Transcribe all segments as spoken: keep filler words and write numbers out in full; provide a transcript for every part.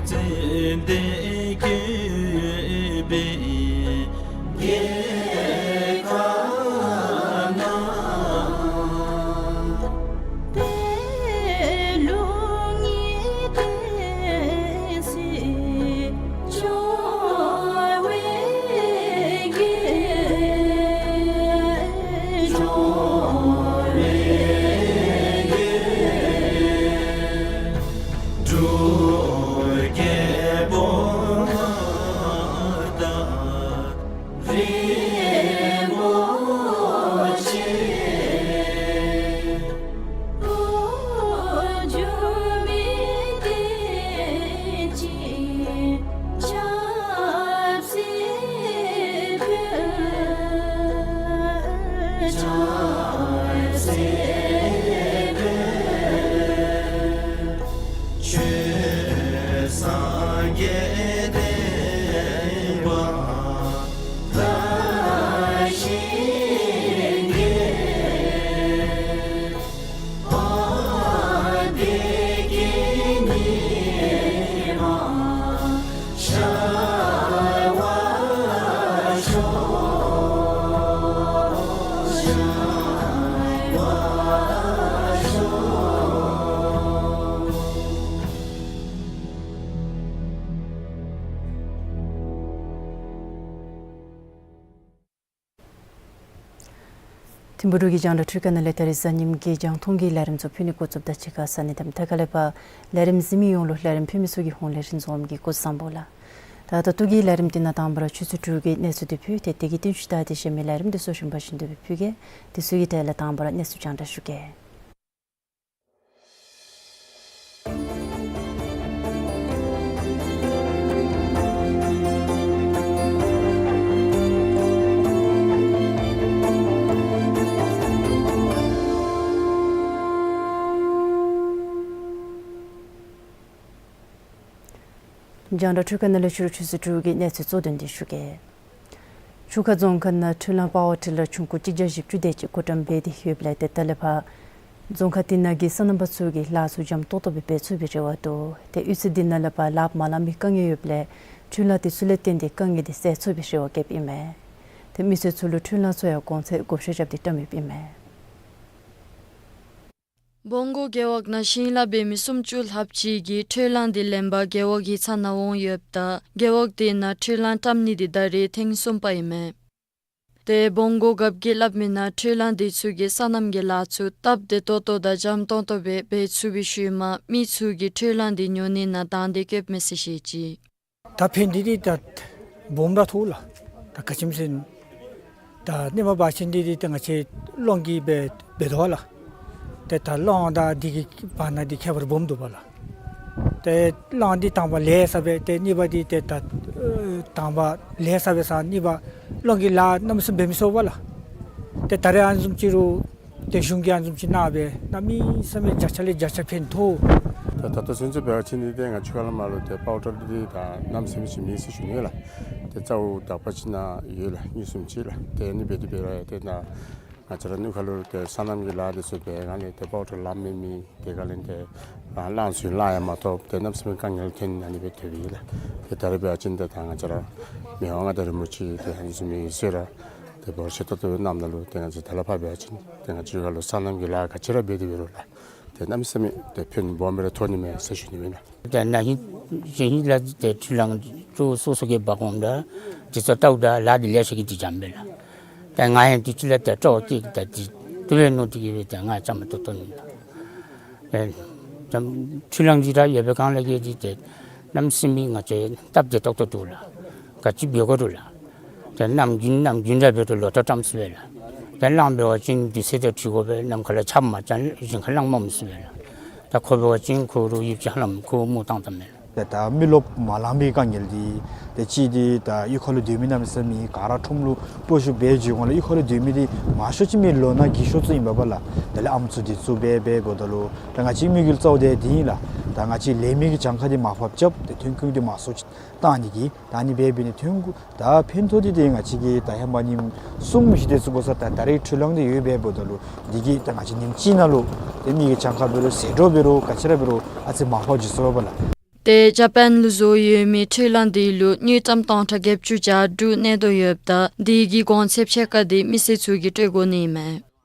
ཙན་དན་བཀོད་པའི་རྒྱལ་ཁབ་ན། དེ་ལུ་ངེས་ཏེ་སྲིད་འབྱུང་བའི་རྒྱལ། འབྱུང་བའི་རྒྱལ། འབྲུག་རྒྱལ་པོ་དང་རིན་པོ་ཆེ། འགྱུར་མེད་བསྟན་ཅིང་ཆབ་སྲིད་ཕུལ། ཆབ་སྲིད་ཕུལ། ཆོས་སངས་རྒྱས་བསྟན་པ་དར་ཞིང་རྒྱས། ཨ་བདེ་སྐྱིད་ཉི་མ་ཤར་བར་ཤོག། ཤར་བར་ཤོག། ཐིམ་ཕུག་འབྲུག་གི་རྒྱང་བསྒྲགས་འཕྲུལ་ཁང་ནང་ལས་ད་རིས་གཟའ་ཉིམ་གི་རྒྱང་མཐོང་གི་ལས་རིམ་ཚུ་ཕུལ་ནི་འགོ་བཙུགསཔ་ད་ཅིག་ཁར་ས་གནས་དང་ཐད་ཀར་ལས་ཕར་ལས་རིམ་གཟིགས་མི་ཡོངས་ལུ་ལས་རིམ་ཕུལ་མི་ཚུ་གི་ཧོངས་ལས་རིན་འཛོམས་ཀྱི་སྐུ་གཟུགས་བཟང་པོ་ལགས། ད་ད་ལྟོ་གི་ལས་རིམ་འདི་ནང་དང་པ་ར་ཆུ་ཚོད་དྲུག་གི་གནས་ཚུལ་འདི་ཕུལ་ཏེ་དེ་གི་བསྟུན་ཞུ་ད་དེ་གཞན་མི་ལས་རིམ་འདི་ཚུ་གཞན་པ་བཞིན་དུ་སྦེ་ཕུལ་གེ། དེ་ཚུ་གི་གྲས་ལས་དང་པ་ར་གནས་ཚུལ་རྒྱང་བསྒྲགས་ཞུ་གེ། རྒྱང་བསྒྲགས་འཕྲུལ་ཁང་ནང་ལས་ཕྱི་རུ་ཆུ་ཚོད་དྲུག་གི་གནས་ཚུལ་གཙོ་དོན་འདི་ཞུ་གེ། ཆུ་ཁ་རྫོང་ཁག་ནང་འཕྲུལ་གླང་པ་ཝར་ཊི་ལར་ཆུང་ཀུ་གཅིག་བརྒྱ་བཞི་བཅུ་དེ་ཅིག་བགོ་བཀྲམ་འབད་དེ་ཡོདཔ་ལས་ཏེ་ད་ལས་ཕར་རྫོང་ཁག་དེ་ནང་གི་སོ་ནམ་པ་ཚུ་གིས་ལཱ་ཚུ་འཇམ་ཏོག་ཏོ་སྦེ་འབད་ཚུགས་པའི་རེ་བ་འདུག། ཏེ་གཡུས་ཚན་དེ་ནང་ལས་ཕར་ལཱ་མ་ལང་མི་དཀའ་ངལ་ཡོདཔ་ལས་འཕྲུལ་གླང་དེ་ཚུ་ལས་བརྟེན་ཏེ་དཀའ་ངལ་དེ་སེལ་ཚུགས་པའི་རེ་བ་བསྐྱེདཔ་ཨིན་མས། ཏེ་མི་སེར་ཚུ་ལུ་འཕྲུལ་གླང་ཚུ་ཡང་གོང་ཚད་བགོ་བཤའ་རྐྱབ་སྟེ་བཀྲམ་ཡོདཔ་ཨིན་མས། སྦོམ་སྒོ་རྒེད་འོག་ནང་ཞིང་ལཱ་འབད་མི་སུམ་ཅུ་ལྷགཔ་ཅིག་གིས་འཕྲུལ་གླང་དེ་ལེན་པར་རྒེད་འོག་གི་ཚབ་ནང་འོང་ཡོདཔ་ད་རྒེད་འོག་དེ་ནང་འཕྲུལ་གླང་བཀྲམ་ནི་དེ་ད་རེས་ཐེངས་གསུམ་པ་ཨིན་མས། ཏེ་སྦོམ་སྒོ་རྒཔོ་གིས་སླབ་མི་ནང་འཕྲུལ་གླང་དེ་ཚུ་གིས་སོ་ནམ་གྱི་ལཱ་ཚུ་སྟབས་བདེ་ཏོག་ཏོ་དང་འཇམ་ཏོང་ཏོ་སྦེ་འབད་ཚུགས་པའི་ཤུལ་མ་མི་ཚུ་གིས་འཕྲུལ་གླང་དེ་ཉོ་ནི་ནང་དང་འདོད་བསྐྱེདཔ་མས་ཟེར་བཤད་ཅི། ད་ཕན་འདི་འདི་ད་སྦོམ་ར་ཐོགས་ལགས། ད་ག་ཅི་སྨོ་ཟེར་ན་ད་ཧེ་མ་འབད་བ་ཅིན་འདི་འདི་ད་ང་བཅས་གླང་གིས་འབད་འབད་དོ་ལགས། ཏེ་ད་གླང་དང་འདི་གི་བར་ན་འདི་ཁྱད་པར་སྦོམ་འདུག་པ་ལགས། ཏེ་གླང་འདི་དང་པ་ལེགས་ས་སྦེ་ཏེ་གཉིས་པ་འདི་ཏེ་ད་ཨེ་དང་པ་ལེགས་ས་སྦེ་ས་གཉིས་པ་གླང་གིས་ལཱ་གནམ་མེད་ས་མེད་འབད་མི་ཚུགས་པ་ལགས། ཏེ་ད་རེས་ཨ་ནི་བཟུམ་ཅིག་རུང་ཏེ་གཞུང་གིས་ཨ་ནི་བཟུམ་ཅིག་གནང་སྦེ་གནམ་མེད་ས་མེད་བརྒྱ་ཆ་ལས་བརྒྱ་ཆ་ཕན་ཐོགས། ད་ད་ལྟོ་ཚུན་ཚོད་འབད་བ་ཅིན་འདི་ཏེ་ང་བཅས་ཁ་ལས་མར་ལུ་ཏེ་པ་ཝར་ཊི་ལར་འདི་ད་གནམ་མེད་ས་མེད་ཅིག་མེད་ཟེར་ཞུ་ནི་ལགས། ཏེ་རྩ་བོ་དག་པ་ཅིག་ནང་ཡོད་ལགས། གཉིས་གསུམ་ཅིག་ལགས། ཏེ་ཨ་ནི་འབད་དེ་འབད་རུང་ཏེ་ད་ང་བཅས་ར་གནས་ཁ་ལུ་ཏེ་སོ་ནམ་གྱི་ལཱ་འདི་ཚུ་འབད་སྒང་ལས་ཏེ་པ་ཝར་ཊི་ལར་ལངམ་མེད་མི་དེ་སྒང་ལས་ཏེ་རང་གླང་ཚུ་གླང་ཡང་མ་ཐོབ། ཏེ་གནམ་མེད་ས་མེད་དཀའ་ངལ་ཐོན་ཨ་ནི་སྦེ་ཐོན་ཡི་ལགས། ཏེ་ད་རེས་འབད་བ་ཅིན་ཏེ་ད་ང་བཅས་ར་མི་དབང་མངའ་བདག་རིན་པོ་ཆེ་གིས་ཏེ་ཨ་ནི་བཟུམ་མའི་ཡོད་ཟེར་ར་ཏེ་འབོར་ཆེ་ཏོག་ཏོ་སྦེ་གནངམ་ད་ལུ་ཏེ་ང་བཅས་ད་ལས་ཕར་འབད་བ་ཅིན་ཏེ་ང་བཅས་ཁ་ལུ་སོ་ནམ་གྱི་ལཱ་ག་ཅི་ར་འབད་དེ་འབད་རུང་ལགས། ཏེ་གནམ་མེད་ས་མེད་ཏེ་ཕན་སྦོམ་སྦེ་ར་ཐོགས་ནི་མས་ཟེར་ཞུ་ནི་ཨིན་ལགས། ཏེ་ན་ཧིང་གཞེས་ཧིང་ལས་ཏེ་འཕྲུལ་གླང་ཚུ་སོ་སོ་གིས་འབག་འོངམ་ད་དེ་ཚུ་བལྟཝ་ད་ལཱ་འདི་ལེགས་ཤོམ་གྱིས་འདི་འཇམ་པས་ལགས། ཏེ་ང་ཡང་དུས་ཅི་ལས་ཏེ་སྤྲོ་བ་སྐྱེས་ཏེ་འདི་བཏུབ་པས་མནོ་སྟེ་གིས་སྦེ་ཏེ་ང་བཅའ་མར་གཏོགས་གཏོགས་ནི་ཨིན་ལགས། ཏེ་འཕྲུལ་གླང་འདི་ར་ཡོད་པའི་སྒང་ལས་ཀྱི་འདི་ཏེ་གནམ་མེད་ས་མེད་ང་བཅས་སྟབས་བདེ་ཏོག་ཏོ་འདུག་ལགས། ག་ཅི་འབད་དགོ་རུང་ལགས། ཏེ་ནམ་རྒྱུན་ནམ་རྒྱུན་ར་འབད་རུང་ལོ་ཐོག་བཀྲམ་ཚུགས་པས་ལགས། ཏེ་གླང་འབད་བ་ཅིན་དུས་ཚོད་དང་འཁྲིལ་དགོ་པས། ནམ་མཁའ་ལུ་ཆརཔ་མ་རྐྱབ་ཞིང་ཁ་གླང་མ་མུར་ཚུགས་པས་ལགས། ད་ཁོ་འབད་བ་ཅིན་ཁོ་ར་ཡུདཔ་ཅིག་ཧ་ལམ་ཁོ་མུར་བཏང་བཏངམ་མས་ལགས། ཏེ་ད་མི་རློབས་མ་ལང་པའི་དཀའ་ངལ་འདི་ཏེ་གཅིག་འདི་ད་གཡུས་ཁ་ལུ་སྡོད་མི་གནམ་མེད་ས་མེད་ག་ར་ཁྲོམ་ལུ་སྤོ་བཤུད་འབད་འགྱོ་འོང་ལགས། གཡུས་ཁ་ལུ་སྡོད་མི་འདི་མང་ཤོས་ཅིག་མི་ལོ་ན་རྒས་ཤོས་ཚུ་ཨིན་པས་པ་ལགས། དེ་ལས་ཨམ་སྲུ་འདི་ཚུ་འབད་འབདཝ་ད་ལུ་ད་ང་བཅས་དམིགས་ཡུལ་གཙོ་བོ་དེ་འདི་ཨིན་ལགས། ད་ང་བཅས་ལེན་མི་གི་གྱངས་ཁ་འདི་མར་ཕབ་རྐྱབ་སྟེ་ཐོན་ཁུངས་འདི་མང་སུ་ཅིག་བཏང་ནི་གི་ད་ཨ་ནི་འབད་འབད་ནི་ཐོན་ཁུངས་ད་ཕན་ཐོགས་འདི་ཏེ་ང་བཅས་ཀྱིས་ད་ཧེ་མ་ཉིནམ་གསུམ་བཞི་དེ་ཚུ་འགོར་ས་ད་ད་རེས་འཕྲུལ་གླང་འདི་ཡོདཔ་འབདཝ་ད་ལུ་འདི་གིས་ད་ང་བཅས་ཉིནམ་གཅིག་ནང་ལུ་ཏེ་མི་གི་གྱངས་ཁ་འབད་རུང་ཟད་འགྲོ་འབད་རུང་ག་ཅི་ར་འབད་རུང་ཨ་ཙི་མར་ཕབ་འགྱོ་ཚུགས་པས་པ་ལགས། ཏེ་ཇ་པཱན་ལུ་བཟོ་ཡོད་མི་འཕྲུལ་གླང་འདི་ལུ་དངུལ་ཀྲམ་སྟོང་ཕྲག་བརྒྱད་ཅུ་གྱ་དྲུག་གནས་དོ་ཡོདཔ་ད་འདི་གི་གོང་ཚད་ཕྱེད་ཀ་འདི་མི་སེར་ཚུ་གིས་སྤྲོད་དགོ་ནི་མས།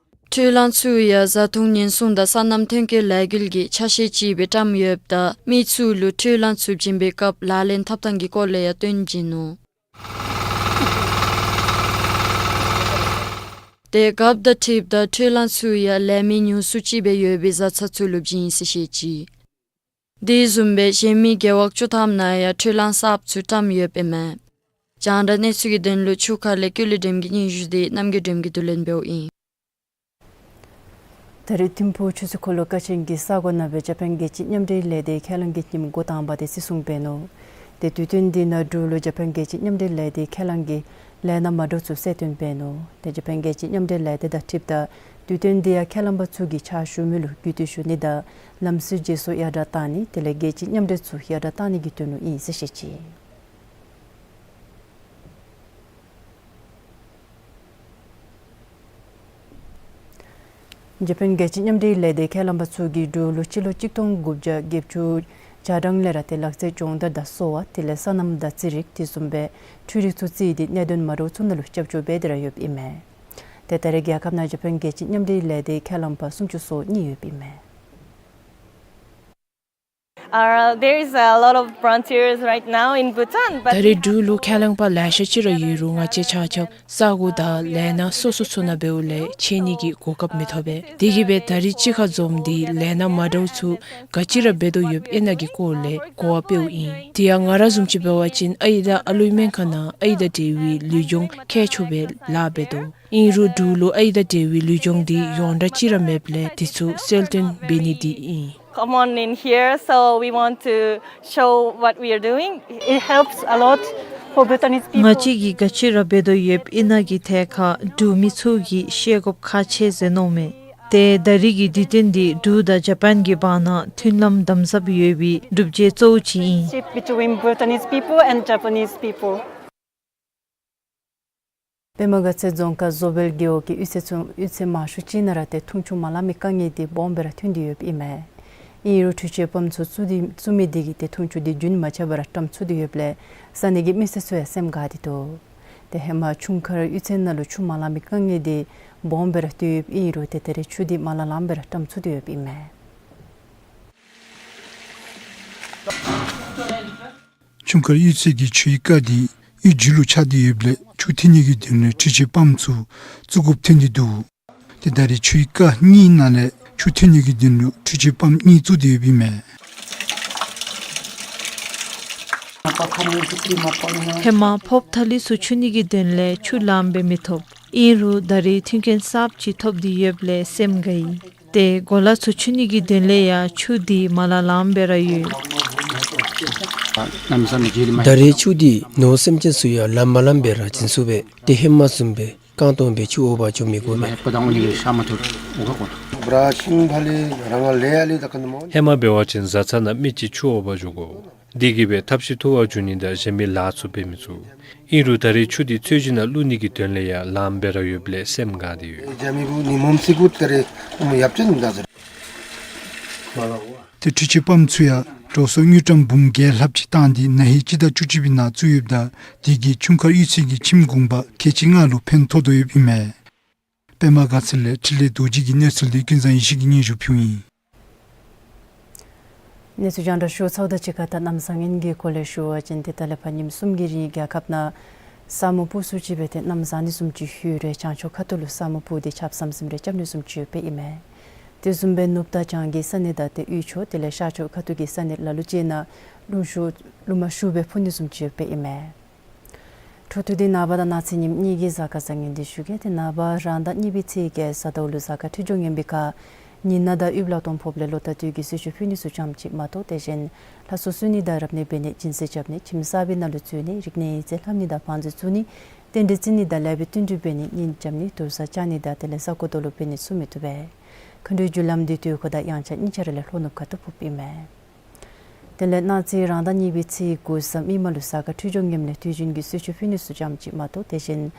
འཕྲུལ་གླང་ཚུ་ཡང་བཟའ་འཐུང་ཉེན་སྲུང་དང་སོ་ནམ་ཐོན་སྐྱེད་ལས་འགུལ་གྱི་ཆ་ཤས་ཅིག་སྦེ་བཀྲམ་ཡོདཔ་ད་མི་ཚུ་ལུ་འཕྲུལ་གླང་ཚུ་བྱིན་པའི་སྐབས་ལག་ལེན་འཐབ་ཐངས་ཀྱི་སྐོར་ལས་ཡང་སྟོན་བྱིན་ནུག། ཏེ་རྒཔོ་དང་འཁྲིལཝ་ད་འཕྲུལ་གླང་ཚུ་ཡང་ལས་མི་ཉུང་སུ་ཅིག་སྦེ་ཡོད་པའི་བཟའ་ཚང་ཚུ་ལུ་བྱིན་ཡི་ཟེར་བཤད་ཅི། དེ་བཟུམ་སྦེ་གཞན་མི་རྒེད་འོག་བཅུ་ཐམ་ནང་ཡང་འཕྲུལ་གླང་གསརཔ་ཚུ་བཀྲམ་ཡོདཔ་ཨིན་མས། རྒྱང་བསྒྲགས་གནས་ཚུལ་གྱི་དོན་ལུ་ཆུ་ཁ་ལས་ཀུན་ལེགས་སྒྲོལམ་གྱི་སྙན་ཞུ་འདི་རྣམ་རྒྱལ་སྒྲོལམ་གྱིས་བསྡུ་ལེན་འབདཝ་ཨིན། ད་རེས་ཐིམ་ཕུག་ཆུ་ཚོད་འཁོར་ལོ་ཀ་ཆེན་གྱི་ས་གོ་ནང་སྦེ་ཇ་པཱན་རྒྱལ་སྤྱིའི་མཉམ་འབྲེལ་ལས་སྡེའི་ཁས་བླངས་ཀྱི་ཉིནམ་འགོ་དང་པ་དེ་བརྩི་སྲུང་འབད་ནུག། ཏེ་དུས་སྟོན་འདི་ནང་འབྲུག་ལུ་ཇ་པཱན་རྒྱལ་སྤྱིའི་མཉམ་འབྲེལ་ལས་སྡེའི་ཁས་བླངས་ཀྱི་ལས་སྣ་མ་འདྲཝ་ཚུ་གསལ་སྟོན་འབད་ནུག། ཏེ་ཇ་པཱན་རྒྱལ་སྤྱིའི་མཉམ་འབྲེལ་ལས་སྡེ་དང་འཁྲིལཝ་ད་དུས་སྟོན་འདི་ཡང་ཁས་བླངས་པ་ཚུ་གིས་ཕྱག་ཞུ་མི་ལུ་གུས་བཏུད་ཞུ་ནི་དང་ལམ་སྲོལ་བརྗེ་སོར་ཡར་དྲགས་གཏང་ནི་དེ་ལས་རྒྱལ་སྤྱིའི་མཉམ་འབྲེལ་ཚུ་ཡར་དྲགས་གཏང་ནི་གི་དོན་ལུ་ཨིན་ཟེར་བཤད་ཅི། ཇ་པཱན་རྒྱལ་སྤྱིའི་མཉམ་འབྲེལ་ལས་སྡེའི་ཁས་བླངས་པ་ཚུ་གིས་འབྲུག་ལུ་སྤྱི་ལོ་གཅིག་སྟོང་དགུ་བརྒྱ་བརྒྱད་ཅུ་གྱ་གྲངས་ལས་ར་ཏེ་ལག་རྩལ་སྦྱོང་བརྡར་དང་གསོ་བ་དེ་ལས་སོ་ནམ་དང་རྩིས་རིག་དེ་བཟུམ་སྦེ་འཕྲུལ་རིག་ཚུ་རྩིས་ཏེ་གནད་དོན་མ་འདྲཝ་ཚུ་ནང་ལུ་རྒྱབ་སྐྱོར་འབད་དེ་ར་ཡོདཔ་ཨིན་མས། ཏེ་ད་རེས་རྒྱལ་ཁབ་ནང་ཇ་པཱན་རྒྱལ་སྤྱིའི་མཉམ་འབྲེལ་ལས་སྡེའི་ཁས་བླངས་པ་སུམ་ཅུ་སོ་གཉིས་ཡོདཔ་ཨིན་མས། Uh, there is a lot of volunteers right now in Bhutan, but ད་རེས་འབྲུག་ལུ་ཁས་བླངས་པ་ལེ་ཤ་ཅིག་ར་ཡོད་རུང་ང་བཅས་ཆ་ཁྱབ་ས་གོ་དང་ལས་སྣ་སོ་སོ་ཚུ་ནང་འབདཝ་ལས་ཕྱད་ནི་གི་གོ་སྐབས་མི་ཐོབ་པས། དེ་གིས་སྦེ་ད་རེས་གཅིག་ཁར་འཛོམས་ཏེ་ལས་སྣ་མ་འདྲཝ་ཚུ་ག་ཅི་ར་འབད་དོ་ཡོདཔ་ཨིན་ན་གི་སྐོར་ལས་གོ་བ་སྤེལཝ་ཨིན། དེ་ཡང་ང་ར་བཟུམ་ཅིག་འབད་བ་ཅིན་ཨའི་དང་ཨ་ལུའི་སྨན་ཁང་ནང་ཨའི་དང་འབྲེལ་བའི་ལུས་སྦྱོང་མཁས་མཆོག་སྦེ་ལཱ་འབད་དོ། ཨིན་རུང་འབྲུག་ལུ་ཨའི་དང་འབྲེལ་བའི་ལུས་སྦྱོང་འདི་ཡོངས་གྲགས་ཅིག་ར་མེདཔ་ལས་དེ་ཚུ་གསལ་སྟོན་འབད་ནི་འདི་ཨིན། Come on in here, so we want to show what we are doing. It helps a lot for Bhutanese people. ང་བཅས་ཀྱིས་ག་ཅི་ར་འབད་དོ་ཡོདཔ་ཨིན་ན་གི་ཐད་ཁར་འབྲུག་མི་ཚུ་གིས་ཤེས་དགོཔ་ཁག་ཆེ་ཟེར་མནོཝ་མས། ཏེ་ད་རེས་ཀྱི་དུས་སྟོན་འདི་འབྲུག་དང་ཇ་པཱན་གྱི་བར་ན་མཐུན་ལམ་དམ་ཟབ་ཡོད་པའི་སྒྲུབ་བྱེད་གཙོ་བོ་ཅིག་ཨིན། Between Bhutanese people and Japanese people. པདྨ་དགའ་ཚལ་རྫོང་ཁག་བཟོ་སྦལ་རྒེད་འོག་གི་གཡུས་ཚན་ཚུ་གཡུས་ཚན་མང་ཤོས་ཅིག་ནང་ར་ཏེ་འཐུང་ཆུ་མ་ལང་མི་དཀའ་ངལ་འདི་སྦོམ་སྦེ་ར་ཐོན་ཏེ་ཡོདཔ་ཨིན་མས། ཨིན་རུང་འཕྲུལ་ཆས་པམཔ་ཚུ་བཙུགས་ཏེ་བཙུགས་མི་འདི་གིས་ཏེ་འཐུང་ཆུ་འདི་རྒྱུན་མ་ཆད་པར་ར་བཀྲམ་ཚུགས་ཏེ་ཡོདཔ་ལས་ས་གནས་ཀྱི་མི་སེར་ཚུ་ཡང་སེམས་དགའ་སྟེ་འདུག། ཏེ་ཧེ་མ་ཆུང་མཁར་གཡུས་ཚན་ནང་ལུ་ཆུ་མ་ལང་མི་དཀའ་ངལ་འདི་སྦོམ་སྦེ་ར་ཐོན་ཡོདཔ་ཨིན་རུང་ཏེ་ད་རེས་ཆུ་འདི་མ་ལང་ལངམ་སྦེ་ར་བཀྲམ་ཚུགས་ཏེ་ཡོདཔ་ཨིན་མས། ཆུང་མཁར་གཡུས་ཚན་གྱི་ཆུའི་རྐ་འདི་གཡུས་མཇུག་ལུ་ཆགས་ཏེ་ཡོདཔ་ལས་ཆུ་འཐེན་ནི་གི་དོན་ལས་འཕྲུལ་ཆས་པམཔ་ཚུ་བཙུགས་དགོཔ་ཐོན་ཏེ་འདུག། ཏེ་ད་རེས་ཆུའི་རྐ་གཉིས་ནང་ལས་ཆུ་འཐེན་ནི་གི་དོན་ལུ་འཕྲུལ་ཆས་པམཔ་གཉིས་བཙུགས་ཏེ་ཡོདཔ་ཨིན་མས། ཧེ་མ་ཕོརཔ་ཐ་ལི་ཚུ་འཁྱུ་ནི་གི་དོན་ལས་ཆུ་ལངམ་སྦེ་མི་ཐོབ། ཨིན་རུང་ད་རེས་མཐུན་རྐྱེན་གསརཔ་ཅིག་ཐོབ་སྟེ་ཡོདཔ་ལས་སེམས་དགའ་ཡི། ཏེ་གོ་ལ་ཚུ་འཁྱུ་ནི་གི་དོན་ལས་ཡང་ཆུ་འདི་མ་ལང་ལངམ་སྦེ་ར་ཡོད། ད་རེས་ཆུ་འདི་ནོར་སེམས་ཅན་ཚུ་ཡང་ལངམ་མ་ལངམ་སྦེ་ར་བྱིན་ཚུགས་པས། ཏེ་ཧེ་མ་བཟུམ་སྦེ་རྐང་སྟོང་སྦེ་ཆུ་འོག་པར་འགྱོ་མི་དགོ་པས། ཧེ་མ་འབད་བ་ཅིན་བཟའ་ཚང་ནང་མི་གཅིག་ཆུ་འོག་པར་འགྱོ་དགོ། དེ་གིས་སྦེ་ཐབས་ཤེས་འཐུ་བར་འགྱོ་ནི་དང་གཞན་མི་ལཱ་ཚུ་འབད་མི་ཚུགས། ཨིན་རུང་ད་རེས་ཆུ་འདི་ཚོས་གཞི་ནང་བླུག་ནི་གི་དོན་ལས་ཡང་ལངམ་སྦེ་ར་ཡོདཔ་ལས་སེམས་དགའ་སྟེ་ཡོད། ཏེ་འཕྲུལ་ཆས་པམཔ་ཚུ་ཡང་འགྲོ་སོང་དངུལ་ཀྲམ་འབུམ་བརྒྱད་ལྷགཔ་ཅིག་བཏང་སྟེ་ན་ཧིང་སྤྱི་ཟླ་བཅུ་གཅིག་པའི་ནང་བཙུགས་ཡོདཔ་ད་དེ་གིས་ཆུང་མཁར་གཡུས་ཚན་གྱི་ཁྱིམ་གུང་པ་ཁལ་གཅིག་ལྔ་ལུ་ཕན་ཐོགས་དོ་ཡོདཔ་ཨིན་མས། པདྨ་དགའ་ཚལ་ལས་འཕྲིན་ལས་རྡོ་རྗེ་གི་གནས་ཚུལ་འདི་ཀུན་བཟང་ཡེ་ཤེས་ཀྱིས་སྙན་ཞུ་ཕུལཝ་ཨིན། གནས་ཚུལ་རྒྱང་བསྒྲགས་ཞུ་ཚརཝ་དང་གཅིག་ཁར་ད་གནམ་བཟང་ངན་གྱི་སྐོར་ལས་ཞུ་བ་ཅིན་ཏེ་ད་ལས་ཕར་ཉིནམ་གསུམ་གྱི་རིང་རྒྱལ་ཁབ་ནང་ས་སྨུག་སྤུབས་སུ་ཅིག་སྦེ་ཏེ་གནམ་བཟང་ནི་བཟུམ་ཅིག་ལྷོད་རུང་བྱང་ཕྱོགས་ཁ་ཐུག་ལུ་ས་སྨུག་སྤུབས་ཏེ་ཆརཔ་ཟམ་ཟིམ་རེ་རྐྱབ་ནི་བཟུམ་ཅིག་ཡོདཔ་ཨིན་མས། དེ་བཟུམ་སྦེ་ནུབ་དང་བྱང་གི་ས་གནས་དང་ཏེ་དབུས་ཕྱོགས་དེ་ལས་ཤར་ཕྱོགས་ཁ་ཐུག་གི་ས་གནས་ལ་ལུ་ཅིག་ནང་རླུང་ཤུགས་རླུང་མ་ཤུགས་སྦེ་འཕུ་ནི་བཟུམ་ཅིག་ཡོདཔ་ཨིན་མས། འཕྲོ་མཐུད་དེ་ནངས་པ་དང་གནངས་ཚེ་ཉིནམ་གཉིས་ཀྱི་གཟའ་སྐར་བཟང་ངན་འདི་ཞུ་གེ། ཏེ་ནངས་པ་རང་ཟླ་གཉིས་པའི་ཚེས་བརྒྱད་གཟའ་ཟླཝ་ལུ་གཟའ་སྐར་འཕྲོད་སྦྱོར་ངན་པའི་ཁར་ཉི་ནག་དང་དབུལ་ལ་སྟོང་ཕོགཔ་ལས་ལོ་ཟླ་དུས་ཀྱི་གསོལ་མཆོད་ཕུལ་ནི་ཚུ་ཙམ་ཅིག་མ་གཏོགས་དེ་བཞིན་ལྷ་གསོལ་གསོལ་ནི་དང་རབ་གནས་འབད་ནི་སྦྱིན་སྲེག་རྐྱབ་ནི་ཁྱིམ་གསར་པའི་ནང་ལུ་འཛུལ་ནི་རིག་གནས་ཡིག་རྩིས་ལྷབ་ནི་དང་བང་མཛོད་བཙུགས་ནི་རྟེན་འབྲེལ་བརྩི་ནི་དང་ལེགས་པའི་བསྟུན་གྲོས་འབད་ནི་གཉེན་རྐྱབ་ནི་དུར་ས་བཅག་ནི་དང་དེ་ལས་ས་རྐོ་དོ་ལོ་འབད་ནི་ཚུ་མི་བཏུབ་པས། མཁའ་འགྲོའི་རྒྱུ་ལམ་འདི་དུས་འཁོར་དང་དབྱངས་འཆར་གཉིས་ཆ་ར་ལས་ལྷོ་ནུབ་ཁ་ཐུག་ཕུགཔ་ཨིན་མས། དེ་ལས་གནངས་ཚེ་རང་ཟླ་གཉིས་པའི་ཚེས་དགུ་གཟའ་མིག་དམར་ལུ་གཟའ་སྐར་འཕྲོད་སྦྱོར་ངནམ་ལས་དུས་རྒྱུན་གྱི་གསོལ་མཆོད་ཕུལ་ནི་ཚུ་ཙམ་ཅིག་མ་གཏོགས་དེ་བཞིན་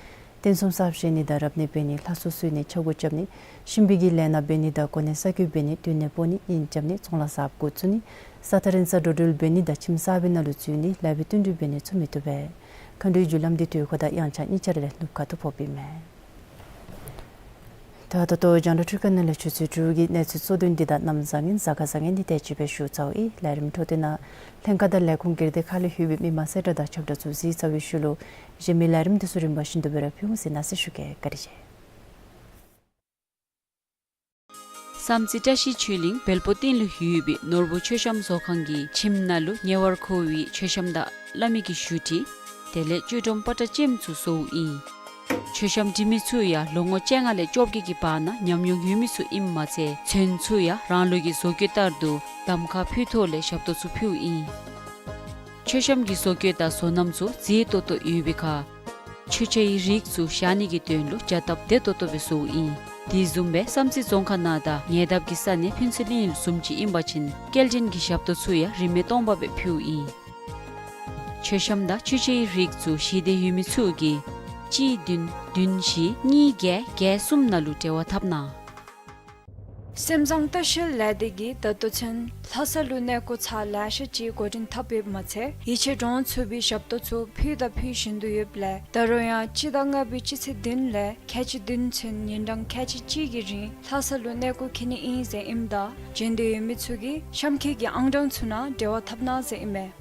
རྟེན་གསུམ་གསར་བཞེངས་ནི་དང་རབ་གནས་འབད་ནི་ལྷ་གསོལ་གསོལ་ནི་ཕྱག་སྒོ་རྐྱབ་ནི་གཤིན་པོའི་གི་ལས་སྣ་འབད་ནི་དང་གོ་གནས་གསར་བསྐོ་འབད་ནི་དུས་གནས་སྤོ་ནི་གཉེན་རྐྱབ་ནི་ཚོང་ལཱ་གསརཔ་འགོ་བཙུགས་ནི་ ས་ཐག་རིང་ས་འགྲོ་འགྲུལ་འབད་ནི་དང་ཁྱིམ་གསར་པའི་ནང་ལུ་འཛུལ་ནི་ལཱ་འབད་བསྟུན་གྲོས་འབད་ནི་ཚུ་མི་བཏུབ་པས། མཁའ་འགྲོའི་རྒྱུ་ལམ་འདི་དུས་འཁོར་དང་དབྱངས་འཆར་གཉིས་ཆ་ར་ལས་ནུབ་ཁ་ཐུག་ཕོགཔ་ཨིན་མས། ད་ད་ལྟོ་རྒྱང་བསྒྲགས་འཕྲུལ་ཁང་ནང་ལས་ཆུ་ཚོད་དྲུག་གི་གནས་ཚུལ་གཙོ་དོན་འདི་དང་གནམ་བཟང་ངན་གཟའ་སྐར་བཟང་ངན་འདི་དེ་ཅིག་སྦེ་ཞུ་ཚརཝ་ཨིན། ལས་རིམ་འཕྲོ་མཐུད་ནང་ལྷན་ཁག་དང་ལས་ཁུངས་སྒེར་སྡེ་ཁག་ལས་ལྷོད་པའི་མི་མང་གསལ་བསྒྲགས་དང་ཁྱབ་བསྒྲགས་ཚུ་གཟིགས་ཚར་བའི་ཤུལ་ལུ་གཞན་མི་ལས་རིམ་འདི་ཚུ་རིམ་པ་བཞིན་དུ་སྦེ་ར་ཕུལ་འོང་ཟེར་གནང་ཞུ་གེ། བཀའ་དྲིན་ཆེ། བསམ་རྩེ་བཀྲ་ཤིས་ཆོས་གླིང་བལ་པོ་སྟེང་ལུ་ཡོད་པའི་ནོར་བུ་མཆོད་བཤམས་བཟོ་ཁང་གི་ཁྱིམ་ནང་ལུ་ཉེ་བར་མཁོ་བའི་མཆོད་བཤམས་དང་བླ་མའི་གི་བཞུགས་ཁྲི་དེ་ལས་ཆོས་སྒྲོམ་པ་ཏྲ་ཅནམ་ཚུ་བཟོཝ་ཨིན། མཆོད་བཤམས་འབྲི་མི་ཚུ་ཡང་ལོ་ངོ་བཅོ་ལྔ་ལས་བཅོ་བརྒྱད་ཀྱི་བར་ན་ཉམས་མྱོང་ཡོད་མི་ཚུ་ཨིནམ་མ་ཚད་ཚུན་ཚོད་ཡང་རང་ལུགས་ཀྱི་བཟོ་བཀོད་ལྟར་དུ་གདམ་ཁ་ཕུལ་ཐོག་ལས་ཞབས་ཏོག་ཚུ་ཕུལཝ་ཨིན། མཆོད་བཤམས་ཀྱི་བཟོ་བཀོད་དང་བཟོ་རྣམ་ཚུ་མཛེས་ཏོག་ཏོ་ཡོད་པའི་ཁར་མཆོད་ཆས་ཀྱི་རིགས་ཚུ་བཞག་ནི་གི་དོན་ལུ་བྱ་སྟབས་བདེ་ཏོག་ཏོ་སྦེ་བཟོཝ་ཨིན། དེ་བཟུམ་སྦེ་བསམ་རྩེ་རྫོང་ཁག་ནང་དང་ཉེ་འདབས་ཀྱི་ས་གནས་ཕུན་ཚོགས་གླིང་བཟུམ་ཅིག་ཨིན་པ་ཅིན་སྐྱེལ་འདྲེན་གྱི་ཞབས་ཏོག་ཚུ་ཡང་རིན་མེད་སྟོང་པ་སྦེ་ཕུལཝ་ཨིན། མཆོད་བཤམས་དང་མཆོད་ཆས་ཀྱི་རིགས་ཚུ་ཞི་བདེ་ཡོད་མི་ཚུ་གིས་གཅིག་བདུན་བདུན་བཞི་གཉིས་བརྒྱད་བརྒྱད་གསུམ་ནང་ལུ་འབྲེལ་བ་འཐབ་གནང་། སེམས་བཟང་ལྟ་བཤལ་ལས་སྡེ་གིས་ད་ལྟོ་ཚུན་ལྷ་ས་ལུ་གནས་སྐོར་ཚར་ལེ་ཤ་ཅིག་འགོ་འདྲེན་འཐབ་ཡོདཔ་མ་ཚད་ཡིད་ཆེས་འདྲོངས་ཚུགས་པའི་ཞབས་ཏོག་ཚུ་ཕུལ་དང་ཕུལ་བཞིན་དུ་ཡོདཔ་ལས་ད་རུང་ཡང་སྤྱི་ཟླ་ལྔ་པའི་སྤྱི་ཚེས་བདུན་ལས་ཁལ་གཅིག་བདུན་ཚུན་ཉིན་གྲངས་ཁལ་གཅིག་གཅིག་གི་རིང་ལྷ་ས་ལུ་གནས་སྐོར་འཁྱིད་ནི་ཨིན་ཟེར་ཨིནམ་ད་འབྱོན་འདོད་ཡོད་མི་ཚུ་གིས་གཤམ་འཁོད་ཀྱི་ཨང་གྲངས་ཚུ་ནང་འབྲེལ་བ་འཐབ་གནང་ཟེར་ཨིན་མས།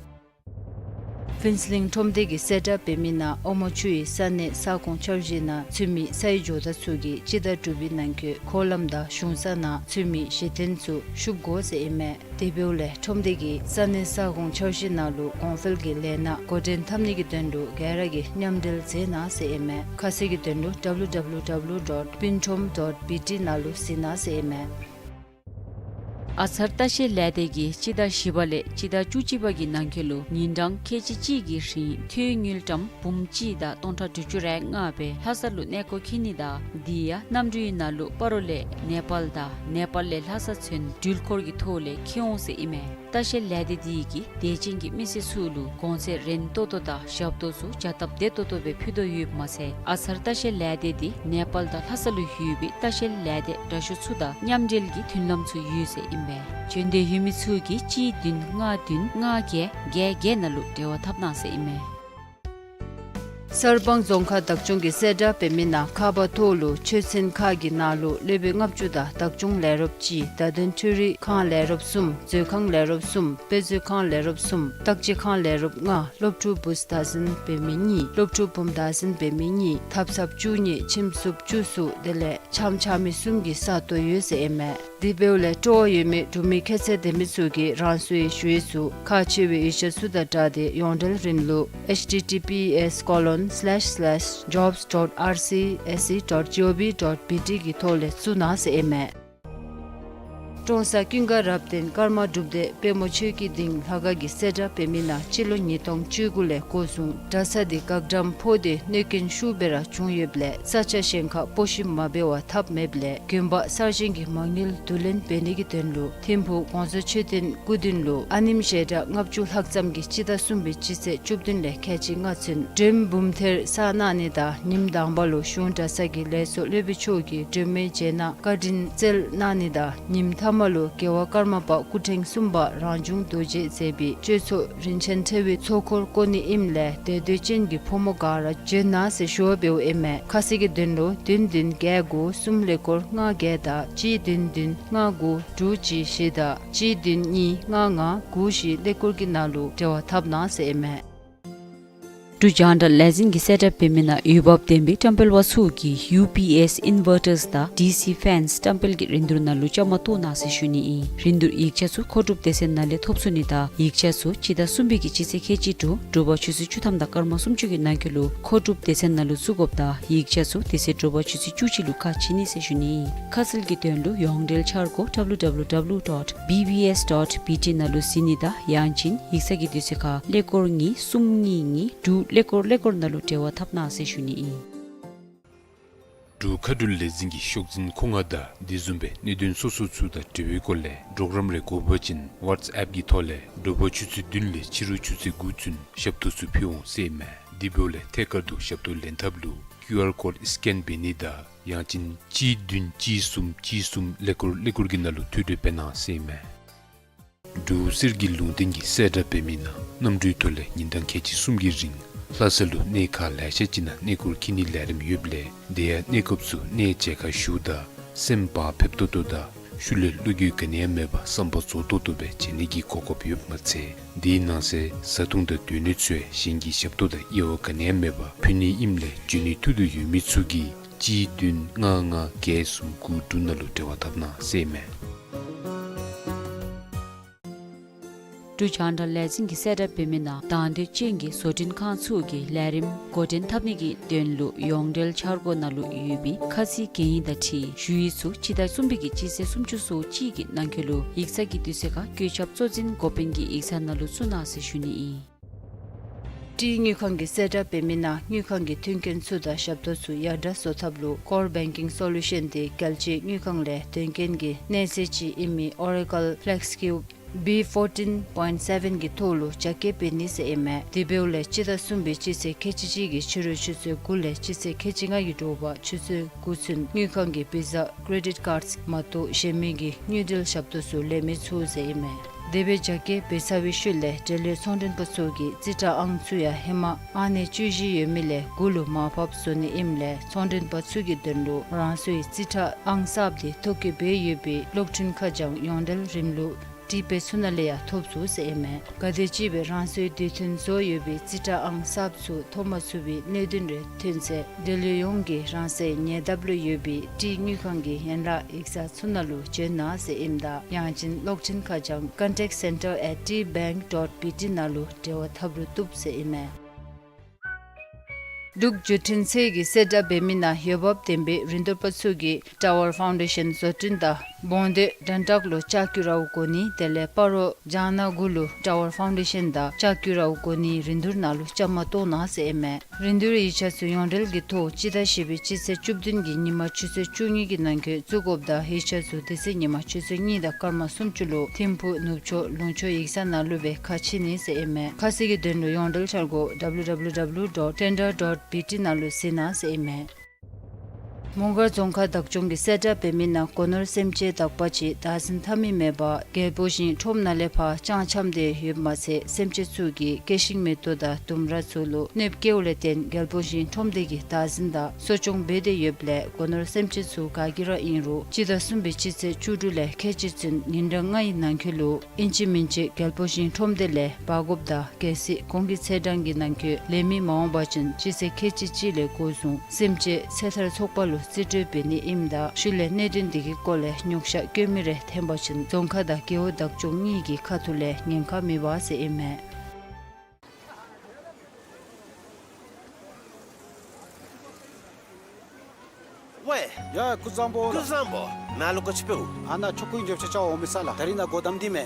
ཕུན་ཚོགས་གླིང་ཁྲོམ་སྡེ་གིས་གསལ་བསྒྲགས་འབད་མི་ནང་ཨོ་མོ་ཆུ་ཡི་ས་གནས་ས་ཁོངས་འཆར་གཞི་ནང་ཚུད་མི་སའི་ཇོ་བདག་ཚུ་གིས་སྤྱི་ཟླ་དྲུག་པའི་ནང་འཁོད་འཁོར་ལམ་དང་གཞུང་ས་ནང་ཚུད་མི་གཞི་རྟེན་ཚུ་བཤུབ་དགོ་ཟེར་ཨིན་མས། དེ་འབདཝ་ལས་ཁྲོམ་སྡེ་གིས་ས་གནས་ས་ཁོངས་འཆར་གཞི་ནང་ལུ་གོང་འཕེལ་གྱི་ལས་སྣ་འགོ་འདྲེན་འཐབ་ནི་གི་དོན་ལུ་ག་ར་གིས་མཉམ་འབྲེལ་མཛད་གནང་ཟེར་ཨིན་མས། ཁ་གསལ་གྱི་དོན་ལུ་W W W dot pinthrom dot B T ནང་ལུ་གཟིགས་གནང་ཟེར་ཨིན་མས། ཨ་ཚར་ལྟ་བཤལ་ལས་སྡེ་གིས་སྤྱི་ཟླ་བཞི་པ་ལས་སྤྱི་ཟླ་བཅུ་གཅིག་པ་གི་ནང་འཁོད་ལུ་ཉིན་གྲངས་ཁལ་གཅིག་གཅིག་གི་རིང་ཐོན་དངུལ་ཀྲམ་འབུམ་གཅིག་དང་སྟོང་ཕྲག་དྲུག་ཅུ་རེ་ལྔ་སྦེ་ལྷ་ས་ལུ་གནས་སྐོར་འཁྱིད་ནི་དང་དེ་ཡང་གནམ་གྲུའི་ནང་ལུ་སྤ་རོ་ལས་ནེ་པཱལ་དང་ནེ་པཱལ་ལས་ལྷ་ས་ཚུན་འགྲུལ་འཁོར་གྱི་ཐོག་ལས་འཁྱིད་འོང་ཟེར་ཨིན་མས། ལྟ་བཤལ་ལས་སྡེ་འདི་གིས་དད་ཅན་གྱི་མི་སེར་ཚུ་ལུ་གོང་ཚད་རན་ཏོག་ཏོ་དང་ཞབས་ཏོག་ཚུ་བྱ་སྟབས་བདེ་ཏོག་ཏོ་སྦེ་ཕུལ་དོ་ཡོདཔ་མ་ཚད་ཨ་ཚར་ལྟ་བཤལ་ལས་སྡེ་འདི་ནེ་པཱལ་དང་ལྷ་ས་ལུ་ཡོད་པའི་ལྟ་བཤལ་ལས་སྡེ་འདྲ་ཤོས་ཚུ་དང་མཉམ་འབྲེལ་གྱི་མཐུན་ལམ་ཚུ་ཡོད་ཟེར་ཨིན་པས། འབྱོན་འདོད་ཡོད་མི་ཚུ་གིས་གཅིག་བདུན་ལྔ་བདུན་ལྔ་བརྒྱད་བརྒྱད་བརྒྱད་ནང་ལུ་འབྲེལ་བ་འཐབ་གནང་ཟེར་ཨིན་མས། གསར་སྤང་རྫོང་ཁག་བདག་སྐྱོང་གིས་གསལ་བསྒྲགས་འབད་མི་ནང་ཁ་པར་ཐོག་ལུ་ཆོས་ཚན་ཁག་གི་ནང་ལུ་སློབ་དཔོན་ལྔ་བཅུ་དང་བདག་སྐྱོང་ལས་རོགསཔ་གཅིག་བརྡ་དོན་འཕྲུལ་རིག་ཁང་ལས་རོགསཔ་གསུམ་མཛོད་ཁང་ལས་རོགསཔ་གསུམ་དཔེ་མཛོད་ཁང་ལས་རོགསཔ་གསུམ་བརྟག་དཔྱད་ཁང་ལས་རོགསཔ་ལྔ་སློབ་ཕྲུག་བུཚ་བདག་འཛིན་འབད་མི་གཉིས་སློབ་ཕྲུག་བུམོ་བདག་འཛིན་འབད་མི་གཉིས་ཐབ་ཚངཔ་བཅུ་གཉིས་ཁྱིམ་སྲུབས་བཅུ་གསུམ་དེ་ལས་འཆམ་འཆམ་མི་གསུམ་གྱི་ས་སྟོང་ཡོད་ཟེར་ཨིན་མས། དེ་འབདཝ་ལས་སྤྲོ་བ་ཡོད་མི་འབྲུག་མི་ཁྱད་ཚད་ལྡན་མི་ཚུ་གིས་རང་སོའི་ཞུ་ཡིག་ཚུ་ཁག་ཆེ་བའི་ཡིག་ཆ་ཚུ་དང་སྦྲགས་ཏེ་ཡོངས་འབྲེལ་རིམ་ལུགས་H T T P S colon slash slash jobs dot R C S E dot G O V dot B T གི་ཐོག་ལས་བཙུགས་གནང་ཟེར་ཨིན་མས། ཀྲོང་གསར་ཀུན་དགའ་རབ་བརྟན་ཀརྨ་སྒྲུབ་སྡེ་དཔལ་མོ་ཆོས་ཀྱི་སྡིངས་ལྷ་ཁང་གིས་གསལ་བསྒྲགས་འབད་མི་ནང་སྤྱི་ལོ་ཉིས་སྟོང་བཅུ་དགུ་ལས་འགོ་བཟུང་གྲྭ་ཚང་འདི་བཀག་དམ་ཕོག་སྟེ་གནོད་རྐྱེན་ཤུགས་སྦེ་ར་བྱུང་ཡོདཔ་ལས་ས་ཆ་གཞན་ཁར་སྤོ་བཤུད་མ་འབད་བར་འཐབ་མེདཔ་ལས་དགོན་པ་གསར་བཞེངས་ཀྱི་མ་དངུལ་བསྡུ་ལེན་འབད་ནི་གི་དོན་ལུ་ཐིམ་ཕུག་གོང་ས་མཆོད་རྟེན་སྐུ་མདུན་ལུ་ཨ་ནེམོ་ཞལ་གྲངས་ལྔ་བཅུ་ལྷག་ཙམ་གྱིས་སྤྱི་ཟླ་གསུམ་པའི་སྤྱི་ཚེས་བཅུ་བདུན་ལས་ཁལ་གཅིག་ལྔ་ཚུན་མགྲོནམ་འབུམ་ཐེར་བསག་གནང་ནི་དང་ཉིནམ་དང་པ་ལུ་གཞུང་གྲྭ་ཚང་གི་ལས་ཚོགས་སློབ་དཔོན་མཆོག་གིས་མགྲོནམ་མཇལ་གནང་བཀའ་དྲིན་སྩལ་གནང་ནི་དང་ཉིནམ་ཐ་མ་ལུ་རྒྱལ་བ་ཀརྨ་པ་སྐུ་ཕྲེང་གསུམ་པ་རང་བྱུང་རྡོ་རྗེས་མཛད་པའི་གཅོད་ཚོགས་རིན་ཆེན་ཕྲེང་བའི་ཚོགས་འཁོར་བསྐོར་ནི་ཨིནམ་ལས་དད་འདོད་ཅན་གྱི་ཕོ་མོ་ག་ར་འབྱོན་གནང་ཟེར་ཞུ་བ་འབདཝ་ཨིན་མས། ཁ་གསལ་གྱི་དོན་ལུ་བདུན་བདུན་བརྒྱད་དགུ་གསུམ་ཀླད་ཀོར་ལྔ་བརྒྱད་དང་གཅིག་བདུན་བདུན་ལྔ་དགུ་དྲུག་གཅིག་བཞི་དང་གཅིག་བདུན་གཉིས་ལྔ་ལྔ་དགུ་བཞི་ཀླད་ཀོར་གྱི་ནང་ལུ་འབྲེལ་བ་འཐབ་གནང་ཟེར་ཨིན་མས། འབྲུག་རྒྱང་བསྒྲགས་ལས་འཛིན་གྱིས་གསལ་བསྒྲགས་འབད་མི་ནང་འོས་འབབ་ལྡན་པའི་བཀྲམ་སྤེལ་པ་ཚུ་གིས་ཡུ་པི་ཨེསི་ཨིན་ཝར་ཊརསི་དང་ཌི་སི་ཕེནསི་བཀྲམ་སྤེལ་གྱི་རིན་བསྡུར་ནང་ལུ་བཅའ་མར་གཏོགས་གནང་ཟེར་ཞུ་ནི་ཨིན། རིན་བསྡུར་ཡིག་ཆ་ཚུ་མཁོ་སྒྲུབ་སྡེ་ཚན་ནང་ལས་ཐོབ་ཚུགས་ནི་དང་ཡིག་ཆ་ཚུ་སྤྱི་ཟླ་གསུམ་པའི་གི་སྤྱི་ཚེས་ཁལ་གཅིག་དྲུག་དྲོ་པ་ཆུ་ཚོད་བཅུ་ཐམ་དང་སྐར་མ་སུམ་ཅུ་གི་ནང་འཁོད་ལུ་མཁོ་སྒྲུབ་སྡེ་ཚན་ནང་ལུ་བཙུགས་དགོཔ་དང་ཡིག་ཆ་ཚུ་དེ་ཚེ་དྲོ་པ་ཆུ་ཚོད་བཅུ་གཅིག་ལུ་ཁ་ཕྱེ་ནི་ཟེར་ཞུ་ནི་ཨིན། ཁ་གསལ་གྱི་དོན་ལུ་ཡོངས་འབྲེལ་འཆར་སྒོ་W W W dot B B S dot B T ནང་ལུ་གཟིགས་ནི་དང་ཡང་ཅིན་ཡིག་ཚང་གི་དུས་ཚོད་ཁར་ཀླད་ཀོར་གཉིས་གསུམ་གཉིས་གཉིས་དྲུག་ཀླད་ཀོར་ཀླད་ཀོར་ནང་ལུ་འབྲེལ་བ་འཐབ་གནང་ཟེར་ཞུ་ནི་ཨིན། འབྲུག་མཁའ་འགྲུལ་ལས་འཛིན་གྱི་ཤོག་འཛིན་ཁོ་ང་དང་དེ་བཟུམ་སྦེ་གནད་དོན་སོ་སོ་ཚུ་དང་འབྲེལ་བའི་སྐོར་ལས་གྲོགས་རམ་རེ་དགོ་པ་ཅིན་ཝཊས་ཨེཔ་གི་ཐོག་ལས་དྲོ་པ་ཆུ་ཚོད་བདུན་ལས་ཕྱི་རུ་ཆུ་ཚོད་དགུ་ཚུན་ཞབས་ཏོག་ཚུ་ཕུལ་འོང་ཟེར་ཨིན་མས། དེ་འབདཝ་ལས་ཐད་ཀར་དུ་ཞབས་ཏོག་ལེན་ཐབས་ལུ་ཀིའུ་ཨར་ཀོཌ་སི་ཀེན་འབད་ནི་དང་ཡང་ཅིན་གཅིག་བདུན་གཅིག་གསུམ་གཅིག་གསུམ་ཀླད་ཀོར་ཀླད་ཀོར་གྱི་ནང་ལུ་ཐོས་གྲོལ་འབད་གནང་ཟེར་ཨིན་མས། འབྲུག་གསེར་གྱི་ལུང་བསྟན་གྱི་གསལ་བསྒྲགས་འབད་མི་ནང་གནམ་གྲུའི་ཐོག་ལས་ཉིན་གྲངས་ཁལ་གཅིག་གསུམ་གྱི་རིང་ལྷ་ས་ལུ་གནས་ཁག་ལེ་ཤ་ཅིག་ནང་གནས་སྐོར་འཁྱིད་ནིའི་ལས་རིམ་ཡོདཔ་ལས་དེ་ཡང་གནས་སྐབས་སུ་གནས་མཇལ་ཁ་ཞུཝ་ད་སེམས་བག་ཕེབས་ཏོག་ཏོ་དང་ཤུལ་ལས་བློ་འགྱོད་ག་ནི་ཡང་མེད་པར་བསམ་པ་རྫོགས་ཏོག་ཏོ་སྦེ་མཇལ་ནི་གི་གོ་སྐབས་ཡོདཔ་མ་ཚད་དེའི་ནང་གསེས་བཟའ་འཐུང་དང་སྡོད་གནས་ཚུ་ཡང་གཞན་གྱི་ཞབས་ཏོག་དང་དབྱེ་བ་ག་ནི་ཡང་མེད་པར་ཕུལ་ནི་ཨིནམ་ལས་འབྱོན་ནིའི་ཐུགས་འདོད་ཡོད་མི་ཚུ་གིས་གཅིག་བདུན་ལྔ་ལྔ་བརྒྱད་གསུམ་དགུ་དྲུག་ནང་ལུ་འབྲེལ་བ་འཐབ་གནང་ཟེར་ཨིན་མས། འབྲུག་རྒྱང་བསྒྲགས་ལས་འཛིན་གྱི་གསལ་བསྒྲགས་འབད་མི་ནང་དང་འདོད་ཅན་གྱི་བཟོ་སྐྲུན་ཁང་ཚུ་གིས་ལས་རིམ་འགོ་འདྲེན་འཐབ་ནི་གི་དོན་ལུ་ཡོངས་འབྲེལ་འཆར་སྒོ་ནང་ལུ་ཡོད་པའི་ཁ་ཚིག་གན་ཡིག་དང་འཁྲིལ་ཞུ་ཡིག་ཚུ་སྤྱི་ཟླ་གསུམ་པའི་གི་སྤྱི་ཚེས་སུམ་ཅུ་སོ་གཅིག་གི་ནང་འཁོད་ལུ་ཡིག་ཚང་གི་དུས་ཚོད་ཁར་བཀོད་ཁྱབ་གཙོ་འཛིན་འགོ་དཔོན་གྱི་ཡིག་ཚང་ནང་ལུ་བཙུགས་གནང་ཟེར་ཞུ་ནི་ཨིན། ཏི་དངུལ་ཁང་གི་གསལ་བསྒྲགས་འབད་མི་ནང་དངུལ་ཁང་གི་མཐུན་རྐྱེན་ཚུ་དང་ཞབས་ཏོག་ཚུ་ཡར་དྲག་བཟོ་ཐབས་ལུ་Core Banking Solution དེ་རྒྱལ་སྤྱིའི་དངུལ་ཁང་ལས་དོན་རྐྱེན་གྱི་གནས་ཚད་ཅིག་ཨིན་མི་Oracle FlexCube B fourteen point seven གི་ཐོག་ལུ་རྒྱ་སྐྱེད་འབད་ནི་ཟེར་ཨིན་མས། དེ་འབདཝ་ལས་སྤྱི་ཟླ་གསུམ་པའི་སྤྱི་ཚེས་ཁལ་གཅིག་གཅིག་གི་ཕྱི་རུ་ཆུ་ཚོད་དགུ་ལས་སྤྱི་ཚེས་ཁལ་གཅིག་ལྔ་གི་དྲོ་པ་ཆུ་ཚོད་དགུ་ཚུན་དངུལ་ཁང་གི་Visa Credit Cards མ་གཏོགས་གཞན་མི་གི་དངུལ་འབྲེལ་ཞབས་ཏོག་ཚུ་ལེན་མི་ཚུགས་ཟེར་ཨིན་མས། དེ་སྦེ་རྒྱ་སྐྱེད་འབད་ཚར་བའི་ཤུལ་ལས་འབྲེལ་ཡོད་ཚོང་མགྲོན་པ་ཚུ་གིས་རྩིས་ཁྲ་ཨང་ཚུ་ཡང་ཧེ་མ་ཨ་ནེམ་སྤྱོད་བཞིན་ཡོད་མི་ལས་གུ་ལུ་མར་ཕབ་བཟོ་ནི་ཨིནམ་ལས་ཚོང་མགྲོན་པ་ཚུ་གི་དོན་ལུ་རང་སོའི་རྩིས་ཁྲ་ཨང་གསརཔ་དེ་ཐོ་བཀོད་འབད་ཡོད་པའི་གློག་འཕྲིན་ཁ་བྱང་ཡོངས་འབྲེལ་རིམ་ལུགས་བྲིས་པའི་ཚུ་ནང་ལས་ཡང་ཐོབ་ཚུགས་ཟེར་ཨིན་མས། ག་དེམ་ཅིག་སྦེ་རང་སོའི་དུས་མཐུན་བཟོ་ཡོད་པའི་རྩིས་ཁྲ་ཨང་གསརཔ་ཚུ་ཐོབ་མ་ཚུགས་པའི་གནད་དོན་རེ་ཐོན་ཚེ་འབྲེལ་ཡོད་ཡོངས་ཀྱིས་རང་སོའི་ཉེ་འདབས་ལུ་ཡོད་པའི་ཏི་དངུལ་ཁང་གི་ཡན་ལག་ཡིག་ཚང་ཚུ་ནང་ལུ་བྱོན་གནང་ཟེར་ཨིནམ་ད་ཡང་ཅིན་གློག་འཕྲིན་ཁ་བྱང་contact center at T bank dot B T ནང་ལུ་འབྲེལ་བ་འཐབ་རུང་བཏུབ་ཟེར་ཨིན་མས། འབྲུག་བརྒྱུད་འཕྲིན་ཚད་ཀྱི་གསལ་བསྒྲགས་འབད་མི་ནང་འོས་འབབ་ལྡན་པའི་རིན་བསྡུར་པ་ཚུ་གིས་Tower Foundation བཟོ་སྐྲུན་དང་བོང་སྟོད་དོན་དག་ལུ་ལྕགས་ཀྱུ་རཝ་གོ་ནི་དེ་ལས་སྤ་རོ་ལྕང་ནག་གུ་ལུ་Tower Foundation དང་ལྕགས་ཀྱུ་རཝ་གོ་ནིའི་རིན་བསྡུར་ནང་ལུ་བཅའ་མར་གཏོགས་གནང་ཟེར་ཨིན་མས། རིན་བསྡུར་ཡིག་ཆ་ཚུ་ཡོངས་འབྲེལ་གྱི་ཐོག་སྤྱི་ཟླ་བཞི་པའི་སྤྱི་ཚེས་བཅུ་བདུན་གྱི་ཉིན་མ་ཆུ་ཚོད་བཅུ་གཉིས་ཀྱི་ནང་འཁོད་བཙུགས་དགོཔ་དང་ཡིག་ཆ་ཚུ་དེ་ཚེ་ཉིན་མ་ཆུ་ཚོད་གཉིས་དང་སྐར་མ་སུམ་ཅུ་ལུ་ཐིམ་ཕུག་ནུབ་ཕྱོགས་ལུང་ཕྱོགས་ཡིག་ཚང་ནང་ལུ་སྦེ་ཁ་ཕྱེ་ནི་ཟེར་ཨིན་མས། ཁ་གསལ་གྱི་དོན་ལུ་ཡོངས་འབྲེལ་འཆར་སྒོ་www dot tender dot bt ནང་ལུ་གཟིགས་གནང་ཟེར་ཨིན་མས། མོང་སྒར་རྫོང་ཁག་བདག་སྐྱོང་གི་གསལ་བསྒྲགས་འབད་མི་ནང་སྒོ་ནོར་སེམས་ཅན་དག་པ་ཅིག་བདག་འཛིན་འཐབ་མི་མེད་པར་རྒྱལ་པོ་ཞིང་ཁྲོམ་ནང་ལས་ཕར་ལྕང་འཁྱམས་ཏེ་ཡོདཔ་མ་ཚད་སེམས་ཅན་ཚུ་གིས་སྐྱེ་ཤིང་མེ་ཏོག་དང་ལྡུམ་ར་ཚུ་ལུ་གནོདཔ་བཀལཝ་ལས་བརྟེན་རྒྱལ་པོ་ཞིང་ཁྲོམ་སྡེ་གིས་བདག་འཛིན་དང་གསོ་སྐྱོང་འབད་དེ་ཡོདཔ་ལས་སྒོ་ནོར་སེམས་ཅན་ཚུ་ག་གིས་ར་ཨིན་རུང་སྤྱི་ཟླ་གསུམ་པའི་སྤྱི་ཚེས་བཅུ་དྲུག་ལས་ཁལ་གཅིག་ཚུན་ཉིན་གྲངས་ལྔའི་ནང་འཁོད་ལུ་ཨིན་ཅི་མིན་ཅི་རྒྱལ་པོ་ཞིང་ཁྲོམ་སྡེ་ལས་འབག་དགོཔ་དང་གལ་སྲིད་གོང་གི་ཚེས་གྲངས་ཀྱི་ནང་འཁོད་ལེན་མི་མ་འོང་པ་ཅིན་སྤྱི་ཚེས་ཁལ་གཅིག་གཅིག་ལས་འགོ་བཟུང་སེམས་ཅན་ཚེ་ཐར་ཚོགས་པ་ལུ་རྩིས་སྤྲོད་འབད་ནི་ཨིནམ་ད་ཤུལ་ལས་གནད་དོན་དེ་གི་སྐོར་ལས་ཉོགས་བཤད་བཀོད་མི་རེ་ཐོན་པ་ཅིན་རྫོང་ཁག་དང་རྒེད་འོག་བདག་སྐྱོང་གཉིས་ཀྱི་ཁ་ཐུག་ལས་ཉེན་ཁ་མེད་པ་ཟེར་ཨིན་མས། ཝའེ། ཡ་ཀུན་བཟང་པོ། ཀུན་བཟང་པོ། ནཱ་ལུ་ག་ཅི་འབདཝ། ཨ་ནཱ་ཆོ་ག་གི་འགྱོ་ཆ་ཅིག་འོང་མི་ས་ལགས། ད་རིས་ནཱ་སྒོ་བསྡམས་ཏེ་མས།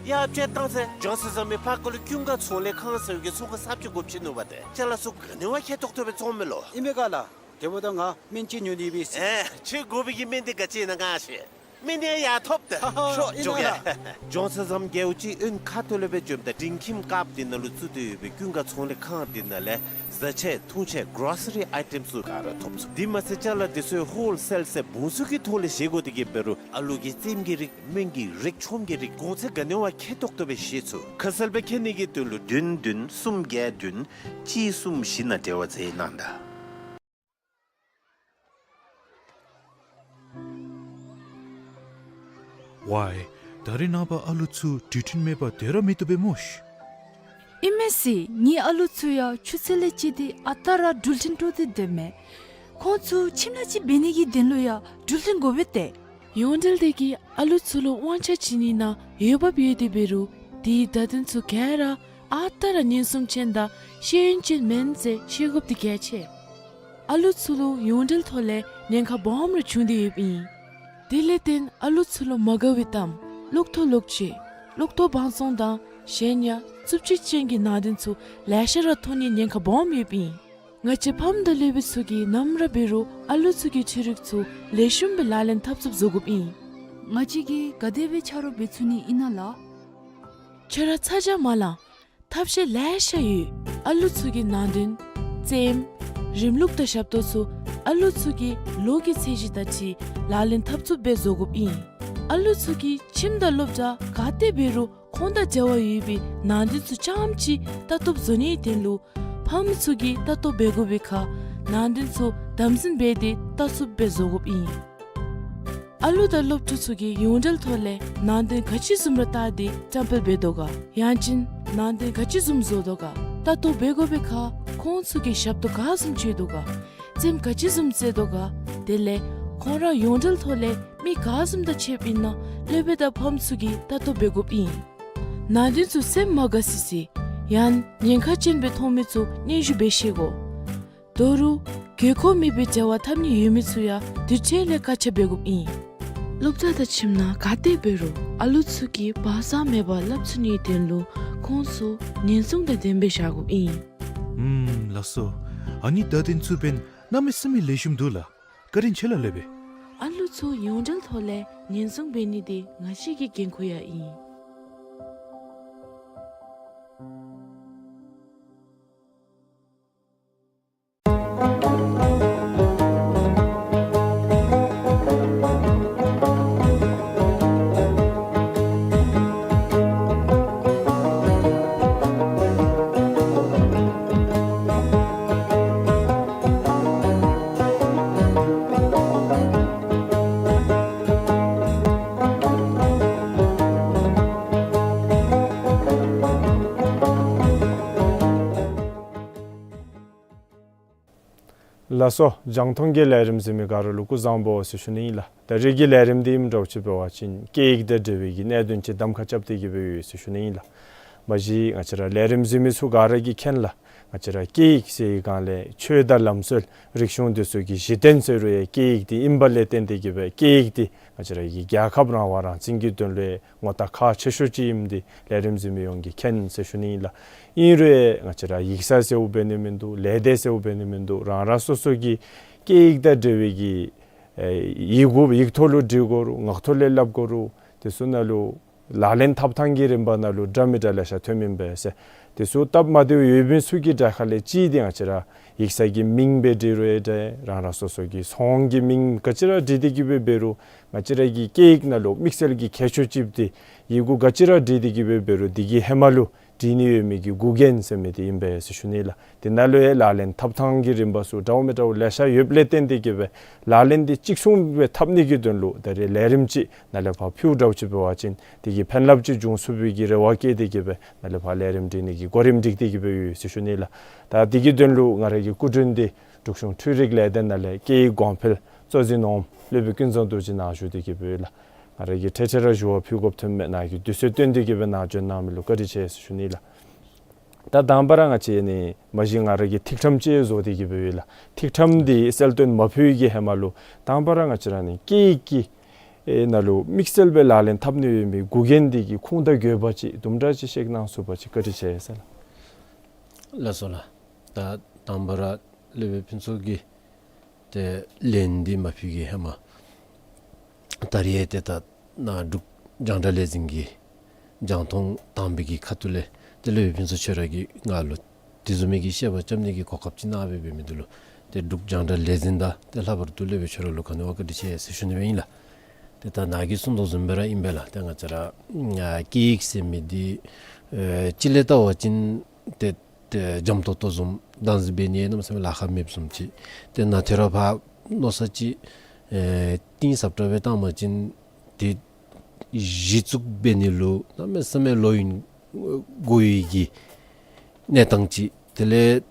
ཡ་དཔྱེ་བཏང་ཟེར། ཇོན་སན་ཟམ་མི་ཕར་ཁ་ལུ་ཀུན་དགའ་ཚོང་ལས་ཁང་ཟེར་བའི་གི་ཚོང་ཁང་གསརཔ་ཅིག་དགོཔ་ཅིག་ནུག་པ་ཏེ། ཅ་ལ་ཚུ་ག་ནི་བ་ཁེ་ཏོག་ཏོ་སྦེ་བཙོང་མས་ལོ། ཨིན་མས་ག་ལགས། དེ་འབདཝ་ད་ང་སྨན་ལྕེ་ཉོ་ནི་ཡོད་པས། ཨེ་ཁྱོད་དགོ་པའི་གི་སྨན་འདི་ག་ཅི་ཨིན་ན་ང་ཤེས། སྨན་འདི་ཡར་ཐོབ་ཏེ། ཧ་ཧ། ཤོག་ཨིན་ན་འགྱོ་གེ་ལགས། ཇོན་སན་ཟམ་རྒེད་འོག་གཅིག་གཡོན་ཁ་ཐུག་ལས་སྦེ་འཛོམས་ཏེ་སྒྲིང་ཁྱིམ་དཀརཔོ་འདི་ནང་ལུ་བཙུགས་ཏེ་ཡོད་པའི་ཀུན་དགའ་ཚོང་ལས་ཁང་འདི་ནང་ལས་བཟའ་ཆས་འཐུང་ཆས་གོ་རོ་སི་རི་ཨའི་ཊེམ་ཚུ་ག་ར་ཐོབ་ཚུགས། དེ་མ་ཚད་ཅ་ལ་འདི་ཚུ་ཧོལ་སེལ་ཟེར་བུན་ཚུགས་ཀྱི་ཐོག་ལས་བཞེས་དགོ་དེ་གིས་འབད་རུང་ཨ་ལུ་གི་རྩེདམོ་གི་རིགས་སྨན་གྱི་རིགས་ཆོམ་གྱི་རིགས་གོང་ཚད་ག་ནི་བ་ཁེ་ཏོག་ཏོ་སྦེ་བཞེས་ཚུགས། ཁ་གསལ་སྦེ་མཁྱེན་ནི་གི་དོན་ལུ་བདུན་བདུན་གསུམ་བརྒྱད་བདུན་གཅིག་གསུམ་བཞི་ནང་འབྲེལ་བ་མཛད་གནང་ད། ཝའེ། ད་རིས་ནངས་པ་ཨ་ལུ་ཚུ་འགྲུལ་འཕྲིན་མེད་པར་སྡོད་ར་མི་བཏུབ་པས་སྨོ་ཤིག། ཨིན་མས་ཟེར། ངེའི་ཨ་ལུ་ཚུ་ཡང་ཆུ་ཚོད་ལས་བཅད་དེ་ཨ་རྟག་ར་འགྲུལ་འཕྲིན་དཀྲོག་སྟེ་སྡོདཔ་མས། ཁོང་ཚུ་ཁྱིམ་ནང་ཅིག་འབད་ནི་གི་དོན་ལུ་ཡང་འགྲུལ་འཕྲིན་དགོ་པས་ཏེ། ཡོངས་འབྲེལ་དེ་གིས་ཨ་ལུ་ཚུ་ལུ་དབང་ཆ་བྱིན་ནི་ནང་འོས་འབབ་ཡོད་དེ་འབད་རུང་དེའི་བརྡ་དོན་ཚུ་ག་ར་ཨ་རྟག་ར་ཉན་སྲུང་ཅན་དང་ཤེས་ཡོན་ཅན་མེན་ཟེར་ཤེས་དགོཔ་འདི་གལ་ཆེ། ཨ་ལུ་ཚུ་ལུ་ཡོངས་འབྲེལ་ཐོག་ལས་ཉེན་ཁ་སྦོམ་རེ་བྱུང་སྟེ་ཡོདཔ་ཨིན། དེ་ལས་བརྟེན་ཨ་ལུ་ཚུ་ལུ་མ་དགའ་བའི་གཏམ་ལོག་མཐོ་ལོག་ཆེ་ལོག་མཐོ་བང་བཙོང་དང་གཞན་ཡང་རྩུབ་སྤྱོད་ཅན་གྱི་ནང་དོན་ཚུ་ལེ་ཤ་ར་མཐོང་ནིའི་ཉེན་ཁ་སྦོམ་ཡོདཔ་ཨིན། ང་བཅས་ཕམ་དང་སློབ་དཔོན་ཚུ་གིས་ནམ་ར་འབད་རུང་ཨ་ལུ་ཚུ་གི་འཕྲུལ་རིག་ཚུ་ལེགས་ཤོམ་སྦེ་ལག་ལེན་འཐབ་ཚུགསཔ་བཟོ་དགོཔ་ཨིན། ང་བཅས་ཀྱིས་ག་དེ་སྦེ་ཆ་རོགས་འབད་ཚུགས་ནི་ཨིན་ན་ལགས། ཁྱོད་ར་ཚ་གྱང་མ་ལང་། ཐབས་ཤེས་ལེ་ཤ་ཡོད། ཨ་ལུ་ཚུ་གི་ནང་དོན་རྩེདམོ་རིམ་ལུགས་དང་ཞབས་ཏོག་ཚུ་ཨ་ལུ་ཚུ་གི་ལོ་གི་ཚད་གཞི་དང་འཁྲིལ་ལག་ལེན་འཐབ་ཚུགསཔ་སྦེ་བཟོ་དགོཔ་ཨིན། ཨ་ལུ་ཚུ་གིས་ཁྱིམ་དང་སློབ་གྲྭ་ག་ཏེ་འབད་རུང་ ཁོང་དང་འབྲེལ་བ་ཡོད་པའི་ནང་དོན་ཚུ་རྐྱངམ་ཅིག་ལྟ་རྟོག་བཟོ་ནིའི་དོན་ལུ་ཕམ་ཚུ་གིས་ལྟ་རྟོག་འབད་དགོ་པའི་ཁར་ནང་དོན་ཚུ་དམ་འཛིན་འབད་དེ་ལྟ་ཚུགསཔ་སྦེ་བཟོ་དགོཔ་ཨིན། ཨ་ལུ་དང་སློབ་ཕྲུག་ཚུ་གིས་ཡོངས་འབྲེལ་ཐོག་ལས་ནང་དོན་ག་ཅི་བཟུམ་ར་བལྟ་སྟེ་བཀྲམ་སྤེལ་འབད་དོ་ག། ཡང་ཅིན་ནང་དོན་ག་ཅི་བཟུམ་བཟོ་དོ་ག། ལྟ་རྟོག་འབད་དགོ་པའི་ཁར་ཁོང་ཚུ་གིས་ཞབས་ཏོག་ག་བཟུམ་སྤྱོད་དོ་ག། རྩེདམོ་ག་ཅི་བཟུམ་རྩེ་དོ་ག། དེ་ལས་ཁོང་ར་ཡོངས་འབྲེལ་ཐོག་ལས་མི་ག་བཟུམ་དང་ཕྱདཔ་ཨིན་ན་སློབ་དཔོན་དང་ཕམ་ཚུ་གིས་ལྟ་རྟོག་འབད་དགོཔ་ཨིན། ནང་དོན་ཚུ་སེམས་མ་དགའ་སི་སི་ཡང་ཉེན་ཁ་ཅན་སྦེ་མཐོང་མི་ཚུ་སྙན་ཞུ་འབད་ཤེས་དགོ། ད་རུང་དགོས་མཁོ་མེད་པའི་འབྲེལ་བ་འཐབ་ནི་ཡོད་མི་ཚུ་ཡང་དུས་ཅི་ལས་བཀག་ཆ་འབད་དགོཔ་ཨིན། སློབ་གྲྭ་དང་ཁྱིམ་ནང་ག་ཏེ་འབད་རུང་ཨ་ལུ་ཚུ་གིས་བག་ཚ་མེད་པར་སླབ་ཚུགས་ནིའི་དོན་ལུ་ཁོང་ཚུ་ཉེན་སྲུང་དང་ལྡནམ་སྦེ་བཞག་དགོཔ་ཨིན། ཨུམ་ལགས་སོ། ཨ་ནི་བརྡ་དོན་ཚུ་འབདན་གནམ་མེད་ས་མེད་ལེགས་ཤོམ་འདུག་ལགས། བཀའ་དྲིན་ཆེ་ལགས་སློབ་དཔོན། ཨ་ལུ་ཚུ་ཡོངས་འབྲེལ་ཐོག་ལས་ཉེན་སྲུང་འབད་ནི་འདི་ང་བཅས་ཀྱི་འགན་ཁུར་ཡང་ཨིན། ལགས་སོ། རྒྱང་མཐོང་གི་ལས་རིམ་གཟིགས་མི་ག་ར་ལུ་སྐུ་གཟུགས་བཟང་པོ་ཟེར་ཞུ་ནི་ཨིན་ལགས། ད་རེས་ཀྱི་ལས་རིམ་འདི་ཨིནམ་འདྲཝ་ཅིག་འབད་བ་ཅིན་སྐད་ཡིག་དང་འབྲེལ་བའི་གི་གནད་དོན་ཅིག་གདམ་ཁ་རྐྱབ་སྟེ་གི་སྦེ་ཡོད་ཟེར་ཞུ་ནི་ཨིན་ལགས། མ་གཞི་ང་བཅས་ར་ལས་རིམ་གཟིགས་མི་ཚུ་ག་ར་གིས་མཁྱེན་ལགས། ང་བཅས་ར་སྐད་ཡིག་ཟེར་བའི་སྒང་ལས་ཆོས་དང་ལམ་སྲོལ་རིག་གཞུང་འདི་ཚུ་གི་གཞི་རྟེན་ཟེར་རུང་ཡང་སྐད་ཡིག་འདི་ཨིན་པ་ལས་བརྟེན་ཏེ་གི་སྦེ་སྐད་ཡིག་འདི་ང་བཅས་ར་གི་རྒྱལ་ཁབ་རང་དབང་རང་བཙན་གྱི་དོན་ལུ་ཡང་ངོ་རྟགས་ཁག་ཆེ་ཤོས་ཅིག་ཨིནམ་འདི་ལས་རིམ་གཟིགས་མི་ཡོངས་ཀྱིས་མཁྱེན་ཟེར་ཞུ་ནི་ཨིན་ལགས། ཨིན་རུང་ཡང་ང་བཅས་ར་ཡིག་ཚང་ཟེརཝ་འབད་ནི་མིན་འདུག། ལས་སྡེ་ཟེརཝ་འབད་ནི་མིན་འདུག། རང་རང་སོ་སོ་གི་སྐད་ཡིག་དང་འབྲེལ་བའི་གི་ཨེ་ཡི་གུ་ཡིག་ཐོག་ལུ་འབྲི་དགོ་རུང་ངག་ཐོག་ལས་སླབ་དགོ་རུང་དེ་ཚུ་ནང་ལུ་ལག་ལེན་འཐབ་ཐངས་ཀྱི་རིམ་པ་ནང་ལུ་འདྲ་མི་འདྲ་ལེ་ཤ་ཐོནམ་ཨིན་པས་ཟེར། དེ་ཚུ་སྟབས་མ་བདེཝ་ཡོད་མི་ཚུ་གི་གྲས་ཁ་ལས་གཅིག་འདི་ང་བཅས་ར་ཡིག་ཚང་གི་མིང་སྦེ་འབྲི་རུང་ཡང་འདྲ། རང་རང་སོ་སོ་གི་ཚོང་གི་མིང་ག་ཅི་ར་འབྲི་སྟེ་གི་སྦེ་འབད་རུང་ང་བཅས་ར་གི་སྐད་ཡིག་ནང་ལུ་དམིགས་བསལ་གྱི་ཁྱད་ཆོས་ཅིག་འདི་ཡི་གུ་ག་ཅི་ར་འབྲི་སྟེ་གི་སྦེ་འབད་རུང་འདི་གི་ཧེ་མ་ལུ་བྲིས་ནི་ཡོད་མི་གི་འགོག་རྐྱེན་ཟེར་མི་འདི་ཨིན་པས་ཟེར་ཞུ་ནི་ལགས། དེ་ནང་ལུ་ཡང་ལག་ལེན་འཐབ་ཐངས་ཀྱི་རིམ་པ་ཚུ་འདྲཝ་མི་འདྲཝ་ལེ་ཤ་ཡོདཔ་ལས་བརྟེན་ཏེ་གི་སྦེ་ལག་ལེན་འདི་གཅིག་མཚུངས་སྦེ་འཐབ་ནི་གི་དོན་ལུ་ད་རེས་ལས་རིམ་ཅིག་ནཱ་ལས་ཕར་ཕུལཝ་འདྲཝ་ཅིག་འབད་བ་ཅིན་དེ་གིས་ཕན་རླབས་ཅིག་འབྱུང་ཚུགས་པའི་གི་རེ་བ་བསྐྱེད་དེ་གི་སྦེ་ནཱ་ལས་ཕར་ལས་རིམ་སྒྲིག་ནི་གི་གོ་རིམ་སྒྲིག་སྟེ་གི་སྦེ་ཡོད་ཟེར་ཞུ་ནི་ལགས། ད་དེ་གི་དོན་ལུ་ང་ར་གི་སྐུ་མགྲོན་འདི་འབྲུག་གཞུང་འཕྲུལ་རིག་ལས་སྡེ་ནང་ལས་སྐད་ཡིག་གོང་འཕེལ་གཙོ་འཛིན་འོགམ་སློབ་དཔོན་ཀུན་བཟང་རྡོ་རྗེ་ནཱ་བཞུགས་ཏེ་གི་སྦེ་ཡོད་ལགས། ང་ར་གིས་ཁྲེ་ཁྲེ་ར་ཞུ་བ་ཕུལ་དགོཔ་ཐོནམ་མས། ནཱ་གིས་དུས་ཚོད་བཏོན་ཏེ་གི་སྦེ་ནཱ་བྱོན་གནང་མི་ལུ་བཀའ་དྲིན་ཆེ་ཟེར་ཞུ་ནི་ལགས། ད་དང་པ་ར་ང་བཅས་ནི་མ་གཞི་ང་ར་གིས་ཐིག་ཕྲེང་ཅིག་བཟོ་སྟེ་གི་སྦེ་ཡོད་ལགས། ཐིག་ཕྲེང་འདི་གསལ་སྟོན་མ་ཕུལ་གྱི་ཧེ་མ་ལུ་དང་པ་ར་ང་བཅས་ར་ནི་སྐད་ཡིག་གི་ཨེ་ནང་ལུ་དམིགས་བསལ་སྦེ་ལག་ལེན་འཐབ་ནི་ཡོད་མི་འགོག་རྐྱེན་འདི་གི་ཁུངས་དང་དགོས་པ་ཅིག་དུམ་གྲ་ཅིག་བཤད་གནང་ཚུགས་པ་ཅིན་བཀའ་དྲིན་ཆེ་ཟེར་ལགས། ལགས་སོ་ལགས། ད་དང་པ་ར་སློབ་དཔོན་ཕུན་ཚོགས་ཀྱིས་ཏེ་ལན་འདི་མ་ཕུལ་གྱི་ཧེ་མ་ད་རེས་ཏེ་ད་ནཱ་འབྲུག་རྒྱང་བསྒྲགས་ལས་འཛིན་གྱི་རྒྱང་མཐོང་དང་པའི་གི་ཁ་ཐུག་ལས་ཏེ་སློབ་དཔོན་ཕུན་ཚོགས་ཁྱོད་ར་གིས་ང་ལུ་དེ་བཟུམ་མའི་གི་བཤད་པ་རྐྱབ་ནི་གི་གོ་སྐབས་ཅིག་གནང་སྦེ་འབད་མི་འདི་ལུ་ཏེ་འབྲུག་རྒྱང་བསྒྲགས་ལས་འཛིན་དང་ཏེ་ལྷག་པར་དུ་སློབ་དཔོན་ཁྱོད་ར་ལུ་ག་ནི་བ་བཀའ་དྲིན་ཆེ་ཟེར་ཞུ་ནི་སྦེ་ཨིན་ལགས། ཏེ་ད་ནཱ་གིས་གསུངས་དོ་བཟུམ་སྦེ་ར་ཨིན་པས་ལགས། ཏེ་ང་བཅས་ར་ཨ་སྐད་ཡིག་ཟེར་མི་འདི་ཨེ་སྤྱི་ལས་བལྟ་བ་ཅིན་ཏེ་ཏེ་འཇམ་ཏོང་ཏོ་བཟུམ་བདག་འཛིན་འབད་ནི་གནམ་མེད་ས་མེད་ལཱ་ཁག་མེདཔ་བཟུམ་ཅིག། ཏེ་ནཱ་ཐོ་རེ་ཕར་མནོ་བསམ་ཅིག་ཨེ་གཏིང་ཟབ་དྲགས་སྦེ་བཏང་བ་ཅིན་ཏེ་གཞི་བཙུགས་འབད་ནི་ལུ་གནམ་མེད་ས་མེད་ལོ་ཡུན་འགོར་བའི་གི་གནས་སྟངས་ཅིག། དེ་ལས་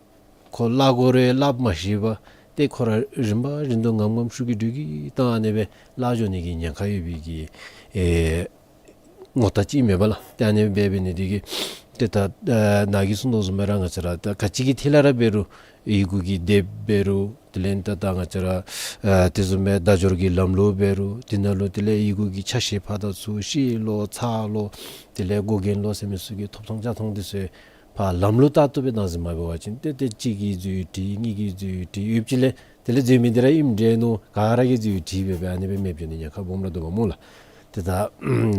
ཁོ་སླབ་དགོ་རུང་སླབ་མ་ཤེས་པར་ཏེ་ཁོ་ར་རིམ་པ་བཞིན་དུ་ངམ་ངམ་ཤུགས་ཀྱིས་འགྲུལ་གྱི་བཏང་ཨ་ནི་སྦེ་སླབ་འགྱོ་ནི་གི་ཉེན་ཁ་ཡོད་པའི་གི་ཨེ་ངོ་རྟགས་ཅིག་མེན་པ་ལགས། ཏེ་ཨ་ནི་སྦེ་འབད་ནི་འདི་གིས་ཏེ་ད་ཨ་ནཱ་གིས་གསུངས་དོ་བཟུམ་སྦེ་ར་ང་བཅས་ར་ད་ག་ཅི་གི་ཐད་ལས་ར་འབད་རུང་ཡི་གུ་གི་དེབ་འབད་རུང་དེ་ལས་ད་ད་ང་བཅས་ར་ཨ་དེ་བཟུམ་སྦེ་བརྡ་སྦྱོར་གྱི་ལམ་ལུགས་འབད་རུང་དེ་ནང་ལུ་དེ་ལས་ཡི་གུ་གི་ཆ་ཤས་ཕར་དང་ཚུར་ཤེས་ལོ་ཚར་ལོ་དེ་ལས་འགོག་རྐྱེན་ལོ་ཟེར་མི་ཚུ་གི་ཐོབ་ཐང་བཅའ་ཐང་དེ་ཚུ་ཕར་ལམ་ལུགས་ལྟར་དུ་སྦེ་བདག་འཛིན་མ་འབད་བ་ཅིན་ཏེ་ཏེ་གཅིག་གིས་འཛོལ་ཡི་འདྲ་གཉིས་ཀྱིས་འཛོལ་ཡི་འདྲ་ཡོདཔ་ཅིག་ལས་དེ་ལས་འཛོལ་མི་འདི་ར་ཨིནམ་འདྲས་མནོ་ག་ར་གིས་འཛོལ་ཡི་འདྲ་འབད་འབད་ཨ་ནི་སྦེ་མེདཔ་འགྱོ་ནི་ཉེན་ཁ་སྦོམ་ར་འདུག་པ་སྨོ་ལགས། ཏེ་ད་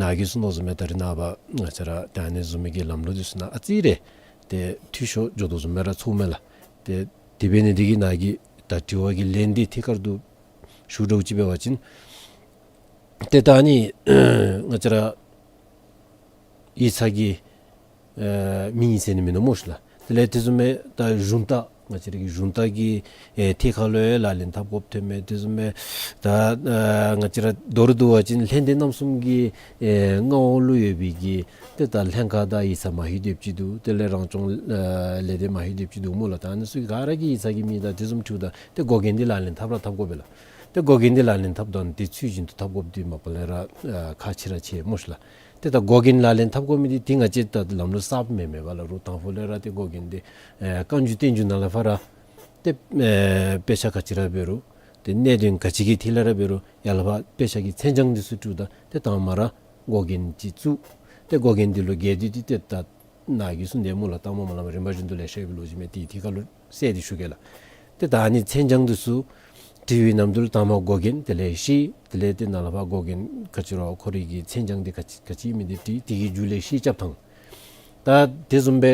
ནཱ་གིས་གསུངས་དོ་བཟུམ་སྦེ་ད་རེས་ནངས་པ་ང་བཅས་ར་ད་ཨ་ནི་བཟུམ་མའི་གི་ལམ་ལུགས་འདི་ཚུ་ནང་ཨ་ཙི་རེ་ཏེ་འཐུས་ཤོར་འགྱོ་དོ་བཟུམ་སྦེ་ར་ཚོརཝ་མས་ལགས། ཏེ་དེ་འབད་ནི་འདི་གིས་ནཱ་གི་ད་དྲི་བ་གི་ལན་འདི་ཐད་ཀར་དུ་ཞུ་འདྲཝ་ཅིག་འབད་བ་ཅིན་ཏེ་ད་ཨ་ནི་ང་བཅས་ར་ ཡིག་ཚང་གི་ཨེ་མིང་ཟེར་ནི་མིན་ནུག་སྨོ་ཤིག་ལགས། དེ་ལས་དེ་བཟུམ་མའི་ད་གཞུང་རྟ་ང་བཅས་ར་གི་གཞུང་རྟ་གི་ཨེ་ཐད་ཁར་ལུ་ཡང་ལག་ལེན་འཐབ་དགོཔ་ཐོནམ་མས། དེ་བཟུམ་མའི་ད་ཨེ་ང་བཅས་ར་མདོར་བསྡུ་བ་ཅིན་ལྷ་སྡེ་རྣམ་གསུམ་གྱི་ཨེ་མངའ་འོག་ལུ་ཡོད་པའི་གི་ཏེ་ད་ལྷན་ཁག་དང་ཡིག་ཚང་མ་ཧེ་སྡོདཔ་ཅིག་འདུག། དེ་ལས་རང་སྐྱོང་ཨེ་ལས་སྡེ་མ་ཧེ་སྡོདཔ་ཅིག་འདུག་སྨོ་ལགས། ད་ཨ་ནི་ཚུ་ག་ར་གི་ཡིག་ཚང་གི་མིང་དང་དེ་བཟུམ་འཁྲིལཝ་ད་ཏེ་འགོག་འགན་འདི་ལག་ལེན་འཐབ་ར་འཐབ་དགོ་པས་ལགས། ཏེ་འགོག་འགན་འདི་ལག་ལེན་འཐབ་དོན་འདི་ཚུལ་བཞིན་དུ་འཐབ་དགོཔ་འདི་མ་པ་ལས་ར་ཨེ་ཁག་ཆེ་ར་ཆེ་སྨོ་ཤིག་ལགས། ཏེ་ད་འགོག་འགན་ལག་ལེན་འཐབ་དགོ་མི་འདི་ཏེ་ང་བཅས་ད་ལམ་ལུགས་གསརཔ་མེན་མེན་པས་ལགས། རོགས་དང་ཕུ་ལས་ར་ཏེ་འགོག་འགན་འདི་ཨེ་བཀའ་འགྱུར་བསྟན་འགྱུར་ནང་ལས་ཕར་ར་ཏེ་ཨེ་དཔེ་ཆ་ག་ཅི་ར་འབད་རུང་ཏེ་གནད་དོན་ག་ཅི་གི་ཐད་ལས་ར་འབད་རུང་ཡར་ལས་ཕར་དཔེ་ཆ་གི་མཚན་བྱང་འདི་ཚུ་བྲིཝ་ད་ཏེ་དང་མ་ར་འགོག་འགན་ཅིག་བཙུགས། ཏེ་འགོག་འགན་འདི་ལུ་རྒྱས་བསྡུས་འདི་ཏེ་ད་ནཱ་གིས་གསུངས་དེ་སྨོ་ལགས། ད་མ་མ་ལ་མ་རིམ་པ་བཞིན་དུ་ལེ་ཤ་ཡོདཔ་ལོ་ཅིག་མས། ཏེ་དེ་ཁར་ལུ་གསལ་ཏེ་ཞུ་གེ་ལགས། ཏེ་ད་ཨ་ནི་མཚན་བྱང་འདི་ཚུ་བྲི་བའི་ནམ་དུས་ལུ་དང་མ་འགོག་འགན་དེ་ལས་ཤེས། དེ་ལས་ཏེ་ནཱ་ལས་ཕར་འགོག་འགན་ག་ཅི་ར་ཁོ་རའི་གི་མཚན་བྱང་འདི་ག་ཅི་ག་ཅི་ཨིན་མི་འདི་བྲི། དེ་གི་མཇུག་ལས་ཤེས་རྐྱབ་ཐངས། ད་དེ་བཟུམ་སྦེ་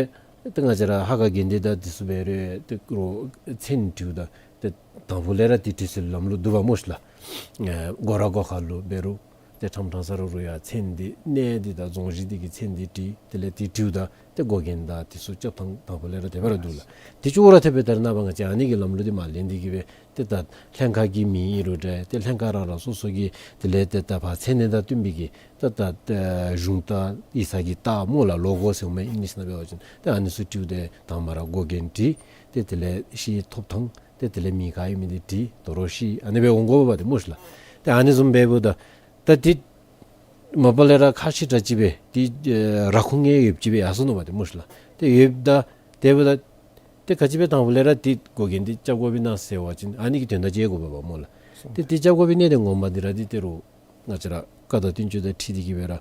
ཏེ་ང་བཅས་ར་ཧ་ག་གན་དེ་ད་དེ་ཚུ་འབད་རུང་ཏེ་རོགས་མཚན་བྲིཝ་ད་ཏེ་དང་ཕུ་ལས་ར་ཏེ་བྲི་སྲོལ་ལམ་ལུགས་འདུག་པ་སྨོ་ཤིག་ལགས། ཨེ་སྒོ་ར་སྒོ་ཁ་ལུ་འབད་རུང་ཏེ་ཁྲམ་ཁྲང་ས་ར་རུང་ཡང་མཚན་འདི་གནས་འདི་དང་རྫོང་གཞི་འདི་གི་མཚན་འདི་བྲི། དེ་ལས་ཏེ་བྲིཝ་ད་ཏེ་འགོག་འགན་དང་དེ་ཚུ་རྐྱབ་ཐངས་དང་ཕུ་ལས་ར་དེ་སྦེ་ར་འདུག་ལགས། དེ་ཅོག་ར་འཐདཔ་སྦེ་ད་རེས་ནངས་པ་ང་བཅས་ཨ་ནི་གི་ལམ་ལུགས་འདི་མ་ལེན་ཏེ་གིས་སྦེ་ཏེ་ད་ལྷན་ཁག་གི་མིང་ཨིན་རུང་འདྲ་ཏེ་ལྷན་ཁག་རང་རང་སོ་སོ་གི་དེ་ལས་ཏེ་ད་ཕར་མཚན་གནས་དང་བསྟུན་པའི་གི་ཏེ་ད་ཨེ་གཞུང་རྟ་ཡིག་ཚང་གི་རྟགས་སྨོ་ལགས། ལོ་གོ་ཟེར་མི་ཨིང་ལིཤ་ནང་འབད་བ་ཅིན་ཏེ་ཨ་ནི་ཚུ་བྲིཝ་ད་དང་མ་ར་འགོག་འགན་བྲི། ཏེ་དེ་ལས་ཤེས་ཐོབ་ཐངས་ཏེ་དེ་ལས་མིང་ག་ཨིན་མི་འདི་བྲི། དོ་རུང་ཤེས། ཨ་ནི་སྦེ་འོང་དགོ་པས་ཏེ་སྨོ་ཤིག་ལགས། ཏེ་ཨ་ནི་བཟུམ་འབདཝ་ད་ད་འདི་མ་པ་ལས་ར་ཁག་ཆེ་དྲགས་ཅིག་སྦེ་འདི་ཨེ་ར་ཁུངས་ཡོདཔ་ཅིག་སྦེ་ཡར་སོ་ནུག་པ་ཏེ་སྨོ་ཤིག་ལགས། ཏེ་ཡོདཔ་ད་དེ་འབདཝ་ད་ཏེ་ག་ཅི་སྦེ་དང་ཕུ་ལས་ར་འདི་འགོག་འགན་འདི་རྐྱབ་དགོཔ་ཨིན་ན་ཟེར་བ་ཅིན་ཨ་ནི་གི་དོན་དག་ཅིག་དགོ་པས་པ་སྨོ་ལགས། ཏེ་འདི་རྐྱབ་དགོ་པའི་གནད་དོན་ངོ་མ་འདི་ར་འདི་ཏེ་རོགས་ང་བཅས་ར་བཀའ་དང་བསྟན་བཅོས་དང་འཁྲིལ་ཏེ་གིས་སྦེ་ར་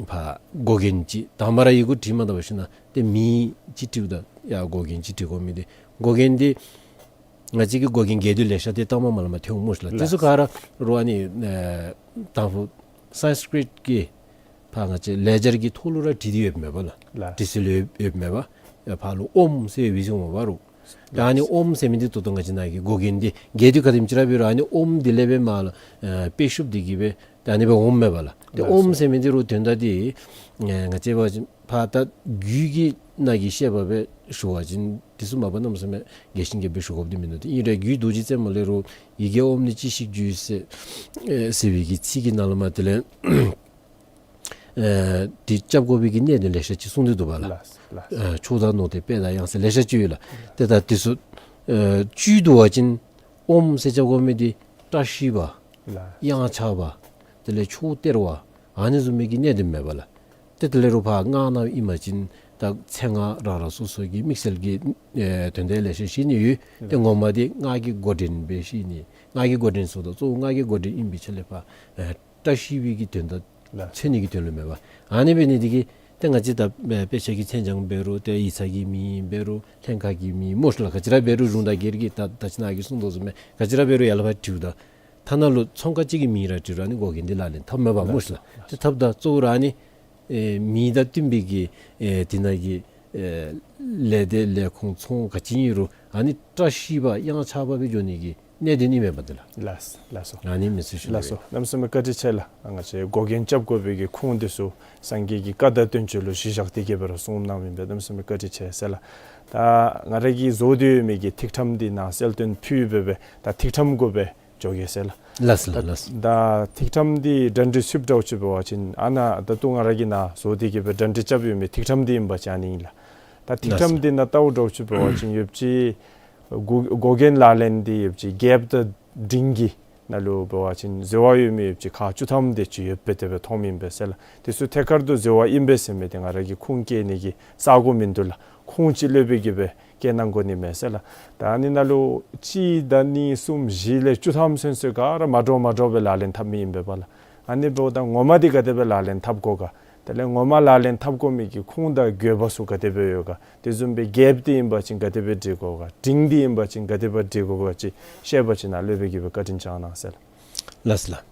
ཕར་འགོག་འགན་ཅིག་དང་མ་ར་ཡི་གུ་བྲིས་མ་ད་པ་ཞིན་ན་ཏེ་མིང་ཅིག་བྲིཝ་ད་ཡར་འགོག་འགན་ཅིག་བྲི་དགོ་མི་འདི་འགོག་འགན་འདི་ང་བཅས་ཀྱི་འགོག་འགན་འགལ་འདུ་ལེ་ཤ་འདི་ད་མ་མ་ལས་མར་ཐོན་འོང་སྨོ་ཤིག་ལགས། དེ་ཚུ་ག་ར་རོགས་ཨ་ནི་ཨེ་དང་ཕུ་སཾསྐྲྀཏ་གི་ཕར་ང་བཅས་ལེགས་སྦྱར་གྱི་ཐོག་ལུ་ར་བྲིས་ཏེ་ཡོདཔ་མས་པ་ལགས། ལགས། བྲི་སྲོལ་ཡོད་ཡོདཔ་མས་པ། ཕར་ལུ་ཨོཾ་ཟེར་བའི་གཟིགས་འོང་པ་རོགས། ད་ཨ་ནི་ཨོཾ་ཟེར་མི་འདི་ད་ལྟོ་ང་བཅས་ནཱ་གི་འགོག་འགན་འདི་འགལ་འདུ་ག་དེམ་ཅིག་ར་འབད་རུང་ཨ་ནི་ཨོཾ་འདི་ལས་སྦེ་མར་ལུ་ཨེ་དཔེ་ཤུབས་འདི་གིས་སྦེ་ད་ཨ་ནི་སྦེ་འོངམ་མས་པ་ལགས། ཏེ་ལགས་སོ། ཨོཾ་ཟེར་མི་འདི་རོགས་དོན་དག་འདི་ཨེ་ང་བཅས་འབད་བ་ཅིན་ཕར་ད་རྒྱུད་ཀྱི་ནང་གི་བཤད་པ་སྦེ་ཞུ་བ་ཅིན་དེ་ཚུ་མ་པ་གནམ་མེད་ས་མེད་རྒྱས་ཤིང་རྒྱསཔ་སྦེ་ཞུ་དགོཔ་འདི་མིན་འདུག། ཏེ་ཨིན་རུང་རྒྱུད་རྡོ་རྗེ་རྩེ་མོ་ལས་རོགས་ཡི་གེ་ཨོཾ་ནི་ཅི་ཞིག་བརྗོད་ཟེར་ཨེ་ཟེར་བའི་གི་ཚིག་གི་ནང་ལུ་མར་དེ་ལས་ཨེ་འདི་རྐྱབ་དགོ་པའི་གི་གནད་དོན་ལེ་ཤ་ཅིག་གསུངས་ཏེ་འདུག་པ་ལགས། ལགས་ལགས། ཨེ་མཆོག་དང་ནོར་དེ་དཔལ་དང་གཡང་ཟེར་ལེ་ཤ་ཅིག་ཡོད་ལགས། ཏེ་ད་དེ་ཚུ་ཨེ་བཅུད་བསྡུ་བ་ཅིན་ཨོཾ་ཟེར་རྐྱབ་དགོ་མི་འདི་བཀྲ་ཤིས་པ། ལགས། གཡང་ཆགས་པ། དེ་ལས་མཆོག་སྟེར་བ། ཨ་ནི་བཟུམ་མའི་གི་གནད་དོན་མས་པ་ལགས། ཏེ་དེ་ལས་རོགས་ཕར་སྔགས་ནང་ཨིན་པ་ཅིན་ད་མཚན་སྔགས་རང་རང་སོ་སོ་གི་དམིགས་བསལ་གྱི་ཨེ་དོན་དག་ལེ་ཤ་བཤད་ནི་ཡོད། ཏེ་ངོ་མ་འདི་སྔགས་ཀྱི་འགོ་འདྲེན་སྦེ་བཤད་ནི། སྔགས་ཀྱི་འགོ་འདྲེན་ཟེརཝ་ད་གཙོ་བོ་སྔགས་ཀྱི་འགོ་འདྲེན་ཨིན་པའི་ཆ་ལས་ཕར་ཨེ་བཀྲ་ཤིས་པའི་གི་དོན་དག་ལགས། མཚོན་ནི་གི་དོན་ལུ་མས་པ། ཨ་ནི་འབད་ནི་འདི་གིས་ཏེ་ང་བཅས་ད་ཨེ་དཔེ་ཆ་གི་མཚན་བྱང་འབད་རུང་ཏེ་ཡིག་ཚང་གི་མིང་འབད་རུང་ལྷན་ཁག་གི་མིང་སྨོ་ཤིག་ལགས། ག་ཅི་ར་འབད་རུང་གཞུང་དང་སྒེར་གྱི་ད་ད་ཅི་ནཱ་གིས་གསུངས་དོ་བཟུམ་སྦེ་ག་ཅི་ར་འབད་རུང་ཡར་ལས་ཕར་བྲིཝ་ད་ཐ་ན་ལུ་ཚོང་ཁང་ཅིག་གི་མིང་ར་བྲིས་རུང་ཨ་ནི་འགོག་འགན་འདི་ལག་ལེན་འཐབ་མས་པ་སྨོ་ཤིག་ལགས། ཏེ་འཐབ་ད་གཙོ་བོ་ར་ཨ་ནི་ཨེ་མིང་དང་བསྟུན་པའི་གི་ཨེ་དེ་ནང་གི་ཨེ་ལས་སྡེ་ལས་ཁུངས་ཚོང་ག་ཅི་ཨིན་རུང་ཨ་ནི་བཀྲ་ཤིས་པ་གཡང་ཆགས་པ་སྦེ་འགྱོ་ནི་གི་གནད་དོན་ཨིན་མས་པ་འདི་ལགས། ལགས་ལགས་སོ། ཨ་ནི་མི་སྲིད་ཞུ་ལགས་སོ། གནམ་མེད་ས་མེད་བཀའ་དྲིན་ཆེ་ལགས། ང་བཅས་འགོག་འགན་རྐྱབ་དགོ་པའི་གི་ཁུངས་འདི་ཚུ་སངས་རྒྱས་ཀྱི་བཀའ་དང་བསྟན་བཅོས་ལུ་གཞི་བཞག་སྟེ་གིས་སྦེ་ར་གསུངས་གནངམ་ཨིན་པས། གནམ་མེད་ས་མེད་བཀའ་དྲིན་ཆེ་ཟེར་ལགས། ད་ང་ར་གིས་བཟོ་སྟེ་ཡོད་མི་གི་ཐིག་ཕྲེང་འདི་ནཱ་གསལ་སྟོན་ཕུལ་སྦེ་སྦེ་ད་ཐིག་ཕྲེང་གུ་སྦེ་འགྱོ་གེ་ཟེར་ལགས། ལགས་ལགས་ལགས། ད་ཐིག་ཕྲེང་འདི་གྲ་སྒྲིག་ཚུགསཔ་འདྲཝ་ཅིག་འབད་བ་ཅིན་ཨ་ནཱ་ད་ལྟོ་ང་ར་གིས་ནཱ་བཟོ་སྟེ་གིས་སྦེ་གྲ་སྒྲིག་རྐྱབ་ཡོད་མི་ཐིག་ཕྲེང་འདི་ཨིན་པ་ཅིན་ཨ་ནི་ཨིན་ལགས། ད་ཐིག་ཕྲེང་འདི་ནང་བལྟཝ་འདྲཝ་ཅིག་འབད་བ་ཅིན་ཡོདཔ་ཅིག་འགོག་འགོག་འགན་ལག་ལེན་འདི་ཡོདཔ་ཅིག་རྒྱལཔོ་དང་འབྲིང་གི་ནང་ལུ་འབད་བ་ཅིན་འཛོལ་བ་ཡོད་མི་ཡོདཔ་ཅིག་ཁག་བཅུ་ཐམ་དེ་ཅིག་ཡོདཔ་སྦེ་དེ་སྦེ་མཐོངམ་ཨིན་པས་ཟེར་ལགས། དེ་ཚུ་ཐད་ཀར་དུ་འཛོལ་བ་ཨིན་པས་ཟེར་མི་འདི་ང་ར་གིས་ཁུངས་བཀལ་ནི་གི་ས་སྒོ་མིན་འདུག་ལགས། ཁུངས་ཅིག་སློབ་དཔོན་གྱིས་སྦེ་བཀལ་གནང་དགོ་ནི་མས་ཟེར་ལགས། ད་ཨ་ནི་ནང་ལུ་གཅིག་དང་གཉིས་གསུམ་བཞི་ལས་བཅུ་ཐམ་ཚུན་ཚོད་ག་ར་མ་འདྲཝ་མ་འདྲཝ་སྦེ་ལག་ལེན་འཐབ་མི་ཨིན་པས་པ་ལགས། ཨ་ནི་འབདཝ་ད་ངོ་མ་འདི་ག་དེ་སྦེ་ལག་ལེན་འཐབ་དགོ་ག། དེ་ལས་ངོ་མ་ལག་ལེན་འཐབ་དགོ་མི་གི་ཁུངས་དང་དགོས་པ་ཚུ་ག་དེ་སྦེ་ཡོད་ག། དེ་བཟུམ་སྦེ་རྒྱལཔོ་འདི་ཨིན་པ་ཅིན་ག་དེ་སྦེ་འབྲི་དགོ་ག། འབྲིང་འདི་ཨིན་པ་ཅིན་ག་དེ་སྦེ་འབྲི་དགོ་ག་ཅིག་བཤད་པ་ཅིན་ནཱ་སློབ་དཔོན་གྱིས་སྦེ་བཀའ་དྲིན་བསྐྱང་གནང་ཟེར་ལགས། ལགས་ལགས།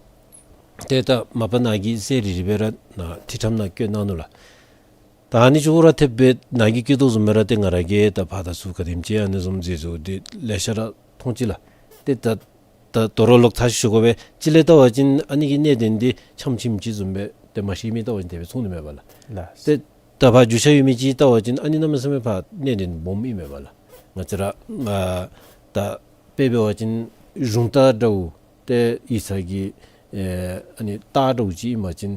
ཏེ་ད་མ་པ་ནཱ་གིས་གསལ་རི་རི་སྦེ་ར་ནཱ་ཐིག་ཕྲེང་ནང་བཀོད་གནང་ནུག་ལགས། ད་ཨ་ནི་ཅོག་ར་འཐདཔ་སྦེ་ནཱ་གིས་བཀོད་དོ་བཟུམ་སྦེ་ར་ཏེ་ང་ར་གིས་ད་ཕར་དང་ཚུར་ག་དེམ་ཅིག་ཨ་ནི་བཟུམ་མཛད་བཟོ་འདི་ལེ་ཤ་ར་མཐོང་ཅི་ལགས། ཏེ་ད་ད་དོ་རུང་ལོག་ཐག་ཞུ་དགོ་པས། ཅིག་ལས་བལྟ་བ་ཅིན་ཨ་ནི་གི་གནད་དོན་འདི་ཆམ་ཆིམ་ཅིག་བཟུམ་སྦེ་ ཏེ་མ་ཤེས་མི་ལྟ་བ་ཅིན་དེ་སྦེ་ཚོར་ནི་མས་པ་ལགས། ལགས། ཏེ་ད་ཕར་རྒྱུས་ཆ་ཡོད་མི་ཅིག་ལྟ་བ་ཅིན་ཨ་ནི་གནམ་མེད་ས་མེད་ཕར་གནད་དོན་སྦོམ་ཨིན་མས་པ་ལགས། ང་བཅས་ར་ཨ་ད་དཔེ་འབད་བ་ཅིན་གཞུང་རྟ་འདྲཝ་ཏེ་ཡིག་ཚང་གི་ཨེ་ཨ་ནི་རྟ་འདྲཝ་ཅིག་ཨིན་པ་ཅིན་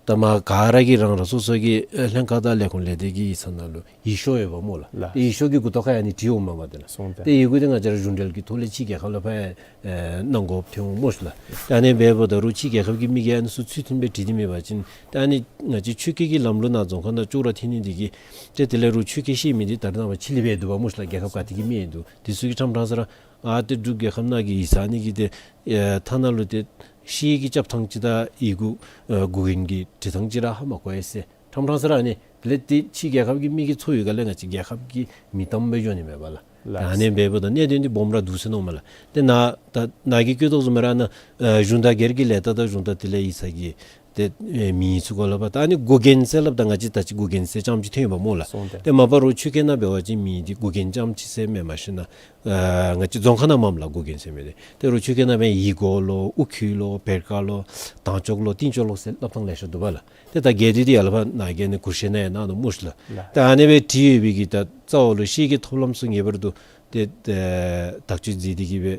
ད་མར་ག་ར་གིས་རང་རང་སོ་སོ་གི་ཨེ་ལྷན་ཁག་དང་ལས་ཁུངས་ལས་སྡེ་གི་ཡིག་ཚང་ནང་ལུ་ཡིག་ཤོག་ཡོདཔ་སྨོ་ལགས། ལགས། ཏེ་ཡིག་ཤོག་གི་མགུ་ཏོ་ཁར་ཡང་ཨ་ནི་བྲིས་འོངམ་མས་པ་ཏེ་ལགས། སོང་སྟེ། ཏེ་ཡི་གུ་འདི་ང་བཅས་ར་གཞུང་འབྲེལ་གྱི་ཐོག་ལས་ཕྱི་རྒྱལ་ཁབ་ལུ་ཕར་ཨེ་གནང་དགོཔ་ཐོན་འོང་སྨོ་ཤི་ལགས། ད་ཨ་ནི་འབདཝ་ད་རུང་ཕྱི་རྒྱལ་ཁབ་ཀྱི་མི་གིས་ཨ་ནི་ཚུ་ཚུལ་མཐུན་སྦེ་བྲིས་ཏེ་མེད་པ་ཅིན་ད་ཨ་ནི་ང་བཅས་ཆོས་སྐད་ཀྱི་ལམ་ལུགས་ནང་རྫོང་ཁ་ནང་ཅོག་ར་འཐད་ནི་འདི་གིས་ཏེ་དེ་ལས་རུང་ཆོས་སྐད་ཤེས་མི་འདི་ད་རེས་ནངས་པ་ཕྱི་གླིང་སྦེ་འདུག་པ་སྨོ་ཤི་ལགས། རྒྱལ་ཁབ་ག་ཏེ་གི་མི་ཡང་འདུག། དེ་ཚུ་གིས་ཕྲང་ཕྲང་ས་ར་ཨ་ཏེ་འབྲུག་རྒྱལ་ཁབ་ནང་གི་ཡིག་ཚང་ཨ་ནི་གི་ཏེ་ཨེ་ཐ་ན་ལུ་ཏེ་ཤེལ་གྱི་རྐྱབ་ཐངས་ཅིག་དང་ཡི་གུ་ཨེ་མགུ་རྒྱན་གྱི་བྲི་ཐངས་ཅིག་ར་ཧ་མ་གོ་ཡི་ཟེར། ཕྲང་ཕྲང་ས་ར་ཨ་ནི་དེ་ལས་ཏེ་ཕྱི་རྒྱལ་ཁབ་ཀྱི་མི་གིས་ཚོར་ཡོད་ག་ལས་ང་བཅས་རྒྱལ་ཁབ་ཀྱི་མི་དམ་སྦེ་འགྱོ་ནི་མས་པ་ལགས། ལགས། ད་ཨ་ནི་འབདཝ་ད་གནད་དོན་འདི་སྦོམ་ར་འདུག་ཟེར་མནོཝ་མས་ལགས། ཏེ་ནཱ་ད་ནཱ་གིས་བཀོད་དོ་བཟུམ་སྦེ་ར་ནཱ་ཨེ་གཞུང་དང་སྒེར་གྱི་ལས་རྟགས་དང་གཞུང་དང་དེ་ལས་ཡིག་ཚང་གི་ཏེ་ཨེ་མིང་ཚུ་གུ་སླབ་པ། ད་ཨ་ནི་མགུ་རྒྱན་ཟེར་སླབ་ད་ང་བཅས་ད་ཅི་མགུ་རྒྱན་ཟེར་རྐྱངམ་ཅིག་ཐོན་ཡོདཔ་སྨོ་ལགས། སོང་སྟེ། ཏེ་མ་པ་རོགས་ཆོས་སྐད་ནང་འབད་བ་ཅིན་མིང་འདི་མགུ་རྒྱན་རྐྱངམ་ཅིག་ཟེར་མེན། མ་གཞི་ནཱ་ཨ་ང་བཅས་རྫོང་ཁ་ནང་མངམ་ལགས་མགུ་རྒྱན་ཟེར་མི་འདི། ཏེ་རོགས་ཆོས་སྐད་ནང་འབད་ཡི་གོ་ལོ་ཨུ་ཁུ་ལོ་བེར་ཀ་ལོ་དང་ཅོག་ལོ་ཏིང་ཅོག་ལོ་ཟེར་སླབ་ཐངས་ལེ་ཤ་འདུག་པ་ལགས། ཏེ་ད་གལ་ཏེ་འདི་ཡར་ལས་ཕར་ནཱ་གིས་ཨ་ནི་གུར་ཤེས་ནང་ཡང་གནང་ནུག་སྨོ་ཤི་ལགས། ལགས། ད་ཨ་ནི་སྦེ་བྲིས་ཡོད་པའི་གི་ད་རྩ་བ་ལུ་ཤེལ་གྱི་ཐོབ་ལམ་ཚུ་ངེས་པར་དུ་ཏེ་ཨེ་དག་བཅོས་མཛད་དེ་གི་སྦེ་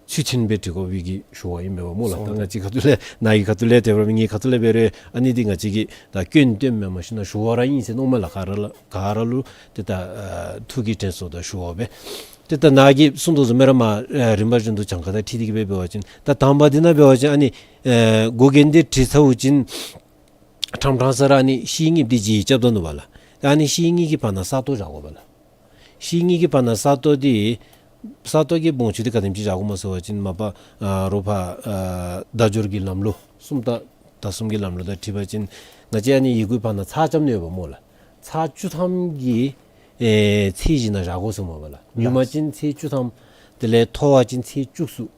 ཚུལ་མཐུན་སྦེ་བྲི་དགོ་པའི་གི་ཞུ་བ་ཨིན་པས་པ་སྨོ་ལགས། སོང་། ད་ང་བཅས་ཁ་ཐུག་ལས་ནཱ་གི་ཁ་ཐུག་ལས་དེ་སྦེ་ར་མེན། ངེའི་ཁ་ཐུག་ལས་འབད་རུང་ཨ་ནི་འདི་ང་བཅས་ཀྱིས་ད་སྐྱོན་བཏོན་མེན། མ་གཞི་ནཱ་ཞུ་བ་ར་ཨིན་ཟེར་མནོཝ་མས་ལགས། ག་ར་ལུ་ག་ར་ལུ་ཏེ་ད་ཨ་ཐུགས་ཀྱི་དྲན་གསོ་དང་ཞུ་བ་སྦེ། ཏེ་ད་ནཱ་གིས་གསུངས་དོ་བཟུམ་སྦེ་ར་མར་ཨེ་རིམ་པ་བཞིན་དུ་གྱངས་ཁ་དང་འཁྲིལ་ཏེ་གི་སྦེ་འབད་བ་ཅིན་ད་དང་པ་འདི་ནང་འབད་བ་ཅིན་ཨ་ནི་ཨེ་མགུ་རྒྱན་འདི་བྲིས་ཚརཝ་ཅིག་ཕྲང་ཕྲང་ས་ར་ཨ་ནི་ཤེལ་གཉིས་འདི་འཇིག་རྐྱབ་ད་ནུག་པ་ལགས། ད་ཨ་ནི་ཤེལ་གཉིས་ཀྱི་བར་ན་ས་སྟོང་བཞག་དགོ་པ་ལགས། ཤེལ་གཉིས་ཀྱི་བར་ན་ས་སྟོང་འདི་ས་སྟོང་གི་སྦོམ་ཆུང་འདི་ག་དེམ་ཅིག་བཞག་དགོཔ་སྨོ་ཟེར་བ་ཅིན་མ་པ་ཨ་རོགས་ཕར་ཨ་བརྡ་སྦྱོར་གྱི་ལམ་ལུགས་སུམ་རྟགས་དང་གསུམ་གྱི་ལམ་ལུགས་དང་འཁྲིལ་བ་ཅིན་ང་བཅས་ཨ་ནི་ཡི་གུའི་བར་ན་ཚེག་རྐྱབ་ནི་ཡོདཔ་སྨོ་ལགས། ཚེག་བཅུ་ཐམ་གྱི་ཨེ་ཚད་གཞི་ནང་བཞག་དགོ་ཟེར་མས་པ་ལགས། ཉུང་མ་ཅིན་ཚེག་བཅུ་ཐམ། དེ་ལས་མཐོ་བ་ཅིན་ཚེག་བཅུ་གསུམ།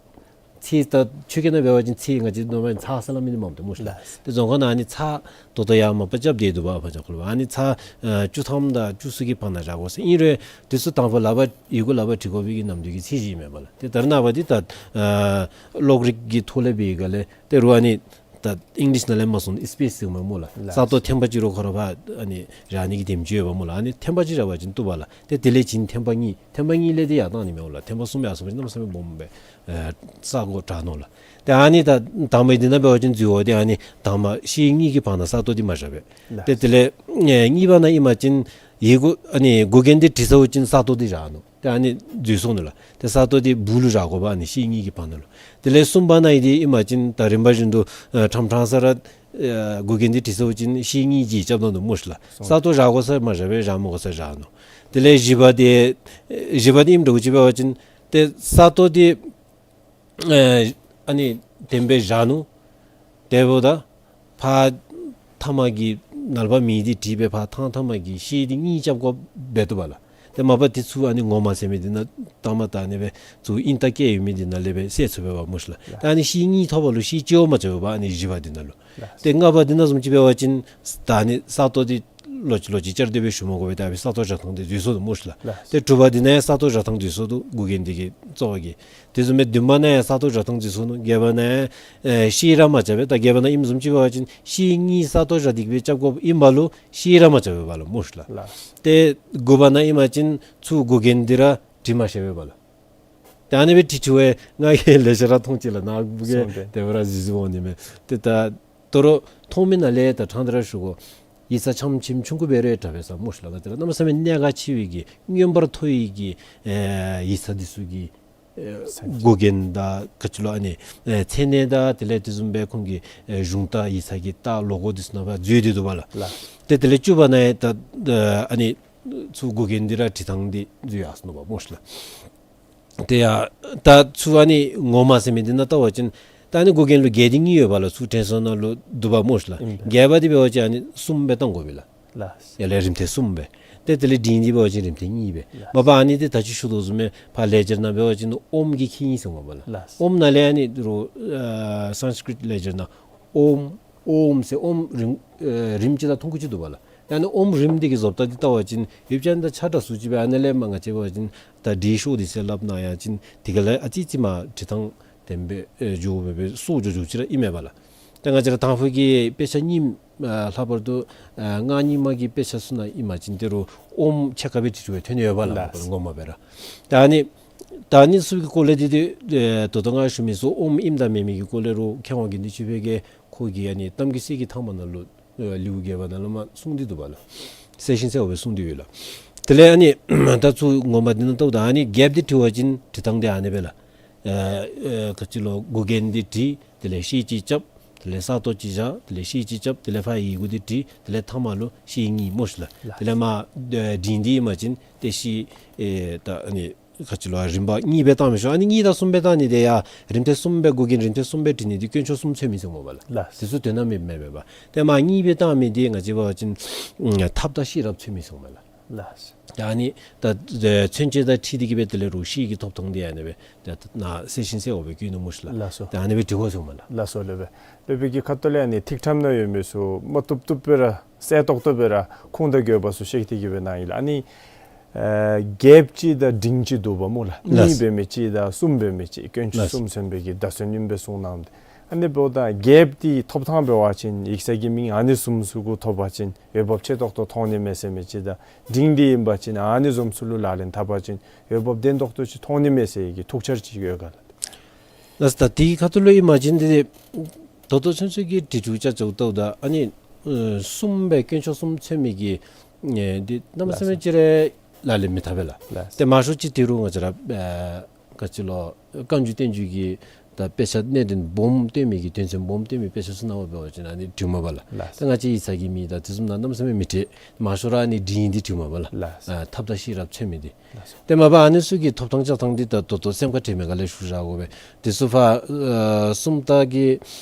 ཚེག་ད་ཆོས་སྐད་ནང་འབད་བ་ཅིན་ཚེག་ང་བཅས་ནོར་མ་ཚེག་ཟེར་སླབ་མི་འདི་མངམ་འདུག་སྨོ་ཤི་ལགས། ལགས། ཏེ་རྫོང་ཁ་ནང་ཨ་ནི་ཚེག་ད་ལྟོ་ཡང་མ་པ་རྐྱབ་སྟེ་འདུག་པ་ཕར་ཅིག་ཁོ་ལུ་ཨ་ནི་ཚེག་ཨ་བཅུ་ཐམ་དང་བཅུ་གསུམ་གྱི་བར་ན་བཞག་དགོ་ཟེར། ཨིན་རུང་དེ་ཚུ་དང་པ་ལག་པར་ཡི་གུ་ལག་པར་བྲི་དགོ་པའི་གི་ནམ་དུས་ཀྱི་ཚད་གཞི་ཨིན་མས་པ་ལགས། ཏེ་ད་རེས་ནངས་པ་འདི་ད་ཨ་གློག་རིག་གི་ཐོག་ལས་འབད་བའི་སྒང་ལས་ཏེ་རོགས་ཨ་ནི་ད་ཨིང་ལིཤ་ནང་ལས་མར་སོང་ཨིས་པེསི་ཟེར་མས་སྨོ་ལགས། ལགས། ས་སྟོང་ཐེངས་པ་གཅིག་རོགས་ཁོ་ར་ཕར་ཨ་ནི་བཞག་ནི་གི་དེམ་ཅིག་ཡོདཔ་སྨོ་ལགས། ཨ་ནི་ཐེངས་པ་གཅིག་བཞག་པ་ཅིན་བཏུབ་པ་ལགས། ཏེ་དེ་ལས་བྱིན་ཐེངས་པ་གཉིས། ཐེངས་པ་གཉིས་ལས་ཏེ་ཡར་བཏང་ནི་མས་སྨོ་ལགས། ཐེངས་པ་གསུམ་ཡར་སོང་པ་ཅིན་གནམ་མེད་ས་མེད་སྦོམ་སྦེ་ཨེ་ས་གོ་དྲག་ནུག་ལགས། ཏེ་ཨ་ནི་ད་དང་པའི་འདི་ནང་འབད་བ་ཅིན་འཛོལ་བ་འདི་ཨ་ནི་དང་པ་ཤེལ་གཉིས་ཀྱི་བར་ན་ས་སྟོང་འདི་མ་བཞག་པས། ལགས། ཏེ་དེ་ལས་ཨེ་གཉིས་པ་ནང་ཨིན་པ་ཅིན་ཡི་གུ་ཨ་ནི་མགུ་རྒྱན་འདི་བྲིས་ཚརཝ་ཅིག་ས་སྟོང་འདི་བཞག་ནུག། ཏེ་ཨ་ནི་འཛོལ་སོང་ནུག་ལགས། ཏེ་ས་སྟོང་འདི་སྦུག་ལུ་བཞག་དགོ་པ་ཨ་ནི་ཤེལ་གཉིས་ཀྱི་བར་ན་ལུ། དེ་ལས་གསུམ་པ་ནང་ཨིན་ཏེ་ཨིན་པ་ཅིན་ད་རིམ་པ་བཞིན་དུ་ཨེ་ཕྲང་ཕྲང་ས་ར་ཨེ་མགུ་རྒྱན་འདི་བྲིས་ཚརཝ་ཅིག་ཤེལ་གཉིས་འཇིག་རྐྱབ་ད་ནུག་སྨོ་ཤི་ལགས། སོང་། ས་སྟོང་བཞག་དགོ་ས་མ་བཞག་པས། བཞག་མི་དགོ་ས་བཞག་ནུག། དེ་ལས་བཞི་པ་འདི་ཨེ་བཞི་པ་འདི་ཨིནམ་འདྲཝ་ཅིག་འབད་བ་ཅིན་ཏེ་ས་སྟོང་འདི་ཨེ་ཨ་ནི་དེམ་སྦེ་བཞག་ནུག། དེ་འབདཝ་ད་ཕར་མཐའ་མ་གི་ནཱ་ལས་ཕར་མིང་འདི་བྲིས་སྦེ་ཕར་ཐང་མཐའ་མ་གི་ཤེལ་འདི་གཉིས་རྐྱབ་དགོཔ་འབད་བཏུབ་པ་ལགས། ཏེ་མ་པ་འདི་ཚུ་ཨ་ནི་ངོ་མ་ཟེར་མི་འདི་ནང་ལྟ་མ་ད་ཨ་ནི་སྦེ་ཚུར་ཨིན་རྟགས་བཀལ་ཡོད་མི་འདི་ནང་ལས་སྦེ་བསལ་ཚུགས་པས་པ་སྨོ་ཤི་ལགས། ལགས། ད་ཨ་ནི་ཤེལ་གཉིས་ཐོབ་པ་ལུ་ཤེལ་གཅིག་བ་མ་རྐྱབ་པས་པ་ཨ་ནི་བཞི་པ་འདི་ནང་ལུ། ལགས། ཏེ་ལྔ་པ་འདི་ནང་བཟུམ་ཅིག་འབད་བ་ཅིན་ད་ཨ་ནི་ས་སྟོང་འདི་ལོག་ཅི་ལོག་ཅི་བསྐྱར་ཟློས་སྦེ་ཞུ་མ་དགོ་པས། ད་ཨ་ཕི་ས་སྟོང་བཞག་ཐངས་འདི་འཛོལ་སོ་ནུག་སྨོ་ཤི་ལགས། ལགས། ཏེ་དྲུག་པ་འདི་ནང་ཡང་ས་སྟོང་བཞག་ཐངས་འཛོལ་སོ་ནུག། མགུ་རྒྱན་འདི་གི་རྩ་བ་གི། དེ་བཟུམ་སྦེ་བདུན་པ་ནང་ཡང་ས་སྟོང་བཞག་ཐངས་འཛོལ་སོ་ནུག། བརྒྱད་པ་ནང་ཡང་ཨེ་ཤེལ་ར་མ་རྐྱབ་པས། ད་བརྒྱད་པ་ནང་ཨིནམ་བཟུམ་ཅིག་འབད་བ་ཅིན་ཤེལ་གཉིས་ས་སྟོང་བཞག་སྟེ་གི་སྦེ་རྐྱབ་དགོཔ་ཨིན་པ་ལུ་ཤེལ་ར་མ་རྐྱབ་པས་པ་ལགས་སྨོ་ཤི་ལགས། ལགས། ཏེ་དགུ་པ་ནང་ཨིན་པ་ཅིན་ཚུར་མགུ་རྒྱན་འདི་ར་བྲི་མ་ཤེས་པས་པ་ལགས། ཏེ་ཨ་ནི་སྦེ་བྲི་བྲིཝ་ང་གིས་ལེ་ཤ་ར་མཐོང་ཅི་ལགས། ནཱ་བུ་གིས། སོང་སྟེ། དེ་སྦེ་ར་གཟིགས་གཟིགསཔ་འོང་ནི་མས། ཏེ་ད་ད་རུང་མཐོང་མི་ནང་ལས་ད་ཕྲང་སྟེ་ར་ཞུ་དགོ། ཡིག་ཚང་ཆམ་ཆིམ་ཆུང་ཀུ་སྦེ་ར་དྲག་པས་ཟེར་སྨོ་ཤི་ལགས། ང་བཅས་ར་གནམ་མེད་ས་མེད་གནད་འགག་ཆེ་བའི་གི་མངོན་པར་མཐོ་བའི་གི་ཨེ་ཡིག་ཚང་འདི་ཚུ་གི་ཨེ་མགུ་རྒྱན་དང་ག་ཅི་ལོ་ཨ་ནི་ཨེ་མཚན་གནས་དང་དེ་ལས་དེ་བཟུམ་སྦེ་ཁོང་གི་ཨེ་གཞུང་རྟ་ཡིག་ཚང་གི་རྟ་ལོ་གོ་འདི་ཚུ་ནང་ཕར་འཛུལ་ཏེ་འདུག་པ་ལགས། ལགས། ཏེ་དེ་ལས་བཅུ་པ་ནང་ཡང་ད་ཨ་ནི་ཚུར་མགུ་རྒྱན་འདི་ར་བྲི་ཐངས་འདི་འཛོལ་ཡར་སོ་ནུག་པ་སྨོ་ཤི་ལགས། ཏེ་ཡ་ད་ཚུར་ཨ་ནི་ངོ་མ་ཟེར་མི་འདི་ནང་ལྟ་བ་ཅིན་ད་ཨ་ནི་མགུ་རྒྱན་ལུ་རྒྱན་འདི་གཉིས་ཡོད་པ་ལགས། ཚུར་དྲན་གསོ་ནང་ལུ་འདུག་པ་སྨོ་ཤི་ལགས། ཨིན་པས། རྒྱས་པ་འདི་འབད་བ་ཅིན་ཨ་ནི་གསུམ་སྦེ་བཏང་དགོ་པས་ལགས། ལགས། ཡར་ལས་རིམ་ཐེངས་གསུམ་སྦེ། ཏེ་དེ་ལས་འབྲིང་འདི་འབད་བ་ཅིན་རིམ་ཐེངས་གཉིས་སྦེ། ལགས། མ་པ་ཨ་ནི་འདི་ད་ཅི་ཞུ་དོ་བཟུམ་སྦེ་ཕར་ལེགས་སྦྱར་ནང་འབད་བ་ཅིན་ཨོཾ་གྱི་ཁེ་ཨིན་ཟེར་མས་པ་ལགས། ལགས། ཨོཾ་ནང་ལས་ཨ་ནི་རོགས་ཨ་སཾསྐྲྀཏ་ལེགས་སྦྱར་ནང་ཨོཾ་ཨོཾ་ཟེར་ཨོཾ་རིམ་ཨེ་རིམ་གཅིག་དང་ཐུང་ཀུ་ཅིག་འདུག་པ་ལགས། ཨ་ནི་ཨོཾ་རིམ་འདི་གི་བཟོ་ལྟ་འདི་ལྟ་བ་ཅིན་ཡུལ་ཅན་དང་ཆ་འདྲ་སུ་ཅིག་སྦེ་ཨ་ནི་ལས་མར་ང་བཅས་འབད་བ་ཅིན་ད་འབྲི་ཤོག་འདི་ཟེར་སླབ་ནི་ཡང་ཅིན་དེ་ག་ལས་ཨ་ཙི་ཙི་མར་བྲི་ཐངས་དེམ་སྦེ་ཨེ་འགྱོ་སྦེ་སྦེ་སོར་འགྱོ་འགྱོཝ་ཅིག་ར་ཨིན་མས་པ་ལགས། ད་ང་བཅས་ར་དང་ཕུ་གི་དཔེ་ཆ་རྙིངམ་ཨ་ལྷག་པར་དུ་ཨ་སྔགས་རྙིང་མ་གི་དཔེ་ཆ་ཚུ་ནང་ཨིན་པ་ཅིན་ཏེ་རུང་ཨོམ་ཕྱེད་ཀ་སྦེ་བྲི་བྲིཝ་ཐོན་ཡོདཔ་ལགས། ལགས། ངོ་མ་སྦེ་ར། ད་ཨ་ནི་ད་ཨ་ནི་ཚུ་གི་སྐོར་ལས་འདི་ཏེ་ཨེ་ད་ལྟོ་ང་ཞུ་མི་ཚུ་ཨོམ་ཨིནམ་དང་མེན་མི་གི་སྐོར་ལས་རུང་མཁས་དབང་དགེ་འདུན་ཆོས་འཕེལ་གྱིས་ཁོ་གི་ཨ་ནི་གཏམ་རྒྱུད་གསེར་གྱི་ཐང་པ་ནང་ལུ་ཨེ་ལེའུ་བརྒྱད་པ་ནང་ལུ་མར་གསུངས་ཏེ་འདུག་པ་ལགས། གསལ་ཞིང་གསལཝ་སྦེ་གསུངས་ཏེ་ཡོད་ལགས། དེ་ལས་ཨ་ནི་ད་ཚུར་ངོ་མ་འདི་ནང་ལྟཝ་ད་ཨ་ནི་རྒྱསཔ་འདི་བྲི་བ་ཅིན་བྲི་ཐངས་འདི་ཨ་ནི་སྦེ་ལགས། ཨེ་ཨེ་ག་ཅི་ལོ་མགུ་རྒྱན་འདི་བྲི། དེ་ལས་ཤེལ་གཅིག་རྐྱབ། དེ་ལས་ས་སྟོང་གཅིག་བཞག། དེ་ལས་ཤེལ་གཅིག་རྐྱབ། དེ་ལས་ཕར་ཡི་གུ་འདི་བྲི། དེ་ལས་ཐ་མ་ལུ་ཤེལ་གཉིས་སྨོ་ཤི་ལགས། ལགས། དེ་ལས་མར་ཨེ་འབྲིང་འདི་ཨིན་པ་ཅིན་ཏེ་ཤེལ་ཨེ་ད་ཨ་ནི་ག་ཅི་ལོ་རིམ་པ་གཉིས་སྦེ་བཏང་མི་ཆོག། ཨ་ནི་གཉིས་དང་གསུམ་སྦེ་བཏང་ནི་འདི་ཡང་རིམ་ཐེངས་གསུམ་སྦེ་མགུ་རྒྱན་རིམ་ཐེངས་གསུམ་སྦེ་བྲི་ནི་འདི་དཀོན་མཆོག་གསུམ་ཚུད་མི་ཚུགས་སྨོ་པ་ལགས། ལགས། དེ་ཚུ་དོན་དག་མེདཔ་མས་པ། ཏེ་མར་གཉིས་སྦེ་བཏང་མི་འདི་ང་བཅས་འབད་བ་ཅིན་ཨ་ཐབས་དང་ཤེས་རབ་ཚུད་མི་ཚུགས་སྨོ་ལགས། ལགས། ད་ཨ་ནི་ད་ཨེ་མཚོན་བྱེད་དང་འཁྲིལ་ཏེ་གི་སྦེ་དེ་ལས་རུང་ཤེལ་གྱི་ཐོབ་ཐང་འདི་ཨ་ནི་སྦེ་ད་ནཱ་གསལ་ཞིང་གསལཝ་སྦེ་བཀོད་ནུག་སྨོ་ཤི་ལགས། ལགས་སོ། ད་ཨ་ནི་སྦེ་འབྲི་དགོ་ཟེརཝ་མས་ལགས། ལགས་སོ་ལགས་སྦེ། ལགས་སྦེ་གི་ཁ་ཐུག་ལས་ཨ་ནི་ཐིག་ཕྲེང་ནང་ཡོད་མི་ཚུ་མ་བཏུབ་བཏུབ་སྦེ་ར་གསལ་ཏོག་ཏོ་སྦེ་ར་ཁུངས་དང་དགོས་པ་ཚུ་བཤད་དེ་གི་སྦེ་གནང་ཡི་ལགས། ཨ་ནི་ཨེ་རྒསཔ་ཅིག་དང་འབྲིང་ཅིག་འདུག་པ་སྨོ་ལགས། ལགས། གཉིས་འབད་མི་ཅིག་དང་གསུམ་འབད་མི་ཅིག། དཀོན་མཆོག་གསུམ་མཚོན་པའི་གི་བརྡ་མཚོན་ཨིནམ་སྦེ་གསུངས་གནངམ་ད། ཨ་ནི་འབདཝ་ད་རྒསཔ་འདི་ཐོབ་ཐངས་འབད་བ་ཅིན་ཡིག་ཚང་གི་མིང་ཨ་ནི་བཟུམ་ཚུ་གུ་ཐོབ་པ་ཅིན་འོས་འབབ་ཆེ་ཏོག་ཏོ་མཐོང་ནི་མས་ཟེར་མི་ཅིག་དང་འབྲིང་འདི་ཨིན་པ་ཅིན་ཨ་ནི་བཟུམ་ཚུ་ལུ་ལག་ལེན་འཐབ་པ་ཅིན་འོས་འབབ་ལྡན་ཏོག་ཏོ་ཅིག་མཐོང་ནི་མས་ཟེར་གྱི་ཐུགས་འཆར་ཅིག་ཡོད་ག་ལགས། ལགས། ད་དེའི་ཁ་ཐུག་ལུ་ཨིན་པ་ཅིན་འདི་ད་ལྟོ་ཚུན་ཚོད་ཀྱི་བྲིས་འབྲུ་ཅ་ཅོ་ལྟཝ་ད་ཨ་ནི་ཨེ་གསུམ་སྦེ་དཀོན་མཆོག་གསུམ་མཚོན་མི་གི་ཨེ་འདི་གནམ་མེད་ས་མེད་ཅིག་ར་ལག་ལེན་མི་འཐབ་པས་ལགས། ལགས། ཏེ་མང་ཤོས་ཅིག་ཏེ་རུང་ང་བཅས་ར་ཨེ་ག་ཅི་ལོ་བཀའ་འགྱུར་བསྟན་འགྱུར་གྱི་ད་དཔེ་ཆ་གནད་དོན་སྦོམ་སྟོན་མི་གི་དོན་ཚན་སྦོམ་སྟོན་མི་དཔེ་ཆ་ཚུ་ནང་འབད་བ་ཅིན་ཨ་ནི་བྲིཝ་མས་པ་ལགས། ལགས། ད་ང་བཅས་ཡིག་ཚང་གི་མིང་དང་དེ་བཟུམ་ནང་གནམ་མེད་ས་མེད་མི་བྲི། མང་ཤོས་ར་ཨ་ནི་འབྲིང་འདི་བྲིཝ་མས་པ་ལགས། ལགས། ཨ་ཐབས་དང་ཤེས་རབ་མཚོན་མི་འདི། ལགས་སོ། ཏེ་མ་པ་ཨ་ནི་ཚུ་གི་ཐོབ་ཐང་བཅའ་ཐངས་འདི་ད་ད་ལྟོ་སེམས་ཁར་དྲན་མི་ག་ལས་ཞུ་བཞག་དགོ་པས། དེ་ཚུ་ཕར་ཨེ་སུམ་རྟགས་ཀྱི་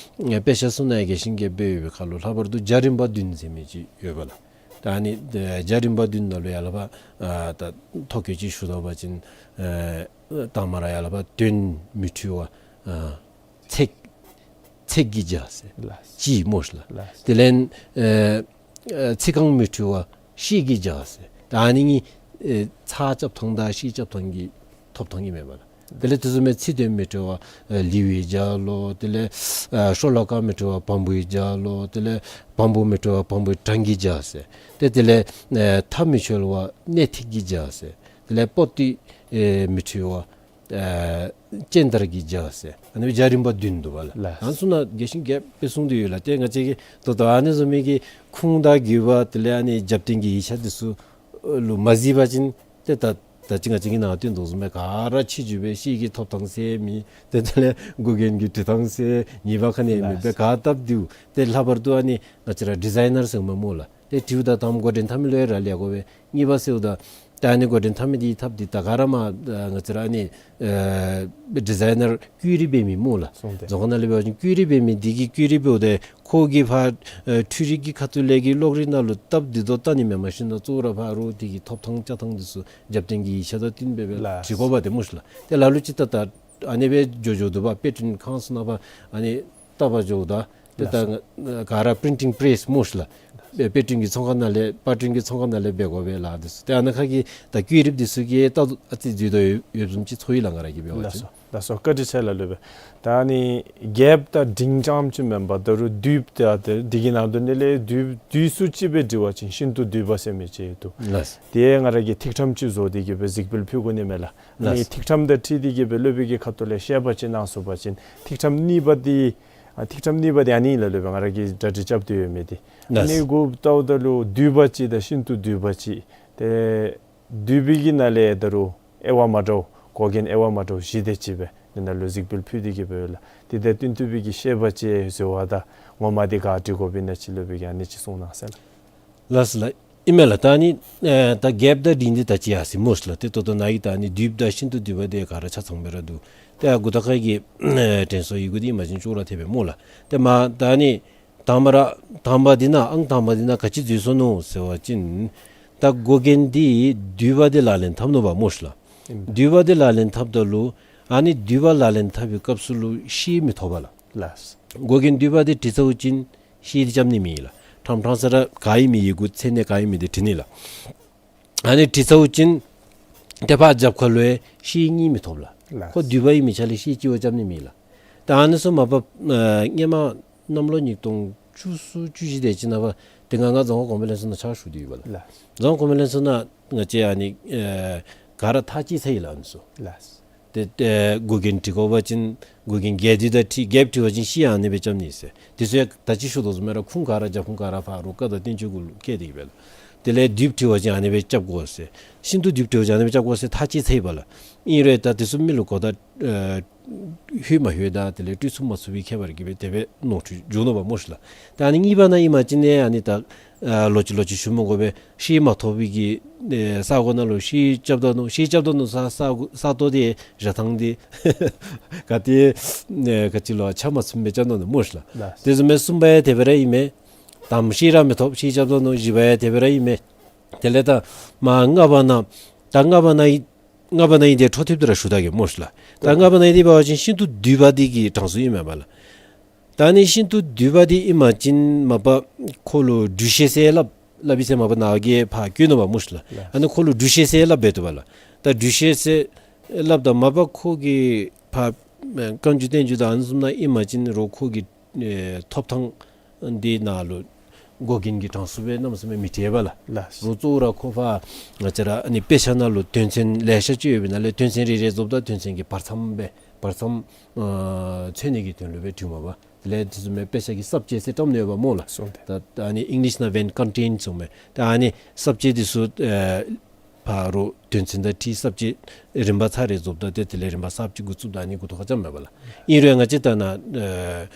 ཨེ་དཔེ་ཆ་ཚུ་ནང་ཡང་རྒྱས་ཤིང་རྒྱསཔ་སྦེ་ཡོད་པའི་ཁར་ལུ་ལྷག་པར་དུ་རྒྱ་རིམ་པ་བདུན་ཟེར་མི་ཅིག་ཡོད་པ་ལགས། ད་ཨ་ནི་ཨེ་རྒྱ་རིམ་པ་བདུན་ནང་ལུ་ཡར་ལས་ཕར་ཨ་ད་ཐོ་བཀོད་ཅིག་ཞུ་དོ་བ་ཅིན་ཨེ་དང་པ་ར་ཡར་ལས་ཕར་དོན་མི་འཁྲུལ་བ་ཨ་ཚེགས་ཚེགས་ཀྱིས་བྱ་ཟེར། ལགས། ཅིག་སྨོ་ཤི་ལགས། ལགས། དེ་ལས་ཨེ་ཨེ་ཚིག་རྐང་མི་འཁྲུལ་བ་ཤེལ་གྱིས་བྱ་ཟེར། ད་ཨ་ནི་གཉིས་ཨེ་ཚར་རྐྱབ་ཐངས་དང་ཤེལ་རྐྱབ་ཐངས་ཀྱི་ཐོབ་ཐང་ཨིན་མས་པ་ལགས། དེ་ལས་དེ་བཟུམ་མའི་ཚིག་དོན་མི་འཁྲུལ་བ་ཨེ་ལེའུ་ཡིས་བྱ་ལོ། དེ་ལས་ཨེ་ཤོ་ལོ་ཀ་མི་འཁྲུལ་བ་བམ་པོ་ཡིས་བྱ་ལོ། དེ་ལས་བམ་པོ་མི་འཁྲུལ་བ་བམ་པོའི་གྲངས་ཀྱིས་བྱ་ཟེར། ཏེ་དེ་ལས་ཨེ་མཐའ་མི་འཁྱོལ་བ་སྣེ་ཐིག་གིས་བྱ་ཟེར། དེ་ལས་པོ་ཏི་ཨེ་མི་འཁྲུལ་བ་ཨེ་སྤྱན་དར་གྱིས་བྱ་ཟེར། ཨ་ནི་རྒྱ་རིམ་པ་བདུན་འདུག་པ་ལགས། ལགས། ཨ་ནི་ཚུ་ནང་རྒྱས་ཤིང་རྒྱསཔ་སྦེ་གསུངས་ཏེ་ཡོད་ལགས། ཏེ་ང་བཅས་ཀྱིས་ད་ལྟོ་ཨ་ནི་བཟུམ་མའི་གི་ཁུངས་དང་དགོས་པ་དེ་ལས་ཨ་ནི་རྒྱབ་རྟེན་གྱི་ཡིག་ཆ་འདི་ཚུ་ལུ་མ་གཟིགས་པ་ཅིན་ཏེ་ད་ད་ཅི་ང་བཅས་ཀྱིས་ནཱ་སྟོན་དོ་བཟུམ་སྦེ་ག་ར་ཕྱི་འགྱུར་སྦེ་ཤེལ་གྱི་ཐོབ་ཐངས་ཟེར་མི་ཏེ་དེ་ལས་མགུ་རྒྱན་གྱི་བྲི་ཐངས་ཟེར་ངེས་པ་ག་ནི་ཡང་མེདཔ་སྦེ་ག་བཏབ་སྡོད། ཏེ་ལྷག་པར་དུ་ཨ་ནི་ང་བཅས་ར་ཌི་ཛའི་ནར་ཟེར་མི་སྨོ་ལགས། ཏེ་བྲིཝ་ད་དང་པ་འགོ་འདྲེན་འཐབ་མི་ལུ་ཡང་རག་ལས་དགོ་པས། གཉིས་པ་ཟེརཝ་ད་ད་ཨ་ནི་འགོ་འདྲེན་འཐབ་མི་འདི་འཐབ་སྟེ་ད་ག་ར་མར་ཨ་ང་བཅས་ར་ཨ་ནི་ཨེ་ཌི་ཛའི་ནར་བཀོད་རིས་འབད་མི་སྨོ་ལགས། སོང་སྟེ་རྫོང་ཁ་ནང་ལས་འབད་བ་ཅིན་བཀོད་རིས་འབད་མི་འདི་གིས་བཀོད་རིས་འབདཝ་ད་ཁོ་གིས་ཕར་ཨེ་འཕྲུལ་རིག་གི་ཁ་ཐུག་ལས་ཀྱི་གློག་རིག་ནང་ལུ་སྟབས་བདེ་ཏོག་ཏོ་བལྟ་ནི་མེན། མ་གཞི་ནཱ་གཙོ་བོ་ར་ཕར་རོགས་འདི་གི་ཐོབ་ཐང་བཅའ་ཐངས་འདི་ཚུ་རྒྱབ་རྟེན་གྱི་ཡིག་ཆ་དང་བསྟུན་སྦེ་སྦེ་ལགས། བྲི་དགོ་པ་དེ་སྨོ་ཤི་ལགས། ཏེ་ལ་ལུ་ཅིག་ད་ད་ཨ་ནི་སྦེ་འགྱོ་འགྱོ་དོ་བ། དཔེ་སྐྲུན་ཁང་ཚུ་ནང་ཕར་ཨ་ནི་བལྟ་བར་འགྱོཝ་ད་ཏེ་ད་ལགས། ག་ར་པི་རིན་ཊིང་པེ་རེསི་སྨོ་ཤི་ལགས། དཔེ་སྐྲུན་གྱི་ཚོང་ཁང་ནང་ལས་པར་སྐྲུན་གྱི་ཚོང་ཁང་ནང་ལས་འབད་དགོ་པས་ལགས། འདི་ཚུ་ཏེ་ཨ་ནཱ་ཁ་གི་ད་བཀོད་རིས་འདི་ཚུ་གིས་ད་ཨ་ཙི་འཛོལ་དོ་ཡོདཔ་བཟུམ་ཅིག་ཚོར་ཡི་ལགས། ང་ར་གིས་འབད་བ་ཅིན། ལགས་སོ། ལགས་སོ། བཀའ་དྲིན་ཆེ་ལགས། ལོས་སྦེ་ད་ཨ་ནི་རྒསཔ་དང་འབྲིང་རྐྱངམ་ཅིག་མེན་པར་ད་རུང་བསྡུས་ཏེ་ཨ་ཏེ་འདི་གི་ནང་དོན་འདི་ལས་བསྡུས་བསྡུས་སུ་ཅིག་སྦེ་འབྲི་བ་ཅིན་ཤིན་ཏུ་བསྡུས་པ་ཟེར་མི་ཅིག་འདུག། ལགས། དེ་ང་ར་གིས་ཐིག་ཕྲེང་ཅིག་བཟོ་སྟེ་གི་སྦེ་གཟིགས་འབུལ་ཕུལ་དགོ་ནི་མས་ལགས། ཨ་ནི་ལགས། ཐིག་ཕྲེང་དང་འཁྲིལ་ཏེ་གི་སྦེ་སློབ་དཔོན་གྱི་ཁ་ཐུག་ལས་བཤད་པ་ཅིན་གནང་ཚུགས་པ་ཅིན་ཐིག་ཕྲེང་གཉིས་པ་འདི་ཨ་ཐིག་ཕྲེང་གཉིས་པ་འདི་ཨ་ནི་ལགས། ལོས་སྦེ་ང་ར་གིས་གྲ་སྒྲིག་རྐྱབ་སྟེ་ཡོད་མི་འདི། ལགས། ཨ་ནི་གུ་ལྟཝ་ད་ལུ་བསྡུས་པ་ཅིག་དང་ཤིན་ཏུ་བསྡུས་པ་ཅིག། ཏེ་བསྡུས་པའི་གི་ནང་ལས་ད་རུང་དབྱེ་བ་མ་འདྲཝ་མགོ་རྒྱན་དབྱེ་བ་མ་འདྲཝ་བཞི་དེ་ཅིག་སྦེ་འདི་ནང་ལུ་གཟིགས་འབུལ་ཕུལ་ཏེ་གི་སྦེ་ཡོད་ལགས། དེ་དང་བསྟུན་ཐུབ་པའི་གི་བཤད་པ་ཅིག་བཟོ་བ་དང་ངོ་མ་འདི་ག་འབྲི་དགོཔ་ཨིན་ན་ཅིག་སློབ་དཔོན་གྱིས་ཨ་ནི་ཅིག་གསུང་གནང་ཟེར་ལགས། ལགས་སོ་ལགས། ཨིན་མས་ལགས། ད་ཨ་ནི་ཨེ་ད་རྒསཔ་དང་འབྲིང་འདི་ད་ཅི་ཡར་སོ་ཡི་སྨོ་ཤི་ལགས། ཏེ་ད་ལྟོ་ནཱ་གི་ད་ཨ་ནི་བསྡུས་པ་དང་ཤིན་ཏུ་བསྡུས་པ་འདི་ག་ར་ཆ་ཚང་སྦེ་ར་འདུག། ཏེ་ཨ་མགུ་ཐོག་ཁ་གི་ཨེ་དྲན་གསོ་ཡི་གུ་འདི་ཨིན་པ་ཅིན་ཅོག་ར་འཐད་པས་སྨོ་ལགས། ཏེ་མ་ད་ཨ་ནི་དང་པ་ར་དང་པ་འདི་ནང་ཨང་དང་པ་འདི་ནང་ག་ཅི་འཛོལ་སོ་ནུག་ཟེར་བ་ཅིན་ད་མགོ་རྒྱན་འདི་བསྡུས་པ་འདི་ལག་ལེན་འཐབ་ནུག་པ་སྨོ་ཤི་ལགས། ཨིན། བསྡུས་པ་འདི་ལག་ལེན་འཐབ་ད་ལུ་ཨ་ནི་བསྡུས་པ་ལག་ལེན་འཐབ་པའི་སྐབས་སུ་ལུ་ཤེལ་མི་ཐོབ་པས་ལགས། ལགས། མགོ་རྒྱན་བསྡུས་པ་འདི་བྲི་ཚརཝ་ཅིན་ཤེལ་འདི་རྐྱབ་ནི་མེད་ལགས། ཕྲང་ཕྲང་ས་ར་ག་ཨིན་མི་ཡི་གུ་མཚན་གནས་ག་ཨིན་མི་འདི་བྲི་ནི་ལགས། ཨ་ནི་བྲི་ཚརཝ་ཅིན་ཏེ་ཕར་རྒྱབ་ཁ་ལུ་ཡང་ཤེལ་གཉིས་མི་ཐོབ་ལགས། ལགས། ཁོ་བསྡུས་པ་ཨིན་མི་ཆ་ལས་ཤེལ་གཅིག་བ་རྐྱབ་ནི་མེད་ལགས། ད་ཨ་ནི་ཚུ་མ་པ་ཨེ་སྔོན་མ་ གནམ་ལོ་ཉིས་སྟོང་བཅུ་གསུམ་བཅུ་བཞི་དེ་ཅིག་ནང་པ་དེ་སྒང་ང་རྫོང་ཁ་གོང་འཕེལ་ལྷན་ཚོགས་ནང་ཕྱག་ཞུ་དོ་ཡོདཔ་ལགས། ལགས། རྫོང་ཁ་གོང་འཕེལ་ལྷན་ཚོགས་ནང་ང་བཅས་ཨ་ནི་ཨེ་ག་ར་ཐག་བཅད་ཚར་ཡི་ལགས་ཨ་ནི་ཚུ། ལགས། ཏེ་ཨེ་འགོག་རྐྱེན་འབྲི་དགོ་པ་ཅིན་འགོག་རྐྱེན་བརྒྱད་འདི་དང་འཁྲིལ་བརྒྱད་འབྲི་བ་ཅིན་ཤེལ་ཨ་ནི་སྦེ་རྐྱབ་ནི་ཟེར། དེ་ཚུ་ཡང་ད་ཅི་ཞུ་དོ་བཟུམ་སྦེ་ར་ཁུངས་ག་ར་རྒྱབ་ཁུངས་ག་ར་ཕར་རོགས་བཀའ་དང་བསྟན་བཅོས་གུ་ལུ་བཀལ་ཏེ་གི་སྦེ་ལགས། དེ་ལས་བསྡུས་འབྲི་བ་ཅིན་ཨ་ནི་སྦེ་རྐྱབ་དགོ་ཟེར། ཤིན་ཏུ་བསྡུས་འབྲི་བ་ཅིན་ཨ་ནི་སྦེ་རྐྱབ་དགོ་ཟེར་ཐག་བཅད་ཚར་ཡི་པ་ལགས། ཨིན་རུང་ད་དེ་ཚུ་མི་ལུ་གོ་བརྡ་ཨེ་ལྷོད་མ་ལྷོད་དང་དེ་ལས་སྤྲོད་ཚུགས་མ་ཚུགས་པའི་ཁྱད་པར་གྱིས་སྦེ་དེ་སྦེ་ནོར་འཁྲུལ་འབྱུང་ནུག་པ་སྨོ་ཤི་ལགས། ད་ཨ་ནི་གཉིས་པ་ནང་ཨིན་པ་ཅིན་ཨ་ནི་ད་ཨ་ལོག་ཅི་ལོག་ཅི་ཞུ་མི་དགོ་པས། ཤེལ་མ་ཐོབ་པའི་གི་ཨེ་ས་གོ་ནང་ལུ་ཤེལ་རྐྱབ་ད་ནུག། ཤེལ་རྐྱབ་ད་ནུག་ས་ས་ས་སྟོང་དེ་ར་ཐང་དེ་ག་ཏེ་ཨེ་ག་ཅི་ལོ་ཆ་མ་ཚུམ་སྦེ་རྐྱབ་ད་ནུག་སྨོ་ཤི་ལགས། ལགས། དེ་བཟུམ་སྦེ་གསུམ་པ་ཡང་དེ་སྦེ་ར་ཨིན་མས། དམ་ཤེལ་ར་མི་ཐོབ། ཤེལ་རྐྱབ་ད་ནུག། བཞི་པ་ཡང་དེ་སྦེ་ར་ཨིན་མས། དེ་ལས་ད་མ་ལྔ་པ་ནང་ད་ལྔ་པ་ནང་ལྔ་པ་ནང་ཨིན་དེ་འཕྲོ་མཐུད་དེ་ར་ཞུ་ད་གེ་སྨོ་ཤི་ལགས། ད་ལྔ་པ་ནང་ཨིན་དེ་འབད་བ་ཅིན་ཤིན་ཏུ་བསྡུས་པ་འདི་གི་གྲངས་སུ་ཨིན་མས་པ་ལགས། ད་ཨ་ནི་ཤིན་ཏུ་བསྡུས་པ་འདི་ཨིན་པ་ཅིན་མ་པ་ཁོ་ལུ་སྦྲུལ་ཤེལ་ཟེར་སླབ་སླབ་ཨིན་ཟེར་མ་པ་ནཱ་གིས་ཕར་བཀོད་ནུག་པ་སྨོ་ཤི་ལགས། ལགས། ཨ་ནི་ཁོ་ལུ་སྦྲུལ་ཤེལ་ཟེར་སླབ་འབད་དོ་པ་ལགས། ད་སྦྲུལ་ཤེལ་ཟེར་སླབ་ད་མ་པ་ཁོ་གི་ཕར་ཨེ་བཀའ་འགྱུར་བསྟན་འགྱུར་དང་ཨ་ནི་བཟུམ་ནང་ཨིན་པ་ཅིན་རོགས་ཁོ་གི་ཨེ་ཐོབ་ཐང་འདི་ནང་ལུ་འགོག་རྐྱེན་གྱི་གྲངས་སུ་སྦེ་གནམ་མེད་ས་མེད་མི་བྲིཝ་པ་ལགས། ལགས། རོགས་གཙོ་བོ་ར་ཁོ་ཕར་ང་བཅས་ར་ཨ་ནི་དཔེ་ཆ་ནང་ལུ་དོན་ཚན་ལེ་ཤ་ཅིག་ཡོད་པའི་ནང་ལས་དོན་ཚན་རེ་རེ་རྫོགསཔ་ད་དོན་ཚན་གྱི་བར་མཚམས་སྦེ་བར་མཚམས་ཨེ་མཚོན་ནི་གི་དོན་ལུ་སྦེ་བྲིཝ་མས་པ། དེ་ལས་དེ་བཟུམ་མའི་དཔེ་ཆ་གི་ས་བཅད་ཟེར་བཀྲམ་ནི་ཡོདཔ་སྨོ་ལགས། སོང་སྟེ། ད་ཨ་ནི་ཨིང་ལིཤ་ནང་འབདན་ཀོན་ཊེནཊ་ཟེར་མས། ད་ཨ་ནི་ས་བཅད་འདི་ཚུ་ཨེ་ཕར་རོགས་དོན་ཚན་དང་འཁྲིལ་ས་བཅད་རིམ་པ་ཚར་རེ་རྫོགསཔ་ད་ཏེ་དེ་ལས་རིམ་པ་གསརཔ་ཅིག་འགོ་བཙུགསཔ་ད་ཨ་ནི་འགོ་ཐོག་ཁར་རྐྱབ་མས་པ་ལགས། ཨིན་རུང་ང་བཅས་ད་ནཱ་ཨེ་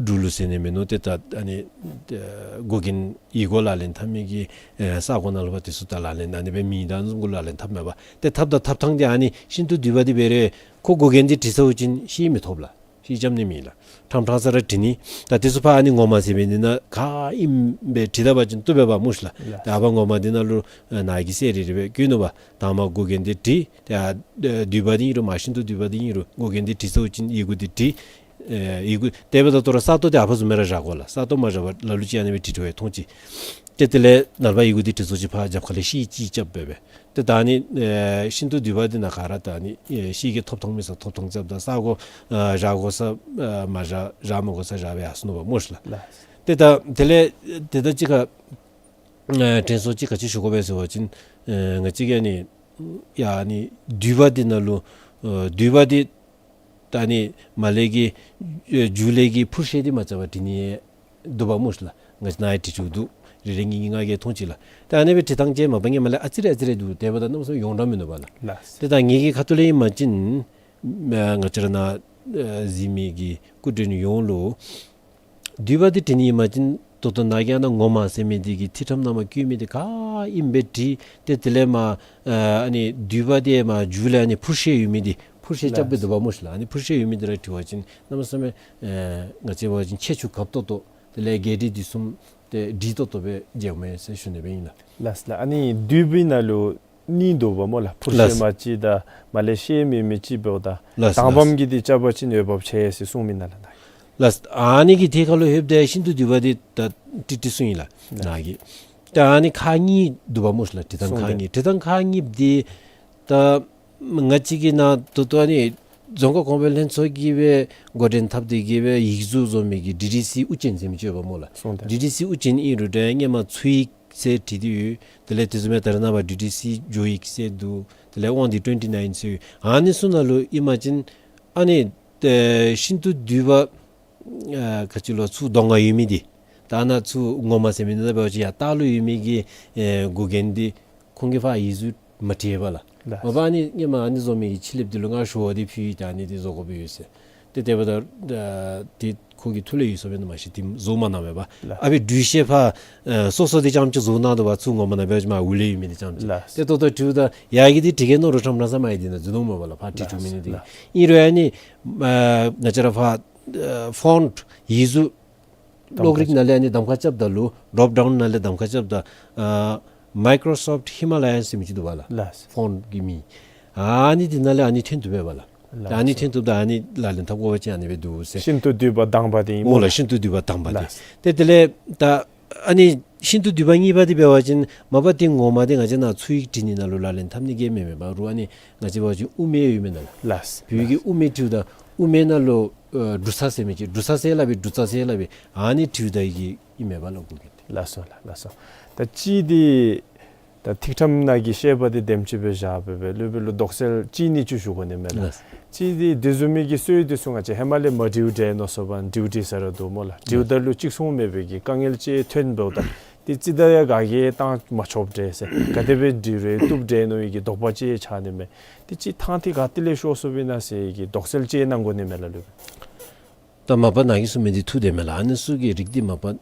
འབྲུག་ལུ་ཟེར་ནི་མིན་ནུག། ཏེ་ད་ཨ་ནི་ཨེ་འགོག་རྐྱེན་ཡིག་མགོ་ལག་ལེན་འཐབ་མི་གི་ཨེ་ས་གོ་ནང་ལུ་འབད་དེ་ཚུ་ད་ལག་ལེན་ཨ་ནི་སྦེ་མེད། ད་ཨ་ནི་བཟུམ་གུ་ལག་ལེན་འཐབ་མས་པ། ཏེ་འཐབ་ད་འཐབ་ཐངས་འདི་ཨ་ནི་ཤིན་ཏུ་བསྡུས་པ་འདི་འབད་རུང་ཁོ་འགོག་རྐྱེན་འདི་བྲི་ཚརཝ་ཅིག་ཤེལ་མི་ཐོབ་ལགས། ཤེལ་རྐྱབ་ནི་མེད་ལགས། ཕྲང་ཕྲང་ས་ར་བྲི་ནི། ད་དེ་ཚུ་ཕར་ཨ་ནི་ངོ་མ་ཟེར་མི་འདི་ནང་ག་ཨིནམ་སྦེ་བྲི་ད་པ་ཅིན་བཏུབ་པས་པ་སྨོ་ཤི་ལགས། ལགས། ད་ཨ་ཕར་ངོ་མ་འདི་ནང་ལུ་ཨེ་ནཱ་གིས་གསལ་རི་རི་སྦེ་བཀོད་ནུག་པ། དང་པ་འགོག་རྐྱེན་འདི་བྲི། ཏེ་ཨ་བསྡུས་པ་འདི་ཨིན་རུང་མ་ཤིན་ཏུ་བསྡུས་པ་འདི་ཨིན་རུང་འགོག་རྐྱེན་འདི་བྲི་ཚརཝ་ཅིག་ཡི་གུ་འདི་བྲི། ཨེ་ཡི་གུ་དེ་འབདཝ་ད་ལྟོ་ར་ས་སྟོང་འདི་ཨ་ཕར་བཟུམ་སྦེ་ར་བཞག་དགོ་ལགས། ས་སྟོང་མ་བཞག་པར་ལ་ལུ་ཅིག་ཨ་ནི་སྦེ་བྲི་བྲིཝ་ཡང་མཐོང་ཅི། ཏེ་དེ་ལས་ནངས་པ་ཡི་གུ་འདི་བྲི་ཚརཝ་ཅིག་ཕར་རྒྱབ་ཁ་ལས་ཤེལ་ཅིག་རྐྱབ་སྦེ་སྦེ། ཏེ་ད་ཨ་ནི་ཨེ་ཤིན་ཏུ་བསྡུས་པ་འདི་ནང་ག་ར་ད་ཨ་ནི་ཨེ་ཤེལ་གྱི་ཐོབ་ཐངས་མེད་ས་ཐོབ་ཐངས་རྐྱབ་ད་ས་གོ་ཨེ་བཞག་དགོ་ས་ཨེ་མ་བཞག་བཞག་མི་དགོ་ས་བཞག་སྦེ་ཡར་སོང་ནུག་པ་སྨོ་ཤི་ལགས། ལགས། ཏེ་ད་དེ་ལས་ཏེ་ད་ཅིག་ཁར་ཨེ་དྲན་གསོ་ཅིག་ག་ཅི་ཞུ་དགོ་པས་ཟེར་བ་ཅིན་ཨེ་ང་བཅས་ཀྱིས་ཨ་ནི་ཡ་ཨ་ནི་བསྡུས་པ་འདི་ནང་ལུ་ཨེ་བསྡུས་པ་འདི་ད་ཨ་ནི་མར་ལས་ཀྱི་ཨེ་མཇུག་ལས་ཀྱི་འཕུར་ཤེལ་འདི་མ་རྐྱབ་པར་བྲི་ནི་འདུག་པ་སྨོ་ཤི་ལགས། ང་བཅས་ནཱ་ཡང་བྲི་བྲིཝ་འདུག། རེ་རེ་གཉིས་གཉིས་ང་གིས་མཐོང་ཅི་ལགས། ད་ཨ་ནི་སྦེ་བྲི་ཐངས་ཅིག་མ་པ་ངོ་མ་ལས་ཨ་ཙི་རེ་ཨ་ཙི་རེ་འདུག། དེ་འབདཝ་ད་གནམ་མེད་ས་མེད་ཡོངས་གྲགས་མིན་ནུག་པ་ལགས། ལགས། ཏེ་ད་ངེ་གི་ཁ་ཐུག་ལས་ཨིན་པ་ཅིན་ཨེ་ང་བཅས་ར་ནཱ་ཨེ་གཟིགས་མི་གི་སྐུ་མགྲོན་ཡོངས་ལུ་བསྡུས་པ་འདི་བྲི་ནི་ཨིན་པ་ཅིན་ད་ལྟོ་ནཱ་གིས་ཨ་ནཱ་ངོ་མ་ཟེར་མི་འདི་གི་ཐིག་ཁྲམ་ནང་མར་བཀོད་མི་འདི་ག་ཨིནམ་སྦེ་བྲི། ཏེ་དེ་ལས་མར་ཨ་ཨ་ནི་བསྡུས་པ་འདི་མར་མཇུག་ལས་ཨ་ནི་འཕུར་ཤེལ་ཡོད་མི་འདི་འཕུར་ཤེལ་རྐྱབ་སྦེ་འདུག་པ་སྨོ་ཤི་ལགས། ཨ་ནི་འཕུར་ཤེལ་ཡོད་མི་འདི་ར་བྲི་བ་ཅིན་གནམ་མེད་ས་མེད་ཨེ་ང་བཅས་འབད་བ་ཅིན་ཁྱད་ཆོས་གབ་ཏོག་ཏོ་དེ་ལས་རྒྱས་འབྲིང་བསྡུས་གསུམ་ཏེ་འགྲིག་ཏོག་ཏོ་སྦེ་མཇལཝ་མས་ཟེར་ཞུ་ནི་སྦེ་ཨིན་ལགས། ལགས་ལགས། ཨ་ནི་བསྡུས་པའི་ནང་ལུ་གཉིས་འདུག་པ་སྨོ་ལགས། འཕུར་ཤེལ་ལགས། མ་གཅིག་དང་མར་ལས་ཤེལ་མེད་མི་གཅིག་འབདཝ་ད། ལགས། དང་པམ་གྱི་འདི་རྐྱབ་པ་ཅིན་འོས་འབབ་ཆེ་ཟེར་གསུངས་མི་ནང་ལགས། ལགས། ཨ་ནི་གི་ཐད་ཁར་ལུ་ལྷོདཔ་ད་ཤིན་ཏུ་བསྡུས་པ་འདི་ད་ཏིག་ཏིག་གསུངས་ཡི་ལགས། ལགས། ནཱ་གིས། ད་ཨ་ནི་ཁག་གཉིས་འདུག་པ་སྨོ་ཤི་ལགས། བྲི་ཐངས་ཁག་གཉིས། བྲི་ཐངས་ཁག་གཉིས་འདི་ད་ང་བཅས་ཀྱིས་ནཱ་ད་ལྟོ་ཨ་ནི་རྫོང་ཁ་གོང་འཕེལ་ལྷན་ཚོགས་ཀྱིས་སྦེ་འགོ་འདྲེན་འཐབ་སྟེ་གི་སྦེ་ཡིག་གཟུགས་བཟོ་མི་གི་ཌི་ཌི་སི་དབུ་ཅན་ཟེར་མི་ཅིག་ཡོདཔ་སྨོ་ལགས། སོང་སྟེ། ཌི་ཌི་སི་དབུ་ཅན་ཨིན་རུང་ད་སྔོན་མ་ཚུ་ཡིག་ཟེར་བྲིས་ཏེ་ཡོད། དེ་ལས་དེ་བཟུམ་མའི་ད་རེས་ནངས་པ་ཌི་ཌི་སི་ཇོ་ཡིག་ཟེར་འདུག། དེ་ལས་དབང་འདུས་ཊུ་ཝེན་ཊི་ནའིན་ཟེར་ཡོད། ཨ་ནི་ཚུ་ནང་ལུ་ཨིན་པ་ཅིན་ཨ་ནི་ཨེ་ཤིན་ཏུ་བསྡུས་པ་ཨ་ག་ཅི་ལོ་ཚུར་གདོང་ཁར་ཡོད་མི་འདི་ད་ནཱ་ཚུར་ངོ་མ་ཟེར་མི་འདི་ད་འབད་བ་ཅིན་ཡར་ལྟག་ལུ་ཡོད་མི་གི་ཨེ་འགོག་རྐྱེན་འདི་ཁོང་གིས་ཕར་ཡིག་གཟུགས་མ་བྲིས་པ་ལགས། ལགས། མ་པ་ཨ་ནི་སྔོན་མ་ཨ་ནི་བཟོ་མི་གི་ཕྱི་གླིངཔ་འདི་ལུ་ང་ཞུ་བ་འདི་ཕུལ་ཡི། ད་ཨ་ནི་འདི་བཟོ་དགོཔ་ཡོད་ཟེར། ཏེ་དེ་འབདཝ་ད་ཨ་འདི་ཁོ་གི་ཐུགས་ལས་ཡོལ་སོང་པས་ན་མ་ཤེས། འདི་བཟོ་མ་གནང་པས་པ། ལགས། ཨ་ཕི་སྦྲུལ་ཤེལ་ཕར་ཨེ་སོ་སོ་འདི་རྐྱངམ་ཅིག་བཟོ་གནང་དོ་བ། ཚུར་ངོ་མ་ནང་འབད་བ་ཅིན་མར་འོག་ལས་ཡོད་མི་འདི་རྐྱངམ་ཅིག། ལགས། ཏེ་ད་ལྟོ་བྲིཝ་ད་ཡར་གྱི་འདི་བྲི་གེ་མནོ་རུང་ཕྲང་ཕྲང་ས་མར་གྱི་འདི་ནང་འཛུལ་འོང་མས་པ་ལགས། ཕར་བྲིས་བཅུག་མི་འདི། ལགས། ཨིན་རུང་ཨ་ནི་ཨ་ང་བཅས་ར་ཕར་ཨེ་ཕོནཊ་ཡིག་གཟུགས་གློག་རིག་ནང་ལས་ཨ་ནི་གདམ་ཁ་རྐྱབ་ད་ལུ་ཌོརོཔ་ཌའུན་ནང་ལས་གདམ་ཁ་རྐྱབ་ད་ཨ་མའི་ཀོརོ་སོཕཊ་ཧི་མ་ལ་ཡཱན་ཟེར་མི་ཅིག་འདུག་པ་ལགས། ལགས། ཕོནཊ་གི་མིང་། ཨ་ནི་འདི་ནང་ལས་ཨ་ནི་ཐོན་བཏུབ་པས་པ་ལགས། ལགས། ཨ་ནི་ཐོན་བཏུབ་ད་ཨ་ནི་ལག་ལེན་འཐབ་དགོ་པ་ཅིན་ཨ་ནི་སྦེ་འདུག་ཟེར། ཤིན་ཏུ་བསྡུས་པ་དང་པ་འདི་ཨིན་པ། འོ་ལགས། ཤིན་ཏུ་བསྡུས་པ་དང་པ་འདི། ལགས། ཏེ་དེ་ལས་ད་ཨ་ནི་ཤིན་ཏུ་བསྡུས་པ་གཉིས་པ་འདི་འབད་བ་ཅིན་མ་པ་འདི་ངོ་མ་འདི་ང་བཅས་ནཱ་ཚུ་ཡིག་བྲི་ནི་ནང་ལུ་ལག་ལེན་འཐབ་ནི་གི་མེན་མས་པ། རུང་ཨ་ནི་ང་བཅས་འབད་བ་ཅིན་དབུ་མེད་ཡོད་མི་ནང་ལུ། ལགས། བོད་ཡིག་གི་དབུ་མེད་བྲིཝ་ད་ དབུ་མའི་ནང་ལུ་ཨ་འབྲུ་ཚ་ཟེར་མི་ཅིག་འབྲུ་ཚ་ཟེར་སླབ་པའི་འབྲུ་ཚ་ཟེར་སླབ་པའི་ཨ་ནི་འབྲུ་ད་གི་ཨིན་མས་པ་ལགས་གོ་གི། ལགས་སོ་ལགས་ལགས་སོ། ད་གཅིག་འདི་ད་ཐིག་ཕྲེང་ནང་གི་བཤད་པ་འདི་དེམ་ཅིག་སྦེ་བཞག་སྦེ་སྦེ་སློབ་དཔོན་ལུ་དོགས་སེལ་གཅིག་གཉིས་ཅིག་ཞུ་དགོ་ནི་མས་ལགས། ལགས། གཅིག་འདི་དེ་བཟུམ་མའི་གི་སྲོལ་འདི་ཚུ་ང་བཅས་ཧེ་མ་ལས་མ་འབྲིཝ་འདྲས་མནོ་སོང་པ་འབྲིཝ་འབྲི་ས་ར་འདུག་སྨོ་ལགས། འབྲིཝ་ད་ལུ་གཅིག་མཚུངས་མེད་པའི་གི་དཀའ་ངལ་ཅིག་ཐོན་འབདཝ་ད་འདི་རྩིས་ད་ཡང་ག་གིས་བཏང་མ་ཆོགཔ་འདྲས་ཟེར་ག་དེ་སྦེ་འབྲི་རུང་བཏུབ་འདྲས་མནོ་བའི་གི་དོགས་པ་ཅིག་ཆགས་ནི་མས། འདི་ཅིག་ཐང་འདི་ག་ཏེ་ལས་ཤོར་སོཔ་ཨིན་ན་ཟེར་གི་དོགས་སེལ་ཅིག་གནང་དགོ་ནི་མས་ལགས་སློབ་དཔོན། ད་མ་པ་ནཱ་གིས་གསུངས་མི་འདི་ཐུགས་བདེན་མས་ལགས། ཨ་ནི་ཚུ་གི་རིགས་འདི་མ་པ་ཨ་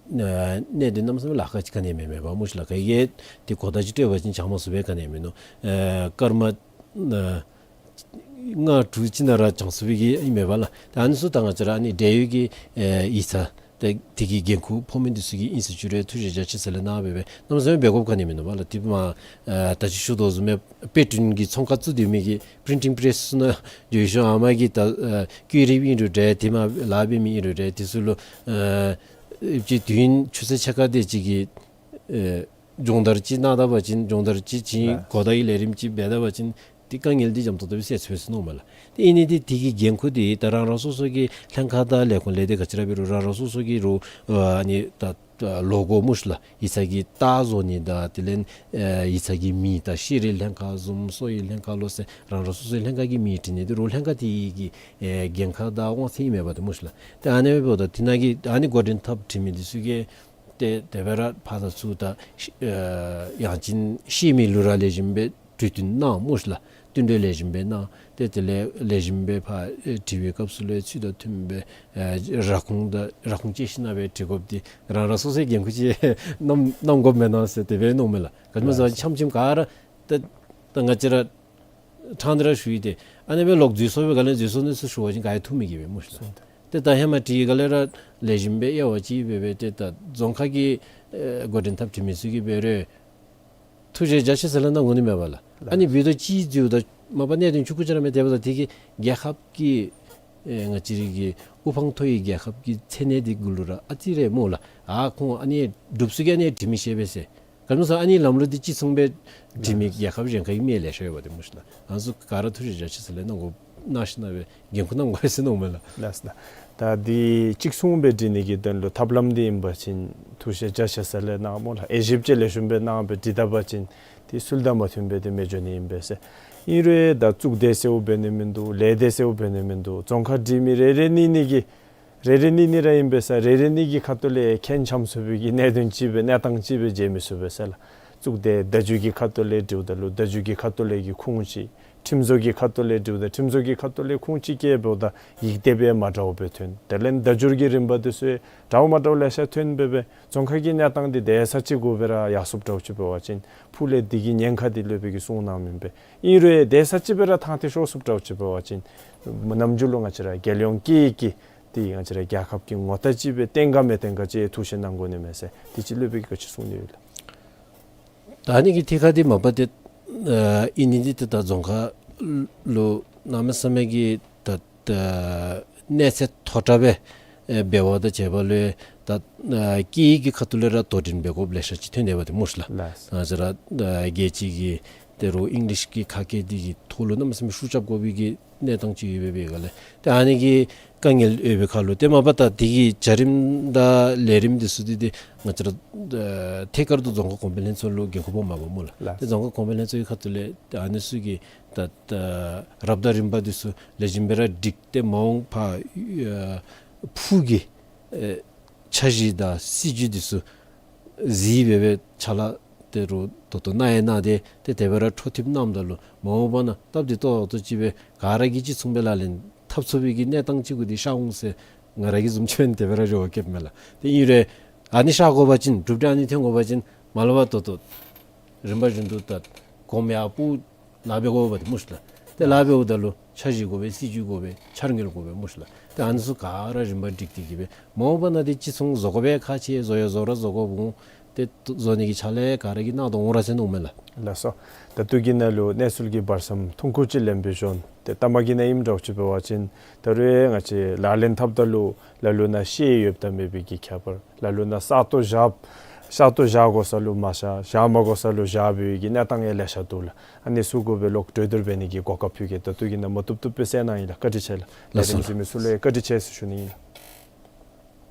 གནད་དོན་གནམ་མེད་ས་མེད་ལཱ་ཁག་ཅིག་ག་ནི་མེད་མས་པ་སྨོ་ཤི་ལགས། ག་གིས་འདི་གོ་བརྡ་ཅིག་སྤྲོད་པ་ཅིན་བྱང་མ་ཚུགས་པས་ག་ནི་མིན་ནུག། ཨ་སྐར་མ་ཨ་ལྔ་དྲུག་ཅིག་ནང་ར་བྱང་ཚུགས་པའི་གི་ཨིན་མས་པ་ལགས། ད་ཨ་ནི་ཚུ་ད་ང་བཅས་ར་ཨ་ནི་འབྲེལ་ཡོད་ཀྱི་ཨ་ཡིག་ཚང་ད་དེ་གི་འགན་ཁུར་ཕོག་མི་འདི་ཚུ་གིས་ཨིན་ཟེར་ཅི་རུང་ཐུགས་རྗེ་རྒྱ་ཆེ་ཟེར་ལས་གནང་སྦེ་སྦེ་གནམ་མེད་ས་མེད་འབད་དགོཔ་ག་ནི་མིན་ནུག་པ་ལགས། དེ་མ་ཨ་ད་ཅི་ཞུ་དོ་བཟུམ་སྦེ་དཔེ་སྐྲུན་གྱི་ཚོང་ཁང་བཙུགས་སྡོད་མི་གི་པི་རིན་ཊིང་པེ་རེསི་ནང་འགྱོ་ཞིནམ་ཨ་མ་གིས་ད་ཨ་བཀོད་རིམ་ཨིན་རུང་འདྲ་དེ་མ་ལཱ་འབད་མི་ཨིན་རུང་འདྲ་དེ་ཚུ་ལུ་ཨ་ཅིག་དུས་ཡུན་ཆུ་ཚོད་ཕྱེད་ཀ་དེ་ཅིག་གི་ཨ་སྦྱོང་བརྡར་ཅིག་གནང་ད་པ་ཅིན་སྦྱོང་བརྡར་ཅིག་བྱིན་གོ་བརྡ་གི་ལས་རིམ་ཅིག་འབད་ད་པ་ཅིན་དེ་དཀའ་ངལ་འདི་འཇམ་ཏོང་ཏོ་སྦེ་སེལ་ཚུགས་པས་ཟེར་མནོཝ་མས་ལགས། དེ་ཨིན་ནི་འདི་དེ་གི་འགན་ཁུར་འདི་ད་རང་རང་སོ་སོ་གི་ལྷན་ཁག་དང་ལས་ཁུངས་ལས་སྡེ་ག་ཅི་ར་འབད་རུང་རང་རང་སོ་སོ་གི་རུང་ཨ་ནི་ད་ལོ་གོ་སྨོ་ཤི་ལགས། ཡིག་ཚང་གི་རྟགས་བཟོ་ནི་དང་དེ་ལས་ཨ་ཡིག་ཚང་གི་མིང་དང་ཤེས་རིག་ལྷན་ཁག་བཟུམ་གསོ་བའི་ལྷན་ཁག་ལོ་ཟེར་རང་རང་སོ་སོའི་ལྷན་ཁག་གི་མིང་བྲིས་ནི་འདི་རུང་ལྷན་ཁག་དེ་གི་ཨ་འགན་ཁག་དང་དབང་ཚད་ཨིན་མས་པ་ཏེ་སྨོ་ཤི་ལགས། ཏེ་ཨ་ནི་འབདཝ་ད་དེ་ནང་གི་ཨ་ནི་འགོ་འདྲེན་འཐབ་བྲིས་མི་འདི་ཚུ་གིས་ཏེ་དེ་སྦེ་ར་ཕར་དང་ཚུར་ད་ཨ་ཡང་ཅིན་ཤེས་མི་ལུ་ར་ལེགས་ཤོམ་སྦེ་གྲོས་བསྟུན་གནང་སྨོ་ཤི་ལགས། བསྟུན་གྲོས་ལེགས་ཤོམ་སྦེ་གནང་། ཏེ་དེ་ལས་ལེགས་ཤོམ་སྦེ་ཕར་ཨེ་བྲི་བའི་སྐབས་སུ་ལུ་ཚུལ་དང་མཐུནམ་སྦེ་ཨེ་ར་ཁུངས་དང་ར་ཁུངས་བཅད་ཞིན་ན་སྦེ་བྲི་དགོཔ་འདི་རང་རང་སོ་སོའི་འགན་ཁུར་ཅིག་གནང་གནང་དགོཔ་མེན་ན་ཟེར་དེ་སྦེ་མནོཝ་མས་ལགས། ག་ཅི་སྨོ་ཟེར་བ་ཅིན་ཆམ་ཆིམ་ག་ར་ད་ད་ང་བཅས་ར་ཕྲང་སྟེ་ར་ཞུ་ཡི། ཏེ་ཨ་ནི་སྦེ་ལོག་འཛུལ་སོང་པའི་སྒང་ལས་འཛུལ་སོང་ནི་ཚུ་ཞུ་བ་ཅིན་ག་ཡང་ཐུགས་མི་དགྱེས་པས་སྨོ་ཤི་ལགས། ཏེ་ད་ཧེ་མ་བྲིས་སྒང་ལས་ར་ལེགས་ཤོམ་སྦེ་དབྱེ་བ་ཅིག་འབད་སྦེ་ཏེ་ད་རྫོང་ཁག་གི་ཨེ་འགོ་འདྲེན་འཐབ་བྲིས་མི་ཚུ་གིས་འབད་རུང་ཐུགས་རྗེ་རྒྱ་ཆེ་ཟེར་ལས་གནང་དགོ་ནི་མས་པ་ལགས། ཨ་ནི་འབདཝ་ད་ཅིག་འཛུལཝ་ད་མ་པ་གནད་དོན་ཆུང་ཀུ་ཅིག་ར་མས། དེ་འབདཝ་ད་དེ་གིས་རྒྱལ་ཁབ་ཀྱི་ཨེ་ང་བཅས་རའི་གི་དབུ་འཕང་མཐོ་བའི་རྒྱལ་ཁབ་ཀྱི་མཚན་གནས་འདི་གུ་ལུ་ར་ཨ་ཙི་རེ་སྨོ་ལགས། ཨ་ཁོང་ཨ་ནི་སྒྲུབ་ཚུགས་ཀྱི་ཨ་ནི་བྲི་མི་ཤེས་པས་ཟེར། ག་ཅི་སྨོ་ཟེར་བ་ཅིན་ཨ་ནི་ལམ་ལུགས་འདི་གཅིག་མཚུངས་སྦེ་བྲི་མི་རྒྱལ་ཁབ་གཞན་ཁ་གི་མི་ལེ་ཤ་ཡོད་པ་ཏེ་སྨོ་ཤི་ལགས། ང་ཚུ་ག་ར་ཐུགས་རྗེ་རྒྱ་ཆེ་ཟེར་ལས་གནང་དགོ་གནང་ཞིན་ན་སྦེ་འགན་ཁུར་གནང་དགོ་པས་ཟེར་མནོཝ་མས་ལགས། ལགས་སོ་ལགས། ད་འདི་གཅིག་མཚུངས་སྦེ་བྲི་ནི་གི་དོན་ལུ་ཐབས་ལམ་འདི་ཨིན་པ་ཅིན་ཐུགས་རྗེ་རྒྱ་ཆེ་ཟེར་ལས་གནང་སྨོ་ལགས། དབྱེ་ཞིབ་ཅིག་ལེགས་ཤོམ་སྦེ་གནང་སྦེ་བྲི་ད་པ་ཅིན་འདི་ཚུལ་དང་མ་མཐུན་པའི་འདི་མི་འགྱོ་ནི་ཨིན་པས་ཟེར། ཨིན་རུང་ད་གཙུག་སྡེ་ཟེརཝ་འབད་ནི་མིན་འདུག། ལས་སྡེ་ཟེརཝ་འབད་ནི་མིན་འདུག། རྫོང་ཁག་འབྲི་མི་རེ་རེ་གཉིས་གཉིས་ཀྱིས་རེ་རེ་གཉིས་གཉིས་ར་ཨིན་པས་ཟེར་རེ་རེ་གཉིས་ཀྱི་ཁ་ཐུག་ལས་མཁྱེན་ཆམ་ཚུགས་པའི་གི་གནད་དོན་ཅིག་སྦེ་གནས་སྟངས་ཅིག་སྦེ་མཇལ་མི་ཚུགས་པས་ཟེར་ལགས། གཙུག་སྡེ་བརྡ་བརྒྱུད་ཀྱི་ཁ་ཐུག་ལས་འབྲིཝ་ད་ལུ་བརྡ་བརྒྱུད་ཀྱི་ཁ་ཐུག་ལས་ཀྱི་ཁུངས་ཅིག། ཁྲིམས་བཟོ་གི་ཁ་ཐུག་ལས་འབྲིཝ་ད་ཁྲིམས་བཟོ་གི་ཁ་ཐུག་ལས་ཁུངས་ཅིག་བཀལཝ་ད་ཡིག་དེབ་ཡང་མ་འདྲཝ་སྦེ་ཐོན། དེ་ལས་བརྡ་བརྒྱུད་ཀྱི་རིམ་པ་འདི་ཚུ་འདྲཝ་མ་འདྲཝ་ལེ་ཤ་ཐོན་སྦེ་སྦེ་རྫོང་ཁག་གི་གནས་སྟངས་འདི་དེ་ས་ཅིག་གུ་སྦེ་ར་ཡར་སོངམ་འདྲཝ་ཅིག་འབད་བ་ཅིན་ཕུགས་ལས་འདི་གི་ཉེན་ཁ་འདི་སློབ་དཔོན་གྱིས་གསུངས་གནངམ་ཨིན་པས། ཨིན་རུང་དེ་ས་ཅིག་སྦེ་ར་ཐང་འདི་ཤོར་སོངམ་འདྲཝ་ཅིག་འབད་བ་ཅིན་ནམ་རྒྱུན་ལུ་ང་བཅས་ར་རྒྱལ་ཡོངས་སྐད་ཡིག་གི་འདི་ང་བཅས་ར་རྒྱལ་ཁབ་ཀྱི་ངོ་རྟགས་ཅིག་སྦེ་བརྟན་ག་མི་བརྟན་ག་ཅིག་ཐུགས་ཞིབ་གནང་དགོ་ནི་མས་ཟེར་འདི་ཅིག་སློབ་དཔོན་གྱིས་ག་ཅི་གསུང་ནི་ཡོད་ལགས། ད་ཨ་ནི་གི་ཐད་ཁར་འདི་མ་པ་ཏེ་ཨ་ཨིན་ནི་འདི་ཏེ་ད་རྫོང་ཁག་ལུ་གནམ་མེད་ས་མེད་ཀྱི་ད་ད་གནས་ཚད་མཐོ་དྲགས་སྦེ་ཨེ་འབད་བ་དང་བཅས་པ་ལུ་ད་ཨ་སྐད་ཡིག་གི་ཁ་ཐུག་ལས་ར་དོ་འགྲན་འབད་དགོཔ་ལེ་ཤ་ཅིག་ཐོན་ཏེ་འབད་དེ་སྨོ་ཤི་ལགས། ལགས། ང་བཅས་ར་ཨ་རྒྱལ་སྤྱི་གི་ཏེ་རོགས་ཨིང་ལིཤ་གི་ཁ་སྐད་འདི་གི་ཐོག་ལུ་གནམ་མེད་ས་མེད་ཤུགས་རྐྱབ་དགོ་པའི་གི་གནས་སྟངས་ཅིག་ཡོད་པའི་སྒང་ལས་ཏེ་ཨ་ནི་གི་དཀའ་ངལ་ཡོད་པའི་ཁར་ལུ་ཏེ་མ་པ་ད་འདི་གི་བྱ་རིམ་དང་ལས་རིམ་འདི་ཚུ་འདི་ཏེ་ང་བཅས་ར་ཨ་ཐད་ཀར་དུ་རྫོང་ཁག་གོང་འཕེལ་ལྷན་ཚོགས་ལུ་འགན་ཁུར་ཕོགཔ་མས་པ་སྨོ་ལགས། ལགས། ཏེ་རྫོང་ཁག་གོང་འཕེལ་ལྷན་ཚོགས་ཀྱི་ཁ་ཐུག་ལས་ཏེ་ཨ་ནི་ཚུ་གི་ད་ད་རབ་དང་རིམ་པ་འདི་ཚུ་ལེགས་ཤོམ་སྦེ་ར་བསྒྲིགས་ཏེ་མ་འོངས་པར་ཨ་ཕུགས་ཀྱི་ཨེ་འཆར་གཞི་དང་སྲིད་བྱུས་འདི་ཚུ་གཟིགས་སྦེ་སྦེ་ཕྱག་ལཱ་ཏེ་རོགས་ད་ལྟོ་གནང་ཡང་གནང་སྟེ་ཏེ་དེ་སྦེ་ར་འཕྲོ་མཐུད་གནངམ་ད་ལུ་མ་འོངས་པ་ནང་སྟབས་བདེ་ཏོག་ཏོ་ཅིག་སྦེ་ག་ར་གིས་གཅིག་མཚུངས་སྦེ་ལག་ལེན་འཐབ་ཚུགས་པའི་གི་གནས་སྟངས་ཅིག་གུ་འདི་ཤར་འོང་ཟེར་ང་ར་གིས་བཟུམ་ཅིག་འབད་ན་དེ་སྦེ་ར་རེ་བ་བསྐྱེདཔ་མས་ལགས། ཏེ་ཨིན་རུང་ཨ་ནི་ཤར་དགོ་པ་ཅིན་གྲུབ་འབྲས་ཨ་ནི་ཐོན་དགོ་པ་ཅིན་མ་ལུས་པ་ད་ལྟོ་རིམ་པ་བཞིན་དུ་ད་གོམ་ཡར་སྤོ་ལཱ་འབད་དགོ་པ་ཏེ་སྨོ་ཤི་ལགས། ཏེ་ལཱ་འབདཝ་ད་ལུ་འཆར་གཞི་དགོ་པས། སྲིད་བྱུས་དགོ་པས། འཆར་དངུལ་དགོ་པས་སྨོ་ཤི་ལགས། ཏེ་ཨ་ནི་ཚུ་ག་ར་རིམ་པ་བསྒྲིགས་ཏེ་གི་སྦེ་མ་འོངས་པ་ནང་འདི་གཅིག་མཚུངས་བཟོ་དགོ་པའི་ཁག་ཆེ། བཟོ་ཡང་བཟོ་ར་བཟོ་དགོཔ་འོང་། ཏེ་བཟོ་ནི་གི་ཕྱག་ལཱ་ག་ར་གིས་གནང་དོ་འོང་ར་ཟེར་མནོཝ་མས་ལགས། ལགས་སོ། ད་ལྟོ་གི་ནང་ལུ་གནས་ཚུལ་གྱི་བར་མཚམས་ཐུང་ཀུ་ཅིག་ལེན་པའི་ཤུལ་ཏེ་ལྟ་མ་གི་ནང་ཨིནམ་འདྲཝ་ཅིག་འབད་བ་ཅིན་ད་རུང་ང་བཅས་ལག་ལེན་འཐབ་ད་ལུ་ལ་ལུ་ནང་ཤེས་ཡོདཔ་དང་མེད་པའི་གི་ཁྱད་པར། ལ་ལུ་ནང་ས་སྟོང་བཞགཔ། ཤ་སྟག་བཞག་དགོ་ས་ལུ་མ་བཞག། བཞག་མ་དགོ་ས་ལུ་བཞག་པའི་གི་གནས་སྟངས་ཡང་ལེ་ཤ་འདུག་ལགས། ཨ་ནི་ཚུ་གུ་སྦེ་ལོག་གྲོས་བསྡུར་འབད་ནི་གི་གོ་སྐབས་ཕུལ་གེ། ད་ལྟོ་གི་ནང་མ་བཏུབ་བཏུབ་སྦེ་གསན་གནང་ཡི་ལགས། བཀའ་དྲིན་ཆེ་ལགས། ལས་རིམ་གཟིགས་མི་ཚུ་ལུ་ཡང་བཀའ་དྲིན་ཆེ་ཟེར་ཞུ་ནི་ཨིན་ལགས།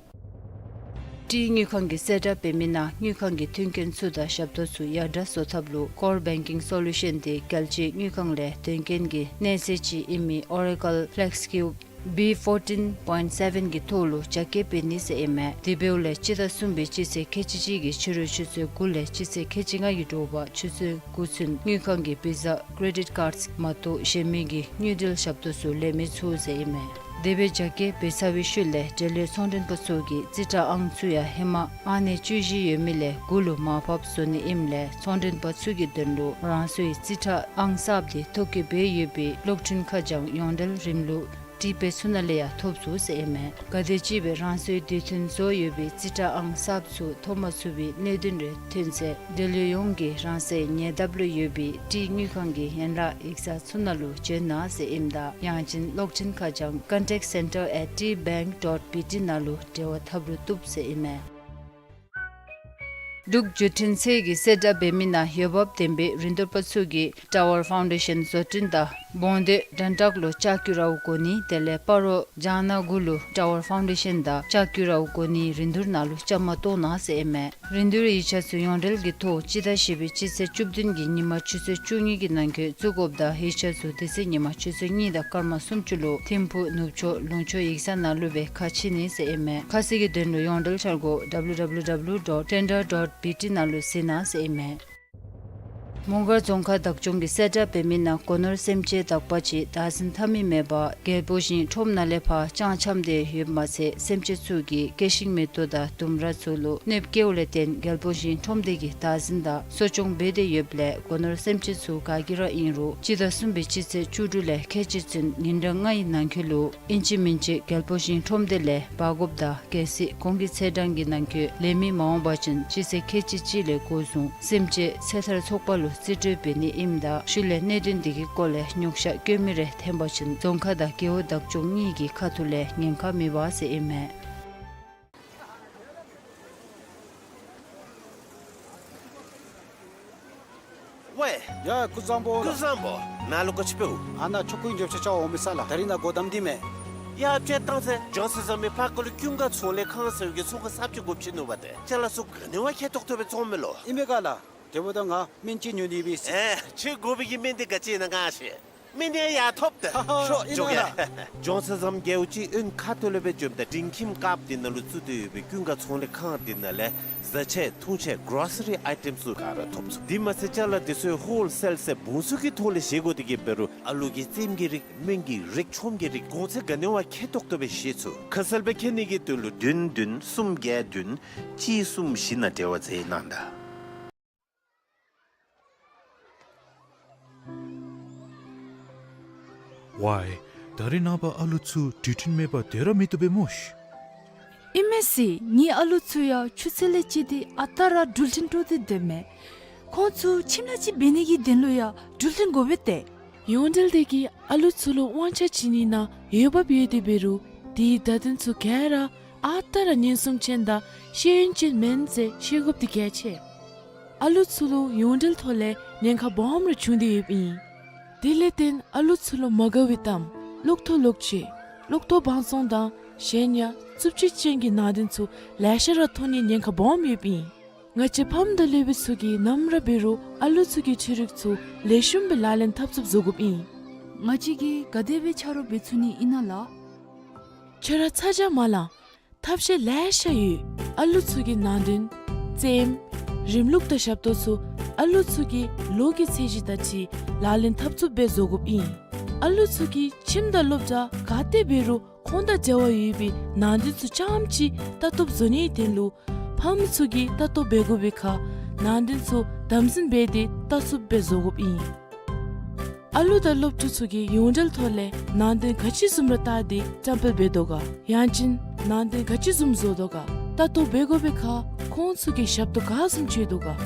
ཏི་དངུལ་ཁང་གིས་གསལ་བསྒྲགས་འབད་མི་ནང་དངུལ་ཁང་གི་མཐུན་རྐྱེན་ཚུ་དང་ཞབས་ཏོག་ཚུ་ཡར་དྲག་བཟོ་ཐབས་ལུ་Core Banking Solution དེ་རྒྱལ་སྤྱིའི་དངུལ་ཁང་ལས་དོན་རྐྱེན་གྱི་གནས་ཚད་ཅིག་ཨིན་མི་Oracle FlexCube B fourteen point seven གི་ཐོག་ལུ་རྒྱ་སྐྱེད་འབད་ནི་ཟེར་ཨིན་མས། དེ་འབདཝ་ལས་སྤྱི་ཟླ་གསུམ་པའི་སྤྱི་ཚེས་ཁལ་གཅིག་གཅིག་གི་ཕྱི་རུ་ཆུ་ཚོད་དགུ་ལས་སྤྱི་ཚེས་ཁལ་གཅིག་ལྔ་གི་དྲོ་པ་ཆུ་ཚོད་དགུ་ཚུན་དངུལ་ཁང་གི་Visa Credit Cards མ་གཏོགས་གཞན་མི་གི་དངུལ་འབྲེལ་ཞབས་ཏོག་ཚུ་ལེན་མི་ཚུགས་ཟེར་ཨིན་མས། དེ་སྦེ་རྒྱ་སྐྱེད་འབད་ཚར་བའི་ཤུལ་ལས་འབྲེལ་ཡོད་ཚོང་མགྲོན་པ་ཚུ་གིས་རྩིས་ཁྲ་ཨང་ཚུ་ཡང་ཧེ་མ་ཨང་གནས་བཅུ་བཞི་ཡོད་མི་ལས་དགུ་ལུ་མར་ཕབ་བཟོ་ནི་ཨིནམ་ལས་ཚོང་མགྲོན་པ་ཚུ་གི་དོན་ལུ་རང་སོའི་རྩིས་ཁྲ་ཨང་གསརཔ་དེ་ཐོ་བཀོད་འབད་ཡོད་པའི་གློག་འཕྲིན་ཁ་བྱང་ཡོངས་འབྲེལ་རིམ་ལུགས་ཊི་པེ་ཚུ་ནང་ལས་ཡང་ཐོབ་ཚུགས་ཟེར་ཨིན་མས། ག་དེམ་ཅིག་སྦེ་རང་སོའི་དུས་མཐུན་བཟོ་ཡོད་པའི་རྩིས་ཁྲ་ཨང་གསརཔ་ཚུ་ཐོབ་མ་ཚུགས་པའི་གནད་དོན་རེ་ཐོན་ཚེ་འབྲེལ་ཡོད་ཡོངས་ཀྱིས་རང་སོའི་ཉེ་འདབས་ལུ་ཡོད་པའི་ཊི་དངུལ་ཁང་གི་ཡན་ལག་ཡིག་ཚང་ཚུ་ནང་ལུ་བྱོན་གནང་ཟེར་ཨིནམ་ད་ཡང་ཅིན་གློག་འཕྲིན་ཁ་བྱང་contact center at T bank dot B T ནང་ལུ་འབྲེལ་བ་འཐབ་རུང་བཏུབ་ཟེར་ཨིན་མས། འབྲུག་བརྒྱུད་འཕྲིན་ཚད་ཀྱིས་གསལ་བསྒྲགས་འབད་མི་ནང་འོས་འབབ་ལྡན་པའི་རིན་བསྡུར་པ་ཚུ་གིས་Tower Foundation བཟོ་སྐྲུན་དང་བོང་སྟོད་དོན་གྲུབ་ལུ་ལྕགས་ཀྱུ་ར་བ་བགོ་ནི་དེ་ལས་སྤ་རོ་ལྕང་ནག་གུ་ལུ་Tower Foundation དང་ལྕགས་ཀྱུ་ར་བ་བགོ་ནི་རིན་བསྡུར་ནང་ལུ་བཅའ་མར་གཏོགས་གནང་ཟེར་ཨིན་མས། རིན་བསྡུར་ཡིག་ཆ་ཚུ་ཡོངས་འབྲེལ་གྱི་ཐོག་སྤྱི་ཟླ་བཞི་པའི་སྤྱི་ཚེས་བཅུ་བདུན་གྱི་ཉིན་མ་ཆུ་ཚོད་བཅུ་གཉིས་ཀྱི་ནང་འཁོད་བཙུགས་དགོཔ་དང་ཡིག་ཆ་ཚུ་དེ་ཚེ་ཉིན་མ་ཆུ་ཚོད་གཉིས་དང་སྐར་མ་སུམ་ཅུ་ལུ་ཐིམ་ཕུག་ནུབ་ཕྱོགས་ལུང་ཕྱོགས་ཡིག་ཚང་ནང་ལུ་སྦེ་ཁ་ཕྱེ་ནི་ཟེར་ཨིན་མས། ཁ་གསལ་གྱི་དོན་ལུ་ཡོངས་འབྲེལ་འཆར་སྒོ་W W W dot tender dot B T ནང་ལུ་གཟིགས་གནང་ཟེར་ཨིན་མས། མོང་སྒར་རྫོང་ཁག་བདག་སྐྱོང་གིས་གསལ་བསྒྲགས་འབད་མི་ནང་སྒོ་ནོར་སེམས་ཅན་དག་པ་ཅིག་བདག་འཛིན་འཐབ་མི་མེད་པར་རྒྱལ་པོ་ཞིང་ཁྲོམ་ནང་ལས་ཕར་ལྕང་འཁྱམས་ཏེ་ཡོདཔ་མ་ཚད་སེམས་ཅན་ཚུ་གིས་སྐྱེ་ཤིང་མེ་ཏོག་དང་ལྡུམ་ར་ཚུ་ལུ་གནོདཔ་བཀལཝ་ལས་བརྟེན་རྒྱལ་པོ་ཞིང་ཁྲོམ་སྡེ་གིས་བདག་འཛིན་དང་གསོ་སྐྱོང་འབད་དེ་ཡོདཔ་ལས་སྒོ་ནོར་སེམས་ཅན་ཚུ་ག་གིས་ར་ཨིན་རུང་སྤྱི་ཟླ་གསུམ་པའི་སྤྱི་ཚེས་བཅུ་དྲུག་ལས་ཁལ་གཅིག་ཚུན་ཉིན་གྲངས་ལྔའི་ནང་འཁོད་ལུ་ཨིན་ཅི་མིན་ཅི་རྒྱལ་པོ་ཞིང་ཁྲོམ་སྡེ་ལས་འབག་དགོཔ་དང་གལ་སྲིད་གོང་གི་ཚེས་གྲངས་ཀྱི་ནང་འཁོད་ལེན་མི་མ་འོང་པ་ཅིན་སྤྱི་ཚེས་ཁལ་གཅིག་གཅིག་ལས་འགོ་བཟུང་སེམས་ཅན་ཚེ་ཐར་ཚོགས་པ་ལུ་རྩིས་སྤྲོད་འབད་ནི་ཨིནམ་ད་ཤུལ་ལས་གནད་དོན་འདི་གི་སྐོར་ལས་རྙོག་ཤ་བཀོད་མི་རེ་འཐོན་པ་ཅིན་རྫོང་ཁག་དང་རྒེད་འོག་བདག་སྐྱོང་གཉིས་ཀྱི་ཁ་ཐུག་ལས་ཉེན་ཁ་མེད་པ་ཟེར་ཨིན་མས། ཝའེ། ཡ་ཀུན་བཟང་པོ་ལགས། ཀུན་བཟང་པོ། ནཱ་ལུ་ག་ཅི་འབདཝ། ཨ་ནཱ་ཆོ་ག་གི་འགྱོ་ཆ་ཅིག་འོང་མི་ས་ལགས། ད་རིས་ནཱ་སྒོ་བསྡམས་ཏེ་མས། ཡ་ཅིག་བཏང་ཟེར། ལྗོངས་གསར་རྩམ་པའི་ཕར་ཁ་ལུ་ཀུན་དགའ་ཚོང་ལས་ཁང་ཟེར་བའི་ཚོང་ཁང་གསརཔ་ཅིག་དགོཔ་ཅིག་ནུག་པ་ཏེ། ཅ་ལ་ཚུ་ག་ནི་བ་ཁེ་ཏོག་ཏོ་སྦེ་བཙོང་མས་ལོ། ཨིན་མས་ག་ལགས། དེ་འབདཝ་ད་ང་སྨན་ཅིག་ཉོ་ནི་ཡོད་པས་ཟེར། ཨེ་ཁྱོད་དགོ་པའི་གི་སྨན་འདི་ག་ཅི་ཨིན་ན་ང་ཤེས། སྨན་འདི་ཡང་ཐོབ་སྟེ་ཤོག་ཨིན་ན་ལགས། ལྗོངས་གསར་རྩམ་རྒྱལ་པོ་ཅིག་དབོན་ཁ་ཐུག་ལས་སྦེ་འཛོམས་ད་འབྲིང་ཁྱིམ་ཁ་འདི་ནང་ལུ་བཙུགས་ཏེ་ཡོད་པའི་ཀུན་དགའ་ཚོང་ལས་ཁང་འདི་ནང་ལས་བཟའ་ཆས་འཐུང་ཆས་གྲོ་སི་རི་ཨའི་ཊེམ་ཚུ་ག་ར་ཐོབ་ཚུགས། དེ་མ་ཚད་ཅ་ལ་འདི་ཚུ་ཧོལ་སེལ་ཟེར་བུང་ཚུ་གི་ཐོག་ལས་བཞེས་དགོ་དེ་གིས་འབད་རུང་ཨ་ལུ་གི་རྩེདམོ་གི་རིགས་སྨན་གྱི་རིགས་ཆོམ་གྱི་རིགས་གོང་ཚད་ག་ནི་བ་ཁེ་ཏོག་ཏོ་སྦེ་བཞེས་ཚུགས། ཁ་གསལ་སྦེ་མཁྱེན་ནི་གི་དོན་ལུ་བདུན་བདུན་གསུམ་བརྒྱད་བདུན་གཅིག་གསུམ་བཞི་ནང་འབྲེལ་བ་མཛད་གནང་ད། ཝའེ། ད་རེས་ནངས་པ་ཨ་ལུ་ཚུ་འགྲུལ་འཕྲིན་མེད་པར་སྡོད་ར་མི་བཏུབ་པས་སྨོ་ཤི། ཨིན་མས་ཟེར། ངེའི་ཨ་ལུ་ཚུ་ཡང་ཆུ་ཚོད་ལས་བཅད་དེ་ཨ་རྟག་ར་འགྲུལ་འཕྲིན་སྤྲོད་དེ་སྡོད་མས། ཁོང་ཚུ་ཁྱིམ་ནང་ཅིག་འབད་ནི་གི་དོན་ལུ་ཡང་འགྲུལ་འཕྲིན་དགོ་པས་ཏེ། ཡོངས་འབྲེལ་དེ་གིས་ཨ་ལུ་ཚུ་ལུ་དབང་ཆ་བྱིན་ནི་ནང་འོས་འབབ་ཡོད་དེ་འབད་རུང་དེའི་བརྡ་དོན་ཚུ་ག་ར་ཨ་རྟག་ར་ཉེན་སྲུང་ཅན་དང་ཤེས་ཡོན་ཅན་མེན་ཟེར་ཤེས་དགོཔ་འདི་གལ་ཆེ། ཨ་ལུ་ཚུ་ལུ་ཡོངས་འབྲེལ་ཐོག་ལས་ཉེན་ཁ་སྦོམ་རེ་བྱུང་སྟེ་ཡོདཔ་ཨིན། དེ་ལས་བརྟེན་ཨ་ལུ་ཚུ་ལུ་མ་དགའ་བའི་གཏམ་གློག་ཐོག་ལོག་སྤྱོད་གློག་ཐོག་བང་བཙོང་དང་གཞན་ཡང་རྩུབ་སྤྱོད་ཅན་གྱི་ནང་དོན་ཚུ་ལེ་ཤ་ར་ཐོན་ནིའི་ཉེན་ཁ་སྦོམ་ཡོདཔ་ཨིན། ང་བཅས་ཕམ་དང་སློབ་དཔོན་ཚུ་གིས་ནམ་ར་འབད་རུང་ཨ་ལུ་ཚུ་གི་འཕྲུལ་རིག་ཚུ་ལེགས་ཤོམ་སྦེ་ལག་ལེན་འཐབ་ཚུགསཔ་བཟོ་དགོཔ་ཨིན། ང་བཅས་ཀྱིས་ག་དེ་སྦེ་ཆ་རོགས་འབད་ཚུགས་ནི་ཨིན་ན་ལགས། ཁྱོད་ར་ཚ་གྱང་མ་ལང་། ཐབས་ཤེས་ལེ་ཤ་ཡོད། ཨ་ལུ་ཚུ་གི་ནང་དོན་རྩེདམོ་རིམ་ལུགས་དང་ཞབས་ཏོག་ཚུ་ཨ་ལུ་ཚུ་གི་ལོ་གི་ཚད་གཞི་དང་འཁྲིལ་ལག་ལེན་འཐབ་ཚུགསཔ་སྦེ་བཟོ་དགོཔ་ཨིན། ཨ་ལུ་ཚུ་གིས་ཁྱིམ་དང་སློབ་གྲྭ་ག་ཏེ་འབད་རུང་ཁོང་དང་འབྲེལ་བ་ཡོད་པའི་ནང་དོན་ཚུ་རྐྱངམ་ཅིག་ལྟ་རྟོགཔ་བཟོ་ནིའི་དོན་ལུ་ཕམ་ཚུ་གིས་ལྟ་རྟོག་འབད་དགོ་པའི་ཁར་ནང་དོན་ཚུ་དམ་འཛིན་འབད་དེ་ལྟ་ཚུགསཔ་སྦེ་བཟོ་དགོཔ་ཨིན། ཨ་ལུ་དང་སློབ་ཕྲུག་ཚུ་གིས་ཡོངས་འབྲེལ་ཐོག་ལས་ནང་དོན་ག་ཅི་བཟུམ་ར་བལྟ་སྟེ་བཀྲམ་སྤེལ་འབད་དོ་ག། ཡང་ཅིན་ནང་དོན་ག་ཅི་བཟུམ་བཟོ་དོ་ག། ལྟ་རྟོག་འབད་དགོ་པའི་ཁར་ཁོང་ཚུ་གིས་ཞབས་ཏོག་ག་བཟུམ་བྱིན་དོ་ག།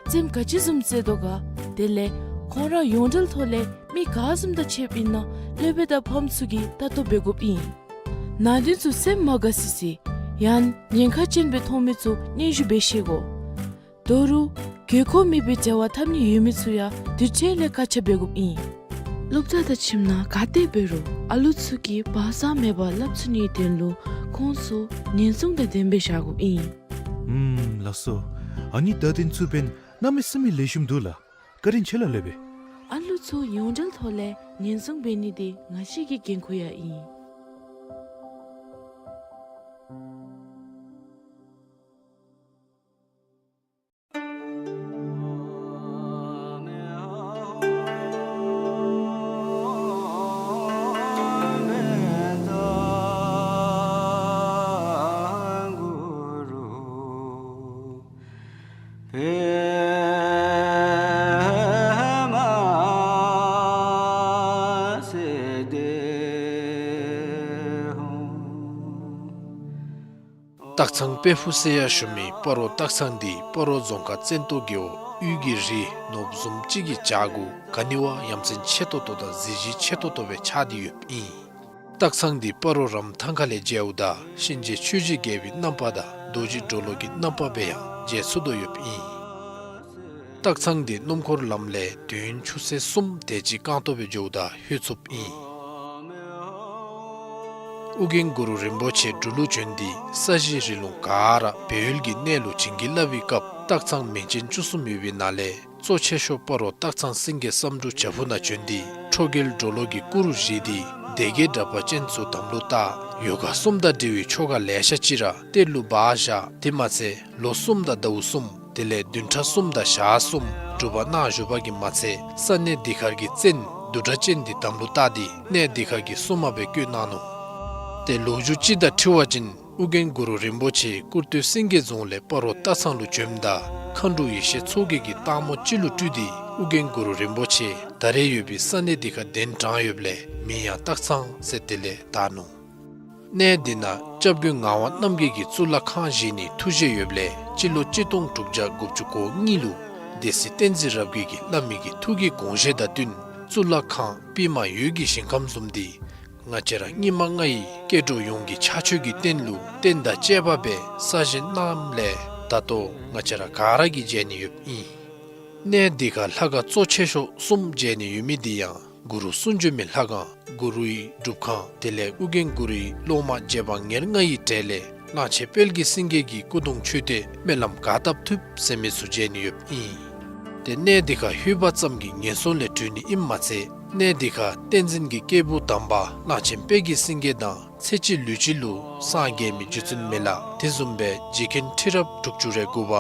རྩེདམོ་ག་ཅི་བཟུམ་རྩེ་དོ་ག། དེ་ལས་ཁོང་ར་ཡོངས་འབྲེལ་ཐོག་ལས་མི་ག་བཟུམ་དང་ཕྱདཔ་ཨིན་ན་སློབ་དཔོན་དང་ཕམ་ཚུ་གིས་ལྟ་རྟོག་འབད་དགོཔ་ཨིན། ནང་དོན་ཚུ་སེམས་མ་དགའ་སི་སི་ཡང་ཉེན་ཁ་ཅན་སྦེ་མཐོང་མི་ཚུ་སྙན་ཞུ་འབད་ཤེས་དགོ། དོ་རུང་དགོས་མཁོ་མེད་པའི་བྱ་བ་འཐབ་ནི་ཡོད་མི་ཚུ་ཡང་དུས་ཅི་ལས་བཀག་ཆ་འབད་དགོཔ་ཨིན། སློབ་གྲྭ་དང་ཁྱིམ་ནང་ག་ཏེ་འབད་རུང་ཨ་ལུ་ཚུ་གིས་བག་ཚ་མེད་པར་སླབ་ཚུགས་ནིའི་དོན་ལུ་ཁོང་ཚུ་ཉེན་སྲུང་དང་ལྡནམ་སྦེ་བཞག་དགོཔ་ཨིན། ཨུམ་ལགས་སོ། ཨ་ནི་བརྡ་དོན་ཚུ་འབདན་གནམ་མེད་ས་མེད་ལེགས་ཤོམ་འདུག་ལགས། བཀའ་དྲིན་ཆེ་ལགས་ལེགས་པས། ཨ་ལུ་ཚུ་ཡོངས་འབྲེལ་ཐོག་ལས་ཉེན་སྲུང་འབད་ནི་འདི་ང་བཅས་ཀྱི་འགན་ཁུར་ཡང་ཨིན། སྟག་ཚང་དཔལ་ཕུག་ཟེར་ཡང་ཞུ་མི་སྤ་རོ་སྟག་ཚང་འདི་སྤ་རོ་རྫོང་ཁག་བཙན་ཏོ་རྒེད་འོག་དབུས་ཀྱི་རི་ནོར་བུ་བཟུམ་ཅིག་གི་བྱག་གུ་ག་ནི་བ་ཡ་མཚན་ཆེ་ཏོག་ཏོ་དང་གཟི་བརྗིད་ཆེ་ཏོག་ཏོ་སྦེ་ཆགས་ཏེ་ཡོདཔ་ཨིན། སྟག་ཚང་འདི་སྤ་རོ་རམ་ཐང་ཁ་ལས་མཇལཝ་ད་གཤིན་རྗེ་ཆོས་ཀྱི་རྒྱལ་པོའི་རྣམ་པ་དང་རྡོ་རྗེ་གྲོ་ལོད་ཀྱི་རྣམ་པ་སྦེ་ཡང་མཇལ་ཚུགས་དོ་ཡོདཔ་ཨིན། སྟག་ཚང་འདི་སྣུམ་འཁོར་ལམ་ལས་དུས་ཡུན་ཆུ་ཚོད་གསུམ་དེ་ཅིག་རྐང་ཐང་སྦེ་འགྱོཝ་ད་ལྷོད་ཚུགསཔ་ཨིན། ཨོ་རྒྱན་གུ་རུ་རིན་པོ་ཆེ་འབྲུག་ལུ་བྱོན་ཏེ་ས་གཞི་རི་ལུང་ག་ར་སྦས་ཡུལ་གྱི་གནས་ལུ་བྱིན་གྱིས་བརླབས་པའི་སྐབས་སྟག་ཚང་མིང་ཅན་བཅུ་གསུམ་ཡོད་པའི་ནང་ལས་གཙོ་ཆེ་ཤོས་སྤ་རོ་སྟག་ཚང་སེང་གེ་བསམ་འགྲུབ་བྱག་ཕུག་ནང་བྱོན་ཏེ་ཁྲོ་རྒྱལ་གྲོ་ལོད་ཀྱི་སྐུ་རུ་བཞེངས་ཏེ་སྡེ་བརྒྱད་དྲེགས་པ་ཅན་ཚུ་དམ་ལུ་བཏགས། ཡོ་ག་གསུམ་དང་འབྲེལ་བའི་ཆོ་ག་ལེ་ཤ་ཅིག་ར་གཏེར་ལུ་སྦ་བཞག། དེ་མ་ཚད་ལོ་གསུམ་དང་ཟླཝ་གསུམ་དེ་ལས་བདུན་ཕྲག་གསུམ་དང་ཞག་གསུམ་སྒྲུབ་པ་གནང་བཞུགས་པ་གིས་མ་ཚད་ས་གནས་འདི་ཁར་གྱི་བཙན་བདུད་དྲེགས་ཅན་འདི་དམ་ལུ་བཏགས་ཏེ་གནས་འདི་ཁར་གྱི་སྲུང་མ་སྦེ་བསྐོས་གནང་ནུག། ཏེ་ལོ་རྒྱུས་ཅིག་དང་འཁྲིལ་བ་ཅིན་ཨོ་རྒྱན་གུ་རུ་རིན་པོ་ཆེ་ཀུར་སྟོད་སེང་གེ་རྫོང་ལས་སྤ་རོ་སྟག་ཚང་ལུ་བྱོནམ་ད་མཁའ་འགྲོ་ཡེ་ཤེས་མཚོ་རྒྱལ་གྱིས་སྟག་མོ་ཅིག་ལུ་སྤྲུལ་ཏེ་ཨོ་རྒྱན་གུ་རུ་རིན་པོ་ཆེ་ད་རེས་ཡོད་པའི་ས་གནས་འདི་ཁར་གདན་དྲངས་ཡོདཔ་ལས་མིང་ཡང་སྟག་ཚང་ཟེར་དེ་ལས་བཏགས་ནུག། གནས་འདི་ནང་སྐྱབས་མགོན་ངག་དབང་རྣམ་རྒྱལ་གྱིས་གཙུག་ལག་ཁང་བཞེངས་ནིའི་ཐུགས་བཞེད་ཡོདཔ་ལས་སྤྱི་ལོ་གཅིག་སྟོང་དྲུག་བརྒྱ་དགུ་བཅུ་གོ་གཉིས་ལུ་སྡེ་སྲིད་བསྟན་འཛིན་རབ་རྒྱས་ཀྱིས་བླ་མའི་གི་ཐུགས་ཀྱི་དགོངས་བཞེད་དང་བསྟུན་གཙུག་ལག་ཁང་པདྨ་འོད་ཀྱི་ཞིང་ཁམས་བཟུམ་འདི་ང་བཅས་ར་སྙིགས་མ་ལྔ་ཡི་སྐྱེ་འགྲོ་ཡོངས་ཀྱི་ཕྱག་མཆོད་ཀྱི་རྟེན་ལུ་རྟེན་དང་བཅས་པ་སྦེ་གསར་བཞེངས་གནངམ་ལས་ད་ལྟོ་ང་བཅས་ར་ག་ར་གིས་མཇལ་ནི་ཡོདཔ་ཨིན། གནས་འདི་ཁར་ལྷ་ཁང་གཙོ་ཆེ་ཤོས་གསུམ་མཇལ་ནི་ཡོད་མི་འདི་ཡང་གུ་རུ་གསུང་བྱོན་མའི་ལྷ་ཁང་གུ་རུའི་སྒྲུབ་ཁང་དེ་ལས་ཨོ་རྒྱན་གུ་རུའི་སློབ་མ་རྗེ་འབངས་ཉེར་ལྔ་ཡི་གྲས་ལས་གླང་ཆེན་དཔལ་གྱི་སེང་གེ་གི་སྐུ་གདུང་མཆོད་རྟེན་སྨོན་ལམ་ག་བཏབ་ཐུབ་ཟེར་མི་ཚུ་མཇལ་ནི་ཡོདཔ་ཨིན། ཏེ་གནས་འདི་ཁར་ལྷོད་པ་ཙམ་གྱིས་ངན་སོང་ལས་གྲོལ་ནི་ཨིནམ་མ་ཚད་གནས་འདི་ཁར་བསྟན་འཛིན་གྱི་སྐྱེས་བུ་དམ་པ་གླང་ཆེན་དཔལ་གྱི་སེང་གེ་དང་ཚེ་གཅིག་ལུས་གཅིག་ལུ་སངས་རྒྱས་མི་རྗེ་བཙུན་མི་ལ་དེ་བཟུམ་སྦེ་རྗེ་མཁན་ཁྲི་རབས་དྲུག་ཅུ་རེ་དགུ་པ་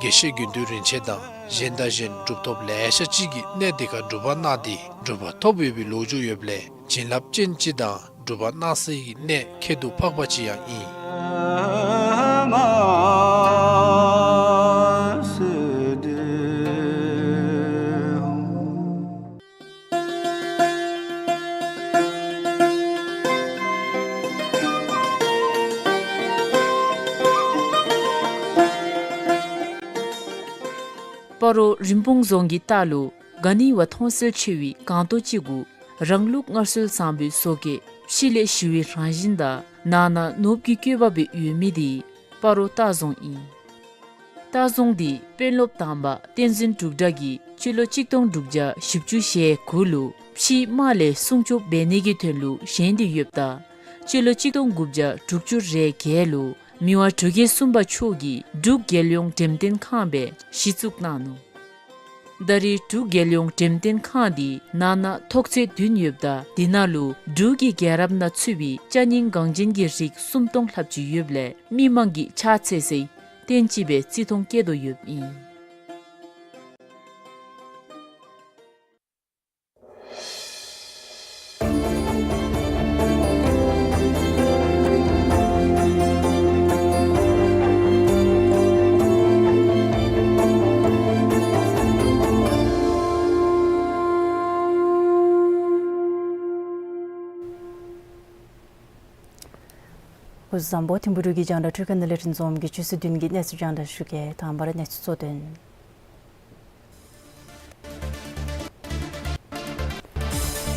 དགེ་བཤེས་དགེ་འདུན་རིན་ཆེན་དང་གཞན་དང་གཞན་གྲུབ་ཐོབ་ལེ་ཤ་ཅིག་གིས་གནས་འདི་ཁར་སྒྲུབ་པ་གནང་སྟེ་གྲུབ་པ་ཐོབ་ཡོད་པའི་ལོ་རྒྱུས་ཡོདཔ་ལས་བྱིན་རླབས་ཅན་ཅིག་དང་སྒྲུབ་པ་གནང་སའི་གནས་ཁྱད་དུ་འཕགས་པ་ཅིག་ཡང་ཨིན། སྤ་རོ་རིན་སྤུངས་རྫོང་གི་ལྟག་ལུ་ག་ནི་བ་མཐོང་གསལ་ཆེ་བའི་སྒང་ཏོག་ཅིག་གུ་རང་ལུགས་སྔར་སྲོལ་བཟང་པོའི་བཟོ་བཀོད་ཕྱི་ལས་ཞི་བའི་རང་བཞིན་དང་ནང་ན་ནོར་བུ་གི་བཀོད་པ་སྦེ་ཡོད་མི་འདི་སྤ་རོ་སྟག་རྫོང་ཨིན། སྟག་རྫོང་འདི་དཔོན་སློབ་དམ་པ་བསྟན་འཛིན་འབྲུག་གྲགས་ཀྱིས་སྤྱི་ལོ་གཅིག་སྟོང་དྲུག་བརྒྱ་བཞི་བཅུ་ཞེ་དགུ་ལུ་ཕྱིའི་དམག་ལས་སྲུང་སྐྱོབ་འབད་ནི་གི་དོན་ལུ་བཞེངས་ཏེ་ཡོདཔ་ད་སྤྱི་ལོ་གཅིག་སྟོང་དགུ་བརྒྱ་དྲུག་ཅུ་རེ་བརྒྱད་ལུ་མི་དབང་འབྲུག་རྒྱལ་གསུམ་པ་མཆོག་གིས་འབྲུག་རྒྱལ་ཡོངས་འགྲེམས་སྟོན་ཁང་སྦེ་གཞི་བཙུགས་གནང་ནུག། ད་རེས་འབྲུག་རྒྱལ་ཡོངས་འགྲེམས་སྟོན་ཁང་འདི་ནང་ན་ཐོག་ཚད་བདུན་ཡོདཔ་ད་འདི་ནང་ལུ་འབྲུག་གི་རྒྱལ་རབས་ནང་ཚུད་པའི་ཅ་རྙིང་འགངས་ཅན་གྱི་རིགས་སུམ་སྟོང་ལྷགཔ་ཅིག་ཡོདཔ་ལས་མི་མང་གིས་ཕྱག་འཚལ་སའི་རྟེན་ཅིག་སྦེ་བརྩི་མཐོང་བསྐྱེད་དོ་ཡོདཔ་ཨིན། སྐུ་གཟུགས་བཟང་པོ། ཐིམ་ཕུག་འབྲུག་གི་རྒྱང་བསྒྲགས་འཕྲུལ་ཁང་ནང་ལས་རིན་འཛོམས་ཀྱིས་ཆུ་ཚོད་བདུན་གྱི་གནས་ཚུལ་རྒྱང་བསྒྲགས་ཞུ་གེ། དང་པ་ར་གནས་ཚུལ་གཙོ་དོན།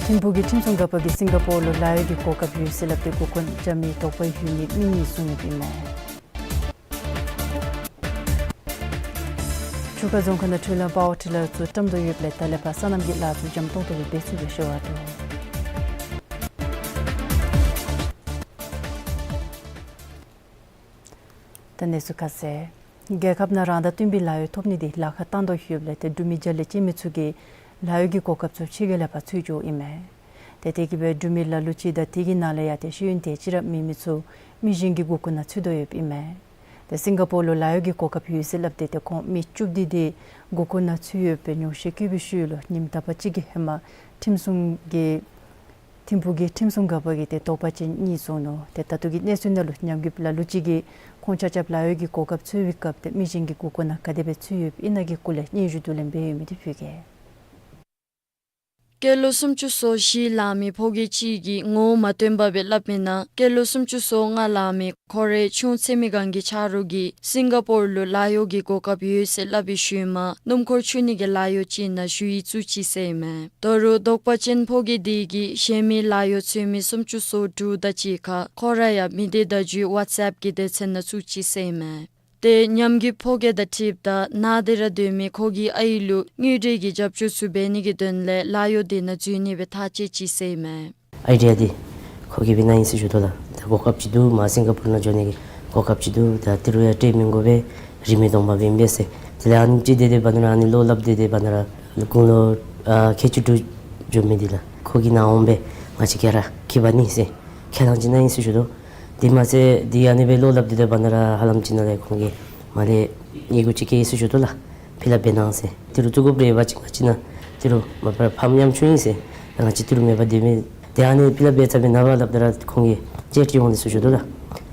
ཐིམ་ཕུག་གི་ཁྲིམས་སྲུང་འགག་པ་གིས་སིང་ག་པོར་ལུ་ལཱ་གཡོག་གི་གོ་སྐབས་ཡོད་ཟེར་སླབ་སྟེ་མགུ་འཁོར་འཇགས་མི་དོགས་པ་ཡོད་མི་མི་གཉིས་བཟུང་ཡོདཔ་ཨིན་མས། ཆུ་ཁ་རྫོང་ཁག་ནང་འཕྲུལ་གླང་དཔའ་བོ་འཕྲུལ་གླང་ཚུ་བཀྲམ་དོ་ཡོདཔ་ལས་ད་ལས་ཕར་སོ་ནམ་གྱི་ལཱ་ཚུ་འཇམ་ཏོང་ཏོ་སྦེ་འབད་ཚུགས་པའི་ཞུ་བ་འདུག། ད་གནས་ཚུལ་ཁ་གསལ། རྒྱལ་ཁབ་ནང་རང་དང་བསྟུན་པའི་ལཱ་གཡོག་ཐོབ་ནི་འདི་ལཱ་ཁག་བཏང་དོ་ཡོདཔ་ལས་ཏེ་འབྲུག་མི་རྒྱ་ལས་བྱེད་མི་ཚུ་གིས་ལཱ་གཡོག་གི་གོ་སྐབས་ཚུ་ཕྱི་རྒྱལ་ལས་ཕར་འཚོལ་འགྱོཝ་ཨིན་མས། ཏེ་དེ་གིས་སྦེ་འབྲུག་མི་ལ་ལུ་ཅིག་དང་དེ་གི་ནང་ལས་ཡང་ཏེ་ཤེས་ཡོན་དེ་ཅིག་ར་མེད་མི་ཚུ་མི་གཞན་གྱི་མགུ་སྐོར་ནང་ཚུད་དོ་ཡོདཔ་ཨིན་མས། ཏེ་སིང་ག་པོར་ལུ་ལཱ་གཡོག་གི་གོ་སྐབས་ཡོད་ཟེར་སླབ་སྟེ་ཏེ་ཁོང་མི་བཅུ་བདུན་དེ་མགུ་སྐོར་ནང་ཚུད་ཡོད་པའི་ཉུང་ཤས་བཀོད་པའི་ཤུལ་ལུ་ཉིནམ་དག་པ་ཅིག་གི་ཧེ་མ་ཁྲིམས་སྲུང་གི་ཐིམ་ཕུག་གི་ཁྲིམས་སྲུང་འགག་པ་གིས་ཏེ་དོགས་པ་ཅན་གཉིས་བཟུང་ནུག། ཏེ་ད་ལྟོ་གི་གནས་ཚུལ་ནང་ལུ་ཉམས་རྒུདཔ་ལ་ལུ་ཅིག་གིས་ཁོང་ཆ་ཁྱབ་ལཱ་གཡོག་གི་གོ་སྐབས་འཚོལ་བའི་སྐབས་ཏེ་མི་གཞན་གྱི་མགུ་སྐོར་ནང་ག་དེ་སྦེ་ཚུད་ཡོདཔ་ཨིན་ན་གི་སྐོར་ལས་སྙན་ཞུ་བསྡུ་ལེན་འབད་ཡོད་མི་འདི་ཕུལ་གེ། སྐྱེས་ལོ་སུམ་ཅུ་སོ་བཞི་ལང་མི་ཕོ་རྒས་ཅིག་གིས་ངོ་བོ་མ་སྟོན་པ་སྦེ་སླབ་མིའི་ནང་སྐྱེས་ལོ་སུམ་ཅུ་སོ་ལྔ་ལང་མི་ཁོ་རའི་ཆུང་མཚེ་མི་སྒང་གི་ཆ་རོགས་ཀྱིས་སིང་ག་པོར་ལུ་ལཱ་གཡོག་གི་གོ་སྐབས་ཡོད་ཟེར་སླབ་པའི་ཤུལ་མ་སྣུམ་འཁོར་འཁྱུ་ནི་གི་ལཱ་གཡོག་ཅིག་ནང་ཞུ་ཡིག་བཙུགས་ཅི་ཟེར་ཨིན་མས། ད་རུང་དོགས་པ་ཅན་ཕོ་རྒས་དེ་གིས་གཞན་མི་ལཱ་གཡོག་འཚོལ་མི་སུམ་ཅུ་སོ་དྲུག་དང་གཅིག་ཁར་ཁོ་ར་ཡང་མི་སྡེ་བརྡ་བརྒྱུད་ཝཊས་ཨེཔ་གི་སྡེ་ཚན་ནང་བཙུགས་ཅི་ཟེར་ཨིན་མས། ཏེ་ཉམས་རྒུད་ཕོ་རྒས་དང་འཁྲིལཝ་ད་ནཱ་དེ་ར་སྡོད་མི་ཁོ་གི་ཨའི་ལུ་དངུལ་འབྲེལ་གྱི་རྒྱབ་སྐྱོར་ཚུ་འབད་ནི་གི་དོན་ལས་ལཱ་གཡོག་དེ་ནང་འཛུལ་ནི་སྦེ་ཐག་བཅད་ཅི་ཟེར་ཨིན་མས། ཨའི་ཌི་ཡ་འདི་ཁོ་གིས་འབད་གནང་ཡི་ཟེར་ཞུ་དོ་ལགས། ད་གོ་སྐབས་ཅིག་འདུག། མར་སིང་ག་པོར་ནང་འགྱོ་ནི་གི་གོ་སྐབས་ཅིག་འདུག། ད་ཏི་རུ་ཡང་སྤྲོད་མི་དགོ་པས། རིན་མེད་སྟོང་པ་སྦེ་ཨིན་པས་ཟེར། དེ་ལས་ཨ་ནི་ཅིག་སྡོད་སྡོདཔ་ད་ར་ཨ་ནི་བློ་སླབ་སྡོད་སྡོདཔ་ད་ར་དགུང་ལོ་ཨ་ཁལ་གཅིག་དྲུག་འགྱོ་མི་འདི་ལགས། ཁོ་གིས་ནཱ་འོང་སྦེ་ང་བཅས་ག་ར་འཁྱིད་པར་ནི་ཟེར་ཁས་བླངས་ཅིག་གནང་ཡི་ཟེར་ཞུ་དོ། དེ་མ་ཚད་འདི་ཨ་ནི་སྦེ་བློ་སླབ་སྡོད་སྡོདཔ་ད་ར་ཧ་ལམ་ཅིག་ནང་ལས་ཁོང་གིས་མར་ལས་ཉེས་འགུལ་ཅིག་བཀལ་ཡི་ཟེར་ཞུ་དོ་ལགས། ཕྱི་ལཱ་འབད་གནང་ཟེར། ཏི་རུ་བཙུགས་དགོཔ་རེ་བ་ཅིན་ང་བཅས་ནཱ་ཏི་རུ་མ་པ་ཕམ་ཉམ་ཆུང་ཨིན་ཟེར། ང་བཅས་ཏི་རུ་མེད་པར་སྡོད་མི་དེ་ཨ་ནི་ཕྱི་ལཱ་འབད་ཚར་བའི་ནངས་པ་སླབ་ད་ར་ཁོང་གིས་ཅེཀ་ཅིག་འོང་ནི་ཟེར་ཞུ་དོ་ལགས།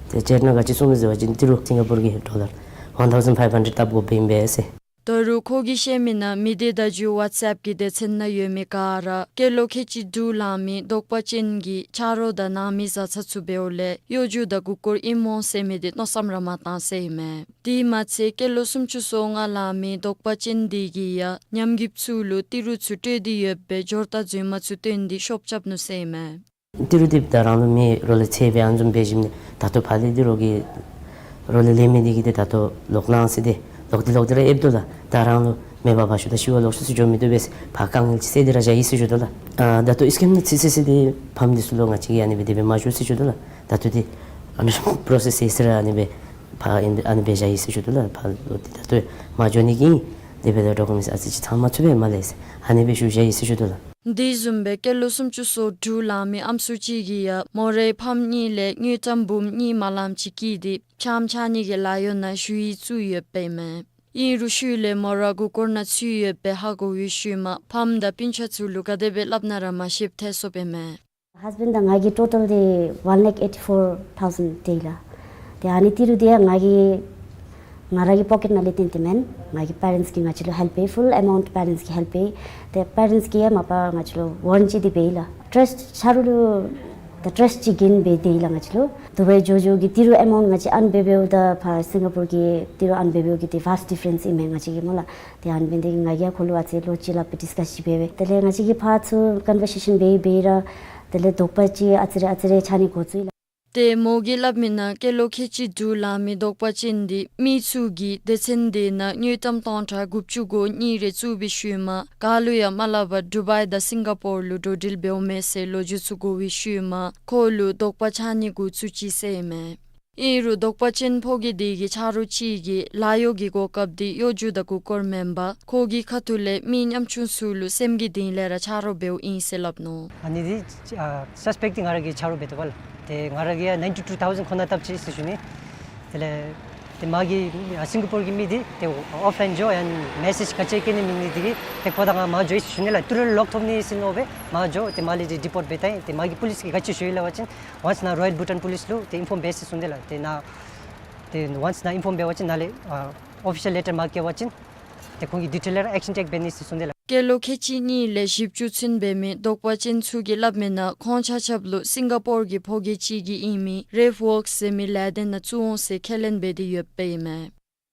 ཏེ་ཅེཀ་ནང་ག་ཅི་གསུངས་མི་ཟེར་བ་ཅིན་ཏི་རུ་སིང་ག་པོར་གྱི་ཌོ་ལར་ཝན་ཐའུ་ཟེན་ཕའིབ་ཧན་ཌེཌ་བཏབ་དགོཔ་ཨིན་པས་ཟེར། ད་རུང་ཁོ་གིས་བཤད་མིའི་ནང་མི་སྡེ་བརྡ་བརྒྱུད་ཝཊས་ཨེཔ་གི་སྡེ་ཚན་ནང་ཡོད་མི་ག་ར་སྐྱེས་ལོ་ཁལ་གཅིག་དྲུག་ལང་མི་དོགས་པ་ཅན་གྱི་ཆ་རོགས་དང་ནང་མི་བཟའ་ཚང་ཚུ་འབདཝ་ལས་གཡོ་སྒྱུ་དང་མགུ་སྐོར་ཨིནམ་འོང་ཟེར་མི་འདི་མནོ་བསམ་ར་མ་བཏང་ཟེར་ཨིན་མས། དེ་མ་ཚད་སྐྱེས་ལོ་སུམ་ཅུ་སོ་ལྔ་ལང་མི་དོགས་པ་ཅན་དེ་གིས་ཡང་ཉམས་རྒུདཔ་ཚུ་ལུ་ཏི་རུ་ཚུ་སྤྲོད་དེ་ཡོད་པའི་འབྱོར་རྟགས་རྫུན་མ་ཚུ་སྟོན་ཏེ་ཤོབ་རྐྱབ་ནུག་ཟེར་ཨིན་མས། ཏི་རུ་འདི་ད་རང་ལུ་མི་རོགས་ལས་འཚོལ་སྦེ་ཨ་ནི་བཟུམ་འབད་ཞིནམ་ད་ལྟོ་ཕར་ལས་ཏི་རུ་གི་རོགས་ལས་ལེན་མི་འདི་གིས་ཏེ་ད་ལྟོ་ལོག་གནང་ཟེར་ཏེ་ལོག་སྟེ་ལོག་སྟེ་ར་ཨེབ་དོ་ལགས། ད་རང་ལུ་མེད་པར་ཕར་ཤུལ་དང་ཤུལ་ལོག་ཤུལ་ཚུ་འགྱོ་མི་བཏུབ་པས། ཕར་དཀའ་ངལ་ཅིག་སེལ་ཏེ་ར་བཞག་ཡི་ཟེར་ཞུ་དོ་ལགས། ཨ་ད་ལྟོ་ཨིསི་ཀིམ་ནང་ཚུད་ཚུད་ཟེར་ཏེ་ཕམ་འདི་ཚུ་ལུ་ང་བཅས་ཀྱིས་ཨ་ནི་སྦེ་དེ་སྦེ་མ་ཞུ་ཟེར་ཞུ་དོ་ལགས། ད་ལྟོ་འདི་ཨ་ནི་པྲོ་སེསི་ཟེར་ཟེར་ར་ཨ་ནི་སྦེ་ཕར་ཨ་ནི་སྦེ་བཞག་ཡི་ཟེར་ཞུ་དོ་ལགས། ཕར་ལུ་ཏེ་ད་ལྟོ་མ་འགྱོ་ནི་གི་དེ་སྦེ་ད་ཌོ་ཀུ་མེནཊསི་ཨ་ཙི་ཅིག་ཚང་མ་ཚུད་པས་མ་ལས་ཟེར་ཨ་ནི་སྦེ་ཞུ་བཞག་ཡི་ཟེར་ཞུ་དོ་ལགས། དེ་བཟུམ་སྦེ་སྐྱེས་ལོ་སུམ་ཅུ་སོ་དྲུག་ལང་མི་ཨམ་སྲུ་ཅིག་གིས་ཡང་མོ་རའི་ཕམ་གཉིས་ལས་དངུལ་ཀྲམ་འབུམ་གཉིས་མ་ལངམ་ཅིག་བསྐྱིས་ཏེ་ཕྱགམ་འཕྱག་ནི་གི་ལཱ་གཡོག་ནང་ཞུ་ཡིག་བཙུགས་ཡོདཔ་ཨིན་མས། ཨིན་རུང་ཤུལ་ལས་མོ་ར་མགུ་སྐོར་ནང་ཚུད་ཡོདཔ་སྦེ་ཧ་གོ་བའི་ཤུལ་མ་ཕམ་དང་སྤུན་ཆ་ཚུ་ལུ་ག་དེ་སྦེ་སླབ་ན་ར་མ་ཤེསཔ་ཐལ་སོཔ་ཨིན་མས། ཧཱས་བེནཌ་དང་ང་གི་ཊོ་ཊཱལ་འདི་ཝན་ལེཁ་ཨེ་ཊི་ཕོར་ཐའུ་ཟེནཌ་སྟེར་ཡི་ལགས། ཏེ་ཨ་ནི་ཏི་རུ་འདི་ཡང་ང་གི་ང་ར་གི་པོ་ཀེཊ་ནང་ལས་བཏོན་ཏེ་མེན། ང་གི་པེ་རེནཊསི་གིས་ང་བཅས་ལུ་ཧེལཔ་འབད་ཕུལ་ཨེ་མའུནཊ་པེ་རེནཊསི་གིས་ཧེལཔ་འབད། ཏེ་པེ་རེནཊསི་གིས་ཡང་མ་པ་ང་བཅས་ལུ་ཝཱ་རེན་ཊི་འདི་འབད་ཡི་ལགས། ཊརསཊ་ཆ་རོགས་ལུ་ད་ཊརསཊ་ཅིག་གྱོན་སྦེ་སྡོད་ཡི་ལགས་ང་བཅས་ལུ། དུ་བའི་འགྱོ་འགྱོ་གི་ཏི་རུ་ཨེ་མའུནཊ་ང་བཅས་ཨརན་འབད་འབདཝ་དང་ཕར་སིང་ག་པོར་གྱི་ཏི་རུ་ཨརན་འབད་འབདཝ་གི་ཏེ་ཝཱསཊ་ཌི་ཕ་རེནསི་ཨིན་མས་ང་བཅས་ཀྱི་སྨོ་ལགས། ཏེ་ཨ་ནི་འབད་ནི་དེ་གིས་ང་གིས་ཡང་ཁོ་ལུ་ཨ་ཙི་ལོ་གཅིག་ལྷགཔ་སྦེ་ཌིསི་ཀཱསི་ཅིག་འབད་འབད། དེ་ལས་ང་བཅས་ཀྱིས་ཕར་ཚུར་ཀོན་བར་སེ་ཤཱན་འབད་འབད་ར་དེ་ལས་དོགས་པ་ཅིག་ཨ་ཙི་རེ་ཨ་ཙི་རེ་ཆགས་ནི་འགོ་བཙུགས་ཡི་ལགས། ཏེ་མོ་གིས་སླབ་མིའི་ནང་སྐྱེས་ལོ་ཁལ་གཅིག་དྲུག་ལང་མི་དོགས་པ་ཅན་འདི་མི་ཚུ་གིས་སྡེ་ཚན་དེ་ནང་དངུལ་ཀྲམ་སྟོང་ཕྲག་དགུ་བཅུ་གོ་གཉིས་རེ་བཙུགས་པའི་ཤུལ་མ་ག་ལུ་ཡང་མ་སླབ་པར་ཌུ་བཱའི་དང་སིང་ག་པོར་ལུ་འགྲོ་འགྲུལ་འབདཝ་མས་ཟེར་ལོ་རྒྱུས་ཚུ་གོ་བའི་ཤུལ་མ་ཁོ་ལུ་དོགས་པ་ཆགས་ནི་འགོ་བཙུགས་ཅི་ཟེར་ཨིན་མས། ཨིན་རུང་དོགས་པ་ཅན་ཕོ་རྒས་དེ་གི་ཆ་རོགས་ཅིག་གིས་ལཱ་གཡོག་གི་གོ་སྐབས་འདི་གཡོ་སྒྱུ་དང་མགུ་སྐོར་མེན་པར་ཁོ་གི་ཁ་ཐུག་ལས་མི་ཉམ་ཆུང་ཚུ་ལུ་སེམས་ཀྱི་གཏིང་ལས་ར་ཆ་རོགས་འབདཝ་ཨིན་ཟེར་སླབ་ནུག། ཨ་ནི་འདི་ཨ་སཱས་པེཀཊ་འདི་ང་ར་གིས་ཆ་རོགས་འབད་དོ་བ་ལགས། ཏེ་ང་ར་གིས་ཡང་ནའིན་ཊི་ཊུ་ཐའུ་ཟེནཌ་ཁོ་ནར་བཏབ་ཅི་ཟེར་ཞུ་ནི། དེ་ལས་ཏེ་མ་གི་ཨ་སིང་ག་པོར་གྱི་མི་འདི་ཏེ་ཨོཕ་ལའིན་འགྱོ་ཡང་མེ་སེཇ་ག་ཅི་བཀོད་ནི་མེད་ནི་དེ་གིས་ཏེ་ཁོ་དང་ང་མར་འགྱོ་ཡི་ཟེར་ཞུ་ནི་ལགས། ཏི་རུ་ལོག་ཐོབ་ནི་ཟེར་མནོ་སྦེ་མར་འགྱོ། ཏེ་མར་ལས་ཏེ་ཌི་པོརཊ་འབད་ད་ཡི། ཏེ་མ་གི་པོ་ལིསི་གིས་ག་ཅི་ཞུ་ཡི་ལགས་པ་ཅིན་ཝཱནསི་ནཱ་རོ་ཡལ་བྷུ་ཊཱན་པོ་ལིསི་ལུ་ཏེ་ཨིན་ཕོརམ་འབད་ཟེར་གསུངས་ཏེ་ལགས། ཏེ་ནཱ་ཏེ་ཝཱནསི་ནཱ་ཨིན་ཕོརམ་འབད་བ་ཅིན་ནཱ་ལས་ཨ་ཨོ་ཕི་ཤཱལ་ལེ་ཊར་མ་བཀོད་པ་ཅིན་ཏེ་ཁོང་གིས་ཌི་ཊེལ་ར་ཨེག་ཤཱན་ཊེཀ་འབད་ནི་ཟེར་གསུངས་ཏེ་ལགས། སྐྱེས་ལོ་ཁལ་གཅིག་གཉིས་ལས་བཞི་བཅུ་ཚུན་འབད་མི་དོགས་པ་ཅན་ཚུ་གིས་སླབ་མིའི་ནང་ཁོང་ཆ་ཁྱབ་ལུ་སིང་ག་པོར་གྱི་ཕོ་རྒས་ཅིག་གིས་ཨིན་མི་རེབ་ཝོརཀསི་ཟེར་མི་ལས་སྡེ་ནང་བཙུགས་འོང་ཟེར་ཁས་ལེན་འབད་དེ་ཡོདཔ་ཨིན་མས།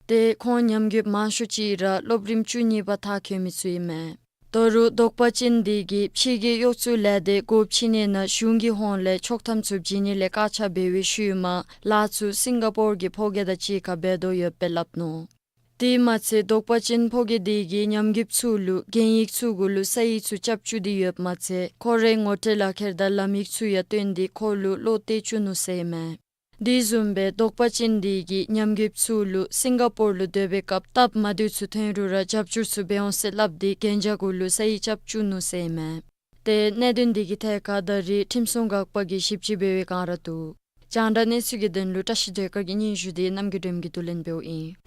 ཏེ་ཁོང་ཉམས་རྒུད་མང་ཤོས་ཅིག་ར་སློབ་རིམ་བཅུ་གཉིས་པ་མཐར་འཁྱོལ་མི་ཚུ་ཨིན་མས། ད་རུང་དོགས་པ་ཅན་དེ་གིས་ཕྱི་རྒྱལ་གཡོག་བཙུགས་ལས་སྡེ་སྒོ་ཕྱེ་ནི་ནང་གཞུང་གི་ཧོངས་ལས་ཆོག་ཐམ་ཚུ་བྱིན་ནི་ལས་བཀག་ཆ་འབད་བའི་ཤུལ་མ་ལཱ་ཚུ་སིང་ག་པོར་གྱི་ཕོ་རྒས་དང་གཅིག་ཁར་འབད་དོ་ཡོདཔ་སྦེ་སླབ་ནུག། དེ་མ་ཚད་དོགས་པ་ཅན་ཕོ་སྐྱེས་དེ་གིས་ཉམས་རྒུདཔ་ཚུ་ལུ་གན་ཡིག་ཚུ་གུ་ལུ་ས་ཡིག་ཚུ་རྐྱབ་བཅུག་སྟེ་ཡོདཔ་མ་ཚད་ཁོ་རའི་ངོ་སྤྲོད་ལག་ཁྱེར་དང་ལམ་ཡིག་ཚུ་ཡང་སྟོན་ཏེ་ཁོ་ལུ་བློ་གཏད་བཅུག་ནུག་ཟེར་ཨིན་མས། དེ་བཟུམ་སྦེ་དོགས་པ་ཅན་དེ་གིས་ཉམས་རྒུདཔ་ཚུ་ལུ་སིང་ག་པོར་ལུ་སྡོད་པའི་སྐབས་སྟབས་མ་བདེཝ་ཚུ་ཐོན་རུང་ར་རྒྱབ་སྐྱོར་ཚུ་འབད་འོང་ཟེར་སླབ་སྟེ་གན་རྒྱ་གུ་ལུ་ས་ཡིག་རྐྱབ་བཅུག་ནུག་ཟེར་ཨིན་མས། ཏེ་གནད་དོན་དེ་གི་ཐད་ཁར་ད་རེས་ཁྲིམས་སྲུང་འགག་པ་གིས་ཞིབ་དཔྱད་འབད་བའི་བསྒང་ར་འདུག། རྒྱང་བསྒྲགས་གནས་ཚུལ་གྱི་དོན་ལུ་བཀྲ་ཤིས་སྒྲོལ་དཀར་གྱི་སྙན་ཞུ་དེ་རྣམ་རྒྱལ་སྒྲོལ་མ་གིས་བསྡུ་ལེན་འབདཝ་ཨིན།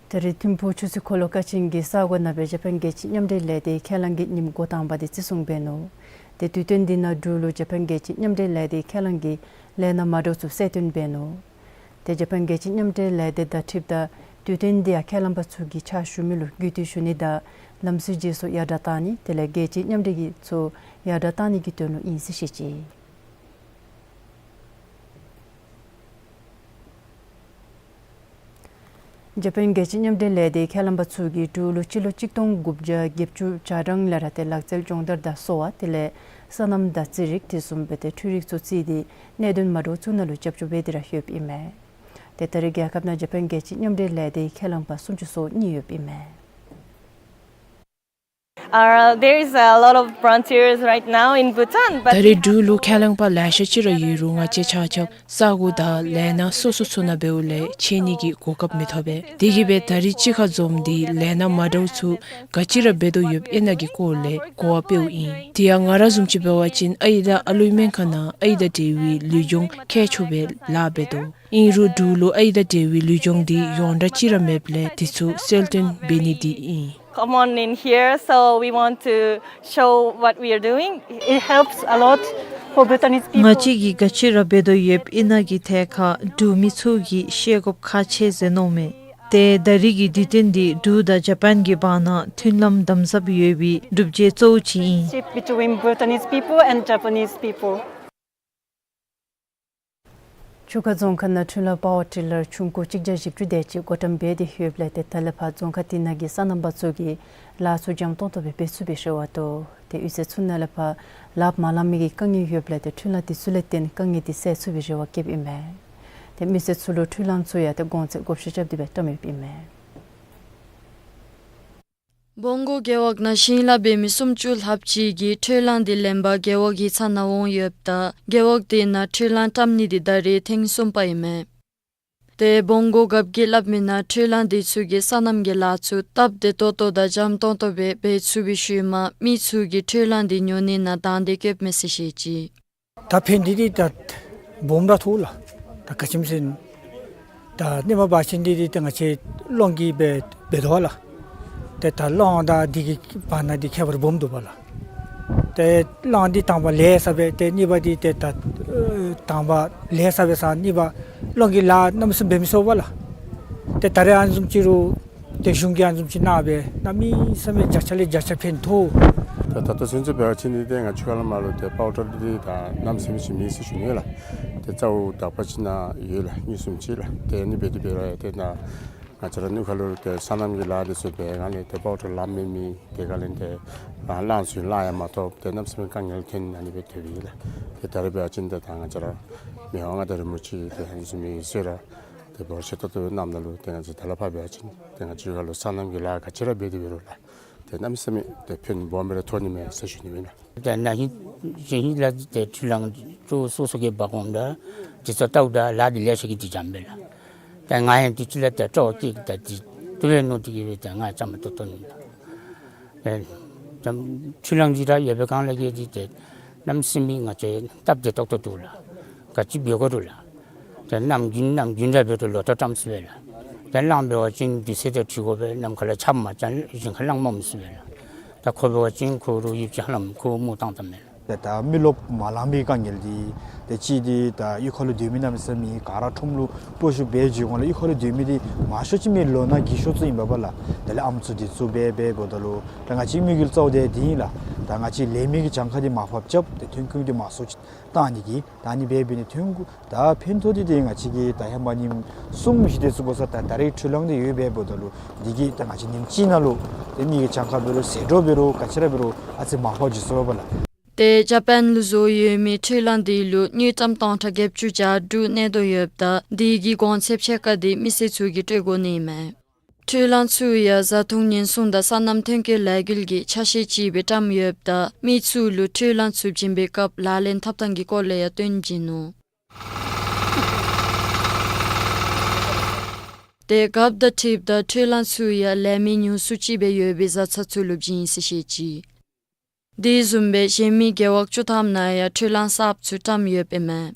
ད་རེས་ཐིམ་ཕུག་ཆུ་ཚོད་འཁོར་ལོ་ཀ་ཆེན་གྱི་ས་གོ་ནང་སྦེ་ཇ་པཱན་རྒྱལ་སྤྱིའི་མཉམ་འབྲེལ་ལས་སྡེའི་ཁས་བླངས་ཀྱི་ཉིནམ་འགོ་དང་པ་དེ་བརྩི་སྲུང་འབད་ནུག། ཏེ་དུས་སྟོན་དེ་ནང་འབྲུག་ལུ་ཇ་པཱན་རྒྱལ་སྤྱིའི་མཉམ་འབྲེལ་ལས་སྡེའི་ཁས་བླངས་ཀྱི་ལས་སྣ་མ་འདྲཝ་ཚུ་གསལ་སྟོན་འབད་ནུག། ཏེ་ཇ་པཱན་རྒྱལ་སྤྱིའི་མཉམ་འབྲེལ་ལས་སྡེ་དང་འཁྲིལཝ་ད་དུས་སྟོན་དེ་ཡང་ཁས་བླངས་པ་ཚུ་གིས་ཕྱག་ཞུ་མི་ལུ་གུས་བཏུད་ཞུ་ནི་དང་ལམ་སྲོལ་རྗེས་སུ་ཡར་དྲག་གཏང་ནི་དེ་ལས་རྒྱལ་སྤྱིའི་མཉམ་འབྲེལ་གྱི་ཚུ་ཡར་དྲག་གཏང་ནི་གི་དོན་ལུ་ཨིན་ཟེར་བཤད་ཅི། ཇ་པཱན་རྒྱལ་སྤྱིའི་མཉམ་འབྲེལ་ལས་སྡེའི་ཁས་བླངས་པ་ཚུ་གིས་འབྲུག་ལུ་སྤྱི་ལོ་གཅིག་སྟོང་དགུ་བརྒྱ་བརྒྱད་ཅུ་གྱ་གྲངས་ལས་ར་ཏེ་ལག་རྩལ་སྦྱོང་བརྡར་དང་གསོ་བ་དེ་ལས་སོ་ནམ་དང་རྩེད་རིགས་དེ་བཟུམ་སྦེ་ཏེ་འཕྲུལ་རིག་ཚུ་རྩིས་ཏེ་གནད་དོན་མ་འདྲཝ་ཚུ་ནང་ལུ་རྒྱབ་སྐྱོར་འབད་དེ་ར་ཡོདཔ་ཨིན་མས། ཏེ་ད་རེས་རྒྱལ་ཁབ་ནང་ཇ་པཱན་རྒྱལ་སྤྱིའི་མཉམ་འབྲེལ་ལས་སྡེའི་ཁས་བླངས་པ་སུམ་ཅུ་སོ་གཉིས་ཡོདཔ་ཨིན་མས། Uh, there is a lot of volunteers right now in Bhutan, but ད་རེས་འབྲུག་ལུ་ཁས་བླངས་པ་ལེ་ཤ་ཅིག་ར་ཡོད་རུང་ང་བཅས་ཆ་ཁྱབ་ས་གོ་དང་ལས་སྣ་སོ་སོ་ཚུ་ནང་འབདཝ་ལས་ཕྱད་ནི་གི་གོ་སྐབས་མི་ཐོབ་པས། དེ་གིས་སྦེ་ད་རེས་གཅིག་ཁར་འཛོམས་ཏེ་ལས་སྣ་མ་འདྲཝ་ཚུ་ག་ཅི་ར་འབད་དོ་ཡོདཔ་ཨིན་ན་གི་སྐོར་ལས་གོ་བ་སྤེལཝ་ཨིན། དེ་ཡང་ང་ར་བཟུམ་ཅིག་འབད་བ་ཅིན་ཨའི་དང་ཨ་ལུའི་སྨན་ཁང་ནང་ཨའི་དང་འབྲེལ་བའི་ལུས་སྦྱོང་མཁས་མཆོག་སྦེ་ལཱ་འབད་དོ། ཨིན་རུང་འབྲུག་ལུ་ཨའི་དང་འབྲེལ་བའི་ལུས་སྦྱོང་འདི་ཡོངས་གྲགས་ཅིག་ར་མེདཔ་ལས་དེ་ཚུ་གསལ་སྟོན་འབད་ནི་འདི་ཨིན། Come on in here, so we want to show what we are doing. It helps a lot for Bhutanese people. ང་བཅས་ཀྱིས་ག་ཅི་ར་འབད་དོ་ཡོདཔ་ཨིན་ན་གི་ཐད་ཁར་འབྲུག་མི་ཚུ་གིས་ཤེས་དགོཔ་ཁག་ཆེ་ཟེར་མནོཝ་མས། ཏེ་ད་རེས་ཀྱི་དུས་སྟོན་འདི་འབྲུག་དང་ཇ་པཱན་གྱི་བར་ན་མཐུན་ལམ་དམ་ཟབ་ཡོད་པའི་སྒྲུབ་བྱེད་གཙོ་བོ་ཅིག་ཨིན། Between Bhutanese people and Japanese people. ཆུ་ཁ་རྫོང་ཁག་ནང་འཕྲུལ་གླང་པ་ཝར་ཊི་ལར་ཆུང་ཀུ་གཅིག་བརྒྱ་བཞི་བཅུ་དེ་ཅིག་བགོ་བཀྲམ་འབད་དེ་ཡོདཔ་ལས་ཏེ་ད་ལས་ཕར་རྫོང་ཁག་དེ་ནང་གི་སོ་ནམ་པ་ཚུ་གིས་ལཱ་ཚུ་འཇམ་ཏོང་ཏོ་སྦེ་འབད་ཚུགས་པའི་རེ་བ་འདུག། ཏེ་གཡུས་ཚན་ཚུ་ནང་ལས་ཕར་ལཱ་མ་ལང་མི་གི་དཀའ་ངལ་ཡོདཔ་ལས་ཏེ་འཕྲུལ་གླང་དེ་ཚུ་ལས་བརྟེན་དཀའ་ངལ་དེ་སེལ་ཚུགས་པའི་རེ་བ་བསྐྱེདཔ་ཨིན་མས། ཏེ་མི་སེར་ཚུ་ལུ་འཕྲུལ་གླང་ཚུ་ཡང་ཏེ་གོང་ཚད་བགོ་བཤའ་རྐྱབ་སྟེ་སྦེ་བཀྲམ་ཡོདཔ་ཨིན་མས། བོང་གོ་རྒེད་འོག་ནང་ཞིང་ལཱ་འབད་མི་སུམ་ཅུ་ལྷགཔ་ཅིག་གིས་འཕྲུལ་གླང་དེ་ལེན་པར་རྒེད་འོག་གི་ཚབ་ནང་འོང་ཡོདཔ་ད་རྒེད་འོག་དེ་ནང་འཕྲུལ་གླང་བཀྲམ་ནི་དེ་ད་རེས་ཐེངས་གསུམ་པ་ཨིན་མས། ཏེ་བོང་གོ་རྒཔོ་གིས་སླབ་མི་ནང་འཕྲུལ་གླང་དེ་ཚུ་གིས་སོ་ནམ་གྱི་ལཱ་ཚུ་སྟབས་བདེ་ཏོག་ཏོ་དང་འཇམ་ཏོང་ཏོ་སྦེ་འབད་ཚུགས་པའི་ཤུལ་མ་མི་ཚུ་གིས་འཕྲུལ་གླང་དེ་ཉོ་ནི་ནང་དང་འདོད་བསྐྱེདཔ་མས་ཟེར་བཤད་ཅི། ད་ཕན་འདི་འདི་ད་སྦོམ་ར་ཐོགས་ལགས། ད་ག་ཅི་སྨོ་ཟེར་ན་ད་ཧེ་མ་འབད་བ་ཅིན་འདི་འདི་ད་ང་བཅས་གླང་གིས་འབད་འབད་དོ་ལགས། ཏེ་ད་གླང་དང་འདི་གི་བར་ན་འདི་ཁྱད་པར་སྦོམ་འདུག་པ་ལགས། ཏེ་གླང་འདི་དང་པ་ལེགས་ས་སྦེ་ཏེ་གཉིས་པ་འདི་ཏེ་ད་ཨ་དང་པ་ལེགས་ས་སྦེ་ས་གཉིས་པ་གླང་གིས་ལཱ་གནམ་མེད་ས་མེད་འབད་མི་ཚུགས་པ་ལགས། ཏེ་ད་རེས་ཨ་ནི་བཟུམ་ཅིག་རུང་ཏེ་གཞུང་གིས་ཨ་ནི་བཟུམ་ཅིག་གནང་སྦེ་གནམ་མེད་ས་མེད་བརྒྱ་ཆ་ལས་བརྒྱ་ཆ་ཕན་ཐོགས། ད་ད་ལྟོ་ཚུན་ཚོད་འབད་བ་ཅིན་འདི་ཏེ་ང་ཆུ་ཁ་ལས་མར་ལུ་ཏེ་པའུ་ཌར་འདི་ད་གནམ་མེད་ས་མེད་ཅིག་མེད་ཟེར་ཞུ་ནི་ལགས། ཏེ་རྩ་བོ་དག་པ་ཅིག་ནང་ཡོད་ལགས། གཉིས་གསུམ་ཅིག་ལགས། ཏེ་ཨ་ནི་འབད་དེ་འབད་རུང་ཏེ་ད་ང་བཅས་ར་གནས་ཁ་ལུ་ཏེ་སོ་ནམ་གྱི་ལཱ་འདི་ཚུ་འབད་སྒང་ལས་ཏེ་པའུ་ཌར་ལཱ་མེད་མི་དེ་སྒང་ལས་ཏེ་ཨ་གླང་ཚུ་ལཱ་ཡང་མ་ཐོབ། ཏེ་གནམ་མེད་ས་མེད་དཀའ་ངལ་ཐོན་ཨ་ནི་སྦེ་སྡོདཔ་ཨིན་ལགས། ཏེ་ད་རེས་འབད་བ་ཅིན་ཏེ་ད་ང་བཅས་ར་མི་དབང་མངའ་བདག་རིན་པོ་ཆེ་ཏེ་ཨ་ནི་བཟུམ་མའི་གསོལ་རས་ཏེ་འབོར་ཆེ་ཏོག་ཏོ་གནངམ་ད་ལུ་ཏེ་ང་བཅས་ད་ལས་ཕར་འབད་བ་ཅིན་ཏེ་ང་བཅས་ཁ་ལུ་སོ་ནམ་གྱི་ལཱ་ག་ཅི་ར་འབད་དེ་འབད་རུང་ལགས། ཏེ་གནམ་མེད་ས་མེད་ཏེ་ཕན་སྦོམ་སྦེ་ར་ཐོགས་ནི་མས་ཟེར་ཞུ་ནི་ཨིན་ལགས། ཏེ་ན་ཧིང་གཞེས་ཧིང་ལས་ཏེ་འཕྲུལ་གླང་ཚུ་སོ་སོ་གིས་འབག་འོངམ་ད་དེ་ཚུ་བལྟཝ་ད་ལཱ་འདི་ལེགས་ཤོམ་གྱིས་འདི་འཇམ་པས་ལགས། ཏེ་ང་ཡང་དུས་ཅིག་ལས་ཏེ་སྤྲོ་བ་སྐྱེས་ཏེ་འདི་བཏུབ་པས་མནོ་སྟེ་གིས་སྦེ་ཏེ་ང་བཅའ་མར་གཏོགས་གཏོགས་ནུག་ལགས། ཏེ་འཕྲུལ་གླང་འདི་ར་ཡོད་པའི་སྒང་ལས་ཀྱི་འདི་ཏེ་གནམ་མེད་ས་མེད་ང་བཅས་སྟབས་བདེ་ཏོག་ཏོ་འདུག་ལགས། ག་ཅི་འབད་དགོ་རུང་ལགས། ཏེ་གནམ་དགུན་གནམ་དགུན་ར་འབད་རུང་ལོ་ཐོག་བཀྲམ་ཚུགས་པས་ལགས། ཏེ་གླང་འབད་བ་ཅིན་དུས་ཚོད་དང་འཁྲིལ་དགོ་པས། གནམ་ཁ་ལས་ཆརཔ་མ་རྐྱབ་ཞིང་ཁ་གླང་མ་འོང་ཚུགས་པས་ལགས། ད་ཁོ་འབད་བ་ཅིན་ཁོ་ར་ཡུདཔ་ཅིག་ཧ་ལམ་ཁོ་མུར་བཏང་བཏངམ་མས་ལགས། ཏེ་ད་མི་རློབས་མ་ལང་པའི་དཀའ་ངལ་འདི་ཏེ་གཅིག་འདི་ད་གཡུས་ཁ་ལུ་སྡོད་མི་གནམ་མེད་ས་མེད་ག་ར་ཁྲོམ་ལུ་སྤོ་བཤུད་འབད་བྱུང་ཁར་ལུ་གཡུས་ཁ་ལུ་སྡོད་མི་འདི་མང་ཤོས་ཅིག་མི་ལོ་ན་རྒས་ཤོས་ཚུ་ཨིན་པས་ལགས། དེ་ལས་ཨམ་སྲུ་འདི་ཚུ་འབད་འབདཝ་ད་ལུ་ད་ང་བཅས་མི་གི་རྩ་བ་འདི་འདི་ཨིན་ལགས། ད་ང་བཅས་ལེན་མི་གི་གྱངས་ཁ་འདི་མར་ཕབ་རྐྱབ་ཏེ་ཐོན་ཁུངས་འདི་མང་སུ་ཅིག་བཏང་ནི་གི་ད་ཨ་ནི་འབད་འབད་ནི་ཐོན་ཁུངས་ད་ཕན་ཐོགས་འདི་ཏེ་ང་བཅས་ཀྱིས་ད་ཧེ་མ་ཉིནམ་གསུམ་བཞི་དེ་ཚུ་འགོར་ས་ད་ད་རེས་འཕྲུལ་གླང་འདི་ཡོདཔ་འབདཝ་ད་ལུ་འདི་གིས་ད་ང་བཅས་ཉིནམ་གཅིག་ནང་ལུ་ཏེ་མི་གི་གྱངས་ཁ་འབད་རུང་ཟད་འགྲོ་འབད་རུང་ག་ཅི་ར་འབད་རུང་ཨ་ཙི་མར་ཕབ་འགྱོ་ཚུགས་པས་ལགས། ཏེ་ཇ་པཱན་ལུ་བཟོ་ཡོད་མི་འཕྲུལ་གླང་འདི་ལུ་དངུལ་ཀྲམ་སྟོང་ཕྲག་བརྒྱད་ཅུ་གྱ་དྲུག་གནས་དོ་ཡོདཔ་ད་འདི་གི་གོང་ཚད་ཕྱེད་ཀ་འདི་མི་སེར་ཚུ་གིས་སྤྲོད་དགོ་ནི་མས། འཕྲུལ་གླང་ཚུ་ཡང་བཟའ་འཐུང་ཉེན་སྲུང་དང་སོ་ནམ་ཐོན་སྐྱེད་ལས་འགུལ་གྱི་ཆ་ཤས་ཅིག་སྦེ་བཀྲམ་ཡོདཔ་ད་མི་ཚུ་ལུ་འཕྲུལ་གླང་ཚུ་བྱིན་པའི་སྐབས་ལག་ལེན་འཐབ་ཐངས་ཀྱི་སྐོར་ལས་ཡང་སྟོན་བྱིན་ནུག། ཏེ་རྒཔོ་དང་ཁྲིཔ་དང་འཕྲུལ་གླང་ཚུ་ཡང་ལས་མི་ཉུང་སུ་ཅིག་སྦེ་ཡོད་པའི་བཟའ་ཚང་ཚུ་ལུ་བྱིན་ཟེར་བཤད་ཅི། དེ་བཟུམ་སྦེ་གཞན་མི་རྒེད་འོག་བཅུ་ཐམ་ནང་ཡང་འཕྲུལ་གླང་གསརཔ་ཚུ་བཀྲམ་ཡོདཔ་ཨིན་མས།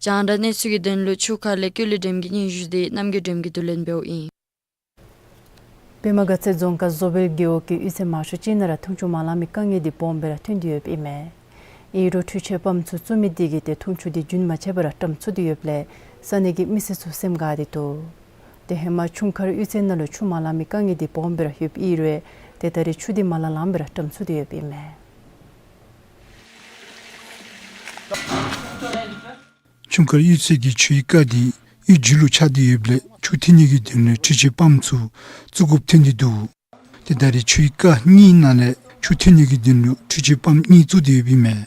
རྒྱང་བསྒྲགས་གནས་ཚུལ་གྱི་དོན་ལུ་ཆུ་ཁ་ལས་ཀུན་ལེགས་སྒྲོལམ་གྱི་སྙན་ཞུ་འདི་རྣམ་རྒྱལ་སྒྲོལམ་གྱིས་བསྡུ་ལེན་འབདཝ་ཨིན། པདྨ་དགའ་ཚལ་རྫོང་ཁག་བཟོ་བལ་རྒེད་འོག་གི་གཡུས་ཚན་མང་ཤོས་ཅིག་ནང་ར་འཐུང་ཆུ་མ་ལང་མི་དཀའ་ངལ་འདི་སྦོམ་སྦེ་ར་ཐོན་ཏེ་ཡོདཔ་ཨིན་མས། ཨིན་རུང་འཕྲུལ་ཆས་པམཔ་ཚུ་བཙུགས་མི་དེ་གིས་ཏེ་འཐུང་ཆུ་འདི་རྒྱུན་མ་ཆད་པར་ར་བཀྲམ་ཚུགས་ཏེ་ཡོདཔ་ལས་ས་གནས་ཀྱི་མི་སེར་ཚུ་སེམས་དགའ་སྟེ་འདུག། ཏེ་ཧེ་མ་ཆུང་མཁར་གཡུས་ཚན་ནང་ལུ་ཆུ་མ་ལང་མི་དཀའ་ངལ་འདི་སྦོམ་སྦེ་ར་ཡོདཔ་ཨིན་རུང་ཏེ་ད་རེས་ཆུ་འདི་མ་ལང་ལངམ་སྦེ་ར་བཀྲམ་ཚུགས་ཏེ་ཡོདཔ་ཨིན་མས། ཆུང་མཁར་གཡུས་ཚན་གྱི་ཆུའི་རྐ་འདི་གཡུས་མཇུག་ལུ་ཆགས་ཏེ་ཡོདཔ་ལས་ཆུ་འཐེན་ནི་གི་དོན་ལས་འཕྲུལ་ཆས་པམཔ་ཚུ་བཙུགས་དགོཔ་ཐོན་ཏེ་འདུག། ཏེ་ད་རེས་ཆུའི་རྐ་གཉིས་ནང་ལས་ཆུ་འཐེན་ནི་གི་དོན་ལུ་འཕྲུལ་ཆས་པམཔ་གཉིས་བཙུགས་ཏེ་ཡོདཔ་ཨིན་མས།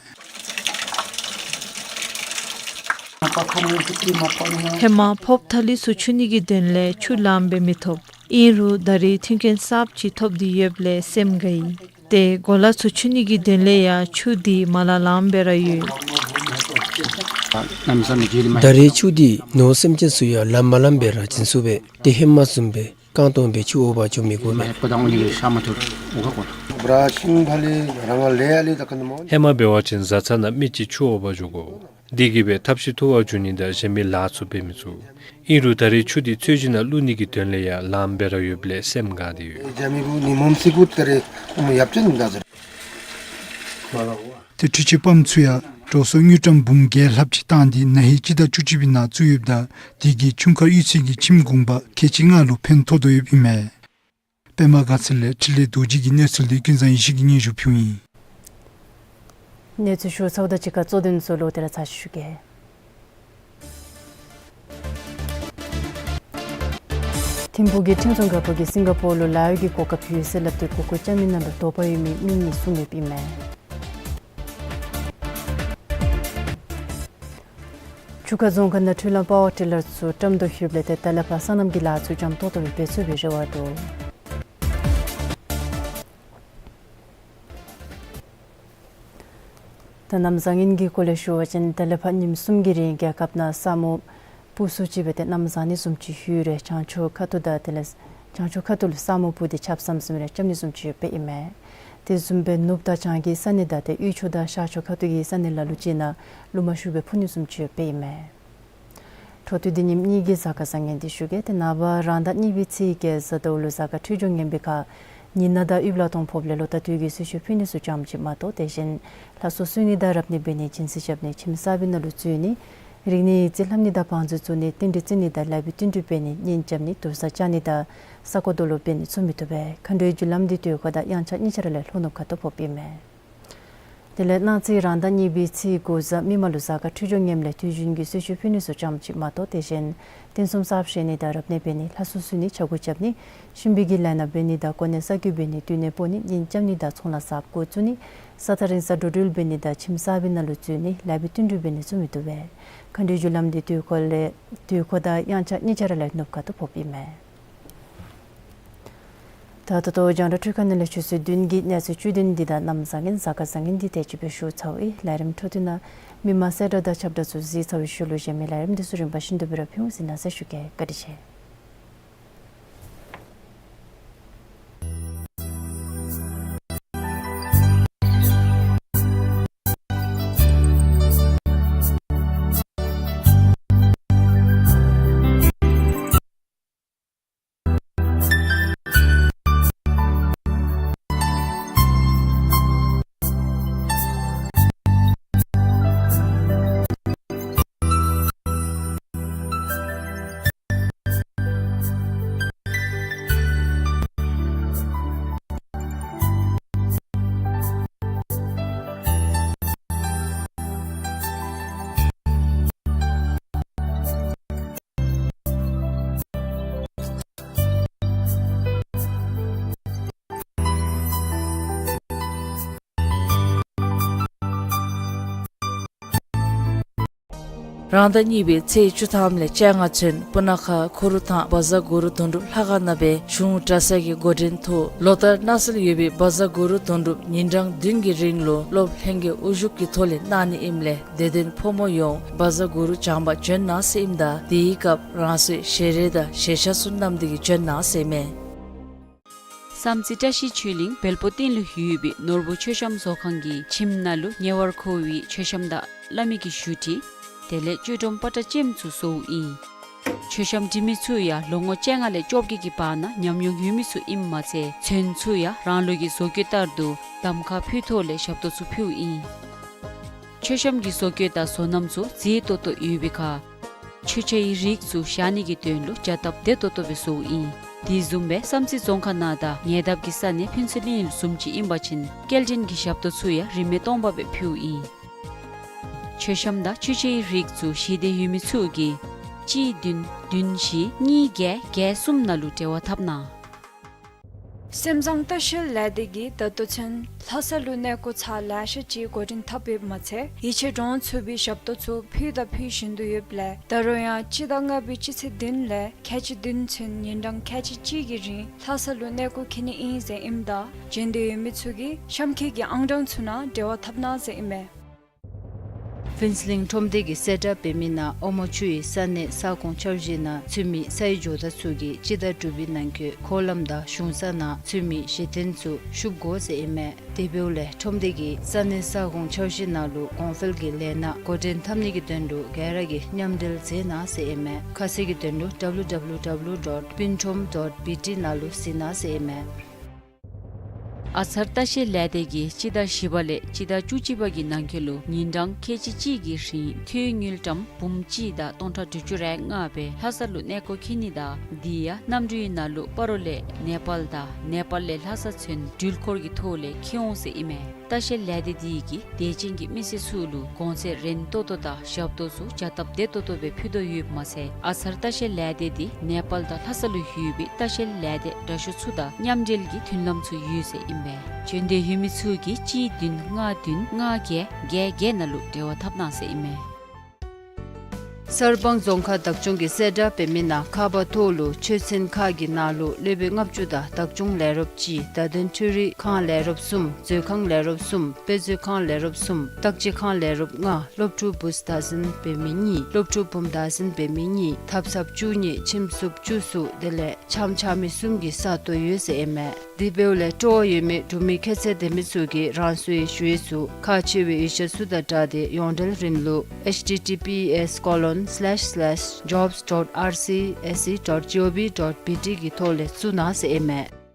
ཧེ་མ་ཕོརཔ་ཐ་ལི་ཚུ་འཁྱུ་ནི་གི་དོན་ལས་ཆུ་ལངམ་སྦེ་མི་ཐོབ། ཨིན་རུང་ད་རེས་མཐུན་རྐྱེན་གསརཔ་ཅིག་ཐོབ་སྟེ་ཡོདཔ་ལས་སེམས་དགའ་ཡི། ཏེ་གོ་ལ་ཚུ་འཁྱུ་ནི་གི་དོན་ལས་ཡང་ཆུ་འདི་མ་ལང་ལངམ་སྦེ་ར་ཡོད། ད་རེས་ཆུ་འདི་ནོར་སེམས་ཅན་ཚུ་ཡང་ལངམ་མ་ལངམ་སྦེ་ར་བྱིན་ཚུགས་པས། ཏེ་ཧེ་མ་བཟུམ་སྦེ་རྐང་སྟོང་སྦེ་ཆུ་འོང་བར་འགྱོ་མི་དགོ་པས། ཧེ་མ་འབད་བ་ཅིན་བཟའ་ཚང་ནང་མི་གཅིག་ཆུ་འོང་བར་འགྱོ་དགོ། འདི་གིས་སྦེ་ཐབས་ཤེས་ཐུབ་པར་འགྱོ་ནི་དང་གཞན་མི་ལཱ་ཚུ་འབད་མི་ཚུགས། ཨིན་རུང་ད་རེས་ཆུ་འདི་ཚོད་ཅིག་ནང་བླུག་ནི་གི་དོན་ལས་ཡང་ལངམ་སྦེ་ར་ཡོདཔ་ལས་སེམས་དགའ་སྟེ་ཡོད། ཏེ་འཕྲུལ་ཆས་པམཔ་ཚུ་ཡང་འགྲོ་སོང་དངུལ་ཀྲམ་འབུམ་བརྒྱད་ལྷགཔ་ཅིག་བཏང་སྟེ་ན་ཧིང་སྤྱི་ཟླ་བཅུ་གཅིག་པའི་ནང་བཙུགས་ཡོདཔ་ད་དེ་གིས་ཆུང་མཁར་གཡུས་ཚན་གྱི་ཁྱིམ་གུང་པ་ཁལ་གཅིག་ལྔ་ལུ་ཕན་ཐོགས་དོ་ཡོདཔ་ཨིན་མས། པདྨ་དགའ་ཚལ་ལས་འཕྲིན་ལས་རྡོ་རྗེ་གི་གནས་ཚུལ་འདི་ཀུན་བཟང་ཡེ་ཤེས་ཀྱིས་སྙན་ཞུ་ཕུལཝ་ཨིན། གནས་ཚུལ་ཞུ་ཚརཝ་དང་གཅིག་ཁར་གཙོ་དོན་ཚུ་ལོག་སྟེ་ར་ཚར་ཅིག་ཞུ་གེ། ཐིམ་ཕུག་གི་ཁྲིམས་སྲུང་འགག་པ་གིས་སིང་ག་པོར་ལུ་ལཱ་གཡོག་གི་གོ་སྐབས་ཡོད་ཟེར་སླབ་སྟེ་གོ་སྐབས་རྐྱབ་མི་ནང་ལུ་དོགས་པ་ཡོད་མི་མི་གཉིས་བཟུང་ཡོདཔ་ཨིན་མས། ཆུ་ཁ་རྫོང་ཁག་ནང་འཕྲུལ་གླང་པ་ཝར་ཊི་ལར་ཚུ་བཀྲམ་དོ་ཡོདཔ་ལས་ཏེ་ད་ལས་ཕར་སོ་ནམ་གྱི་ལཱ་ཚུ་འཇམ་ཏོང་ཏོ་སྦེ་འབད་ཚུགས་པའི་རེ་བ་འདུག། ད་གནམ་བཟང་ངན་གྱི་སྐོར་ལས་ཞུ་བ་ཅིན་ད་ལས་ཕར་ཉིནམ་གསུམ་གྱི་རིང་རྒྱལ་ཁབ་ནང་ས་སྨུག་སྤུབས་སུ་ཅིག་སྦེ་ཏེ་གནམ་བཟང་ནི་བཟུམ་ཅིག་ཡོད་རུང་བྱང་ཕྱོགས་ཁ་ཐུག་དང་དེ་ལས་བྱང་ཕྱོགས་ཁ་ཐུག་ལུ་ས་སྨུག་སྤུབས་ཏེ་ཆརཔ་ཟམ་ཟིམ་རེ་རྐྱབ་ནི་བཟུམ་ཅིག་ཡོདཔ་ཨིན་མས། དེ་བཟུམ་སྦེ་ནུབ་དང་བྱང་གི་ས་གནས་དང་ཏེ་དབུས་ཕྱོགས་དང་ཤར་ཕྱོགས་ཁ་ཐུག་གི་ས་གནས་ལ་ལུ་ཅིག་ནང་རླུང་མ་ཤུགས་སྦེ་འཕུ་ནི་བཟུམ་ཅིག་ཡོདཔ་ཨིན་མས། འཕྲོ་མཐུད་དེ་ཉིནམ་གཉིས་ཀྱི་གཟའ་སྐར་བཟང་ངན་འདི་ཞུ་གེ། ཏེ་ནངས་པ་རང་ཟླ་གཉིས་པའི་ཚེས་བརྒྱད་གཟའ་ཟླཝ་ལུ་གཟའ་སྐར་འཕྲོད་སྦྱོར་ངན་པའི་ཁར་ཉི་ནག་དང་དབུལ་ལ་སྟོང་ཕོགཔ་ལས་ལོ་ཟླ་དུས་ཀྱི་གསོལ་མཆོད་ཕུལ་ནི་ཚུ་ཙམ་ཅིག་མ་གཏོགས་དེ་བཞིན་ལྷ་གསོལ་གསོལ་ནི་དང་རབ་གནས་འབད་ནི་སྦྱིན་སྲེག་རྐྱབ་ནི་ཁྱིམ་གསར་པའི་ནང་ལུ་འཛུལ་ནི་རིག་གནས་ཡིག་རྩིས་ལྷབ་ནི་དང་བང་མཛོད་བཙུགས་ནི་རྟེན་འབྲེལ་བརྩི་ནི་དང་ལེགས་པའི་བསྟུན་གྲོས་འབད་ནི་གཉེན་རྐྱབ་ནི་དུར་ས་བཅག་ནི་དང་ས་སྐོར་རྡོ་སློག་འབད་ནི་ཚུ་མི་བཏུབ་པས། མཁའ་འགྲོའི་རྒྱུ་ལམ་འདི་དུས་འཁོར་དང་དབྱངས་འཆར་གཉིས་ཆ་ར་ལས་ལྷོ་ནུབ་ཁ་ཐུག་ཕོགཔ་ཨིན་མས། དེ་ལས་གནངས་ཚེ་རང་ཟླ་གཉིས་པའི་ཚེས་དགུ་གཟའ་མིག་དམར་ལུ་གཟའ་སྐར་འཕྲོད་སྦྱོར་ངནམ་ལས་དུས་རྒྱུན་གྱི་གསོལ་མཆོད་ཕུལ་ནི་ཚུ་ཙམ་ཅིག་མ་གཏོགས་དེ་བཞིན་རྟེན་གསུམ་གསརཔ་བཞེངས་ནི་དང་རབ་གནས་འབད་ནི་ལྷ་གསོལ་གསོལ་ནི་ཕྱག་འགུགས་རྐྱབ་ནི་གཤིན་པོའི་གི་ལས་སྣ་འབད་ནི་དང་གོ་གནས་གསར་བསྐོ་འབད་ནི་དུས་གནས་སྤོ་ནི་གཉེན་རྐྱབ་ནི་དང་ཚོང་ལཱ་གསརཔ་འགོ་བཙུགས་ནི་ས་ཐག་རིང་ས་འགྲོ་འགྲུལ་འབད་ནི་དང་ཁྱིམ་གསར་པའི་ནང་ལུ་འཛུལ་ནི་ལེགས་པའི་བསྟུན་གྲོས་འབད་ནི་ཚུ་མི་བཏུབ་པས། མཁའ་འགྲོའི་རྒྱུ་ལམ་འདི་དུས་འཁོར་ལས་དུས་འཁོར་དང་དབྱངས་འཆར་གཉིས་ཆ་ར་ལས་ནུབ་ཁ་ཐུག་ཕོགཔ་ཨིན་མས། ད་ད་ལྟོ་རྒྱང་བསྒྲགས་འཕྲུལ་ཁང་ནང་ལས་ཆུ་ཚོད་བདུན་གྱི་གནས་ཚུལ་བཅུད་དོན་འདི་དང་གནམ་བཟང་ངན་གཟའ་སྐར་བཟང་ངན་འདི་དེ་ཅིག་སྦེ་ཞུ་ཚརཝ་ཨིན། ལས་རིམ་འཕྲོ་མཐུད་ནང་མི་མང་གསལ་བསྒྲགས་དང་ཁྱབ་བསྒྲགས་ཚུ་གཟིགས་ཚར་བའི་ཤུལ་ལུ་གཞན་མི་ལས་རིམ་འདི་ཚུ་རིམ་པ་བཞིན་དུ་སྦེ་ར་ཕུལ་འོང་གཟིགས་གནང་ཟེར་ཞུ་གེ། བཀའ་དྲིན་ཆེ། རང་ཟླ་གཉིས་པའི་ཚེས་བཅུ་ཐམ་ལས་བཅོ་ལྔ་ཚུན་སྤུ་ན་ཁ་ཁོ་རུ་ཐང་བཛྲ་གུ་རུ་དོན་གྲུབ་ལྷ་ཁང་ནང་སྦེ་གཞུང་གྲྭ་ཚང་གི་འགོ་འདྲེན་ཐོག་ལོ་ལྟར་གནང་སྲོལ་ཡོད་པའི་བཛྲ་གུ་རུ་དོན་གྲུབ་ཉིན་གྲངས་བདུན་གྱི་རིང་ལུ་སློབ་ལྷན་རྒྱས་དབུ་བཞུགས་ཀྱི་ཐོག་ལས་གནང་ནི་ཨིནམ་ལས་དད་ལྡན་ཕོ་མོ་ཡོངས་བཛྲ་གུ་རུ་བགྱང་པར་འབྱོན་གནང་ཟེར་ཨིནམ་ད་དེའི་སྐབས་རང་སོའི་ཞལ་རས་དང་ཞལ་ཆས་ཚུ་བསྣམས་ཏེ་གིས་འབྱོན་གནང་ཟེར་ཨིན་མས། བསམ་རྩེ་བཀྲ་ཤིས་ཆོས་གླིང་བལ་པོ་སྟེང་ལུ་ཡོད་པའི་ནོར་བུ་མཆོད་བཤམས་བཟོ་ཁང་གི་ཁྱིམ་ནང་ལུ་ཉེ་བར་མཁོ་བའི་མཆོད་བཤམས་དང་བླ་མའི་གི་བཞུགས་ཁྲི་དེ་ལས་ཆོས་སྒྲོམ་པ་ཏྲ་ཅནམ་ཚུ་བཟོཝ་ཨིན། མཆོད་བཤམས་འབྲི་མི་ཚུ་ཡང་ལོ་ངོ་བཅོ་ལྔ་ལས་བཅོ་བརྒྱད་ཀྱི་བར་ན་ཉམས་མྱོང་ཡོད་མི་ཚུ་ཨིནམ་མ་ཚད་ཚོན་ཚུ་ཡང་རང་ལུགས་ཀྱི་བཟོ་བཀོད་ལྟར་དུ་གདམ་ཁ་ཕུལ་ཐོག་ལས་ཞབས་ཏོག་ཚུ་ཕུལཝ་ཨིན། མཆོད་བཤམས་ཀྱི་བཟོ་བཀོད་དང་བཟོ་རྣམ་ཚུ་མཛེས་ཏོག་ཏོ་ཡོད་པའི་ཁར་མཆོད་ཆས་ཀྱི་རིགས་ཚུ་བཞག་ནི་གི་དོན་ལུ་བྱ་སྟབས་བདེ་ཏོག་ཏོ་སྦེ་བཟོཝ་ཨིན། དེ་བཟུམ་སྦེ་བསམ་རྩེ་རྫོང་ཁག་ནང་དང་ཉེ་འདབས་ཀྱི་ས་གནས་ཕུན་ཚོགས་གླིང་བཟུམ་ཅིག་ཨིན་པ་ཅིན་སྐྱེལ་འདྲེན་གྱི་ཞབས་ཏོག་ཚུ་ཡང་རིན་མེད་སྟོང་པ་སྦེ་ཕུལཝ་ཨིན། མཆོད་བཤམས་དང་མཆོད་ཆས་ཀྱི་རིགས་ཚུ་ཞེ་འདོད་ཡོད་མི་ཚུ་གིས་གཅིག་བདུན་བདུན་བཞི་གཉིས་བརྒྱད་བརྒྱད་གསུམ་ནང་ལུ་འབྲེལ་བ་འཐབ་གནང་། སེམས་བཟང་ལྟ་བཤལ་ལས་སྡེ་གིས་ད་ལྟོ་ཚུན་ལྷ་ས་ལུ་གནས་སྐོར་ཚར་ལེ་ཤ་ཅིག་འགོ་འདྲེན་འཐབ་ཡོདཔ་མ་ཚད་ཡིད་ཆེས་འདྲོངས་ཚུགས་པའི་ཞབས་ཏོག་ཚུ་ཕུལ་དང་ཕུལ་བཞིན་དུ་ཡོདཔ་ལས་ད་རུང་ཡང་སྤྱི་ཟླ་ལྔ་པའི་སྤྱི་ཚེས་བདུན་ལས་ཁལ་གཅིག་བདུན་ཚུན་ཉིན་གྲངས་ཁལ་གཅིག་གཅིག་གི་རིང་ལྷ་ས་ལུ་གནས་སྐོར་འཁྱིད་ནི་ཨིན་ཟེར་ཨིནམ་ད་འབྱོན་འདོད་ཡོད་མི་ཚུ་གིས་གཤམ་འཁོད་ཀྱི་ཨང་གྲངས་ཚུ་ནང་འབྲེལ་བ་འཐབ་གནང་ཟེར་ཨིན་མས། ཕུན་ཚོགས་གླིང་ཁྲོམ་སྡེ་གིས་གསལ་བསྒྲགས་འབད་མི་ནང་ཨོ་མོ་ཆུ་ཡི་ས་གནས་ས་ཁོངས་འཆར་གཞི་ནང་ཚུད་མི་སའི་ཇོ་བདག་ཚུ་གིས་སྤྱི་ཟླ་དྲུག་པའི་ནང་འཁོད་འཁོར་ལམ་དང་གཞུང་ས་ནང་ཚུད་མི་གཞི་རྟེན་ཚུ་བཤུབ་དགོ་ཟེར་ཨིན་མས། དེ་འབདཝ་ལས་ཁྲོམ་སྡེ་གིས་ས་གནས་ས་ཁོངས་འཆར་གཞི་ནང་ལུ་གོང་འཕེལ་གྱི་ལས་སྣ་འགོ་འདྲེན་འཐབ་ནི་གི་དོན་ལུ་ག་ར་གིས་མཉམ་འབྲེལ་མཛད་གནང་ཟེར་ཨིན་མས། ཁ་གསལ་གྱི་དོན་ལུ་W W W dot pintrom dot B T ནང་ལུ་གཟིགས་གནང་ཟེར་ཨིན་མས། ཨ་ཚར་ལྟ་བཤལ་ལས་སྡེ་གིས་སྤྱི་ཟླ་བཞི་པ་ལས་སྤྱི་ཟླ་བཅུ་གཅིག་པ་གི་ནང་འཁོད་ལུ་ཉིན་གྲངས་ཁལ་གཅིག་གཅིག་གི་རིང་ཐོན་དངུལ་ཀྲམ་འབུམ་གཅིག་དང་སྟོང་ཕྲག་དྲུག་ཅུ་རེ་ལྔ་སྦེ་ལྷ་ས་ལུ་གནས་སྐོར་འཁྱིད་ནི་དང་དེ་ཡང་གནམ་གྲུའི་ནང་ལུ་སྤ་རོ་ལས་ནེ་པཱལ་དང་ནེ་པཱལ་ལས་ལྷ་ས་ཚུན་འགྲུལ་འཁོར་གྱི་ཐོག་ལས་འཁྱིད་འོང་ཟེར་ཨིན་མས། ལྟ་བཤལ་ལས་སྡེ་དེ་གིས་དད་ཅན་གྱི་མི་སེར་ཚུ་ལུ་གོང་ཚད་རན་ཏོག་ཏོ་དང་ཞབས་ཏོག་ཚུ་བྱ་སྟབས་བདེ་ཏོག་ཏོ་སྦེ་ཕུལ་དོ་ཡོདཔ་མ་ཚད་ཨ་ཚར་ལྟ་བཤལ་ལས་སྡེ་དེ་ནེ་པཱལ་དང་ལྷ་ས་ལུ་ཡོད་པའི་ལྟ་བཤལ་ལས་སྡེ་དྲག་ཤོས་ཚུ་དང་མཉམ་འབྲེལ་གྱི་མཐུན་ལམ་ཚུ་ཡོད་ཟེར་ཨིན་པས། འབྱོན་འདོད་ཡོད་མི་ཚུ་གིས་གཅིག་བདུན་ལྔ་བདུན་ལྔ་བརྒྱད་བརྒྱད་བརྒྱད་ནང་ལུ་འབྲེལ་བ་འཐབ་གནང་ཟེར་ཨིན་མས། གསར་སྤང་རྫོང་ཁག་བདག་སྐྱོང་གིས་གསལ་བསྒྲགས་འབད་མི་ནང་ཁ་པར་ཐོག་ལུ་ཆོས་ཚན་ཁག་གི་ནང་ལུ་སློབ་དཔོན་ལྔ་བཅུ་དང་བདག་སྐྱོང་ལས་རོགསཔ་གཅིག་བརྡ་དོན་འཕྲུལ་རིག་ཁང་ལས་རོགསཔ་གསུམ་མཛོད་ཁང་ལས་རོགསཔ་གསུམ་དཔེ་མཛོད་ཁང་ལས་རོགསཔ་གསུམ་བརྟག་དཔྱད་ཁང་ལས་རོགསཔ་ལྔ་སློབ་ཕྲུག་བུཚ་བདག་འཛིན་འབད་མི་གཉིས་སློབ་ཕྲུག་བུམོ་བདག་འཛིན་འབད་མི་གཉིས་ཐབ་ཚངཔ་བཅུ་གཉིས་ཁྱིམ་སུབ་བཅུ་གསུམ་དེ་ལས་འཆམ་འཆམ་མི་གསུམ་གྱི་ས་སྟོང་ཡོད་ཟེར་ཨིན་མས། དེ་འབདཝ་ལས་སྤྲོ་བ་ཡོད་མི་འབྲུག་མི་ཁྱད་ཚད་ལྡན་མི་ཚུ་གིས་རང་སོའི་ཞུ་ཡིག་ཚུ་ཁག་ཆེ་བའི་ཡིག་ཆ་ཚུ་དང་སྦྲགས་ཏེ་ཡོངས་འབྲེལ་རིན་ལུ་H T T P S colon slash slash jobs dot R C S E dot G O V dot B T གི་ཐོག་ལས་བཙུགས་གནང་ཟེར་ཨིན་མས།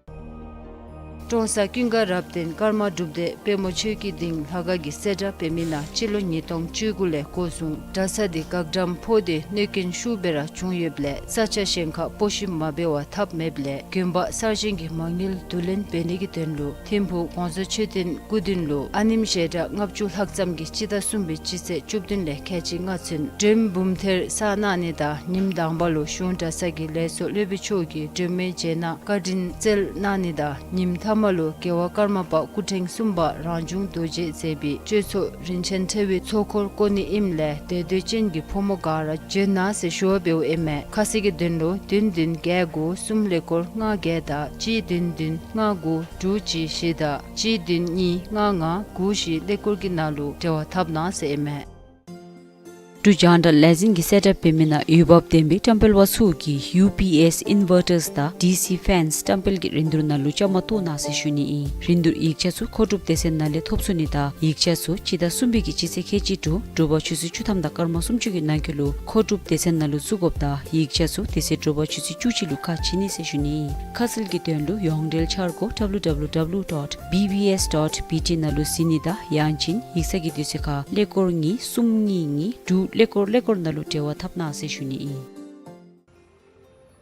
ཀྲོང་གསར་ཀུན་དགའ་རབ་བརྟན་ཀརྨ་སྒྲུབ་སྡེ་དཔལ་མོ་ཆོས་ཀྱི་སྡིངས་ལྷ་ཁང་གིས་གསལ་བསྒྲགས་འབད་མི་ནང་སྤྱི་ལོ་ཉིས་སྟོང་བཅུ་དགུ་ལས་འགོ་བཟུང་གྲྭ་ཚང་དེ་བཀག་དམ་ཕོག་སྟེ་གནོད་སྐྱོན་ཤུགས་སྦེ་ར་བྱུང་ཡོདཔ་ལས་ས་ཆ་གཞན་ཁར་སྤོ་བཤུད་མ་འབད་བར་འཐབ་མེདཔ་ལས་དགོན་པ་གསར་བཞེངས་ཀྱི་མ་དངུལ་བསྡུ་ལེན་འབད་ནི་གི་དོན་ལུ་ཐིམ་ཕུག་གོང་ས་མཆོད་རྟེན་སྐུ་མདུན་ལུ་ཨ་ནེམ་ཞལ་གྲངས་ལྔ་བཅུ་ལྷག་ཙམ་གྱིས་སྤྱི་ཟླ་གསུམ་པའི་སྤྱི་ཚེས་བཅུ་བདུན་ལས་ཁལ་གཅིག་ལྔ་ཚུན་མགྲོན་འབུམ་ཐེར་བསགས་གནང་ནི་དང་ཉིནམ་དང་པ་ལུ་གཞུང་གྲྭ་ཚང་གི་ལས་ཚོགས་སློབ་དཔོན་མཆོག་གིས་མགྲོན་མེད་མཇལ་ན་བཀའ་དྲིན་སྩལ་གནང་ནི་དང་ཉིནམ་ཐ་མ་ལུ་རྒྱལ་བ་ཀརྨ་པ་སྐུ་ཕྲེང་གསུམ་པ་རང་བྱུང་རྡོ་རྗེ་མཛད་པའི་གཅོད་ཚོགས་རིན་ཆེན་ཕྲེང་བའི་ཚོགས་འཁོར་བསྐོར་ནི་ཨིནམ་ལས་དད་འདོད་ཅན་གྱི་ཕོ་མོ་ག་ར་འབྱོན་གནང་ཟེར་ཞུ་བ་འབདཝ་ཨིན་མས། ཁ་གསལ་གྱི་དོན་ལུ་བདུན་བདུན་བརྒྱད་དགུ་གསུམ་ཀླད་ཀོར་ལྔ་བརྒྱད་དང་གཅིག་བདུན་བདུན་ལྔ་དགུ་དྲུག་གཅིག་བཞི་དང་གཅིག་བདུན་གཉིས་ལྔ་ལྔ་དགུ་བཞི་ཀླད་ཀོར་གྱི་ནང་ལུ་འབྲེལ་བ་འཐབ་གནང་ཟེར་ཨིན་མས། འབྲུག་རྒྱང་བསྒྲགས་ལས་འཛིན་གྱིས་གསལ་བསྒྲགས་འབད་མི་ནང་འོས་འབབ་ལྡན་པའི་བཀྲམ་སྤེལ་པ་ཚུ་གིས་U P S inverters དང་D C fans བཀྲམ་སྤེལ་གྱི་རིན་བསྡུར་ནང་ལུ་བཅའ་མར་གཏོགས་གནང་ཟེར་ཞུ་ནི་ཨིན། རིན་བསྡུར་ཡིག་ཆ་ཚུ་མཁོ་སྒྲུབ་སྡེ་ཚན་ནང་ལས་ཐོབ་ཚུགས་ནི་དང་ཡིག་ཆ་ཚུ་སྤྱི་ཟླ་གསུམ་པའི་གི་སྤྱི་ཚེས་ཁལ་གཅིག་དྲུག་དྲོ་པ་ཆུ་ཚོད་བཅུ་ཐམ་དང་སྐར་མ་སུམ་ཅུ་གི་ནང་འཁོད་ལུ་མཁོ་སྒྲུབ་སྡེ་ཚན་ནང་ལུ་བཙུགས་དགོཔ་དང་ཡིག་ཆ་ཚུ་དེ་ཚེ་དྲོ་པ་ཆུ་ཚོད་བཅུ་གཅིག་ལུ་ཁ་ཕྱེ་ནི་ཟེར་ཞུ་ནི་ཨིན། ཁ་གསལ་གྱི་དོན་ལུ་ཡོངས་འབྲེལ་འཆར་སྒོ་W W W dot B B S dot B T ནང་ལུ་གཟིགས་ནི་དང་ཡང་ཅིན་ཡིག་ཚང་གི་དུས་ཚོད་ཁར་ཀླད་ཀོར་གཉིས་གསུམ་གཉིས་གཉིས་དྲུག་ཀླད་ཀོར་ཀླད་ཀོར་ནང་ལུ་འབྲེལ་བ་འཐབ་གནང་ཟེར་ཞུ་ནི་ཨིན།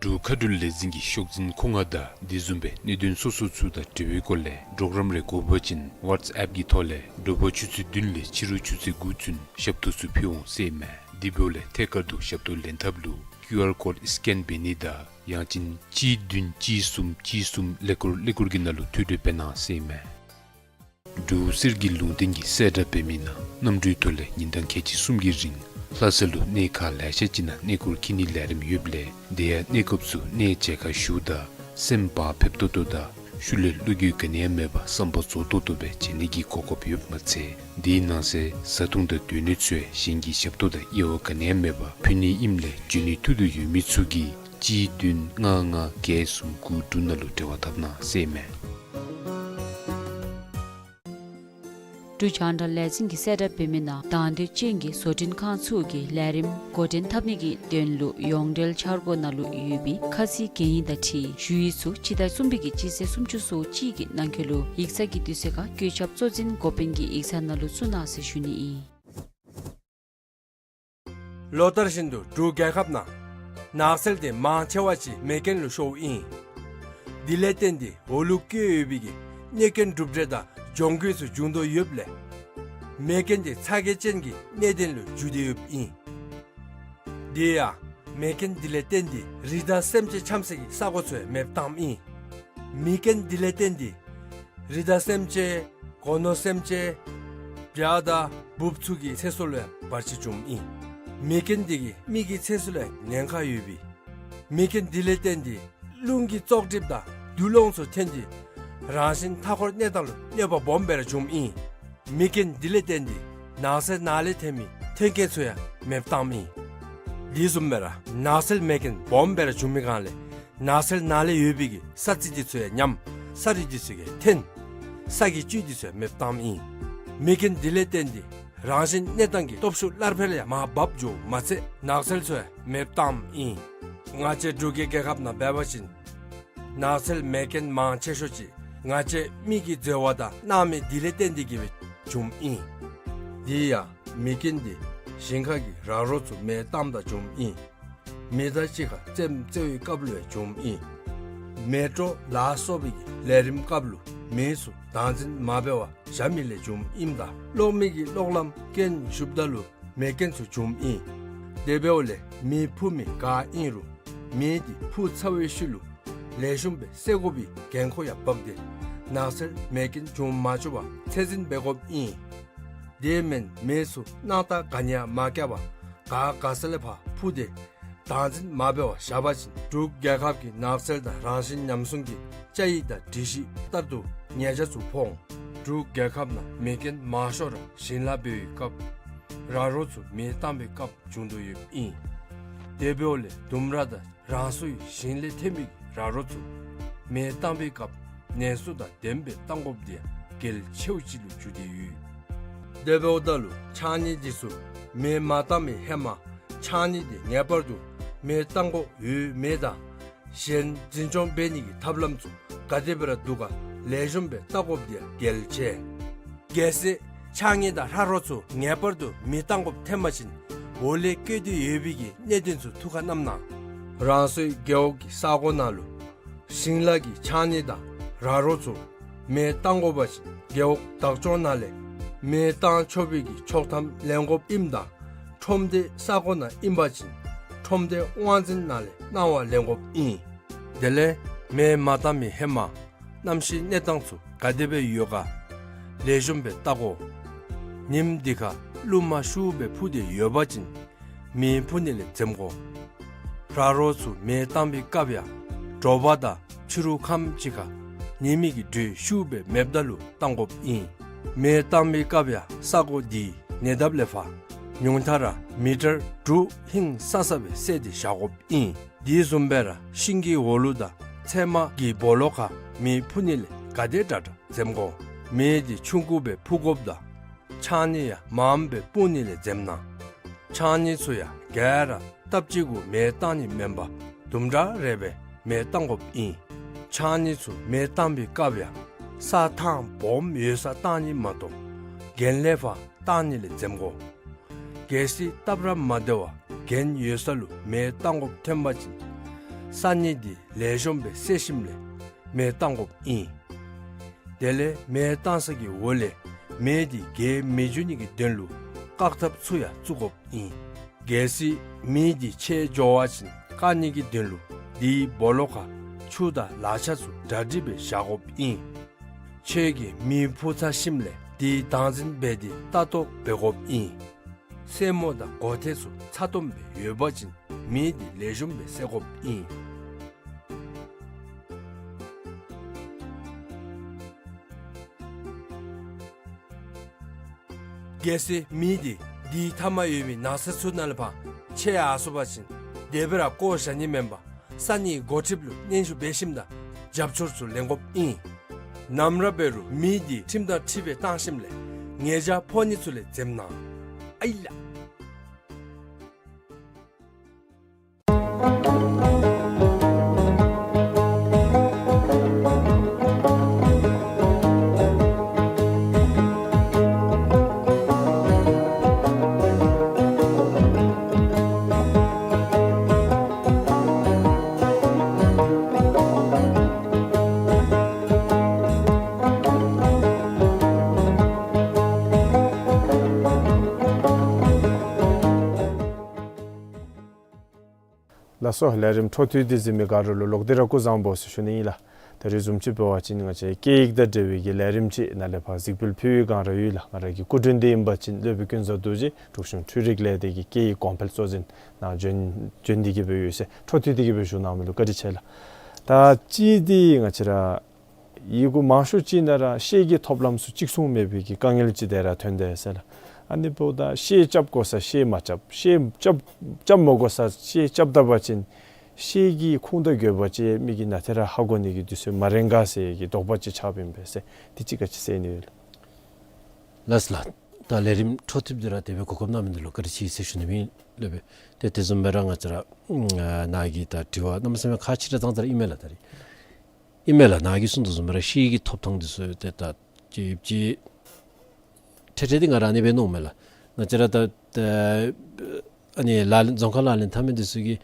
འབྲུག་མཁའ་འགྲུལ་ལས་འཛིན་གྱི་ཤོག་འཛིན་ཁོ་ང་དང་དེ་བཟུམ་སྦེ་གནད་དོན་སོ་སོ་ཚུ་དང་འབྲེལ་བའི་སྐོར་ལས་གྲོགས་རམ་རེ་དགོ་པ་ཅིན་WhatsApp གི་ཐོག་ལས་དྲོ་པ་ཆུ་ཚོད་བདུན་ལས་ཕྱི་རུ་ཆུ་ཚོད་དགུ་ཚུན་ཞབས་ཏོག་ཚུ་ཕུལ་འོང་ཟེར་ཨིན་མས། དེ་འབདཝ་ལས་ཐད་ཀར་དུ་ཞབས་ཏོག་ལེན་ཐབས་ལུ་QR code scan འབད་ནི་དང་ཡང་ཅིན་གཅིག་བདུན་གཅིག་གསུམ་གཅིག་གསུམ་ཀླད་ཀོར་ཀླད་ཀོར་གྱི་ནང་ལུ་ཐུགས་སྤྲོ་འབད་གནང་ཟེར་ཨིན་མས། འབྲུག་གསེར་གྱི་ལུང་བསྟན་གྱིས་གསལ་བསྒྲགས་འབད་མི་ནང་གནམ་གྲུའི་ཐོག་ལས་ཉིན་གྲངས་ཁལ་གཅིག་གསུམ་གྱི་རིང་ ལྷ་ས་ལུ་གནས་ཁག་ལེ་ཤ་ཅིག་ནང་གནས་སྐོར་འཁྱིད་ནིའི་ལས་རིམ་ཡོདཔ་ལས་དེ་ཡང་གནས་སྐབས་སུ་གནས་མཇལ་ཁ་ཞུཝ་ད་སེམས་བག་ཕེབས་ཏོག་ཏོ་དང་ཤུལ་ལས་བློ་འགྱོད་ག་ནི་ཡང་མེད་པར་བསམ་པ་རྫོགས་ཏོག་ཏོ་སྦེ་མཇལ་ནི་གི་གོ་སྐབས་ཡོདཔ་མ་ཚད་དེའི་ནང་གསེས་བཟའ་འཐུང་དང་སྡོད་གནས་ཚུ་ཡང་གཞན་གྱི་ཞབས་ཏོག་དང་དབྱེ་བ་ག་ནི་ཡང་མེད་པར་ཕུལ་ནི་ཨིནམ་ལས་འབྱོན་ནི་ཐུགས་འདོད་ཡོད་མི་ཚུ་གིས་གཅིག་བདུན་ལྔ་ལྔ་བརྒྱད་གསུམ་དགུ་དྲུག་ནང་ལུ་འབྲེལ་བ་འཐབ་གནང་ཟེར་ཨིན་མས། འབྲུག་རྒྱང་བསྒྲགས་ལས་འཛིན་གྱིས་གསལ་བསྒྲགས་འབད་མི་ནང་དང་འདོད་ཅན་གྱི་བཟོ་སྐྲུན་ཁང་ཚུ་གིས་ལས་རིམ་འགོ་འདྲེན་འཐབ་ནི་གི་དོན་ལུ་ཡོངས་འབྲེལ་འཆར་སྒོ་ནང་ལུ་ཡོད་པའི་ཁ་ཚིག་གན་ཡིག་དང་འཁྲིལ་ཞུ་ཡིག་ཚུ་སྤྱི་ཟླ་གསུམ་པའི་གི་སྤྱི་ཚེས་སུམ་ཅུ་སོ་གཅིག་གི་ནང་འཁོད་ལུ་ཡིག་ཚང་གི་དུས་ཚོད་ཁར་བཀོད་ཁྱབ་གཙོ་འཛིན་འགོ་དཔོན་གྱི་ཡིག་ཚང་ནང་ལུ་བཙུགས་གནང་ཟེར་ཞུ་ནི་ཨིན། ལོ་ལྟར་བཞིན་དུ་འབྲུག་རྒྱལ་ཁབ་ནང་ནགས་ཚལ་དེ་མང་ཆེ་བ་ཅིག་མེ་རྐྱེན་ལུ་ཤོརཝ་ཨིན། དེ་ལས་བརྟེན་ཏེ་འོག་ལུ་བཀོད་ཡོད་པའི་གི་གནོད་སྐྱོན་གྲུབ་འབྲས་དང་གྱོང་གུད་ཚུ་འབྱུང་དོ་ཡོདཔ་ལས་མེ་རྐྱེན་དེ་ཚ་གྱང་ཅན་གྱི་གནད་དོན་ལུ་འགྱུར་ཏེ་ཡོདཔ་ཨིན། དེ་ཡང་མེ་རྐྱེན་དེ་ལས་བརྟེན་ཏེ་རི་དྭགས་སེམས་ཅན་འཁྱམ་སའི་གི་ས་གོ་ཚུ་ཡང་མེདཔ་བཏངམ་ཨིན། མེ་རྐྱེན་དེ་ལས་བརྟེན་ཏེ་རི་དྭགས་སེམས་ཅན་སྒོ་ནོར་སེམས་ཅན་བྱ་དང་འབུཔ་ཚུ་གི་ཚེ་སྲོག་ལུ་ཡང་བར་ཆད་བྱུངམ་ཨིན། མེ་རྐྱེན་དེ་གིས་མི་གི་ཚེ་སྲོག་ལུ་ཡང་ཉེན་ཁ་ཡོད་པས། མེ་རྐྱེན་དེ་ལས་བརྟེན་ཏེ་རླུང་གི་བཙོག་གྲིབ་དང་རྡུལ་སློང་ཚུ་ཐོན་ཏེ་རང་བཞིན་མཐའ་འཁོར་གནས་སྟངས་ལུ་གནོད་པ་སྦོམ་སྦེ་ར་བྱུངམ་ཨིན། མེ་རྐྱེན་དེ་ལས་བརྟེན་ཏེ་ནགས་ཚལ་ནང་ལས་ཐོན་མི་ཐོན་སྐྱེད་ཚུ་ཡང་མེདཔ་བཏངམ་ཨིན། དེ་བཟུམ་སྦེ་ར་ནགས་ཚལ་མེ་རྐྱེན་སྦོམ་སྦེ་ར་བྱུང་མི་སྒང་ལས་ནགས་ཚལ་ནང་ལས་ཡོད་པའི་གི་ས་རྩི་དེ་ཚུ་ཡང་ཉམས། ས་རི་དེ་ཚུ་ཡང་ཐོན། ས་གི་བཅུད་དེ་ཚུ་ཡང་མེདཔ་བཏངམ་ཨིན། མེ་རྐྱེན་དེ་ལས་བརྟེན་ཏེ་རང་བཞིན་གནས་སྟངས་ཀྱི་སྟོབས་ཤུགས་སླར་འཕེལ་ཡང་མར་བབས་འགྱོཝ་མ་ཚད་ནགས་ཚལ་ཚུ་ཡང་མེདཔ་བཏངམ་ཨིན། ང་བཅས་འབྲུག་གི་རྒྱལ་ཁབ་ནང་འབད་བ་ཅིན་ནགས་ཚལ་མེ་རྐྱེན་མང་ཆེ་ཤོས་ཅིག་ང་བཅས་མི་གིས་འཛོལ་བ་དང་གནང་མི་དེ་ལས་བརྟེན་ཏེ་གིས་སྦེ་བྱུངམ་ཨིན། དེ་ཡང་མེ་རྐྱེན་དེ་ཞིང་ཁ་གི་ར་རོ་ཚུ་མེ་བཏངམ་ད་བྱུངམ་ཨིན། མེ་དང་གཅིག་ཁར་རྩེདམོ་རྩེ་བའི་སྐབས་ལུ་ཡང་བྱུངམ་ཨིན། མེ་དྲོ་ལ་སོགས་པའི་གི་ལས་རིམ་སྐབས་ལུ་མི་ཚུ་བདག་འཛིན་མ་འབད་བར་བཞག་མི་ལས་བྱུངམ་ཨིནམ་ད་གློག་མེ་གི་གློག་ལམ་རྐྱེན་ཞུགསཔ་ད་ལུ་མེ་རྐྱེན་ཚུ་བྱུངམ་ཨིན། དེ་འབདཝ་ལས་མེ་ཕུ་མི་ག་ཨིན་རུང་མེ་དེ་ཕུ་ཚར་བའི་ཤུལ་ལུ་ལེགས་ཤོམ་སྦེ་བསད་དགོ་པའི་འགན་ཁུར་ཡང་འབག་སྟེ་ནགས་ཚལ་མེ་རྐྱེན་བྱུང་མ་བཅུག་པར་ཚད་འཛིན་འབད་དགོཔ་ཨིན། དེ་མེན་མི་ཚུ་སྣང་རྟགས་ག་ནི་ཡང་མ་བཀལ་བར་ག་ག་ས་ལས་ཕར་ཕུ་སྟེ་བདག་འཛིན་མ་འབད་བར་བཞག་པ་ཅིན་འབྲུག་རྒྱལ་ཁབ་ཀྱི་ནགས་ཚལ་དང་རང་བཞིན་ཉམས་སྲུང་གི་བཅའ་ཡིག་དང་སྒྲིག་གཞི་ལྟར་དུ་ཉེས་ཆད་ཚུ་ཕོག་འོང་། འབྲུག་རྒྱལ་ཁབ་ནང་མེ་རྐྱེན་མང་ཤོས་ར་ཞིང་ལཱ་འབད་བའི་སྐབས་ར་རོ་ཚུ་མེ་བཏང་བའི་སྐབས་བྱུང་དོ་ཡོདཔ་ཨིན། དེ་འབདཝ་ལས་ལྡུམ་ར་དང་རང་སོའི་ཞིང་ལས་ཐོན་པའི་ར་རོ་ཚུ་མེ་བཏང་བའི་སྐབས་ནན་སོ་དང་ལྡནམ་སྦེ་བཏང་དགོཔ་དེ་ཡང་གལ་ཆེཝ་ཅིག་ལུ་གྱུར་ཏེ་ཡོད། དེ་འབདཝ་ད་ལུ་ཕྱགས་སྙིགས་དེ་ཚུ་མེ་མ་བཏང་བའི་ཧེ་མ་ཕྱགས་སྙིགས་དེ་ངེས་པར་དུ་མེ་བཏང་དགོཔ་ཡོད་མེད་དང་གཞན་འཛིན་སྐྱོང་འབད་ནི་གི་ཐབས་ལམ་ཚུ་ག་དེ་སྦེ་ར་འདུག་ག་ལེགས་ཤོམ་སྦེ་བལྟ་དགོཔ་དེ་ཡང་གལ་ཆེ། གལ་སྲིད་ཕྱགས་སྙིགས་དང་ར་རོ་ཚུ་ངེས་པར་དུ་མེ་བཏང་དགོཔ་ཐོན་པ་ཅིན་འོག་ལས་བཀོད་དེ་ཡོད་པའི་གི་གནད་དོན་ཚུ་ཐུགས་ཁར་བསྣམས་གནང་། རང་སོའི་རྒེད་འོག་གི་ས་གོ་ནང་ལུ་ཞིང་ལཱ་གི་ཕྱགས་སྙིགས་དང་ར་རོ་ཚུ་མེ་བཏང་དགོ་པ་ཅིན་རྒེད་འོག་བདག་སྐྱོང་ནང་ལས་མེ་བཏང་ཆོག་པའི་གི་ཆོག་ཐམ་ལེན་དགོཔ་ཨིནམ་ད་ཁྲོམ་སྡེ་ས་གོ་ནང་ཨིན་པ་ཅིན་ཁྲོམ་སྡེ་དབང་འཛིན་ནང་ལས་གནང་བ་ལེན་དགོཔ་ཨིན། དེ་ལས་མེ་མ་བཏང་མི་ཧེ་མ་གནམ་གཤིས་གནས་སྟངས་ཚུ་ག་དེ་སྦེ་ཡོད་ག་ལེགས་ཤོམ་སྦེ་བལྟ་དགོ། ཉིནམ་དེ་ཁར་རླུང་མ་ཤུགས་སྦེ་ཕུ་སྟེ་ཡོད་པ་ཅིན་མེ་ཕུ་ནི་ལས་འཛེམ་དགོ། ར་རོ་ཚུ་མེ་བཏང་བའི་སྐབས་ཡང་དྲོ་པ་དང་ཕྱི་རུ་ཁམས་ཅིག་ཁར་ཉི་མའི་གི་དྲོད་ཤུགས་སྦེ་མེདཔ་ད་ལུ་བཏང་དགོཔ་ཨིན། མེ་བཏང་བའི་སྐབས་ཡང་ས་གོ་དེའི་ཉེ་འདབས་ལས་ཕར་ཉུང་མཐའ་ར་མི་ཊར་དྲུག་ཧིང་སང་ས་སྦེ་བསལ་ཏེ་བཞག་དགོཔ་ཨིན། དེ་བཟུམ་སྦེ་ར་ཤིང་གི་འོག་ལུ་དང་ཚལ་མ་གི་སྦོ་ལོགས་ཁར་མེ་ཕུ་ནི་ལས་ག་དེ་དྲག་དྲག་འཛེམ་དགོ། མེ་དེ་ཆུང་ཀུ་སྦེ་ཕུ་དགོཔ་དང་ཕྱགས་སྙིགས་ཡང་མངམ་སྦེ་སྤུངས་ནི་ལས་འཛེམ་གནང་། ཕྱགས་སྙིགས་ཚུ་ཡང་ག་ར་སྟབས་གཅིག་གུ་མེ་བཏང་ནི་མེན་པར་དུམ་གྲ་རེ་སྦེ་མེ་བཏང་དགོཔ་ཨིན། ཕྱགས་སྙིགས་ཚུ་མེ་བཏང་བའི་སྐབས་ཡང་ས་ཐང་སྦོམ་ཡོད་སར་བཏང་ནི་མ་གཏོགས་གྱེན་ལས་ཕར་བཏང་ནི་ལས་འཛེམ་དགོ། གལ་སྲིད་སྟབས་ར་མ་བདེ་བར་གྱེན་ཡོད་ས་ལུ་མེ་བཏང་དགོཔ་ཐོན་པ་ཅིན་ས་སྙིགས་དེ་ལེགས་ཤོམ་སྦེ་བསལ་ཞིནམ་ལས་མེ་བཏང་དགོཔ་ཨིན། དེ་ལས་མེ་བཏང་ས་གི་འོག་ལས་མེ་དེ་རྒྱས་མི་འགྱོ་ནི་གི་དོན་ལུ་བཀག་ཐབས་ཚུ་ཡང་བཙུགས་དགོཔ་ཨིན། གལ་སྲིད་མེ་དེ་ཆད་འགྱོ་བ་ཅིན་བཀག་ནི་གི་དོན་ལུ་དེའི་སྦོ་ལོགས་ཁར་ཆུ་དང་ལག་ཆ་ཚུ་གྲ་སྒྲིག་སྦེ་བཞག་དགོཔ་ཨིན། ཁྱོད་ཀྱིས་མེ་ཕུ་ཚར་ཞིནམ་ལས་དེ་བདག་འཛིན་འབད་དེ་ལྟ་རྟོག་འབད་དགོཔ་ཨིན། སེན་མོ་དང་མགོ་ཐད་ཚུ་ཚ་ཏོམ་སྦེ་ཡོད་པ་ཅིན་མེ་འདི་ལེགས་ཤོམ་སྦེ་བསད་དགོཔ་ཨིན། གལ་སྲིད་མེ་འདི་འདི་མཐའ་མ་ཡོད་མི་ན་ཚོད་ཚུ་ནང་ལས་ཕར་ཆད་ཡར་སོང་པ་ཅིན་དེ་སྦེ་ར་བཀོ་བཞག་ནི་མེན་པར་ས་གནས་འགོ་ཁྲིདཔ་ལུ་སྙན་ཞུ་འབད་ཞིནམ་དང་རྒྱབ་སྐྱོར་ཚུ་ལེན་དགོཔ་ཨིན། ནམ་ར་འབད་རུང་མེ་འདི་ཁྲིམས་དང་འཁྲིལ་སྦེ་བཏང་ཞིནམ་ལས་ཉེས་བྱ་ཕོག་ནི་ཚུ་ལས་འཛེམ་གནང་ཨའི་ལགས། ལགས་སོ། ལས་རིམ་འཕྲོ་མཐུད་དེ་གཟིགས་མི་ག་ར་ལུ་ལོག་སྟེ་ར་སྐུ་གཟུགས་བཟང་པོ་ཟེར་ཞུ་ནི་ཨིན་ལགས། ད་རེས་བཟུམ་ཅིག་འབད་བ་ཅིན་ང་བཅས་སྐད་ཡིག་དང་འབྲེལ་བའི་གི་ལས་རིམ་ཅིག་ནཱ་ལས་ཕར་གཟིགས་འབུལ་ཕུལ་བའི་བསྒང་ར་ཡོད་ལགས། ང་ར་གི་སྐུ་མགྲོན་འདི་ཨིན་པ་ཅིན་སློབ་དཔོན་ཀུན་བཟང་རྡོ་རྗེ་འབྲུག་གཞུང་འཕྲུལ་རིག་ལས་སྡེ་གི་སྐད་ཡིག་གོང་འཕེལ་གཙོ་འཛིན་ནཱ་བྱོན་བྱོན་ཏེ་གི་སྦེ་ཡོད་ཟེར་འཕྲོ་མཐུད་དེ་གི་སྦེ་ཞུ་གནང་མི་ལུ་བཀའ་དྲིན་ཆེ་ལགས། ད་ཅི་འདི་ང་བཅས་ར་ཡི་གུ་མང་ཤོས་ཅིག་ནང་ར་ཤེལ་གྱི་ཐོབ་ལམ་ཚུ་གཅིག་མཚུངས་མེད་པའི་གི་དཀའ་ངལ་ཅིག་དེ་ར་ཐོན་དེས་ཟེར་ལགས། ཨ་ནི་འབདཝ་ད་ཤེལ་རྐྱབ་དགོ་ས་ཤེལ་མ་རྐྱབ། ཤེལ་རྐྱབ་རྐྱབ་མ་དགོ་ས་ཤེལ་རྐྱབ་ད་པ་ཅིན་ཤེལ་གྱི་ཁུངས་དང་དགོས་པ་ཅིག་མི་གིས་ནཱ་ཏེ་ར་ཧ་གོ་ནི་གི་དུས་ཚོད་མ་རན་ག་ཟེར་གྱི་དོགས་པ་ཅིག་ཆགསཔ་ཨིན་པས་ཟེར། དེ་ཅིག་ག་ཅི་ཟེར་ནི་ཡོད་ལགས། ལགས་ལགས། ད་ལས་རིམ་འཕྲོ་མཐུད་དེ་ར་དེ་སྦེ་གོ་སྐབས་གནང་མི་འདི་ལུ་བཀའ་དྲིན་ཆེ་ཟེར་ཞུ་ནི་ཨིན་ལགས། དེ་བཟུམ་སྦེ་ར་ང་བཅས་ར་ནཱ་གི་ད་དྲི་བ་གནམ་མེད་ས་མེད་ཁག་ཆེ་དྲགས་ཙང་ཙ་ར་ཨིན་མས་ལགས། ད་རེས་ཨིན་མས་ལགས། ནཱ་གིས་གསུངས་དོ་བཟུམ་སྦེ་ར་ཤེལ་གྱི་ཐོབ་ཐངས་འདི་ཚུ་ཏེ་ད་ཅིག་ཅིག་ཁྲེ་ཁྲེ་འདི་ང་ར་ཨ་ནི་སྦེ་མནོཝ་མས་ལགས། ང་བཅས་ར་ད་ད་ཨ་ནི་ལག་ལེན་རྫོང་ཁ་ལག་ལེན་འཐབ་མི་འདི་ཚུ་གིས་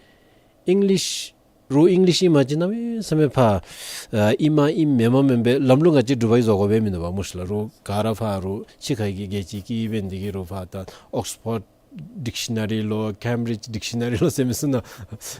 ཨིང་ལིཤ་རོགས་ཨིང་ལིཤ་ཨིན་པ་ཅིན་གནམ་མེད་ས་མེད་ཕར་ཨ་ཨིནམ་ཨིན་མེནམ་མེན་པའི་ལམ་ལུགས་ང་བཅས་འབྲུག་པ་གིས་བཟོ་དགོ་པའི་མིན་འདུག་པ་སྨོ་ཤིག་ལགས། རོགས་ག་ར་ཕར་རོགས་ཕྱི་ཁ་གི་རྒྱལ་སྤྱི་གི་དབྱེ་བ་འདི་གིས་རོགས་ཕར་ད་ཨོགསི་ཕོཌ་ཌིཀ་ཤ་ན་རི་ལོ་ཀེམ་བི་རིཇ་ཌིཀ་ཤ་ན་རི་ལོ་ཟེར་མི་ཚུ་ནང་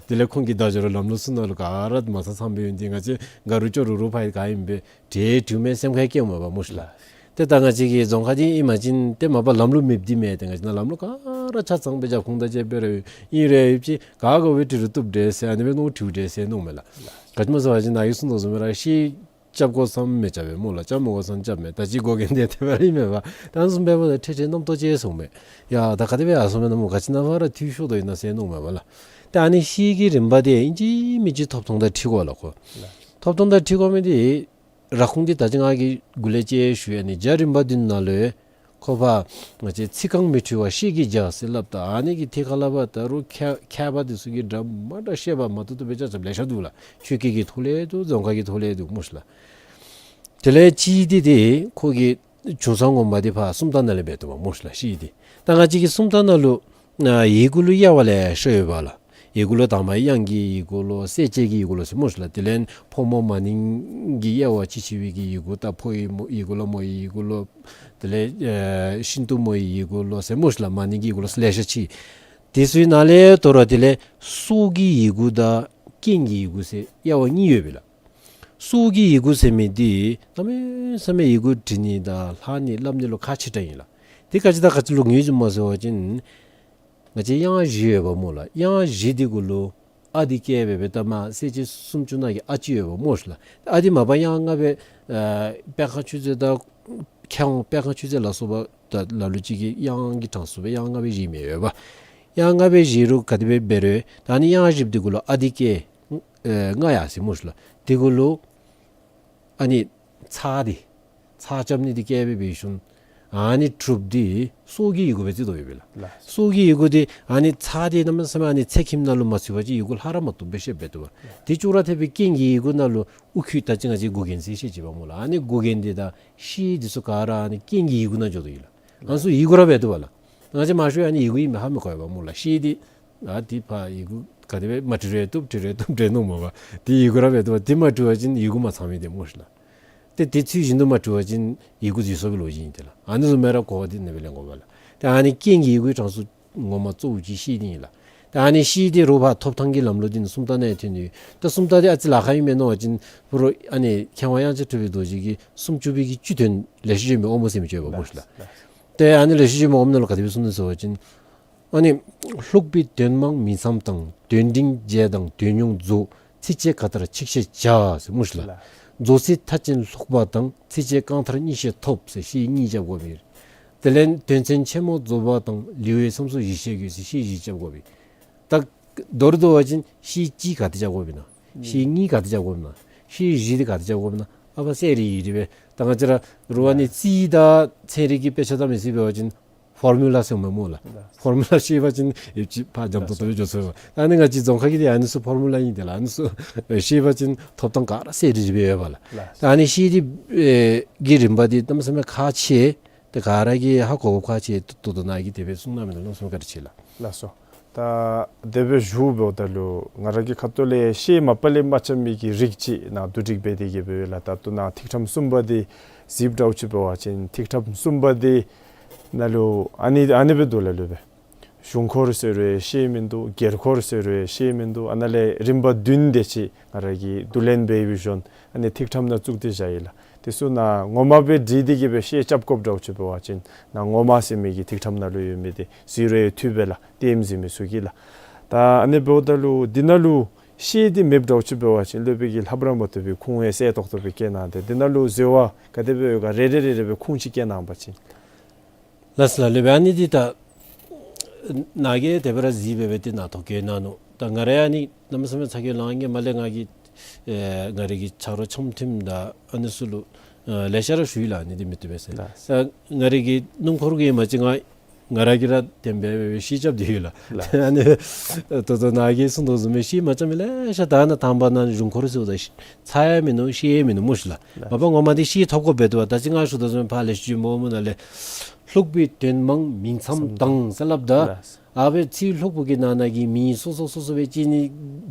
དེ་ལས་ཁོང་གི་བརྡ་སྦྱོར་ལམ་ལུགས་ཚུ་ནང་ལུ་ག་ར་མ་ཚང་ཚངམ་སྦེ་ཡོད། འདི་ང་བཅས་དགའ་རུང་སྐྱོ་རུང་རོགས་ཕར་ག་ཨིན་པས་འདྲ་འདྲཝ་མས་སེམས་ཁར་སྐྱེཝ་མས་པ་སྨོ་ཤིག་ལགས། ཏེ་ད་ང་བཅས་ཀྱི་རྫོང་ཁ་འདི་ཨིན་པ་ཅིན་ཏེ་མ་པ་ལམ་ལུགས་མེདཔ་འདི་མེན། ཏེ་ང་བཅས་ནང་ལམ་ལུགས་ག་ར་ཆ་ཚང་སྦེ་རྒྱབ་ཁུངས་དང་བཅས་པའི་ར་ཨིན་རུང་ཡོད་ཅི་ག་དགོ་པའི་འབྲི་རུང་བཏུབ་འདྲས་ཟེར་ཨ་ནི་སྦེ་མནོ་སྟེ་འབྲི་འདྲས་ཟེར་མནོཝ་མས་ལགས། ག་ཅི་སྨོ་ཟེར་བ་ཅིན་ནཱ་གིས་གསུངས་དོ་བཟུམ་སྦེ་ར་ཤེལ་རྐྱབ་དགོ་ས་མི་རྐྱབ་པས་སྨོ་ལགས། རྐྱབ་མི་དགོ་ས་རྐྱབ་མས། ད་ཅི་འགོག་རྐྱེན་འདི་དེ་སྦེ་ར་ཨིན་མས་པ། ད་ཨ་ནི་བཟུམ་འབདཝ་ད་ཁྲེ་ཁྲེ་རྣམ་རྟོག་སྐྱེ་སོང་མས། ཡ་ད་ག་དེ་སྦེ་ཡར་སོང་མས་ན་སྨོ། ག་ཅི་ནང་ཕར་ར་འཐུས་ཤོར་དོ་ཨིན་ན་ཟེར་མནོཝ་མས་པ་ལགས། ཏེ་ཨ་ནི་ཤེལ་གྱི་རིམ་པ་འདི་ཨིན་ཅི་མིན་ཅི་ཐོབ་ཐངས་དང་འཁྲིལ་དགོ་ལགས་ཁོ། ཐོབ་ཐངས་དང་འཁྲིལ་དགོ་མི་འདི་ར་ཁུངས་འདི་ད་ཅི་ང་གིས་འགོ་ལས་ཅིག་ཞུ་ཡི། ཨ་ནི་རྒྱ་རིམ་པ་འདི་ནང་ལུ་ཁོ་ཕར་ང་བཅས་ཚིག་རྐང་མི་འཁྲུལ་བ་ཤེལ་གྱི་རྒྱ་ཟེར་སླབ་ད་ཨ་ནི་གི་ཐད་ཁར་ལས་ཕར་ད་རུང་མཁས་མཁས་པ་འདི་ཚུ་གིས་འདྲ་མ་འདྲཝ་བཤད་པ་མ་བཏུབ་བཏུབ་སྦེ་རྐྱབ་རྐྱབཔ་ལེ་ཤ་འདུག་ལགས། ཆོས་སྐད་ཀྱི་ཐོག་ལས་འདུག། རྫོང་ཁ་གི་ཐོག་ལས་འདུག་སྨོ་ཤིག་ལགས། དེ་ལས་གཅིག་འདི་ཏེ་ཁོ་གི་བྱུང་ས་ངོ་མ་འདི་ཕར་སུམ་རྟགས་ནང་ལས་འབད་དོ་བ་སྨོ་ཤིག་ལགས། ཤེལ་འདི་ད་ང་བཅས་ཀྱི་སུམ་རྟགས་ནང་ལུ་ཨ་ཡི་གུ་ལུ་དབྱེ་བ་ལེ་ཤ་ཡོད་པ་ལགས། ཡི་གུ་ལུ་དང་པ་དབྱངས་ཀྱི་ཡི་གུ་ལོ་གསལ་བྱེད་ཀྱི་ཡི་གུ་ལོ་ཟེར་སྨོ་ཤིག་ལགས། དེ་ལས་ཕོ་མོ་མ་ནིང་གི་དབྱེ་བ་ཅིག་ཕྱེ་བའི་གི་ཡི་གུ་ད་ཕོ་ཡི་མོ་ཡི་གུ་ལོ་མོ་ཡི་ཡི་གུ་ལོ་དེ་ལས་ཨ་ཤིན་ཏུ་མོ་ཡི་ཡི་གུ་ལོ་ཟེར་སྨོ་ཤིག་ལགས། མ་ནིང་གི་ཡི་གུ་ལོ་ཟེར་ལེ་ཤ་ཅིག། དེ་ཚུ་ནང་ལས་དོ་རུང་དེ་ལས་སྲོག་གི་ཡི་གུ་དང་རྐྱེན་གྱི་ཡི་གུ་ཟེར་དབྱེ་བ་གཉིས་ཡོད་པས་ལགས། སྲོག་གི་ཡི་གུ་ཟེར་མི་འདི་གནམ་མེད་ས་མེད་ཡི་གུ་འབྲི་ནི་དང་ལྷག་ནི་སླབ་ནི་ལུ་ཁག་ཆེ་དྲགས་ཨིན་ལགས། དེ་ག་ཅི་དང་ག་ཅི་ལུ་ངོས་འཛིན་སྨོ་ཟེར་བ་ཅིན་ང་བཅས་དབྱངས་བཞི་ཡོད་པ་སྨོ་ལགས། དབྱངས་བཞི་འདི་གུ་ལུ་ཨ་འདི་སྐྱེས་སྦེ་སྦེ་ད་མར་གསལ་བྱེད་སུམ་ཅུ་ནང་གི་ཨ་ཅིག་ཡོད་པ་སྨོ་ཤིག་ལགས། ཨ་འདི་མ་པ་དབྱངས་ལྔ་སྦེ་ཨ་པད་ཁ་མཆོད་རྫས་དང་མཁས་དབང་པད་ཁ་མཆོད་རྫས་ལ་སོགས་པ་ད་ལ་ལུ་ཅིག་གིས་དབྱངས་ཀྱི་གྲངས་སུ་སྦེ་དབྱངས་ལྔ་སྦེ་བཞེས་མི་ཡོད་པ། དབྱངས་ལྔ་སྦེ་བཞེས་རུང་ག་དེ་སྦེ་འབད་རུང་ད་ཨ་ནི་དབྱངས་བཞི་འདི་གུ་ལུ་ཨ་འདི་སྐྱེས་ཨེ་ལྔ་ཡར་སོ་ཡི་སྨོ་ཤིག་ལགས། དེ་གུ་ལུ་ཨ་ནི་ཚ་འདི་ཚ་རྐྱབ་ནི་འདི་སྐྱེས་སྦེ་འབད་ཞིནམ་ཨ་ནི་དྲུག་འདི་སྲོག་གི་ཡི་གུ་སྦེ་བརྩི་དོ་ཡོད་པས་ལགས། ལགས། སྲོག་གི་ཡི་གུ་འདི་ཨ་ནི་ཚ་འདི་གནམ་མེད་ས་མེད་ཨ་ནི་ཚེགམ་ནང་ལུ་མ་ཚུད་པ་ཅིན་ཡི་གུ་ལྷག་ར་མ་བཏུབ་སྦེ་བཤདཔ་འདུག་པ། ལགས། དེ་ཅོག་ར་འཐདཔ་སྦེ་རྐྱེན་གྱི་ཡི་གུ་ནང་ལུ་ཨུ་ཁུ་ད་ཅི་ང་བཅས་གུ་རྒྱན་ཟེར་བཤད་ཅི་པ་སྨོ་ལགས། ཨ་ནི་གུ་རྒྱན་འདི་དང་ཤེལ་འདི་ཚུ་ག་ར་ཨ་ནི་རྐྱེན་གྱི་ཡི་གུ་ནང་འཇོག་དོ་ཡོད་ལགས། ཨ་ནི་ཚུ་ཡི་གུ་ར་འབད་དོ་བ་ལགས། ང་བཅས་མང་ཤོས་ཨ་ནི་ཡི་གུ་ཨིནམ་ཧ་མི་གོ་བས་པ་སྨོ་ལགས། ཤེལ་འདི་ཨ་འདི་ཕར་ཡི་གུ་ག་དེ་སྦེ་མ་བྲི་རུང་བཏུབ་བྲི་རུང་བཏུབ་འདྲས་མནོཝ་མས་པ། འདི་ཡི་གུ་ར་འབད་དོ་བ། འདི་མ་བྲི་བ་ཅིན་ཡི་གུ་མ་ཚང་མི་འདི་སྨོ་ཤིག་ལགས། ཏེ་འདི་ཚུལ་བཞིན་དུ་མ་བྲི་བ་ཅིན་ཡི་གུ་འཛོལ་སོང་བའི་ལོ་རྒྱུས་ཨིན་ཏེ་ལགས། ཨ་ནི་བཟུམ་སྦེ་ར་གོ་བ་འདི་ཨ་ནི་སྦེ་ལེན་དགོ་པས་ལགས། ཏེ་ཨ་ནི་རྐྱེན་གྱི་ཡི་གུའི་གྲངས་སུ་ངོ་མ་གཙོ་བོ་ཅིག་ཤེལ་འདི་ཨིན་ལགས། ཏེ་ཨ་ནི་ཤེལ་འདི་རོགས་ཕར་ཐོབ་ཐངས་ཀྱི་ལམ་ལུགས་འདི་ནི་སུམ་རྟགས་ནང་ཐོན་ནི་ཡོད། ད་སུམ་རྟགས་འདི་ཨ་ཙི་ལཱ་ཁག་ཨིན་མས་མནོ་བ་ཅིན་ཕུ་རོ་ཨ་ནི་མཁས་དབང་དབྱངས་ཅན་གྲུབ་པའི་རྡོ་རྗེ་གིས་སུམ་ཅུ་པའི་གི་བཅུ་དོན་ལེགས་བཤད་ལྗོན་པའི་དབང་པོ་ཟེར་མི་ཅིག་ཡོད་པ་སྨོ་ཤིག་ལགས། ཏེ་ཨ་ནི་ལེགས་བཤད་ལྗོན་པའི་དབང་པོ་ནང་ལུ་ག་དེ་སྦེ་གསུངས་ནུག་ཟེར་བ་ཅིན་ ཨ་ནི་ལྷུག་པའི་དོན་མང་མིང་མཚམས་དང་། དོན་འབྲིང་རྒྱས་དང་དོན་ཉུང་རྫོགས། ཚིགས་བཅད་ག་མཐར་ཆིག་ཤད་བྱ་ཟེར་སྨོ་ཤིག་ལགས། ལགས། རྫོགས་ཚིག་མཐའ་ཅན་ལྷུག་པ་དང་། ཚིགས་བཅད་རྐང་མཐར་གཉིས་བཤད་ཐོབ་ཟེར་ཤད་གཉིས་རྐྱབ་དགོ་པས། དེ་ལས་དོན་ཚན་ཆེན་མོ་རྫོགས་པ་དང་། ལེའུའི་མཚམས་སུ་བཞི་བཤད་དགོས་ཟེར་ཤད་བཞི་རྐྱབ་དགོ་པས། ད་མདོར་བསྡུ་བ་ཅིན་ཤད་གཅིག་ག་དེ་རྐྱབ་དགོ་པས་ན། ཤད་གཉིས་ག་དེ་རྐྱབ་དགོ་པས་ན། ཤད་བཞི་དེ་ག་དེ་རྐྱབ་དགོ་པས་ན། ཨ་ཕ་གསལ་རི་རི་སྦེ། ད་ང་བཅས་ར་རུང་ཨ་ནི་རྩིས་དང་ཚན་རིག་གི་དཔེ་ཆ་བལྟ་མི་ཚུ་འབད་བ་ཅིན་ཕོར་མུ་ལ་ཟེར་མི་སྨོ་ལགས། ལགས། ཕོར་མུ་ལ་ཤེས་པ་ཅིན་ཡོད་ཅི་ཕར་འཇམ་ཏོང་ཏོ་སྦེ་འགྱོ་ཚུགས་པས། ཨ་ནི་ང་བཅས་རྫོང་ཁ་གི་འདི་ཨ་ནི་ཚུ་ཕོར་མུ་ལ་ཨིན། དེ་ལགས་ཨ་ནི་ཚུ་ཤེས་པ་ཅིན་ཐོབ་ཐང་ག་ར་གསལ་རི་རི་སྦེ་ཡོད་པས་ལགས། ལགས། ཨ་ནི་ཤད་འདི་ཨེ་གི་རིམ་པ་འདི་གནམ་མེད་ས་མེད་ཁག་ཆེ། ཏེ་ག་ར་གིས་ཧ་གོ་དགོཔ་ཁག་ཆེ། ད་ལྟོ་ནཱ་གིས་དེ་སྦེ་གསུངས་གནང་མི་ནང་ལུ་གནམ་མེད་ས་མེད་བཀའ་དྲིན་ཆེ་ལགས། ལགས་སོ། ད་དེ་སྦེ་ཞུ་འབདཝ་ད་ལུ་ང་ར་གི་ཁ་ཐུག་ལས་ཤད་མ་པ་ལས་མ་རྐྱབ་མི་གི་རིགས་ཅིག་ནཱ་བསྡུ་སྒྲིག་འབད་དེ་གི་སྦེ་ཡོད་ལགས། ད་ལྟོ་ནཱ་ཐིག་ཕྲེང་གསུམ་པ་འདི་གཟིགསཔ་འདྲཝ་ཅིག་འབད་བ་ཅིན་ཐིག་ཕྲེང་གསུམ་པ་འདི་ནང་ལུ་ཨ་ནི་ཨ་ནི་སྦེ་འདུག་ལགས་ལུ་སྦེ། གཞུང་འཁོར་ཟེར་རུང་ཤེས་མིན་འདུག། སྒེར་འཁོར་ཟེར་རུང་ཤེས་མིན་འདུག། ཨ་ནཱ་ལས་རིམ་པ་བདུན་དེ་ཅིག་ང་ར་གིས་བསྡུ་ལེན་འབད་བའི་བཞིན་ཨ་ནི་ཐིག་ཕྲེང་ནང་བཙུགས་ཏེ་བཞག་ཡི་ལགས། དེ་ཚུ་ནཱ་ངོ་མ་སྦེ་བྲིས་ཏེ་གི་སྦེ་ཤད་རྐྱབ་དགོཔ་འདྲཝ་ཅིག་འབད་བ་ཅིན་ནཱ་ངོ་མ་ཟེར་མི་གི་ཐིག་ཕྲེང་ནང་ལུ་ཡོད་མི་འདི་གཟིགས་རུང་ཡང་བཏུབ་པས་ལགས། ལྟདམོ་གཟིགས་མི་ཚུ་གིས་ལགས། ད་ཨ་ནི་འབདཝ་ད་ལུ་འདི་ནང་ལུ་ཤད་འདི་མེདཔ་འདྲཝ་ཅིག་འབད་བ་ཅིན་སློབ་དཔོན་གྱིས་ལྷབ་ར་མ་བཏུབ་པའི་ཁུངས་ཡང་གསལ་ཏོག་ཏོ་སྦེ་བཀལ་གནང་སྟེ། འདི་ནང་ལུ་འཛོལ་བ་ག་དེ་སྦེ་ཡོད་ག་རེ་རེ་རེ་རེ་སྦེ་ཁུངས་ཅིག་བཀལ་གནང་པ་ཅིན། ལགས་སོ་ལགས། ལེགས་པས། ཨ་ནི་འདི་ད་ནཱ་གིས་དེ་སྦེ་ར་གཟིགས་སྦེ་སྦེ་ཏེ་ནཱ་ཐོ་བཀོད་གནང་ནུག། ད་ང་ར་ཨ་ནི་གནམ་མེད་ས་མེད་ཚ་གྱང་ལང་། ཧེ་མ་ལས་ང་གིས་ཨེ་ང་རའི་གི་ཆ་རོགས་འཆམ་མཐུན་དང་ཨ་ནི་ཚུ་ལུ་ཨེ་ལེ་ཤ་ར་ཞུ་ཡི་ལགས། ཨ་ནི་འདི་མི་བཏུབ་པས་ཟེར། ལགས། ད་ང་རའི་གི་སྣུམ་འཁོར་གྱི་མ་གཅིག་ང་ང་ར་གིས་ར་བདེན་པའི་ཤད་རྐྱབ་སྟེ་ཡོད་ལགས། ལགས། ཨ་ནི་ད་ལྟོ་ནཱ་གིས་གསུངས་དོ་བཟུམ་སྦེ་ཤད་མ་རྐྱབ་མི་ལེ་ཤ་ད་ནཱ་དང་པ་ནཱ་གཞུང་འཁོར་ཟེརཝ་ད་ཚར་ཡང་མིན་ནུག། ཤེས་ཡང་མིན་ནུག་སྨོ་ཤིག་ལགས། ལགས། མ་པ་ངོ་མ་འདི་ཤེས་ཐོབ་དགོཔ་འབད་དོ་བ། ད་ཅི་ང་ཞུ་དོ་བཟུམ་ཕར་ལས་ཤུལ་མོ་མོ་ནང་ལས་ལྷུག་པའི་དོན་མང་མིང་མཚམས་དང་ཟེར་སླབ་ད། ལགས། ཨ་སྦེ་ཚིག་ལྷུག་པོ་གི་ནང་ན་གི་མིང་སོ་སོ་སོ་སོ་སྦེ་བཅད་ནི་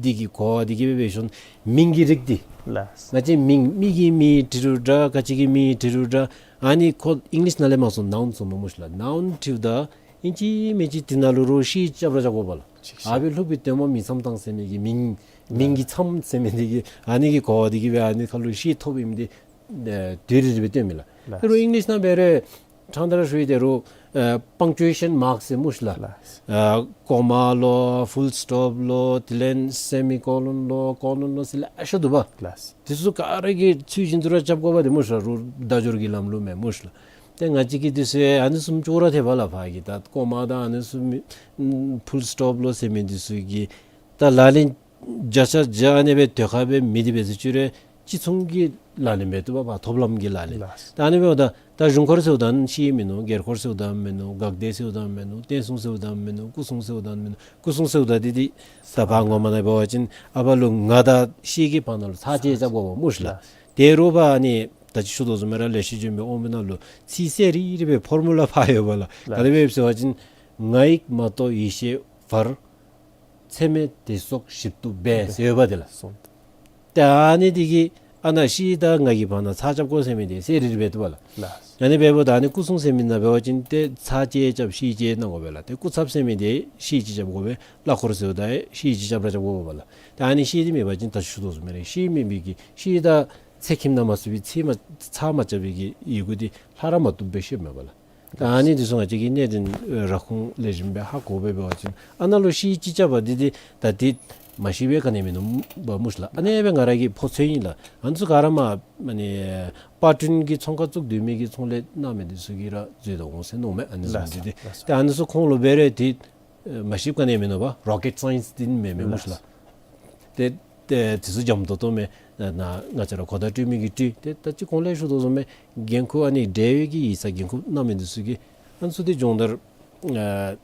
འདི་གིས་གོ་བ་འདི་གིས་སྦེ་འབད་ཞིནམ་མིང་གི་རིགས་འདི། ལགས། ང་བཅས་མིང་མི་གི་མིང་བྲི་རུང་འདྲ། ག་ཅི་གི་མིང་བྲི་རུང་འདྲ། ཨ་ནི་ཁོ་ཨིང་ལིཤ་ནང་ལས་མ་སོང་ནའུན་ཟེར་མི་སྨོ་ཤིག་ལགས། ནའུན་བྲིཝ་ད་ཨིན་ཅི་མིན་ཅི་འདི་ནང་ལུ་རོགས་ཤད་རྐྱབ་ར་རྐྱབ་དགོ་པས་ལགས། ཅིག་ཤད། ཨ་སྦེ་ལྷུག་པའི་དོན་མང་མིང་མཚམས་དང་ཟེར་མི་གི་མིང་མིང་གི་མཚམས་ཟེར་མི་འདི་གིས་ཨ་ནི་གི་གོ་བ་འདི་གིས་སྦེ་ཨ་ནི་ཁར་ལུ་ཤད་ཐོབ་ཨིནམ་འདི་ཨེ་དེ་རེ་རེ་སྦེ་སྟོནམ་མས་ལགས། ལགས། དེ་རུང་ཨིང་ལིཤ་ནང་འབད་རུང་ཨེ་ཕྲང་སྟེ་ར་ཞུ་ཡི། དེ་རུང་ཨེ་པང་ཅུ་ཨེ་ཤཱན་མཱརཀ་ཟེར་སྨོ་ཤིག་ལགས། ལགས། ཨེ་ཀོ་མ་ལོ་ཕུལ་སི་ཊོབ་ལོ་དེ་ལས་སེ་མི་ཀོ་ལོན་ལོ་ཀོ་ལོན་ལོ་ཟེར་ལེ་ཤ་འདུག་པ། ལགས། དེ་ཚུ་ག་ར་གི་ཚུལ་བཞིན་དུ་ར་རྐྱབ་དགོ་པས་ཏེ་སྨོ་ཤིག་ལགས། རུང་བརྡ་སྦྱོར་གྱི་ལམ་ལུགས་མས་སྨོ་ཤིག་ལགས། ཏེ་ང་བཅས་ཀྱིས་དེ་ཚུ་ཨ་ནི་བཟུམ་ཅོག་ར་འཐདཔ་ལགས། ཕར་གྱི་ད་ཀོ་མ་དང་ཨ་ནི་ཚུ་མི་ཕུལ་སི་ཊོབ་ལོ་ཟེར་མི་འདི་ཚུ་གི་ད་ལག་ལེན་བརྒྱ་ཆ་བརྒྱ་ཨ་ནི་སྦེ་དེ་ཁར་སྦེ་མེད་དེ་འབད་ཟེར་ཅི་རུང་ཅིག་ཚུན་གྱི་ལག་ལེན་འབད་བཏུབ་པས། ཐོབ་ལམ་གྱི་ལག་ལེན། ལགས། ད་ཨ་ནི་འབདཝ་ད་ད་གཞུང་འཁོར་ཟེརཝ་ད་ཤེས་མིན་ནུག། སྒེར་འཁོར་ཟེརཝ་ད་མིན་ནུག། འགག་སྡེ་ཟེརཝ་ད་མིན་ནུག། བསྟན་སྲུང་ཟེརཝ་ད་མིན་ནུག། སྐུ་སྲུང་ཟེརཝ་ད་མིན་ནུག། སྐུ་སྲུང་ཟེརཝ་ད་འདི་འདི་ད་ཕར་ངོ་མ་ནང་འབད་བ་ཅིན་ཨ་ཕར་ལུ་ང་དང་ཤེས་ཀྱི་བར་ན་ལུ་ཚར་གཅོད་རྐྱབ་དགོ་པས་སྨོ་ཤིག་ལགས། ལགས། དེ་རུང་ཕར་ཨ་ནི་ད་ཅི་ཞུ་དོ་བཟུམ་སྦེ་ར་ལེགས་ཤོམ་སྦྱོང་བའི་དབང་པོ་ནང་ལུ་ཚིག་གསལ་རི་རི་སྦེ་ཕོར་མུ་ལ་ཕར་ཡོད་པས་ལགས། ལགས། ག་དེ་སྦེ་ཟེར་བ་ཅིན་ང་ཡིག་མ་གཏོགས་ཡེ་ཤེས་བར། ཚད་མེད་དེ་སོགས་ཞིབ་ཏུ་འབད་ཟེར་ཡོད་པ་དེ་ལགས། སོང་། ཏེ་ཨ་ནི་འདི་གིས་ཨ་ནཱ་ཤེས་དང་ང་གི་བར་ན་ཚར་རྐྱབ་དགོ་ཟེར་མི་འདི་གསལ་རི་རི་སྦེ་འདུག་པ་ལགས། ལགས། ཨ་ནི་འབདཝ་ད་ཨ་ནི་སྐུ་སྲུང་ཟེར་མི་ནང་འབད་བ་ཅིན་ཏེ་ཚར་གཅོད་རྐྱབ་ཤེས་བཅད་གནང་དགོ་པས་ལགས། ཏེ་སྐུ་ཚབ་ཟེར་མི་འདི་ཤེས་བཅད་རྐྱབ་དགོ་པས། གླ་འཁོར་ཟེརཝ་ད་ཤེས་བཅད་རྐྱབ་ར་རྐྱབ་དགོ་པས་ལགས། ཏེ་ཨ་ནི་ཤེས་འདི་མེད་པ་ཅིན་ད་ཞུ་དོ་བཟུམ་སྦེ་ར་ཤེས་མེད་པའི་གི་ཤེས་དང་ཚེགས་ཁྱིམ་ནང་མ་ཚུད་པའི་ཚེགས་མ་ཚར་མ་རྐྱབ་པའི་གི་ཡི་གུ་འདི་ལྷག་ར་མ་བཏུབ་སྦེ་ཤེསཔ་མས་པ་ལགས། ད་ཨ་ནི་འདི་ཚུ་ང་བཅས་ཀྱིས་གནད་དོན་ར་ཁུངས་ལེགས་ཤོམ་སྦེ་ཧ་གོ་སྦེ་འབད་བ་ཅིན་ཨ་ནཱ་ལུ་ཤེས་ཅིག་རྐྱབ་པ་འདི་འདི་ད་འདི་མ་ཤེས་པའི་ག་ནི་མིན་ནུག་པ་སྨོ་ཤིག་ལགས། ཨ་ནི་སྦེ་ང་ར་གིས་ཕོ་ཚོད་ཨིན་ལགས། ཨ་ནི་ཚུ་ག་ར་མ་ཨ་ནི་པར་སྐྲུན་གྱི་ཚོང་ཁང་བཙུགས་སྡོད་མི་གི་ཚོང་ལས་གནང་མི་འདི་ཚུ་གིས་ར་འཛོལ་དོ་འོང་ཟེར་མནོཝ་མས། ཨ་ནི་བཟུམ་འདི་འདི་ལགས་སོ། ལགས་སོ། ཏེ་ཨ་ནི་ཚུ་ཁོང་ལུ་འབད་རུང་འདི་མ་ཤེསཔ་ག་ནི་མིན་ནུག་པ། རོ་ཀེཊ་སའིནསི་འདི་མེན་མས་སྨོ་ཤིག་ལགས། ཏེ་ཏེ་དེ་ཚུ་འཇམ་ཏོང་ཏོ་མས། ནཱ་ང་བཅས་ར་གོ་བརྡ་སྤྲོད་མི་གིས་སྤྲོད། ཏེ་ད་ཅི་གོང་ལས་ཞུ་དོ་བཟུམ་སྦེ་འགན་ཁུར་ཨ་ནི་འབྲེལ་ཡོད་ཀྱི་ཡིག་ཚང་འགན་ཁུར་གནང་མི་འདི་ཚུ་གིས་ཨ་ནི་ཚུ་འདི་སྦྱོང་བརྡར་ཨ་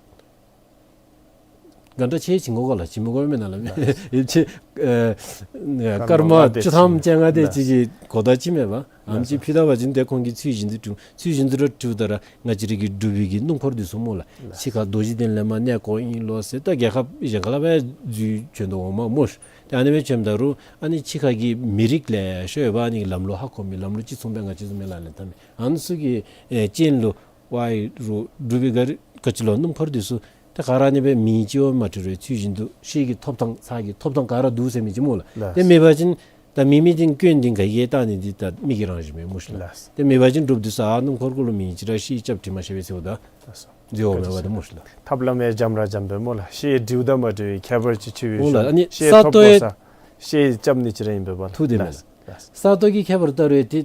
ག་འདྲ་ཅིག་བྱིན་དགོ་ག་ལགས། བྱིན་མི་དགོ་མེན་ན་ལགས། ཡིད་ཆེས་ཨ་སྐར་མ་བཅུ་ཐམ་བཅོ་ལྔ་དེ་ཅིག་གི་གོ་བརྡ་ཅིག་མས་པ། ཨམ་ཅིག་ཕུལ་ད་པ་ཅིན་ཏེ་ཁོང་གིས་ཚུལ་བཞིན་དུ་སྒྲུབ། ཚུལ་བཞིན་དུ་ར་སྒྲུབ་ད་ར་ང་བཅས་ར་གི་འབྲུག་པའི་གི་སྣུམ་འཁོར་འདི་ཚུ་སྨོ་ལགས། ཕྱི་ཁར་རྡོ་རྗེ་གདན་ལས་མར་གནས་སྐོར་ཨིན་ལོ་ཟེར་ད་རྒྱལ་ཁབ་གཞན་ཁ་ལས་འབད་འཛུལ་བྱོན་དོ་འོང་མས་སྨོ་ཤིག། ཏེ་ཨ་ནི་སྦེ་བྱོནམ་ད་རུང་ཨ་ནི་ཕྱི་ཁ་གི་མི་རིགས་ལེ་ཤ་ཡོད་པ། ཨ་ནི་ལམ་ལུགས་ཧ་གོ་མི་ལམ་ལུགས་ཅིག་མཚུངས་པའི་ང་བཅས་བཟུམ་སྦེ་ལག་ལེན་འཐབ་མི་ཨ་ནི་ཚུ་གི་ཨེ་རྐྱེན་ལུ་ཝའི་རུང་འབྲུག་པའི་ག་ར་ག་ཅི་ལོ་སྣུམ་འཁོར་འདི་ཚུ་ཏེ་ག་ར་ཨ་ནི་སྦེ་མིང་ཅིག་ཡང་མ་བྲིས་རུང་ཚུལ་བཞིན་དུ་ཤེས་ཀྱི་ཐོབ་ཐང་ཚར་གྱི་ཐོབ་ཐང་ག་ར་འདུག་ཟེར་མི་ཅིག་སྨོ་ལགས། ལགས། ཏེ་མེད་པ་ཅིན་ ད་མེད་མི་འདི་སྐྱོན་འདི་ག་གིས་བཏགས་ནི་འདི་ད་མི་གི་རང་བཞིན་མས་སྨོ་ཤི་ལགས། ལགས། ཏེ་མེད་པ་ཅིན་འབྲུགཔ་འདི་ཚུ་ཨ་སྣུམ་འཁོར་གུ་ལུ་མེད་ཅི་ར་ཤེལ་རྐྱབ་དྲི་མ་ཤེས་པས་ཟེརཝ་ད་ལགས་སོ། འཛོལ་བ་མེད་པ་འདི་སྨོ་ཤི་ལགས། ཐབས་ལམ་ཡང་འཇམ་ར་འཇམ་པས་སྨོ་ལགས། ཤེལ་འདྲིཝ་དང་མ་འདྲིཝ་ཁྱད་པར་ཅིག་ཆེ་བའི་ཨོ་ལགས། ཨ་ནི་ས་སྟོང་ཡང་ཤེལ་ཐོབ་དགོ་ས་ཤེལ་རྐྱབ་ནི་ཅིག་ར་ཨིན་པས་པ་ལགས། ཐུགས་བདེན་མས་ལགས། ལགས། ས་སྟོང་གི་ཁྱད་པར་ལྟ་རུང་ཏེ་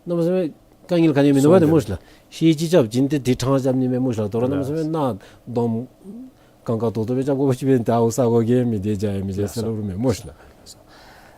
གནམ་མེད་ས་མེད་དཀའ་ངལ་ག་ནི་ཡང་མིན་འདུག་པ་ཏེ་སྨོ་ཤི་ལགས། ཤེལ་ཅིག་རྐྱབ་ཅིན་ཏེ་དེ་གྲངས་རྐྱབ་ནི་མས་སྨོ་ཤི་ལགས། དོ་རུང་གནམ་མེད་ས་མེད་ནཱ་སྡོམ་གང་ག་དོ་དོ་སྦེ་རྐྱབ་དགོ་པ་ཅིན་ད་ཨོ་ས་གོ་གིས་མི་དེ་བྱ་ཡང་མི་བྱ་ཟེར་སླབ་རུང་མེད་སྨོ་ཤི་ལགས།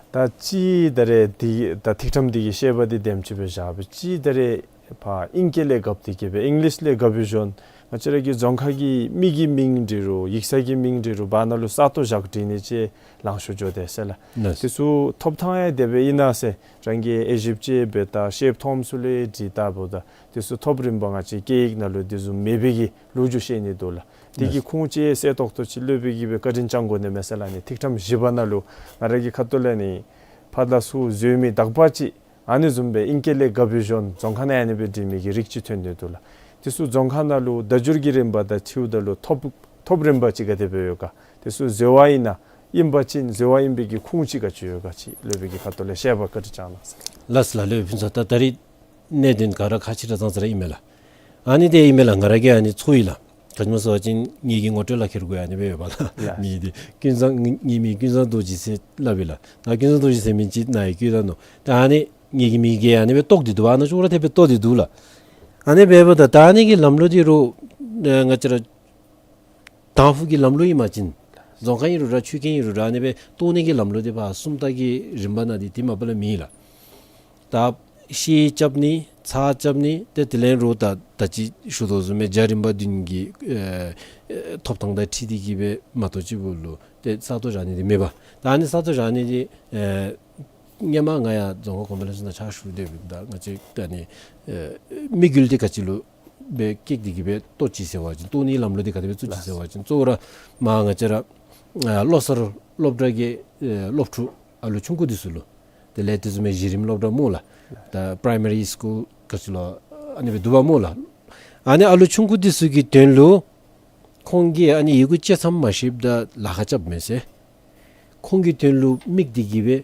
ད་ཅི་ད་རེས་འདི་ད་ཐིག་ཁྲམ་འདི་གི་བཤད་པ་འདི་དེམ་ཅིག་སྦེ་བཞག་སྦེ་ཅི་ད་རེས་ཕར་ཨིང་སྐད་ལས་གབ་སྟེ་གི་སྦེ་ཨིང་ལིཤ་ལས་གབ་པའི་གཞོན་ང་བཅས་ར་གི་རྫོང་ཁ་གི་མི་གི་མིང་འབྲི་རུང་ཡིག་ཚང་གི་མིང་འབྲི་རུང་བར་ན་ལུ་ས་སྟོང་བཞག་བྲིས་ནི་ཅིག་ལང་ཤོར་འགྱོ་དེས་ཟེར་ལགས། ལགས། དེ་ཚུ་ཐོབ་ཐང་ཡང་དེ་སྦེ་ཨིན་ན་ཟེར་རང་གིས་དབྱེ་ཞིབ་ཅིག་འབད་ད་ཤེལཔ་མཐོངམ་ཚུ་ལུ་ཡང་དྲི་ད་འབདཝ་ད་དེ་ཚུ་ཐོབ་རིམ་པ་ང་བཅས་སྐད་ཡིག་ནང་ལུ་དེ་བཟུམ་མེད་པའི་གི་ལོ་རྒྱུས་བཤད་ནི་འདུག་ལགས། དེ་གི་ལགས། ཁུངས་ཅིག་གསལ་ཏོག་ཏོ་ཅིག་སློབ་དཔོན་གྱིས་སྦེ་བཀའ་དྲིན་བསྐྱང་དགོ་ནི་མས་ཟེར་ལགས། ཨ་ནི་ཐིག་ཁྲམ་བཞི་པ་ནང་ལུ་ང་ར་གི་ཁ་ཐུག་ལས་ནི་ཕར་དང་ཚུར་འཛོལ་མི་དག་པ་ཅིག་ཨ་ནི་བཟུམ་སྦེ་ཨིང་སྐད་ལས་གབ་པའི་གཞོན་རྫོང་ཁ་ནང་ཨ་ནི་སྦེ་འབྲི་མི་གི་རིགས་ཅིག་ཐོན་ནི་འདུག་ལགས། དེ་ཚུ་རྫོང་ཁ་ནང་ལུ་བརྡ་བསྒྱུར་གྱི་རིམ་པ་དང་འཁྲིལཝ་ད་ལུ་ཐོབ་ཐོབ་རིམ་པ་ཅིག་ག་དེ་སྦེ་ཡོད་ག། དེ་ཚུ་འཛོལ་བ་ཨིན་ན་ཨིན་པ་ཅིན་འཛོལ་བ་ཨིན་པའི་གི་ཁུངས་ཅིག་ག་ཅི་ཡོད་ག་ཅིག་སློབ་དཔོན་གྱི་ཁ་ཐུག་ལས་བཤད་པ་བཀའ་དྲིན་བསྐྱང་གནང་ཟེར། ལགས་ལགས། སློབ་དཔོན་ཕུན་ཚོགས། ད་ད་རིས་གནད་དོན་ག་ར་ཁག་ཆེ་དྲགས་ཙང་ཙ་ར་ཨིན་མས་ལགས། ཨ་ནི་དེ་ཨིན་མས་ལགས། ང་ར་གིས་ཨ་ནི་ཚོར་ཡི་ལགས། ག་ཅི་སྨོ་ཟེར་བ་ཅིན་ངེ་གི་ངོ་སྤྲོད་ལག་ཁྱེར་གུ་ཡང་ཨ་ནི་སྦེ་ཡོད་པ་ལགས། ལགས། མི་འདི་ཀུན་བཟང་ངེ་ངེ་མིང་ཀུན་བཟང་རྡོ་རྗེ་ཟེར་སླབ་ཨིན་ལགས། ད་ཀུན་བཟང་རྡོ་རྗེ་ཟེར་མི་ཅིག་ནཱ་ཡང་བཀོད་ད་ནུག། ད་ཨ་ནི་ངེ་གི་མིང་གིས་ཨ་ནི་སྦེ་བཏོག་སྟེ་འདུག་པ། ཨ་ནཱ་ཅོག་ར་འཐདཔ་སྦེ་བཏོག་སྟེ་འདུག་ལགས། ཨ་ནི་འབདཝ་ད་ད་ཨ་ནི་གི་ལམ་ལུགས་འདི་རུང་ང་བཅས་ར་དང་ཕུ་གི་ལམ་ལུགས་ཨིན་པ་ཅིན་རྫོང་ཁ་ཨིན་རུང་ར་ཆོས་ཁང་ཨིན་རུང་ར་ཨ་ནི་སྦེ་བཏོག་ནི་གི་ལམ་ལུགས་འདི་ཕར་སུམ་རྟགས་ཀྱི་རིམ་པ་ནང་འདི་དེ་མ་པ་ལས་མེད་ལགས། ད་ཤེལ་རྐྱབ་ནི་ཚགས་རྐྱབ་ནི་ཏེ་དེ་ལས་རུང་ད་ད་ཅི་ཞུ་དོ་བཟུམ་སྦེ་རྒྱ་རིམ་པ་བདུན་གྱི་ཨེ་ཨེ་ཐོབ་ཐང་དང་འཁྲིལ་ཏེ་གི་སྦེ་མ་གཏོགས་ཅིག་པོ་ལུ་ཏེ་ས་སྟོང་བཞག་ནི་འདི་མེད་པ། ད་ཨ་ནི་ས་སྟོང་བཞག་ནི་འདི་ཨེ་སྔོན་མ་ང་ཡང་རྫོང་ཁ་གོང་འཕེལ་ལྷན་ཚོགས་ནང་ཕྱག་ཞུ་སྡོདཔ་ད་ང་བཅས་ད་ཨ་ནི་ཨེ་དམིགས་ཡུལ་འདི་ག་ཅི་ལུ་སྦེ་བསྐྱེད་དེ་གི་སྦེ་བཏོག་ཅི་ཟེར་བ་ཅིན་བཏོག་ནི་ལམ་ལུགས་འདི་ག་དེ་སྦེ་བཙུགས་ཅི་ཟེར་བ་ཅིན་གཙོ་བོ་ར་མར་ང་བཅས་ར་ཨ་བློ་གསར་སློབ་གྲྭ་གི་ཨེ་སློབ་ཕྲུག་ཨ་ལུ་ཆུང་ཀུ་འདི་ཚུ་ལུ་དེ་ལས་དེ་བཟུམ་མའི་གཞི་རིམ་སློབ་གྲྭ་སྨོ་ལགས། ད་པ་རའི་མ་རི་སི་ཀུལ་ག་ཅི་ལོ་ཨ་ནི་སྦེ་འདུག་པ་སྨོ་ལགས། ཨ་ནི་ཨ་ལུ་ཆུང་ཀུ་འདི་ཚུ་གི་དོན་ལུ་ཁོང་གིས་ཨ་ནི་ཡི་གུ་གཅིག་ཙམ་མ་ཤེསཔ་ད་ལཱ་ཁག་རྐྱབ་མས་ཟེར། ཁོང་གི་དོན་ལུ་དམིགས་ཏེ་གི་སྦེ་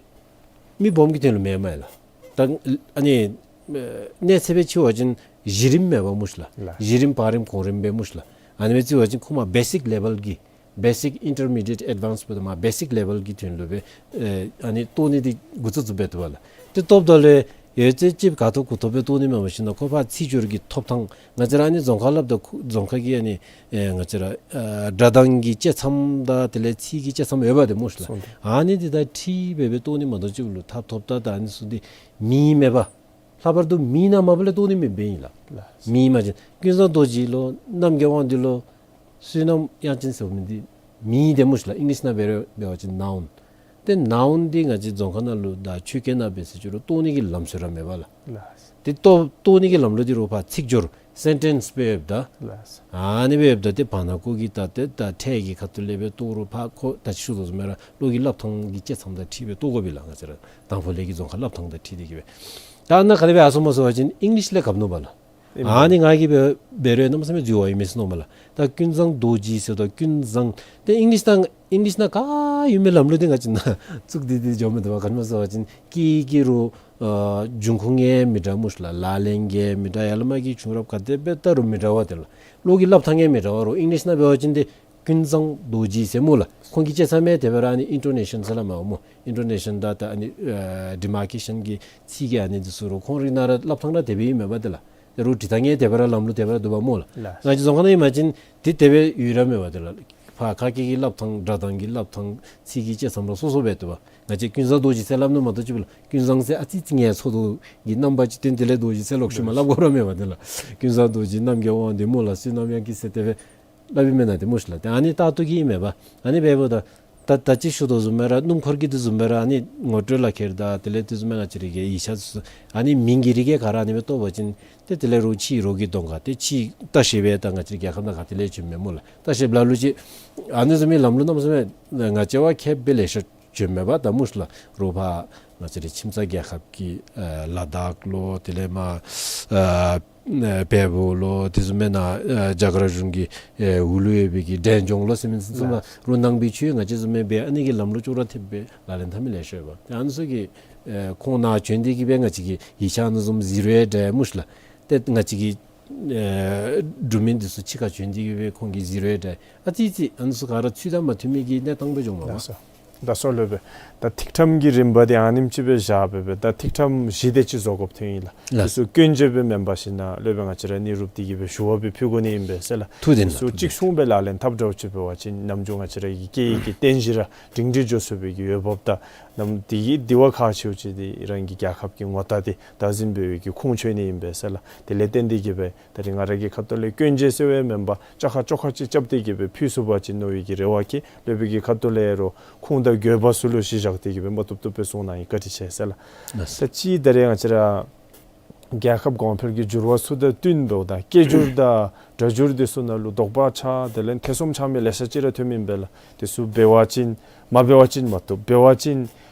མི་སྦོམ་གྱི་དོན་ལུ་མེན་མས་ལགས། ད་ཨ་ནི་ཨེ་གནས་ཚད་སྦེ་ཕྱེ་བ་ཅིན་གཞི་རིམ་མེན་པ་སྨོ་ཤི་ལགས། ལགས། གཞི་རིམ་བར་རིམ་གོང་རིམ་སྦེ་སྨོ་ཤི་ལགས། ཨ་ནི་སྦེ་བརྩི་བ་ཅིན་ཁོང་མར་བེ་སིཀ་ལེ་བཱལ་གྱི་བེ་སིཀ་ཨིན་ཊར་མི་ཌི་ཡེཊ་ཨེཌ་ཝཱནསི་འབདཝ་ད་མར་བེ་སིཀ་ལེ་བཱལ་གྱི་དོན་ལུ་སྦེ་ཨེ་ཨ་ནི་བཏོག་ནི་འདི་འགོ་བཙུགས་བཙུགསཔ་སྦེ་འདུག་པ་ལགས། ཏེ་བཏོགཔ་ད་ལུ་ཡོད་ཚད་ཅིག་ག་ཐོབ་གུ་ཐོབ་སྦེ་བཏོག་ནི་མེན་པར་ཞིན་ན་ཁོ་ཕར་ཚིག་སྦྱོར་གྱི་ཐོབ་ཐང་ང་བཅས་ར་ཨ་ནི་རྫོང་ཁ་སླབ་ད་ཁོ་རྫོང་ཁ་གི་ཨ་ནི་ཨེ་ང་བཅས་ར་ཨ་སྒྲ་གདངས་ཀྱི་བཅད་མཚམས་དང་དེ་ལས་ཚིག་གི་བཅད་མཚམས་ཡོད་པ་དེ་སྨོ་ཤི་ལགས། སོང་སྟེ། ཨ་ནི་འདི་དང་འཁྲིལ་སྦེ་སྦེ་བཏོག་ནི་མ་གཏོགས་ཅིག་ལུ་ཐབས་ཐོབ་ད་ད་ཨ་ནི་ཚུ་འདི་མེད་མེན་པ། ལྷག་པར་དུ་མི་ནང་མ་པ་ལས་བཏོག་ནི་མེདཔ་ཨིན་ལགས། ལགས། མི་མ་གཞི་ཀུན་བཟང་རྡོ་རྗེ་ལོ་རྣམ་རྒྱལ་དབང་འདུས་ལོ་བསོད་ནམས་དབྱངས་ཅན་ཟེར་མི་འདི་མི་དེ་སྨོ་ཤི་ལགས། ཨིང་ལིཤ་ནང་འབད་རུང་འབད་བ་ཅིན་ནའུན། ཏེ་ནའུན་འདི་ང་བཅས་རྫོང་ཁ་ནང་ལུ་དང་ཆོས་སྐད་ནང་འབད་ཟེར་ཅི་རུང་བཏོག་ནི་གི་ལམ་སྲོལ་ར་མེད་པ་ལགས། ལགས། ཏེ་བཏོག་བཏོག་ནི་གི་ལམ་ལུགས་འདི་རུང་ཕར་ཚིག་སྦྱོར་སེན་ཊེནསི་སྦེ་ཡོདཔ་ད། ལགས། ཨ་ནི་སྦེ་ཡོདཔ་ད་ཏེ་བར་ན་ཀོ་གི་ད་ཏེ་ད་ཕྲད་ཀྱི་ཁ་ཐུག་ལས་སྦེ་བཏོག་རུང་ཕར་ཁོ་ད་ཅི་ཞུ་དོ་བཟུམ་སྦེ་ར་བློ་གི་སླབ་ཐངས་ཀྱི་བཅད་མཚམས་དང་འཁྲིལ་སྦེ་བཏོག་དགོ་པས་ལགས། ང་བཅས་ར་དང་ཕུ་ལས་ཀྱི་རྫོང་ཁ་སླབ་ཐངས་དང་འཁྲིལ་ཏེ་གི་སྦེ། ད་ཨ་ནཱ་ག་དེ་སྦེ་ཨ་སོང་སྨོ་ཟེར་བ་ཅིན་ཨིང་ལིཤ་ལས་གབ་ནུག་པ་ལགས། ཨིན་པ། ཨ་ནི་ང་གིས་འབད་འབད་རུང་གནམ་མེད་ས་མེད་འཛོལ་བ་ཨིན་མས་ཟེར་མནོཝ་མས་ལགས། ད་ཀུན་བཟང་རྡོ་རྗེ་ཟེརཝ་ད་ཀུན་བཟང་། ཏེ་ཨིང་ལིཤ་ནང་ཨིང་ལིཤ་ནང་ག་ཡོད་མི་ལམ་ལུགས་འདི་ང་བཅས་ནང་བཙུགས་ཏེ་འདི་འགྱོཝ་མས། ད་ག་ཅི་སྨོ་ཟེར་བ་ཅིན་སྐད་ཀྱི་རུང་ཨ་འབྱུང་ཁུངས་ཡང་མི་འདྲ་སྨོ་ཤི་ལགས། ལག་ལེན་གྱི་མི་འདྲ། ཡར་ལས་མར་གྱི་བྱུང་རབས་ག་དེ་སྦེ་བལྟ་རུང་མི་འདྲ་བ་དེ་ལགས། བློ་གི་སླབ་ཐངས་ཡང་མི་འདྲ་བ་རུང་ཨིང་ལིཤ་ནང་འབད་བ་ཅིན་ཏེ་ཀུན་བཟང་རྡོ་རྗེ་ཟེར་སྨོ་ལགས། ཁོང་གི་བཅད་མཚམས་མས། དེ་སྦེ་ར་ཨ་ནི་ཨིན་ཊོ་ནེ་ཤཱན་ཟེར་སླབ་མས་སྨོ། ཨིན་ཊོ་ནེ་ཤཱན་དང་ད་ཨ་ནི་ཨ་ཌི་མར་ཀེ་ཤཱན་གྱི་ཚིག་གི་ཨ་ནི་འདི་ཚུ་རུང་ཁོང་རའི་ནང་ར་སླབ་ཐངས་ར་དེ་སྦེ་ཨིན་མས་པ་དེ་ལགས། ད་རུང་འབྲི་ཐངས་ཡང་དེ་སྦེ་ར་ལམ་ལུགས་དེ་སྦེ་ར་འདུག་པ་སྨོ་ལགས། ལགས། ང་བཅས་རྫོང་ཁ་ནང་ཨིན་པ་ཅིན་འདི་དེ་སྦེ་ཡོད་ར་མེད་པ་དེ་ལགས། ཕར་ཁ་སྐད་ཀྱི་སླབ་ཐངས་སྒྲ་གདངས་ཀྱི་སླབ་ཐངས་ཚིག་གི་བཅད་མཚམས་ར་སོ་སོ་སྦེ་འདུག་པ། ང་བཅས་ཀུན་བཟང་རྡོ་རྗེ་ཟེར་སླབ་ནི་མ་གཏོགས་ཅིག་པོ་ལགས། ཀུན་བཟང་ཟེར་ཨ་ཙི་ཙི་ངལ་འཚོ་དོ་གི་རྣམ་པ་ཅིག་སྟོན། དེ་ལས་རྡོ་རྗེ་ཟེར་ལོག་ཤུལ་མ་སླབ་དགོ་ར་མེད་པ་དེ་ལགས། ཀུན་བཟང་རྡོ་རྗེ་རྣམ་རྒྱལ་དབང་འདུས་སྨོ་ལགས། བསོད་ནམས་དབྱངས་སྐྱིད་ཟེར་དེ་སྦེ་སླབ་ཨིན་མེན་ན་དེ་སྨོ་ཤི་ལགས། ཏེ་ཨ་ནི་ལྟར་དུ་གི་ཨིན་མས་པ། ཨ་ནི་འབདཝ་ད་ད་ད་ཅི་ཞུ་དོ་བཟུམ་སྦེ་ར་སྣུམ་འཁོར་གྱི་འདི་བཟུམ་སྦེ་ར་ཨ་ནི་ངོ་སྤྲོད་ལག་ཁྱེར་དང་དེ་ལས་དེ་བཟུམ་སྦེ་ང་བཅས་ར་གི་ཡིག་ཆ་ཚུ་ཨ་ནི་མིང་གི་རིགས་ག་ར་ཨ་ནི་སྦེ་བཏོག་པ་ཅིན་ཏེ་དེ་ལས་རུང་ཕྱིའི་རོགས་ཀྱིས་གཏང་ག། ཏེ་ཕྱིའི་ལྟ་བཤལཔ་ད་ང་བཅས་ར་རྒྱལ་ཁབ་ནང་ག་ཏེ་ལས་བྱོནམ་མས་སྨོ་ལགས། ལྟ་བཤལཔ་ལ་ལུ་ཅིག་ཨ་ནི་བཟུམ་མའི་ལམ་ལུགས་གནམ་མེད་ས་མེད་ང་བཅས་བ་ཁྱད་དཔེ་ལེ་ཤ་བྱོནམ་མས་པ་ད་སྨོ་ཤི་ལགས། རོགས་ཕར་ང་བཅས་རའི་ཁྱིམ་ཚང་རྒྱལ་ཁབ་ཀྱི་ཨ་ལ་དྭགས་ལོ་དེ་ལས་མར་ཨ་ཨ་བལ་པོ་ལོ་དེ་བཟུམ་སྦེ་ནཱ་ཨ་རྒྱ་གར་གཞུང་གི་ཨེ་འོག་ལུ་ཡོད་པའི་གི་འབྲས་ལྗོངས་ལོ་ཟེར་མི་ཚུ་ཚུ་ལགས། ལུ་རོགས་ནང་པའི་ཆོས་ང་བཅས་བཟུམ་སྦེ་འབད་ཨ་ནི་གི་ལམ་ལུགས་ཅོག་ར་འཐདཔ་སྦེ་ལག་ལེན་འཐབ་མི་ལེ་ཤ་ཡོད་པ། ཏེ་ཨ་ནི་ཚུ་གི་ ཨེ་ཁོང་ནཱ་བྱོན་ཏེ་གི་སྦེ་ང་བཅས་ཀྱི་ཡིག་ཆ་ཨ་ནི་བཟུམ་གཟིགས་རུང་འདྲ་སྨོ་ཤ་ལགས། ཏེ་ང་བཅས་ཀྱི་ཨེ་འབྲུག་མི་འདི་ཚུ་ཕྱི་ཁར་བྱོན་ཏེ་གི་སྦེ་ཁོང་གིས་གཟིགས་རུང་འདྲ། ཨ་ཙི་ཙི་ཨ་ནི་ཚུ་ག་ར་ཚུད་ད་མ་ཐུབ་མི་གི་གནས་སྟངས་སྦེ་འགྱོཝ་མས་པ། ལགས་སོ། ད་སོ་སློབ་དཔོན། ད་ཐིག་ཁྲམ་གྱི་རིམ་པ་འདི་ཨ་ནེམ་ཅིག་སྦེ་བཞག་སྦེ་སྦེ་ད་ཐིག་ཁྲམ་བཞི་དེ་ཅིག་བཟོ་དགོཔ་ཐོན་ཡི་ལགས། ལགས། དེ་ཚུ་སྐྱོན་བརྗོད་སྦེ་མེན་པར་ཞིན་ན་སློབ་དཔོན་ང་བཅས་ར་གཉིས་རུབ་སྟེ་གི་སྦེ་ཞུ་བ་སྦེ་ཕུལ་དགོ་ནི་ཨིན་པས་ཟེར་ལགས། ཐུགས་བདེན་ལགས། དེ་ཚུ་ཐུགས་བདེན། གཅིག་མཚུངས་སྦེ་ལག་ལེན་འཐབ་འདྲཝ་ཅིག་འབད་བ་ཅིན་ནམ་རྒྱུན་ང་བཅས་ར་གི་སྐད་ཡིག་གི་རྟེན་གཞི་ར་སྒྲིང་སྒྲི་འགྱོ་ཚུགས་པའི་གི་འོས་འབབ་དང་ནམ་དེ་གི་དེ་བ་ཁག་ཆེཝ་ཅིག་འདི་རང་གི་རྒྱལ་ཁབ་ཀྱི་ངོ་རྟགས་འདི་བདག་འཛིན་འབད་བའི་གི་ཁུངས་འཁྱོལ་ནི་ཨིན་པས་ཟེར་ལགས། དེ་ལས་བརྟེན་ཏེ་གི་སྦེ་ད་རིས་ང་ར་གི་ཁ་ཐུག་ལས་སྐྱོན་བརྗོད་ཟེར་བའི་མེན་པར་བཅའ་ཁ་བཅོ་ཁ་ཅིག་རྐྱབ་སྟེ་གི་སྦེ་ཕུལ་ཚུགས་པ་ཅིན་མནོ་བའི་གི་རེ་བ་བསྐྱེད། སློབ་དཔོན་གྱི་ཁ་ཐུག་ལས་རུང་ཁུངས་དང་དགོས་པ་ཚུ་ལུ་གཞི་བཞག་སྟེ་གི་སྦེ་མ་བཏུབ་བཏུབ་སྦེ་གསུང་གནང་ཡི། བཀའ་དྲིན་ཆེ་ཟེར་ལགས། ལགས་སོ། ད་ཅི་ད་རིས་ང་བཅས་ར་རྒྱལ་ཁབ་གོང་འཕེལ་གྱི་འགྱུར་བ་ཚུ་དང་བསྟུན་འབདཝ་ད་སྐད་སྒྱུར་དང་སྒྲ་སྒྱུར་དེ་ཚུ་ནང་ལུ་དོགས་པ་ཆགས་དེ་ལས་ཐེ་ཚོམ་ཆགས་མི་ལེ་ཤ་ཅིག་ར་ཐོནམ་ཨིན་པས་ལགས། དེ་ཚུ་འབད་བ་ཅིན་མ་འབད་བ་ཅིན་མ་བཏུབ། འབད་བ་ཅིན་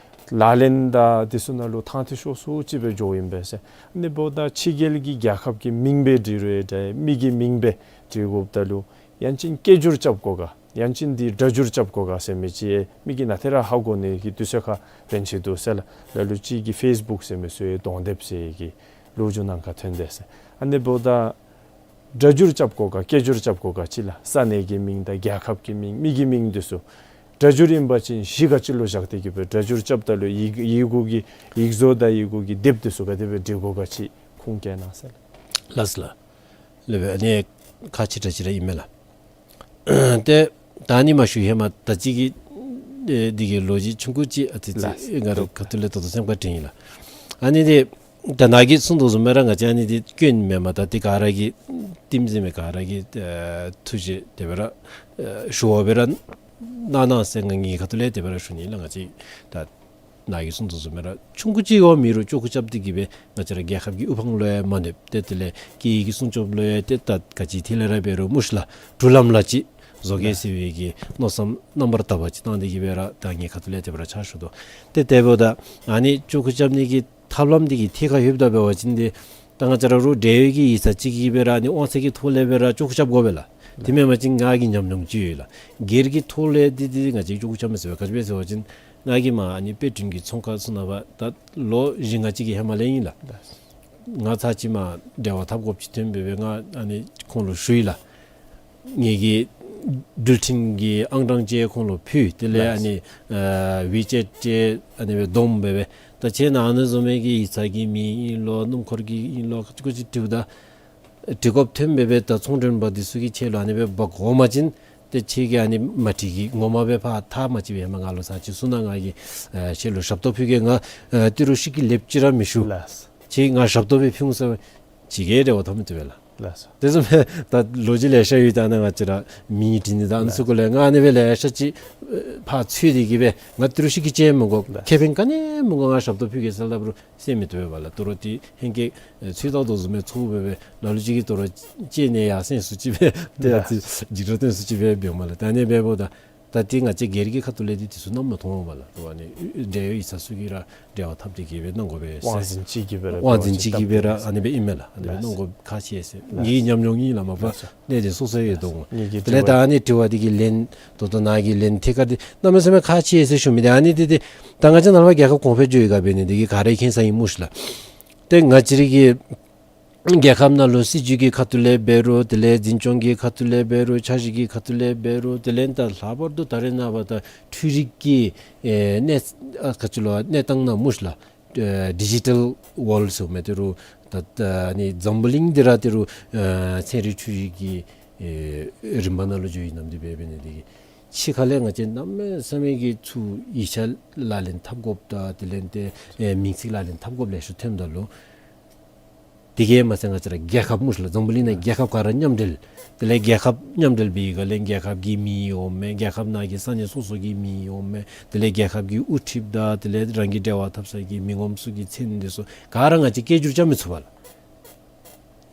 ལག་ལེན་དང་དེ་ཚུ་ནང་ལུ་ཐང་ཐི་ཤོར་སུ་ཅིག་སྦེ་འགྱོཝ་ཨིན་པས་ཟེར། ཨ་ནི་འབདཝ་ད་ཕྱི་རྒྱལ་གྱི་རྒྱལ་ཁབ་ཀྱི་མིང་སྦེ་འབྲི་རུང་འདྲ་མི་གི་མིང་སྦེ་འབྲི་དགོཔ་ད་ལུ་ཡང་ཅིན་སྐད་སྒྱུར་རྐྱབ་དགོ་ག་ཡང་ཅིན་འདི་སྒྲ་སྒྱུར་རྐྱབ་དགོ་ག་ཟེར་མི་ཅིག་མི་གིས་ནཱ་ཏེ་ར་ཧ་གོ་ནི་གི་དུས་ཚོད་ཁར་ཕན་ཆེ་འདུག་ཟེར་ལགས། ལ་ལུ་ཅིག་གིས་ཕེསི་བུཀ་ཟེར་མི་ཚུ་ཡང་གདོང་དེབ་ཟེར་གྱི་ལོ་རྒྱུས་ནང་ཁར་ཐོན་དེས་ཟེར། ཨ་ནི་འབདཝ་ད་སྒྲ་སྒྱུར་རྐྱབ་དགོ་ག་སྐད་སྒྱུར་རྐྱབ་དགོ་ག་ཅིག་ལགས། ས་གནས་ཀྱི་མིང་དང་རྒྱལ་ཁབ་ཀྱི་མིང་མི་གི་མིང་དེ་ཚུ་སྒྲ་སྒྱུར་ཨིན་པ་ཅིན་གཞི་ག་ཅི་ལུ་བཞག་སྟེ་གི་སྦེ་སྒྲ་སྒྱུར་རྐྱབ་ད་ལུ་ཡི་ཡི་གུ་གི་ཡིག་བཟོ་དང་ཡི་གུ་གི་དེབ་དེ་ཚུ་ག་དེ་སྦེ་འབྲི་དགོ་ག་ཅིག་ཁུངས་བཀལ་གནང་ཟེར་ལགས། ལགས་སོ་ལགས། ལགས་སྦེ་ཨ་ནི་ཁག་ཆེ་དྲགས་ཅིག་ར་ཨིན་མས་ལགས། ཏེ་ད་ཨ་ནི་མ་ཞུ་ཧེ་མ་ད་ཅི་གི་ཨེ་འདི་གི་ལོ་རྒྱུས་ཆུང་ཀུ་ཅིག་ཨ་ཙི་ཙི་ལགས། ང་ར་ཁ་ཐུག་ལས་ད་ལྟོ་སེམས་ཁར་དྲན་ཡི་ལགས། ཨ་ནི་འདི་ད་ནཱ་གིས་གསུངས་དོ་བཟུམ་སྦེ་ར་ང་བཅས་ཨ་ནི་འདི་སྐྱོན་མེན་མས། ད་འདི་ག་ར་གི་ཊིམ་ཟེར་མི་ག་ར་གི་ཨེ་ཐུགས་བཞེད་དེ་སྦེ་ར་ཨེ་ཞུ་བ་སྦེ་ར་གནང་གནང་ཟེར་ང་ངེའི་ཁ་ཐུག་ལས་དེ་སྦེ་ར་ཞུ་ནི་ལགས། ང་བཅས་ད་ནཱ་གིས་གསུངས་དོ་བཟུམ་སྦེ་ར་ཆུང་ཀུ་ཅིག་འབད་མི་རུང་ཅོག་ཁུ་རྐྱབ་སྟེ་གི་སྦེ་ང་བཅས་ར་རྒྱལ་ཁབ་ཀྱི་དབུ་འཕང་ལུ་ཡང་མ་གནོདཔ་ཏེ་དེ་ལས་སྐད་ཡིག་གི་སྲུང་སྐྱོབ་ལུ་ཡང་ཏེ་ད་ག་ཅི་ཐད་ལས་ར་འབད་རུང་སྨོ་ཤ་ལགས་འགྲུལ་ལམ་ལ་ཅིག་བཟོ་གེ་ཟེར་བའི་གི་མནོ་བསམ་རྣམ་པར་དག་པ་ཅིག་བཏང་སྟེ་གི་སྦེ་ར་ད་ངེའི་ཁ་ཐུག་ལས་དེ་སྦེ་ར་ཕྱག་ཞུ་དོ། ཏེ་དེ་འབདཝ་ད་ཨ་ནི་ཅོག་ཁུ་རྐྱབ་ནི་གི་ཐབས་ལམ་འདི་གི་ཐད་ཁར་ལྷོདཔ་ད་འབད་བ་ཅིན་འདི་ད་ང་བཅས་ར་རུང་འབྲེལ་ཡོད་ཀྱི་ཡིག་ཚང་ཅིག་གིས་སྦེ་ར་ཨ་ནི་དབང་ཚད་ཀྱི་ཐོག་ལས་སྦེ་ར་ཅོག་ཁུ་རྐྱབ་དགོ་པས་ལགས། དེ་མེན་པ་ཅིན་ང་གི་ཉམས་མྱོང་ཅིག་ཡོད་ལགས། སྒེར་གྱི་ཐོག་ལས་འདི་འདི་ང་བཅས་ཅོག་ཁུ་རྐྱབ་མི་ཚུགས་པས། ག་ཅི་སྦེ་ཟེར་བ་ཅིན་ང་གིས་མར་ཨ་ནི་དཔེ་སྐྲུན་གྱི་ཚོང་ཁང་ཚུ་ནང་པ་ད་ལོ་བཞི་ལྔ་ཅིག་གི་ཧེ་མ་ལས་ཨིན་ལགས། ང་ཚར་ཅིག་མར་འབྲེལ་བ་འཐབ་དགོཔ་ཅིག་ཐོན་སྦེ་སྦེ་ང་ཨ་ནི་ཁོང་ལུ་ཞུ་ཡི་ལགས། ངེ་གི་འགྲུལ་འཕྲིན་གྱི་ཨང་གྲངས་ཅིག་ཁོང་ལུ་ཕུལ། དེ་ལས་ཨ་ནི་ཨ་ཝི་ཅེཊ་ཅིག་ཨ་ནི་སྦེ་བསྡོམས་སྦེ་སྦེ་ད་ཁྱེད་ནཱ་ཨ་ནི་བཟུམ་མའི་གི་ཡིག་ཚང་གི་མིང་ཨིན་ལོ་སྣུམ་འཁོར་གྱི་ཨིན་ལོ་ཅིག་ཅིག་འབྲིཝ་ད་འབྲི་དགོཔ་ཐོན་སྦེ་སྦེ་ད་ཚོང་མགྲོན་པ་འདི་ཚུ་གིས་ཁྱེད་ལུ་ཨ་ནི་སྦེ་འབག་འོང་པ་ཅིན་ཏེ་ཁྱེད་ཀྱིས་ཨ་ནི་མ་འགྲིག་གི་ངོ་མ་སྦེ་ཕར་ཐག་མ་བཅད་པའི་ཧེ་མ་ང་ལུ་ཚར་ཅིག་གསུང་གནང་། ང་གིས་ཨེ་ཁྱེད་ལུ་ཞབས་ཏོག་ཕུལ་གེ། ང་ཨེ་ཏི་རུ་ཤི་གི་ལེབ་ཅིག་ར་མི་ཞུ། ལགས། ཁྱེད་ང་ཞབས་ཏོག་སྦེ་ཕུལ་འོང་ཟེར་ཅིག་གིས་འབྲེལ་བ་འཐབ་མི་བཏུབ་པས་ལགས། ལགས་སོ། དེ་བཟུམ་སྦེ་ད་ལོ་རྒྱུས་ལེ་ཤ་ཡོད། ད་ནཱ་ང་བཅས་ར་མི་ངོམ་འདྲེན་ནི་དང་ཨ་ནི་ཚུ་སྐོར་ལས་ང་ཨ་ནི་སྦེ་ལེ་ཤ་ཅིག་ཨེ་ཕར་འཚོལ་ཏེ་གི་སྦེ་ང་ཏི་རུ་ཤི་གི་ཅིག་མི་དགོ། ལགས། ཁེ་ཕན་ག་ནི་མི་དགོ། ང་ཞབས་ཏོག་ཕུལ་གེ་ཟེར་སླབ་རུང་གསན་མི་བཏུབ་པས་ལགས། དོ་རུང་འདི་ཧེང་སྐལ་ཨེ་ཚུལ་བདག་དོ་བཟུམ་སྦེ་ཚོརཝ་སྦེ་སྦེ་ལ་ལུ་ཅིག་གིས་དོ་རུང་ཅིག་ནི་ཡར་སེང་སུ་ཅིག་སྦེ་ཏེ་ཡར་ལགས། ཅིག་འཇིགས་སྐྲག་སྟོན་སུ་ཅིག་སྦེ་འབདཝ་མས་ལགས། ད་ཨ་ནི་འབདཝ་ད་ད་འདི་ང་བཅས་སྒེར་གྱི་ཁ་ཐུག་ལས་འདི་དེ་ཚུ་གནམ་མེད་ས་མེད་མཐོང་འོང་པས་ལགས། དོ་ཨ་ནི་འབྲེལ་ཡོད་ཡིག་ཚང་ཚུ་གིས་ར་འབྲེལ་བ་འཐབ་སྟེ་གི་སྦེ་གནང་དགོ་པས་ཟེར། དབང་འཛིན་ཅིག་གིས་སྦེ་ར་དབང་འཛིན་ཅིག་གིས་སྦེ་ར་ཨ་ནི་སྦེ་ཨིན་མས་ལགས། ཨ་ནི་སྦེ་གནང་དགོ་ཁག་ཆེ་ཟེར། ངེའི་ཉམས་མྱོང་ཨིན་ལགས། མ་པ་ལགས་སོ། གནས་དེ་སོ་སོ་ཡོད་དོ་འོང་། ངེ་གི་དེ་ལས་ད་ཨ་ནི་དྲི་བ་འདི་གི་ལན་ད་ལྟོ་ནཱ་གི་ལན་ཐད་ཀར་འདི་གནམ་མེད་ས་མེད་ཁག་ཆེ་ཟེར་ཞུ་མི་འདི་ཨ་ནི་འདི་འདི་ད་ང་བཅས་ནཱ་ལས་ཕར་རྒྱལ་ཁབ་གོང་འཕེལ་འགྱོ་ཡི་ག་འབད་ནི་འདི་གིས་ག་ར་མཁྱེན་ས་ཨིན་སྨོ་ཤ་ལགས། ཏེ་ང་བཅས་ར་གི་རྒྱལ་ཁབ་ནང་ལུ་སྲིད་བྱུས་ཀྱི་ཁ་ཐུག་ལས་འབད་རུང་དེ་ལས་འཛིན་སྐྱོང་གི་ཁ་ཐུག་ལས་འབད་རུང་འཆར་གཞི་གི་ཁ་ཐུག་ལས་འབད་རུང་དེ་ལས་ད་ལྷག་པར་དུ་ད་རེས་ནངས་པ་ད་འཕྲུལ་རིག་གི་ཨེ་གནས་ཨ་ག་ཅི་ལོ་གནས་སྟངས་ནང་སྨོ་ཤ་ལགས། ཨེ་ཌི་ཇི་ཊལ་ཝཱལཌ་ཟེར་མི་དེ་རུང་ད་ད་ཨ་ནི་འཛམ་བུ་གླིང་འདི་ར་དེ་རུང་ཨེ་ཚན་རིག་འཕྲུལ་རིག་གི་ཨེ་རིམ་པ་ནང་ལུ་འགྱོ་ཡི་ནམ་འདི་འབད་འབད་ནི་འདི་གིས་ཕྱི་ཁ་ལས་ང་བཅས་གནམ་མེད་ས་མེད་ཀྱི་ཚུར་ཡིག་ཆ་ལག་ལེན་འཐབ་དགོཔ་དང་དེ་ལས་ཏེ་ཨེ་མིང་ཚིག་ལག་ལེན་འཐབ་དགོཔ་ལེ་ཤ་ཐོནམ་ད་ལུ་དེ་གིས་མ་ཚད་ང་བཅས་ར་རྒྱལ་ཁབ་སྨོ་ཤ་ལགས། འཛམ་བུ་གླིང་ནང་རྒྱལ་ཁབ་ག་ར་མཉམ་འབྲེལ། དེ་ལས་རྒྱལ་ཁབ་མཉམ་འབྲེལ་འབད་བའི་སྒང་ལས་རྒྱལ་ཁབ་ཀྱི་མིང་ཡོད་མི་རྒྱལ་ཁབ་ནང་གི་ས་གནས་སོ་སོ་གི་མིང་ཡོད་མི་དེ་ལས་རྒྱལ་ཁབ་ཀྱི་དབུ་ཁྲིདཔ་དང་དེ་ལས་རང་གི་འབྲེལ་བ་འཐབ་ས་གི་མི་ངོམ་ཚུ་གི་མཚན་འདི་ཚུ་ག་ར་ང་བཅས་སྐད་སྒྱུར་རྐྱབ་མི་ཚུགས་པས་ལགས།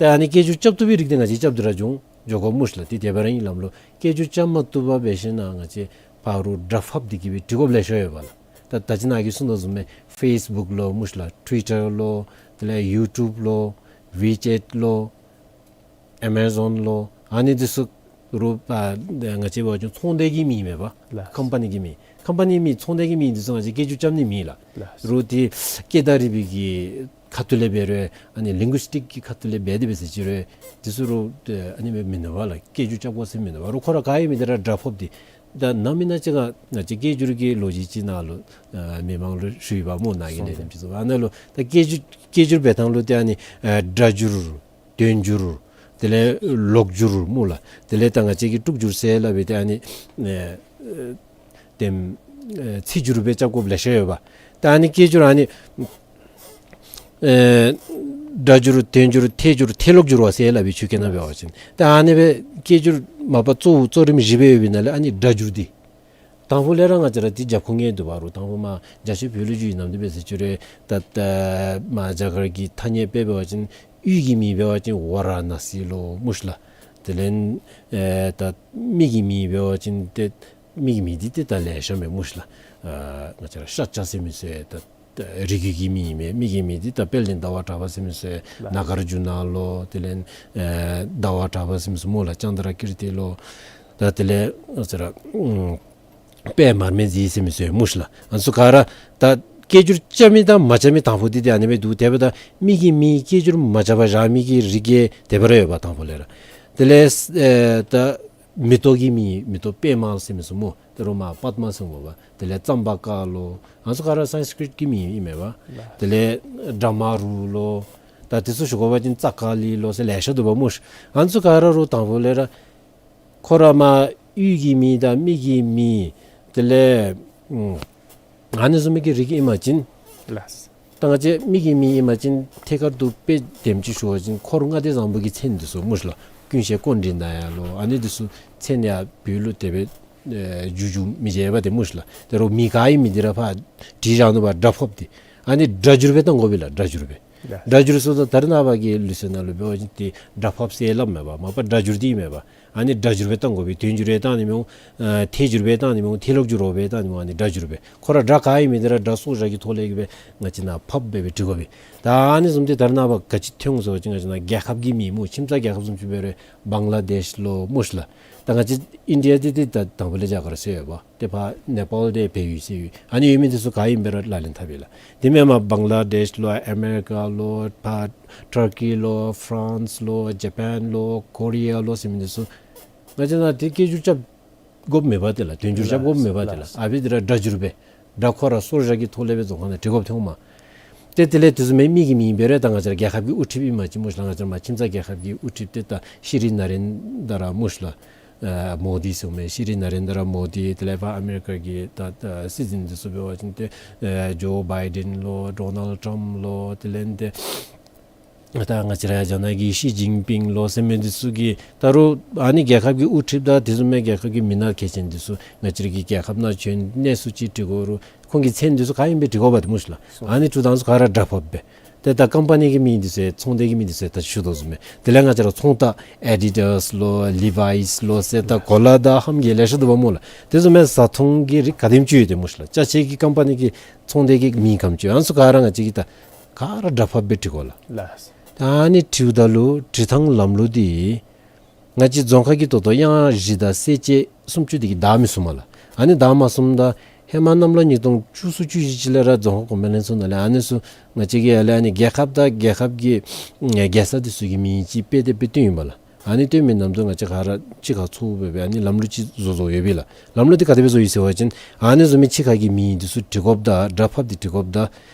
ཏེ་ཨ་ནི་སྐད་སྒྱུར་རྐྱབ་བཏུབ་པའི་རིགས་འདི་ང་བཅས་རྐྱབ་སྟེ་ར་འགྱོ་འགྱོ་དགོ་སྨོ་ཤ་ལགས། ཏེ་དེ་སྦེ་ར་ཨིན་ལགས་ལོ། སྐད་སྒྱུར་རྐྱབ་མ་བཏུབ་པར་འབད་ཞིན་ན་ང་བཅས་ཕར་རུ་སྒྲ་ཕབ་སྟེ་གི་སྦེ་འབྲི་དགོཔ་ལེ་ཤ་ཡོད་པས་ལགས། ད་ད་ཅི་ནཱ་གིས་གསུངས་དོ་བཟུམ་སྦེ་ཕེསི་བུཀ་ལོ་སྨོ་ཤ་ལགས། ཊུ་ཝི་ཊར་ལོ། དེ་ལས་ཡུ་ཊུབ་ལོ། ཝི་ཅེཊ་ལོ། ཨེ་མ་ཛོན་ལོ། ཨ་ནི་འདི་ཚུ་ རོགས་ཨ་ང་བཅས་འབད་བ་ཅིན་ཚོང་སྡེ་གི་མིང་མེན་པ། ལགས། ཁམ་པ་ནི་གི་མིང་། ཁམ་པ་ནི་མིང་ཚོང་སྡེ་གི་མིང་འདི་ཚུ་ང་བཅས་སྐད་སྒྱུར་རྐྱབ་ནི་མེད་ལགས། ལགས། རོགས་ཏེ་སྐད་བརྡ་རིག་པའི་གི་ཁ་ཐུག་ལས་འབད་རུང་ཨ་ནི་ལིང་གུ་སི་ཊིཀ་གི་ཁ་ཐུག་ལས་འབད་དེ་འབད་ཟེར་ཅི་རུང་འདི་ཚུ་རོགས་ཨ་ནི་མེན་མེན་ནུག་པ་ལགས། སྐད་སྒྱུར་རྐྱབ་དགོ་ཟེར་མེན་ནུག་པ། རོགས་ཁོ་ར་ག་ཨིན་མི་འདི་ར་སྒྲ་ཕབ་འདི། ད་ནམ་ཨིན་ན་ཅིག་ང་བཅས་སྐད་སྒྱུར་གྱི་ལོ་རྒྱུས་ཅིག་ནང་ལུ་ཨ་མི་མང་ལུ་ཞུ་ཡི་པ་སྨོ། ནཱ་གི་ལས་རིམ་ཅིག་སོང་། ཨ་ནཱ་ལུ་ད་སྐད་སྒྱུར་སྐད་སྒྱུར་འབད་ཐངས་ལུ་ཏེ་ཨ་ནི་ཨ་སྒྲ་སྒྱུར། དོན་སྒྱུར། དེ་ལས་ལོག་སྒྱུར་སྨོ་ལགས། དེ་ལས་ད་ང་བཅས་ཀྱིས་དཀྲུག་སྒྱུར་ཟེར་སླབ་པའི་ཏེ་ཨ་ནི་ཨེ་ཨེ་དེམ་ཨེ་ཚིག་སྒྱུར་སྦེ་རྐྱབ་དགོཔ་ལེ་ཤ་ཡོད་པ། ད་ཨ་ནི་སྐད་སྒྱུར་ཨ་ནི་ཨེ་སྒྲ་སྒྱུར་དོན་སྒྱུར་ཐད་སྒྱུར་ཐད་ལོག་སྒྱུར་བ་ཟེར་སླབ་པའི་ཆོས་སྐད་ནང་འབད་བ་ཅིན། ད་ཨ་ནི་སྦེ་སྐད་སྒྱུར་མ་པ་གཙོ་བོ་གཙོ་རིམ་བཞི་སྦེ་ཡོད་པའི་ནང་ལས་ཨ་ནི་སྒྲ་སྒྱུར་འདི། དང་ཕུ་ལས་ར་ང་བཅས་ར་འདི་རྒྱབ་ཁུངས་ངེས་འདུག་པ། རོགས་དང་ཕུ་མར་རྒྱ་ཆེ་བོད་ལུ་འགྱོ་ཡི་ནམ་འདི་འབད་ཟེར་ཅི་རུང་ད་ད་མར་རྒྱ་གར་གྱི་ཐ་སྙད་དཔེ་འབད་བ་ཅིན་ཡུལ་གྱི་མིང་འབད་བ་ཅིན་ཝ་ར་ཎ་སི་ལོ་སྨོ་ཤ་ལགས། དེ་ལས་ཨེ་ད་མི་གི་མིང་འབད་བ་ཅིན་ཏེ་མི་གི་མིང་འདི་ཏེ་ད་ལེ་ཤ་མས་སྨོ་ཤ་ལགས། ཨ་ང་བཅས་ར་ཤཱཀྱ་ཟེར་མི་ཚུ་ད་ད་རིགས་རྒྱུད་ཀྱི་མིང་མས། མི་གི་མིང་འདི་ད་དཔལ་ལྡན་ཟླ་བ་གྲགས་པ་ཟེར་མི་ཚུ་ནཱ་གཱརྫུ་ན་ལོ། དེ་ལས་ཨེ་ཟླ་བ་གྲགས་པ་ཟེར་མི་ཚུ་སྨོ་ལགས། ཙནྡྲ་ཀིརྟི་ལོ། ད་དེ་ལས་ང་བཅས་ར་ཨུམ་པདྨ་རྨེ་ཛི་ཟེར་མི་ཚུ་སྨོ་ཤ་ལགས། ཨ་ནི་ཚུ་ག་ར་ད་སྐད་སྒྱུར་རྐྱབ་མི་དང་མ་རྐྱབ་མི་དང་ཕུ་འདི་ཏེ་ཨ་ནི་སྦེ་འདུག། དེ་འབདཝ་ད་མི་གི་མིང་སྐད་སྒྱུར་མ་རྐྱབ་པར་བཞག་མི་གི་རིགས་ཀྱི་དེ་སྦེ་ར་ཡོད་པ་དང་ཕུ་ལས་ར། དེ་ལས་ཨེ་ད་མེ་ཏོག་གི་མིང་མེ་ཏོག་པདྨ་ཟེར་མི་ཚུ་སྨོ། ད་རུང་མར་པདྨ་ཟེར་འོང་པ། དེ་ལས་ཙམ་པ་ཀ་ལོ། ཨ་ནི་ཚུ་ག་ར་སཾསྐྲྀཏ་གི་མིང་ཨིན་མས་པ། དེ་ལས་བྲཧྨ་རུ་ལོ། ད་དེ་ཚུ་ཞུ་དགོ་པ་ཅིན་ཙ་ཀ་ལི་ལོ་ཟེར་ལེ་ཤ་འདུག་པ་སྨོ་ཤ། ཨ་ནི་ཚུ་ག་ར་རོགས་དང་ཕུ་ལས་ར་ཁོ་ར་མར་ཡུལ་གྱི་མིང་དང་མི་གི་མིང་དེ་ལས་ཨ་ཨ་ནི་བཟུམ་མའི་གི་རིགས་ཨིན་པ་ཅིན། ལགས། ད་ང་བཅས་མི་གི་མིང་ཨིན་པ་ཅིན་ཐད་ཀར་དུ་དཔེ་དེམ་ཅིག་ཞུ་བ་ཅིན་འཁོར་ལྔ་སྡེ་བཟང་པོ་གི་མཚན་འདི་ཚུ་སྨོ་ཤ་ལགས། ཀུན་ཤེས་ཀཽཎྜི་ནྱ་ལོ། ཨ་ནི་འདི་ཚུ་མཚན་ཡང་བོད་ལུ་དེ་སྦེ་ཨེ་འགྱུར་འགྱུར་མི་བྱེད་པ་དེ་སྨོ་ཤ་ལགས། དེ་རུང་མིང་ག་ཨིན་མི་འདི་ར་ཕར་བྲིས་བཞག་ནུག་པ། སྒྲ་ཕབ་སྟེ། ཨ་ནི་སྒྲ་སྒྱུར་སྦེ་བཏང་དགོ་པས་ལགས། སྒྲ་སྒྱུར་སྦེ། ལགས། སྒྲ་སྒྱུར་ཟེརཝ་ད་ད་རེས་ནངས་པ་གི་ལུགས་སྲོལ་ནང་ལུ་འབད་བ་ཅིན་ཏེ་སྒྲ་ཕབ་ཟེར་སླབ་མས་པ། མ་པ་སྒྲ་སྒྱུར་འདི་མས་པ། ཨ་ནི་སྒྲ་སྒྱུར་སྦེ་བཏང་དགོ་པས། དོན་སྒྱུར་སྦེ་བཏང་ནི་མི་འོང་། ཨ་ཐད་སྒྱུར་སྦེ་བཏང་ནི་མི་འོང་། ཐད་ལོག་སྒྱུར་རོགས་སྦེ་བཏང་ནི་མི་འོང་། ཨ་ནི་སྒྲ་སྒྱུར་སྦེ། ཁོ་ར་སྒྲ་ག་ཨིན་མི་འདི་ར་སྒྲ་སོར་བཞག་གི་ཐོག་ལས་ཀྱི་སྦེ་ང་བཅས་ནཱ་ཕབ་སྦེ་སྦེ་འབྲི་དགོ་པས། ད་ཨ་ནི་བཟུམ་སྦེ་ད་རེས་ནངས་པ་ག་ཅི་ཐོན་འོང་ཟེར་བ་ཅིན་ང་བཅས་ནཱ་རྒྱལ་ཁབ་ཀྱི་མིང་སྨོ། ཁྱིམ་ཚང་རྒྱལ་ཁབ་བཟུམ་ཅིག་འབད་རུང་བང་ལ་དེཤ་ལོ་སྨོ་ཤ་ལགས། ད་ང་བཅས་ཨིན་ཌི་ཡ་འདི་ཏེ་ད་དང་ཕུ་ལས་རྒྱ་གར་ཟེར་ཡོད་པ། ཏེ་ཕར་ནེ་པཱལ་འདི་བལ་ཡུལ་ཟེར་ཡོད། ཨ་ནི་ཡོད་མི་འདི་ཚུ་ག་ཨིནམ་སྦེ་ར་ལག་ལེན་འཐབ་ཡི་ལགས། དེ་མེན་པར་བང་ལ་དེཤ་ལོ། ཨ་མེ་རི་ཀ་ལོ། ཕར་ཊར་ཀི་ལོ། ཕ་རན་སི་ལོ། ཇ་པཱན་ལོ། ཀོ་རི་ཡ་ལོ་ཟེར་མི་འདི་ཚུ་ང་བཅས་ནཱ་ཏེ་སྐད་སྒྱུར་རྐྱབ་དགོཔ་མེད་པ་ཏེ་ལགས། དོན་སྒྱུར་རྐྱབ་དགོཔ་མེད་པ་ཏེ་ལགས། ལགས། ཨ་ཕི་འདི་ར་སྒྲ་སྒྱུར་སྦེ། སྒྲ་ཁོ་ར་སོར་བཞག་གི་ཐོག་ལས་སྦེ་རྫོང་ཁ་ནང་འབྲི་དགོཔ་ཐོན་འོང་མས། ཏེ་དེ་ལས་དེ་བཟུམ་མའི་མི་གི་མིང་འབད་རུང་ད་ང་བཅས་ར་རྒྱལ་ཁབ་ཀྱི་དབུ་ཁྲིདཔ་ཨིན་པ་ཅིན་སྨོ་ཤ་ལགས། ང་བཅས་ར་མར་ཁྱིམ་ཚང་རྒྱལ་ཁབ་ཀྱི་དབུ་ཁྲིདཔ་ཏེ་ད་ཤྲི་ནཱ་རེནྡྲ་སྨོ་ཤ་ལགས། ཨ་མོ་དི་ཟེར་མི་ཤྲི་ནཱ་རེནྡྲ་མོ་དི། དེ་ལས་ཕར་ཨ་མེ་རི་ཀ་གི་ད་ད་སྲིད་འཛིན་འདི་ཚུ་འབད་བ་ཅིན་ཏེ་ཨ་ཇོ་བཱའི་ཌེན་ལོ། ཌོ་ནཱལཌ་ཊམཔ་ལོ། དེ་ལས་ཏེ་ད་ང་བཅས་ར་རྒྱ་ནག་གི་ཤི་ཅིན་ཕིང་ལོ་ཟེར་མི་འདི་ཚུ་གི་ད་རུང་ཨ་ནི་རྒྱལ་ཁབ་ཀྱི་དབུ་ཁྲིདཔ་དང་དེ་བཟུམ་མའི་རྒྱལ་ཁབ་ཀྱི་མི་སྣ་གལ་ཆེན་འདི་ཚུ་ང་བཅས་ར་གི་རྒྱལ་ཁབ་ནང་བྱོན་གནས་ཚུལ་ཅིག་འདྲི་དགོ་རུང་ཁོང་གི་མཚན་འདི་ཚུ་ག་ཨིནམ་སྦེ་འབྲི་དགོཔ་འདི་སྨོ་ཤ་ལགས། ཨ་ནི་འབྲི་ཐངས་ཚུ་ག་ར་སྒྲ་ཕབ་སྦེ། ཏེ་ད་ཀམ་པ་ནི་གི་མིང་འདི་ཚུ་ཚོང་སྡེ་གི་མིང་འདི་ཚུ་ད་ཞུ་དོ་བཟུམ་སྦེ། དེ་ལས་ང་བཅས་ར་ཚོང་རྟགས་ཨེ་ཌི་ཌཱས་ལོ། ལི་ཝཱའིས་ལོ་ཟེར་ད་གོ་ལ་དང་ཧམ་གྱི་ལེ་ཤ་འདུག་པ་སྨོ་ལགས། དེ་བཟུམ་མའི་བཟའ་འཐུང་གི་རིགས་ག་དེམ་ཅིག་ཡོད་དེ་སྨོ་ཤ་ལགས། ཅ་ཆས་ཀྱི་ཀམ་པ་ནི་གི་ཚོང་སྡེ་གི་མིང་ག་དེམ་ཅིག་ཡོད། ཨ་ནི་ཚུ་ག་ར་ང་བཅས་ཀྱིས་ད་ག་ར་སྒྲ་ཕབ་སྦེ་འབྲི་དགོ་ལགས། ལགས། ད་ཨ་ནི་འབྲིཝ་ད་ལུ་འབྲི་ཐངས་ལམ་ལུགས་འདི་ང་བཅས་རྫོང་ཁ་གི་ད་ལྟོ་དབྱངས་བཞི་དང་གསལ་བྱེད་སུམ་ཅུ་འདི་གིས་བདའ་མི་ཚུགས་མས་ལགས། ཨ་ནི་བདའ་མ་ཚུགསཔ་ད་ཧེ་མ་གནམ་ལོ་ཉིས་སྟོང་བཅུ་གསུམ་བཅུ་བཞི་ཅིག་ལས་ར་རྫོང་ཁ་གོང་མའི་ལྷན་ཚོགས་ནང་ལས་ཨ་ནི་ཚུ་ང་བཅས་ཀྱིས་ཡར་ལས་ཨ་ནི་རྒྱལ་ཁབ་དང་རྒྱལ་ཁབ་ཀྱི་ཨེ་རྒྱལ་ས་འདི་ཚུ་གི་མིང་ཅིག་དཔེ་དེབ་སྦེ་བཏོན་ཡི་པ་ལགས། ཨ་ནི་བཏོན་མི་ནམ་དུ་ང་བཅས་ག་ར་གཅིག་ཁར་ཚོགས་སྦེ་སྦེ་ཨ་ནི་ལམ་ལུགས་ཅིག་བཟོ་བཟོཝ་ཡོད་པས་ལགས། ལམ་ལུགས་འདི་ག་དེ་སྦེ་བཟོ་ཡི་ཟེར་བ་ཅིན་ཨ་ནི་བཟོ་མི་གཅིག་ཁར་གྱི་མིང་འདི་ཚུ་འབྲི་དགོཔ་དང་སྒྲ་ཕབ་སྟེ་འབྲི་དགོཔ་དང་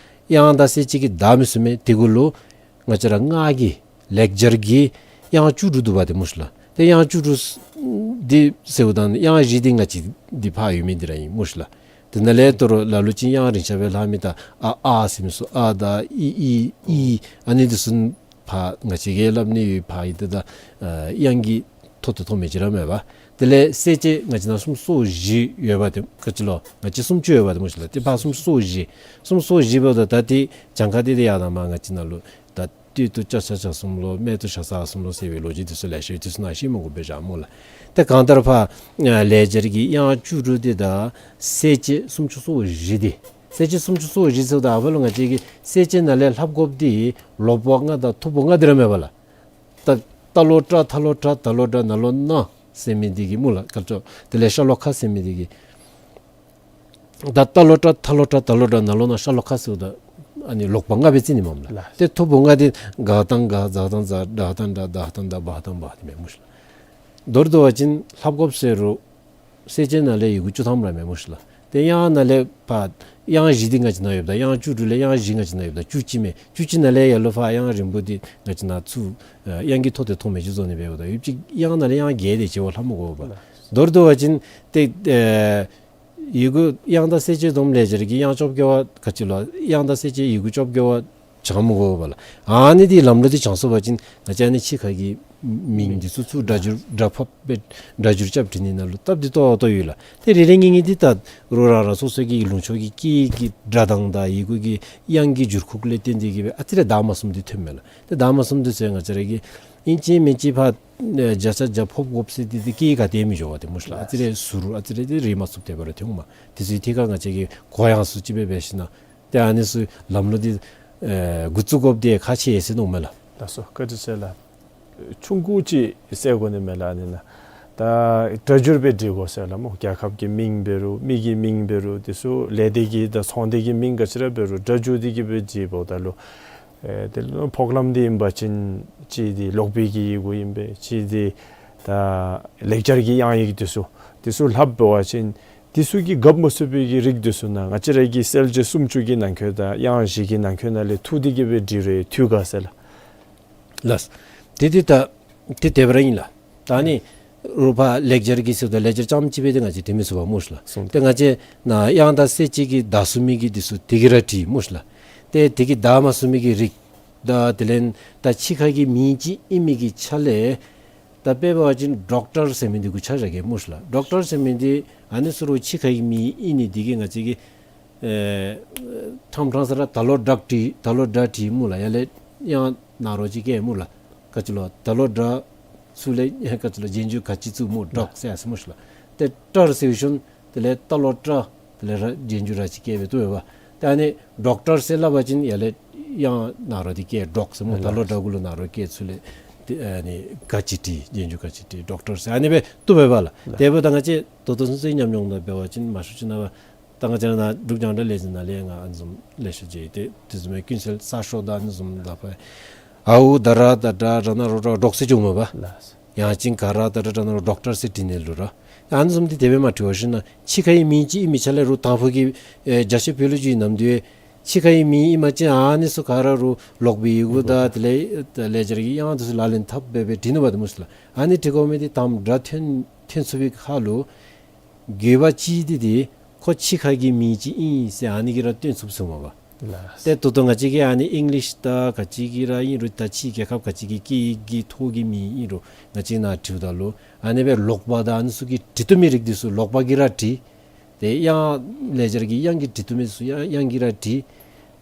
དབྱངས་དང་གསལ་བྱེད་ཀྱིས་བདའ་མི་ཚུགས་མས། དེ་གུ་ལུ་ང་བཅས་ར་སྔགས་ཀྱི་ལེགས་སྦྱར་གྱི་དབྱངས་བཅུ་དྲུག་འདུག་པ་དེ་སྨོ་ཤ་ལགས། ཏེ་དབྱངས་བཅུ་དྲུག་འདི་ཟེརཝ་ད་དབྱངས་བཞི་འདི་ང་བཅས་འདི་ཕར་ཡོད་མི་འདི་ར་ཨིན་སྨོ་ཤ་ལགས། དེ་ནང་ལས་དོ་རུང་ལ་ལུ་ཅིག་དབྱངས་རིང་ཤ་སྦེ་ལྷག་མི་ད་ཨ་ཨ་ཟེར་མི་ཚུ་ཨ་དང་ཨི་ཨི་ཨི་ཨ་ནི་འདི་ཚུ་ཕར་ང་བཅས་ཀྱིས་སླབ་ནི་ཡོད། ཕར་ཨི་ད་ད་ཨ་དབྱངས་ཀྱི་ཐོག་ཏུ་ཐོབ་མི་ཅིག་ར་མེད་པ། དེ་ལས་གསལ་བྱེད་ང་བཅས་ནང་སུམ་ཅུ་སོ་བཞི་ཡོད་པ་དེ་ག་ཅི་ལོ། ང་བཅས་སུམ་ཅུ་ཡོད་པ་དེ་སྨོ་ཤ་ལགས། ཏེ་ཕར་སུམ་ཅུ་སོ་བཞི་སུམ་ཅུ་སོ་བཞི་འབདཝ་ད་ད་ཏེ་གྱངས་ཁ་འདི་ཏེ་ཡར་དང་མར་ང་བཅས་ནང་ལུ་ད་སྟོད་དུ་ལྕགས་བྱ་གསུམ་ལོ། སྨད་དུ་བྱ་ས་གསུམ་ལོ་ཟེར་བའི་ལོ་རྒྱུས་འདི་ཚུ་ལེ་ཤ་ཡོད། འདི་ཚུ་ནང་བཤད་མི་དགོ་པས་བཞག་སྨོ་ལགས། ཏེ་གང་ལྟར་ཕར་ཨ་ལེགས་སྦྱར་གྱི་དབྱངས་བཅུ་དྲུག་འདི་དང་གསལ་བྱེད་སུམ་ཅུ་སོ་བཞི་འདི། གསལ་བྱེད་སུམ་ཅུ་སོ་བཞི་ཟེརཝ་ད་ཨ་ཕ་ལུ་ང་བཅས་ཀྱིས་གསལ་བྱེད་ནང་ལས་ལྷབ་དགོཔ་འདི་ལོ་པོ་ལྔ་དང་ཐོ་བོ་ལྔ་འདི་ར་མེན་པ་ལགས། ད་ཏ་ལོ་ཏྲ་ཐ་ལོ་ཏྲ་ད་ལོ་ཏྲ་ན་ལོ་ན། ཟེར་མི་འདི་གིས་སྨོ་ལགས། ཀལ་ཅོ་དེ་ལས་ཤ་ལོ་ཀ་ཟེར་མི་འདི་གིས། ད་ཏ་ལོ་ཏྲ་ཐ་ལོ་ཏྲ་ད་ལོ་ཏྲ་ནང་ལོགས་ན་ཤ་ལོ་ཀ་ཟེརཝ་ད་ཨ་ནི་ལོག་པ་ལྔ་སྦེ་རྩིས་ནི་མས་ལགས། ལགས། ཏེ་ཐོར་བུ་ལྔ་འདི་ག་དང་ག་ཛ་དང་ཛ་ཌ་དང་ཌ་དྷ་དང་དྷ་བ་དང་བྷ་འདི་མས་སྨོ་ཤི་ལགས། མདོར་བསྡུ་བ་ཅིན་ལྷབ་དགོཔ་ཟེར་རུང་གསལ་བྱེད་ནང་ལས་ཡི་གུ་བཅུ་ཐམ་ར་མས་སྨོ་ཤི་ལགས། ཏེ་དབྱངས་ནང་ལས་ཕར་དབྱངས་བཞི་འདི་ང་བཅས་ནང་ཡོདཔ་ད་དབྱངས་བཅུ་དྲུག་ལས་དབྱངས་བཞི་ང་བཅས་ནང་ཡོདཔ་ད་བཅུ་གཅིག་མས། བཅུ་གཅིག་ནང་ལས་ཡར་ལུ་ཕར་དབྱངས་རིང་པོ་འདི་ང་བཅས་ནང་ཚུར་ཨེ་དབྱངས་ཀྱི་ཐོག་ཏེ་མཐོང་མི་ཅིག་བཟོ་ནི་འབདཝ་ད་ཡོདཔ་ཅིག་དབྱངས་ནང་ལས་དབྱངས་བརྒྱད་དེ་ཅིག་འབདཝ་ལྷབ་མི་དགོ་པས། མདོར་བསྡུ་བ་ཅིན་ཏེ་ཨེ་ཡི་གུ་དབྱངས་དང་གསལ་བྱེད་སྡོམ་ལེགས་སྦྱར་གྱི་དབྱངས་བཅོ་བརྒྱད་པ་ག་ཅི་ལོ། དབྱངས་དང་གསལ་བྱེད་ཡི་གུ་བཅོ་བརྒྱད་པ་བྱང་མི་དགོ་པས་ལགས། ཨ་ནི་འདི་ལམ་ལུགས་འདི་བྱང་སོང་པ་ཅིན་ང་བཅས་ཨ་ནི་ཕྱི་ཁ་གི་མིང་འདི་ཚུ་ཚུར་སྒྲ་སྒྱུར་སྒྲ་ཕབ་སྦེ་སྒྲ་སྒྱུར་རྐྱབ་འབྲི་ནི་ནང་ལུ་སྟབས་བདེ་ཏོག་ཏོ་ཡོད་ལགས། ཏེ་རེ་རེ་གཉིས་གཉིས་འདི་ད་རུང་རང་རང་སོ་སོ་གི་ལུང་ཕྱོགས་ཀྱི་སྐད་ཡིག་གི་སྒྲ་གདངས་དང་ཡི་གུ་གི་དབྱངས་ཀྱི་འགྱུར་ཁུག་ལས་བརྟེན་ཏེ་གིས་སྦེ་ཨ་ཙི་རེ་དག་མ་སོངམ་འདི་ཐོནམ་མས་ལགས། ཏེ་དག་མ་སོངམ་འདི་ཚུ་ང་བཅས་ར་གིས་ཨིན་ཅི་མིན་ཅི་ཕར་ཨེ་བརྒྱ་ཆ་བརྒྱ་ཕབ་དགོཔ་ཟེར་འདི་འདི་སྐད་ཡིག་ག་ཏེ་མི་འགྱོ་བས་ཏེ་སྨོ་ཤི་ལགས། ཨ་ཙི་རེ་ཟུར་ཨ་ཙི་རེ་འདི་རེག་མ་ཚུགསཔ་དེ་སྦེ་ར་ཐོན་འོང་མས། དེ་ཚུ་ཐད་ཁར་ང་བཅས་ཀྱིས་གོ་ཡངས་སུ་ཅིག་སྦེ་འབད་ཞིན་ན་ཏེ་ཨ་ནི་ཚུ་ལམ་ལུགས་འདི་ཨེ་འགོ་བཙུགས་དགོཔ་འདི་ཁག་ཆེ་ཟེར་མནོཝ་མས་ལགས། ལགས་སོ། བཀའ་དྲིན་ཆེ་ལགས། ཆུང་ཀུ་ཅིག་ཟེར་དགོ་ནི་མས་ལགས། ཨ་ནི་ནང་ད་སྒྲ་སྒྱུར་སྦེ་འབྲི་དགོ་ཟེར་ལགས་སྨོ། རྒྱལ་ཁབ་ཀྱི་མིང་འབད་རུང་མི་གི་མིང་འབད་རུང་དེ་ཚུ་ལས་སྡེ་གི་དང་ཚོང་སྡེ་གི་མིང་ག་ཅི་ར་འབད་རུང་སྒྲ་སྒྱུར་ཏེ་གིས་སྦེ་འབྲི་འབདཝ་ད་ལུ་ཨེ་དེ་ལུ་ཕོག་ལམ་འདི་ཨིན་པ་ཅིན་གཅིག་འདི་ལོག་པའི་གི་ཡི་གུ་ཨིན་པས། གཅིག་འདི་ད་ལེགས་སྦྱར་གྱི་དབྱངས་ཡིག་དེ་ཚུ་དེ་ཚུ་ལྷབ་འབད་བ་ཅིན་དེ་ཚུ་གིས་རྒྱབ་མ་ཚུགས་པའི་གི་རིགས་དེ་ཚུ་ནང་ང་བཅས་ར་གི་གསལ་བྱེད་སུམ་ཅུ་གི་ནང་འཁོད་དང་དབྱངས་བཞི་གི་ནང་འཁོད་ནང་ལས་འཐུ་སྟེ་གིས་སྦེ་འབྲི་རུང་འཐུས་ག་ཟེར་ལགས། ལགས། དེ་འདི་ད་དེ་དེ་སྦེ་ར་ཨིན་ལགས། ད་ཨ་ནི་རུང་ཕར་ལེགས་སྦྱར་གྱི་ཟེརཝ་ད་ལེགས་སྦྱར་རྐྱངམ་ཅིག་སྦེ་འདི་ང་བཅས་འབྲི་མི་ཚུགས་པས་སྨོ་ཤི་ལགས། སོང་། ཏེ་ང་བཅས་ནཱ་དབྱངས་དང་གསལ་བྱེད་ཀྱི་དག་ཚུགས་མི་གི་དེ་ཚུ་དེ་གིས་ར་འབྲི་སྨོ་ཤི་ལགས། ཏེ་དེ་གིས་དག་མ་ཚུགས་མི་གི་རིགས་དང་དེ་ལས་ད་ཕྱི་ཁ་གི་མིང་ཅིག་ཨིན་མི་གི་ཆ་ལས་ད་དཔེ་འབད་བ་ཅིན་ཌོག་ཊར་ཟེར་མི་འདི་གུ་ཆ་བཞག་གེ་སྨོ་ཤི་ལགས། ཌོག་ཊར་ཟེར་མི་འདི་ཨ་ནི་ཚུ་རུང་ཕྱི་ཁ་གི་མིང་ཨིན་ནི་འདི་གིས་ང་བཅས་ཀྱིས་ཨེ་ཕྲང་ཕྲང་ས་ར་ད་ལོ་ཌག་བྲིས་ད་ལོ་ཌག་བྲིས་སྨོ་ལགས། ཡར་ལས་དབྱངས་ནཱ་རོ་ཅིག་བཀལ་སྨོ་ལགས། ག་ཅི་ལོ་ད་ལོ་ཌག་ཚུར་ལས་ག་ཅི་ལོ་རྗེས་འཇུག་ག་ཅི་བཙུགས་སྨོ། ཌོག་ཟེར་ཡར་སོ་སྨོ་ཤི་ལགས། ཏེ་ཊར་ཟེར་ཞིནམ་དེ་ལས་ད་ལོ་ཊ་དེ་ལས་ར་རྗེས་འཇུག་ར་ཅིག་བཀལ་སྦེ་བཏུབ་པས། ཏེ་ཨ་ནི་ཌོག་ཊར་ཟེར་སླབ་པ་ཅིན་ཡར་ལས་དབྱངས་ནཱ་རོ་འདི་བཀལ་ཌོག་ཟེར་སྨོ། ད་ལོ་ཌག་གུ་ལུ་ནཱ་རོ་བཀལ་ཚུར་ལས་ཏེ་ཨ་ནི་ག་ཅི་བྲིས་རྗེས་འཇུག་ག་ཅི་བྲིས་ཌོག་ཊར་ཟེར་ཨ་ནི་སྦེ་བཏུབ་པས་ལགས། དེ་འབདཝ་ད་ང་བཅས་ད་ལྟོ་ཚུན་ཚོད་ཉམས་མྱོང་ནང་འབད་བ་ཅིན་མང་ཤོས་ཅིག་ནང་ད་ང་བཅས་ནཱ་འབྲུག་རྒྱང་བསྒྲགས་ལས་འཛིན་ནང་ལས་ཡང་ཨ་ནི་བཟུམ་ལེ་ཤ་མཇལ་ཡི། ཏེ་དེ་བཟུམ་མའི་ཀུན་གསལ་གསར་ཤོག་དང་ཨ་ནི་བཟུམ་ད་ཕར་ཨའུ་ད་ར་ད་ཌ་ར་ན་རོ་ཌོག་ཟེར་འགྱོཝ་མས་པ། ལགས། ཡང་ཅིན་ག་ར་ད་ར་ད་ན་རོ་ཌོག་ཊར་ཟེར་བྲི་ནི་ལུ་ར། ཨ་ནི་བཟུམ་འདི་དེ་སྦེ་མ་བྲི་བར་ཞིན་ན་ཕྱི་ཁའི་མིང་ཅིག་ཨིན་མི་ཆ་ལས་རུང་དང་ཕུ་གི་ཨེ་རྒྱ་ཆེ་བོད་ལུ་ཅིག་ཨིན་ནམ་འདི་ཕྱི་ཁའི་མིང་ཨིན་མ་ཅིན་ཨ་ནི་ཚུ་ག་ར་རུང་ལོག་པའི་ཡི་གུ་དང་དེ་ལས་ལེགས་སྦྱར་གྱི་དབྱངས་དེ་ཚུ་ལག་ལེན་འཐབ་སྦེ་སྦེ་བྲི་ནུག་པ་ཏེ་སྨོ་ཤི་ལགས། ཨ་ནི་བྲི་དགོ་མི་འདི་དང་སྒྲ་ཐོན་ཐོན་ཚུགས་པའི་ཁར་ལུ་དགོས་པ་ཅིག་འདི་འདི་ཁོ་ཕྱི་ཁ་གི་མིང་ཅིག་ཨིན་ཟེར་ཨ་ནི་གིས་ར་སྟོན་ཚུགས་ཟེརཝ་མས་པ། ལགས། ཏེ་ད་ལྟོ་ང་བཅས་ཀྱིས་ཨ་ནི་ཨིང་ལིཤ་དང་ག་ཅི་གི་ར་ཨིན་རུང་ད་ཕྱི་རྒྱལ་ཁབ་ག་ཅི་གི་སྐད་ཡིག་གི་ཐོག་གི་མིང་ཨིན་རུང་ང་བཅས་ནཱ་བྲིཝ་ད་ལུ་ཨ་ནི་སྦེ་ལོག་པ་དང་ཨ་ནི་ཚུ་གིས་བྲི་བཏུབ་མི་རིགས་འདི་ཚུ་ལོག་པ་གིས་ར་བྲི། ཏེ་དབྱངས་ལེགས་སྦྱར་གྱི་དབྱངས་ཀྱིས་བྲི་བཏུབ་མི་ཚུ་དབྱངས་དབྱངས་ཀྱིས་ར་བྲི།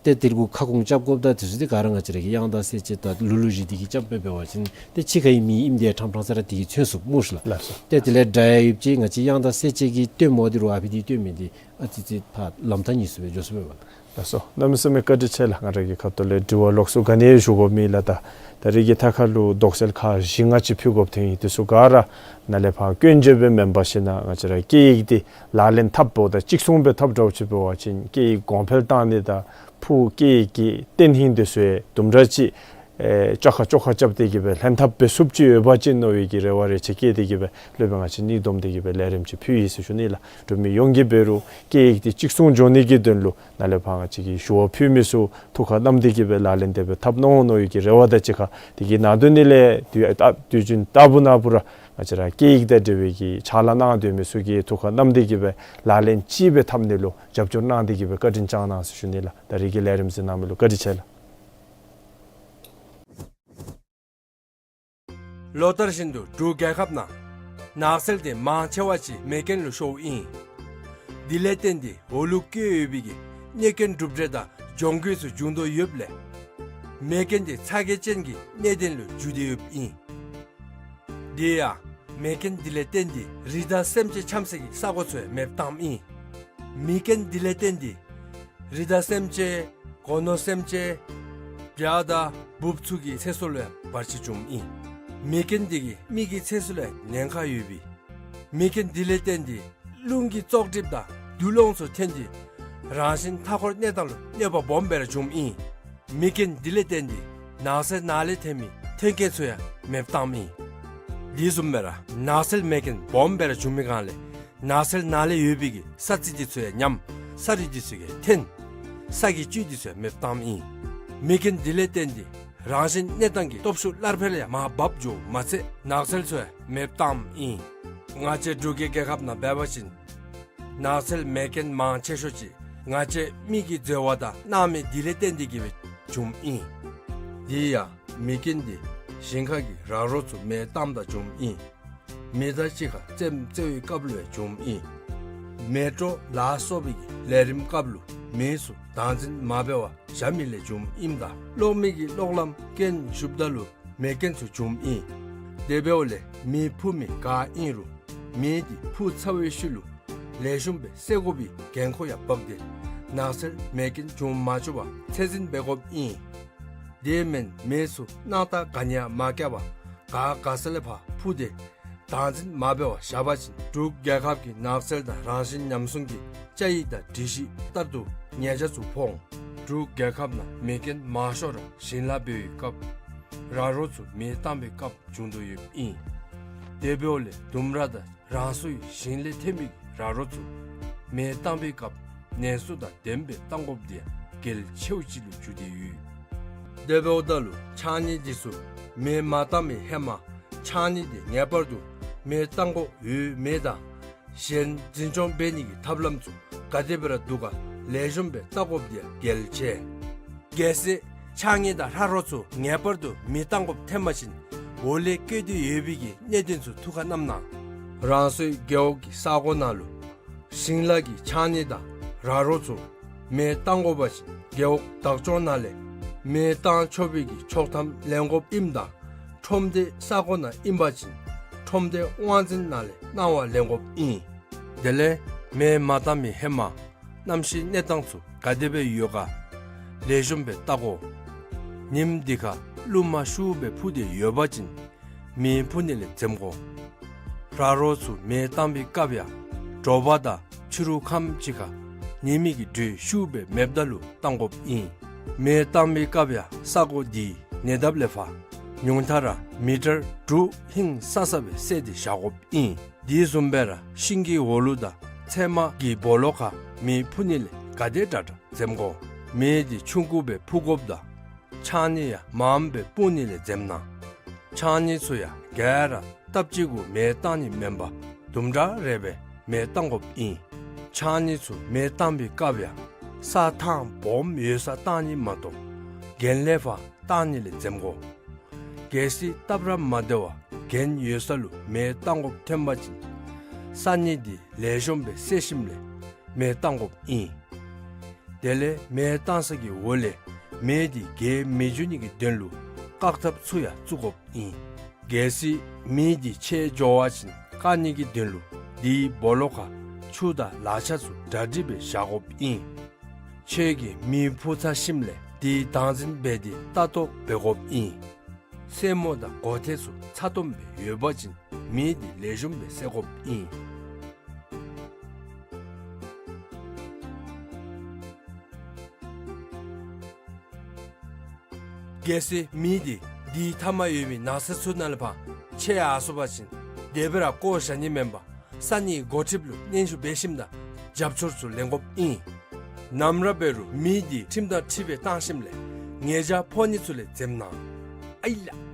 ཏེ་དེ་གུ་ཁ་སྐོང་རྐྱབ་དགོཔ་དང་དེ་ཚུ་འདི་ག་ར་ང་བཅས་ར་གི་དབྱངས་དང་གསལ་བྱེད་དང་ལུགས་ལུགས་བཞི་འདི་གིས་རྐྱབ་སྦེ་འབད་བ་ཅིན་ཏེ་ཕྱི་ཁའི་མིང་ཨིནམ་འདི་ཡང་ཕྲང་ཕྲང་ས་ར་དེ་གིས་མཚོན་ཚུགས་སྨོ་ཤི་ལགས། ལགས་སོ། ཏེ་དེ་ལས་སྒྲ་ཡང་ཡོདཔ་ཅིག་ང་བཅས་དབྱངས་དང་གསལ་བྱེད་ཀྱིས་སྟོནམ་འདི་རུང་ཨ་ཕི་འདི་སྟོན་མི་འདི་ཨ་ཙི་ཙི་ཕར་ལམ་ཐག་ཉེ་སུ་སྦེ་འགྱོ་ཚུགས་པས་པ། ལགས་སོ། གནམ་མེད་ས་མེད་བཀའ་དྲིན་ཆེ་ལགས། ང་ར་གི་ཁ་ཐུག་ལས་དྲི་བ་ལོགས་སུ་ག་ནི་ཞུ་དགོཔ་མེད་ལགས། ད་ད་རེས་ཀྱི་ཐད་ཁར་ལུ་དོགས་སེལ་ཁག་བཞི་ལྔ་ཅིག་ཕུལ་དགོཔ་ཐོན་ཡི། དེ་ཚུ་ག་ར་ནཱ་ལས་ཕར་སྐྱོན་བརྗོད་སྦེ་མེན་པར་ཞིན་ན་ང་བཅས་ར་སྐད་ཡིག་འདི་ལག་ལེན་འཐབ་འབདཝ་ད་གཅིག་མཚུངས་སྦེ་འཐབ་འདྲཝ་ཅིག་འབད་བ་ཅིན་སྐད་ཡིག་གོང་འཕེལ་བཏང་ནི་དང་ཕུགས་སྐད་ཡིག་གི་བརྟན་ལྷིང་འདི་ཚུ་ཡང་དུམ་གྲ་ཅིག་ཨེ་བཅོ་ཁ་བཅོ་ཁ་རྐྱབ་སྟེ་གིས་སྦེ་ལྷན་ཐབས་སྦེ་ཚུགསཔ་ཅིག་ཡོད་པ་ཅིན་མནོ་བའི་གི་རེ་བ་རེ་ཆེ་བསྐྱེད་དེ་གིས་སྦེ་སློབ་དཔོན་ང་བཅས་གཉིས་བསྡོམས་ཏེ་གིས་སྦེ་ལས་རིམ་ཅིག་ཕུལ་ཡི་ཟེར་ཞུ་ནི་ལགས། འབྲུག་མི་ཡོངས་ཀྱིས་འབད་རུང་སྐད་ཡིག་འདི་གཅིག་མཚུངས་འགྱོ་ནི་གི་དོན་ལུ་ནཱ་ལས་ཕར་ང་བཅས་ཀྱི་ཞུ་བ་ཕུལ་མི་ཚུ་ཐུགས་ཁར་བསྣམས་ཏེ་གིས་སྦེ་ལག་ལེན་དེ་སྦེ་འཐབ་གནང་འོང་མནོ་བའི་གི་རེ་བ་དང་གཅིག་ཁར་དེ་གི་ནང་དོན་ནི་ལས་དུས་ད་དུས་རྒྱུན་ལྟ་བུ་ན་བུ་ར་ང་བཅས་ར་སྐད་ཡིག་དང་འབྲེལ་བའི་གི་ཕྱག་ལཱ་གནང་སྡོད་མི་ཚུ་གིས་ཐུགས་ཁར་བསྣམས་ཏེ་གིས་སྦེ་ལག་ལེན་ཅིག་སྦེ་འཐབ་ནི་ལུ་རྒྱབ་སྐྱོར་གནང་སྟེ་གིས་སྦེ་བཀའ་དྲིན་བསྐྱང་གནང་ཟེར་ཞུ་ནི་ལགས། ད་རེས་ཀྱི་ལས་རིམ་གཟིགས་གནང་མི་ལུ་བཀའ་དྲིན་ཆེ་ལགས། ལོ་ལྟར་བཞིན་དུ་འབྲུག་རྒྱལ་ཁབ་ནང་ནགས་ཚལ་དེ་མང་ཆེ་བ་ཅིག་མེ་རྐྱེན་ལུ་ཤོརཝ་ཨིན། དེ་ལས་བརྟེན་ཏེ་འོག་ལུ་བཀོད་ཡོད་པའི་གི་གནོད་སྐྱོན་གྲུབ་འབྲས་དང་གྱོང་གུད་ཚུ་འབྱུང་དོ་ཡོདཔ་ལས་མེ་རྐྱེན་དེ་ཚ་གྱང་ཅན་གྱི་གནད་དོན་ལུ་འགྱུར་ཏེ་ཡོདཔ་ཨིན། དེ་ཡང་མེ་རྐྱེན་དེ་ལས་བརྟེན་ཏེ་རི་དྭགས་སེམས་ཅན་འཁྱམ་སའི་གི་ས་གོ་ཚུ་ཡང་མེདཔ་བཏངམ་ཨིན། མེ་རྐྱེན་དེ་ལས་བརྟེན་ཏེ་རི་དྭགས་སེམས་ཅན་སྒོ་ནོར་སེམས་ཅན་བྱ་དང་འབུཔ་ཚུ་གི་ཚེ་སྲོག་ལུ་ཡང་བར་ཆད་བྱུངམ་ཨིན། མེ་རྐྱེན་འདི་གིས་མི་གི་ཚེ་སྲོག་ལུ་ཉེན་ཁ་ཡོདཔ་ཨིན། མེ་རྐྱེན་འདི་ལས་བརྟེན་ཏེ་རླུང་གི་བཙོག་གྲིབ་དང་རྡུལ་སློང་ཚུ་ཐོན་ཏེ་རང་བཞིན་མཐའ་འཁོར་གནས་སྟངས་ལུ་གནོད་པ་སྦོམ་སྦེ་ར་འབྱུངམ་ཨིན། མེ་རྐྱེན་འདི་ལས་བརྟེན་ཏེ་ནགས་ཚལ་ནང་ལས་ཐོན་མི་ཐོན་སྐྱེད་ཚུ་ཡང་མེདཔ་བཏངམ་ཨིན། དེ་བཟུམ་སྦེ་ར་ནགས་ཚལ་མེ་རྐྱེན་སྦོམ་སྦེ་ར་འབྱུང་མི་སྒང་ལས་ནགས་ཚལ་ནང་ལས་ཡོད་པའི་གི་ས་རྩི་འདི་ཚུ་ཡང་ཉམས། ས་རུད་འདི་ཚུ་ཡང་ཐོན། ས་གི་བཅུད་འདི་ཚུ་ཡང་མེདཔ་བཏངམ་ཨིན། མེ་རྐྱེན་འདི་ལས་བརྟེན་ཏེ་རང་བཞིན་གནས་སྟངས་ཀྱི་སྟོབས་ཤུགས་སླར་འཕེལ་ཡང་མར་བབས་འགྱོཝ་མ་ཚད་ནགས་ཚལ་ཚུ་ཡང་མེདཔ་བཏངམ་ཨིན། ང་བཅས་འབྲུག་གི་རྒྱལ་ཁབ་ནང་འབད་བ་ཅིན་ནགས་ཚལ་མེ་རྐྱེན་མང་ཆེ་ཤོས་ཅིག་ང་བཅས་མི་གི་འཛོལ་བ་དང་སྣང་མེད་འདི་ལས་བརྟེན་ཏེ་གིས་སྦེ་འབྱུངམ་ཨིན། དེ་ཡང་མེ་རྐྱེན་འདི་ཞིང་ཁ་གི་ར་རོ་ཚུ་མེ་བཏངམ་ད་འབྱུངམ་ཨིན། མེ་མདའ་གཅིག་ཁར་རྩེདམོ་རྩེ་བའི་སྐབས་ལུ་ཡང་འབྱུངམ་ཨིན། མེ་ཏྲོ་ལ་སོགས་པའི་གི་ལས་རིམ་སྐབས་ལུ་མེ་ཚུ་བདག་འཛིན་མ་འབད་བར་བཞག་མི་ལས་འབྱུངམ་ཨིནམ་ད་གློག་མེ་གི་གློག་ལམ་རྐྱེན་ཞུགསཔ་ད་ལུ་མེ་རྐྱེན་ཚུ་འབྱུངམ་ཨིན། དེ་འབདཝ་ལས་མེ་འཕུ་མི་ག་ཨིན་རུང་མེ་འདི་འཕུ་ཚར་བའི་ཤུལ་ལུ་ལེགས་ཤོམ་སྦེ་བསད་དགོ་པའི་འགན་ཁུར་ཡང་འབག་སྟེ་ནགས་ཚལ་མེ་རྐྱེན་འབྱུང་མ་བཅུག་པར་ཚད་འཛིན་འབད་དགོཔ་ཨིན། དེ་མེན་མེ་ཚུ་སྣང་ལྟ་ག་ནི་ཡང་མ་བཀལ་བར་ག་དགའ་ས་ལས་ཕར་འཕུ་སྟེ་བདག་འཛིན་མ་འབད་བར་བཞག་པ་ཅིན་འབྲུག་རྒྱལ་ཁབ་ཀྱི་ནགས་ཚལ་དང་རང་བཞིན་ཉམས་སྲུང་གི་བཅའ་ཡིག་དང་སྒྲིག་གཞི་ལྟར་དུ་ཉེས་ཆད་ཚུ་ཕོག་འོང་། འབྲུག་རྒྱལ་ཁབ་ནང་མེ་རྐྱེན་མང་ཤོས་ར་ཞིང་ལཱ་འབད་བའི་སྐབས་ར་རོ་ཚུ་མེ་བཏང་བའི་སྐབས་འབྱུང་དོ་ཡོདཔ་ཨིན། དེ་འབདཝ་ལས་ལྡུམ་ར་དང་རང་སོའི་ཞིང་ལས་ཐོན་མི་ར་རོ་ཚུ་མེ་བཏང་བའི་སྐབས་ནན་སུ་དང་ལྡནམ་སྦེ་བཏང་དགོཔ་འདི་ཡང་གལ་ཆེཝ་ཅིག་ལུ་གྱུར་ཏེ་ཡོད། དེ་འབདཝ་ད་ལུ་ཕྱགས་སྙིགས་འདི་ཚུ་མེ་མ་བཏང་བའི་ཧེ་མ་ཕྱགས་སྙིགས་འདི་ངེས་པར་དུ་མེ་བཏང་དགོཔ་ཡོད་མེད་དང་གཞན་འཛིན་སྐྱོང་འབད་ནི་གི་ཐབས་ལམ་ཚུ་ག་དེ་སྦེ་ར་འདུག་ག་ལེགས་ཤོམ་སྦེ་བལྟ་དགོཔ་འདི་ཡང་གལ་ཆེ། གལ་སྲིད་ཕྱགས་སྙིགས་དང་ར་རོ་ཚུ་ངེས་པར་དུ་མེ་བཏང་དགོཔ་ཐོན་པ་ཅིན་འོག་ལས་བཀོད་དེ་ཡོད་པའི་གི་གནད་དོན་ཚུ་ཐུགས་ཁར་བསྣམས་གནང་། རང་སོའི་རྒེད་འོག་གི་ས་གོ་ནང་ལུ་ཞིང་ལཱ་གི་ཕྱགས་སྙིགས་དང་ར་རོ་ཚུ་མེ་བཏང་དགོ་པ་ཅིན་རྒེད་འོག་བདག་སྐྱོང་ནང་ལས་མེ་བཏང་ཆོག་པའི་གི་ཆོག་ཐམ་ལེན་དགོཔ་ཨིནམ་ད་ཁྲོམ་སྡེ་ས་གོ་ནང་ཨིན་པ་ཅིན་ཁྲོམ་སྡེ་དབང་འཛིན་ནང་ལས་གནང་བ་ལེན་དགོཔ་ཨིན། དེ་ལས་མེ་མ་བཏང་བའི་ཧེ་མ་གནམ་གཤིས་གནས་སྟངས་ཚུ་ག་དེ་སྦེ་ཡོད་ག་ལེགས་ཤོམ་སྦེ་བལྟ་དགོ། ཉིམ་འདི་ཁར་རླུང་མ་ཤུགས་སྦེ་འཕུ་སྟེ་ཡོད་པ་ཅིན་མེ་འཕུ་ནི་ལས་འཛེམ་དགོ། ར་རོ་ཚུ་མེ་བཏང་བའི་སྐབས་ཡང་དྲོ་པ་དང་ཕྱི་རུ་ཁམས་ཅིག་ཁར་ཉི་མའི་གི་དྲོད་ཤུགས་སྦེ་མེདཔ་ད་ལུ་བཏང་དགོཔ་ཨིན། མེ་བཏང་བའི་སྐབས་ཡང་ས་གོ་འདི་ཉེ་འདབས་ལས་ཕར་ཉུང་མཐའ་ར་མི་ཊར་དྲུག་ཧིང་སང་ས་སྦེ་བསལ་ཏེ་བཞག་དགོཔ་ཨིན། དེ་བཟུམ་སྦེ་ར་ཤིང་གི་འོག་ལུ་དང་ཚལ་མ་གི་སྦོ་ལོགས་ཁར་མེ་འཕུ་ནི་ལས་ག་དེ་དྲག་དྲག་འཛེམ་དགོ། མེ་འདི་ཆུང་ཀུ་སྦེ་འཕུ་དགོཔ་དང་ཕྱགས་སྙིགས་ཡང་མངམ་སྦེ་སྤུངས་ནི་ལས་འཛེམ་གནང་། ཕྱགས་སྙིགས་ཚུ་ཡང་ག་ར་སྟབས་གཅིག་གུ་མེ་བཏང་ནི་མེན་པར་དུམ་གྲ་རེ་སྦེ་མེ་བཏང་དགོཔ་ཨིན། ཕྱགས་སྙིགས་ཚུ་མེ་བཏང་བའི་སྐབས་ཡང་ས་ཐང་སྦོམ་ཡོད་སར་བཏང་ནི་མ་གཏོགས་གྱེན་ལས་ཕར་བཏང་ནི་ལས་འཛེམ་དགོ། གལ་སྲིད་སྟབས་ར་མ་བདེ་བར་གྱེན་ཡོད་ས་ལུ་མེ་བཏང་དགོཔ་ཐོན་པ་ཅིན་ས་སྙིགས་འདི་ལེགས་ཤོམ་སྦེ་བསལ་ཞིནམ་ལས་མེ་བཏང་དགོཔ་ཨིན། དེ་ལས་མེ་བཏང་ས་གི་འོག་ལས་མེ་འདི་རྒྱས་མི་འགྱོ་ནི་གི་དོན་ལུ་བཀག་ཐབས་ཚུ་ཡང་བཙུགས་དགོཔ་ཨིན། གལ་སྲིད་མེ་འདི་ཆད་འགྱོ་བ་ཅིན་བཀག་ནི་གི་དོན་ལུ་དེའི་སྦོ་ལོགས་ཁར་ཆུ་དང་ལག་ཆས་ཚུ་གྲ་སྒྲིག་སྦེ་བཞག་དགོཔ་ཨིན། ཁྱོད་ཀྱིས་མེ་འཕུ་ཚར་ཞིནམ་ལས་དེ་བདག་འཛིན་འབད་དེ་ལྟ་རྟོག་འབད་དགོཔ་ཨིན། སེན་མོ་དང་མགོ་ཐལ་ཚུ་ཚ་ཏོམ་སྦེ་ཡོད་པ་ཅིན་མེ་འདི་ལེགས་ཤོམ་སྦེ་བསད་དགོཔ་ཨིན། གལ་སྲིད་མེ་འདི་དེའི་མཐའ་མར་ཡོད་པའི་ནགས་ཚལ་ཚུ་ནང་ལས་ཕར་ཆད་ཡར་སོང་པ་ཅིན་དེ་སྦེ་ར་བཀོ་བཞག་ནི་མེན་པར་ས་གནས་འགོ་ཁྲིདཔ་ལུ་སྙན་ཞུ་འབད་ཞིནམ་ད་རྒྱབ་སྐྱོར་ཚུ་ལེན་དགོཔ་ཨིན། ནམ་ར་འབད་རུང་མེ་འདི་ཁྲིམས་དང་འཁྲིལ་སྦེ་བཏང་ཞིནམ་ལས་ཉེས་བྱ་ཕོག་ནི་ཚུ་ལས་འཛེམ་གནང་། ཨའི་ལགས།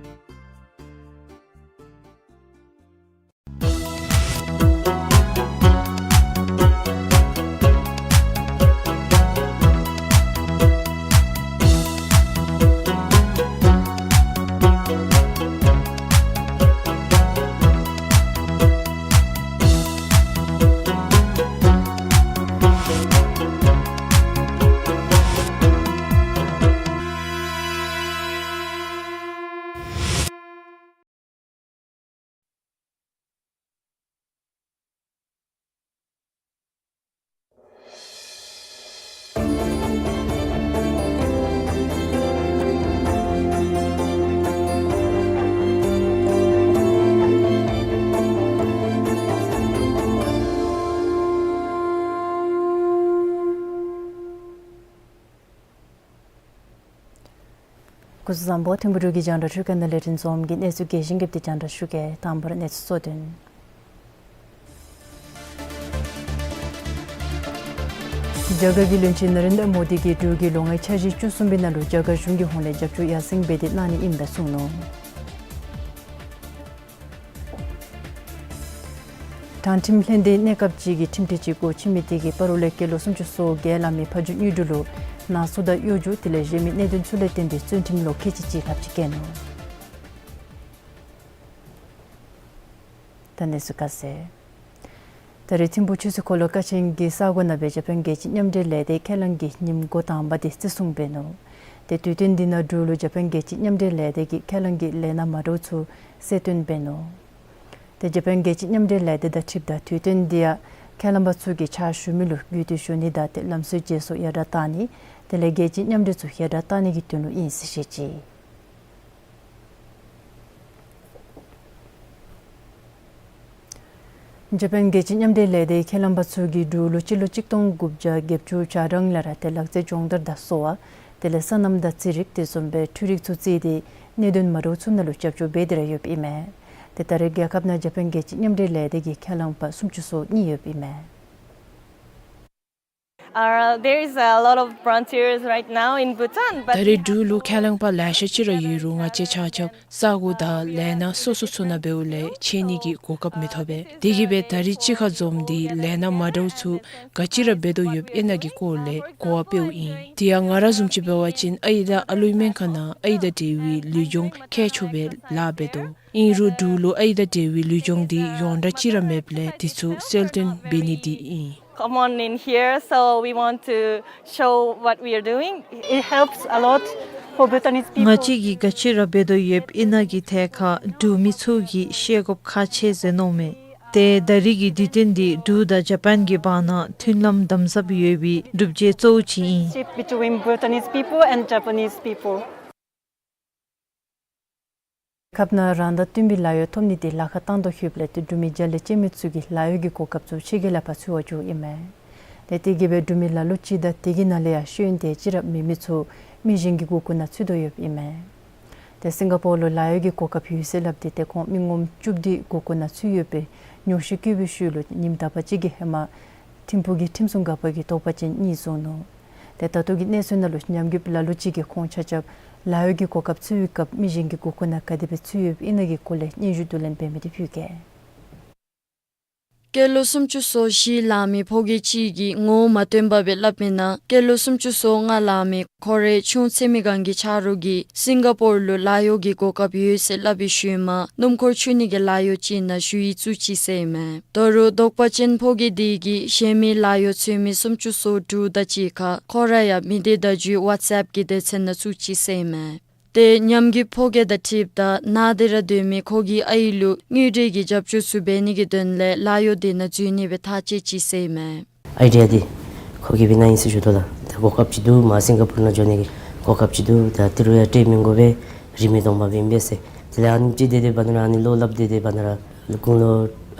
སྐུ་གཟུགས་བཟང་པོ། ཐིམ་ཕུག་འབྲུག་གི་རྒྱང་བསྒྲགས་ཁྲུས་ཁང་ནང་ལས་རིན་འཛོམས་ཀྱིས་གནས་ཚུལ་རྒྱས་ཤིང་རྒྱས་པ་དེ་རྒྱང་བསྒྲགས་ཞུ་གེ། དང་པ་ར་གནས་ཚུལ་གཙོ་དོན། རྒྱ་གར་གྱི་བློན་ཆེན་ན་རེན་དྲ་མོ་དི་གིས་འབྲུག་གིས་ལོ་ལྔའི་འཆར་གཞི་བཅུ་གསུམ་པའི་ནང་ལུ་རྒྱ་གར་གཞུང་གི་ཧོངས་ལས་རྒྱབ་སྐྱོར་ཡར་སེང་འབད་དེ་གནང་ནི་ཨིནམ་སྦེ་གསུངས་ནུག། དྲང་ཁྲིམས་ལྷན་སྡེའི་གནས་སྐབས་ཅིག་གི་ཁྲིམས་སྒྲིག་ཅིག་འགོ་ཁྲིད་མི་དེ་གིས་སྤ་རོ་ལས་སྐྱེས་ལོ་སུམ་ཅུ་སོ་བརྒྱད་ལང་མི་ཕ་ཇོ་དངོས་གྲུབ་ལུ་ནང་སོ་དང་གཡོ་སྒྱུ་དེ་ལས་གཞན་མི་གནད་དོན་ཚུ་ལས་བརྟེན་ཏེ་བཙོན་ཁྲིམས་ལོ་ཁལ་གཅིག་ཅིག་ལྷགཔ་ཅིག་བཀལ་ནུག། ད་གནས་ཚུལ་ཁ་གསལ། ད་རེས་ཐིམ་ཕུག་ཆུ་ཚོད་འཁོར་ལོ་ཀ་ཆེན་གྱི་ས་གོ་ནང་སྦེ་ཇ་པཱན་རྒྱལ་སྤྱི་མཉམ་འབྲེལ་ལས་སྡེ་ཁས་བླངས་ཀྱི་ཉིནམ་འགོ་དང་པ་དེ་བརྩི་སྲུང་འབད་ནུག། ཏེ་དུས་སྟོན་འདི་ནང་འབྲུག་ལུ་ཇ་པཱན་རྒྱལ་སྤྱི་མཉམ་འབྲེལ་ལས་སྡེ་གིས་ཁས་བླངས་ཀྱི་ལས་སྣ་མ་འདྲཝ་ཚུ་གསལ་སྟོན་འབད་ནུག། ཏེ་ཇ་པཱན་རྒྱལ་སྤྱི་མཉམ་འབྲེལ་ལས་སྡེ་དང་འཁྲིལཝ་ད་དུས་སྟོན་འདི་ཡང་ཁས་བླངས་པ་ཚུ་གིས་ཕྱག་ཞུ་མི་ལུ་གུས་བཏུད་ཞུ་ནི་དང་ཏེ་ལམ་སྲོལ་བརྗེ་སོར་ཡར་དྲག་གཏང་ནི་དེ་ལས་རྒྱལ་སྤྱི་མཉམ་འབྲེལ་ཚུ་ཡར་དྲག་གཏང་ནི་གི་དོན་ལུ་ཨིན་ཟེར་བཤད་ཅི། ཇ་པཱན་རྒྱལ་སྤྱི་མཉམ་འབྲེལ་ལས་སྡེའི་ཁས་བླངས་པ་ཚུ་གིས་འབྲུག་ལུ་སྤྱི་ལོ་གཅིག་སྟོང་དགུ་བརྒྱ་བརྒྱད་ཅུ་གྱ་གྲངས་ལས་ར་ཏེ་ལག་རྩལ་སྦྱོང་བརྡར་དང་གསོ་བ་དེ་ལས་སོ་ནམ་དང་རྩིས་རིག་དེ་བཟུམ་སྦེ་འཕྲུལ་རིག་ཚུ་རྩིས་ཏེ་གནད་དོན་མ་འདྲཝ་ཚུ་ནང་ལུ་རྒྱབ་སྐྱོར་འབད་དེ་ར་ཡོདཔ་ཨིན་མས། ཏེ་ད་རེས་རྒྱལ་ཁབ་ནང་ཇ་པཱན་རྒྱལ་སྤྱི་མཉམ་འབྲེལ་ལས་སྡེ་གི་ཁས་བླངས་པ་སུམ་ཅུ་སོ་གཉིས་ཡོདཔ་ཨིན་མས། Uh, there is a lot of volunteers right now in Bhutan, but ད་རེས་འབྲུག་ལུ་ཁས་བླངས་པ་ལེ་ཤ་ཅིག་ར་ཡོད་རུང་ང་བཅས་ཆ་ཁྱབ་ས་གོ་དང་ལས་སྣ་སོ་སོ་ཚུ་ནང་འབདཝ་ལས་ཕྱད་ནི་གི་གོ་སྐབས་མི་ཐོབ་པས། དེ་གིས་སྦེ་ད་རེས་གཅིག་ཁར་འཛོམས་ཏེ་ལས་སྣ་མ་འདྲཝ་ཚུ་ག་ཅི་ར་འབད་དོ་ཡོདཔ་ཨིན་ན་གི་སྐོར་ལས་གོ་བ་སྤེཝ་ཨིན། དེ་ཡང་ང་ར་བཟུམ་ཅིག་འབད་བ་ཅིན་ཨའི་དང་ཨ་ལུའི་སྨན་ཁང་ནང་ཨའི་དང་འབྲེལ་བའི་ལུས་སྦྱོང་མཁས་མཆོག་སྦེ་ལཱ་འབད་དོ། ཨིན་རུང་འབྲུག་ལུ་ཨའི་དང་འབྲེལ་བའི་ལུས་སྦྱོང་འདི་ཡོངས་གྲགས་ཅིག་ར་མེདཔ་ལས་དེ་ཚུ་གསལ་སྟོན་འབད་ནི་འདི་ཨིན། Come on in here, so we want to show what we are doing. It helps a lot for Bhutanese people. ང་བཅས་ཀྱིས་ག་ཅི་ར་འབད་དོ་ཡོདཔ་ཨིན་ན་གི་ཐད་ཁར་འབྲུག་མི་ཚུ་གིས་ཤེས་དགོཔ་ཁག་ཆེ་ཟེར་མནོཝ་མས། ཏེ་ད་རེས་ཀྱི་དུས་སྟོན་འདི་འབྲུག་དང་ཇ་པཱན་གྱི་བར་ན་མཐུན་ལམ་དམ་ཟབ་ཡོད་པའི་སྒྲུབ་བྱེད་གཙོ་བོ་ཅིག་ཨིན། Between Bhutanese people and Japanese people. རྒྱལ་ཁབ་ནང་རང་དང་བསྟུན་པའི་ལཱ་གཡོག་ཐོབ་ནི་དེ་ལཱ་ཁག་ཏན་ཏན་ཡོདཔ་ལས་ཏེ་འབྲུག་མི་རྒྱ་ལས་ཅན་མི་ཚུ་གིས་ལཱ་གཡོག་གི་གོ་སྐབས་ཚུ་ཕྱི་རྒྱལ་ལས་ཕར་འཚོལ་བར་འགྱོཝ་ཨིན་མས། ཏེ་དེ་གིས་སྦེ་འབྲུག་མི་ལ་ལུ་ཅིག་དང་དེ་གི་ནང་ལས་ཡང་ཤེས་ཡོན་དེ་ཅིག་ར་མེད་མི་ཚུ་མི་གཞན་གྱི་མགུ་སྐོར་ནང་ཚུད་དོ་ཡོདཔ་ཨིན་མས། ཏེ་སིང་ག་པོར་ལུ་ལཱ་གཡོག་གི་གོ་སྐབས་ཡོད་ཟེར་སླབ་སྟེ་ཏེ་ཁོང་མི་ངོམ་བཅུ་བདུན་མགུ་སྐོར་ནང་ཚུད་ཡོད་པའི་ཉོགས་བཤད་བཀོད་པའི་ཤུལ་ལུ་ཉིནམ་དག་པ་ཅིག་གི་ཧེ་མ་ཐིམ་ཕུག་གི་ཁྲིམས་སྲུང་འགག་པ་གིས་དོགས་པ་ཅན་གཉིས་བཟུང་ནུག། ཏེ་ད་ལྟོ་གི་གནས་ཚུལ་ནང་ལུ་ཉམས་རྒུདཔ་ལ་ལུ་ཅིག་གིས་ཁོང་ཆ་ཁྱབ་ལཱ་གཡོག་གི་གོ་སྐབས་འཚོལ་བའི་སྐབས་མི་གཞན་གྱི་མགུ་སྐོར་ནང་ག་དེ་སྦེ་ཚུད་ཡོདཔ་ཨིན་ན་གི་སྐོར་ལས་སྙན་ཞུ་བསྡུ་ལེན་འབད་མི་དེ་ཕུལ་གེ། སྐྱེས་ལོ་སུམ་ཅུ་སོ་བཞི་ལང་མི་ཕོ་རྒས་ཅིག་གིས་ངོ་བོ་མ་སྟོན་པ་སྦེ་སླབ་མི་ནང་སྐྱེས་ལོ་སུམ་ཅུ་སོ་ལྔ་ལང་མི་ཁོ་རའི་ཆུང་ཚེ་མི་གང་གི་ཆ་རོགས་ཀྱིས་སིང་ག་པོར་ལུ་ལཱ་གཡོག་གི་གོ་སྐབས་ཡོད་ཟེར་སླབ་པའི་ཤུལ་མ་སྣུམ་འཁོར་འཁྱུ་ནི་གི་ལཱ་གཡོག་ཅིག་ནང་ཞུ་ཡིག་བཙུགས་ཅི་ཟེར་ཨིན་མས། ད་རུང་དོགས་པ་ཅན་ཕོ་རྒས་དེ་གིས་གཞན་མི་ལཱ་གཡོག་འཚོལ་མི་སུམ་ཅུ་སོ་དྲུག་དང་གཅིག་ཁར་ཁོ་ར་ཡང་མི་སྡེ་བརྡ་བརྒྱུད་ཝཊས་ཨེཔ་གི་སྡེ་ཚན་ནང་བཙུགས་ཅི་ཟེར་ཨིན་མས། ཏེ་ཉམས་རྒུད་ཕོ་རྒས་དང་འཁྲིལཝ་ད་ནཱ་དེ་ར་སྡོད་མི་ཁོ་གི་ཨའི་ལུ་དངུལ་འབྲེལ་གྱི་རྒྱབ་སྐྱོར་ཚུ་འབད་ནི་གི་དོན་ལས་ལཱ་གཡོག་དེ་ནང་འཛུལ་ནི་སྦེ་ཐག་བཅད་ཅི་ཟེར་ཨིན་མས། ཨའི་ཌི་ཡ་འདི་ཁོ་གིས་འབད་གནང་ཡི་ཟེར་ཞུ་དོ་ལགས། ད་གོ་སྐབས་ཅིག་འདུག། མར་སིང་ག་པོར་ནང་འགྱོ་ནི་གི་གོ་སྐབས་ཅིག་འདུག། ད་ཏི་རུ་ཡང་སྤྲོད་མི་དགོ་པས། རིན་མེད་སྟོང་པ་འབད་མི་འབད་ཟེར། དེ་ལས་ཨ་ནི་ཅིག་སྡོད་སྡོད་པ་ན་ར་ཨ་ནི་བློ་སླབ་སྡོད་སྡོད་པ་ན་ར་དགུང་ལོ་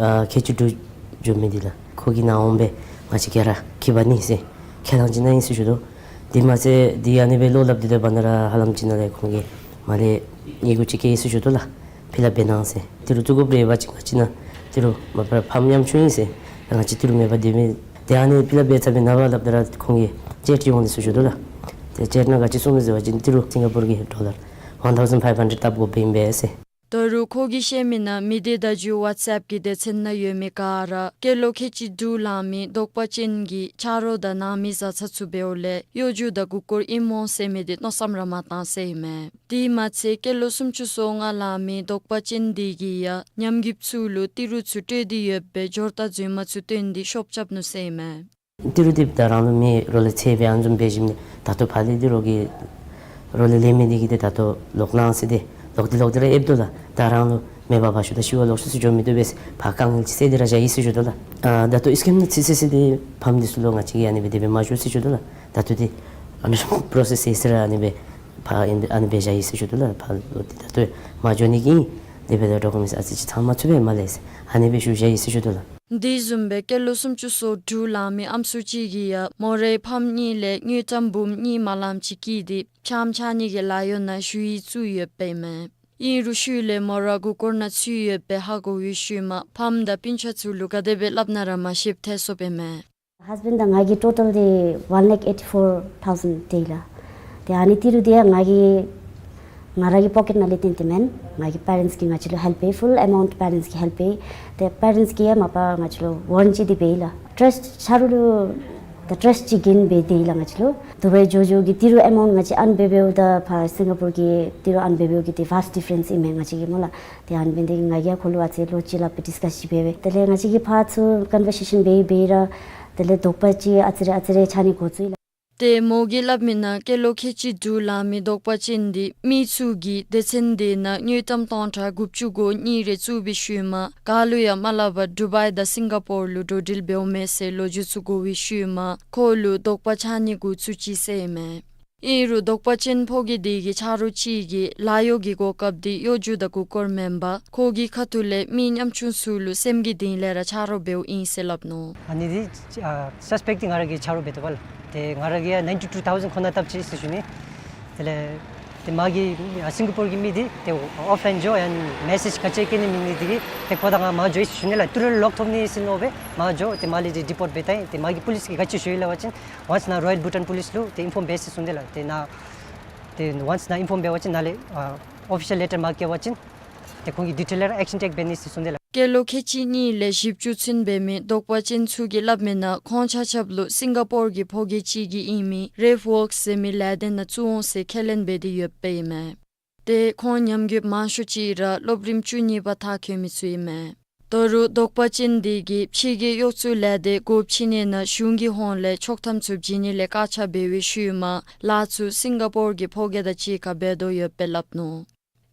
ཨ་ཁལ་གཅིག་དྲུག་འགྱོ་མི་འདི་ལགས། ཁོ་གིས་ནཱ་འོང་སྦེ་ང་བཅས་ག་ར་འཁྱིད་པ་ནི་ཟེར་ཁས་བླངས་ཅིག་གནང་ཡི་ཟེར་ཞུ་དོ། དེ་མ་ཚད་འདི་ཨ་ནི་སྦེ་བློ་སླབ་སྡོད་སྡོད་པ་ན་ར་ཧ་ལམ་ཅིག་ནང་ལས་ཁོང་གིས་མར་ལས་ཉེས་འགུལ་ཅིག་བཀལ་ཡི་ཟེར་ཞུ་དོ་ལགས། ཕྱི་ལཱ་འབད་གནང་ཟེར། ཏི་རུ་བཙུགས་དགོཔ་རེ་བ་ཅིན་ང་བཅས་ནཱ་ཏི་རུ་མ་པ་ཕམ་ཉམ་ཆུང་ཨིན་ཟེར། ང་བཅས་ཏི་རུ་མེད་པར་སྡོད་མི་དེ་ཨ་ནི་ཕྱི་ལཱ་འབད་ཚར་བའི་ནངས་པ་སླབ་ད་ར་ཁོང་གིས་ཅེཀ་ཅིག་འོང་ནི་ཟེར་ཞུ་དོ་ལགས། ཏེ་ཅེཀ་ནང་ག་ཅི་གསུངས་མི་ཟེར་བ་ཅིན་ཏི་རུ་སིང་ག་པོར་གྱི་ཌོ་ལར་ཝན་ཐའུ་ཟེན་ཕའིབ་ཧན་ཌེཌ་བཏབ་དགོཔ་ཨིན་པས་ཟེར། ད་རུང་ཁོ་གིས་བཤད་མི་ནང་མི་སྡེ་བརྡ་བརྒྱུད་ཝཊས་ཨེཔ་གི་སྡེ་ཚན་ནང་ཡོད་མི་ག་ར་སྐྱེས་ལོ་ཁལ་གཅིག་དྲུག་ལང་མི་དོགས་པ་ཅན་གྱི་ཆ་རོགས་དང་ནང་མི་བཟའ་ཚང་ཚུ་འབདཝ་ལས་གཡོ་སྒྱུ་དང་མགུ་སྐོར་ཨིན་མོ་ཟེར་མི་དེ་མནོ་བསམ་ར་མ་བཏང་ཟེར་ཨིན་མས། དེ་མ་ཚད་སྐྱེས་ལོ་སུམ་ཅུ་སོ་ལྔ་ལང་མི་དོགས་པ་ཅན་དེ་གིས་ཡང་ཉམས་རྒུདཔ་ཚུ་ལུ་ཏི་རུ་ཚུ་སྤྲོད་དེ་ཡོདཔ་སྦེ་འབྱོར་རྟགས་རྫུན་མ་ཚུ་སྟོན་ཏེ་ཤོབ་རྐྱབ་ནུག་ཟེར་ཨིན་མས། ཏི་རུ་འདི་ད་རང་ལུ་མི་རོགས་ལས་འཚོལ་སྦེ་ཨ་ནི་བཟུམ་འབད་ཞིནམ་ད་ལྟོ་ཕར་ལས་ཏི་རུ་གི་རོགས་ལས་ལེན་མི་འདི་གིས་ཏེ་ད་ལྟོ་ལོག་གནང་ཟེར་ཏེ་ལོག་སྟེ་ལོག་སྟེ་ར་ཨེབ་དོ་ལགས། ད་རང་ལུ་མེད་པར་ཕར་ཤུལ་དང་ཤུལ་བ་ལོག་ཤུལ་ཤུལ་འགྱོ་མི་བཏུབ་པས། ཕར་དཀའ་ངལ་ཅིག་སེལ་ཏེ་ར་བཞག་ཡི་ཟེར་ཞུ་དོ་ལགས། ཨ་ད་ལྟོ་ཨིས་ཀེམ་ནང་ཚུད་ཚུད་ཟེར་ཏེ་ཕམ་འདི་ཚུ་ལུ་ང་བཅས་ཀྱིས་ཨ་ནི་སྦེ་དེ་སྦེ་མ་འགྱོ་ཟེར་ཞུ་དོ་ལགས། ད་ལྟོ་འདི་ཨ་ནི་པོ་རོ་སེསི་ཟེར་ར་ཨ་ནི་སྦེ་ཕར་ཨ་ནི་སྦེ་བཞག་ཡི་ཟེར་ཞུ་དོ་ལགས། ཕར་ལུ་འདི་ད་ལྟོ་མ་འགྱོ་ནི་གི་དེ་སྦེ་ད་ཌོ་ཀུ་མེནཊསི་ཨ་ཙི་ཅིག་ཚང་མ་ཚུད་པས་མ་ལས་ཟེར་ཨ་ནི་སྦེ་ཞུ་བཞག་ཡི་ཟེར་ཞུ་དོ་ལགས། དེ་བཟུམ་སྦེ་སྐྱེས་ལོ་སུམ་ཅུ་སོ་དྲུག་ལང་མི་ཨམ་སྲུ་ཅིག་གིས་ཡང་མོ་རའི་ཕམ་གཉིས་ལས་དངུལ་ཀྲམ་འབུམ་གཉིས་མ་ལངམ་ཅིག་བསྐྱིས་ཏེ་ཕྱགམ་འཚལ་ནི་གི་ལཱ་གཡོག་ནང་ཞུ་ཡིག་བཙུགས་ཡོདཔ་ཨིན་མས། ཨིན་རུང་ཤུལ་ལས་མོ་ར་མགུ་སྐོར་ནང་ཚུད་ཡོདཔ་སྦེ་ཧ་གོ་བའི་ཤུལ་མ་ཕམ་དང་སྤུན་ཆ་ཚུ་ལུ་ག་དེ་སྦེ་སླབ་ན་ར་མ་ཤེསཔ་ཐལ་སོཔ་ཨིན་མས། Husband དང་ང་གི་ཊོ་ཊཱལ་འདི་one lakh eighty four thousand དེ་ལགས། ཏེ་ཨ་ནི་ཏི་རུ་འདི་ཡང་ང་གི་ང་ར་གི་པོ་ཀེཊ་ནང་ལས་བཏོན་ཏེ་མེན། ང་གི་པེ་རེནཊསི་གིས་ང་བཅས་ལུ་ཧེལཔ་འབད། ཕུལ་ཨེ་མའུནཊ་པེ་རེནཊསི་གིས་ཧེལཔ་འབད། ཏེ་པེ་རེནཊསི་གིས་ཡང་མ་པ་ང་བཅས་ལུ་ཝཱ་རེན་ཊི་འདི་འབད་ཡི་ལགས། ཊརསཊ་ཆ་རོགས་ལུ་ད་ཊརསཊ་ཅིག་གྱོན་སྦེ་སྡོད་ཡི་ལགས་ང་བཅས་ལུ། དུ་བའི་འགྱོ་འགྱོ་གི་ཏི་རུ་ཨེ་མའུནཊ་ང་བཅས་ཨརན་འབད་འབདཝ་དང་ཕར་སིང་ག་པོར་གྱི་ཏི་རུ་ཨརན་འབད་འབདཝ་གི་འདི་ཝཱསཊ་ཌི་ཕ་རེནསི་ཨིན་མས་ང་བཅས་ཀྱི་སྨོ་ལགས། ཏེ་ཨ་ནི་འབད་ནི་འདི་གིས་ང་གིས་ཡང་ཁོ་ལུ་ཨ་ཙི་ལོ་གཅིག་ལྷགཔ་སྦེ་ཌིསི་ཀཱསི་ཅིག་འབད་འབད། དེ་ལས་ང་བཅས་ཀྱིས་ཕར་ཚུར་ཀོན་བར་སེ་ཤཱན་འབད་འབད་ར་དེ་ལས་དོགས་པ་ཅིག་ཨ་ཙི་རེ་ཨ་ཙི་རེ་འཆར་ནི་འགོ་བཙུགས་ཡི་ལགས། ཏེ་མོ་གིས་སླབ་མི་ནང་སྐྱེས་ལོ་ཁལ་གཅིག་དྲུག་ལང་མི་དོགས་པ་ཅན་འདི་མི་ཚུ་གིས་སྡེ་ཚན་འདི་ནང་དངུལ་ཀྲམ་སྟོང་ཕྲག་དགུ་བཅུ་གོ་གཉིས་རེ་བཙུགས་པའི་ཤུལ་མ་ག་ལུ་ཡང་མ་སླབ་པར་ཌུ་བཱའི་དང་སིང་ག་པོར་ལུ་འགྲོ་འགྲུལ་འབདཝ་མས་ཟེར་ལོ་རྒྱུས་ཚུ་གོ་བའི་ཤུལ་མ་ཁོ་ལུ་དོགས་པ་འཆར་ནི་འགོ་བཙུགས་ཅི་ཟེར་ཨིན་མས། ཨིན་རུང་དོགས་པ་ཅན་ཕོ་སྐྱེས་འདི་གི་ཆ་རོགས་ཅིག་གིས་ལཱ་གཡོག་གི་གོ་སྐབས་འདི་གཡོ་སྒྱུ་དང་མགུ་སྐོར་མེན་པར་ཁོ་གི་ཁ་ཐུག་ལས་མི་ཉམ་ཆུང་ཚུ་ལུ་སེམས་ཀྱི་གཏིང་ལས་ར་ཆ་རོགས་འབདཝ་ཨིན་ཟེར་སླབ་ནུག། ཨ་ནི་འདི་ཨ་སཱས་པེཀཊ་འདི་ང་ར་གི་ཆ་རོགས་འབད་དོ་བ་ལགས། ཏེ་ང་ར་གིས་ཡང་ninety two thousand ཁོ་ནང་བཏབ་ཅི་ཟེར་ཞུ་ནི། དེ་ལས་ཏེ་མ་གི་ཨ་སིང་ག་པོར་གྱི་མི་འདི་ཏེ་ཨོཕ་ལཱའིན་འགྱོ་ཡང་མེ་སེཇ་ག་ཅི་བསྐྱལ་ནི་མེད་ནི་འདི་གིས་ཏེ་ཁོ་དང་ང་མ་འགྱོ་ཟེར་ཞུ་ནི་ལགས། ཏི་རུ་ལོག་ཐོབ་ནི་ཟེར་མནོ་སྦེ་མ་འགྱོ། ཏེ་མ་ལས་འདི་ཌི་པོརཊ་འབད་ད་ཡི། ཏེ་མ་གི་པོ་ལིསི་གིས་ག་ཅི་ཞུ་ཡི་ལགས་པ་ཅིན་ཝཱནསི་ནཱ་རོ་ཡཱལ་བྷུ་ཊཱན་པོ་ལིསི་ལུ་ཏེ་ཨིན་ཕོརམ་འབད་ཟེར་གསུངས་ཏེ་ལགས། ཏེ་ནཱ་ཏེ་ཝཱནསི་ནཱ་ཨིན་ཕོརམ་འབད་བ་ཅིན་ནཱ་ལས་ཨ་ཨོ་ཕི་ཤཱལ་ལེ་ཊར་མ་བསྐྱལ་བ་ཅིན་ཏེ་ཁོང་གི་ཌི་ཊེལ་ལས་ར་ཨེཀ་ཤཱན་ཊེཀ་འབད་ནི་ཟེར་གསུངས་ཏེ་ལགས། སྐྱེས་ལོ་ཁལ་གཅིག་གཉིས་ལས་བཞི་བཅུ་ཚུན་འབད་མི་དོགས་པ་ཅན་ཚུ་གིས་སླབ་མི་ནང་ཁོང་ཆ་ཁྱབ་ལུ་སིང་ག་པོར་གྱི་ཕོ་སྐྱེས་ཅིག་གི་ཨིན་མི་རེཕ་ཝོརཀསི་ཟེར་མི་ལས་སྡེ་ནང་བཙུགས་འོང་ཟེར་ཁས་ལེན་འབད་དེ་ཡོདཔ་ཨིན་མས། ཏེ་ཁོང་ཉམས་རྒུདཔ་མང་ཤོས་ཅིག་ར་སློབ་རིམ་བཅུ་གཉིས་པ་མཐར་འཁྱོལ་མི་ཚུ་ཨིན་མས། ད་རུང་དོགས་པ་ཅན་འདི་གིས་ཕྱི་རྒྱལ་གཡོག་བཙུགས་ལས་སྡེ་སྒོ་ཕྱེ་ནི་ནང་གཞུང་གི་ཧོངས་ལས་ཆོག་ཐམ་ཚུ་བྱིན་ནི་ལས་བཀག་ཆ་འབད་བའི་ཤུལ་མ་ལཱ་ཚུ་སིང་ག་པོར་གྱི་ཕོ་སྐྱེས་དང་གཅིག་ཁར་འབད་དོ་ཡོདཔ་སྦེ་སླབ་ནུག།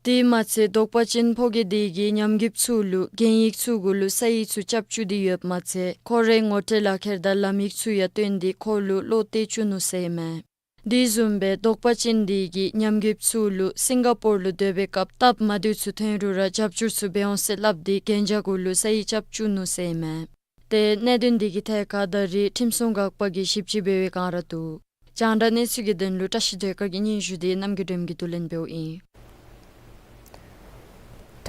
དེ་མ་ཚད་དོགས་པ་ཅན་ཕོ་སྐྱེས་འདི་གིས་ཉམས་རྒུདཔ་ཚུ་ལུ་གན་ཡིག་ཚུ་གུ་ལུ་ས་ཡིག་ཚུ་རྐྱབ་བཅུག་སྟེ་ཡོདཔ་མ་ཚད་ཁོ་རའི་ངོ་སྤྲོད་ལག་ཁྱེར་དང་ལམ་ཡིག་ཚུ་ཡང་བཏོན་ཏེ་ཁོ་ལུ་བློ་གཏད་བཅུག་ནུག་ཟེར་ཨིན་མས། དེ་བཟུམ་སྦེ་དོགས་པ་ཅན་འདི་གིས་ཉམས་རྒུདཔ་ཚུ་ལུ་སིང་ག་པོར་ལུ་སྡོད་པའི་སྐབས་སྟབས་མ་བདེཝ་ཚུ་ཐོན་རུང་ར་རྒྱབ་སྐྱོར་ཚུ་འབད་འོང་ཟེར་སླབ་སྟེ་གན་རྒྱ་གུ་ལུ་ས་ཡིག་རྐྱབ་བཅུག་ནུག་ཟེར་ཨིན་མས། ཏེ་གནད་དོན་འདི་གི་ཐད་ཁར་ད་རེས་ཁྲིམས་སྲུང་འགག་པ་གིས་ཞིབ་དཔྱད་འབད་བའི་བསྒང་ར་འདུག། རྒྱང་བསྒྲགས་གནས་ཚུལ་གྱི་དོན་ལུ་བཀྲ་ཤིས་སྒྲོལ་དཀར་གྱི་སྙན་ཞུ་འདི་རྣམ་རྒྱལ་སྒྲོལ་མ་གིས་བསྡུ་ལེན་འབདཝ་ཨིན།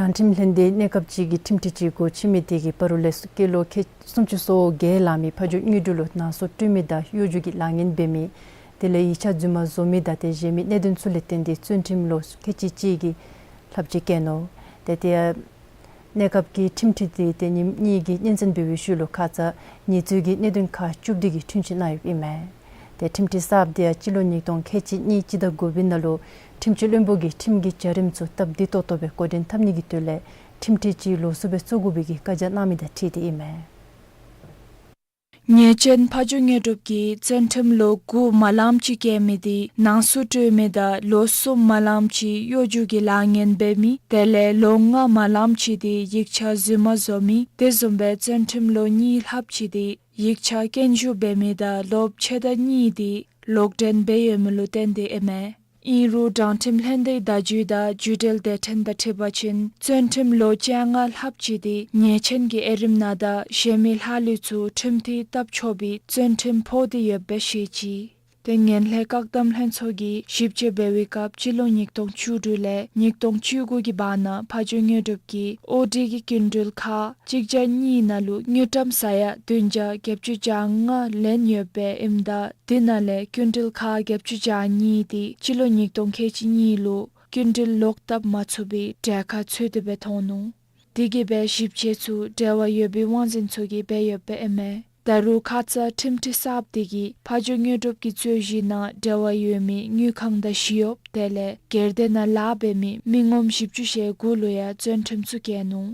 དྲང་ཁྲིམས་ལྷན་སྡེ་གནས་སྐབས་ཅིག་གི་ཁྲིམས་ཁྲི་ཅིག་སྒོ་ཕྱེ་མི་དེ་གིས་བར་དུ་ལས་སྐྱེས་ལོ་ཁལ་སུམ་ཅུ་སོ་བརྒྱད་ལང་མི་ཕ་ཇོ་དངོས་གྲུབ་ལུ་ནང་སོ་སྤྲོད་མི་དང་གཡོ་སྒྱུ་གི་ལཱ་ངན་འབད་མི་དེ་ལས་ཡིག་ཆ་རྫུན་མ་བཟོ་མི་དང་དེ་བཞིན་མི་གནད་དོན་ཚུ་ལས་བརྟེན་ཏེ་བཙོན་ཁྲིམས་ལོ་ཁལ་གཅིག་གཅིག་གི་ལྷགཔ་ཅིག་བཀལ་ནུག། ཏེ་དེ་ཡང་གནས་སྐབས་ཀྱི་ཁྲིམས་ཁྲི་དེ་ཏེ་ཉིནམ་གཉིས་ཀྱི་སྙན་གསན་འབད་བའི་ཤུལ་ལུ་ཁ་ཙ་ཉེས་རྩོད་ཀྱི་གནད་དོན་ཁག་བཅུ་བདུན་གྱི་འཁྲུན་ཆོད་གནང་ཡོདཔ་ཨིན་མས། ཏེ་ཁྲིམས་ཁྲི་གསརཔ་དེ་ཡང་སྤྱི་ལོ་ཉིས་སྟོང་ཁལ་གཅིག་གཉིས་སྤྱི་ཟླ་དགུ་པའི་ནང་ལུ་ཁྲིམས་སྤྱི་བློན་པོ་གིས་ཁྲིམས་ཀྱི་བྱ་རིམ་ཚུ་སྟབས་བདེ་ཏོག་ཏོ་སྦེ་འགོ་འདྲེན་འཐབ་ནི་གི་དོན་ལས་ཁྲིམས་ཁྲི་ཅིག་ལོགས་སུ་སྦེ་བཙུགས་དགོ་པའི་གི་བཀའ་རྒྱ་གནང་མི་དང་འཁྲིལ་ཏེ་ཨིན་མས། ཉེས་ཅན་ཕ་ཇོ་དངོས་གྲུབ་ཀྱིས་བཙོན་ཁྲིམས་ལོ་དགུ་མ་ལངམ་ཅིག་བཀལ་མི་དེ་ནང་སོ་སྤྲོད་མི་དང་ལོ་གསུམ་མ་ལངམ་ཅིག་གཡོ་སྒྱུ་གི་ལཱ་ངན་འབད་མི་དེ་ལས་ལོ་ལྔ་མ་ལངམ་ཅིག་དེ་ཡིག་ཆ་རྫུན་མ་བཟོ་མི་དེ་བཟུམ་སྦེ་བཙོན་ཁྲིམས་ལོ་གཉིས་ལྷགཔ་ཅིག་དེ་ཡིག་ཆ་སྐྱོན་ཞིབ་འབད་མི་དང་ལོག་ཕྱེད་དང་གཉིས་དེ་ལོག་འདྲེན་འབད་ཡོད་མི་ལུ་བརྟེན་ཏེ་ཨིན་མས། ཨིན་རུང་དྲང་ཁྲིམས་ལྷན་སྡེའི་བརྡ་བརྒྱུད་དང་བརྒྱུད་འབྲེལ་སྡེ་ཕྲན་དང་འཁྲིལ་བ་ཅིན་བཙོན་ཁྲིམས་ལོ་བཅོ་ལྔ་ལྷགཔ་ཅིག་དེ་ཉེས་ཅན་གྱི་དབྱེ་རིམ་ནང་དང་གཞན་མི་ལྷག་ལུས་ཚུ་ཁྲིམས་ཐིག་བཏབ་ཆོག་པའི་བཙོན་ཁྲིམས་ཕོག་སྟེ་ཡོདཔ་སྦེ་བཤད་ཅི། ཏེ་ངན་ལྷད་བཀག་སྡོམ་ལྷན་ཚོགས་ཀྱིས་ཞིབ་དཔྱད་འབད་བའི་སྐབས་སྤྱི་ལོ་ཉིས་སྟོང་བཅུ་དྲུག་ལས་ཉིས་སྟོང་བཅུ་དགུ་གི་བར་ན་ཕ་ཇོ་དངོས་གྲུབ་ཀྱིས་ཨོ་ཌི་གི་སྐྱིན་འགྲུལ་ཁག་གཅིག་བརྒྱ་གཉིས་ནང་ལུ་དངུལ་ཀྲམ་ས་ཡ་བདུན་བརྒྱ་བརྒྱད་ཅུ་གྱ་ལྔ་ལེན་ཡོདཔ་ཨིནམ་ད་དེ་ནང་ལས་སྐྱིན་འགྲུལ་ཁག་བརྒྱད་ཅུ་གྱ་གཉིས་དེ་སྤྱི་ལོ་ཉིས་སྟོང་ཁལ་གཅིག་གཉིས་ལུ་སྐྱིན་འགྲུལ་ལོག་བཏབ་མ་ཚུགས་པའི་གྲལ་ཁར་ཚུད་དེ་སྦེ་མཐོང་ནུག། དེ་གིས་སྦེ་ཞིབ་དཔྱད་ཚུ་འབྲེལ་བ་ཡོད་པའི་དབང་འཛིན་ཚུ་གིས་འབད་ཡོདཔ་ཨིན་མས། ད་རུང་ཁ་ཙ་ཁྲིམས་ཁྲི་གསརཔ་དེ་གིས་ཕ་ཇོ་དངོས་གྲུབ་ཀྱི་རྩོད་གཞི་ནང་འབྲེལ་བ་ཡོད་མི་དངུལ་ཁང་དང་ཞི་གཡོགཔ་དེ་ལས་སྒེར་སྡེ་ནང་ལཱ་འབད་མི་མི་ངོམ་བཞི་བཅུ་ཞེ་དགུ་ལུ་ཡང་བཙོན་ཁྲིམས་ཚུ་བཀལ་ནུག།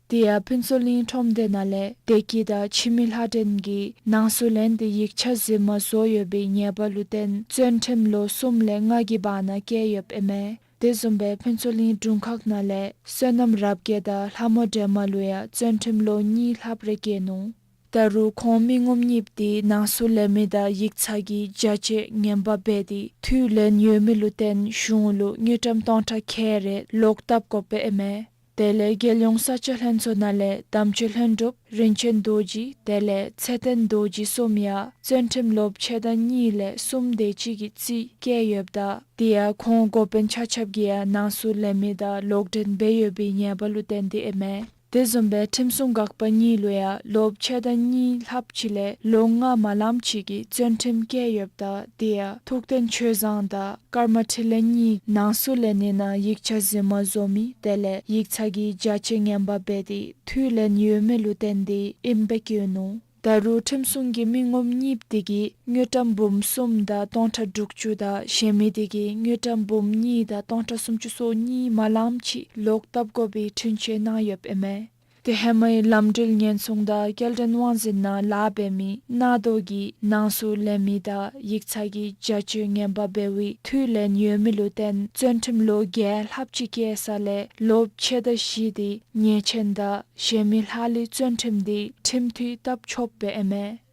དེ་ཡང་ཕུན་ཚོགས་གླིང་ཁྲོམ་སྡེ་ནང་ལས་བདེ་སྐྱིད་དང་འཆི་མེད་ལྷ་སྒྲོན་གྱིས་ནང་སོ་ལེན་ཏེ་ཡིག་ཆ་རྫུན་མ་བཟོ་ཡོད་པའི་ཉེས་པ་ལུ་བརྟེན་བཙོན་ཁྲིམས་ལོ་གསུམ་ལས་ལྔ་གི་བར་ན་བཀལ་ཡོདཔ་ཨིན་མས། དེ་བཟུམ་སྦེ་ཕུན་ཚོགས་གླིང་དྲུང་ཁག་ནང་ལས་བསོད་ནམས་རབ་རྒྱས་དང་ལྷ་མོ་སྒྲོལ་མ་ལུ་ཡང་བཙོན་ཁྲིམས་ལོ་གཉིས་ལྷགཔ་རེ་བཀལ་ནུག། ད་རུང་ཁོང་མི་ངོམ་གཉིསཔོ་དེ་ནང་སོ་ལེན་མི་དང་ཡིག་ཚང་གི་བྱ་སྤྱོད་ངན་པ་འབད་དེ་འཐུས་ལེན་ཡོད་མི་ལུ་བརྟེན་གཞུང་ལུ་དངུལ་ཀྲམ་སྟོང་ཕྲག་ཁལ་རེ་ལོག་བཏབ་དགོཔ་ཨིན་མས། དེ་ལས་རྒྱལ་ཡོངས་ས་ཆ་ལྷན་ཚོགས་ནང་ལས་དམ་ཆོས་ལྷུན་གྲུབ་རིན་ཆེན་རྡོ་རྗེ་དེ་ལས་ཚེ་བརྟན་རྡོ་རྗེ་གསུམ་ཡང་བཙོན་ཁྲིམས་ལོ་ཕྱེད་དང་གཉིས་ལས་གསུམ་དེ་ཅིག་གི་རྩིས་བཀལ་ཡོདཔ་ད་དེ་ཡང་ཁོང་འགོ་དཔོན་ཆ་ཁྱབ་ཀྱིས་ཡང་ནང་སྲུང་ལེན་མི་དང་ལོག་འདྲེན་འབད་ཡོད་པའི་ཉེས་པ་ལུ་བརྟེན་ཏེ་ཨིན་མས། དེ་བཟུམ་སྦེ་ཁྲིམས་སྲུང་འགག་པ་གཉིས་ལུ་ཡང་ལོ་ཕྱེད་དང་གཉིས་ལྷགཔ་ཅིག་ལས་ལོ་ལྔ་མ་ལངམ་ཅིག་གི་བཙོན་ཁྲིམས་བཀལ་ཡོདཔ་ད་དེ་ཡང་ཐུགས་རྟེན་ཆོས་བཟང་དང་ཀརྨ་འཕྲིན་ལས་གཉིས་ནང་སྲུང་ལེན་ནི་ནང་ཡིག་ཆ་རྫུན་མ་བཟོ་མི་དེ་ལས་ཡིག་ཚང་གི་བྱ་སྤྱོད་ངན་པ་འབད་དེ་འཐུས་ལེན་ཡོད་མི་ལུ་བརྟེན་ཏེ་ཨིནམ་སྦེ་བཀོད་ནུག། ད་རུང་ཁྲིམས་སྲུང་གི་མི་ངོམ་གཉིས་དེ་གིས་དངུལ་ཀྲམ་འབུམ་གསུམ་དང་སྟོང་ཕྲག་དྲུག་ཅུ་དང་གཞན་མི་དེ་གིས་དངུལ་ཀྲམ་འབུམ་གཉིས་དང་སྟོང་ཕྲག་སུམ་ཅུ་སོ་གཉིས་མ་ལངམ་ཅིག་ལོག་བཏབ་དགོ་པའི་འཁྲུན་ཆོད་གནང་ཡོདཔ་ཨིན་མས། དེ་ཧེ་མའི་ལམ་འགྲུལ་ཉེན་སྲུང་དང་སྐྱེལ་འདྲེན་དབང་འཛིན་ནང་ལཱ་འབད་མི་གནག་རྡོ་གིས་ནང་སྲུང་ལེན་མི་དང་ཡིག་ཚང་གི་བྱ་སྤྱོད་ངན་པ་འབད་བའི་འཐུས་ལེན་ཡོད་མི་ལུ་བརྟེན་བཙོན་ཁྲིམས་ལོ་བརྒྱད་ལྷགཔ་ཅིག་བཀལ་ས་ལས་ལོ་ཕྱེད་དང་བཞི་དེ་ཉེས་ཆེན་དང་གཞན་མི་ལྷག་ལུས་བཙོན་ཁྲིམས་དེ་ཁྲིམས་འཐུས་བཏབ་ཆོགཔ་སྦེ་ཨིན་མས།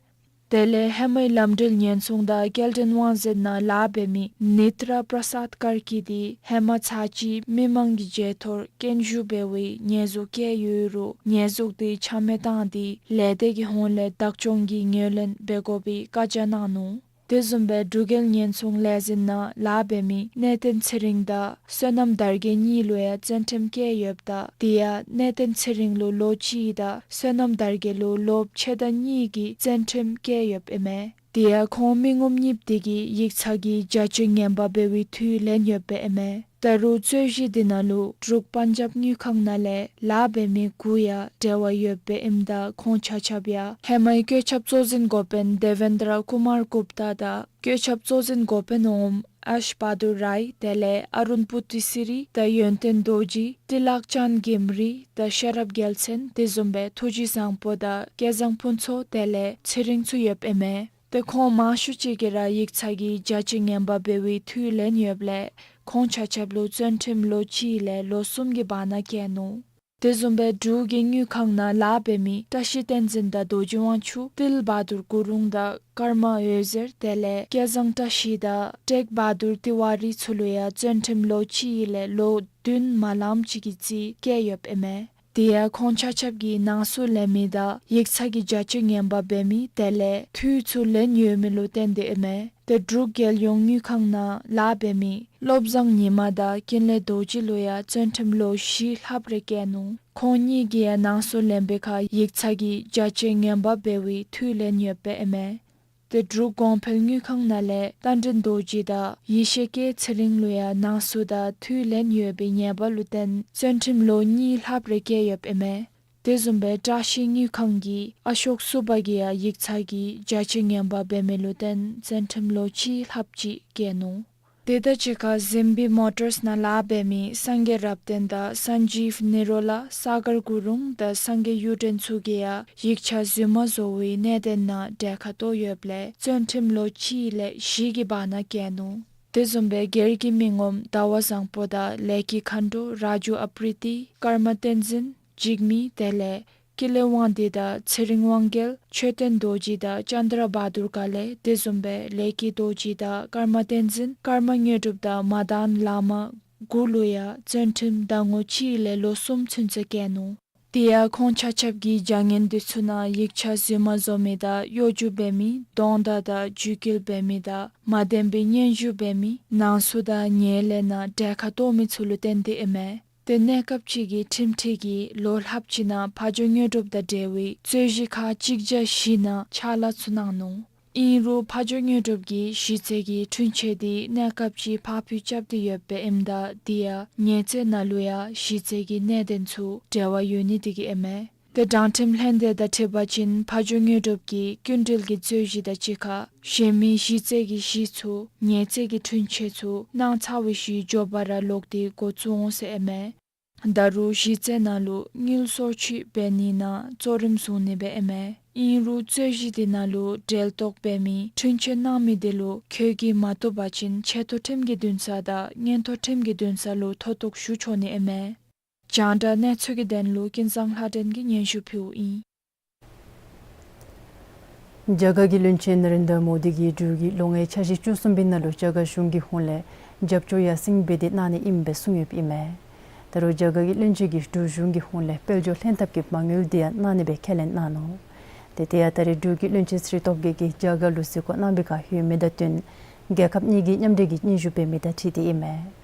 དེ་ལས་ཧེ་མའི་ལམ་འགྲུལ་ཉེན་སྲུང་དང་སྐྱེལ་འདྲེན་དབང་འཛིན་ནང་ལཱ་འབད་མི་ནེ་ཏྲ་པྲ་སཱད་ཀར་ཀི་དེ་ཧེ་མ་ཚར་གཅིག་མི་མང་གི་བརྗེད་ཐོར་སྐྱོན་ཞུགས་འབད་བའི་ཉེས་འཛུགས་བཀལ་ཡོད་རུང་ཉེས་འཛུགས་དེ་ཆ་མེད་བཏང་སྟེ་ལས་སྡེ་གི་ཧོངས་ལས་བདག་སྐྱོང་གིས་ངོས་ལེན་འབད་དགོ་པའི་བཀའ་རྒྱ་གནང་ནུག། དེ་བཟུམ་སྦེ་འབྲུག་རྒྱལ་ཉེན་སྲུང་ལས་འཛིན་ནང་ལཱ་འབད་མི་གནས་བརྟན་ཚེ་རིང་དང་བསོད་ནམས་དར་རྒྱས་གཉིས་ལུ་ཡང་བཙོན་ཁྲིམས་བཀལ་ཡོདཔ་ད་དེ་ཡང་གནས་བརྟན་ཚེ་རིང་ལུ་ལོ་གཅིག་དང་བསོད་ནམས་དར་རྒྱས་ལུ་ལོ་ཕྱེད་དང་གཉིས་ཀྱི་བཙོན་ཁྲིམས་བཀལ་ཡོདཔ་ཨིན་མས། དེ་ཡང་ཁོང་མི་ངོམ་གཉིས་དེ་གིས་ཡིག་ཚང་གི་བྱ་སྤྱོད་ངན་པ་འབད་བའི་འཐུས་ལེན་ཡོདཔ་ཨིན་མས། ད་རུང་རྩོད་གཞི་དེ་ནང་ལུ་འབྲུག་པན་ཇབ་དངུལ་ཁང་ནང་ལས་ལཱ་འབད་མི་དགུ་ཡང་འབྲེལ་བ་ཡོདཔ་ཨིནམ་ད་ཁོང་ཆ་ཁྱབ་ཡང་ཧེ་མའི་བཀོད་ཁྱབ་གཙོ་འཛིན་འགོ་དཔོན་དེ་བེན་དྲ་ཀུ་མར་གུཔ་ཏ་དང་བཀོད་ཁྱབ་གཙོ་འཛིན་འགོ་དཔོན་འོགམ་ཨེཤ་བ་དུར་རའི་དེ་ལས་ཨ་རུན་པུ་ཏི་སི་རི་དང་ཡོན་ཏན་རྡོ་རྗེ་ཏི་ལག་ཅན་གིམ་རི་དང་ཤེས་རབ་རྒྱལ་མཚན་དེ་བཟུམ་སྦེ་ཐུགས་རྗེ་བཟང་པོ་དང་སྐལ་བཟང་ཕུན་ཚོགས་དེ་ལས་ཚེ་རིང་ཚུ་ཡོདཔ་ཨིན་མས། དེ་ཁོང་མང་ཤོས་ཅིག་གིས་ར་ཡིག་ཚང་གི་བྱ་སྤྱོད་ངན་པ་འབད་བའི་འཐུས་ལེན་ཡོདཔ་ལས་ཁོང་ཆ་ཁྱབ་ལུ་བཙོན་ཁྲིམས་ལོ་གཅིག་ལས་ལོ་གསུམ་གྱི་བར་ན་བཀལ་ནུག། དེ་བཟུམ་སྦེ་འབྲུག་གི་དངུལ་ཁང་ནང་ལཱ་འབད་མི་བཀྲ་ཤིས་བསྟན་འཛིན་དང་རྡོ་རྗེ་དབང་ཕྱུག་ཏིལ་བ་དུར་གུ་རུང་དང་ཀརྨ་འོད་ཟེར་དེ་ལས་སྐལ་བཟང་བཀྲ་ཤིས་དང་ཀྲེག་བ་དུར་ཏི་ཝ་རི་ཚུ་ལུ་ཡང་བཙོན་ཁྲིམས་ལོ་གཅིག་ལས་ལོ་བདུན་མ་ལངམ་ཅིག་གི་རྩིས་བཀལ་ཡོདཔ་ཨིན་མས། དེ་ཡང་ཁོང་ཆ་ཁྱབ་ཀྱིས་ནང་སྲུང་ལེན་མི་དང་ཡིག་ཚང་གི་བྱ་སྤྱོད་ངན་པ་འབད་མི་དེ་ལས་འཐུས་ཚུ་ལེན་ཡོད་མི་ལུ་བརྟེན་ཏེ་ཨིན་མས། དེ་འབྲུག་རྒྱལ་ཡོངས་དངུལ་ཁང་ནང་ལཱ་འབད་མི་བློ་བཟང་ཉི་མ་དང་ཀུན་ལེགས་རྡོ་རྗེ་ལུ་ཡང་བཙོན་ཁྲིམས་ལོ་བཞི་ལྷགཔ་རེ་བཀལ་ནུག། ཁོང་གཉིས་ཀྱིས་ཡང་ནང་སྲུང་ལེན་པའི་ཁར་ཡིག་ཚང་གི་བྱ་སྤྱོད་ངན་པ་འབད་བའི་འཐུས་ལེན་ཡོདཔ་ཨིན་མས། དེ་འབྲུག་གོང་འཕེལ་དངུལ་ཁང་ནང་ལས་རྟ་མགྲིན་རྡོ་རྗེ་དང་ཡེ་ཤེས་སྐྱིད་ཚེ་རིང་ལུ་ཡང་ནང་སྲུང་དང་འཐུས་ལེན་ཡོད་པའི་ཉེས་པ་ལུ་བརྟེན་བཙོན་ཁྲིམས་ལོ་གཉིས་ལྷགཔ་རེ་བཀལ་ཡོདཔ་ཨིན་མས། དེ་བཟུམ་སྦེ་བཀྲ་ཤིས་དངུལ་ཁང་གི་ཨ་ཤོག་སུ་བ་གིས་ཡང་ཡིག་ཚང་གི་བྱ་སྤྱོད་ངན་པ་འབད་མི་ལུ་བརྟེན་བཙོན་ཁྲིམས་ལོ་གཅིག་ལྷགཔ་ཅིག་བཀལ་ནུག། དེ་དང་གཅིག་ཁར་ཟིམ་བི་མོ་ཊརསི་ནང་ལཱ་འབད་མི་སངས་རྒྱས་རབ་བརྟན་དང་སན་ཇིབ་ནི་རོ་ལ་སཱ་གར་གུ་རུང་དང་སངས་རྒྱས་གཡུ་སྒྲོན་ཚུ་གིས་ཡང་ཡིག་ཆ་རྫུན་མ་བཟོ་བའི་གནད་དོན་ནང་གྲལ་ཁར་གཏོགས་ཡོདཔ་ལས་བཙོན་ཁྲིམས་ལོ་གཅིག་ལས་བཞི་གི་བར་ན་བཀལ་ནུག། དེ་བཟུམ་སྦེ་སྒེར་གྱི་མི་ངོམ་ཟླ་བ་བཟང་པོ་དང་ལས་ཀྱི་མཁའ་འགྲོ་ར་ཇུ་ཨ་པྲི་ཏི་ཀརྨ་བསྟན་འཛིན་འཇིགས་མེད་དེ་ལས་ཀུན་ལེགས་དབང་འདུས་དང་ཚེ་རིང་དབང་རྒྱལ་མཆོད་རྟེན་རྡོ་རྗེ་དང་ཙནྡྲ་བ་དུར་ཀ་ལས་དེ་བཟུམ་སྦེ་ལས་ཀྱི་རྡོ་རྗེ་དང་ཀརྨ་བསྟན་འཛིན་ཀརྨ་དངོས་གྲུབ་དང་མ་དཱན་བླ་མ་དགུ་ལུ་ཡང་བཙོན་ཁྲིམས་ཟླ་ངོ་གཅིག་ལས་ལོ་གསུམ་ཚུན་ཚོད་བཀལ་ནུག། དེ་ཡང་ཁོང་ཆ་ཁྱབ་ཀྱིས་བྱ་ངན་འདི་ཚུ་ནང་ཡིག་ཆ་རྫུན་མ་བཟོ་མི་དང་གཡོ་སྒྱུ་འབད་མི་གདོང་བརྡ་དང་བརྒྱུད་སྐུལ་འབད་མི་དང་མ་བདེན་པའི་སྙན་ཞུ་འབད་མི་ནང་སྲུང་དང་ཉེས་ལེན་ནང་གྲལ་ཁར་གཏོགས་མི་ཚུ་ལུ་བརྟེན་ཏེ་ཨིན་མས། དེ་གནས་སྐབས་ཅིག་གི་ཁྲིམས་ཁྲིམས་ཀྱི་ལོ་ལྷགཔ་ཅིག་ནང་ཕ་ཇོ་དངོས་གྲུབ་དང་འབྲེལ་བའི་རྩོད་གཞི་ཁག་གཅིག་བརྒྱ་བཞི་ནང་ཕྱག་ལཱ་ཚུ་གནང་ནུག། ཨིན་རུང་ཕ་ཇོ་དངོས་གྲུབ་ཀྱིས་གཞི་རྩའི་གི་འཁྲུན་ཆོད་དེ་གནས་སྐབས་ཅིག་ཕར་འགྱངས་རྐྱབ་སྟེ་ཡོདཔ་ཨིནམ་ད་དེ་ཡང་ཉེས་རྩོད་ནང་ལུ་ཡང་གཞི་རྩའི་གི་གནད་དོན་ཚུ་འབྲེལ་བ་ཡོད་ནི་དེ་གིས་ཨིན་མས། དེ་དྲང་ཁྲིམས་ལྷན་སྡེ་དང་འཁྲིལ་བ་ཅིན་ཕ་ཇོ་དངོས་གྲུབ་ཀྱིས་སྐྱིན་འགྲུལ་གྱི་རྩོད་གཞི་དང་གཅིག་ཁར་གཞན་མི་གཞི་རྩའི་གི་གཞི་ཚུ་ཉེས་རྩོད་ཀྱི་འཁྲུན་ཆོད་ཚུ་གནང་ཚར་བའི་ཤུལ་མགྱོགས་པ་ར་ལོག་སྟེ་འགོ་བཙུགས་འོང་ཟེར་ཨིན་མས། ད་རུང་གཞི་རྩའི་ནང་ལུ་དངུལ་སོར་ཆུད་འབད་ནི་ནང་གཙོ་རིམ་བཟུང་ནི་སྦེ་ཨིན་མས། ཨིན་རུང་རྩོད་གཞི་དེ་ནང་ལུ་འབྲེལ་གཏོགས་འབད་མི་འཁྲུན་ཆོད་གནང་མི་དེ་ལུ་ཁྱོད་ཀྱིས་མ་བཏུབ་པ་ཅིན་ཆེ་མཐོ་ཁྲིམས་ཀྱི་འདུན་ས་དང་མངོན་མཐོ་ཁྲིམས་ཀྱི་འདུན་ས་ལུ་མཐོ་གཏུགས་ཞུ་ཆོག་ནི་ཨིན་མས། རྒྱང་བསྒྲགས་གནས་ཚུལ་གྱི་དོན་ལུ་ཀུན་བཟང་ལྷ་སྒྲོན་གྱིས་སྙན་ཞུ་ཕུལཝ་ཨིན། རྒྱ་གར་གྱི་བློན་ཆེན་ནཱ་རེན་དྲ་མོ་དི་གིས་འབྲུག་གི་ལོ་ལྔའི་འཆར་གཞི་བཅུ་གསུམ་པའི་ནང་ལུ་རྒྱ་གར་གཞུང་གི་ཧོངས་ལས་རྒྱབ་སྐྱོར་ཡར་སེང་འབད་དེ་གནང་ནི་ཨིནམ་སྦེ་གསུངས་ཡོདཔ་ཨིན་མས། ད་རུང་རྒྱ་གར་གྱི་བློན་ཆེན་གྱིས་འབྲུག་གཞུང་གི་ཧོངས་ལས་དཔལ་འབྱོར་ལྷན་ཐབས་ཀྱི་མ་དངུལ་འདི་ཡང་གནང་ནི་སྦེ་ཁས་ལེན་གནང་ནུག། ཏེ་དེ་ཡང་ད་རེས་འབྲུག་གི་བློན་ཆེན་ཚེ་རིང་སྟོབས་རྒྱས་ཀྱིས་རྒྱ་གར་ལུ་གཟིགས་སྐོར་གནང་བའི་སྐབས་ཡོད་མི་དང་བསྟུན་རྒྱལ་ཁབ་གཉིས་ཀྱི་མཉམ་འབྲེལ་གྱི་སྙན་ཞུ་འབད་མི་དང་འཁྲིལ་ཏེ་ཨིན་མས།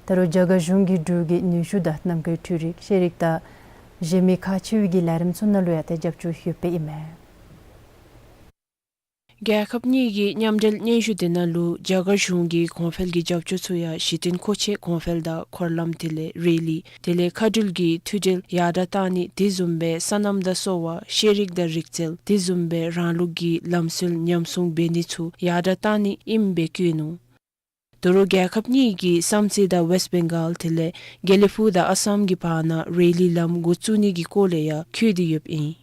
ད་རུང་རྒྱ་གར་གཞུང་གིས་འབྲུག་གི་ནུས་ཤུགས་དང་ནམ་མཁའི་འཕྲུལ་རིག་ཤེས་རིག་དང་གཞན་མི་ཁག་ཆེ་བའི་གི་ལས་རིམ་ཚུ་ནང་ལུ་ཡང་ཏེ་རྒྱབ་སྐྱོར་ཡོདཔ་ཨིན་མས། རྒྱལ་ཁབ་གཉིས་ཀྱི་མཉམ་འབྲེལ་སྙན་ཞུ་དེ་ནང་ལུ་རྒྱ་གར་གཞུང་གི་གོང་འཕེལ་གྱི་རྒྱབ་སྐྱོར་ཚུ་ཡང་གཞི་རྟེན་མཁོ་ཆས་གོང་འཕེལ་དང་འཁོར་ལམ་དེ་ལས་རེ་ལི་དེ་ལས་མཁའ་འགྲུལ་གྱི་མཐུད་འབྲེལ་ཡར་དྲག་གཏང་ནི་དེ་བཟུམ་སྦེ་སོ་ནམ་དང་གསོ་བ་ཤེས་རིག་དང་རིག་རྩལ་དེ་བཟུམ་སྦེ་རང་ལུགས་ཀྱི་ལམ་སྲོལ་ཉམས་སྲུང་འབད་ནི་ཚུ་ཡར་དྲག་གཏང་ནི་ཨིནམ་སྦེ་བཀོད་ནུག། ད་རུང་རྒྱལ་ཁབ་གཉིས་ཀྱིས་བསམ་རྩེ་དང་ཝེསཊ་བེང་གཱལ་དེ་ལས་དགེ་ལེགས་ཕུག་དང་ཨ་སམ་གྱི་བར་ན་རེ་ལི་ལམ་འགོ་བཙུགས་ནི་གི་སྐོར་ལས་ཡང་འཁོད་དེ་ཡོདཔ་ཨིན།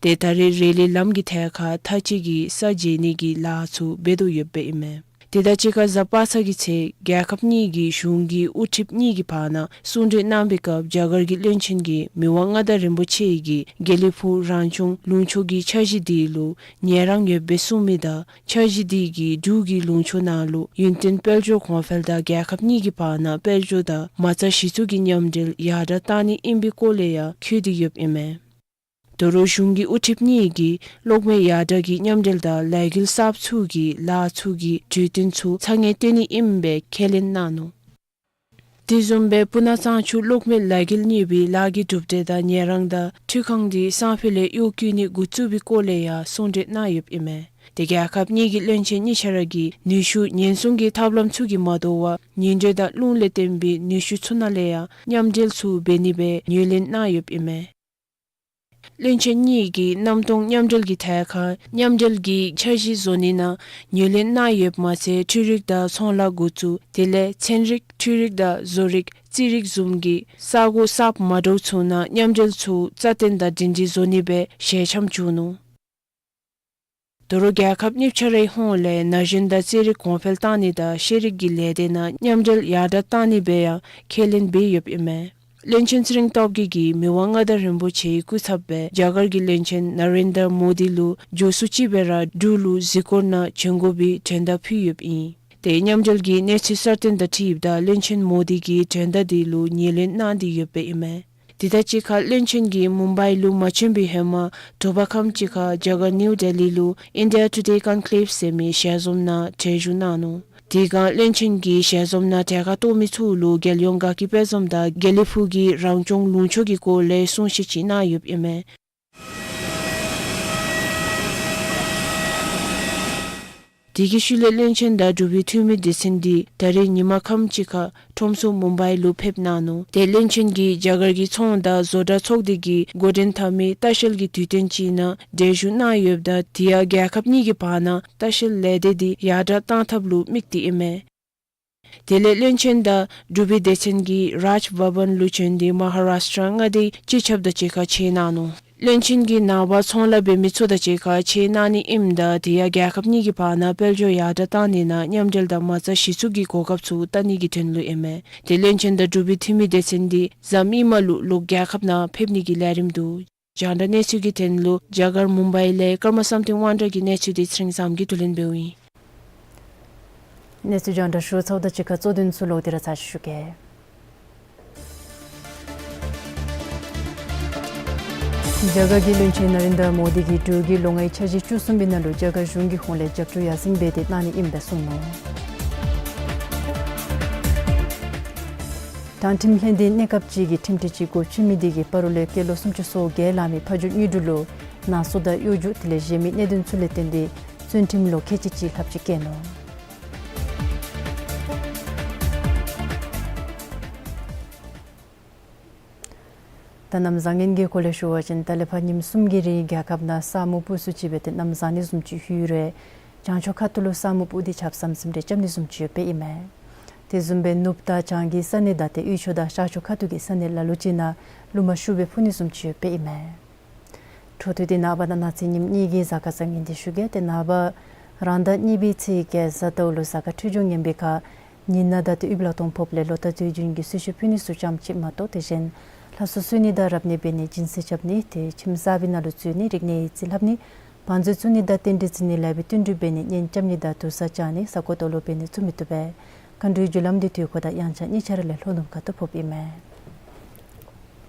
ཏེ་ད་རེས་རེ་ལི་ལམ་གྱི་ཐད་ཁར་མཐའ་དཔྱད་ཀྱི་ས་འཇལ་ནི་གི་ལཱ་ཚུ་འབད་དོ་ཡོདཔ་ཨིན་མས། དེ་དང་གཅིག་ཁར་གཟའ་པ་སངས་ཀྱི་ཚེ་རྒྱལ་ཁབ་གཉིས་ཀྱི་གཞུང་གི་དབུ་ཁྲིདཔ་གཉིས་ཀྱི་བར་ན་གསུང་གྲོས་གནང་བའི་སྐབས་རྒྱ་གར་གྱི་བློན་ཆེན་གྱིས་མི་དབང་མངའ་བདག་རིན་པོ་ཆེ་གིས་དགེ་ལེགས་ཕུག་རང་སྐྱོང་ལུང་ཕྱོགས་ཀྱི་འཆར་གཞི་དེ་ལུ་ཉན་རང་ཡོདཔ་སྦེ་གསུངས་མི་དང་འཆར་གཞི་དེ་གིས་འབྲུག་གི་ལུང་ཕྱོགས་ནང་ལུ་ཡུན་བརྟན་དཔལ་འབྱོར་གོང་འཕེལ་དང་རྒྱལ་ཁབ་གཉིས་ཀྱི་བར་ན་དཔལ་འབྱོར་དང་མ་རྩ་གཞི་བཙུགས་ཀྱི་མཉམ་འབྲེལ་ཡར་དྲག་གཏང་ནི་ཨིན་པའི་སྐོར་ལས་ཡང་འཁོད་དེ་ཡོདཔ་ཨིན་མས། ད་རུང་གཞུང་གི་དབུ་ཁྲིདཔ་གཉིས་ཀྱིས་གློག་མེ་ཡར་དྲག་གི་མཉམ་འབྲེལ་དང་ལས་འགུལ་གསརཔ་ཚུ་གི་ལཱ་ཚུ་གི་གྲོས་བསྟུན་ཚུ་ཚ་ངེས་བཏོན་ནི་ཨིནམ་སྦེ་ཁས་ལེན་གནང་ནུག། དེ་བཟུམ་སྦེ་སྤུ་ན་གཙང་ཆུ་གློག་མེ་ལས་འགུལ་གཉེར་བའི་ལཱ་གི་གྲུབ་འབྲས་དང་ཉན་རང་དང་འཕྲུལ་ཁང་དེ་སང་ཕོད་ལས་གཡོག་བཀོལ་ནི་འགོ་བཙུགས་པའི་སྐོར་ལས་ཡང་གསུང་གྲོས་གནང་ཡོདཔ་ཨིན་མས། ཏེ་རྒྱལ་ཁབ་གཉིས་ཀྱི་བློན་ཆེན་གཉིས་ཆ་ར་གིས་ནུས་ཤུགས་ཉེན་སྲུང་གི་ཐབས་ལམ་ཚུ་གིས་མ་དོ་བར་ཉིང་འདྲེས་དང་རླུང་ལས་བརྟེན་པའི་ནུས་ཤུགས་ཚུ་ནང་ལས་ཡང་མཉམ་འབྲེལ་ཚུ་འབད་ནི་སྦེ་ངོས་ལེན་གནང་ཡོདཔ་ཨིན་མས། བློན་ཆེན་གཉིས་ཀྱིས་གནམ་སྟོང་མཉམ་འབྲེལ་གྱི་ཐད་ཁར་མཉམ་འབྲེལ་གྱི་འཆར་གཞི་བཟོ་ནི་ནང་ངོས་ལེན་གནང་ཡོདཔ་མ་ཚད་འཕྲུལ་རིག་དང་ཚོང་ལཱ་འགོ་བཙུགས་དེ་ལས་ཚན་རིག་འཕྲུལ་རིག་དང་བཟོ་རིག་རྩིས་རིག་བཟུམ་གྱི་ས་གོ་གསརཔ་མ་འདྲཝ་ཚུ་ནང་མཉམ་འབྲེལ་ཚུ་རྩ་བརྟན་དང་སྒྲིང་སྒྲི་བཟོ་ནི་སྦེ་ཞལ་འཆམ་བྱུང་ནུག། ད་རུང་རྒྱལ་ཁབ་གཉིས་ཆ་རའི་ཧོངས་ལས་ན་གཞོན་དང་རྩེད་རིགས་གོང་འཕེལ་གཏང་ནི་དང་ཤེས་རིག་གི་ལས་སྡེ་ནང་མཉམ་འབྲེལ་ཡར་དྲག་གཏང་ནི་སྦེ་ཡང་ཁས་ལེན་འབད་ཡོདཔ་ཨིན་མས། བློན་ཆེན་ཚེ་རིང་སྟོབས་རྒྱས་ཀྱིས་མི་དབང་མངའ་བདག་རིན་པོ་ཆེའི་སྐུ་ཚབ་སྦེ་རྒྱ་གར་གྱི་བློན་ཆེན་ན་རེན་དྲ་མོ་དི་ལུ་མགྱོགས་སུ་ཅིག་སྦེ་ར་འབྲུག་ལུ་གཟིགས་སྐོར་ནང་བྱོན་དགོ་པའི་མགྲོན་བརྡ་ཕུལ་ཡོདཔ་ཨིན། ཏེ་མཉམ་འབྲེལ་གྱི་གནས་ཚུལ་གསར་བཏོན་དང་འཁྲིལཝ་ད་བློན་ཆེན་མོ་དི་གིས་མགྲོན་བརྡ་དེ་ལུ་ངོས་ལེན་གནང་སྟེ་ཡོདཔ་ཨིན་མས། དེ་དང་གཅིག་ཁར་བློན་ཆེན་གྱིས་མུམ་བའི་ལུ་མ་བྱོན་པའི་ཧེ་མ་དྲོ་པ་ཁམས་ཅིག་ཁར་རྒྱ་གར་ནིའུ་ལྡི་ལི་ལུ་India Today Conclave ཟེར་མི་ཞལ་འཛོམས་ནང་གྲལ་བཞུགས་གནང་ནུག། དེ་སྒང་བློན་ཆེན་གྱིས་ཞལ་འཛོམས་ནང་གྲལ་ཁར་གཏོགས་མི་ཚུ་ལུ་རྒྱལ་ཡོངས་དགའ་སྐྱིད་དཔལ་འཛོམས་དང་དགེ་ལེགས་ཕུག་གི་རང་སྐྱོང་ལུང་ཕྱོགས་ཀྱི་སྐོར་ལས་གསུང་བཤད་ཅིག་གནང་ཡོདཔ་ཨིན་མས། དེ་གི་ཤུལ་ལས་བློན་ཆེན་དང་འབྲུག་པའི་འཐུས་མི་སྡེ་ཚན་འདི་ད་རིས་ཉིན་མ་ཁམས་ཅིག་ཁར་ཁྲོམ་ཚོགས་མུམ་བའི་ལུ་ཕེབས་གནང་ནུག། ཏེ་བློན་ཆེན་གྱིས་རྒྱ་གར་གྱི་ཚོང་དང་བཟོ་གྲྭ་ཚོགས་སྡེ་གིས་འགོ་འདྲེན་འཐབ་མི་ལྟ་བཤལ་གྱི་དུས་སྟོན་ཅིག་ནང་གྲལ་བཞུགས་གནང་ཡོདཔ་ད་དེ་ཡང་རྒྱལ་ཁབ་གཉིས་ཀྱི་བར་ན་ལྟ་བཤལ་ལས་སྡེ་འདི་ཡར་དྲག་གཏང་ཐབས་ལུ་དམིགས་ཏེ་ཨིན་མས། དེ་ལས་བློན་ཆེན་དང་འབྲུག་པའི་སྡེ་ཚན་གྱིས་རཱཇ་བྷ་བཱན་ལུ་བྱོན་ཏེ་མ་ཧཱ་རཱཤ་ཊྲ་མངའ་སྡེའི་སྤྱི་ཁྱབ་དང་གཅིག་ཁར་ཕྱད་གནང་ནུག། བློན་ཆེན་གྱིས་ནངས་པ་ཚོང་ལཱ་འབད་མི་ཚུ་དང་གཅིག་ཁར་ཕྱད་གནང་ནི་ཨིནམ་ད་དེ་ཡང་རྒྱལ་ཁབ་གཉིས་ཀྱི་བར་ན་དཔལ་འབྱོར་ཡར་དྲག་གཏང་ནི་ནང་མཉམ་འབྲེལ་དང་མ་རྩ་གཞི་བཙུགས་ཀྱི་གོ་སྐབས་ཚུ་བལྟ་ནི་གི་དོན་ལུ་ཨིན་མས། ཏེ་བློན་ཆེན་དང་འབྲུག་པའི་འཐུས་མི་སྡེ་ཚན་འདི་གཟའ་མིག་དམར་ལུ་ལོག་རྒྱལ་ཁབ་ནང་ཕེབས་ནི་གི་ལས་རིམ་འདུག། རྒྱང་བསྒྲགས་གནས་ཚུལ་གྱི་དོན་ལུ་རྒྱ་གར་མུམ་བའི་ལས་ཀརྨ་བསམ་གཏན་དབང་གྲགས་ཀྱི་གནས་ཚུལ་འདི་ཚེ་རིང་བཟངམོ་གིས་བསྡུ་ལེན་འབདཝ་ཨིན། གནས་ཚུལ་རྒྱང་བསྒྲགས་ཞུ་ཚརཝ་དང་གཅིག་ཁར་གཙོ་དོན་ཚུ་ལོག་སྟེ་ར་ཚར་ཅིག་ཞུ་གེ། རྒྱ་གར་གྱི་བློན་ཆེན་ན་རེན་དྲ་མོ་དི་གིས་འབྲུག་གི་ལོ་ལྔའི་འཆར་གཞི་བཅུ་གསུམ་པའི་ནང་ལུ་རྒྱ་གར་གཞུང་གི་ཧོངས་ལས་རྒྱབ་སྐྱོར་ཡར་སེང་འབད་དེ་གནང་ནི་ཨིནམ་སྦེ་གསུངས་ནུག། དྭངས་ཁྲིམས་ལྷན་སྡེ་གནས་སྐབས་གཅིག་གི་ཁྲིམས་སྒྲིག་ཅིག་སྒོ་ཕྱེ་མི་དེ་གིས་སྤ་རོ་ལས་སྐྱེས་ལོ་སུམ་ཅུ་སོ་བརྒྱད་ལང་མི་ཕ་ཇོ་དངོས་གྲུབ་ལུ་ནང་སོ་དང་གཡོ་སྒྱུ་དེ་ལས་གཞན་མི་གནད་དོན་ཚུ་ལས་བརྟེན་ཏེ་བཙོན་ཁྲིམས་ལོ་ཁལ་གཅིག་ཅིག་ལྷགཔ་ཅིག་བཀལ་ནུག། ད་གནམ་བཟང་ངན་གྱི་སྐོར་ལས་ཞུ་བ་ཅིན་ད་ལས་ཕར་ཉིནམ་གསུམ་གྱི་རིང་རྒྱལ་ཁབ་ནང་ས་སྨུག་སྤུབས་སུ་ཅིག་སྦེ་ཏེ་གནམ་བཟང་ནི་བཟུམ་ཅིག་ལྷོད་རུང་བྱང་ཕྱོགས་ཁ་ཐུག་ལུ་ས་སྨུག་སྤུབས་ཏེ་ཆརཔ་ཟམ་ཟིམ་རེ་རྐྱབ་ནི་བཟུམ་ཅིག་ཡོདཔ་ཨིན་མས། དེ་བཟུམ་སྦེ་ནུབ་དང་བྱང་གི་ས་གནས་དང་ཏེ་དབུས་ཕྱོགས་དང་ཤར་ཕྱོགས་ཁ་ཐུག་གི་ས་གནས་ལ་ལུ་ཅིག་ནང་རླུང་མ་ཤུགས་སྦེ་འཕུ་ནི་བཟུམ་ཅིག་ཡོདཔ་ཨིན་མས། འཕྲོ་མཐུད་དེ་ནངས་པ་དང་གནངས་ཚེ་ཉིནམ་གཉིས་ཀྱི་གཟའ་སྐར་བཟང་ངན་འདི་ཞུ་གེ། ཏེ་ནངས་པ་རང་ཟླ་གཉིས་པའི་ཚེས་བརྒྱད་གཟའ་ཟླཝ་ལུ་གཟའ་སྐར་འཕྲོད་སྦྱོར་ངན་པའི་ཁར་ཉི་ནག་དང་ཏེ་དབུས་ལ་སྟོང་ཕོགཔ་ལས་ལོ་ཐ་དུས་རྒྱུན་གྱི་གསོལ་མཆོད་ཕུལ་ནི་ཚུ་ཙམ་ཅིག་མ་གཏོགས་དེ་གཞན་ལྷ་གསོལ་གསོལ་ནི་དང་རབ་གནས་འབད་ནི་སྦྱིན་སྲེག་རྐྱབ་ནི་ཏེ་ཁྱིམ་གསར་པའི་ནང་ལུ་འཛུལ་ནི་རིག་གནས་ཡིག་རྩིས་ལྷབ་ནི་བང་མཛོད་བཙུགས་ནི་དང་རྟེན་འབྲེལ་བརྩི་ནི་ལས་པའི་བསྟུན་གྲོས་འབད་ནི་གཉེན་རྐྱབ་ནི་དང་དུར་ས་བཅག་ནི་ས་རྐོ་དོ་ལོ་འབད་ནི་བཙུགས་མི་བཏུབ་པས། མཁའ་འགྲོའི་རྒྱུ་ལམ་འདི་དུས་འཁོར་དང་དབྱངས་འཆར་གཉིས་ཆ་ར་ལས་ལྷོ་ནུབ་ཁ་ཐུག་ཕོགཔ་ཨིན་མས།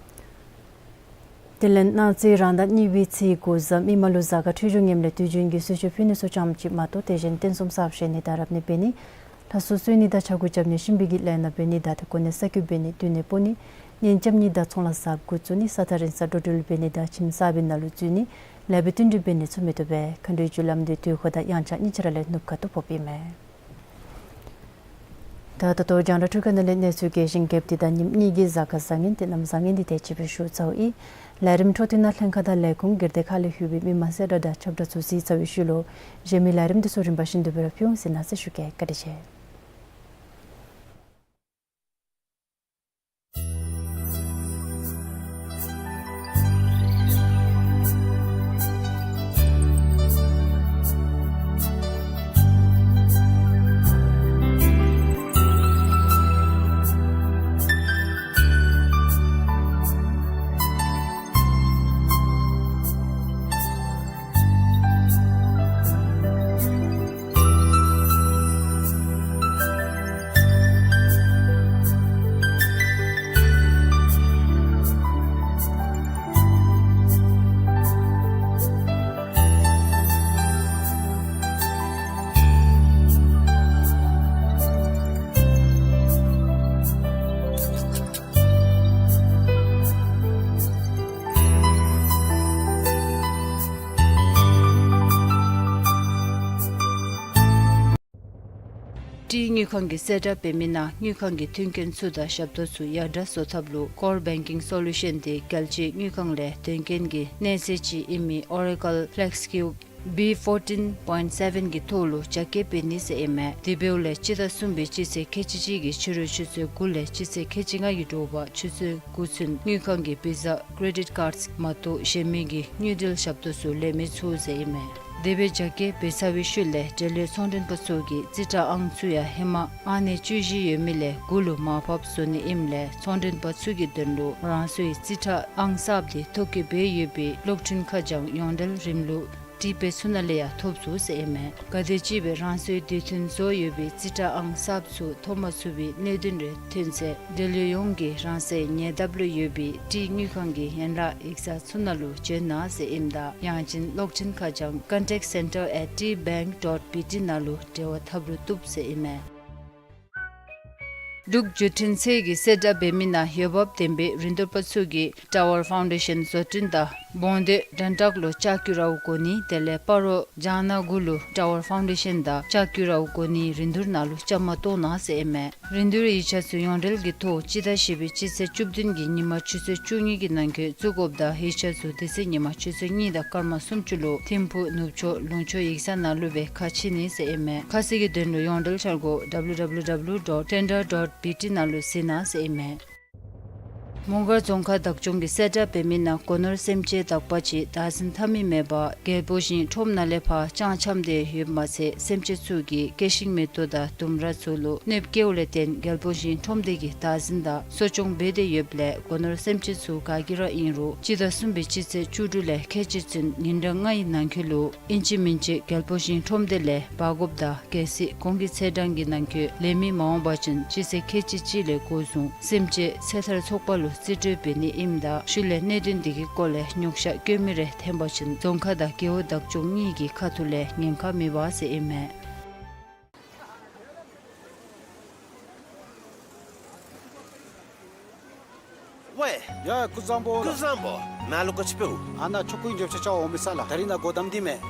དེ་ལས་གནངས་ཚེ་རང་ཟླ་གཉིས་པའི་ཚེས་དགུ་གཟའ་མིག་དམར་ལུ་གཟའ་སྐར་འཕྲོད་སྦྱོར་ངནམ་ལས་དུས་རྒྱུན་གྱི་གསོལ་མཆོད་ཕུལ་ནི་ཚུ་ཙམ་ཅིག་མ་གཏོགས་དེ་བཞིན་རྟེན་གསུམ་གསརཔ་བཞེངས་ནི་དང་རབ་གནས་འབད་ནི། ལྷ་གསོལ་གསོལ་ནི་དང་ཕྱག་འགུགས་རྐྱབ་ནི་གཤིན་པོའི་གི་ལས་སྣ་འབད་ནི་དང་ཏེ་གོ་གནས་གསར་བསྐོ་འབད་ནི་འདུས་ནད་ཕོག་ནི་གཉེན་རྐྱབ་ནི་དང་ཚོང་ལཱ་གསརཔ་འགོ་བཙུགས་ནི་ས་ཐག་རིང་ས་འགྲོ་འགྲུལ་འབད་ནི་དང་ཁྱིམ་གསར་པའི་ནང་ལུ་འཛུལ་ནི་ལེགས་པའི་བསྟུན་གྲོས་འབད་ནི་ཚུ་མི་བཏུབ་པས། མཁའ་འགྲོའི་རྒྱུ་ལམ་འདི་དུས་འཁོར་དང་དབྱངས་འཆར་གཉིས་ཆ་ར་ལས་ནུབ་ཁ་ཐུག་ཕོགཔ་ཨིན་མས། ད་ད་ལྟོ་རྒྱང་བསྒྲགས་འཕྲུལ་ཁང་ནང་ལས་གནས་ཚུལ་རྒྱས་ཤིང་རྒྱསཔ་འདི་དང་ཉིནམ་གཉིས་ཀྱི་གཟའ་སྐར་བཟང་ངན་དེ་རྣམས་བཟང་ངན་འདི་དེ་ཅིག་སྦེ་ཞུ་ཚརཝ་ཨིན། ལས་རིམ་འཕྲོ་མཐུད་ནང་ལྷན་ཁག་དང་ལས་ཁུངས་སྒེར་སྡེ་ཁག་ལས་ལྷོད་པའི་མི་མང་གསལ་བསྒྲགས་དང་ཁྱབ་བསྒྲགས་ཚུ་གཟིགས་ཚར་བའི་ཤུལ་ལུ་གཞན་མི་ལས་རིམ་འདི་ཚུ་རིམ་པ་བཞིན་དུ་སྦེ་ར་ཕུལ་འོང་ཟེར་གནང་ཟེར་ཞུ་གེ། བཀའ་དྲིན་ཆེ། ཏི་དངུལ་ཁང་གི་གསལ་བསྒྲགས་འབད་མི་ནང་དངུལ་ཁང་གི་མཐུན་རྐྱེན་ཚུ་དང་ཞབས་ཏོག་ཚུ་ཡར་དྲག་བཟོ་ཐབས་ལུ་Core Banking Solution དེ་རྒྱལ་སྤྱིའི་དངུལ་ཁང་ལས་དོན་རྐྱེན་གྱི་གནས་ཚད་ཅིག་ཨིན་མི་Oracle FlexCube B fourteen point seven གི་ཐོག་ལུ་རྒྱ་སྐྱེད་འབད་ནི་ཟེར་ཨིན་མས། དེ་འབདཝ་ལས་སྤྱི་ཟླ་གསུམ་པའི་སྤྱི་ཚེས་ཁལ་གཅིག་གཅིག་གི་ཕྱི་རུ་ཆུ་ཚོད་དགུ་ལས་སྤྱི་ཚེས་ཁལ་གཅིག་ལྔ་གི་དྲོ་པ་ཆུ་ཚོད་དགུ་ཚུན་དངུལ་ཁང་གི་Visa Credit Cards མ་གཏོགས་གཞན་མི་གི་དངུལ་འབྲེལ་ཞབས་ཏོག་ཚུ་ལེན་མི་ཚུགས་ཟེར་ཨིན་མས། དེ་སྦེ་རྒྱ་སྐྱེད་འབད་ཚར་བའི་ཤུལ་ལས་འབྲེལ་ཡོད་ཚོང་མགྲོན་པ་ཚུ་གིས་རྩིས་ཁྲ་ཨང་ཚུ་ཡང་ཧེ་མ་ཨང་གནས་བཅུ་བཞི་ཡོད་མི་ལས་དགུ་ལུ་མར་ཕབ་བཟོ་ནི་ཨིནམ་ལས་ཚོང་མགྲོན་པ་ཚུ་གི་དོན་ལུ་རང་སོའི་རྩིས་ཁྲ་ཨང་གསརཔ་དེ་ཐོ་བཀོད་འབད་ཡོད་པའི་གློག་འཕྲིན་ཁ་བྱང་ཡོངས་འབྲེལ་རིམ་ལུགས་ཊི་པེ་ཚུ་ནང་ལས་ཡང་ཐོབ་ཚུགས་ཟེར་ཨིན་མས། ག་དེམ་ཅིག་སྦེ་རང་སོའི་དུས་མཐུན་བཟོ་ཡོད་པའི་རྩིས་ཁྲ་ཨང་གསརཔ་ཚུ་ཐོབ་མ་ཚུགས་པའི་གནད་དོན་རེ་ཐོན་ཚེ་འབྲེལ་ཡོད་ཡོངས་ཀྱིས་རང་སོའི་ཉེ་འདབས་ལུ་ཡོད་པའི་ཏི་དངུལ་ཁང་གི་ཡན་ལག་ཡིག་ཚང་ཚུ་ནང་ལུ་བྱོན་གནང་ཟེར་ཨིནམ་ད་ཡང་ཅིན་གློག་འཕྲིན་ཁ་བྱང་contact center at T bank dot B T ནང་ལུ་འབྲེལ་བ་འཐབ་རུང་བཏུབ་ཟེར་ཨིན་མས། འབྲུག་བརྒྱུད་འཕྲིན་ཚད་ཀྱི་གསལ་བསྒྲགས་འབད་མི་ནང་འོས་འབབ་ལྡན་པའི་རིན་བསྡུར་པ་ཚུ་གིས་Tower Foundation བཟོ་སྐྲུན་དང་སྦོང་སྟོད་དོན་ཐོག་ལུ་ལྕགས་ཀྱུ་རཝ་གོ་ནི་དེ་ལས་སྤ་རོ་ལྕང་ནག་གུ་ལུ་Tower Foundation དང་ལྕགས་ཀྱུ་རཝ་གོ་ནི་རིན་བསྡུར་ནང་ལུ་བཅའ་མར་གཏོགས་གནང་ཟེར་ཨིན་མས། རིན་བསྡུར་ཡིག་ཆ་ཚུ་ཡོངས་འབྲེལ་གྱི་ཐོག་སྤྱི་ཟླ་བཞི་པའི་སྤྱི་ཚེས་བཅུ་བདུན་གྱི་ཉིན་མ་ཆུ་ཚོད་བཅུ་གཉིས་ཀྱི་ནང་འཁོད་བཙུགས་དགོཔ་དང་ཡིག་ཆ་ཚུ་དེ་ཚེ་ཉིན་མ་ཆུ་ཚོད་གཉིས་དང་སྐར་མ་སུམ་ཅུ་ལུ་ཐིམ་ཕུག་ནུབ་ཕྱོགས་ལུང་ཕྱོགས་ཡིག་ཚང་ནང་ལུ་སྦེ་ཁ་ཕྱེ་ནི་ཟེར་ཨིན་མས། ཁ་གསལ་གྱི་དོན་ལུ་ཡོངས་འབྲེལ་འཆར་སྒོ་W W W dot tender dot B T ནང་ལུ་གཟིགས་གནང་ཟེར་ཨིན་མས། མོང་སྒར་རྫོང་ཁག་བདག་སྐྱོང་གི་གསལ་བསྒྲགས་འབད་མི་ནང་སྒོ་ནོར་སེམས་ཅན་དག་པ་ཅིག་བདག་འཛིན་འཐབ་མི་མེད་པར་རྒྱལ་པོ་ཞིང་ཁྲོམ་ནང་ལས་ཕར་ལྕང་འཁྱམས་ཏེ་ཡོདཔ་མ་ཚད་སེམས་ཅན་ཚུ་གིས་སྐྱེ་ཤིང་མེ་ཏོག་དང་ལྡུམ་ར་ཚུ་ལུ་གནོདཔ་བཀལཝ་ལས་བརྟེན་རྒྱལ་པོ་ཞིང་ཁྲོམ་སྡེ་གིས་བདག་འཛིན་དང་གསོ་སྐྱོང་འབད་དེ་ཡོདཔ་ལས་སྒོ་ནོར་སེམས་ཅན་ཚུ་ག་གིས་ར་ཨིན་རུང་སྤྱི་ཟླ་གསུམ་པའི་སྤྱི་ཚེས་བཅུ་དྲུག་ལས་ཁལ་གཅིག་ཚུན་ཉིན་གྲངས་ལྔའི་ནང་འཁོད་ལུ་ཨིན་ཅི་མིན་ཅི་རྒྱལ་པོ་ཞིང་ཁྲོམ་སྡེ་ལས་འབག་དགོཔ་དང་གལ་སྲིད་གོང་གི་ཚེས་གྲངས་ཀྱི་ནང་འཁོད་ལེན་མི་མ་འོང་པ་ཅིན་སྤྱི་ཚེས་ཁལ་གཅིག་གཅིག་ལས་འགོ་བཟུང་སེམས་ཅན་ཚེ་ཐར་ཚོགས་པ་ལུ་རྩིས་སྤྲོད་འབད་ནི་ཨིནམ་ད་ཤུལ་ལས་གནད་དོན་དེ་གི་སྐོར་ལས་ཉོགས་བཤད་བཀོད་མི་རེ་ཐོན་པ་ཅིན་རྫོང་ཁག་དང་རྒེད་འོག་བདག་སྐྱོང་གཉིས་ཀྱི་ཁ་ཐུག་ལས་ཉེན་ཁ་མེད་པ་ཟེར་ཨིན་མས། ཝའེ། ཡ་ཀུན་བཟང་པོ། ཀུན་བཟང་པོ། ནཱ་ལུ་ག་ཅི་འབདཝ། ཨ་ནཱ་ཆོ་ག་གི་འགྱོ་ཆ་ཅིག་འོང་མི་ས་ལགས། ད་རིས་ནཱ་སྒོ་བསྡམས་ཏེ་མས།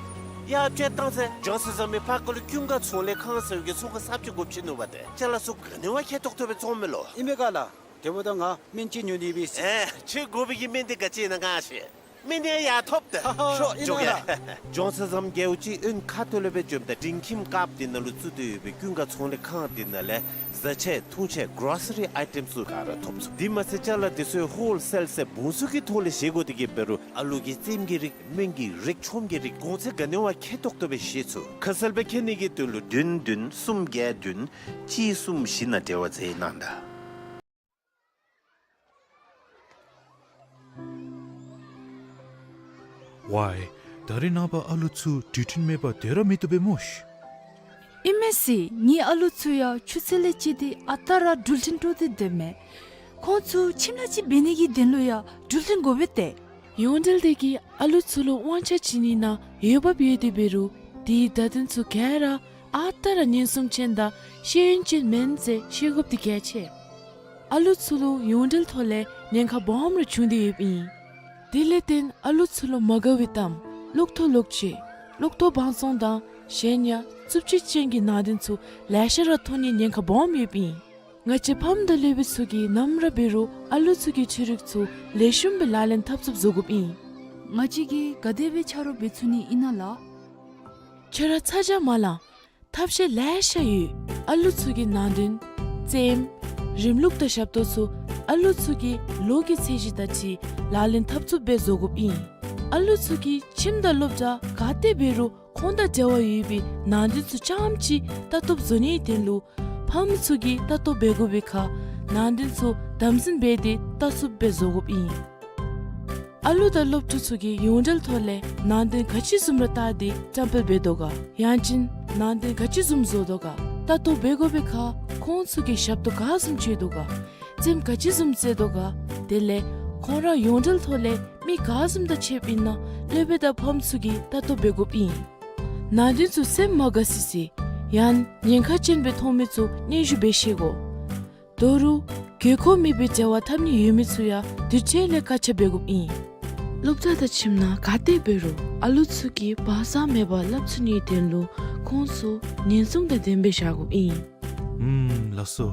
ཡ་ཅིག་བཏང་ཟེར། ལྗོངས་ས་ཟམ་པའི་ཕར་ཁ་ལུ་ཀུན་དགའ་ཚོང་ལས་ཁང་ཟེར་བའི་གི་ཚོང་ཁང་གསརཔ་ཅིག་དགོཔ་ཅིག་ནུག་པ་ཏེ། ཅ་ལ་ཚུ་ག་ནི་བ་ཁེ་ཏོག་ཏོ་སྦེ་བཙོང་མས་ལོ། ཨིན་མས་ག་ལགས། དེ་འབདཝ་ད་ང་སྨན་ཅིག་ཉོ་ནི་ཡོད་པས། ཨེ་ཁྱོད་དགོ་པའི་གི་སྨན་འདི་ག་ཅི་ཨིན་ན་ང་ཤེས། སྨན་འདི་ཡར་ཐོབ་ཏེ། ཧ་ཧ། ཤོག་ཨིན་ན་འགྱོ་གེ། ལགས། ལྗོངས་ས་ཟམ་རྒེད་འོག་གཅིག་དབོན་ཁ་ཐུག་ལས་སྦེ་འཛོམས་ཏེ་སྒྲིང་ཁྱིམ་དཀརཔོ་འདི་ནང་ལུ་བཙུགས་ཏེ་ཡོད་པའི་ཀུན་དགའ་ཚོང་ལས་ཁང་འདི་ནང་ལས་བཟའ་ཆས་འཐུང་ཆས་གོ་རོ་སི་རི་ཨའི་ཊེམ་ཚུ་ག་ར་ཐོབ་ཚུགས། དེ་མ་ཚད་ཅ་ལ་འདི་ཚུ་ཧོལ་སེལ་ཟེར་བུང་ཚུ་གི་ཐོག་ལས་བཞེས་དགོ་དེ་གིས་འབད་རུང་ཨ་ལུ་གི་རྩེདམོ་གི་རིགས་སྨན་གྱི་རིགས་ཆོམ་གྱི་རིགས་གོང་ཚད་ག་ནི་བ་ཁེ་ཏོག་ཏོ་སྦེ་བཞེས་ཚུགས། ཁ་གསལ་སྦེ་མཁྱེན་ནི་གི་དོན་ལུ་བདུན་བདུན་གསུམ་བརྒྱད་བདུན་གཅིག་གསུམ་བཞི་ནང་འབྲེལ་བ་མཛད་གནང་ད། ཝའེ། ད་རིས་ནངས་པ་ཨ་ལུ་ཚུ་འགྲུལ་འཕྲིན་མེད་པར་སྡོད་ར་མི་བཏུབ་པས་མོ་ཤིག། ཨིན་མས་ཟེར། ངེའི་ཨ་ལུ་ཚུ་ཡང་ཆུ་ཚོད་ལས་བརྩིས་ཏེ་ཨ་རྟག་ར་འགྲུལ་འཕྲིན་སྤྲོད་དེ་སྡོད་མས། ཁོང་ཚུ་ཁྱིམ་ལས་ཅིག་འབད་ནི་གི་དོན་ལུ་ཡང་འགྲུལ་འཕྲིན་དགོ་པས་ཏེ། ཡོངས་འབྲེལ་དེ་གིས་ཨ་ལུ་ཚུ་ལུ་དབང་ཆ་བྱིན་ནི་ནང་འོས་འབབ་ཡོད་དེ་འབད་རུང་དེའི་བརྡ་དོན་ཚུ་ག་ར་ཨ་རྟག་ར་ཉེན་སྲུང་ཅན་དང་ཤེས་ཡོན་ཅན་མེན་ཟེར་ཤེས་དགོཔ་འདི་གལ་ཆེ། ཨ་ལུ་ཚུ་ལུ་ཡོངས་འབྲེལ་ཐོག་ལས་ཉེན་ཁ་སྦོམ་ར་བྱུང་སྟེ་ཡོདཔ་ཨིན། དེ་ལས་བརྟེན་ཨ་ལུ་ཚུ་ལུ་མ་དགའ་བའི་གཏམ་གློག་ཐོག་ལོག་སྤྱོད་གློག་ཐོག་བང་བཙོང་དང་གཞན་ཡང་རྩུབ་སྤྱོད་ཅན་གྱི་ནང་དོན་ཚུ་ལེ་ཤ་ར་མཐོང་ནིའི་ཉེན་ཁ་སྦོམ་ཡོདཔ་ཨིན། ང་བཅས་ཕམ་དང་སློབ་དཔོན་ཚུ་གིས་ནམ་ར་འབད་རུང་ཨ་ལུ་ཚུ་གི་འཕྲུལ་རིག་ཚུ་ལེགས་ཤོམ་སྦེ་ལག་ལེན་འཐབ་ཚུགསཔ་བཟོ་དགོཔ་ཨིན། ང་བཅས་ཀྱིས་ག་དེ་སྦེ་ཆ་རོགས་འབད་ཚུགས་ནི་ཨིན་ན་ལགས། ཁྱོད་ར་ཚ་གྱང་མ་ལང་། ཐབས་ཤེས་ལེ་ཤ་ཡོད། ཨ་ལུ་ཚུ་གི་ནང་དོན་རྩེདམོ་རིམ་ལུགས་དང་ཞབས་ཏོག་ཚུ་ཨ་ལུ་ཚུ་གི་ལོ་གི་ཚད་གཞི་དང་འཁྲིལ་ལག་ལེན་འཐབ་ཚུགསཔ་སྦེ་བཟོ་དགོཔ་ཨིན། ཨ་ལུ་ཚུ་གིས་ཁྱིམ་དང་སློབ་གྲྭ་ག་ཏེ་འབད་རུང་ཁོང་དང་འབྲེལ་བ་ཡོད་པའི་ནང་དོན་ཚུ་རྐྱངམ་ཅིག་ལྟ་རྟོགཔ་བཟོ་ནིའི་དོན་ལུ་ཕམ་ཚུ་གིས་ལྟ་རྟོགཔ་འབད་དགོ་པའི་ཁར་ནང་དོན་ཚུ་དམ་འཛིན་འབད་དེ་ལྟ་ཚུགསཔ་སྦེ་བཟོ་དགོཔ་ཨིན། ཨ་ལུ་དང་སློབ་ཕྲུག་ཚུ་གིས་ཡོངས་འབྲེལ་ཐོག་ལས་ནང་དོན་ག་ཅི་བཟུམ་ར་བལྟ་སྟེ་བཀྲམ་སྤེལ་འབད་དོ་ག། ཡང་ཅིན་ནང་དོན་ག་ཅི་བཟུམ་བཟོ་དོ་ག། ལྟ་རྟོགཔ་འབད་དགོ་པའི་ཁར་ཁོང་ཚུ་གིས་ཞབས་ཏོག་ག་བཟུམ་བྱེད་དོ་ག། རྩེདམོ་ག་ཅི་བཟུམ་རྩེ་དོ་ག། དེ་ལས་ཁོང་ར་ཡོངས་འབྲེལ་ཐོག་ལས་མི་ག་བཟུམ་དང་ཕྱདཔ་ཨིན་ན་སློབ་དཔོན་དང་ཕམ་ཚུ་གིས་ལྟ་རྟོགཔ་འབད་དགོཔ་ཨིན། ནང་དོན་ཚུ་སེམས་མ་དགའ་སི་སི་ཡང་ཉེན་ཁ་ཅན་སྦེ་མཐོང་མི་ཚུ་སྙན་ཞུ་འབད་ཤེས་དགོ། དོ་རུང་དགོས་མཁོ་མེད་པའི་འབྲེལ་བ་འཐབ་ནི་ཡོད་མི་ཚུ་ཡང་དུས་ཐོག་ལས་བཀག་ཆ་འབད་དགོཔ་ཨིན། སློབ་གྲྭ་དང་ཁྱིམ་ནང་ག་ཏེ་འབད་རུང་ཨ་ལུ་ཚུ་གིས་བག་ཆགས་མེད་པར་སླབ་ཚུགས་ནིའི་དོན་ལུ་ཁོང་ཚུ་ཉེན་སྲུང་དང་ལྡནམ་སྦེ་བཞག་དགོཔ་ཨིན། ཨུམ་ལགས་སོ།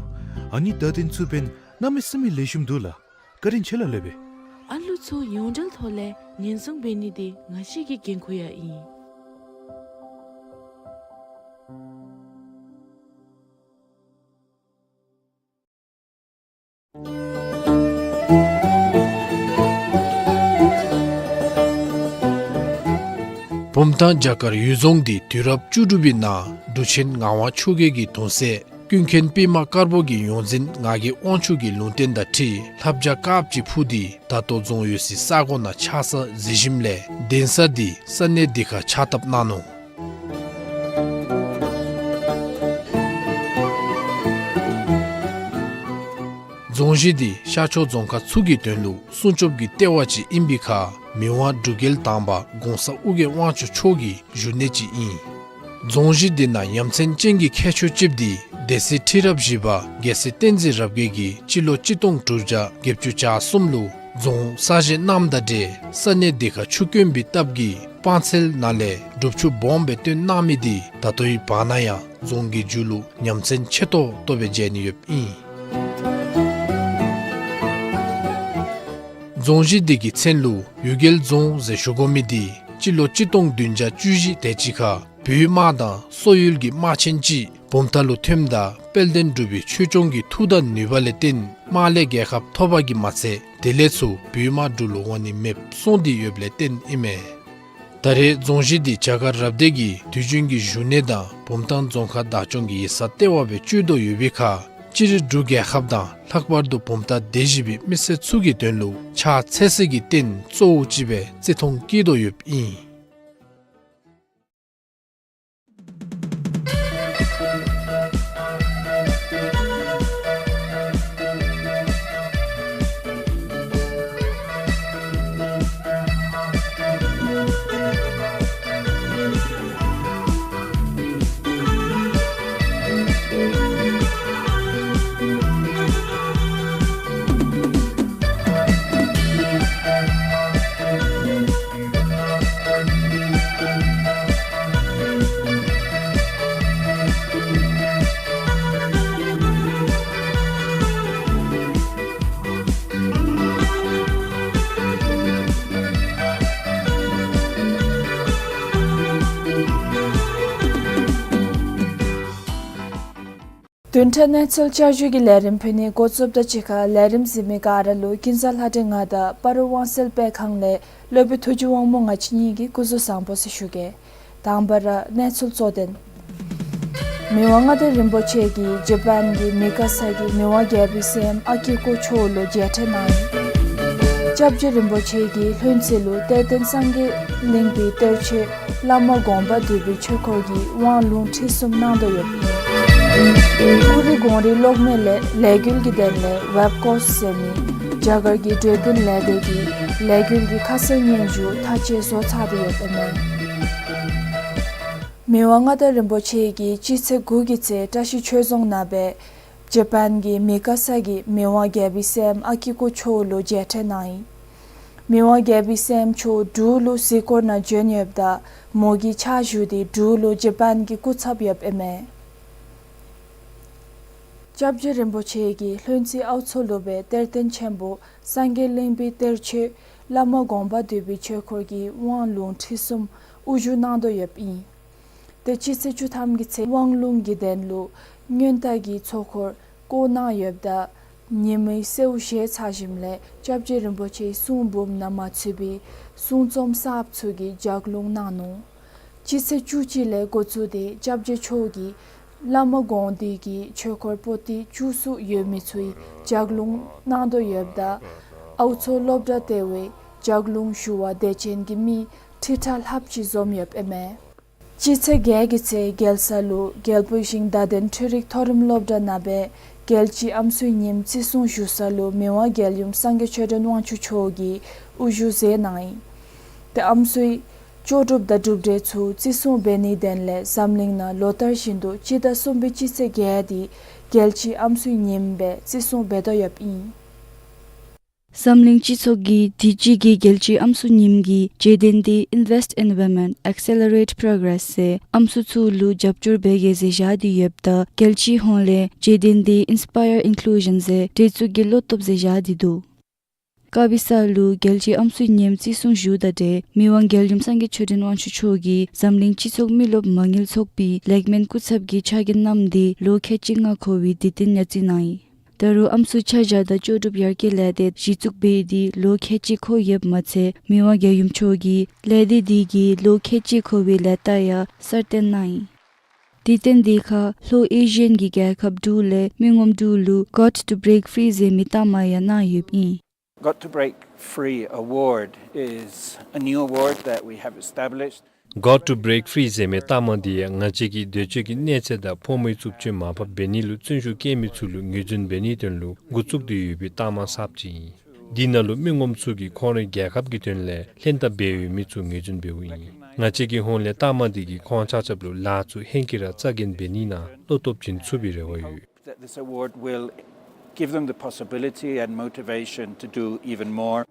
ཨ་ནི་བརྡ་དོན་ཚུ་འབདན་གནམ་མེད་ས་མེད་ལེགས་ཤོམ་འདུག་ལགས། བཀའ་དྲིན་ཆེ་ལགས་སློབ་དཔོན། ཨ་ལུ་ཚུ་ཡོངས་འབྲེལ་ཐོག་ལས་ཉེན་སྲུང་འབད་ནི་འདི་ང་བཅས་ཀྱི་འགན་ཁུར་ཡང་ཨིན། བུམ་ཐང་བྱ་དཀར་གཡུལ་རྫོང་འདི་དུས་རབས་བཅུ་དྲུག་པའི་ནང་འབྲུག་ཆེན་ངག་དབང་ཆོས་རྒྱལ་གྱི་གདུང་སྲས་ཀུན་མཁྱེན་པདྨ་དཀར་པོ་གི་ཡོངས་འཛིན་ངག་གི་དབང་ཕྱུག་གི་ལུང་བསྟན་དང་འཁྲིལ་ལྷ་བྱ་དཀརཔོ་ཅིག་འཕུར་ཏེ་ད་ལྟོ་རྫོང་ཡོད་སའི་ས་གོ་ནང་ཆགས་ས་གཟིགས་ཞིནམ་ལས་གདན་ས་འདི་ས་གནས་འདི་ཁར་ཕྱག་བཏབ་གནང་ནུག། རྫོང་གཞི་འདི་ཤར་ཕྱོགས་རྫོང་ཁག་ཚུ་གི་དོན་ལུ་སྲུང་སྐྱོབ་ཀྱི་ལྟེ་བ་ཅིག་ཨིན་པའི་ཁར་མི་དབང་འབྲུག་རྒྱལ་དང་པ་གོང་ས་ཨོ་རྒྱན་དབང་ཕྱུག་མཆོག་གི་བཞུགས་གནས་ཅིག་ཨིན། རྫོང་གཞི་འདི་ནང་ཡ་མཚན་ཅན་གྱི་ཁྱད་ཆོས་ཅིག་འདི་སྡེ་སྲིད་ཁྲི་རབས་བཞི་པ་རྒྱལ་སྲས་བསྟན་འཛིན་རབ་རྒྱས་ཀྱིས་སྤྱི་ལོ་གཅིག་སྟོང་དྲུག་བརྒྱ་བརྒྱད་ཅུ་གྱ་གསུམ་ལུ་རྫོང་གསར་བཞེངས་གནངམ་དང་འབྲེལ་ས་གནས་འདི་ཁར་ཆུ་དཀོན་པའི་སྟབས་ཀྱིས་སྤང་ཚལ་ནང་ལས་སྒྲུབ་ཆུ་སྦོམ་སྦེ་བཏོན་གནང་མི་འདི་ད་ལྟོའི་བར་ན་ཡང་རྫོང་གི་མཇུག་ལུ་ཉམས་མཚར་ཆེ་ཏོག་ཏོ་སྦེ་མཇལ་ནི་ཡོདཔ་ཨིན། རྫོང་གཞི་འདི་གི་མཚན་ལུ་གཡུལ་རྒྱལ་རྫོང་ཟེར་ཞུ་དགོ་མི་འདི་སྤྱི་ལོ་གཅིག་སྟོང་བདུན་བརྒྱ་བཅུ་བཞི་དེ་ཅིག་ཁར་བོད་དམག་དང་སོག་ཡུལ་གྱི་དམག་ཆེན་ཅིག་བུམ་ཐང་ལུ་ཐོནམ་ད་དཔལ་ལྡན་འབྲུག་པའི་ཆོས་སྐྱོང་གི་མཐུ་དང་ནུས་པ་ལས་བརྟེན་དམག་ལས་རྒྱལ་ཁ་ཐོབ་པ་གིས་མ་ཚད་དེ་ལས་ཚུར་བོད་དམག་འབྲུག་ལུ་འོང་ནི་མེདཔ་སོང་སྟེ་ཡོདཔ་ལས་བརྟེན་ཨིན་མས། ད་རེས་རྫོང་གཞི་འདི་བྱ་དཀར་རབ་སྡེ་གི་དུས་རྒྱུན་གྱི་བཞུགས་གནས་དང་བུམ་ཐང་རྫོང་ཁག་བདག་སྐྱོང་གི་ཡིག་ཚང་ལྟེ་བ་སྦེ་སྤྱོད་དོ་ཡོད་པའི་ཁར་སྤྱིར་འབྲུག་རྒྱལ་ཁབ་དང་ལྷག་པར་དུ་བུམ་ཐང་སྡེ་བཞི་པའི་མི་སེར་ཚུ་གི་དོན་ལུ་ཕྱག་འཚལ་སའི་གི་རྟེན་གཙོ་བོ་ཅིག་སྦེ་བརྩི་མཐོང་བསྐྱེད་དོ་ཡོདཔ་ཨིན། བདུན་ཕྲག་གནས་ཚུལ་བསྐྱར་ཞུའི་ལས་རིམ་ཕུལ་ནི་འགོ་བཙུགསཔ་དང་གཅིག་ཁར་ལས་རིམ་གཟིགས་མི་ག་ར་ལུ་ཀུན་བཟང་ལྷ་སྒྲོན་ང་དང་སྤ་རོ་དབང་གསལ་སྤེལ་ཁང་ལས་སློབ་དཔོན་ཐུགས་རྗེ་དབང་མོ་ང་བཅས་གཉིས་ཀྱིས་སྐུ་གཟུགས་བཟང་པོ་ཟེར་ཞུ་གེ། དང་པ་ར་གནས་ཚུལ་གཙོ་དོན། མི་དབང་མངའ་བདག་རིན་པོ་ཆེ་གིས་ཇ་པཱན་གྱི་མི་ཀ་ས་གི་མི་དབང་རྒྱལ་པོའི་སྲསམོ་ཨ་ཀི་ཀོ་མཆོག་ལུ་མཇལ་འཕྲད་གནང་ཡི། སྐྱབས་རྗེ་རིན་པོ་ཆེ་གིས་ལྷུན་རྩེ་ལུ་གཏེར་སྟོན་སངས་རྒྱས་གླིང་པའི་གཏེར་ཆོས་བླ་མ་དགོངས་པ་འདུས་པའི་ཆོས་འཁོར་གྱི་དབང་ལུང་ཁྲིད་གསུམ་གནང་དོ་ཡོདཔ་ཨིན། ཀུ་རི་གངས་རིའི་གློག་མེ་ལས་ལས་འགུལ་གྱི་དོན་ལས་ཝེབ་ཀོརསི་ཟེར་མི་ རྒྱ་གར་གྱི་འཕྲོད་བསྟེན་ལས་སྡེ་གིས་ལས་འགུལ་གྱི་ཁ་གསལ་སྙན་ཞུ་ཐག་བཅད་བཟོ་ཚར་ཏེ་ཡོདཔ་ཨིན་མས། མི་དབང་མངའ་བདག་རིན་པོ་ཆེ་གིས་སྤྱི་ཚེས་དགུ་གི་ཚེ་བཀྲ་ཤིས་ཆོས་རྫོང་ནང་སྦེ་ཇ་པཱན་གྱི་མི་ཀ་ས་གི་མི་དབང་རྒྱལ་པོའི་སྲསམོ་ཨ་ཀི་ཀོ་མཆོག་ལུ་མཇལ་འཕྲད་གནང་ཡི། མི་དབང་རྒྱལ་པོའི་སྲསམོ་མཆོག་འབྲུག་ལུ་གཟིགས་སྐོར་ནང་བྱོན་ཡོདཔ་ད་མོ་གི་ཕྱག་ཞུ་སྟེ་འབྲུག་ལུ་ཇ་པཱན་གྱི་སྐུ་ཚབ་ཡོདཔ་ཨིན་མས། སྐྱབས་རྗེ་རིན་པོ་ཆེ་གིས་ལྷུན་རྩེ་ཨའུ་མཚོ་ལུ་སྦེ་གཏེར་སྟོན་ཆེན་པོ་སངས་རྒྱས་གླིང་པའི་གཏེར་ཆོས་བླ་མ་དགོངས་པ་འདུས་པའི་ཆོས་འཁོར་གྱི་དབང་ལུང་ཁྲིད་གསུམ་དབུ་བཞུགས་གནང་དོ་ཡོདཔ་ཨིན། ཏེ་སྤྱི་ཚེས་བཅུ་ཐམ་གྱི་ཚེ་དབང་ལུང་གི་དོན་ལུ་སྔོན་བརྡ་གི་ཚོགས་འཁོར་བསྐོང་གནང་ཡོདཔ་ད་ཉིན་མའི་གསོལཝ་བཞེས་ཚར་ཞིནམ་ལས་སྐྱབས་རྗེ་རིན་པོ་ཆེའི་གསུང་འབུམ་ནང་མ་ཚུད་པའི་གསུང་རྩོམ་གསརཔ་ཚུ་གི་ལྗགས་ལུང་གནང་ནུག། སྤྱི་ཚེས་བཅུ་གཅིག་ལས་འགོ་བཙུགས་ཏེ་སྐྱབས་རྗེ་མཆོག་གིས་བླ་མ་དགོངས་འདུས་ཀྱི་ཆོས་འཁོར་པོ་ཏི་བཅུ་གསུམ་ཡོད་མི་ཚུའི་ལྗགས་ལུང་གནང་དོ་ཡོདཔ་ད་ཨའུ་མཚོ་སློབ་གྲྭ་ལྟེ་བའི་ལྗགས་ལུང་ཞུ་བ་དད་ཅན་གྱི་མི་ཁྲི་ཕྲག་ལྷགཔ་ཅིག་འཛོམས་ཡོདཔ་ཨིན་མས། སྤྱི་ཚེས་བརྒྱད་ཀྱི་ཚེ་རྒྱལ་ས་ལུ་རྒྱལ་པོའི་ཞིང་བརྡ་དོན་འཕྲུལ་རིག་མཐོ་རིམ་སློབ་གྲྭ་ནང་སྦེ་རྒྱལ་སྤྱིའི་ཨམ་སྲུའི་ཉིནམ་བརྩི་སྲུང་ཞུ་ས་ལུ་མི་དབང་རྒྱལ་ཡུམ་སངས་རྒྱས་ཆོས་སྒྲོན་དབང་ཕྱུག་མཆོག་གིས་དབུ་བཞུགས་མཛད་གནང་ཡི། ཏེ་ཨམ་སྲུའི་ལྕོགས་གྲུབ་དང་གྲུབ་འབྲས་ཚུ་བརྩི་སྲུང་འབད་ནིའི་དོན་ལས་འཛམ་གླིང་ནང་ལོ་ལྟར་བཞིན་དུ་སྤྱི་ཟླ་གསུམ་པའི་སྤྱི་ཚེས་བརྒྱད་འདི་རྒྱལ་སྤྱིའི་ཨམ་སྲུའི་ཉིནམ་སྦེ་བརྩི་སྲུང་འབད་དོ་ཡོདཔ་ཨིན། འཛམ་གླིང་སྤྱི་ཚོགས་ཀྱིས་དུས་ཅི་གི་རྒྱལ་སྤྱིའི་ཨམ་སྲུ་ཉིནམ་གྱི་བརྗོད་དོན་འདི་Invest in Women, Accelerate Progress ཟེར་ཨམ་སྲུ་ཚུ་ལུ་རྒྱབ་སྐྱོར་འབད་གེ་ཟེར་བཞག་སྟེ་ཡོདཔ་ད་རྒྱལ་སྤྱིའི་ཧོངས་ལས་བརྗོད་དོན་འདི་Inspire Inclusion ཟེར་འདྲེས་བཙུགས་ཀྱི་བློ་སྟོབས་ཟེར་བཞག་སྟེ་འདུག། དཀར་སྦི་ས་ལུ་རྒྱལ་སྤྱིའི་ཨམ་སྲུ་ཉིནམ་བརྩི་སྲུང་ཞུཝ་ད་འབྲེལ་མི་དབང་རྒྱལ་ཡུམ་སངས་རྒྱས་ཆོས་སྒྲོན་དབང་ཕྱུག་མཆོག་གིས་འཛམ་གླིང་སྤྱི་ཚོགས་མི་རློབས་མ་དངུལ་ཚོགས་པའི་ལེགས་སྨོན་སྐུ་ཚབ་ཀྱི་ཕྱག་འགན་བསྣམས་ཏེ་ལོ་ཁལ་གཅིག་ལྔ་འཁོར་བའི་དུས་སྟོན་ཡར་བརྩི་གནང་ཡི། ད་རུང་ཨམ་སྲུ་ཆ་བཞག་དང་ལྕོགས་གྲུབ་ཡར་རྒྱས་ལས་སྡེ་གཞི་བཙུགས་འབད་དེ་ལོ་ཁལ་གཅིག་འཁོར་ཡོདཔ་མ་ཚད་མི་དབང་རྒྱལ་ཡུམ་མཆོག་གིས་ལས་སྡེ་འདི་གི་ལོ་ཁལ་གཅིག་འཁོར་བའི་ལས་རྟགས་ཡང་གསར་བཏོན་གནང་ཡི། དུས་སྟོན་འདི་ཁར་ལྷོ་ཨེ་ཤི་ཡན་གྱི་རྒྱལ་ཁབ་འབྲུག་ལས་མི་ངོམ་འབྲུག་ལུ་Got to Break Free ཟེར་མི་རྟགས་མ་ཡང་གནང་ཡོདཔ་ཨིན། Got to Break Free Award is a new award that we have established. Got to Break Free ཟེར་མི་རྟགས་མ་འདི་ཡང་ང་བཅས་ཀྱིས་འདོད་སྤྱོད་ཀྱི་གནས་ཚད་དང་ཕོ་མོའི་རྩུབ་སྤྱོད་མར་ཕབ་འབད་ནི་ལུ་བརྩོན་ཤུགས་བསྐྱེད་མི་ཚུ་ལུ་ངོས་འཛིན་འབད་ནིའི་དོན་ལུ་འགོ་བཙུགས་ཏེ་ཡོད་པའི་རྟགས་མ་གསརཔ་ཅིག་ཨིན། འདི་ནང་ལུ་མི་ངོམ་ཚུ་གིས་ཁོང་རའི་རྒྱལ་ཁབ་ཀྱི་དོན་ལས་ལྷན་ཐབས་འབད་ཡོད་མི་ཚུ་ངོས་འཛིན་འབདཝ་ཨིན། ང་བཅས་ཀྱི་ཧོངས་ལས་རྟགས་མ་འདི་གིས་ཁོང་ཆ་ཁྱབ་ལུ་ལཱ་ཚུ་ཧེང་སྐལ་ར་རྩ་འགེངས་འབད་ནི་ནང་བློ་སྟོབས་བྱིན་ཚུགས་པའི་རེ་བ་ཡོད། That this award will give them the possibility and motivation to do even more.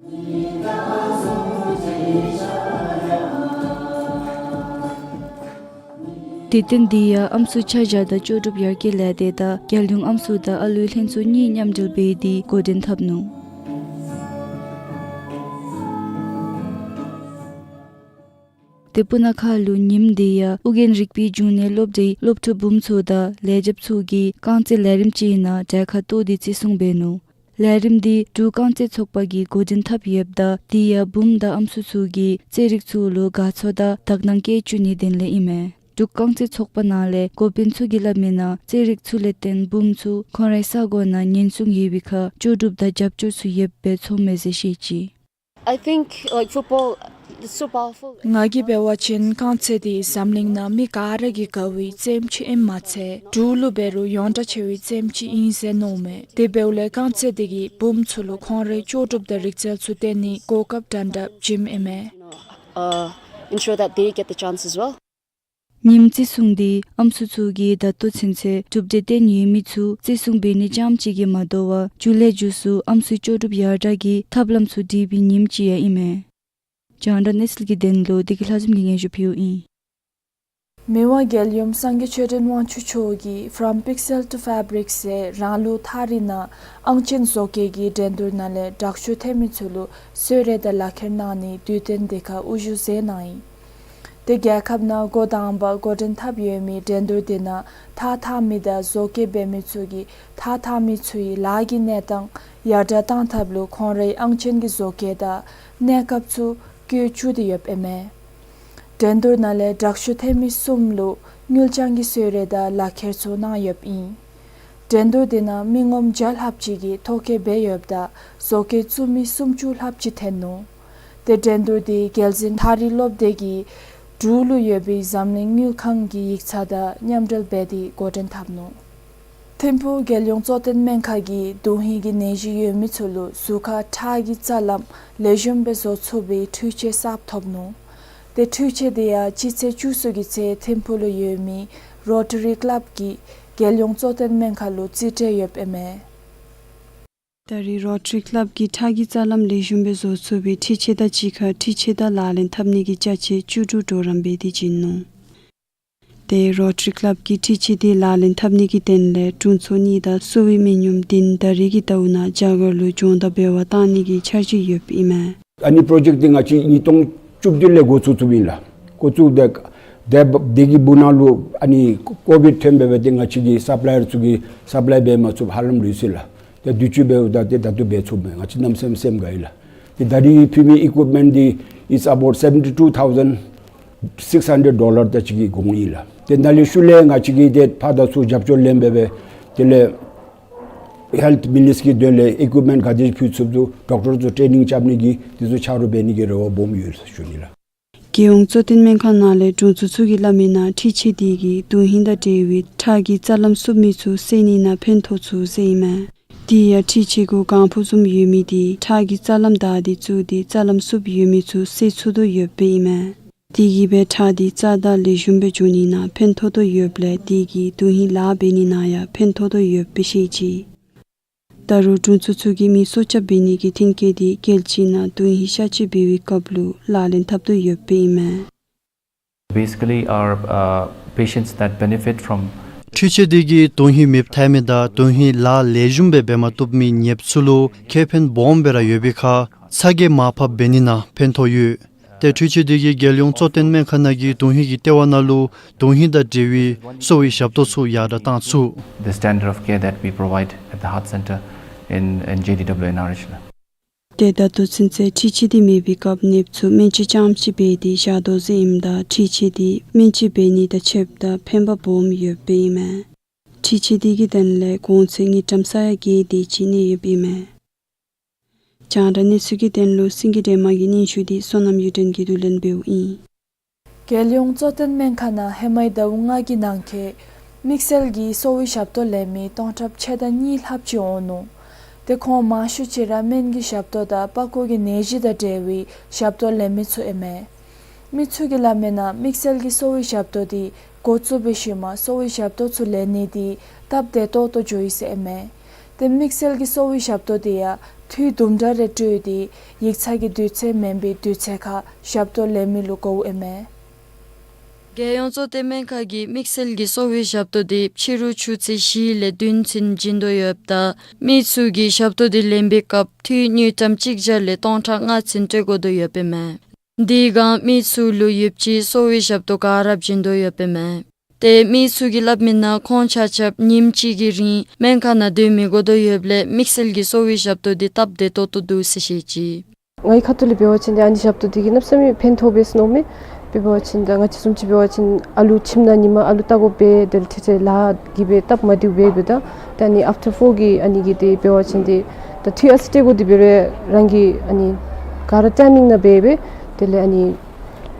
དུས་སྟོན་འདི་ཡང་ཨམ་སྲུ་ཆ་བཞག་དང་ལྕོགས་གྲུབ་ཡར་རྒྱས་ལས་སྡེ་དང་རྒྱལ་ཡོངས་ཨམ་སྲུ་དང་ཨ་ལུའི་ལྷན་ཚོགས་གཉིས་མཉམ་འབྲེལ་འབད་དེ་འགོ་འདྲེན་འཐབ་ནུག། ཏེ་སྤུ་ན་ཁ་ལུ་ཉིནམ་འདི་ཡང་ཨོ་རྒྱན་རིག་པའི་འབྱུང་གནས་སློབ་གྲྭའི་སློབ་ཕྲུག་བུམོ་ཚུ་དང་ལས་བྱེདཔ་ཚུ་གིས་རྐང་རྩེད་ལས་རིམ་ཅིག་ནང་གྲལ་ཁར་གཏོགས་ཏེ་བརྩི་སྲུང་འབད་ནུག། ལས་རིམ་འདི་འབྲུག་རྐང་རྩེད་ཚོགས་པ་གིས་འགོ་འདྲེན་འཐབ་ཡོདཔ་ད་འདི་ཡང་བུམོ་དང་ཨམ་སྲུ་ཚུ་གིས་རྩེད་རིགས་ཚུ་ལུ་དགའ་ཚོར་དང་དག་སྣང་སྐྱེ་བཅུག་ནིའི་དོན་ལས་ཨིན་མས། འབྲུག་རྐང་རྩེད་ཚོགས་པ་ནང་ལས་འགོ་དཔོན་ཚུ་གིས་སླབ་མི་ནང་རྩེད་རིགས་ཚུ་ལས་བརྟེན་བུམོ་ཚུ་ཁོང་རའི་ས་གོ་ནང་ཉེན་སྲུང་ཡོད་པའི་ཁར་ལྕོགས་གྲུབ་དང་རྒྱབ་སྐྱོར་ཚུ་ཡོདཔ་སྦེ་ཚོརཝ་མས་ཟེར་བཤད་ཅི། I think, like, football, it's so powerful. ང་གིས་འབད་བ་ཅིན་རྐང་རྩེད་འདི་འཛམ་གླིང་ནང་མི་ག་ར་གིས་དགའ་བའི་རྩེདམོ་ཅིག་ཨིནམ་མ་ཚད་འབྲུག་ལུ་འབད་རུང་ཡོངས་གྲགས་ཆེ་བའི་རྩེདམོ་ཅིག་ཨིན་ཟེར་མནོཝ་མས། དེ་འབདཝ་ལས་རྐང་རྩེད་འདི་གིས་བུམོ་ཚུ་ལུ་ཁོང་རའི་ལྕོགས་གྲུབ་དང་རིག་རྩལ་ཚུ་སྟོན་ནིའི་གོ་སྐབས་འདྲ་འདྲཝ་བྱིནམ་ཨིན་མས། Uh, ensure that they get the chance as well. ཉིནམ་བརྩི་སྲུང་འདི་ཨམ་སྲུ་ཚུ་གིས་ད་ལྟོ་ཚུན་ཚོད་གྲུབ་འབྲས་སྟོན་ཡོད་མི་ཚུ་བརྩི་སྲུང་འབད་ནི་རྐྱངམ་ཅིག་གིས་མ་དོ་བར་མཇུག་ལས་མཇུག་སུ་ཨམ་སྲུའི་ལྕོགས་གྲུབ་ཡར་དྲག་གི་ཐབས་ལམ་ཚུ་སྒྲིག་པའི་ཉིནམ་ཅིག་ཡང་ཨིན་མས། རྒྱང་བསྒྲགས་གནས་ཚུལ་གྱི་དོན་ལུ་བདེ་སྐྱིད་ལྷ་འཛོམས་ཀྱིས་སྙན་ཞུ་ཕུལཝ་ཨིན། མི་དབང་རྒྱལ་ཡུམ་སངས་རྒྱས་ཆོས་སྒྲོན་དབང་ཕྱུག་མཆོག་གིས་From Pixel to Fabric ཟེར་རང་ལུགས་ཐགས་རིས་ནང་ཨང་ཅན་བཟོ་བཀོད་ཀྱི་འགྲན་བསྡུར་ནང་ལས་དྲག་ཤོས་ཐོན་མི་ཚུ་ལུ་གསོལ་རས་དང་ལག་ཁྱེར་གནང་ནིའི་དུས་སྟོན་དེ་ཁར་དབུ་བཞུགས་མཛད་གནང་ཡི། དེ་རྒྱལ་ཁབ་ནང་འགོ་དང་པ་འགོ་འདྲེན་འཐབ་ཡོད་མི་འགྲན་བསྡུར་དེ་ནང་ཐགས་འཐག་མི་དང་བཟོ་བཀོད་འབད་མི་ཚུ་གིས་ཐགས་འཐག་མི་ཚུའི་ལཱ་གི་གནས་སྟངས་ཡར་དྲག་གཏང་ཐབས་ལུ་ཁོང་རའི་ཨང་ཅན་གྱི་བཟོ་བཀོད་དང་གནས་སྐབས་ཚུ་བཀོད་བཅུག་སྟེ་ཡོདཔ་ཨིན་མས། འགྲན་བསྡུར་ནང་ལས་དྲག་ཤོས་ཐོན་མི་གསུམ་ལུ་དངུལ་རྐྱང་གི་གསོལ་རས་དང་ལག་ཁྱེར་ཚུ་གནང་ཡོདཔ་ཨིན། འགྲན་བསྡུར་དེ་ནང་མི་ངོམ་བརྒྱ་ལྷགཔ་ཅིག་གིས་ཐོ་བཀོད་འབད་ཡོདཔ་ད་བཟོ་བཀོད་བཙུགས་མི་སུམ་ཅུ་ལྷགཔ་ཅིག་ཐོན་ནུག། དེ་འགྲན་བསྡུར་དེ་རྒྱལ་འཛིན་ཐགས་རིས་སློབ་སྡེ་གིས་འབྲུག་ལུ་ཡོད་པའི་འཛམ་གླིང་དངུལ་ཁང་གི་ཡིག་ཚང་དང་མཉམ་འབྲེལ་འབད་དེ་འགོ་འདྲེན་འཐབ་ནུག། ཐིམ་ཕུག་རྒྱལ་ཡོངས་གཙོ་བསྟེན་སྨན་ཁང་གིས་དོན་ཧིང་གི་ནད་གཞི་ཡོད་མི་ཚུ་ལུ་གཟུགས་ཁར་ཁྲག་གི་རྩ་ལམ་ལེགས་ཤོམ་སྦེ་བཟོ་ཚུགས་པའི་འཕྲུལ་ཆས་གསརཔ་ཐོབ་ནུག། ཏེ་འཕྲུལ་ཆས་དེ་ཡང་སྤྱི་ཚེས་བཅུ་གསུམ་གྱི་ཚེ་ཐིམ་ཕུག་ལུ་ཡོད་མི་རོ་ཊ་རི་ཀི་ལབ་ཀྱིས་རྒྱལ་ཡོངས་གཙོ་བསྟེན་སྨན་ཁང་ལུ་རྩིས་སྤྲོད་ཡོདཔ་ཨིན་མས། ད་རེས་རོ་ཊ་རི་ཀི་ལབ་ཀྱིས་ཁྲག་གི་རྩ་ལམ་ལེགས་ཤོམ་སྦེ་བཟོ་ཚུགས་པའི་འཕྲུལ་ཆས་དང་གཅིག་ཁར་འཕྲུལ་ཆས་དེ་ལག་ལེན་འཐབ་ནི་གི་ཅ་ཆས་བཅུ་དྲུག་གྲོགས་རམ་འབད་དེ་བྱིན་ནུག། ཏེ་རོ་ཊ་རི་ཀི་ལབ་ཀྱིས་འཕྲུལ་ཆས་དེ་ལག་ལེན་འཐབ་ནི་གི་དོན་ལས་དྲུང་འཚོ་གཉིས་དང་གསོ་བའི་མི་ཉམས་བདུན་ད་རེས་ཀྱི་ཟླཝ་ནང་རྒྱ་གར་ལུ་སྦྱོང་བརྡར་འབད་བར་བཏང་ནི་གི་འཆར་གཞི་ཡོདཔ་ཨིན་མས། ཨ་ནི་པྲོ་ཇེཀཊ་འདི་ང་བཅས་ཉིས་སྟོང་བཅུ་བདུན་ལས་འགོ་བཙུགས་བཙུགསཔ་ཨིན་ལགས། འགོ་བཙུགས་ཏེ་དེ་དེ་གི་སྦུག་ནང་ལུ་ཨ་ནི་ཀོ་བིཌ་ཐོན་སྦེ་སྦེ་ཏེ་ང་བཅས་ཀྱི་སབ་ལའི་ཡར་ཚུ་གིས་སབ་ལའི་འབད་མ་ཚུགས་ཧ་ལམ་ལུས་སོ་ཡི་ལགས། ཏེ་དུས་ཅི་འབདཝ་ད་ཏེ་ད་ལྟོ་འབད་ཚུགས་མས། ང་བཅས་གནམ་མེད་ས་མེད་སེམས་དགའ་ཡི་ལགས། ཏེ་ད་རེས་ཕུལ་མི་ཨི་ཀུའིཔ་མེནཊ་འདི་it's about seventy two thousand six hundred dollar དེ་ཅིག་གི་གོང་ཨིན་ལགས། ཏེ་ནཱ་ལས་ཤུལ་ལས་ང་བཅས་ཀྱིས་ཏེ་ཕར་དང་ཚུར་རྒྱབ་སྐྱོར་ལེན་སྦེ་སྦེ་དེ་ལས་ཧེལཐ་མི་ནིསི་ཊར་གི་དོན་ལས་ཨི་ཀུའིཔ་མེནཊ་ག་དེ་ཕུལ་ཚུགསཔ་ཚུ་ཌོག་ཊར་ཚུ་ཊེ་ནིང་རྐྱབ་ནི་གི་དེ་ཚུ་ཆ་རོགས་འབད་ནི་གི་རེ་བ་སྦོམ་ཡོད་ཟེར་ཞུ་ནི་ལགས། རྒྱལ་ཡོངས་གཙོ་བསྟེན་སྨན་ཁང་ནང་ལས་དྲུང་འཚོ་ཚུ་གིས་སླབ་མིའི་ནང་འཕྲུལ་ཆས་དེ་གིས་དོན་ཧིང་དང་འབྲེལ་བའི་ཁྲག་གི་རྩ་ལམ་སུབ་མི་ཚུ་སེལ་ནི་ནང་ཕན་ཐོགས་ཚུགས་ཟེར་ཨིན་མས། དེ་ཡང་འཕྲུལ་ཆས་གུ་ཁང་ཕུག་བཟུམ་ཡོད་མི་དེ་ཁྲག་གི་རྩ་ལམ་བདའ་སྟེ་བཙུགས་ཏེ་རྩ་ལམ་སུབ་ཡོད་མི་ཚུ་སེལ་ཚུགས་དོ་ཡོདཔ་ཨིན་མས། དེ་གིས་སྦེ་ཁྲག་དེ་རྩ་དང་ལེགས་ཤོམ་སྦེ་འགྱོ་ནི་ནང་ཕན་ཐོགས་དོ་ཡོདཔ་ལས་དེ་གིས་དོན་ཧིང་ལཱ་འབད་ནི་ནང་ཡང་ཕན་ཐོགས་དོ་ཡོདཔ་སྦེ་བཤད་ཅི། ད་རུང་དྲུང་འཚོ་ཚུ་གིས་མི་སྲོག་སྐྱབས་འབད་ནི་གི་མཐུན་རྐྱེན་དེ་རྒྱལ་སྤྱི་ནང་དོན་ཧིང་གཤག་བཅོས་འབད་བའི་སྐབས་ལུ་ལག་ལེན་འཐབ་དོ་ཡོདཔ་ཨིན་མས། Basically, are uh, patients that benefit from འཕྲུལ་ཆས་དེ་གིས་དོན་ཧིང་མེདཔ་ཐལ་མི་དང་དོན་ཧིང་ལཱ་ལེགས་ཤོམ་སྦེ་འབད་མ་བཏུབ་མི་ནདཔ་ཚུ་ལུ་ཁེ་ཕན་སྦོམ་སྦེ་ར་ཡོད་པའི་ཁར་ཚ་གྱང་མར་ཕབ་འབད་ནི་ནང་ཕན་ཐོགས་ཡོད། ཏེ་འཕྲུལ་ཆས་དེ་གིས་རྒྱལ་ཡོངས་གཙོ་བསྟེན་སྨན་ཁང་ནང་གི་དོན་ཧིང་གི་ལྟེ་བ་ནང་ལུ་དོན་ཧིང་དང་འབྲེལ་བའི་གསོ་བའི་ཞབས་ཏོག་ཚུ་ཡར་དྲག་བཏང་ཚུགས། The standard of care that we provide at the heart center in, in J D W N R H. ཏེ་ད་ལྟོ་ཚུན་ཚོད་འཕྲུལ་ཆས་དེ་མེད་པའི་སྐབས་ནདཔ་ཚུ་སྨན་བཅོས་རྐྱངམ་ཅིག་འབད་དེ་བཞག་དོ་ཟེར་ཨིནམ་ད་འཕྲུལ་ཆས་དེ་སྨན་བཅོས་འབད་ནི་དང་ཕྱདཔ་ད་ཕན་པ་སྦོམ་ཡོདཔ་ཨིན་མས། འཕྲུལ་ཆས་དེ་གི་དོན་ལས་གོང་ཚད་དངུལ་ཀྲམ་ས་ཡ་བརྒྱད་དེ་ཅིག་གནས་ཡོདཔ་ཨིན་མས། རྒྱང་བསྒྲགས་གནས་ཚུལ་གྱི་དོན་ལུ་སེང་གེ་སྒྲོལ་མ་གི་སྙན་ཞུ་དེ་བསོད་ནམས་གཡུ་སྒྲོན་གྱིས་བསྡུ་ལེན་འབདཝ་ཨིན། རྒྱལ་ཡོངས་གཙོ་བསྟེན་སྨན་ཁང་ནང་ཧེ་མའི་ཟླཝ་ལྔ་གི་ནང་འཁོད་དམིགས་བསལ་གྱི་གསོ་བའི་ཞབས་ཏོག་ལེན་མི་སྟོང་ཕྲག་ཕྱེད་དང་གཉིས་ལྷགཔ་ཅིག་འོང་ནུག། ཏེ་ཁོང་མང་ཤོས་ཅིག་ར་སྨན་གྱི་ཞབས་ཏོག་དང་པགས་ཀོ་གི་ནད་གཞི་དང་འབྲེལ་བའི་ཞབས་ཏོག་ལེན་མི་ཚུ་ཨིན་མས། མི་ཚུ་གིས་སླབ་མིའི་ནང་དམིགས་བསལ་གྱི་གསོ་བའི་ཞབས་ཏོག་དེ་འགོ་བཙུགས་པའི་ཤུལ་མ་གསོ་བའི་ཞབས་ཏོག་ཚུ་ལེན་ནི་དེ་སྟབས་བདེ་ཏོག་ཏོ་འགྱོ་ཡི་ཟེར་ཨིན་མས། ཏེ་དམིགས་བསལ་གྱི་གསོ་བའི་ཞབས་ཏོག་དེ་ཡང་དུས་དུམ་གྲ་རེ་སྤྲོད་དེ་ཡིག་ཚང་གི་དུས་ཚོད་མེན་པའི་དུས་ཚོད་ཁར་ཞབས་ཏོག་ལེན་མི་ལུ་གོཝ་ཨིན་མས། རྒྱལ་ཡོངས་གཙོ་བསྟེན་སྨན་ཁང་གིས་དམིགས་བསལ་གྱི་གསོ་བའི་ཞབས་ཏོག་དེ་ཕྱི་རུ་ཆུ་ཚོད་བཞི་ལས་བདུན་ཚུན་བྱིན་དོ་ཡོདཔ་ད་མི་ཚུ་གིས་ཞབས་ཏོག་དེ་ལེན་པའི་སྐབས་དངུལ་ཀྲམ་གཅིག་བརྒྱ་ལས་སྟོང་ཕྲག་ལྔ་ཚུན་སྤྲོད་དགོ་དོ་ཡོདཔ་ཨིན་མས། དེ་སྒང་མི་ཚུ་ལུ་ཡོདཔ་ཅིག་གསོ་བའི་ཞབས་ཏོག་ག་ར་བྱིན་དོ་ཡོདཔ་ཨིན་མས། ཏེ་མི་ཚུ་གིས་སླབ་མིའི་ནང་ཁོང་ཆ་ཁྱབ་ཉིནམ་གཅིག་གི་རིང་སྨན་ཁང་ནང་སྡོད་མི་དགོ་དོ་ཡོདཔ་ལས་དམིགས་བསལ་གྱི་གསོ་བའི་ཞབས་ཏོག་དེ་སྟབས་བདེ་ཏོག་ཏོ་འདུག་ཟེར་བཤད་ཅི། ངེའི་ཁ་ཐུག་ལས་འབད་བ་ཅིན་ཏེ་ཨ་ནི་ཞབས་ཏོག་དེ་གིས་གནམ་མེད་ས་མེད་ཕན་ཐོགས་པས་ཟེར་མནོཝ་མས། དཔེ་འབད་བ་ཅིན་ད་ང་བཅས་བཟུམ་ཅིག་འབད་བ་ཅིན་ཨ་ལུ་ཁྱིམ་ནང་ཉིནམ་ཨ་ལུ་བལྟ་དགོ་པས། དེ་ལས་ཁྲིག་ཁྲི་ལཱ་གིས་སྦེ་སྟབས་མ་བདེཝ་འབད་འབདཝ་ད་ད་ཨ་ནི་ཨཕ་ཊར་ཕོར་གི་ཨ་ནི་གི་དེ་འབད་བ་ཅིན་ཏེ་ད་དུས་ཨ་ཙི་སྤྲོད་དགོ་དེ་འབད་རུང་རང་གིས་ཨ་ནི་ག་ར་ཊའིམ་མིང་ནང་འབད་སྦེ་དེ་ལས་ཨ་ནི་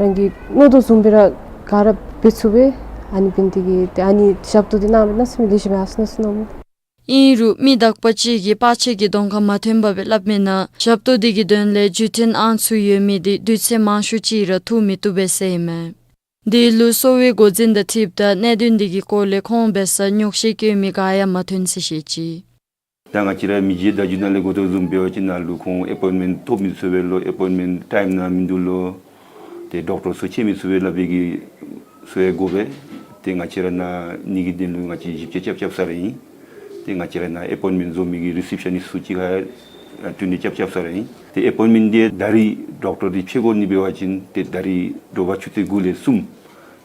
རང་གིས་མནོ་དོ་བཟུམ་སྦེ་ར་ག་ར་འབད་ཚུགས་པས། ཨ་ནི་འབད་ནི་དེ་གིས་ཏེ་ཨ་ནི་ཞབས་ཏོག་དེ་གནང་བ་གནམ་མེད་ས་མེད་ལེགས་ཤོམ་ཡར་སོང་ནུག་ཟེར་མནོཝ་མས། ཨིན་རུང་མི་དག་པ་ཅིག་གིས་བར་ཆད་ཀྱི་གདོང་ཁར་མ་ཐོན་པར་སྦེ་སླབ་མིའི་ནང་ཞབས་ཏོག་དེ་གི་དོན་ལས་བརྒྱུད་འཕྲིན་ཨང་ཚུ་ཡོད་མི་དེ་དུས་ཚོད་མང་ཤོས་ཅིག་ར་ཐུག་མི་བཏུབ་པས་ཟེར་ཨིན་མས། དེ་ལུ་གསོ་བའི་འགོ་འཛིན་དང་འཁྲིལཝ་ད་གནད་དོན་དེ་གི་སྐོར་ལས་ཁོང་འབད་སར་ཉོགས་བཤད་བཀོད་མི་ག་ཡང་མ་ཐོན་ཟེར་བཤད་ཅི། ད་ང་བཅས་ར་མི་རྗེ་བརྡ་བརྒྱུད་ནང་ལས་གོ་དོ་བཟུམ་འབད་བ་ཅིན་ནཱ་ལུ་ཁོང་ཨེ་པོའིནཊ་མེནཊ་ཐོབ་མི་ཚུགས་པས་ལོ། ཨེ་པོའིནཊ་མེནཊ་ཊའིམ་ནང་མིན་འདུག་ལོ། ཏེ་ཌོག་ཊར་ཚུ་ཕྱད་མི་ཚུགས་པས་སླབ་པའི་གི་ཚུ་ཡང་གོ་སྦེ་ཏེ་ང་བཅས་ར་ནཱ་ཨ་ནི་གི་དོན་ལུ་ང་བཅས་ཞིབ་དཔྱད་རྐྱབ་རྐྱབ་ས་ར་ཨིན། ཏེ་ང་བཅས་ར་ནཱ་ཨེ་པོའིནཊ་མེནཊ་བཟོ་མི་གི་རི་སེབ་ཤ་ནིསཊ་ཚུ་ཅིག་ཁར་བསྟུན་ནི་རྐྱབ་རྐྱབ་ས་ར་ཨིན། ཏེ་ཨེ་པོའིནཊ་མེནཊ་དེ་ད་རིས་ཌོག་ཊར་དེ་ཕྱད་དགོ་ནི་འབད་བ་ཅིན་ཏེ་ད་རིས་དྲོ་པ་ཆུ་ཚོད་དགུ་ལས་གསུམ་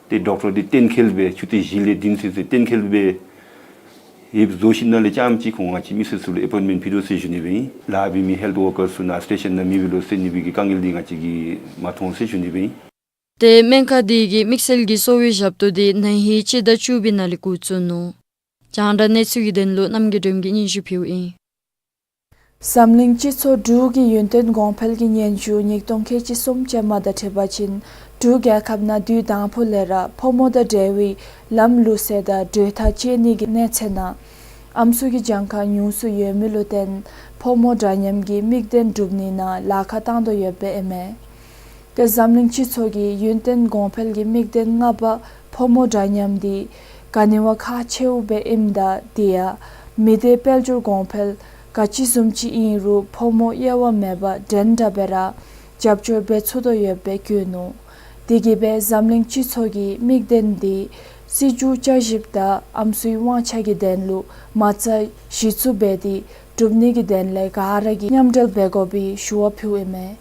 ཏེ་ཌོག་ཊར་དེ་གཏན་འཁེལ་སྦེ་ཆུ་ཚོད་བཞི་ལས་བདུན་ཚུན་ཚོད་གཏན་འཁེལ་སྦེ་ཡོདཔ་བཟོ་ཞིནམ་ལས་རྐྱངམ་ཅིག་ཁོང་ང་བཅས་མི་སེར་ཚུ་ལུ་ཨེ་པོའིནཊ་མེནཊ་ཕུལ་དོ་ཟེར་ཞུ་ནི་སྦེ་ཨིན། ལཱ་འབད་མི་ཧེལཐ་ཝར་ཀར་ཚུ་ནཱ་སི་ཊེ་ཤཱན་ནང་མེད་པས་ལོ་ཟེར་ནི་སྦེ་གི་དཀའ་ངལ་འདི་ང་བཅས་ཀྱིས་མ་མཐོང་ཟེར་ཞུ་ནི་སྦེ་ཨིན། ཏེ་སྨན་ཁང་དེ་གིས་དམིགས་བསལ་གྱི་གསོ་བའི་ཞབས་ཏོག་དེ་ན་ཧིང་སྤྱི་ཟླ་བཅུ་པའི་ནང་ལས་འགོ་བཙུགས་ནུག། རྒྱང་བསྒྲགས་གནས་ཚུལ་གྱི་དོན་ལུ་རྣམ་རྒྱལ་སྒྲོལ་མ་གིས་སྙན་ཞུ་ཕུལཝ་ཨིན། འཛམ་གླིང་སྤྱི་ཚོགས་འབྲུག་གི་ཡུན་བརྟན་གོང་འཕེལ་གྱི་སྙན་ཞུ་ཉིས་སྟོང་ཁལ་གཅིག་གསུམ་ཅན་མ་དང་འཁྲིལ་བ་ཅིན་འབྲུག་རྒྱལ་ཁབ་ནང་དུས་དང་པོ་ལས་ར་ཕོ་མོ་དང་འབྲེལ་བའི་ལམ་ལུགས་སྲོལ་དང་གྲོས་ཐག་བཅད་ནི་གི་གནས་ཚད་ནང་ ཨམ་སྲུ་གི་གྱངས་ཁ་ཉུང་སུ་ཡོད་མི་ལུ་བརྟེན་ཕོ་མོ་འདྲ་མཉམ་གྱི་དམིགས་དོན་སྒྲུབ་ནི་ནང་ལཱ་ཁག་བཏང་དོ་ཡོདཔ་ཨིན་མས། ཏེ་འཛམ་གླིང་སྤྱི་ཚོགས་ཀྱིས་ཡུན་བརྟན་གོང་འཕེལ་གྱི་དམིགས་དོན་ལྔ་པ་ཕོ་མོ་འདྲ་མཉམ་འདི་ག་ནི་བ་ཁག་ཆེཝ་སྦེ་ཨིནམ་ད་དེ་ཡང་མི་སྡེའི་དཔལ་འབྱོར་གོང་འཕེལ་ག་ཅི་བཟུམ་ཅིག་ཨིན་རུང་ཕོ་མོ་དབྱེ་བ་མེད་པར་འགྲན་ཟླ་སྦེ་ར་རྒྱབ་སྐྱོར་འབད་ཚུགས་དོ་ཡོདཔ་སྦེ་བཀོད་ནུག། དེ་གིས་སྦེ་འཛམ་གླིང་སྤྱི་ཚོགས་ཀྱི་དམིགས་དོན་འདི་སྲིད་བྱུས་བསྐྱར་ཞིབ་དང་ཨམ་སྲུའི་དབང་ཆ་གི་དོན་ལུ་མ་རྩ་གཞི་བཙུགས་འབད་དེ་སྒྲུབ་ནི་གི་དོན་ལས་ག་ར་གིས་མཉམ་འབྲེལ་འབད་དགོ་པའི་ཞུ་བ་ཕུལཝ་ཨིན་མས།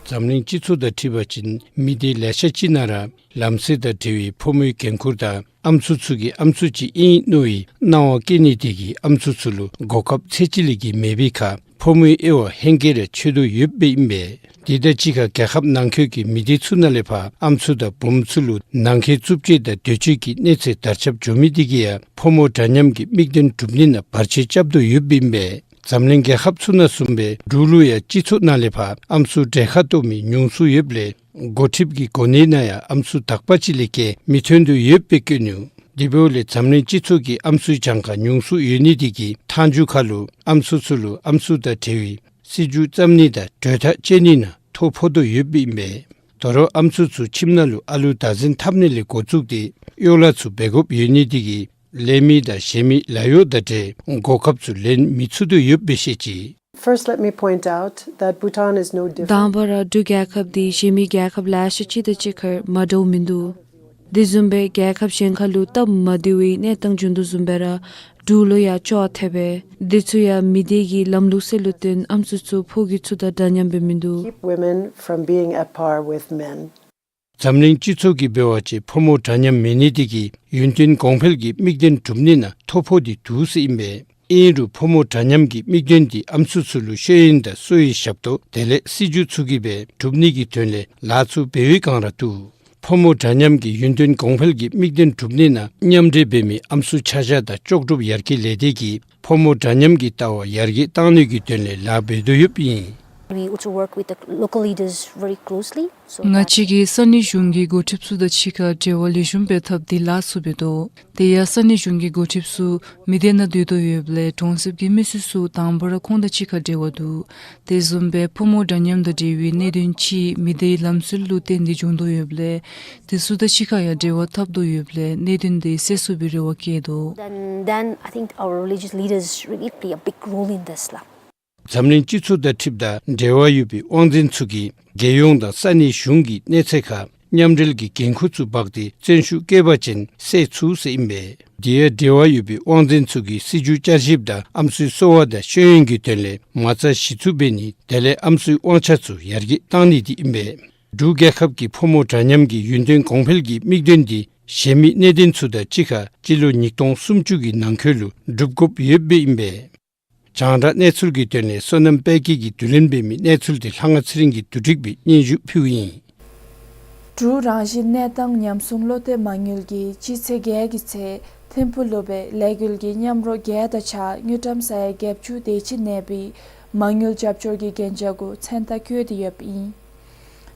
འཛམ་གླིང་སྤྱི་ཚོགས་དང་འཁྲིལ་བ་ཅིན་མི་སྡེ་ལེ་ཤ་ཅིག་ནང་ར་ལམ་སྲོལ་དང་འབྲེལ་བའི་ཕོ་མོའི་འགན་ཁུར་དང་ཨམ་སྲུ་ཚུ་གིས་ཨམ་སྲུ་ཅིག་ཨིན་མནོ་བའི་སྣང་བ་སྐྱེ་ནི་དེ་གིས་ཨམ་སྲུ་ཚུ་ལུ་གོ་སྐབས་ཚད་ཅིག་ལས་བརྒལ་མེད་པའི་ཁར་ཕོ་མོའི་དབྱེ་བ་ཧེང་སྐལ་ར་ཆོད་དོ་ཡོདཔ་ཨིན་པས། དེ་དང་གཅིག་ཁར་རྒྱལ་ཁབ་ནང་འཁོད་ཀྱི་མི་སྡེ་ཚུ་ནང་ལས་ཕར་ཨམ་སྲུ་དང་བུམོ་ཚུ་ལུ་ནང་འཁོད་རྩུབ་སྤྱོད་དང་འདོད་སྤྱོད་ཀྱི་གནས་ཚད་དར་ཁྱབ་འགྱོ་མི་དེ་གིས་ཡང་ཕོ་མོ་འདྲ་མཉམ་གྱི་དམིགས་དོན་སྒྲུབ་ནི་ནང་བར་ཆད་རྐྱབ་དོ་ཡོདཔ་ཨིན་པས། འཛམ་གླིང་རྒྱལ་ཁབ་ཚུ་ནང་བཟུམ་སྦེ་འབྲུག་ལུ་ཡང་སྤྱི་ཚོགས་ནང་ལས་ཕར་ཨམ་སྲུ་གྲལ་ཁར་གཏོགས་མི་ཉུང་སུ་ཡོདཔ་ལས་འགོ་ཁྲིདཔ་གི་གོ་གནས་ནང་ཡང་ཨམ་སྲུ་དག་པ་ཅིག་ལས་བརྒལ་མི་ཐོན་དོ་ཡོདཔ་སྦེ་བཀོད་ནུག། དེ་འབདཝ་ལས་འཛམ་གླིང་སྤྱི་ཚོགས་ཀྱི་ཨམ་སྲུའི་གྱངས་ཁ་ཉུང་སུ་ཡོད་ནི་དེ་གིས་མཐའ་མཇུག་ཁར་ལུ་ཨམ་སྲུ་ཚུ་ལུ་ཨམ་སྲུ་དང་འབྲེལ་བའི་སྲིད་བྱུས་བརྩམ་ནི་དང་གྲོས་ཐག་བཅད་ནི་ནང་ཐོ་ཕོག་དོ་ཡོདཔ་ཨིན་པས། དོ་རུང་ཨམ་སྲུ་ཚུ་ཁྱིམ་ནང་ལུ་ཨ་ལུ་བདག་འཛིན་འཐབ་ནི་ལས་འགོ་བཙུགས་ཏེ་གཡོག་ལཱ་ཚུ་འབད་དགོཔ་ཡོད་ནི་དེ་གིས་ལས་མི་དང་གཞན་མི་ལཱ་གཡོག་དང་འབྲེལ་གོ་སྐབས་ཚུ་ལེན་མི་ཚུགས་དོ་ཡོདཔ་སྦེ་བཤད་ཅི། First, let me point out that Bhutan is no different. དང་པ་ར་འབྲུག་རྒྱལ་ཁབ་འདི་གཞན་མི་རྒྱལ་ཁབ་ལེ་ཤ་ཅིག་དང་གཅིག་ཁར་མ་འདྲཝ་མིན་འདུག། དེ་བཟུམ་སྦེ་རྒྱལ་ཁབ་གཞན་ཁར་ལུ་སྟབས་མ་བདེ་བའི་གནས་སྟངས་བྱུང་དོ་བཟུམ་སྦེ་ར་འབྲུག་ལུ་ཡང་ཅོག་འཐདཔ་སྦེ། དེ་ཚུ་ཡང་མི་སྡེ་གི་ལམ་ལུགས་སྲོལ་ལུ་བརྟེན་ཨམ་སྲུ་ཚུ་ཕོ་རྒྱུད་ཚུ་དང་འདྲ་མཉམ་སྦེ་མིན་འདུག། Keep women from being at par with men. འཛམ་གླིང་སྤྱི་ཚོགས་ཀྱིས་འབད་བ་ཅིན་ཕོ་མོ་འདྲ་མཉམ་མེད་ནི་དེ་གིས་ཡུན་བརྟན་གོང་འཕེལ་གྱི་དམིགས་དོན་སྒྲུབ་ནི་ནང་ཐོ་ཕོག་སྟེ་འདུག་ཟེར་ཨིན་པས། ཨིན་རུང་ཕོ་མོ་འདྲ་མཉམ་གྱི་དམིགས་དོན་འདི་ཨམ་སྲུ་ཚུ་ལུ་ཤེས་ཡོན་དང་གསོ་བའི་ཞབས་ཏོག་དེ་ལས་སྲིད་བྱུས་ཚུ་གིས་སྦེ་སྒྲུབ་ནི་གི་དོན་ལས་ལཱ་ཚུ་འབད་བའི་བསྒང་ར་འདུག། ཕོ་མོ་འདྲ་མཉམ་གྱི་ཡུན་བརྟན་གོང་འཕེལ་གྱི་དམིགས་དོན་སྒྲུབ་ནི་ནང་མཉམ་འབྲེལ་འབད་མི་ཨམ་སྲུ་ཆ་བཞག་དང་ལྕོགས་གྲུབ་ཡར་རྒྱས་ལས་སྡེ་གིས་ཕོ་མོ་འདྲ་མཉམ་གྱི་ལྟ་བ་ཡར་རྒྱས་གཏང་ནི་གི་དོན་ལས་ལཱ་འབད་དོ་ཡོདཔ་ཨིན། We also work with the local leaders very closely. So ང་བཅས་ཀྱིས་ས་གནས་གཞུང་གི་འགོ་ཁྲིདཔ་ཚུ་དང་གཅིག་ཁར་འབྲེལ་བ་ལེགས་ཤོམ་སྦེ་འཐབ་སྟེ་ལཱ་ཚུ་འབད་དོ། དེ་ཡང་ས་གནས་གཞུང་གི་འགོ་ཁྲིདཔ་ཚུ་མི་སྡེ་ནང་སྡོད་དོ་ཡོདཔ་ལས་གྲོང་གསེབ་ཀྱི་མི་སེར་ཚུ་དང་པ་ར་ཁོང་དང་གཅིག་ཁར་འབྲེལ་བ་འདུག། དེ་བཟུམ་སྦེ་ཕོ་མོ་འདྲ་མཉམ་དང་འབྲེལ་བའི་གནད་དོན་ཅིག་མི་སྡེའི་ལམ་སྲོལ་ལུ་བརྟེན་ཏེ་བྱུང་དོ་ཡོདཔ་ལས་དེ་ཚུ་དང་གཅིག་ཁར་ཡང་འབྲེལ་བ་འཐབ་དོ་ཡོདཔ་ལས་གནད་དོན་དེ་སེལ་ཚུགས་པའི་རེ་བ་བསྐྱེད་དོ། Then, then I think our religious leaders really play a big role in this ལགས། འཛམ་གླིང་སྤྱི་ཚོགས་དང་འཁྲིལཝ་ད་འབྲེལ་བ་ཡོད་པའི་དབང་འཛིན་ཚུ་གིས་རྒྱལ་ཡོངས་དང་ས་གནས་གཞུང་གི་གནས་ཚད་ཁར་མཉམ་འབྲེལ་གྱི་འགན་ཁུར་ཚུ་འབག་སྟེ་བརྩོན་ཤུགས་བསྐྱེད་པ་ཅིན་སེལ་ཚུགས་ཟེར་ཨིན་པས། དེ་ཡང་འབྲེལ་བ་ཡོད་པའི་དབང་འཛིན་ཚུ་གིས་སྲིད་བྱུས་བསྐྱར་ཞིབ་དང་ཨམ་སྲུའི་གསོ་བ་དང་ཤེས་ཡོན་གྱི་དོན་ལས་མ་རྩ་གཞི་བཙུགས་འབད་ནི་དེ་ལས་ཨམ་སྲུའི་དབང་ཆ་ཚུ་ཡར་རྒྱས་གཏང་ནི་དེ་ཨིན་པས། འབྲུག་རྒྱལ་ཁབ་ཀྱིས་ཕོ་མོ་འདྲ་མཉམ་གྱི་ཡུན་བརྟན་གོང་འཕེལ་གྱི་དམིགས་དོན་འདི་གཞན་མི་གནད་དོན་ཚུ་དང་གཅིག་ཁར་སྤྱི་ལོ་ཉིས་སྟོང་སུམ་ཅུ་གི་ནང་འཁོད་ལུ་སྒྲུབ་དགོཔ་ཡོདཔ་ཨིན་པས། རྒྱང་བསྒྲགས་གནས་ཚུལ་གྱི་དོན་ལས་བསོད་ནམས་དཔལ་སྐྱིད་ཀྱིས་བསྡུ་ལེན་འབད་མི་གནས་ཚུལ་དེ་ལྷ་དབང་ཚེ་རིང་གིས་བསྡུ་སྒྲིག་འབད་སྙན་ཞུ་ཕུལཝ་ཨིན། འབྲུག་རང་བཞིན་གནས་སྟངས་ཉམས་སྲུང་བློ་གཏད་མ་དངུལ་གྱིས་སྤྱི་ཚེས་བརྒྱད་ཀྱི་ཚེ་ཐིམ་ཕུག་ལུ་སྦེ་ལས་འགུལ་གྱི་མཉམ་རོགས་བརྒྱད་དང་གཅིག་ཁར་དངུལ་ཀྲམ་ས་ཡ་བརྒྱད་ཅུ་དེ་ཅིག་གནས་པའི་མ་དངུལ་རྒྱབ་སྐྱོར་གྱི་གན་རྒྱ་གུ་མཚན་རྟགས་བཀོད་དེ་ཡོདཔ་ཨིན།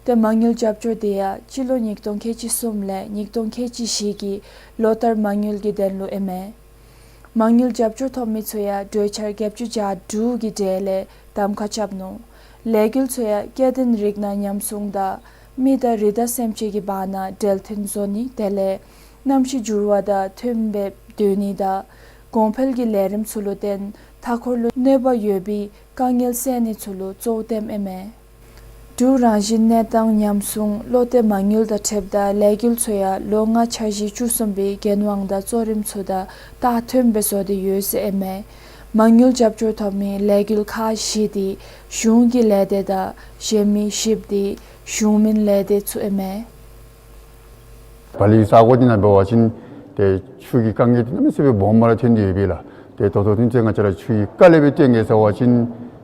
ཏེ་མ་དངུལ་རྒྱབ་སྐྱོར་དེ་ཡང་སྤྱི་ལོ་ཉིས་སྟོང་ཁལ་གཅིག་གསུམ་ལས་ཉིས་སྟོང་ཁལ་གཅིག་བཞི་གི་ལོ་བསྟར་མ་དངུལ་གྱི་དོན་ལུ་ཨིན་མས། མ་དངུལ་རྒྱབ་སྐྱོར་ཐོབ་མི་ཚུ་ཡང་གྲོས་འཆར་བརྒྱད་ཅུ་གྱ་དྲུག་གི་གྲས་ལས་གདམ་ཁ་རྐྱབ་ནུག། ལས་འགུལ་ཚུ་ཡང་སྐྱེ་ལྡན་རིགས་སྣ་ཉམས་སྲུང་དང་མི་དང་རི་དྭགས་སེམས་ཅན་གྱི་བར་ན་འབྲེལ་མཐུད་བཟོ་ནི་དེ་ལས་གནམ་གཤིས་འགྱུར་བ་དང་མཐུནམ་སྦེ་སྡོད་ནི་དང་གོང་འཕེལ་གྱི་ལས་རིམ་ཚུ་ལུ་བརྟེན་མཐའ་འཁོར་ལུ་གནོད་པ་ཡོད་པའི་དཀའ་ངལ་སེལ་ནི་ཚུ་ལུ་གཙོ་བོ་བསྟནམ་ཨིན་མས། འབྲུག་རང་བཞིན་གནས་སྟངས་ཉམས་སྲུང་བློ་གཏད་མ་དངུལ་དང་འཁྲིལཝ་ད་ལས་འགུལ་ཚུ་ཡང་ལོ་ལྔ་འཆར་གཞི་བཅུ་གསུམ་པའི་འགན་དབང་དང་གཙོ་རིམ་ཚུ་དང་མཐུནམ་སྦེ་བཟོ་སྟེ་ཡོད་ཟེར་ཨིན་མས། མ་དངུལ་རྒྱབ་སྐྱོར་ཐོབ་མི་ལས་འགུལ་ཁག་བཞི་དེ་གཞུང་གི་ལས་སྡེ་དང་གཞན་མི་བཞི་དེ་གཞུང་མིན་ལས་སྡེ་ཚུ་ཨིན་མས། བ་ལི་ས་གོ་འདི་ནང་འབད་བ་ཅིན་ཏེ་ཆུ་གི་དཀའ་ངལ་འདི་གནམ་མེད་ས་མེད་སྦོམ་ར་ཐོན་ཏེ་ཡོད་པས་ལགས། ཏེ་ད་ལྟོ་ནི་ཏེ་ང་བཅས་ར་ཆུ་གི་རྐ་ལས་སྦེ་བཏོན་གེ་ཟེར་བ་ཅིན་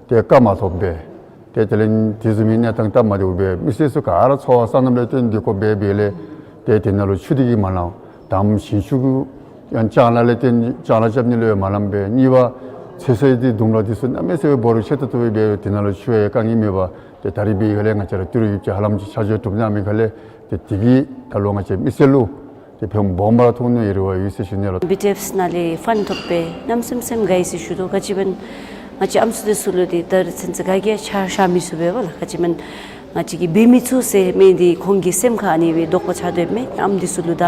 ཏེ་རྐ་མ་ཐོབ་པས། ཏེ་དེ་ལས་དེ་བཟུམ་མའི་གནས་སྟངས་སྟབས་མ་བདེཝ་སྦེ་མི་སེར་ཚུ་ག་ར་འཚོ་བ་སོ་ནམ་ལས་བརྟེན་ཏེ་དགོཔ་འབད་བས་ལས། ཏེ་དེ་ནང་ལུ་ཆུ་དེ་གིས་མ་ལང་། དང་པ་ཞིང་ཆུ་གི་ཡང་ལྕང་ལཱ་ལས་བརྟེན་ལྕང་ལཱ་རྐྱབ་ནི་ལུ་ཡང་མ་ལངམ་སྦེ། གཉིས་པ་ཚོད་བསྲེ་དེ་དུམ་གྲ་དེ་ཚུ་གནམ་མེད་ས་མེད་སྦོམ་རུང་ཆེ་ཏོག་ཏོ་སྦེ་འབད་དེ་ནང་ལུ་ཆུ་ཡང་དཀའ་ངལ་མེད་པར་ཏེ་ད་རིས་འབད་བའི་ཁ་ལས་ང་བཅས་ར་ཏི་རུ་ཡུདཔ་ཅིག་ཧ་ལམ་ཅིག་ཆ་འཇོག་གྲུབ་ནི་མེད་པའི་ཁ་ལས། ཏེ་དེ་གིས་ད་ལྟོ་ང་བཅས་མི་སེར་ལུ་ ཏེ་ཕན་སྦོམ་ར་ཐོགས་ནི་ཡོད་རེ་བ་ཡོད་ཟེར་ཞུ་ནི་ལགས། བི་ཊི་ཨེཕ་ནང་ལས་ཕཱན་ཐོབ་སྦེ་གནམ་མེད་ས་མེད་དགའ་ཡི་ཟེར་ཞུ་དོ། ག་ཅི་སྨོ་ང་བཅས་ཨམ་སྲུ་འདི་ཚུ་ལུ་འདི་ད་རེས་ཚུན་ཚོད་ག་གིས་ཡང་ཕྱག་ཕྱག་མི་ཚུགས་པས་པ་ལགས། ག་ཅི་སྨོ་ང་བཅས་ཀྱིས་འབད་མི་ཚུགས་ཟེར་མི་འདི་ཁོང་གི་སེམས་ཁར་ཨ་ནི་སྦེ་དོགས་པ་ཆགས་དོ་ཡོདཔ་མས། ཨམ་འདི་ཚུ་ལུ་ད་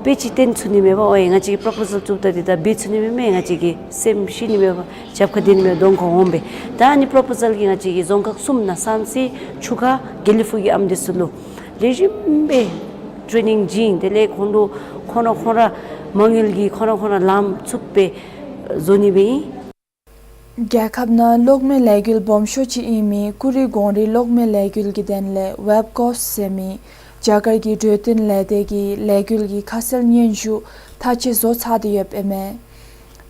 དཔེ་ཅིག་སྟོན་ཚུགས་ནི་མས་པ། ཨོ་ཡ་ང་བཅས་ཀྱིས་པོརོ་པོ་ཟཱལ་བཙུགསཔ་ད་འདི་ད་འབད་ཚུགས་ནི་མས་མས། ང་བཅས་ཀྱི་སེམས་ཤི་ནི་མས་པ། རྒྱབ་ཁར་སྡོད་ནི་མས་པ། གདོང་ཁར་འོང་སྦེ། ད་ཨ་ནི་པོརོ་པོ་ཟཱལ་གྱིས་ང་བཅས་ཀྱི་རྫོང་ཁག་གསུམ་ནང་ས་མཚམས་ཆུ་ཁ་དགེ་ལེགས་ཕུག་གི་ཨམ་འདི་ཚུ་ལུ་ལེགས་ཤོམ་སྦེ་ཊེ་ནིང་བྱིན། དེ་ལས་ཁོང་ལུ་ཁོང་ར་ཁོང་ར་མ་དངུལ་གྱིས་ཁོང་ར་ཁོང་ར་ལམ་བཙུགས་སྦེ་བཟོ་ནི་སྦེ་ཨིན། རྒྱལ་ཁབ་ནང་གློག་མེ་ལས་འགུལ་སྦོམ་ཤོས་ཅིག་ཨིན་མི་ཀུ་རི་གངས་རི་གློག་མེ་ལས་འགུལ་གྱི་དོན་ལས་ཝེབ་ཀོསཊ་ཟེར་མི་རྒྱ་གར་གྱི་གྲོས་བསྟུན་ལས་སྡེ་གིས་ལས་འགུལ་གྱི་ཁ་གསལ་སྙན་ཞུ་མཐའ་དཔྱད་བཟོ་ཚར་ཏེ་ཡོདཔ་ཨིན་མས།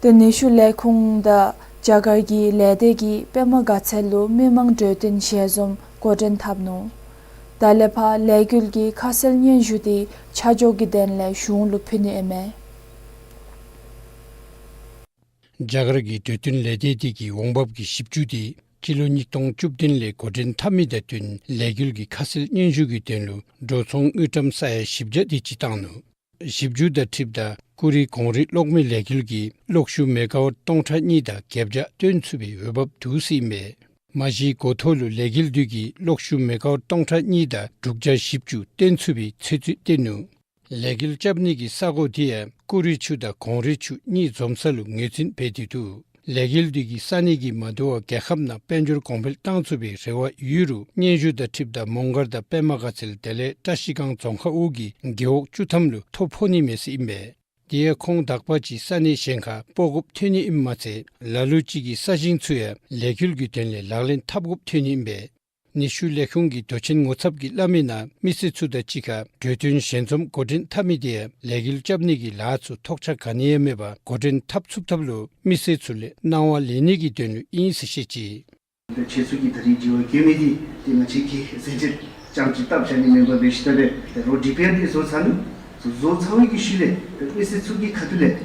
ཏེ་ནུས་ཤུགས་ལས་ཁུངས་དང་རྒྱ་གར་གྱི་ལས་སྡེ་གིས་པདྨ་དགའ་ཚལ་ལུ་མི་མང་གྲོས་བསྟུན་ཞལ་འཛོམས་འགོ་འདྲེན་འཐབ་ནུག། ད་ལས་ཕར་ལས་འགུལ་གྱི་ཁ་གསལ་སྙན་ཞུ་འདི་ཆ་འཇོག་གི་དོན་ལས་གཞུང་ལུ་ཕུལ་ནི་ཨིན་མས། རྒྱ་གར་གྱི་གྲོས་བསྟུན་ལས་སྡེ་འདི་གི་འོང་འབབ་ཀྱི་ཞིབ་འཇུག་འདི་སྤྱི་ལོ་ཉིས་སྟོང་བཅུ་བདུན་ལས་འགོ་འདྲེན་འཐབ་མི་དང་བསྟུན་ལས་འགུལ་གྱི་ཁ་གསལ་སྙན་ཞུ་གི་དོན་ལུ་འགྲོ་སོང་དངུལ་ཀྲམ་ས་ཡ་བཞི་བརྒྱ་དེ་ཅིག་བཏང་ནུག། ཞིབ་འཇུག་དང་འཁྲིལཝ་ད་ཀུ་རི་གངས་རི་གློག་མེ་ལས་འགུལ་གྱིས་གློག་ཤུགས་མེ་ག་ཝཊ་སྟོང་ཕྲག་གཉིས་དང་བརྒྱད་བརྒྱ་བཏོན་ཚུགས་པའི་འོས་འབབ་འདུག་ཟེར་ཨིན་མས། མ་གཞི་འགོ་ཐོག་ལུ་ལས་འགུལ་འདི་གིས་གློག་ཤུགས་མེ་ག་ཝཊ་སྟོང་ཕྲག་གཉིས་དང་དྲུག་བརྒྱ་བཞི་བཅུ་བཏོན་ཚུགས་པའི་ཚོད་རྩིས་བཏོན་ནུག། ལས་འགུལ་རྐྱབ་ནི་གི་ས་གོ་འདི་ཡང་ཀུ་རི་ཆུ་དང་གངས་རི་ཆུ་གཉིས་འཛོམས་ས་ལུ་ངོས་འཛིན་འབད་དེ་འདུག། ལས་འགུལ་འདི་གིས་ས་གནས་ཀྱིས་མ་དོ་བར་རྒྱལ་ཁབ་ནང་དཔལ་འབྱོར་གོང་འཕེལ་བཏང་ཚུགས་པའི་རེ་བ་ཡོད་རུང་སྙན་ཞུ་དང་འཁྲིལཝ་ད་མོང་སྒར་དང་པདྨ་དགའ་ཚལ་དེ་ལས་བཀྲིས་སྒང་རྫོང་ཁག་འོག་གི་རྒེད་འོག་བཅུ་ཐམ་ལུ་ཐོ་ཕོག་ནི་མས་ཟེར་ཨིན་པས། དེ་ཡང་ཁོང་དག་པ་ཅིག་ས་གནས་གཞན་ཁར་སྤོ་དགོཔ་ཐོན་ནི་ཨིནམ་མ་ཚད་ལ་ལུ་ཅིག་གི་ས་ཞིང་ཚུ་ཡང་ལས་འགུལ་གྱི་དོན་ལས་ལག་ལེན་འཐབ་དགོཔ་ཐོན་ནི་ཨིན་པས། ནུས་ཤུགས་ལས་ཁུངས་ཀྱི་མདོ་ཆེན་ངོ་ཚབ་ཀྱིས་སླབ་མི་ནང་མི་སེར་ཚུ་དང་གཅིག་ཁར་གྲོས་བསྟུན་ཞལ་འཛོམས་འགོ་འདྲེན་འཐབ་མི་དེ་ཡང་ལས་འགུལ་རྐྱབ་ནི་གི་ལཱ་ཚུ་ཐོགས་ཆགས་ག་ནི་ཡང་མེད་པར་འགོ་འདྲེན་འཐབ་ཚུགསཔ་ཐབས་ལུ་མི་སེར་ཚུ་ལས་གནང་བ་ལེན་ནི་གི་དོན་ལུ་ཨིན་ཟེར་བཤད་ཅི། ཁྱེད་ཚུ་གིས་ད་རིས་དྲི་བ་བཀོད་མི་འདི་ཏེ་ང་བཅས་ཀྱིས་གསལ་བཤད་རྐྱངམ་ཅིག་བཏབ་བཞག་ནི་མེན་པར་འབད་ཞིནམ་ལས་ཏེ་རོགས་ཌི་པི་ཨར་འདི་བཟོ་ཚར་ནུག། བཟོ་ཚར་བའི་གི་ཤུལ་ལས་ཏེ་མི་སེར་ཚུ་གི་ཁ་ཐུག་ལས་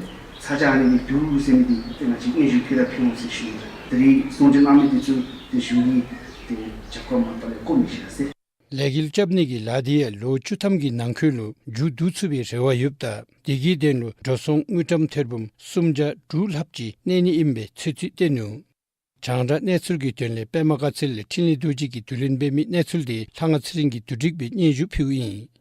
ཚ་གྱང་ཨ་ནི་སྦེ་འདུག་ཟེར་མི་འདི་ཏེ་ང་བཅས་སྙན་ཞུ་ཕུལ་ར་ཕུལ་འོང་ཟེར་ཞུ་ནི། ད་རིས་གསུང་བཤད་གནང་མི་འདི་ཚུ་ཏེ་གཞུང་གི་ཏེ་རྒྱབ་ཁར་མ་གཏོགས་ལས་བཀོད་མི་ཤེས་ཟེར། ལས་འགུལ་རྐྱབ་ནི་གི་ལཱ་འདི་ཡང་ལོ་བཅུ་ཐམ་གྱི་ནང་འཁོད་ལུ་མཇུག་བསྡུ་ཚུགས་པའི་རེ་བ་ཡོདཔ་ད་དེ་གི་དོན་ལུ་འགྲོ་སོང་དངུལ་ཀྲམ་ཐེར་འབུམ་སུམ་བརྒྱ་དྲུག་ལྷགཔ་ཅིག་གནས་ནི་ཨིན་པའི་ཚོད་རྩིས་བཏོན་ནུག། རྒྱང་བསྒྲགས་གནས་ཚུལ་གྱི་དོན་ལས་པདྨ་དགའ་ཚལ་ལས་འཕྲིན་ལས་རྡོ་རྗེ་གིས་བསྡུ་ལེན་འབད་མི་གནས་ཚུལ་དེ་ལྷ་དབང་ཚེ་རིང་གིས་བསྡུ་སྒྲིག་འབད་སྙན་ཞུ་ཕུལཝ་ཨིན།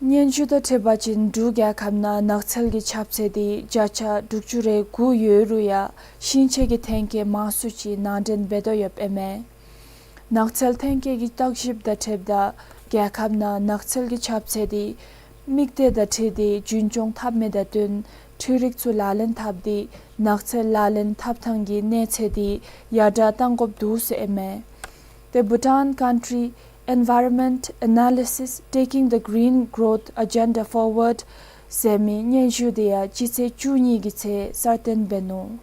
སྙན་ཞུ་དང་འཁྲིལ་བ་ཅིན་འབྲུག་རྒྱལ་ཁབ་ནང་ནགས་ཚལ་གྱི་ཁྱབ་ཚད་དེ་བརྒྱ་ཆ་དྲུག་ཅུ་རེ་དགུ་ཡོད་རུང་ཡང་ཤིང་ཆས་ཀྱི་ཐོན་སྐྱེད་མང་སུ་ཅིག་ནང་འདྲེན་འབད་དོ་ཡོདཔ་ཨིན་མས། ནགས་ཚལ་ཐོན་སྐྱེད་ཀྱི་བརྟག་ཞིབ་དང་འཁྲིལཝ་ད་རྒྱལ་ཁབ་ནང་ནགས་ཚལ་གྱི་ཁྱབ་ཚད་དེ་དམིགས་གཏད་དང་འཁྲིལ་ཏེ་རྒྱུན་སྐྱོང་འཐབ་མི་དང་བསྟུན་འཕྲུལ་རིག་ཚུ་ལག་ལེན་འཐབ་སྟེ་ནགས་ཚལ་ལག་ལེན་འཐབ་ཐངས་ཀྱི་གནས་ཚད་དེ་ཡར་དྲག་གཏང་དགོཔ་འདུག་ཟེར་ཨིན་མས། The Bhutan Country Environment Analysis: Taking the Green Growth Agenda Forward ཟེར་མི་སྙན་ཞུ་དེ་ཡང་སྤྱི་ཚེས་བཅུ་གཉིས་ཀྱི་ཚེ་གསར་བཏོན་འབད་ནུག།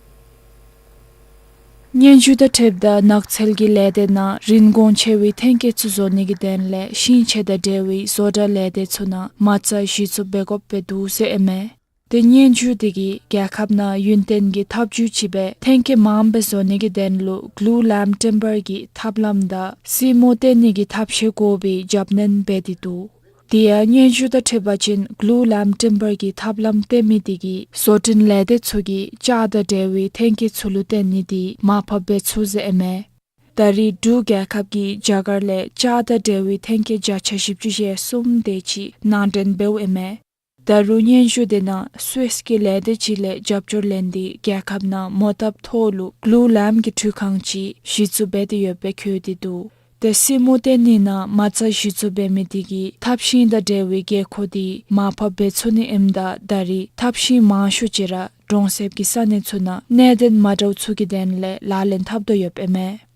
སྙན་ཞུ་དང་འཁྲིལཝ་ད་ནགས་ཚལ་གྱི་ལས་སྡེ་ནང་རིན་གོང་ཆེ་བའི་ཐོན་སྐྱེད་ཚུ་བཟོ་ནི་གི་དོན་ལས་ཤིང་ཆས་དང་འབྲེལ་བའི་བཟོ་གྲྭ་ལས་སྡེ་ཚུ་ནང་མ་རྩ་གཞི་བཙུགས་འབད་དགོཔ་འདུག་ཟེར་ཨིན་མས། ཏེ་སྙན་ཞུ་དེ་གིས་རྒྱལ་ཁབ་ནང་ཡུན་བརྟན་གྱི་ཐབས་བྱུས་ཅིག་སྦེ་ཐོན་སྐྱེད་མངམ་སྦེ་བཟོ་ནི་གི་དོན་ལུ་གླུ་ལེམ་ཊིམ་བར་གྱི་ཐབས་ལམ་དང་སྲིན་མོ་བཏོན་ནི་གི་ཐབས་ཤེས་དགོ་པའི་རྒྱབ་སྣོན་འབད་དེ་འདུག། དེ་ཡང་སྙན་ཞུ་དང་འཁྲིལ་བ་ཅིན་གླུ་ལེམ་ཊིམ་བར་གྱི་ཐབས་ལམ་བཏོན་མི་དེ་གིས་བཟོ་སྐྲུན་ལས་སྡེ་ཚུ་གིས་ལྕགས་དང་འབྲེལ་བའི་ཐོན་སྐྱེད་ཚུ་ལུ་བརྟེན་ནི་དེ་མར་ཕབ་འབད་ཚུགས་ཟེར་ཨིན་མས། ད་རེས་འབྲུག་རྒྱལ་ཁབ་ཀྱིས་རྒྱ་གར་ལས་ལྕགས་དང་འབྲེལ་བའི་ཐོན་སྐྱེད་བརྒྱ་ཆ་བཞི་བཅུ་ཞེ་གསུམ་དེ་ཅིག་ནང་འདྲེན་འབདཝ་ཨིན་མས། ད་རུང་སྙན་ཞུ་དེ་ནང་སུད་སི་གི་ལས་སྡེ་ཅིག་ལས་རྒྱབ་སྐྱོར་ལེན་ཏེ་རྒྱལ་ཁབ་ནང་མོ་བཏབ་ཐོག་ལུ་གླུ་ལེམ་གྱི་འཕྲུལ་ཁང་ཅིག་གཞི་བཙུགས་འབད་དེ་ཡོདཔ་སྦེ་བཀོད་དེ་འདུག། ཏེ་སྲིན་མོ་བཏོན་ནི་ནང་མ་རྩ་གཞི་བཙུགས་འབད་མི་དེ་གིས་ཐབས་ཤེས་དང་འབྲེལ་བའི་དགོས་མཁོ་དེ་མར་ཕབ་འབད་ཚུགས་ནི་ཨིནམ་ད་ད་རེས་ཐབས་ཤེས་མང་ཤོས་ཅིག་ར་གྲོང་གསེབ་ཀྱི་ས་གནས་ཚུ་ནང་གནད་དོན་མ་འདྲཝ་ཚུ་གི་དོན་ལས་ལག་ལེན་འཐབ་དོ་ཡོདཔ་ཨིན་མས།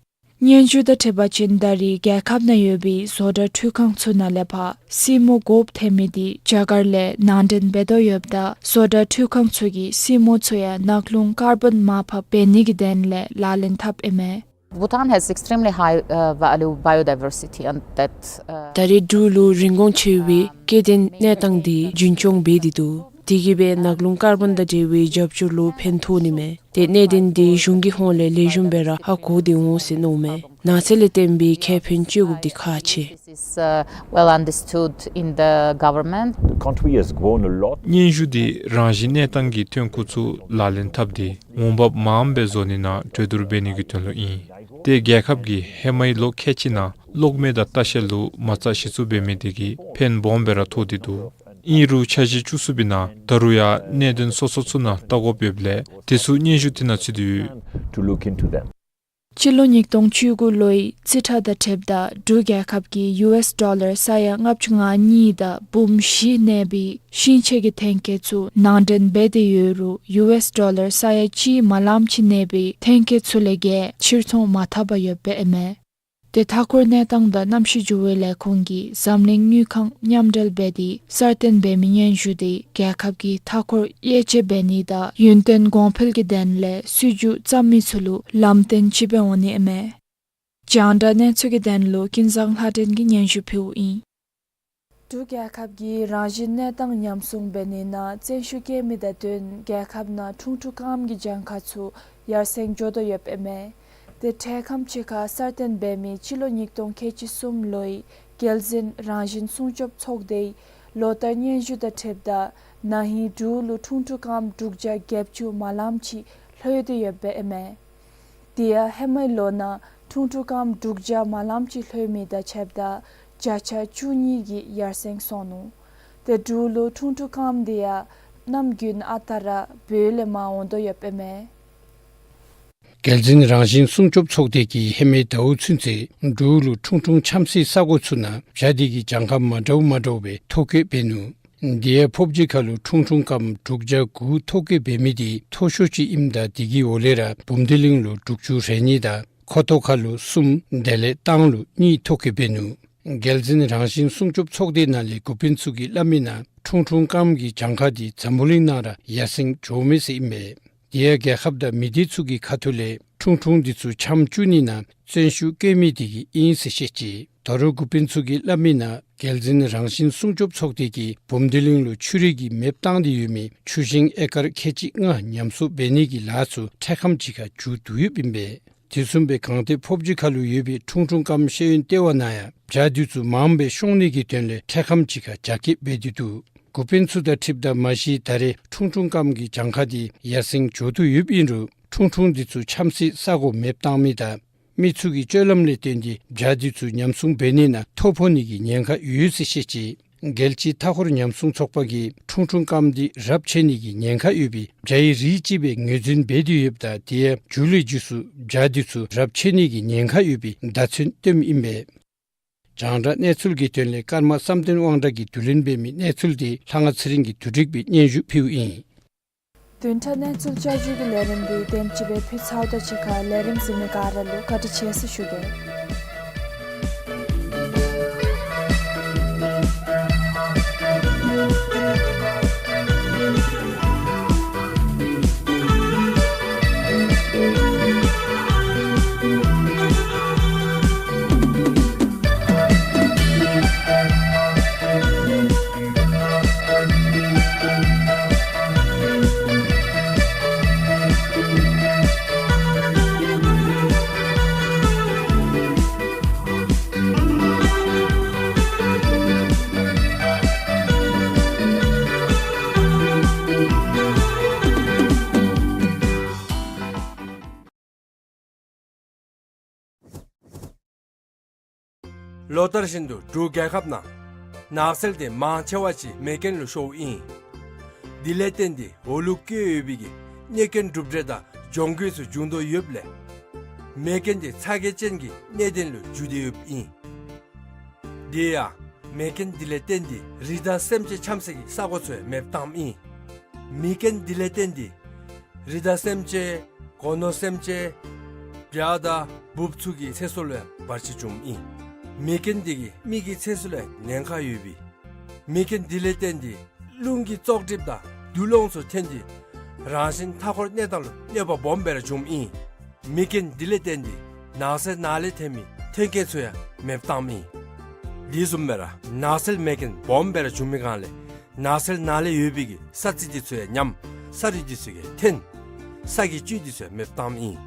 སྙན་ཞུ་དང་འཁྲིལ་བ་ཅིན་ད་རེས་རྒྱལ་ཁབ་ནང་ཡོད་པའི་བཟོ་གྲྭ་འཕྲུལ་ཁང་ཚུ་ནང་ལས་ཕར་སྲིན་མོ་དགོཔ་ཐོན་མི་དེ་རྒྱ་གར་ལས་ནང་འདྲེན་འབད་དོ་ཡོདཔ་ད་བཟོ་གྲྭ་འཕྲུལ་ཁང་ཚུ་གིས་སྲིན་མོ་ཚུ་ཡང་ནགས་ཀླུང་ཀར་བཱོན་མར་ཕབ་འབད་ནི་གི་དོན་ལས་ལག་ལེན་འཐབ་ཨིན་མས། Bhutan has extremely high, uh, value biodiversity, and that, uh, ད་རེས་འབྲུག་ལུ་རིན་གོང་ཆེ་བའི་སྐྱེ་ལྡན་གནས་སྟངས་དེ་རྒྱུན་སྐྱོང་འབད་དེ་འདུག། དེ་གིས་སྦེ་ནག་རླུང་ཀར་བོན་དང་འབྲེལ་བའི་རྒྱབ་སྐྱོར་ལུ་ཕན་ཐོགས་ནི་མས། ཏེ་གནད་དོན་འདི་གཞུང་གི་ཧོངས་ལས་ལེགས་ཤོམ་སྦེ་ར་ཧ་གོ་སྟེ་འོང་ཟེར་མནོཝ་མས། ནགས་ཚལ་ལས་བརྟེན་པའི་ཁེ་ཕན་སྤྱོད་དགོཔ་འདི་ཁག་ཆེ། This is, uh, well understood in the government. The country has grown a lot. སྙན་ཞུ་འདི་རང་བཞིན་གནས་སྟངས་ཀྱི་ཐོན་ཁུངས་ཚུ་ལག་ལེན་འཐབ་སྟེ་འོང་འབབ་མངམ་སྦེ་བཟོ་ནི་ནང་གྲོས་བསྡུར་འབད་ནི་གི་དོན་ལུ་ཨིན། ཏེ་རྒྱལ་ཁབ་ཀྱིས་ཧེ་མའི་ལོ་ཁལ་གཅིག་ནང་གློག་མེ་དང་ལྟ་བཤལ་ལུ་མ་རྩ་གཞི་བཙུགས་འབད་མི་དེ་གིས་ཕན་སྦོམ་སྦེ་ར་ཐོགས་ཏེ་འདུག། ཨིན་རུང་འཆར་གཞི་བཅུ་གསུམ་པའི་ནང་ད་རུང་ཡང་གནད་དོན་སོ་སོ་ཚུ་ནང་བལྟ་དགོཔ་ཡོདཔ་ལས་དེ་ཚུ་སྙན་ཞུ་དེ་ནང་ཚུད་དེ་ཡོད། To look into them. སྤྱི་ལོ་ཉིས་སྟོང་བཅུ་དགུ་ལོའི་རྩིས་ཁྲ་དང་འཁྲིལཝ་ད་འབྲུག་རྒྱལ་ཁབ་ཀྱིས་ཡུ་ཨེསི་ཌོ་ལར་ས་ཡ་ལྔ་བཅུ་ང་གཉིས་དང་འབུམ་བཞི་གནས་པའི་ཤིང་ཆས་ཀྱི་ཐོན་སྐྱེད་ཚུ་ནང་འདྲེན་འབད་དེ་ཡོད་རུང་ཡུ་ཨེསི་ཌོ་ལར་ས་ཡ་གཅིག་མ་ལངམ་ཅིག་གནས་པའི་ཐོན་སྐྱེད་ཚུ་ལས་བརྒལ་ཕྱིར་ཚོང་མ་འཐབ་པར་ཡོདཔ་ཨིན་མས། ཏེ་མཐའ་འཁོར་གནས་སྟངས་དང་གནམ་གཤིས་འགྱུར་བའི་ལས་ཁུངས་ཀྱིས་འཛམ་གླིང་དངུལ་ཁང་མཉམ་འབྲེལ་འབད་དེ་གསར་བཏོན་འབད་མི་སྙན་ཞུ་དེ་རྒྱལ་ཁབ་ཀྱི་མཐའ་འཁོར་དབྱེ་དཔྱད་འབད་ནི་དང་ཡུན་བརྟན་གོང་འཕེལ་གྱི་དོན་ལས་སྲིད་ཇུས་བརྩམ་མི་ཚུ་ལུ་ལམ་སྟོན་ཅིག་སྦེ་འོང་ནི་ཨིན་མས། རྒྱང་བསྒྲགས་གནས་ཚུལ་གྱི་དོན་ལུ་ཀུན་བཟང་ལྷ་སྒྲོན་གྱིས་སྙན་ཞུ་ཕུལཝ་ཨིན། འབྲུག་རྒྱལ་ཁབ་ཀྱིས་རང་བཞིན་གནས་སྟངས་ཉམས་སྲུང་འབད་ནི་ནང་བརྩོན་ཤུགས་བསྐྱེད་མི་དང་བསྟུན་རྒྱལ་ཁབ་ནང་ཁྲུང་ཁྲུང་སྐམ་གྱི་གྱངས་ཁ་ཚུ་ཡར་སེང་འགྱོ་དོ་ཡོདཔ་ཨིན་མས། ཏེ་འཕྲལ་ཁམས་ཅིག་ཁར་གསར་བཏོན་འབད་མི་སྤྱི་ལོ་ཉིས་སྟོང་ཁལ་གཅིག་གསུམ་ལོའི་རྒྱལ་འཛིན་རང་བཞིན་སྲུང་སྐྱོབ་ཚོགས་སྡེའི་ལོ་ལྟར་སྙན་ཞུ་དང་འཁྲིལཝ་ད་ན་ཧིང་འབྲུག་ལུ་ཁྲུང་ཁྲུང་སྐམ་དྲུག་བརྒྱ་བརྒྱད་ཅུ་མ་ལངམ་ཅིག་ལྷོད་དེ་ཡོདཔ་ཨིན་མས། དེ་ཡང་ཧེ་མའི་ལོ་ནང་ཁྲུང་ཁྲུང་སྐམ་དྲུག་བརྒྱ་མ་ལངམ་ཅིག་ལྷོད་མི་དང་ཕྱདཔ་ད་བརྒྱ་ཆ་བཅུ་གཉིས་ཀྱིས་ཡར་སེང་སོང་ནུག། ཏེ་འབྲུག་ལུ་ཁྲུང་ཁྲུང་སྐམ་དེ་ཡང་གནམ་དགུན་ཨ་རྟག་ར་བོད་ལས་མར་འོང་དོ་ཡོདཔ་ཨིན་མས། རྒྱལ་འཛིན་རང་བཞིན་སྲུང་སྐྱོབ་ཚོགས་སྡེ་གིས་ཧེ་མའི་ཟླཝ་ཚུན་ཚོད་འབྲུག་ལུ་ཁྲུང་ཁྲུང་འཁྱམ་སའི་ས་གོ་ཚུ་ནང་བྱ་དེ་གི་གྱངས་ཁ་མ་འདྲཝ་མ་འདྲཝ་སྦེ་ཐོ་བཀོད་འབད་ནུག། དེ་ཡང་ཕོབ་སྦྱིས་ཁ་ལུ་ཁྲུང་ཁྲུང་སྐམ་དྲུག་བརྒྱ་དགུ་ཐོ་བཀོད་འབད་མི་དེ་མཐོ་ཤོས་ཅིག་ཨིནམ་ད་དེ་གི་འོག་ལས་ར་བུམ་སྡེ་གླིང་ལུ་དྲུག་ཅུ་རེ་གཉིས་དང་ཁོ་ཐོག་ཁ་ལུ་གསུམ་དེ་ལས་ཏང་ལུ་གཉིས་ཐོ་བཀོད་འབད་ནུག། རྒྱལ་འཛིན་རང་བཞིན་སྲུང་སྐྱོབ་ཚོགས་སྡེ་ནང་ལས་འགོ་དཔོན་ཚུ་གིས་སླབ་མི་ནང་ཁྲུང་ཁྲུང་སྐམ་གྱི་གྱངས་ཁ་དེ་འཛམ་བུ་གླིང་ནང་ར་ཡར་སེང་འགྱོཝ་མས་ཟེར་ཨིན་མས། དེ་ཡང་རྒྱལ་ཁབ་དང་མི་སྡེ་ཚུ་གི་ཁ་ཐུག་ལས་ཁྲུང་ཁྲུང་དེ་ཚུ་འཁྱམ་བཅུག་ནི་ནང་བརྩོན་ཤུགས་བསྐྱེད་མི་དེ་གིས་ཨིན་ཟེར་བཤད་ཅི། དོ་རུང་འགོ་དཔོན་ཚུ་གིས་སླབ་མི་ནང་རྒྱལ་འཛིན་རང་བཞིན་སྲུང་སྐྱོབ་ཚོགས་སྡེ་གིས་བུམ་སྡེ་གླིང་ལུ་ཆུ་རུད་ཀྱི་མེ་བཏང་སྟེ་ཡོད་མི་ཆུ་ཤིང་ཨེ་ཀར་ཁལ་གཅིག་ལྔ་ཉམས་གསོ་འབད་ནི་གི་ལཱ་ཚུ་འཕྲལ་ཁམས་ཅིག་ཁར་མཇུག་བསྡུ་ཡོདཔ་ཨིན་པས། དེ་བཟུམ་སྦེ་སྒང་སྟེང་ཕོབ་སྦྱིས་ཁ་ལུ་ཡོད་པའི་ཁྲུང་ཁྲུང་སྐམ་ཤེས་ཡོན་ལྟེ་བ་ནང་ཡང་བྱ་དེ་ཚུ་མངམ་སྦེ་ཤོང་ནི་གི་དོན་ལས་འཕྲལ་ཁམས་ཅིག་ཁར་རྒྱ་སྐྱེད་འབད་དེ་འདུག། འགོ་དཔོན་ཚུ་དང་འཁྲིལཝ་ད་མ་གཞི་ད་རེས་ཁྲུང་ཁྲུང་སྐམ་གྱི་གྱངས་ཁ་དེ་ཡར་སེང་འགྱོ་དོ་ཡོདཔ་ཨིན་རུང་ཁྲུང་ཁྲུང་དེ་ཚུ་འཁྱམ་སའི་ས་གོ་མེ་བཏང་མི་དང་མི་ཚུ་གི་སྤྱོད་ལམ་ལས་བརྟེན་ཏེ་བྱ་དེ་ཚུ་ཉམས་སྲུང་འབད་ནི་ནང་ཐོ་ཕོག་ནི་གི་ཉེན་ཁ་ཡོད་ཟེར་བཤད་ཅི། རྒྱལ་སྤྱིའི་མཐའ་འཁོར་ཉམས་སྲུང་ཚོགས་པ་གིས་ཁྲུང་ཁྲུང་སྐམ་དེ་རབས་ཆད་ནི་གི་ཉེན་ཁ་ཡོད་པའི་བྱ་ཡི་རིགས་ཅིག་སྦེ་ངོས་འཛིན་འབད་དེ་ཡོདཔ་ད་དེ་ཡང་མཇུག་ལས་མཇུག་སུ་བྱ་དེ་ཚུ་རབས་ཆད་ནི་གི་ཉེན་ཁ་ཡོད་པའི་བརྡ་མཚོན་སྟོནམ་ཨིན་པས། རྒྱང་བསྒྲགས་གནས་ཚུལ་གྱི་དོན་ལས་ཀརྨ་བསམ་གཏན་དབང་གྲགས་ཀྱིས་བསྡུ་ལེན་འབད་མི་གནས་ཚུལ་དེ་ལྷ་དབང་ཚེ་རིང་གིས་བསྡུ་སྒྲིག་འབད་སྙན་ཞུ་ཕུལཝ་ཨིན། བདུན་ཕྲག་གནས་ཚུལ་བསྐྱར་ཞུའི་ལས་རིམ་དེ་དེམ་ཅིག་སྦེ་ཕུལ་ཚརཝ་ད་གཅིག་ཁར་ལས་རིམ་གཟིགས་མི་ག་ར་ལུ་བཀའ་དྲིན་ཆེ་ཟེར་ཞུ་གེ། ལོ་ལྟར་བཞིན་དུ་འབྲུག་རྒྱལ་ཁབ་ནང་ནགས་ཚལ་དེ་མང་ཆེ་བ་ཅིག་མེ་རྐྱེན་ལུ་ཤོརཝ་ཨིན། དེ་ལས་བརྟེན་ཏེ་འོག་ལུ་བཀོད་ཡོད་པའི་གི་གནོད་སྐྱོན་གྲུབ་འབྲས་དང་གྱོང་གུད་ཚུ་བྱུང་དོ་ཡོདཔ་ལས་མེ་རྐྱེན་དེ་ཚ་གྱང་ཅན་གྱི་གནད་དོན་ལུ་འགྱུར་ཏེ་ཡོདཔ་ཨིན། དེ་ཡང་མེ་རྐྱེན་དེ་ལས་བརྟེན་ཏེ་རི་དྭགས་སེམས་ཅན་འཁྱམ་སའི་གི་ས་གོ་ཚུ་ཡང་མེ་བཏངམ་ཨིན། མེ་རྐྱེན་དེ་ལས་བརྟེན་ཏེ་རི་དྭགས་སེམས་ཅན་སྒོ་ནོར་སེམས་ཅན་བྱ་དང་འབུཔ་ཚུ་གི་ཚེ་སྲོག་ལུ་ཡང་བར་ཆད་བྱུངམ་ཨིན། མེ་རྐྱེན་དེ་གིས་མི་གི་ཚེ་སྲོག་ལུ་ཡང་ཉེན་ཁ་ཡོད་པས། མེ་རྐྱེན་དེ་ལས་བརྟེན་ཏེ་རླུང་གི་བཙོག་གྲིབ་དང་རྡུལ་སློང་ཚུ་ཐོན་ཏེ་རང་བཞིན་མཐའ་འཁོར་གནས་སྟངས་ལུ་གནོད་པ་སྦོམ་སྦེ་ར་བྱུངམ་ཨིན། མེ་རྐྱེན་དེ་ལས་བརྟེན་ཏེ་ནགས་ཚལ་ནང་ལས་ཐོན་མི་ཐོན་སྐྱེད་ཚུ་ཡང་མེ་བཏངམ་ཨིན། དེ་བཟུམ་སྦེ་ར་ནགས་ཚལ་མེ་རྐྱེན་སྦོམ་སྦེ་ར་བྱུང་མི་སྒང་ལས་ ནགས་ཚལ་ནང་ལས་ཡོད་པའི་གི་ས་རྩི་འདི་ཚུ་ཡང་ཉམས། ས་རིགས་འདི་ཚུ་གིས་འཐེན། ས་གི་བཅུད་འདི་ཚུ་ཡང་མེདཔ་བཏངམ་ཨིན།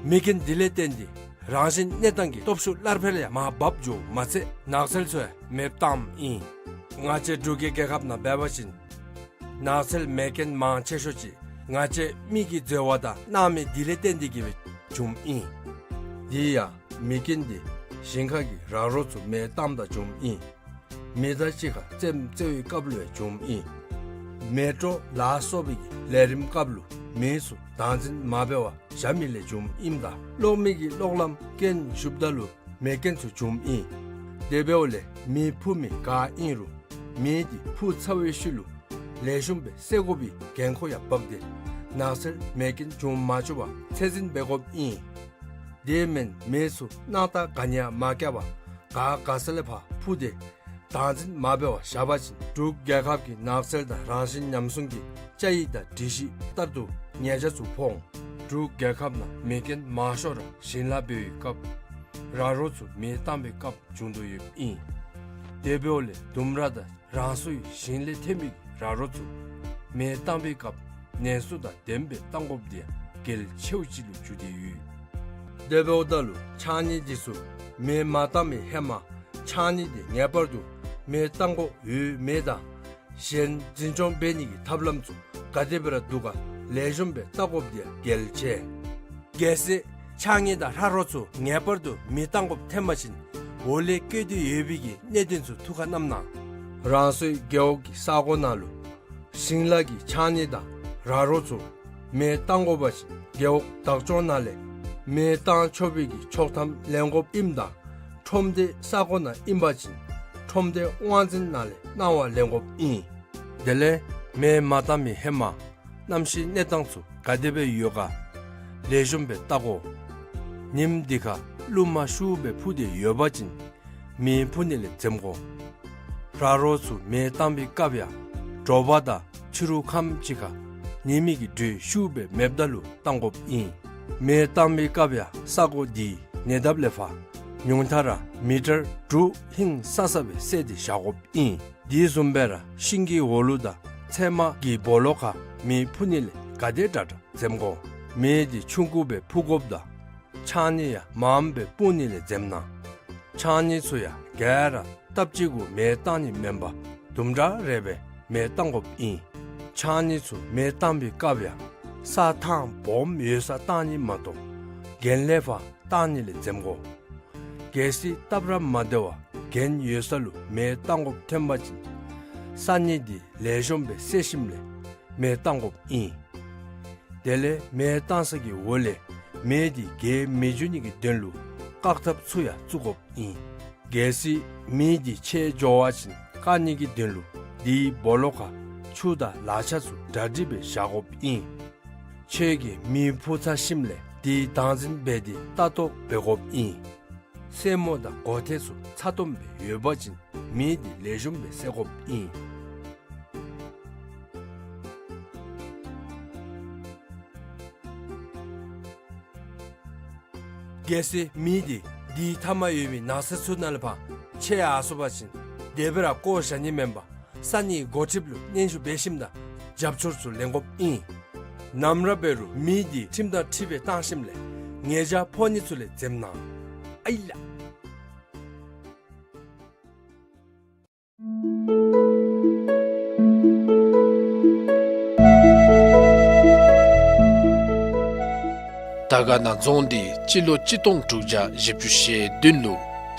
མེ་རྐྱེན་འདི་ལས་བརྟེན་ཏེ་རང་བཞིན་གནས་སྟངས་ཀྱི་སྟོབས་ཤུགས་སླར་འཕེལ་ཡང་མར་བབས་འགྱོཝ་མ་ཚད་ནགས་ཚལ་ཚུ་ཡང་མེདཔ་བཏངམ་ཨིན། ང་བཅས་འབྲུག་རྒྱལ་རྒྱལ་ཁབ་ནང་འབད་བ་ཅིན་ནགས་ཚལ་མེ་རྐྱེན་མང་ཆེ་ཤོས་ཅིག་ང་བཅས་མི་གིས་འཛོལ་བ་དང་སྣང་མེད་འདི་ལས་བརྟེན་ཏེ་གིས་འབད་བྱུངམ་ཨིན། དེ་ཡང་མེ་རྐྱེན་འདི་ཞིང་ཁ་གི་ར་རོ་ཚུ་མེ་བཏངམ་ད་བྱུངམ་ཨིན། མི་དང་གཅིག་ཁར་རྩེདམོ་རྩེ་བའི་སྐབས་ལུ་ཡང་བྱུངམ་ཨིན། མེ་ཏྲོ་ལ་སོགས་པའི་གི་ལས་རིམ་སྐབས་ལུ་མེ་ཚུ་བདག་འཛིན་མ་འབད་བར་བཞག་མི་ལས་བྱུངམ་ཨིནམ་ད་གློག་མེ་གི་གློག་ལམ་རྐྱེན་ཞུགསཔ་ད་ལུ་མེ་རྐྱེན་ཚུ་བྱུངམ་ཨིན། དེ་འབདཝ་ལས་མེ་འཕུ་མི་ག་ཨིན་རུང་མེ་འདི་འཕུ་ཚར་བའི་ཤུལ་ལུ་ལེགས་ཤོམ་སྦེ་བསད་དགོ་པའི་འགན་ཁུར་ཡང་བབས་ཏེ་ནགས་ཚལ་མེ་རྐྱེན་འབྱུང་མ་བཅུག་པར་ཚད་འཛིན་འབད་དགོཔ་ཨིན། དེ་མེན་མེ་ཚུ་སྣང་ཐག་ག་ནི་ཡང་མ་བཀལ་བར་ག་ག་ས་ལས་ཕར་འཕུ་སྟེ་བདག་འཛིན་མ་འབད་བར་བཞག་པ་ཅིན་འབྲུག་རྒྱལ་ཁབ་ཀྱི་ནགས་ཚལ་དང་རང་བཞིན་ཉམས་སྲུང་གི་བཅའ་ཡིག་དང་སྒྲིག་གཞི་ལྟར་དུ་ཉེས་ཆད་ཚུ་ཕོག་འོང་། འབྲུག་རྒྱལ་ཁབ་ནང་མེ་རྐྱེན་མང་ཤོས་ར་ཞིང་ལཱ་འབད་བའི་སྐབས་ར་རོ་ཚུ་མེ་བཏང་བའི་སྐབས་བྱུང་དོ་ཡོདཔ་ཨིན། དེ་འབདཝ་ལས་ལྡུམ་ར་དང་རང་སོའི་ཞིང་ལས་ཐོན་པའི་ར་རོ་ཚུ་མེ་བཏང་བའི་སྐབས་ནན་སུ་དང་ལྡནམ་སྦེ་བཏང་དགོཔ་དེ་ཡང་གལ་ཆེཝ་ཅིག་ལུ་གྱུར་ཏེ་ཡོད། དེ་འབདཝ་ད་ལུ་ཕྱགས་སྙིགས་འདི་ཚུ་མེ་མ་བཏང་བའི་ཧེ་མ་ཕྱགས་སྙིགས་འདི་ངེས་པར་དུ་མེ་བཏང་དགོཔ་ཡོད་མེད་དང་གཞན་འཛིན་སྐྱོང་འབད་ནི་གི་ཐབས་ལམ་ཚུ་ག་དེ་སྦེ་ར་འདུག་ག་ལེགས་ཤོམ་སྦེ་བལྟ་དགོཔ་དེ་ཡང་གལ་ཆེ། གལ་སྲིད་ཕྱགས་སྙིགས་དང་ར་རོ་ཚུ་ངེས་པར་དུ་མེ་བཏང་དགོཔ་ཐོན་པ་ཅིན་འོག་ལས་བཀོད་དེ་ཡོད་པའི་གི་གནད་དོན་ཚུ་ཐུགས་ཁར་བསྣམ་གནང་། རང་སོའི་རྒེད་འོག་གི་ས་གོ་ནང་ལུ་ཞིང་ལཱ་གི་ཕྱགས་སྙིགས་དང་ར་རོ་ཚུ་མེ་བཏང་དགོ་པ་ཅིན་རྒེད་འོག་བདག་སྐྱོང་ནང་ལས་མེ་བཏང་ཆོག་པའི་གི་ཆོག་ཐམ་ལེན་དགོཔ་ཨིནམ་ད་ཁྲོམ་སྡེ་ས་གོ་ནང་ཨིན་པ་ཅིན་ཁྲོམ་སྡེ་དབང་འཛིན་ནང་ལས་གནང་བ་ལེན་དགོཔ་ཨིན། དེ་ལས་མེ་མ་བཏང་མི་ཧེ་མ་གནམ་གཤིས་གནས་སྟངས་ཚུ་ག་དེ་སྦེ་ཡོད་ག་ལེགས་ཤོམ་སྦེ་བལྟ་དགོ། ཉིམ་འདི་ཁར་རླུང་མ་ཤུགས་སྦེ་འཕུ་སྟེ་ཡོད་པ་ཅིན་མེ་འཕུ་ནི་ལས་འཛེམ་དགོ། ར་རོ་ཚུ་མེ་བཏང་བའི་སྐབས་ཡང་དྲོ་པ་དང་ཕྱི་རུ་ཁམས་ཅིག་ཁར་ཉི་མའི་གི་དྲོད་ཤུགས་སྦེ་མེདཔ་ད་ལུ་བཏང་དགོཔ་ཨིན། མེ་བཏང་བའི་སྐབས་ཡང་ས་གོ་འདི་ཉེ་འདབས་ལས་ཕར་ཉུང་མཐའ་ར་མི་ཊར་དྲུག་ཧིང་སང་ས་སྦེ་བསལ་ཏེ་བཞག་དགོཔ་ཨིན། དེ་བཟུམ་སྦེ་ར་ཤིང་གི་འོག་ལུ་དང་ཚལ་མ་གི་སྦོ་ལོགས་ཁར་མེ་འཕུ་ནི་ལས་ག་དེ་དྲག་དྲག་འཛེམ་དགོ། མེ་འདི་ཆུང་ཀུ་སྦེ་འཕུ་དགོཔ་དང་ཕྱགས་སྙིགས་ཡང་མངམ་སྦེ་སྤུང་ནི་ལས་འཛེམ་གནང་། ཕྱགས་སྙིགས་ཚུ་ཡང་ག་ར་སྟབས་གཅིག་གུ་མེ་བཏང་ནི་མེན་པར་དུམ་གྲ་རེ་སྦེ་མེ་བཏང་དགོཔ་ཨིན། ཕྱགས་སྙིགས་ཚུ་མེ་བཏང་བའི་སྐབས་ཡང་ས་ཐང་སྦོམ་ཡོད་སར་བཏང་ནི་མ་གཏོགས་གྱེན་ལས་ཕར་བཏང་ནི་ལས་འཛེམ་དགོ། གལ་སྲིད་སྟབས་ར་མ་བདེ་བར་གྱེན་ཡོད་ས་ལུ་མེ་བཏང་དགོཔ་ཐོན་པ་ཅིན་ས་སྙིགས་འདི་ལེགས་ཤོམ་སྦེ་བསལ་ཞིནམ་ལས་མེ་བཏང་དགོཔ་ཨིན། དེ་ལས་མེ་བཏང་ས་གི་འོག་ལས་མེ་འདི་རྒྱས་མི་འགྱོ་ནི་གི་དོན་ལུ་བཀག་ཐབས་ཚུ་ཡང་བཙུགས་དགོཔ་ཨིན། གལ་སྲིད་མེ་འདི་ཆད་འགྱོ་བ་ཅིན་བཀག་ནི་གི་དོན་ལུ་དེའི་སྦོ་ལོགས་ཁར་ཆུ་དང་ལག་ཆས་ཚུ་གྲ་སྒྲིག་སྦེ་བཞག་དགོཔ་ཨིན། ཁྱོད་ཀྱིས་མེ་འཕུ་ཚར་ཞིནམ་ལས་དེ་བདག་འཛིན་འབད་དེ་ལྟ་རྟོག་འབད་དགོཔ་ཨིན། སེན་མོ་དང་སྒོ་ཐེལ་ཚུ་ཚ་ཏོམ་སྦེ་ཡོད་པ་ཅིན་མེ་འདི་ལེགས་ཤོམ་སྦེ་བསད་དགོཔ་ཨིན། གལ་སྲིད་མེ་འདི་དེའི་མཐའ་མར་ཡོད་པའི་ནགས་ཚལ་ཚུ་ནང་ལས་ཕར་ཆད་ཡར་སོང་པ་ཅིན་དེ་སྦེ་ར་བཀོ་བཞག་ནི་མེན་པར་ས་གནས་འགོ་ཁྲིདཔ་ལུ་སྙན་ཞུ་འབད་ཞིནམ་ད་རྒྱབ་སྐྱོར་ཚུ་ལེན་དགོཔ་ཨིན། ནམ་ར་འབད་རུང་མེ་འདི་ཁྲིམས་དང་འཁྲིལ་བའི་བཏང་ཞིནམ་ལས་ཉེས་ཆད་ཕོག་ནི་ཚུ་ལས་འཛེམ་གནང་། ཨའི་ལགས། དར་དཀར་ན་རྫོང་འདི་སྤྱི་ལོ་གཅིག་སྟོང་དྲུག་བརྒྱ་བཞི་བཅུ་ཞེ་བདུན་ལུ་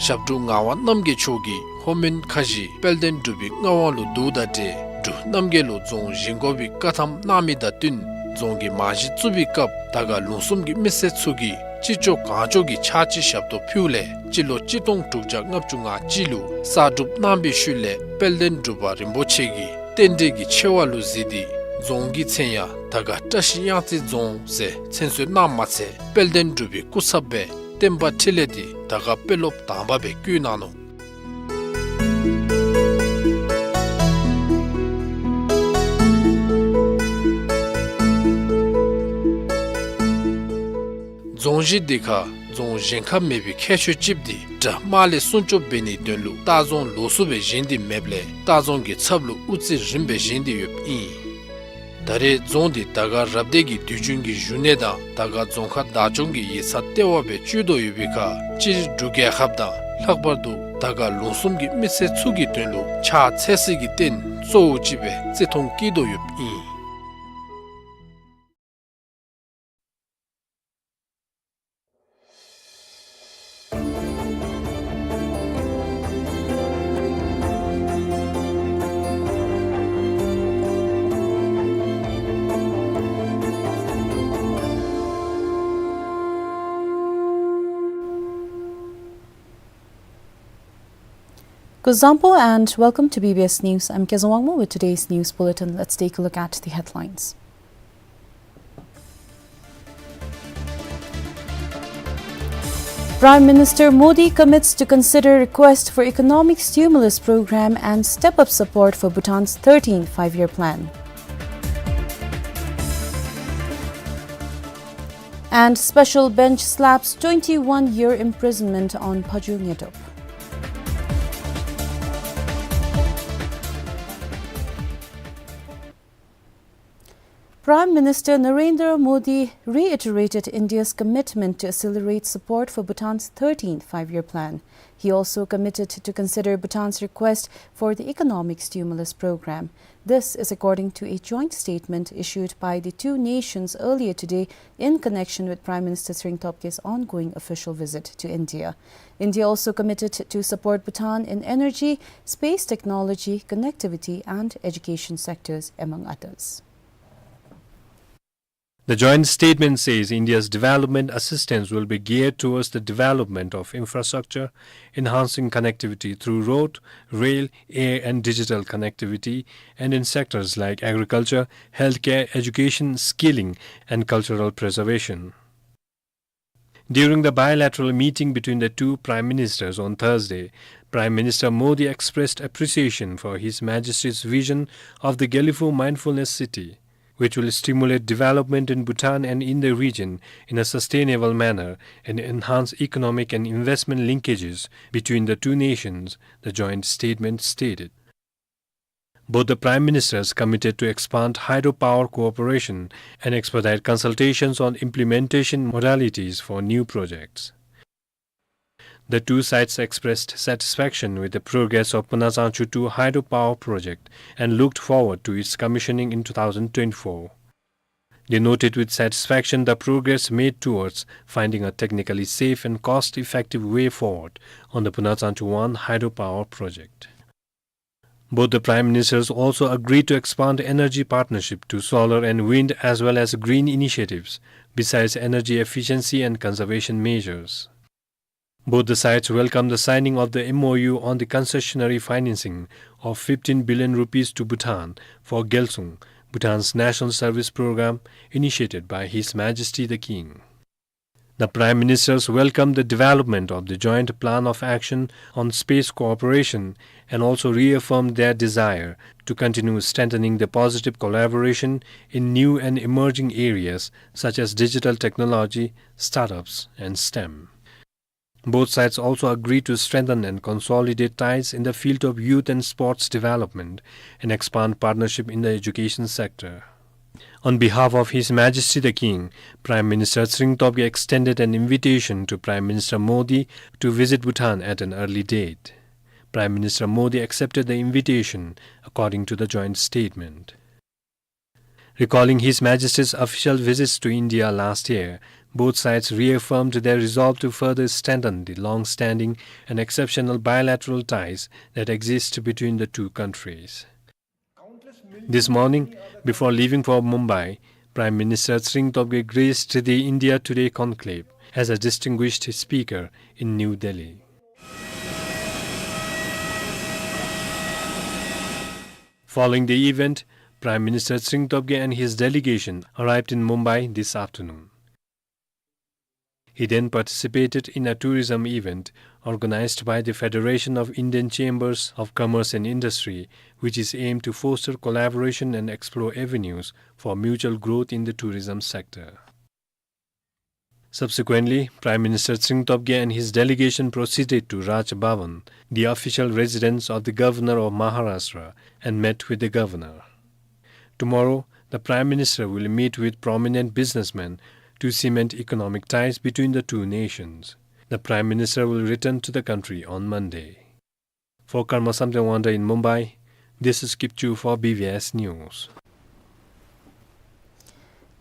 ཞབས་དྲུང་ངག་དབང་རྣམ་རྒྱལ་མཆོག་གིས་ལྷོ་མོན་ཁ་བཞི་དཔལ་ལྡན་འབྲུག་པའི་མངའ་དབང་ལུ་བསྡུཝ་ད་ཏེ་འབྲུག་རྣམ་རྒྱལ་ལུ་རྫོང་བཞེངས་དགོ་པའི་བཀའ་ཐམ་གནང་མི་དང་བསྟུན་རྫོང་གི་རྨང་གཞི་བཙུགས་པའི་སྐབས་དར་དཀར་ལུང་གསུམ་གྱི་མི་སེར་ཚུ་གིས་ཅི་ལྕོགས་གང་ལྕོགས་ཀྱི་ཕྱག་ཕྱི་ཞབས་ཏོག་ཕུལཝ་ལས་སྤྱི་ལོ་གཅིག་སྟོང་དྲུག་བརྒྱ་ལྔ་བཅུ་ང་གཅིག་ལུ་གསར་སྒྲུབ་གནང་བའི་ཤུལ་ལས་དཔལ་ལྡན་འབྲུག་པ་རིན་པོ་ཆེ་གིས་རྟེན་འབྲེལ་གྱི་ཆེ་བ་ལུ་གཟིགས་ཏེ་རྫོང་གི་མཚན་ཡང་དར་དཀར་བཀྲ་ཤིས་གཡང་རྩེ་རྫོང་ཟེར་མཚན་གསོལ་གནངམ་མ་ཚད་དཔལ་ལྡན་འབྲུག་པའི་སྐུ་ཚབ་སྦེ་བསྟན་པ་འཕྲིན་ལས་འདི་དར་དཀར་དཔོན་སློབ་དང་པ་སྦེ་བསྐོ་གནང་ནུག། རྫོང་གཞི་འདི་ཁར་ རྫོང་གཞན་ཁར་མེད་པའི་ཁྱད་ཆོས་ཅིག་འདི་དགྲ་དམག་ལས་སྲུང་སྐྱོབ་འབད་ནིའི་དོན་ལུ་སྟག་རྫོང་ལོགས་སུ་སྦེ་བཞེངས་ཏེ་མེདཔ་ལས་སྟག་རྫོང་གི་ཚབ་ལུ་དབུ་རྩེ་རིམ་པས་བཞེངས་ཏེ་ཡོདཔ་ཨིན། ད་རེས་རྫོང་འདི་དར་དཀར་རབ་སྡེ་གི་དུས་རྒྱུན་གྱི་བཞུགས་གནས་དང་དར་དཀར་རྫོང་ཁག་བདག་སྐྱོང་གི་ཡིག་ཚང་ལྟེ་བ་སྦེ་སྤྱོད་དོ་ཡོད་པའི་ཁར་སྤྱིར་འབྲུག་རྒྱལ་ཁབ་དང་ལྷག་པར་དུ་དར་དཀར་ལུང་གསུམ་གྱི་མི་སེར་ཚུ་གི་དོན་ལུ་ཕྱག་འཚལ་སའི་རྟེན་གཙོ་བོ་ཅིག་སྦེ་བརྩི་མཐོང་བསྐྱེད་དོ་ཡོདཔ་ཨིན། Kuzuzangpo and welcome to B B S News. I'm Kezang Wangmo with today's news bulletin. Let's take a look at the headlines. Prime Minister Modi commits to consider request for economic stimulus program and step up support for Bhutan's thirteenth five-year plan. And special bench slaps twenty-one year imprisonment on Phaju Ngetop. Prime Minister Narendra Modi reiterated India's commitment to accelerate support for Bhutan's thirteenth five-year plan. He also committed to consider Bhutan's request for the economic stimulus program. This is according to a joint statement issued by the two nations earlier today in connection with Prime Minister Tshering Tobge's ongoing official visit to India. India also committed to support Bhutan in energy, space technology, connectivity, and education sectors, among others. The joint statement says India's development assistance will be geared towards the development of infrastructure, enhancing connectivity through road, rail, air, and digital connectivity, and in sectors like agriculture, healthcare, education, skilling, and cultural preservation. During the bilateral meeting between the two prime ministers on Thursday, Prime Minister Modi expressed appreciation for His Majesty's vision of the Gelephu Mindfulness City, which will stimulate development in Bhutan and in the region in a sustainable manner and enhance economic and investment linkages between the two nations, the joint statement stated. Both the prime ministers committed to expand hydropower cooperation and expedite consultations on implementation modalities for new projects. The two sides expressed satisfaction with the progress of Phunatsangchu two hydropower project and looked forward to its commissioning in two thousand twenty-four. They noted with satisfaction the progress made towards finding a technically safe and cost-effective way forward on the Phunatsangchu one hydropower project. Both the prime ministers also agreed to expand energy partnership to solar and wind as well as green initiatives, besides energy efficiency and conservation measures. Both the sides welcomed the signing of the M O U on the concessionary financing of fifteen billion rupees to Bhutan for Gyalsung, Bhutan's national service program initiated by His Majesty the King. The Prime Ministers welcomed the development of the Joint Plan of Action on Space Cooperation and also reaffirmed their desire to continue strengthening the positive collaboration in new and emerging areas such as digital technology, startups, and STEM. Both sides also agreed to strengthen and consolidate ties in the field of youth and sports development and expand partnership in the education sector. On behalf of His Majesty the King, Prime Minister Tshering Tobge extended an invitation to Prime Minister Modi to visit Bhutan at an early date. Prime Minister Modi accepted the invitation, according to the joint statement. Recalling His Majesty's official visits to India last year, both sides reaffirmed their resolve to further strengthen the long-standing and exceptional bilateral ties that exist between the two countries. This morning, before leaving for Mumbai, Prime Minister Tshering Tobge graced the India Today conclave as a distinguished speaker in New Delhi. Following the event, Prime Minister Tshering Tobge and his delegation arrived in Mumbai this afternoon. He then participated in a tourism event organized by the Federation of Indian Chambers of Commerce and Industry, which is aimed to foster collaboration and explore avenues for mutual growth in the tourism sector. Subsequently, Prime Minister Tshering Tobgay and his delegation proceeded to Raj Bhavan, the official residence of the Governor of Maharashtra, and met with the Governor. Tomorrow, the Prime Minister will meet with prominent businessmen to cement economic ties between the two nations. The Prime Minister will return to the country on Monday. For Karma Samten Wangda in Mumbai, this is Kipchu for B B S News.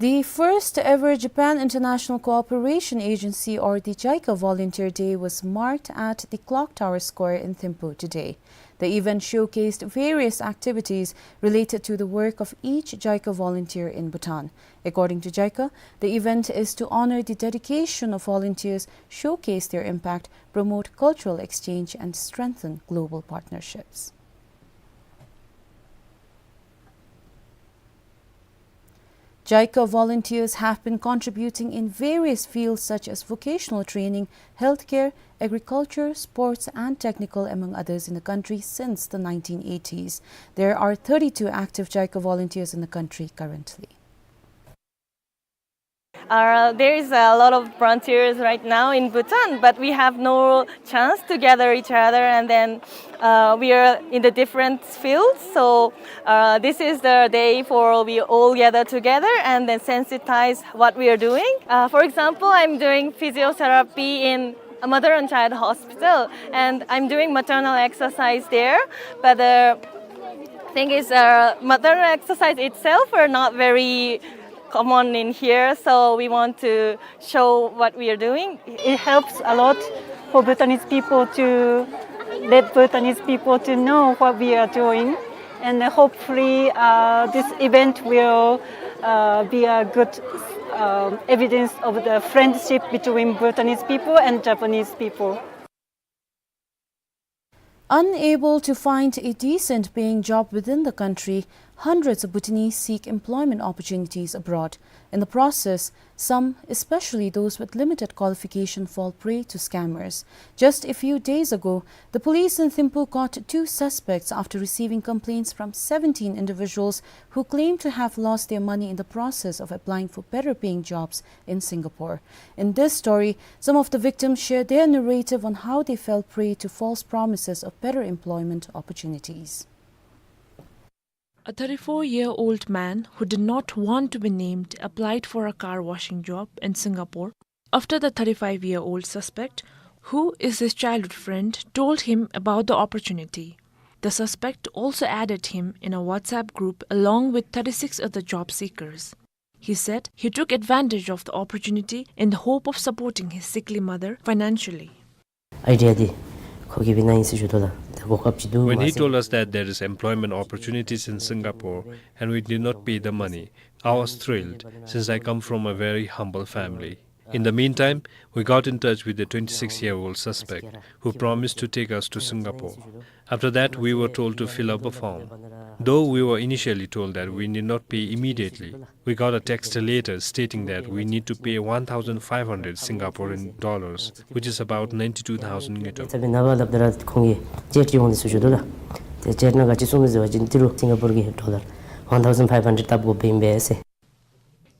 The first ever Japan International Cooperation Agency, or the JICA Volunteer Day, was marked at the Clock Tower Square in Thimphu today. The event showcased various activities related to the work of each JICA volunteer in Bhutan. According to JICA, the event is to honor the dedication of volunteers, showcase their impact, promote cultural exchange, and strengthen global partnerships. JICA volunteers have been contributing in various fields such as vocational training, healthcare, agriculture, sports, and technical, among others, in the country since the nineteen eighties. There are thirty-two active JICA volunteers in the country currently. Uh, there is a lot of volunteers right now in Bhutan, but we have no chance to gather each other, and then, uh, we are in the different fields. So, uh, this is the day for we all gather together and then sensitize what we are doing. Uh, for example, I'm doing physiotherapy in a mother and child hospital, and I'm doing maternal exercise there. But the thing is, uh, maternal exercise itself are not very common in here, so we want to show what we are doing. It helps a lot for Bhutanese people to let Bhutanese people to know what we are doing, and hopefully, uh, this event will, uh, be a good, um, evidence of the friendship between Bhutanese people and Japanese people. Unable to find a decent paying job within the country, hundreds of Bhutanese seek employment opportunities abroad. In the process, some, especially those with limited qualification, fall prey to scammers. Just a few days ago, the police in Thimphu caught two suspects after receiving complaints from seventeen individuals who claimed to have lost their money in the process of applying for better paying jobs in Singapore. In this story, some of the victims share their narrative on how they fell prey to false promises of better employment opportunities. A thirty-four-year-old man who did not want to be named applied for a car washing job in Singapore after the thirty-five-year-old suspect, who is his childhood friend, told him about the opportunity. The suspect also added him in a WhatsApp group along with thirty-six other job seekers. He said he took advantage of the opportunity in the hope of supporting his sickly mother financially. Idea འདི་ཁོ་གིས་སྤེལ་ནི་ཨིན་ཟེར་ཞུ་དོ་ལགས། ད་གོ་སྐབས་ཅིག་འདུག་མ་ཟེར། When he told us that there is employment opportunities in Singapore and we did not pay the money, I was thrilled since I come from a very humble family. In the meantime, we got in touch with the twenty-six-year-old suspect who promised to take us to Singapore. After that, we were told to fill up a form. Though we were initially told that we need not pay immediately, we got a text later stating that we need to pay one thousand five hundred Singaporean dollars, which is about ninety-two thousand ngultrum. ཚ་བའི་ནངས་པ་སླབ་ད་ར་ཁོང་གིས་ཅེཊ་ཅིག་འོང་ནི་ཟེར་ཞུ་དོ་ལགས། ཏེ་ཅེཊ་ནང་ག་ཅི་གསུངས་ནི་ཟེར་བ་ཅིན་ཏི་རུ་སིང་ག་པོར་གྱི་ཌོ་ལར་one thousand five hundred བཏབ་དགོཔ་ཨིན་པས་ཟེར།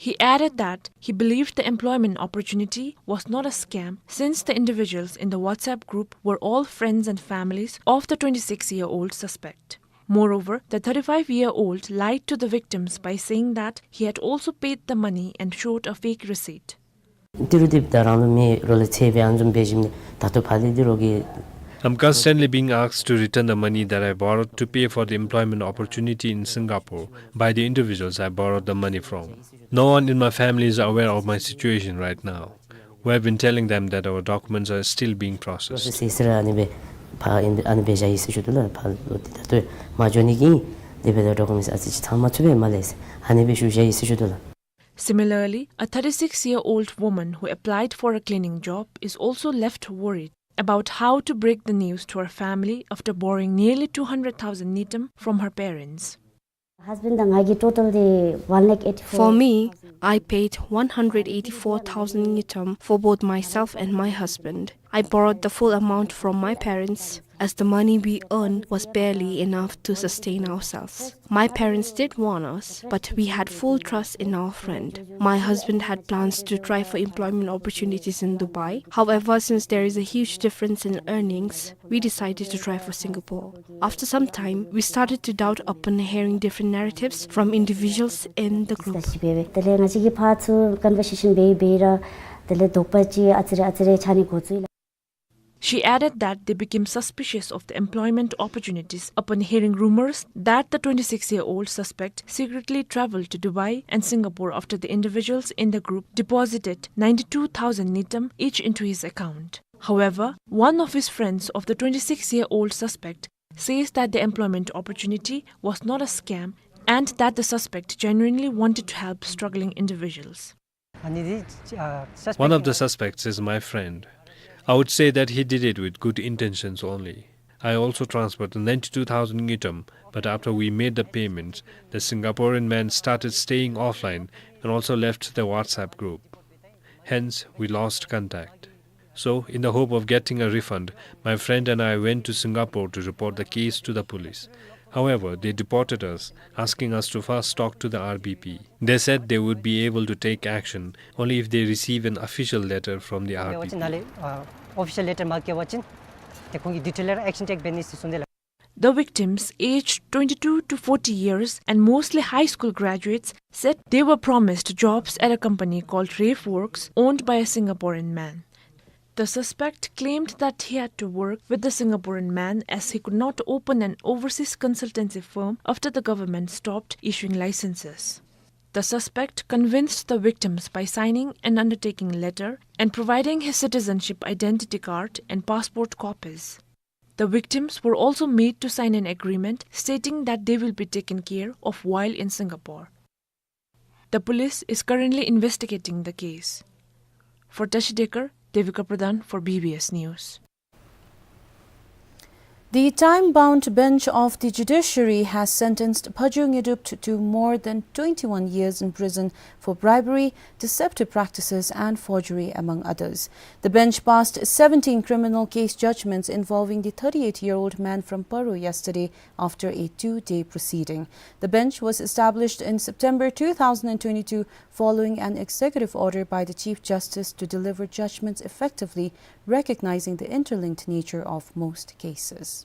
He added that he believed the employment opportunity was not a scam since the individuals in the WhatsApp group were all friends and families of the twenty-six-year-old suspect. Moreover, the thirty-five-year-old lied to the victims by saying that he had also paid the money and showed a fake receipt. ཏི་རུ་འདི་ད་རང་ལུ་མེད་རོགས་ལས་ཚེ་འབད་ཨ་ནི་བཟུམ་འབད་ཞིནམ་ད་ལྟོ་ཕར་ལས་ཏི་རུ་གི། I'm constantly being asked to return the money that I borrowed to pay for the employment opportunity in Singapore by the individuals I borrowed the money from. No one in my family is aware of my situation right now. We have been telling them that our documents are still being processed. process ཨིན་ཟེར་ཨ་ནི་སྦེ་ཕར་ཨ་ནི་སྦེ་བཞག་ཡི་ཟེར་ཞུ་དོ་ལགས། ཕར་ལུ་ཏེ་ད་ལྟོ་མ་འགྱོ་ནི་གི་དེ་སྦེ་ད་ཌོ་ཀུ་མེནཊསི་ཨ་ཙི་ཅིག་ཚང་མ་ཚུད་པས་མ་ལས་ཟེར་ཨ་ནི་སྦེ་ཞུ་བཞག་ཡི་ཟེར་ཞུ་དོ་ལགས། Similarly, a thirty-six-year-old woman who applied for a cleaning job is also left worried about how to break the news to her family after borrowing nearly two hundred thousand ngultrum from her parents. Husband དང་ང་གིས་ཊོ་ཊལ་འདི་one lakh eighty-four For me, I paid one hundred eighty-four thousand ngultrum for both myself and my husband. I borrowed the full amount from my parents. as the money we earned was barely enough to sustain ourselves. My parents did warn us, but we had full trust in our friend. My husband had plans to try for employment opportunities in Dubai. However, since there is a huge difference in earnings, we decided to try for Singapore. After some time, we started to doubt upon hearing different narratives from individuals in the group. She added that they became suspicious of the employment opportunities upon hearing rumors that the twenty-six-year-old suspect secretly traveled to Dubai and Singapore after the individuals in the group deposited ninety-two thousand ngultrum each into his account. However, one of his friends of the twenty-six-year-old suspect says that the employment opportunity was not a scam and that the suspect genuinely wanted to help struggling individuals. One of the suspects is my friend. I would say that he did it with good intentions only. I also transferred ninety-two thousand ngultrum, but after we made the payments, the Singaporean man started staying offline and also left the WhatsApp group. Hence, we lost contact. So, in the hope of getting a refund, my friend and I went to Singapore to report the case to the police. However, they deported us, asking us to first talk to the R B P. They said they would be able to take action only if they receive an official letter from the R B P. Official letter མ་བཀོད་པ་ཅིན་ཏེ་ཁོང་གིས་detail action take འབད་ནི་ཟེར་གསུངས་ཏེ་ལགས། The victims, aged twenty-two to forty years and mostly high school graduates, said they were promised jobs at a company called Rafe Works, owned by a Singaporean man. The suspect claimed that he had to work with the Singaporean man as he could not open an overseas consultancy firm after the government stopped issuing licenses. The suspect convinced the victims by signing an undertaking letter and providing his citizenship identity card and passport copies. The victims were also made to sign an agreement stating that they will be taken care of while in Singapore. The police is currently investigating the case. For Tashi Dekar, Devika Pradhan for B B S News. The time-bound bench of the judiciary has sentenced Phajo Nyodup to more than twenty-one years in prison for bribery, deceptive practices, and forgery, among others. The bench passed seventeen criminal case judgments involving the thirty-eight-year-old man from Paro yesterday after a two-day proceeding. The bench was established in September two thousand and twenty-two following an executive order by the Chief Justice to deliver judgments effectively, recognizing the interlinked nature of most cases.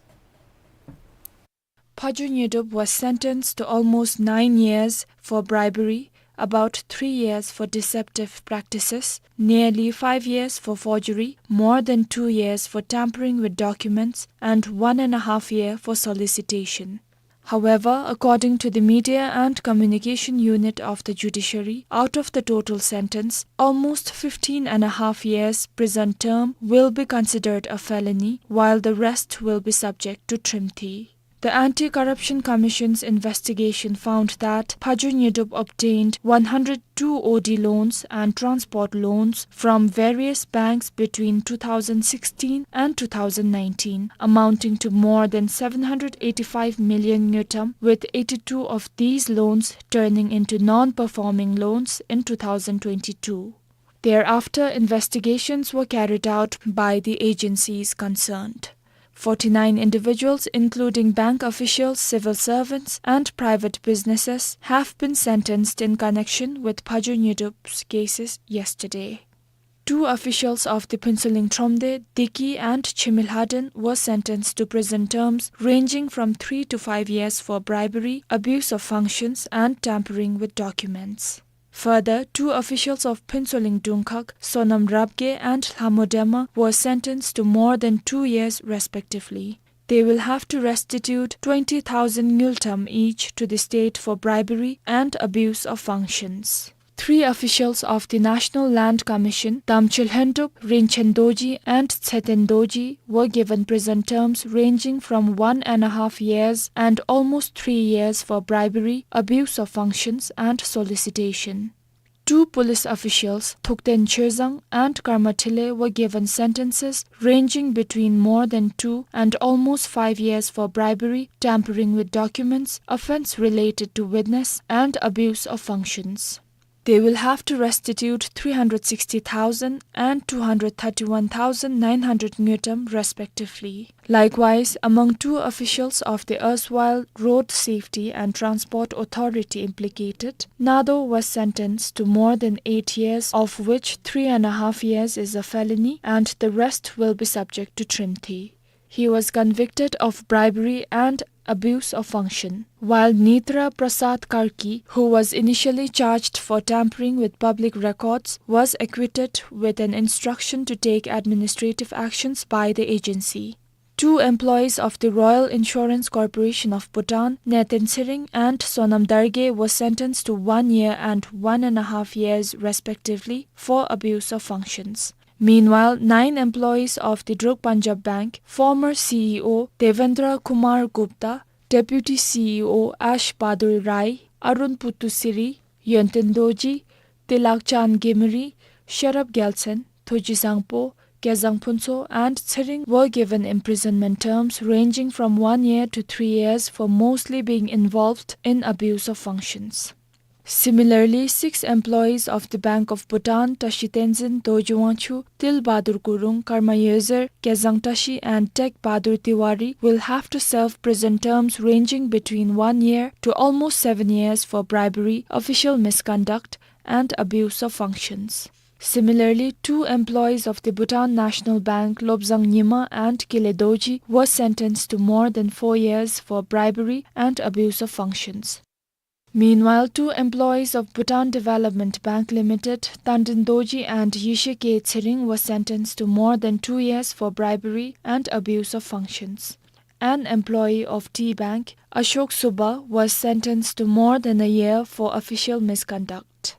Phajo Nyodup was sentenced to almost nine years for bribery, about three years for deceptive practices, nearly five years for forgery, more than two years for tampering with documents, and one and a half year for solicitation. However, according to the Media and Communication Unit of the Judiciary, out of the total sentence, almost fifteen and a half years prison term will be considered a felony, while the rest will be subject to trimthi. The Anti-Corruption Commission's investigation found that Phajo Nyodup obtained one hundred two O D loans and transport loans from various banks between two thousand sixteen and two thousand nineteen, amounting to more than seven hundred eighty-five million ngultrum, with eighty-two of these loans turning into non-performing loans in two thousand twenty-two. Thereafter, investigations were carried out by the agencies concerned. Forty-nine individuals, including bank officials, civil servants, and private businesses, have been sentenced in connection with Phajo Nyodup's cases yesterday. Two officials of the Phuentsholing Thromde, Diki, and Chimilhaden were sentenced to prison terms ranging from three to five years for bribery, abuse of functions, and tampering with documents. Further, two officials of Phuentsholing Dungkhag, Sonam Rabgye and Lhamo Dema, were sentenced to more than two years respectively. They will have to restitute twenty thousand ngultrum each to the state for bribery and abuse of functions. Three officials of the National Land Commission, Damchel Hendup, Rinchen Dorji, and Tseten Dorji, were given prison terms ranging from one and a half years and almost three years for bribery, abuse of functions, and solicitation. Two police officials, Thukten Chozang and Karma Thile, were given sentences ranging between more than two and almost five years for bribery, tampering with documents, offense related to witness, and abuse of functions. They will have to restitute three hundred sixty thousand and two hundred thirty-one thousand nine hundred ngultrum respectively. Likewise, among two officials of the erstwhile Road Safety and Transport Authority implicated, Nado was sentenced to more than eight years, of which three and a half years is a felony, and the rest will be subject to trimthi. He was convicted of bribery and abuse of function, while Nitra Prasad Karki, who was initially charged for tampering with public records, was acquitted with an instruction to take administrative actions by the agency. Two employees of the Royal Insurance Corporation of Bhutan, Neten Tshering and Sonam Dargay, were sentenced to one year and one and a half years respectively for abuse of functions. Meanwhile, nine employees of the Druk Punjab Bank, former C E O Devendra Kumar Gupta, Deputy C E O Ash Bahadur Rai, Arun Puttusiri, Yonten Dorji, Tilakchand Gemuri, Sherab Gyaltshen, Thoji Sangpo, Kezang Phuntsho, and Tshering were given imprisonment terms ranging from one year to three years for mostly being involved in abuse of functions. Similarly, six employees of the Bank of Bhutan, Tashi Tenzin, Dorji Wangchuk, Til Bahadur Gurung, Karma Yozer, Kezang Tashi, and Tek Bahadur Tiwari, will have to serve prison terms ranging between one year to almost seven years for bribery, official misconduct, and abuse of functions. Similarly, two employees of the Bhutan National Bank, Lobzang Nyima and Kile Dorji, were sentenced to more than four years for bribery and abuse of functions. Meanwhile, two employees of Bhutan Development Bank Limited, Tandin Dorji and Yeshe K Tshering, were sentenced to more than two years for bribery and abuse of functions. An employee of Tea Bank, Ashok Subba, was sentenced to more than a year for official misconduct.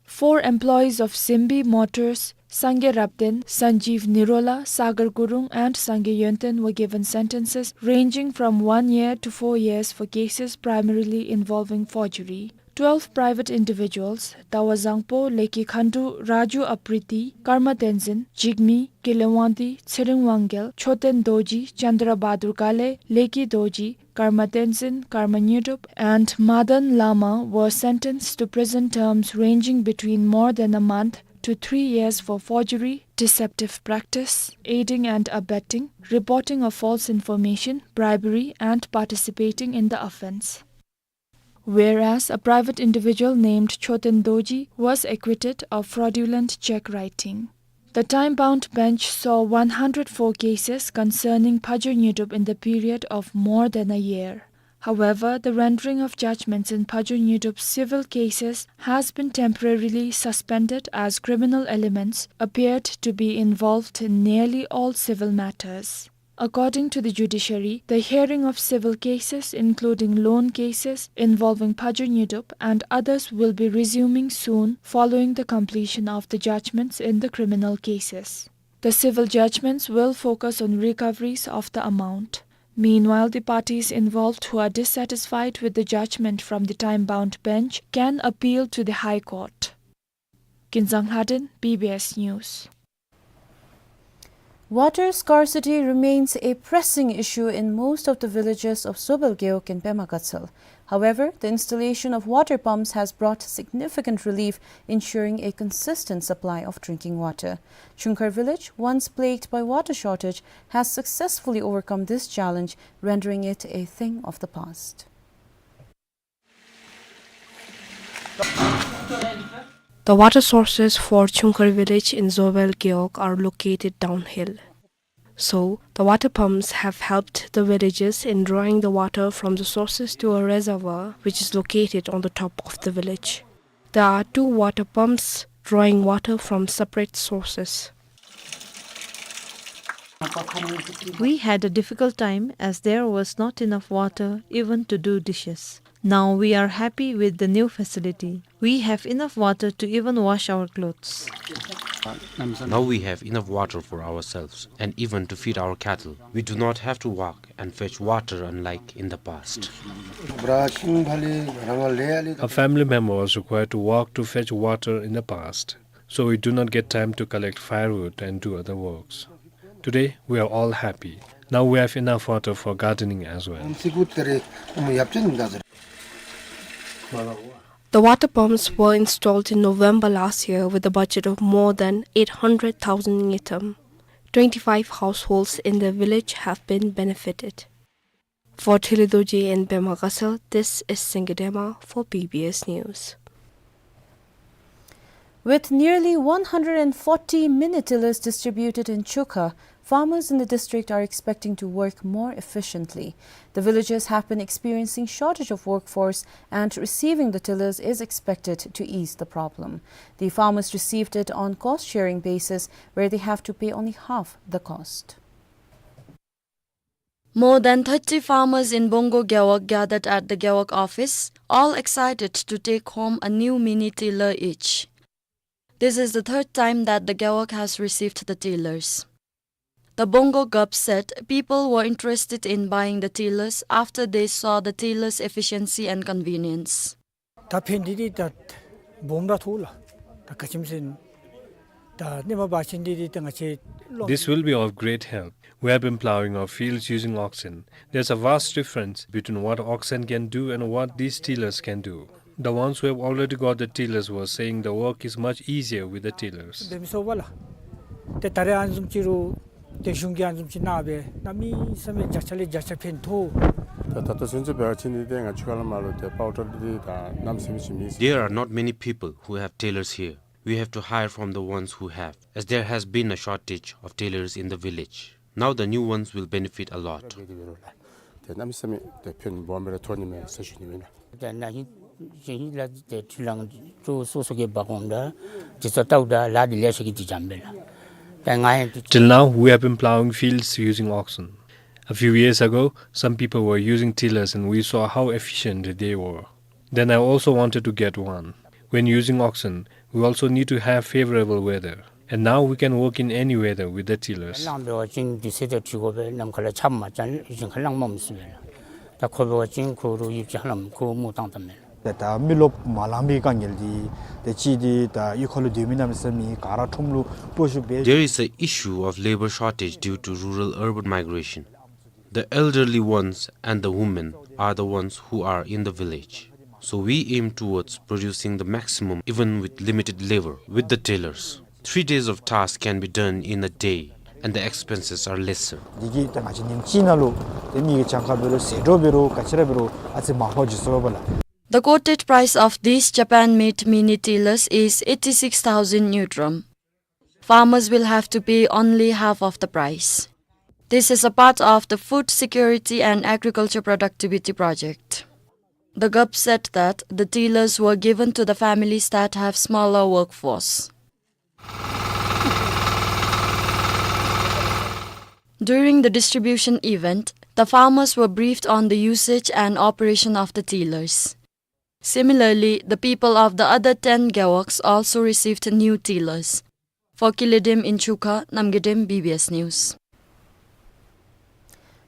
Four employees of Simbi Motors, Sangay Rabten, Sanjeev Nirola, Sagar Gurung, and Sangay Yonten, were given sentences ranging from one year to four years for cases primarily involving forgery. Twelve private individuals, Tawa Zangpo, Leki Khandu, Raju Apriti, Karma Tenzin, Jigme, Kile Wangdi, Tshering Wangyal, Choten Dorji, Chandra Bahadur Gale, Leki Dorji, Karma Tenzin, Karma Nyidup, and Madan Lama, were sentenced to prison terms ranging between more than a month to three years for forgery, deceptive practice, aiding and abetting, reporting of false information, bribery, and participating in the offence. Whereas a private individual named Choten Dorji was acquitted of fraudulent cheque writing. The time-bound bench saw one hundred four cases concerning Phajor Nyidup in the period of more than a year. However, the rendering of judgments in Phajor Nyidup's civil cases has been temporarily suspended as criminal elements appeared to be involved in nearly all civil matters. According to the judiciary, the hearing of civil cases, including loan cases involving Phajor Nyidup and others, will be resuming soon following the completion of the judgments in the criminal cases. The civil judgments will focus on recoveries of the amount. Meanwhile, the parties involved who are dissatisfied with the judgment from the time-bound bench can appeal to the High Court. Kinzang Lhaden, B B S News. Water scarcity remains a pressing issue in most of the villages of Zobel Gewog and Pema Gatshel. However, the installation of water pumps has brought significant relief, ensuring a consistent supply of drinking water. Chungkhar village, once plagued by water shortage, has successfully overcome this challenge, rendering it a thing of the past. The water sources for Chungkhar village in Zobel Gewog are located downhill. So, the water pumps have helped the villagers in drawing the water from the sources to a reservoir which is located on the top of the village. There are two water pumps drawing water from separate sources. We had a difficult time as there was not enough water even to do dishes. Now we are happy with the new facility. We have enough water to even wash our clothes. Now we have enough water for ourselves and even to feed our cattle. We do not have to walk and fetch water unlike in the past. A family member was required to walk to fetch water in the past, so we do not get time to collect firewood and do other works. Today, we are all happy. Now we have enough water for gardening as well. The water pumps were installed in November last year with a budget of more than eight hundred thousand ngultrum. Twenty-five households in the village have been benefited. For Thili Dorji and Pema Kasal, this is Singye Dema for B B S News. With nearly one hundred and forty mini tillers distributed in Chukha, farmers in the district are expecting to work more efficiently. The villagers have been experiencing shortage of workforce, and receiving the tillers is expected to ease the problem. The farmers received it on cost-sharing basis, where they have to pay only half the cost. More than thirty farmers in Bongo Gewog gathered at the Gewog office, all excited to take home a new mini tiller each. This is the third time that the Gewog has received the tillers. The Bongo Gup said people were interested in buying the tillers after they saw the tillers' efficiency and convenience. ད་ཕན་འདི་འདི་ད་སྦོམ་ར་ཐོགས་ལགས། ད་ག་ཅི་སྨོ་ཟེར་ན་ད་སྣེ་མ་འབག་ཅིན་འདི་འདི་ད་ང་བཅས་ལོ། This will be of great help. We have been ploughing our fields using oxen. There's a vast difference between what oxen can do and what these tillers can do. The ones who have already got the tillers were saying the work is much easier with the tillers. འབད་མི་ཚུགས་པས་ལགས། ཏེ་ད་རེས་ཨ་ནི་བཟུམ་ཅིག་རུང་ཏེ་གཞུང་གིས་ཨ་ནི་བཟུམ་ཅིག་གནང་སྦེ་གནམ་མེད་ས་མེད་བརྒྱ་ཆ་ལས་བརྒྱ་ཆ་ཕན་ཐོགས། ད་ད་ལྟོ་ཚུན་ཚོད་འབད་བ་ཅིན་འདི་ཏེ་ང་བཅས་ཁ་ལས་མར་ལུ་ཏེ་པའུ་ཌར་འདི་ད་གནམ་མེད་ས་མེད་ཅིག་མེད། There are not many people who have tillers here. We have to hire from the ones who have, as there has been a shortage of tillers in the village. Now the new ones will benefit a lot. ཏེ་གནམ་མེད་ས་མེད་ཏེ་ཕན་སྦོམ་སྦེ་ར་ཐོགས་ནི་མས་ཟེར་ཞུ་ནི་ཨིན་ལགས། ད་ན་ཧིང་ཧིང་ལགས་ཏེ་ཁྲུ་ལང་ཁྲུ་སོ་སོ་གིས་འབག་འོང་ད་དེ་ཚུ་ལྟཝ་ད་ལཱ་འདི་ལེ་ཤ་གིས་འདི་འཇམ་པས་ལགས། ད་ང་ཡང་འདི། Till now, we have been ploughing fields using oxen. A few years ago, some people were using tillers and we saw how efficient they were. Then I also wanted to get one. When using oxen, we also need to have favorable weather. And now we can work in any weather with the tillers. གླང་འབད་བ་ཅིན་དུས་ཚོད་དང་འཁྲིལ་དགོ་པས། གནམ་ཁ་ལས་ཆརཔ་མ་རྐྱབ་ཞིང་ཁ་གླང་མ་མི་ཚུགས་པས་ལགས། ད་ཁོ་འབད་བ་ཅིན་ཁོ་རུང་ཡུདཔ་ཅིག་ཧ་ལམ་ཁོ་མུ་བཏང་བཏངམ་མས་ལགས། ད་ད་མི་རློབས་མ་ལང་པའི་དཀའ་ངལ་འདི་ཏེ་གཅིག་འདི་ད་གཡུས་ཁ་ལུ་སྡོད་མི་གནམ་མེད་ས་མེད་ག་ར་ཁྲོམ་ལུ་སྤོ་བཤུད་འབད། There is an issue of labor shortage due to rural-urban migration. The elderly ones and the women are the ones who are in the village. So we aim towards producing the maximum even with limited labor with the tillers. Three days of task can be done in a day and the expenses are lesser. འདི་གིས་ད་ང་བཅས་ཉིནམ་གཅིག་ནང་ལུ་ཏེ་མི་གི་གྱངས་ཁ་འབད་རུང་ཟད་འགྲོ་འབད་རུང་ག་ཅི་ར་འབད་རུང་ཨ་ཙི་མར་ཕབ་འགྱོ་ཚུགས་པས་ལགས། The quoted price of these Japan-made mini tillers is eighty-six thousand ngultrum. Farmers will have to pay only half of the price. This is a part of the Food Security and Agriculture Productivity Project. The Gup said that the tillers were given to the families that have smaller workforce. During the distribution event, the farmers were briefed on the usage and operation of the tillers. Similarly, the people of the other ten gewogs also received new tillers. For Kilidim in Chukha, Namgay Dem, B B S News.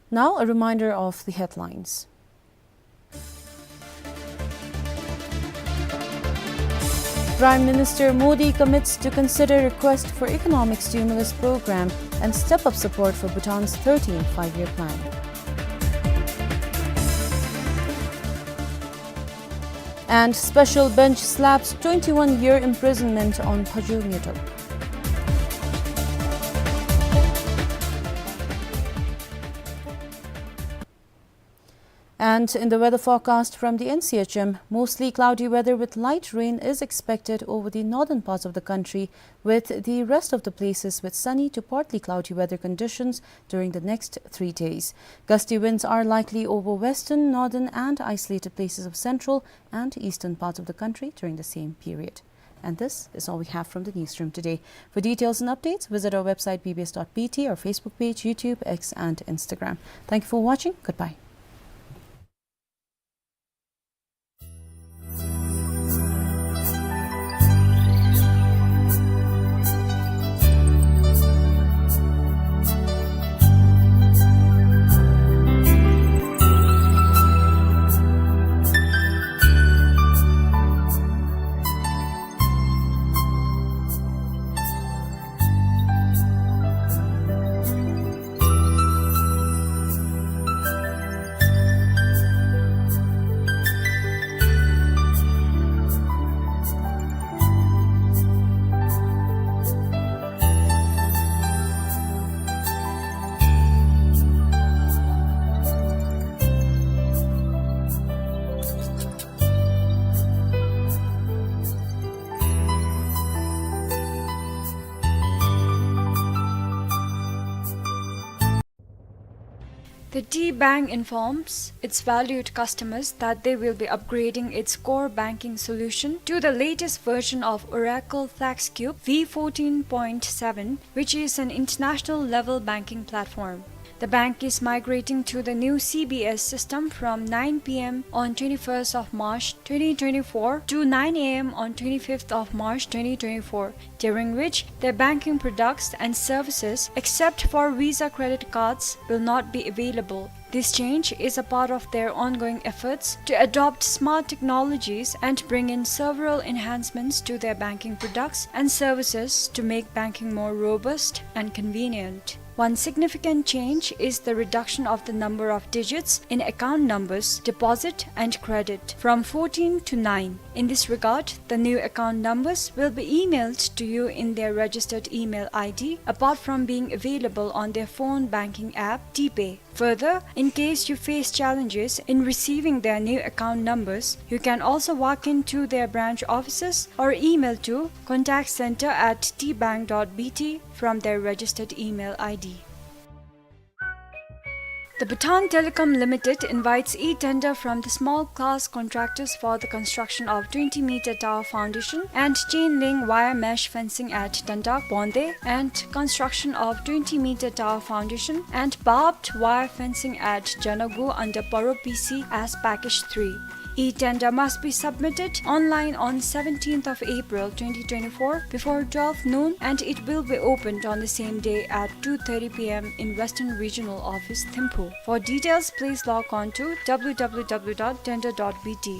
Now, a reminder of the headlines. Prime Minister Modi commits to consider request for economic stimulus program and step up support for Bhutan's thirteenth five-year plan. And special bench slaps twenty-one year imprisonment on Phajul Nyetok. And in the weather forecast from the N C H M, mostly cloudy weather with light rain is expected over the northern parts of the country, with the rest of the places with sunny to partly cloudy weather conditions during the next three days. Gusty winds are likely over western, northern, and isolated places of central and eastern parts of the country during the same period. And this is all we have from the newsroom today. For details and updates, visit our website B B S dot B T, our Facebook page, YouTube, X, and Instagram. Thank you for watching. Goodbye. The T Bank informs its valued customers that they will be upgrading its core banking solution to the latest version of Oracle FlexCube V fourteen point seven, which is an international level banking platform. The bank is migrating to the new C B S system from nine P M on twenty-first of March twenty twenty-four to nine A M on twenty-fifth of March twenty twenty-four, during which their banking products and services, except for Visa credit cards, will not be available. This change is a part of their ongoing efforts to adopt smart technologies and bring in several enhancements to their banking products and services to make banking more robust and convenient. One significant change is the reduction of the number of digits in account numbers, deposit and credit, from fourteen to nine. In this regard, the new account numbers will be emailed to you in their registered email I D, apart from being available on their phone banking app, T-Pay. Further, in case you face challenges in receiving their new account numbers, you can also walk into their branch offices or email to contact center at tbank dot B T from their registered email I D. The Bhutan Telecom Limited invites e-tender from the small class contractors for the construction of twenty meter tower foundation and chain link wire mesh fencing at Dandak Bonde and construction of twenty meter tower foundation and barbed wire fencing at Janagu under Paro P C as package three. E-tender must be submitted online on seventeenth of April twenty twenty-four before twelve noon, and it will be opened on the same day at two thirty P M in Western Regional Office, Thimphu. For details, please log on to W W W dot tender dot B T.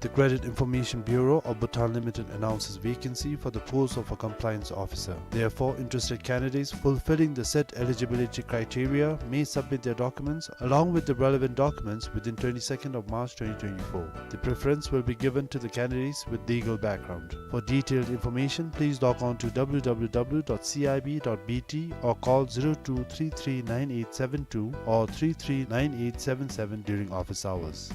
The Credit Information Bureau of Bhutan Limited announces vacancy for the post of a compliance officer. Therefore, interested candidates fulfilling the set eligibility criteria may submit their documents along with the relevant documents within twenty-second of March twenty twenty-four. The preference will be given to the candidates with legal background. For detailed information, please log on to W W W dot C I B dot B T or call zero two three three nine eight seven two or three three nine eight seven seven during office hours.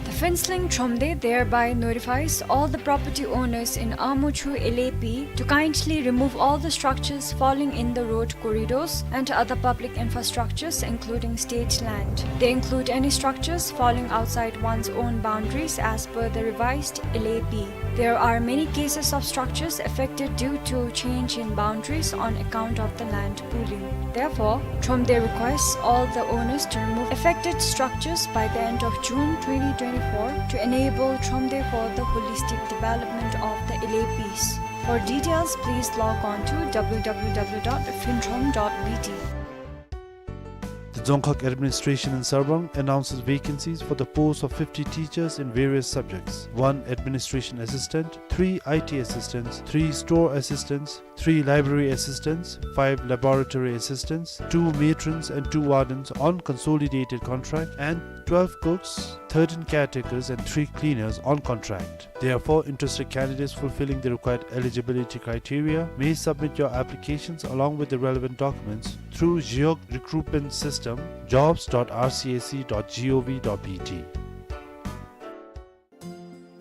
The Phuentsholing Thromde thereby notifies all the property owners in Amuchu L A P to kindly remove all the structures falling in the road corridors and other public infrastructures, including state land. They include any structures falling outside one's own boundaries as per the revised L A P. There are many cases of structures affected due to change in boundaries on account of the land pooling. Therefore, Thromde requests all the owners to remove affected structures by the end of June twenty twenty-four to enable Thromde for the holistic development of the L A Ps. For details, please log on to W W W dot phuentrom dot B T. The Dzongkhag Administration in Sarpang announces vacancies for the post of fifty teachers in various subjects: one administration assistant, three I T assistants, three store assistants, three library assistants, five laboratory assistants, two matrons and two wardens on consolidated contract, and twelve cooks, thirteen caretakers, and three cleaners on contract. Therefore, interested candidates fulfilling the required eligibility criteria may submit your applications along with the relevant documents through Zhiyog Recruitment System, jobs dot R C S C dot gov dot B T.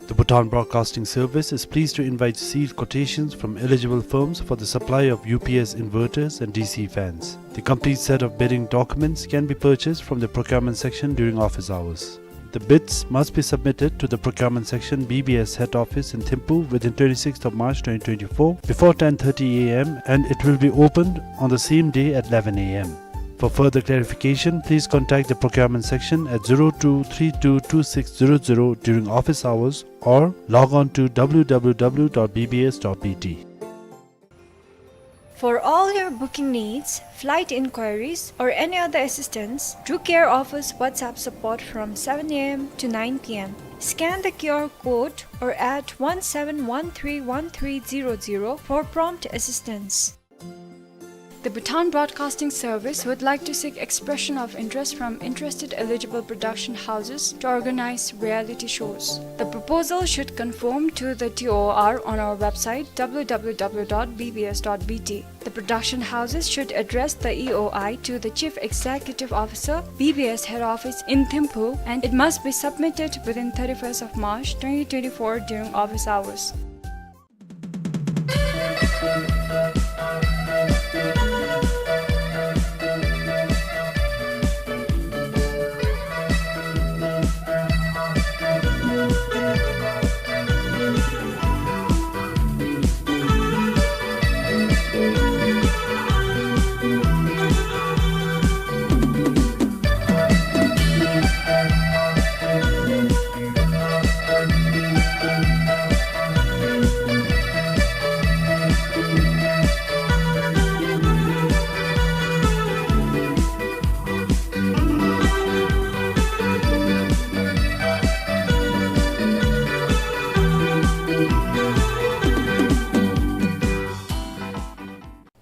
The Bhutan Broadcasting Service is pleased to invite sealed quotations from eligible firms for the supply of U P S inverters and D C fans. The complete set of bidding documents can be purchased from the procurement section during office hours. The bids must be submitted to the procurement section, B B S head office in Thimphu within twenty-sixth of March twenty twenty-four before ten thirty A M, and it will be opened on the same day at eleven A M. For further clarification, please contact the procurement section at zero two three two two six zero zero during office hours or log on to W W W dot B B S dot B T. For all your booking needs, flight inquiries, or any other assistance, Drew Care offers WhatsApp support from seven A M to nine P M. Scan the Q R code or add one seven one three one three zero zero for prompt assistance. The Bhutan Broadcasting Service would like to seek expression of interest from interested eligible production houses to organize reality shows. The proposal should conform to the T O R on our website, W W W dot B B S dot B T. The production houses should address the E O I to the Chief Executive Officer, B B S Head Office in Thimphu, and it must be submitted within thirty-first of March twenty twenty-four during office hours.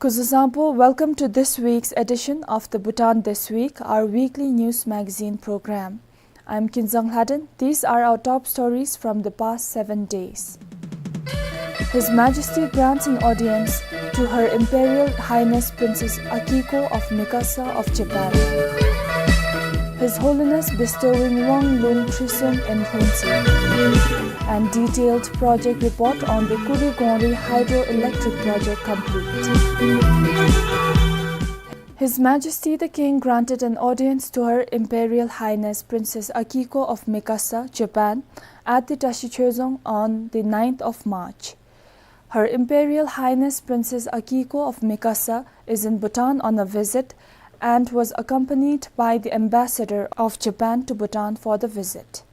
Kuzuzangpo, welcome to this week's edition of the Bhutan This Week, our weekly news magazine program. I'm Kinzang Lhaden. These are our top stories from the past seven days. His Majesty grants an audience to Her Imperial Highness Princess Akiko of Mikasa of Japan. His Holiness bestowing Wang Lun Trisum in Lhunsi. And detailed project report on the Kurigongri hydroelectric project complete. His Majesty the King granted an audience to Her Imperial Highness Princess Akiko of Mikasa, Japan, at the Tashi Choezong on the ninth of March. Her Imperial Highness Princess Akiko of Mikasa is in Bhutan on a visit and was accompanied by the ambassador of Japan to Bhutan for the visit.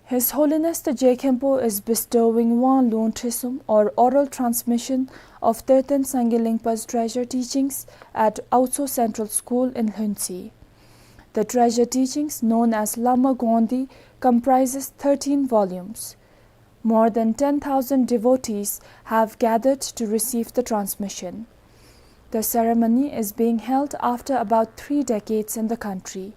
His Holiness the Je Khenpo is bestowing Wang Lun Trisum, or oral transmission of Terten Sangye Lingpa's treasure teachings, at Autso Central School in Lhunsi. The treasure teachings, known as Lama Gondi, comprises thirteen volumes. More than ten thousand devotees have gathered to receive the transmission. The ceremony is being held after about three decades in the country.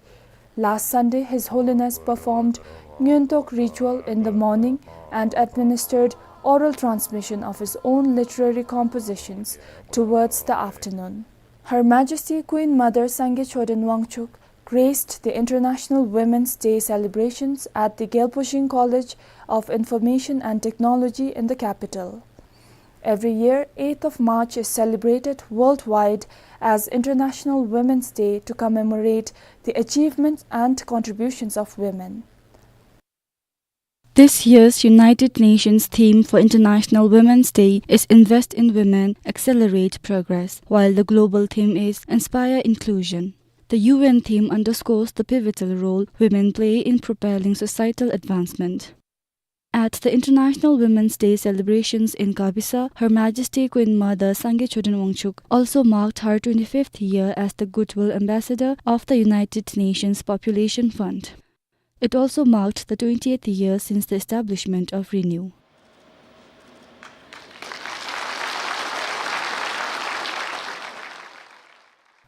Last Sunday, His Holiness performed Ngyontok ritual in the morning and administered oral transmission of his own literary compositions towards the afternoon. Her Majesty Queen Mother Sangye Choden Wangchuk graced the International Women's Day celebrations at the Gyalpo Shing College of Information and Technology in the capital. Every year, eighth of March is celebrated worldwide as International Women's Day to commemorate the achievements and contributions of women. This year's United Nations theme for International Women's Day is Invest in Women, Accelerate Progress, while the global theme is Inspire Inclusion. The U N theme underscores the pivotal role women play in propelling societal advancement. At the International Women's Day celebrations in Gabisa, Her Majesty Queen Mother Sangye Choden Wangchuk also marked her twenty-fifth year as the Goodwill Ambassador of the United Nations Population Fund. It also marked the twentieth year since the establishment of Renew.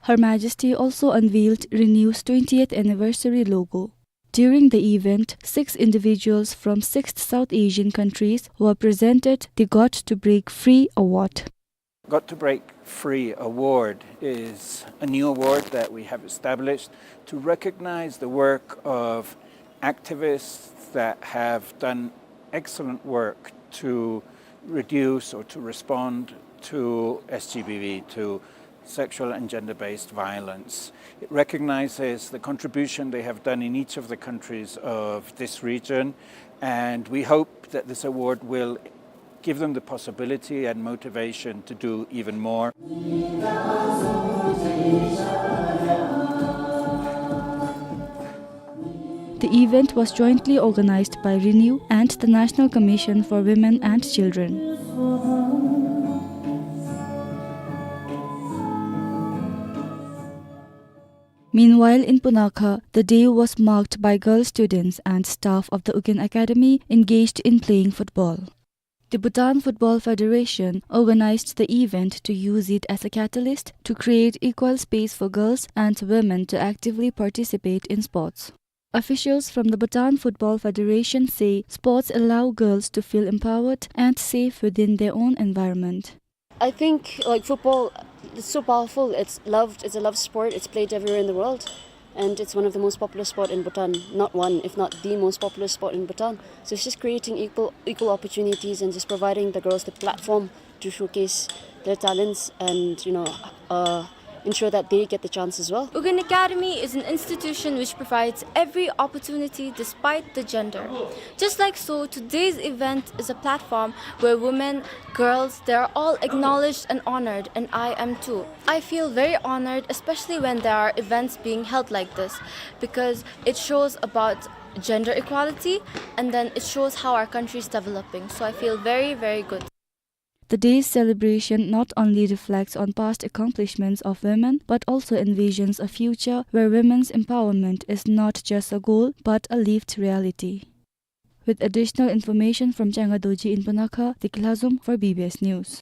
Her Majesty also unveiled Renew's twentieth anniversary logo. During the event, six individuals from six South Asian countries were presented the Got to Break Free Award. Got to Break Free Award is a new award that we have established to recognize the work of activists that have done excellent work to reduce or to respond to S G B V, to sexual and gender-based violence. It recognizes the contribution they have done in each of the countries of this region, and we hope that this award will give them the possibility and motivation to do even more. The event was jointly organized by Renew and the National Commission for Women and Children. Meanwhile, in Punakha, the day was marked by girl students and staff of the Ugyen Academy engaged in playing football. The Bhutan Football Federation organized the event to use it as a catalyst to create equal space for girls and women to actively participate in sports. Officials from the Bhutan Football Federation say sports allow girls to feel empowered and safe within their own environment. I think, like, football, it's so powerful. It's loved. It's a loved sport. It's played everywhere in the world, and it's one of the most popular sport in Bhutan. Not one, if not the most popular sport in Bhutan. So it's just creating equal, equal opportunities and just providing the girls the platform to showcase their talents and, you know, uh, ensure that they get the chance as well. Ugyen Academy is an institution which provides every opportunity despite the gender. Just like so, today's event is a platform where women, girls, they are all acknowledged and honored, and I am too. I feel very honored, especially when there are events being held like this, because it shows about gender equality, and then it shows how our country is developing. So I feel very, very good. The day's celebration not only reflects on past accomplishments of women, but also envisions a future where women's empowerment is not just a goal, but a lived reality. With additional information from Changa Dorji in Punakha, Deki Lhazom for B B S News.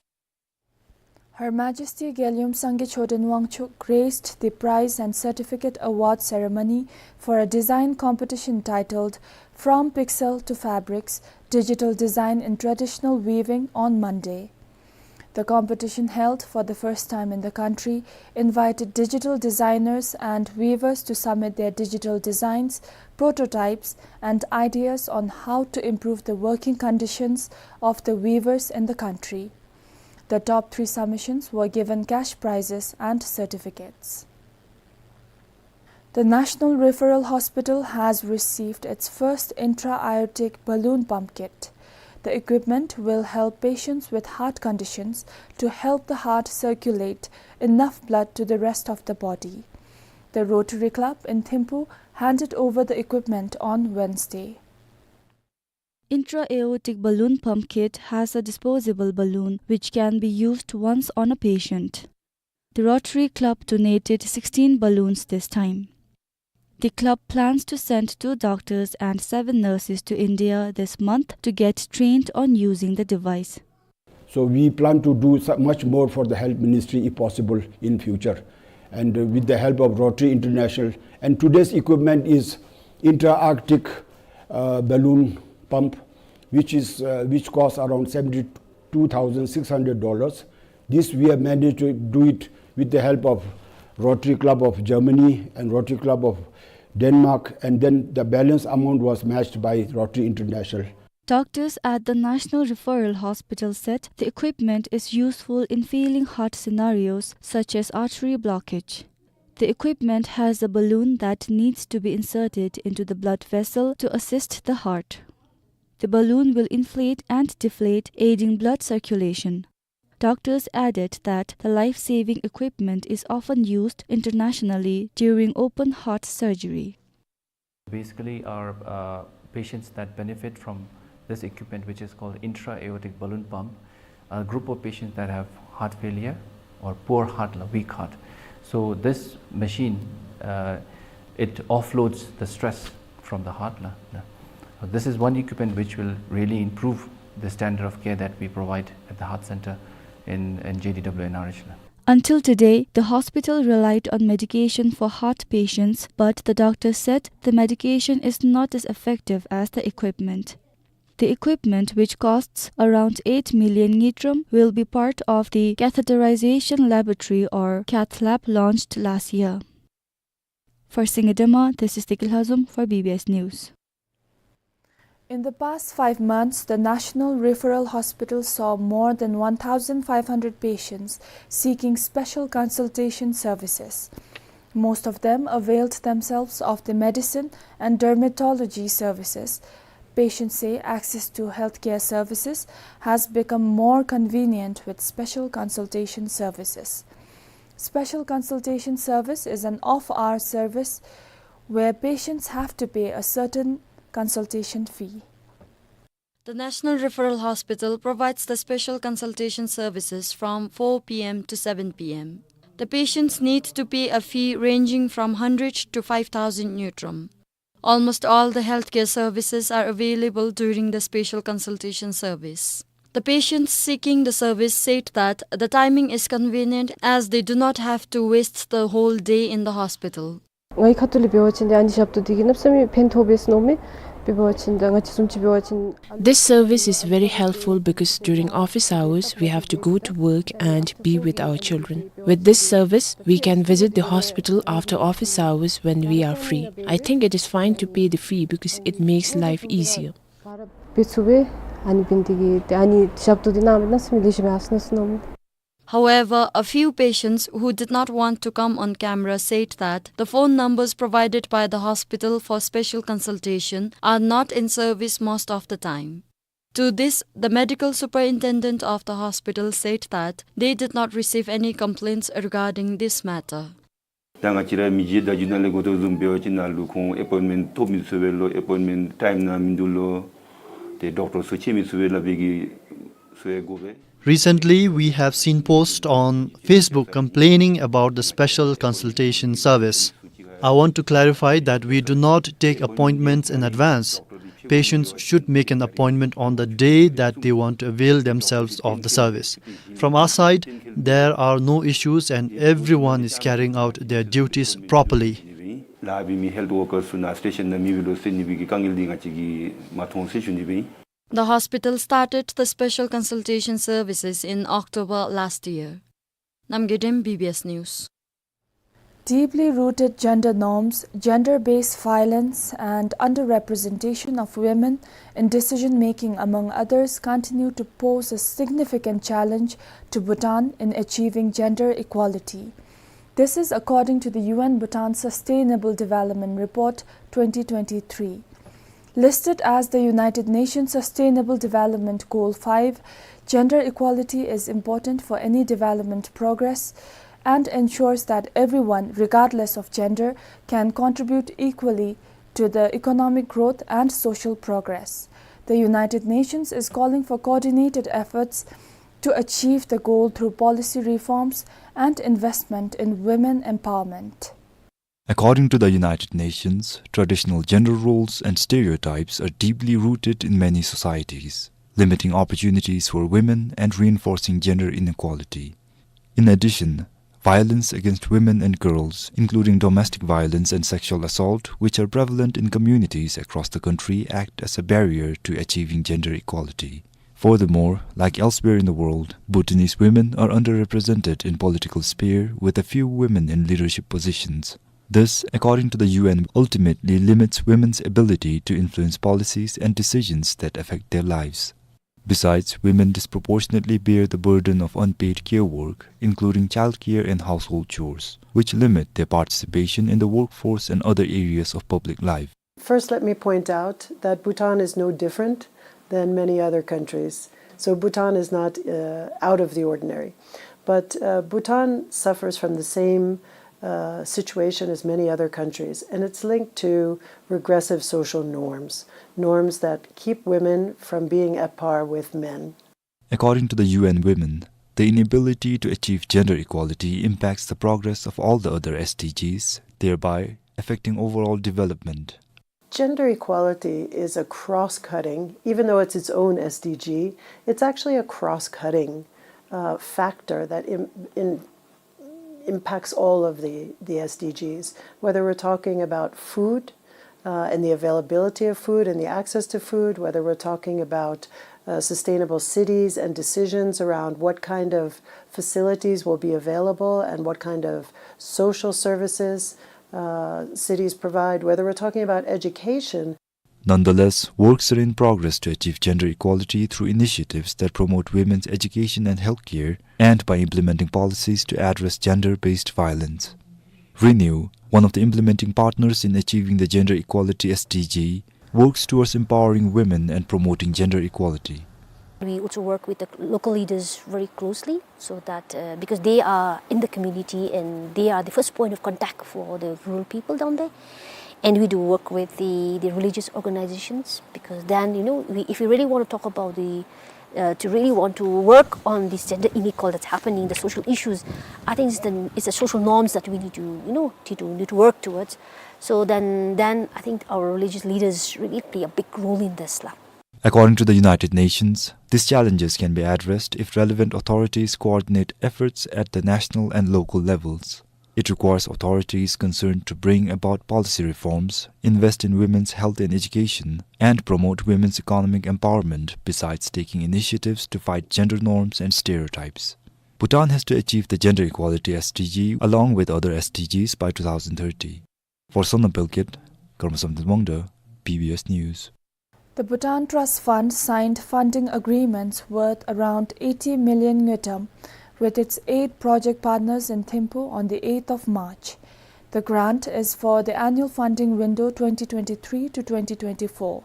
Her Majesty Gelgyom Sangay Choden Wangchuck graced the prize and certificate award ceremony for a design competition titled From Pixel to Fabrics, Digital Design in Traditional Weaving on Monday. The competition, held for the first time in the country, invited digital designers and weavers to submit their digital designs, prototypes, and ideas on how to improve the working conditions of the weavers in the country. The top three submissions were given cash prizes and certificates. The National Referral Hospital has received its first intra-aortic balloon pump kit. The equipment will help patients with heart conditions to help the heart circulate enough blood to the rest of the body. The Rotary Club in Thimphu handed over the equipment on Wednesday. Intra-aortic balloon pump kit has a disposable balloon which can be used once on a patient. The Rotary Club donated sixteen balloons this time. The club plans to send two doctors and seven nurses to India this month to get trained on using the device. So we plan to do so-, much more for the health ministry if possible in future. And, uh, with the help of Rotary International, and today's equipment is intra-aortic, uh, balloon pump, which is, uh, which costs around seventy-two thousand six hundred dollars. This we have managed to do it with the help of Rotary Club of Germany and Rotary Club of Denmark, and then the balance amount was matched by Rotary International. Doctors at the National Referral Hospital said the equipment is useful in feeling heart scenarios such as artery blockage. The equipment has a balloon that needs to be inserted into the blood vessel to assist the heart. The balloon will inflate and deflate, aiding blood circulation. Doctors added that the life-saving equipment is often used internationally during open heart surgery. Basically, our, uh, patients that benefit from this equipment, which is called intra-aortic balloon pump, are a group of patients that have heart failure or poor heart, weak heart. So this machine, uh, it offloads the stress from the heart. This is one equipment which will really improve the standard of care that we provide at the heart center in, in J D W N R H. Until today, the hospital relied on medication for heart patients, but the doctor said the medication is not as effective as the equipment. The equipment, which costs around eight million ngultrum, will be part of the catheterization laboratory or cath lab launched last year. For Singye Dema, this is Deki Lhazom for B B S News. In the past five months, the National Referral Hospital saw more than one thousand five hundred patients seeking special consultation services. Most of them availed themselves of the medicine and dermatology services. Patients say access to healthcare services has become more convenient with special consultation services. Special consultation service is an off-hour service where patients have to pay a certain consultation fee. The National Referral Hospital provides the special consultation services from four P M to seven P M. The patients need to pay a fee ranging from hundred to five thousand ngultrum. Almost all the healthcare services are available during the special consultation service. The patients seeking the service said that the timing is convenient as they do not have to waste the whole day in the hospital. ང་གིས་ཁ་ཐུག་ལས་འབད་བ་ཅིན་ཏེ་ཨ་ནི་ཞབས་ཏོག་འདི་གིས་གནམ་མེད་ས་མེད་ཕན་ཐོགས་པས་ཟེར་མནོཝ་མས། དཔེ་འབད་བ་ཅིན་ད་ང་བཅས་བཟུམ་ཅིག་འབད་བ་ཅིན། This service is very helpful because during office hours we have to go to work and be with our children. With this service, we can visit the hospital after office hours when we are free. I think it is fine to pay the fee because it makes life easier. འབད་ཚུགས་པས། ཨ་ནི་འབད་ནི་དེ་གིས་ཏེ་ཨ་ནི་ཞབས་ཏོག་འདི་གནངམ་མས། གནམ་མེད་ས་མེད་ལེགས་ཤོམ་ཡར་སོང་ནུག་ཟེར་མནོཝ་མས། However, a few patients who did not want to come on camera said that the phone numbers provided by the hospital for special consultation are not in service most of the time. To this, the medical superintendent of the hospital said that they did not receive any complaints regarding this matter. ད་ང་བཅས་ར་མི་རྗེ་ད་རྒྱུན་ནང་ལས་འགོ་ཐོག་བཟུམ་འབད་བ་ཅིན་ནཱ་ལུ་ཁོང་ཨེ་པོའིནཊ་མེནཊ་ཐོབ་མི་ཚུགས་པས་ལོ། ཨེ་པོའིནཊ་མེནཊ་ཊའིམ་ནང་མིན་འདུག་ལོ། ཏེ་ཌོག་ཊར་ཚུ་ཕྱད་མི་ཚུགས་པས་སླབ་པའི་གི་ཚུ་ཡང་དགོ་པས། Recently, we have seen posts on Facebook complaining about the special consultation service. I want to clarify that we do not take appointments in advance. patients should make an appointment on the day that they want to avail themselves of the service. From our side, there are no issues and everyone is carrying out their duties properly. ལཱ་འབད་མི་ཧེལཐ་ཝར་ཀརསི་ཚུ་ནཱ་སི་ཊེ་ཤཱན་ནང་མེདཔ་འབད་ལོ་ཟེར་ནི་སྦེ་གི་དཀའ་ངལ་འདི་ང་བཅས་ཀྱིས་མ་མཐོང་ཟེར་ཞུ་ནི་སྦེ་ཨིན། The hospital started the special consultation services in October last year. Namgay Dem, B B S News. Deeply rooted gender norms, gender-based violence, and underrepresentation of women in decision-making, among others, continue to pose a significant challenge to Bhutan in achieving gender equality. This is according to the U N Bhutan Sustainable Development Report twenty twenty-three. Listed as the United Nations Sustainable Development Goal five, gender equality is important for any development progress and ensures that everyone, regardless of gender, can contribute equally to the economic growth and social progress. The United Nations is calling for coordinated efforts to achieve the goal through policy reforms and investment in women empowerment. According to the United Nations, traditional gender roles and stereotypes are deeply rooted in many societies, limiting opportunities for women and reinforcing gender inequality. In addition, violence against women and girls, including domestic violence and sexual assault, which are prevalent in communities across the country, act as a barrier to achieving gender equality. Furthermore, like elsewhere in the world, Bhutanese women are underrepresented in political sphere, with a few women in leadership positions. This, according to the U N, ultimately limits women's ability to influence policies and decisions that affect their lives. Besides, women disproportionately bear the burden of unpaid care work, including childcare and household chores, which limit their participation in the workforce and other areas of public life. First, let me point out that Bhutan is no different than many other countries. So Bhutan is not, uh, out of the ordinary. But, uh, Bhutan suffers from the same, uh, situation as many other countries, and it's linked to regressive social norms, norms that keep women from being at par with men. According to the U N Women, the inability to achieve gender equality impacts the progress of all the other S D Gs, thereby affecting overall development. Gender equality is a cross-cutting, even though it's its own S D G, it's actually a cross-cutting, uh, factor that im-, in-, impacts all of the, the S D Gs, whether we're talking about food, uh, and the availability of food and the access to food, whether we're talking about, uh, sustainable cities and decisions around what kind of facilities will be available and what kind of social services, uh, cities provide, whether we're talking about education. Nonetheless, works are in progress to achieve gender equality through initiatives that promote women's education and healthcare, and by implementing policies to address gender-based violence. Renew, one of the implementing partners in achieving the gender equality S D G, works towards empowering women and promoting gender equality. We also work with the local leaders very closely, so that, uh, because they are in the community and they are the first point of contact for the rural people down there. And we do work with the, the religious organizations, because then, you know, we, if we really want to talk about the, uh, to really want to work on this gender inequality that's happening, the social issues, I think it's the, it's the social norms that we need to, you know, to, to, need to work towards. So then, then I think our religious leaders really play a big role in this lah. According to the United Nations, these challenges can be addressed if relevant authorities coordinate efforts at the national and local levels. It requires authorities concerned to bring about policy reforms, invest in women's health and education, and promote women's economic empowerment, besides taking initiatives to fight gender norms and stereotypes. Bhutan has to achieve the gender equality S D G along with other S D Gs by two thousand thirty. For Sonam Pelkhet, Karma Samten Wangda, B B S News. The Bhutan Trust Fund signed funding agreements worth around eighty million ngultrum with its eight project partners in Thimphu on the eighth of March. The grant is for the annual funding window twenty twenty-three to twenty twenty-four.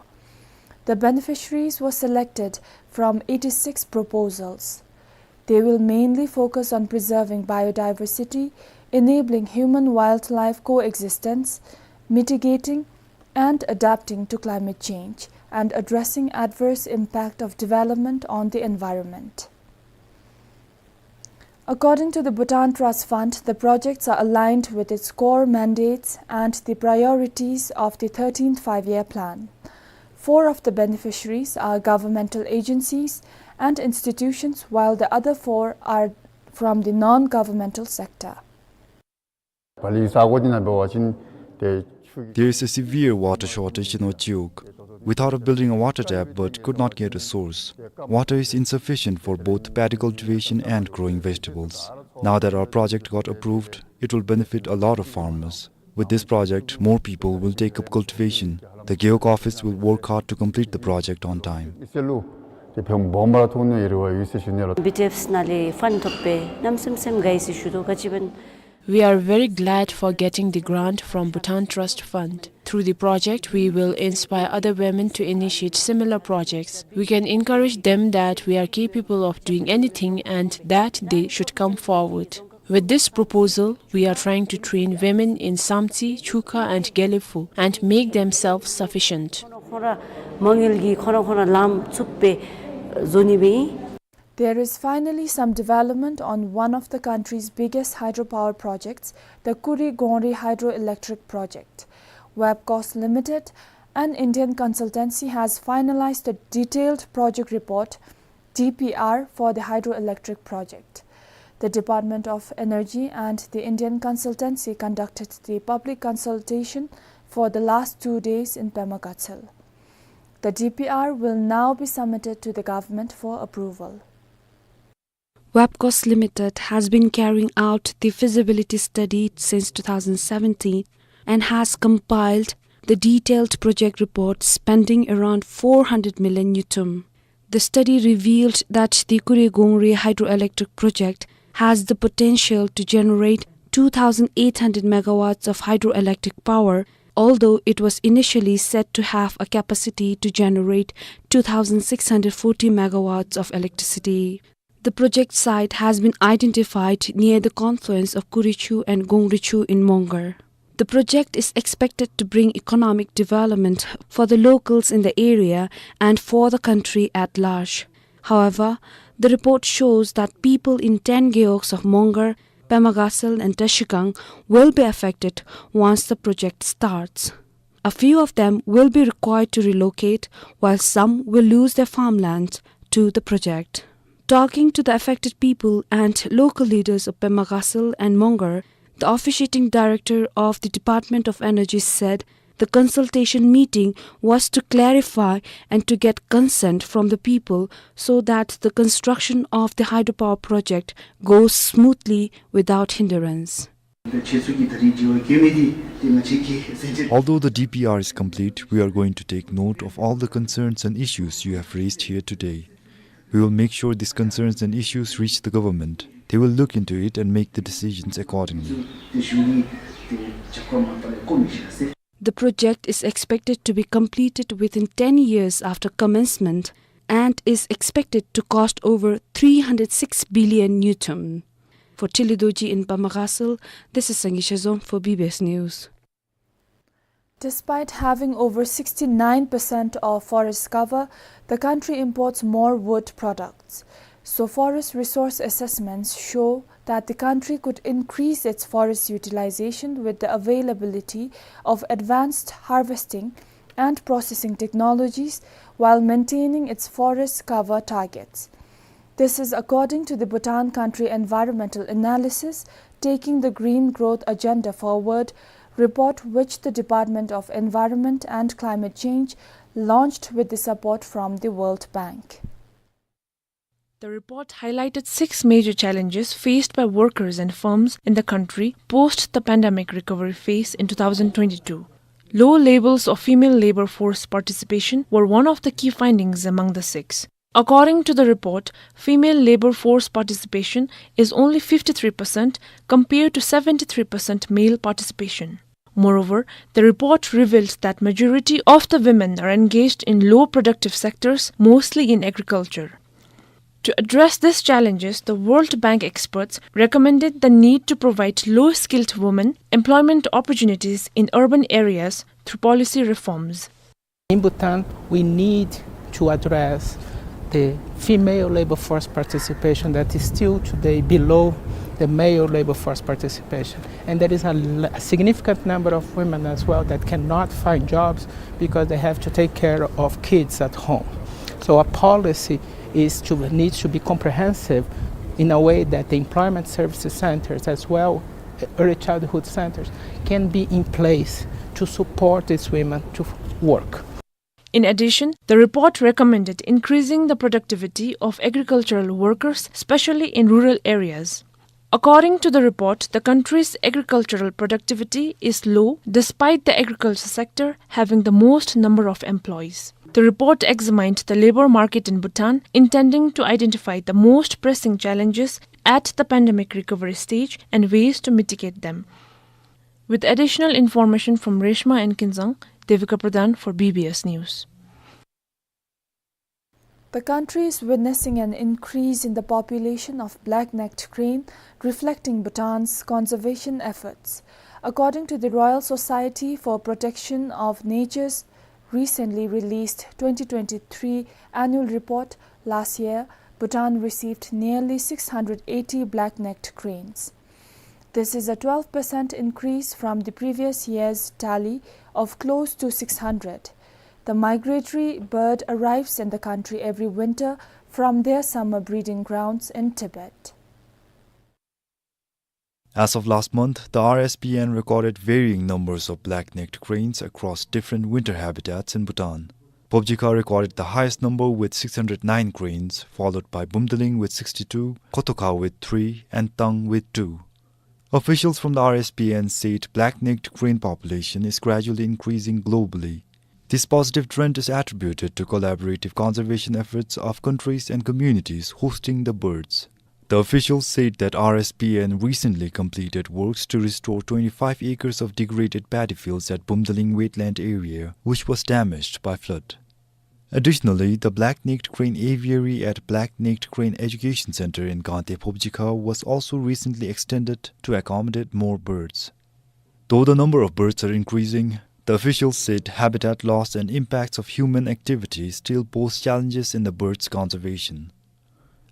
The beneficiaries were selected from eighty-six proposals. They will mainly focus on preserving biodiversity, enabling human-wildlife coexistence, mitigating and adapting to climate change, and addressing adverse impact of development on the environment. According to the Bhutan Trust Fund, the projects are aligned with its core mandates and the priorities of the thirteenth Five-Year Plan. Four of the beneficiaries are governmental agencies and institutions, while the other four are from the non-governmental sector. There is a severe water shortage in Ochiyuk. We thought of building a water tap but could not get a source. Water is insufficient for both paddy cultivation and growing vegetables. Now that our project got approved, it will benefit a lot of farmers. With this project, more people will take up cultivation. The Gewog office will work hard to complete the project on time. ཨི་སི་ལུ་ཏེ་ཕོགཔ་སྦོམ་ར་ཐོབ་ནི་ཡོད་རེ་བ་ཡོད་ཟེར་ཞུ་ནི་ལགས། བི་ཌི་ཨེཕ་ནང་ལས་ཕཱནཌ་ཐོབ་སྦེ་གནམ་མེད་ས་མེད་དགའ་ཡི་ཟེར་ཞུ་དོ། ག་ཅི་སྦེ་ན། We are very glad for getting the grant from Bhutan Trust Fund. Through the project, we will inspire other women to initiate similar projects. We can encourage them that we are capable of doing anything and that they should come forward. With this proposal, we are trying to train women in Samtse, Chuka and Gelephu and make them self-sufficient. ཁོང་ར་མ་དངུལ་གྱིས་ཁོང་ར་ཁོང་ར་ལམ་བཙུགས་སྦེ་བཟོ་ནི་སྦེ་ཨིན། There is finally some development on one of the country's biggest hydropower projects, the Kuri Gongri Hydroelectric Project. WAPCOS Limited, an Indian consultancy, has finalized a detailed project report, D P R, for the hydroelectric project. The Department of Energy and the Indian consultancy conducted the public consultation for the last two days in Pema Gatshel. The D P R will now be submitted to the government for approval. WAPCOS Limited has been carrying out the feasibility study since two thousand seventeen and has compiled the detailed project report spending around four hundred million ngultrum. The study revealed that the Kuri Gongri hydroelectric project has the potential to generate two thousand eight hundred megawatts of hydroelectric power, although it was initially set to have a capacity to generate two thousand six hundred forty megawatts of electricity. The project site has been identified near the confluence of Kurichu and Gongrichu in Mongar. The project is expected to bring economic development for the locals in the area and for the country at large. However, the report shows that people in ten gewogs of Mongar, Pema Gatshel and Trashigang will be affected once the project starts. A few of them will be required to relocate, while some will lose their farmland to the project. Talking to the affected people and local leaders of Pema Gatshel and Mongar, the officiating director of the Department of Energy said the consultation meeting was to clarify and to get consent from the people so that the construction of the hydropower project goes smoothly without hindrance. Although the D P R is complete, we are going to take note of all the concerns and issues you have raised here today. We will make sure these concerns and issues reach the government. They will look into it and make the decisions accordingly. The project is expected to be completed within ten years after commencement and is expected to cost over three hundred six billion ngultrum. For Tili Dorji in Pema Gatshel, this is Sangay Shazom for B B S News. Despite having over sixty-nine percent of forest cover, the country imports more wood products. So forest resource assessments show that the country could increase its forest utilization with the availability of advanced harvesting and processing technologies while maintaining its forest cover targets. This is according to the Bhutan Country Environmental Analysis, Taking the Green Growth Agenda Forward report, which the Department of Environment and Climate Change launched with the support from the World Bank. The report highlighted six major challenges faced by workers and firms in the country post the pandemic recovery phase in two thousand twenty-two. Low levels of female labor force participation were one of the key findings among the six. According to the report, female labor force participation is only fifty-three percent compared to seventy-three percent male participation. Moreover, the report revealed that majority of the women are engaged in low productive sectors, mostly in agriculture. To address these challenges, the World Bank experts recommended the need to provide low-skilled women employment opportunities in urban areas through policy reforms. In Bhutan, we need to address the female labor force participation that is still today below the male labor force participation. And there is a l-, a significant number of women as well that cannot find jobs because they have to take care of kids at home. So our policy is to, needs to be comprehensive in a way that the employment services centers as well, early childhood centers, can be in place to support these women to work. In addition, the report recommended increasing the productivity of agricultural workers, especially in rural areas. According to the report, the country's agricultural productivity is low despite the agriculture sector having the most number of employees. The report examined the labor market in Bhutan, intending to identify the most pressing challenges at the pandemic recovery stage and ways to mitigate them. With additional information from Reshma and Kinzang, Devika Pradhan for B B S News. The country is witnessing an increase in the population of black-necked crane, reflecting Bhutan's conservation efforts. According to the Royal Society for Protection of Nature's recently released twenty twenty-three annual report, last year, Bhutan received nearly six hundred eighty black-necked cranes. This is a twelve percent increase from the previous year's tally of close to six hundred. The migratory bird arrives in the country every winter from their summer breeding grounds in Tibet. As of last month, the R S P N recorded varying numbers of black-necked cranes across different winter habitats in Bhutan. Phobjikha recorded the highest number with six hundred nine cranes, followed by Bumdaling with sixty-two, Khotokha with three, and Tang with two. Officials from the R S P N said black-necked crane population is gradually increasing globally. This positive trend is attributed to collaborative conservation efforts of countries and communities hosting the birds. The officials said that R S P N recently completed works to restore twenty-five acres of degraded paddy fields at Bumdaling wetland area, which was damaged by flood. Additionally, the black-necked crane aviary at Black-necked Crane Education Center in Gangte Phobjikha was also recently extended to accommodate more birds. Though the number of birds are increasing, the officials said habitat loss and impacts of human activities still pose challenges in the birds' conservation.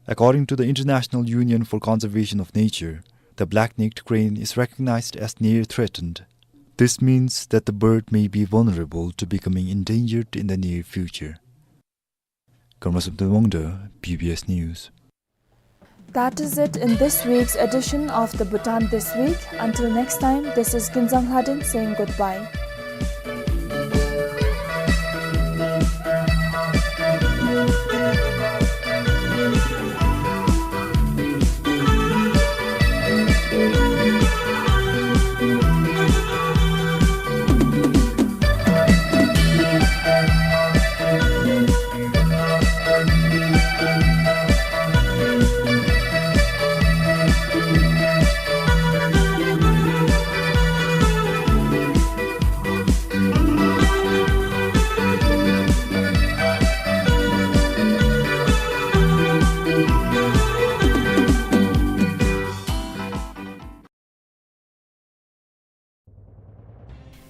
According to the International Union for Conservation of Nature, the black-necked crane is recognized as near threatened. This means that the bird may be vulnerable to becoming endangered in the near future. Karma Samten Wangda, B B S News. That is it in this week's edition of the Bhutan This Week. Until next time, this is Kinzang Lhaden saying goodbye.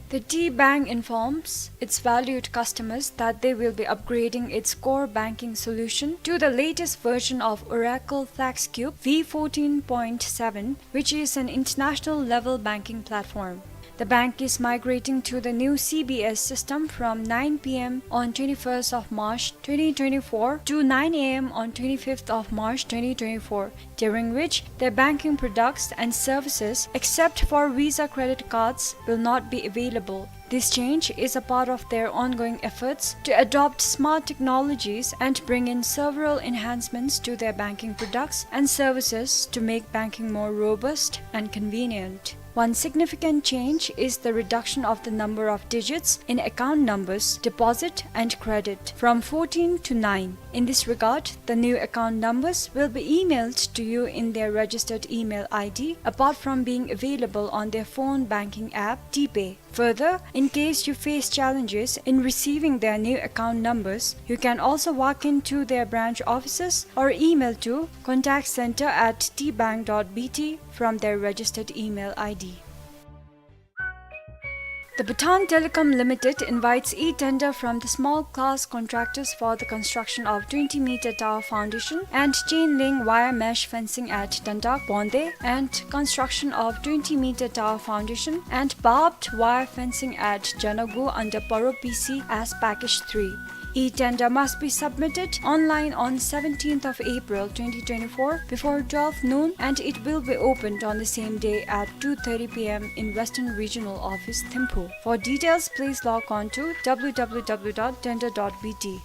The T Bank informs its valued customers that they will be upgrading its core banking solution to the latest version of Oracle FlexCube V fourteen point seven, which is an international level banking platform. The bank is migrating to the new C B S system from nine P M on twenty-first of March twenty twenty-four to nine A M on twenty-fifth of March twenty twenty-four, during which their banking products and services, except for Visa credit cards, will not be available. This change is a part of their ongoing efforts to adopt smart technologies and bring in several enhancements to their banking products and services to make banking more robust and convenient. One significant change is the reduction of the number of digits in account numbers, deposit and credit, from fourteen to nine. In this regard, the new account numbers will be emailed to you in their registered email I D, apart from being available on their phone banking app, T-Pay. Further, in case you face challenges in receiving their new account numbers, you can also walk into their branch offices or email to contact center at tbank dot B T from their registered email I D. The Bhutan Telecom Limited invites e-tender from the small class contractors for the construction of twenty meter tower foundation and chain link wire mesh fencing at Dandak, Bonde, and construction of twenty meter tower foundation and barbed wire fencing at Janagu under Paro P C as package three. E-tender must be submitted online on seventeenth of April twenty twenty-four before twelve noon, and it will be opened on the same day at two thirty P M in Western Regional Office, Thimphu. For details, please log on to W W W dot tender dot B T.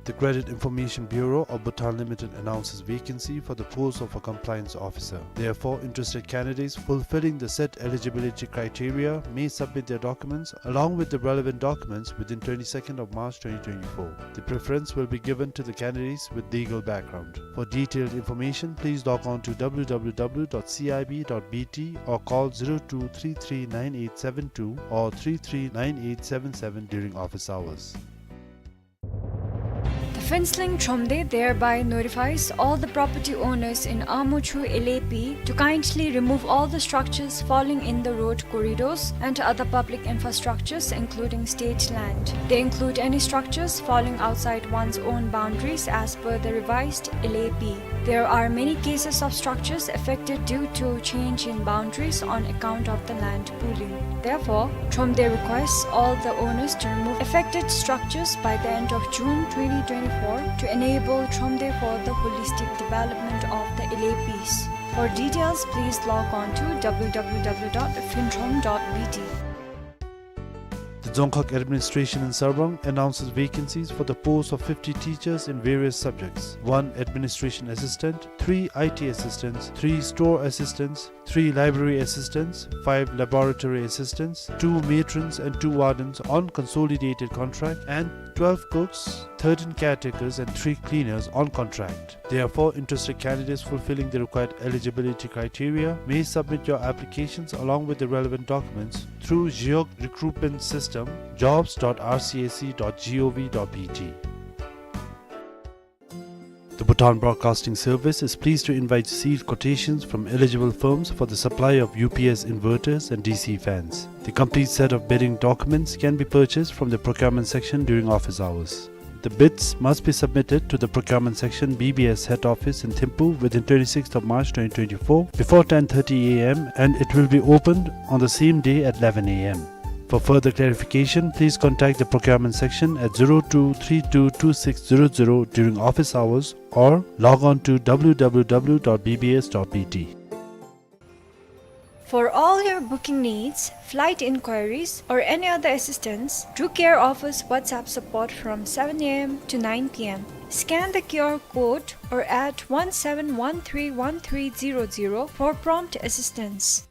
The Credit Information Bureau of Bhutan Limited announces vacancy for the post of a compliance officer. Therefore, interested candidates fulfilling the set eligibility criteria may submit their documents along with the relevant documents within twenty-second of March twenty twenty-four. The preference will be given to the candidates with legal background. For detailed information, please log on to W W W dot C I B dot B T or call zero two three three nine eight seven two or three three nine eight seven seven during office hours. The Phuentsholing Thromde thereby notifies all the property owners in Amochu L A P to kindly remove all the structures falling in the road corridors and other public infrastructures, including state land. They include any structures falling outside one's own boundaries as per the revised L A P. There are many cases of structures affected due to change in boundaries on account of the land pooling. Therefore, Thromde requests all the owners to remove affected structures by the end of June twenty twenty-four to enable Thromde for the holistic development of the L A Ps. For details, please log on to W W W dot phuentrom dot B T. The Dzongkhag Administration in Sarpang announces vacancies for the post of fifty teachers in various subjects: one administration assistant, three I T assistants, three store assistants, three library assistants, five laboratory assistants, two matrons and two wardens on consolidated contract, and twelve cooks, thirteen caretakers, and three cleaners on contract. Therefore, interested candidates fulfilling the required eligibility criteria may submit your applications along with the relevant documents through Geog Recruitment System, jobs dot R C A C dot G O V dot B T. The Bhutan Broadcasting Service is pleased to invite sealed quotations from eligible firms for the supply of U P S inverters and D C fans. The complete set of bidding documents can be purchased from the procurement section during office hours. The bids must be submitted to the procurement section, B B S head office in Thimphu within twenty-sixth of March twenty twenty-four before ten thirty A M, and it will be opened on the same day at eleven A M. For further clarification, please contact the procurement section at zero two three two two six zero zero during office hours or log on to W W W dot B B S dot B T. For all your booking needs, flight inquiries, or any other assistance, Drew Care offers WhatsApp support from seven A M to nine P M. Scan the Q R code or add one seven one three one three zero zero for prompt assistance.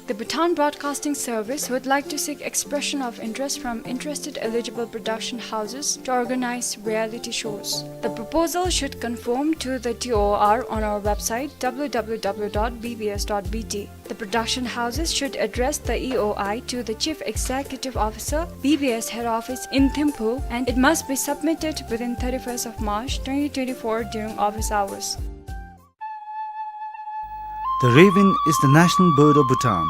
The Bhutan Broadcasting Service would like to seek expression of interest from interested eligible production houses to organize reality shows. The proposal should conform to the T O R on our website, W W W dot B B S dot B T. The production houses should address the E O I to the Chief Executive Officer, B B S Head Office in Thimphu, and it must be submitted within thirty-first of March twenty twenty-four during office hours. The raven is the national bird of Bhutan.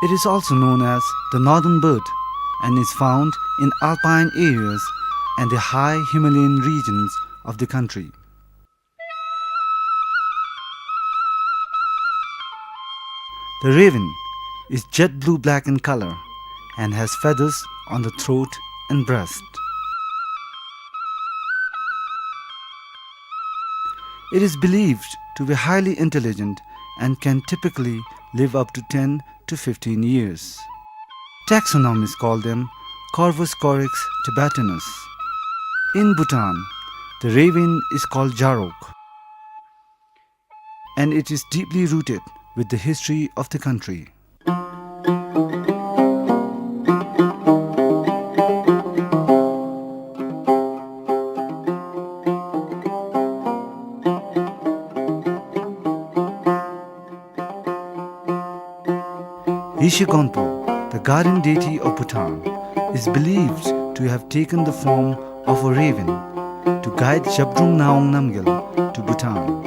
It is also known as the northern bird and is found in alpine areas and the high Himalayan regions of the country. The raven is jet blue-black in color and has feathers on the throat and breast. It is believed to be highly intelligent and can typically live up to ten to fifteen years. Taxonomists call them Corvus corax tibetanus. In Bhutan, the raven is called Jarok, and it is deeply rooted with the history of the country. Yeshe Gonpo, the guardian deity of Bhutan, is believed to have taken the form of a raven to guide Zhabdrung Ngawang Namgyal to Bhutan.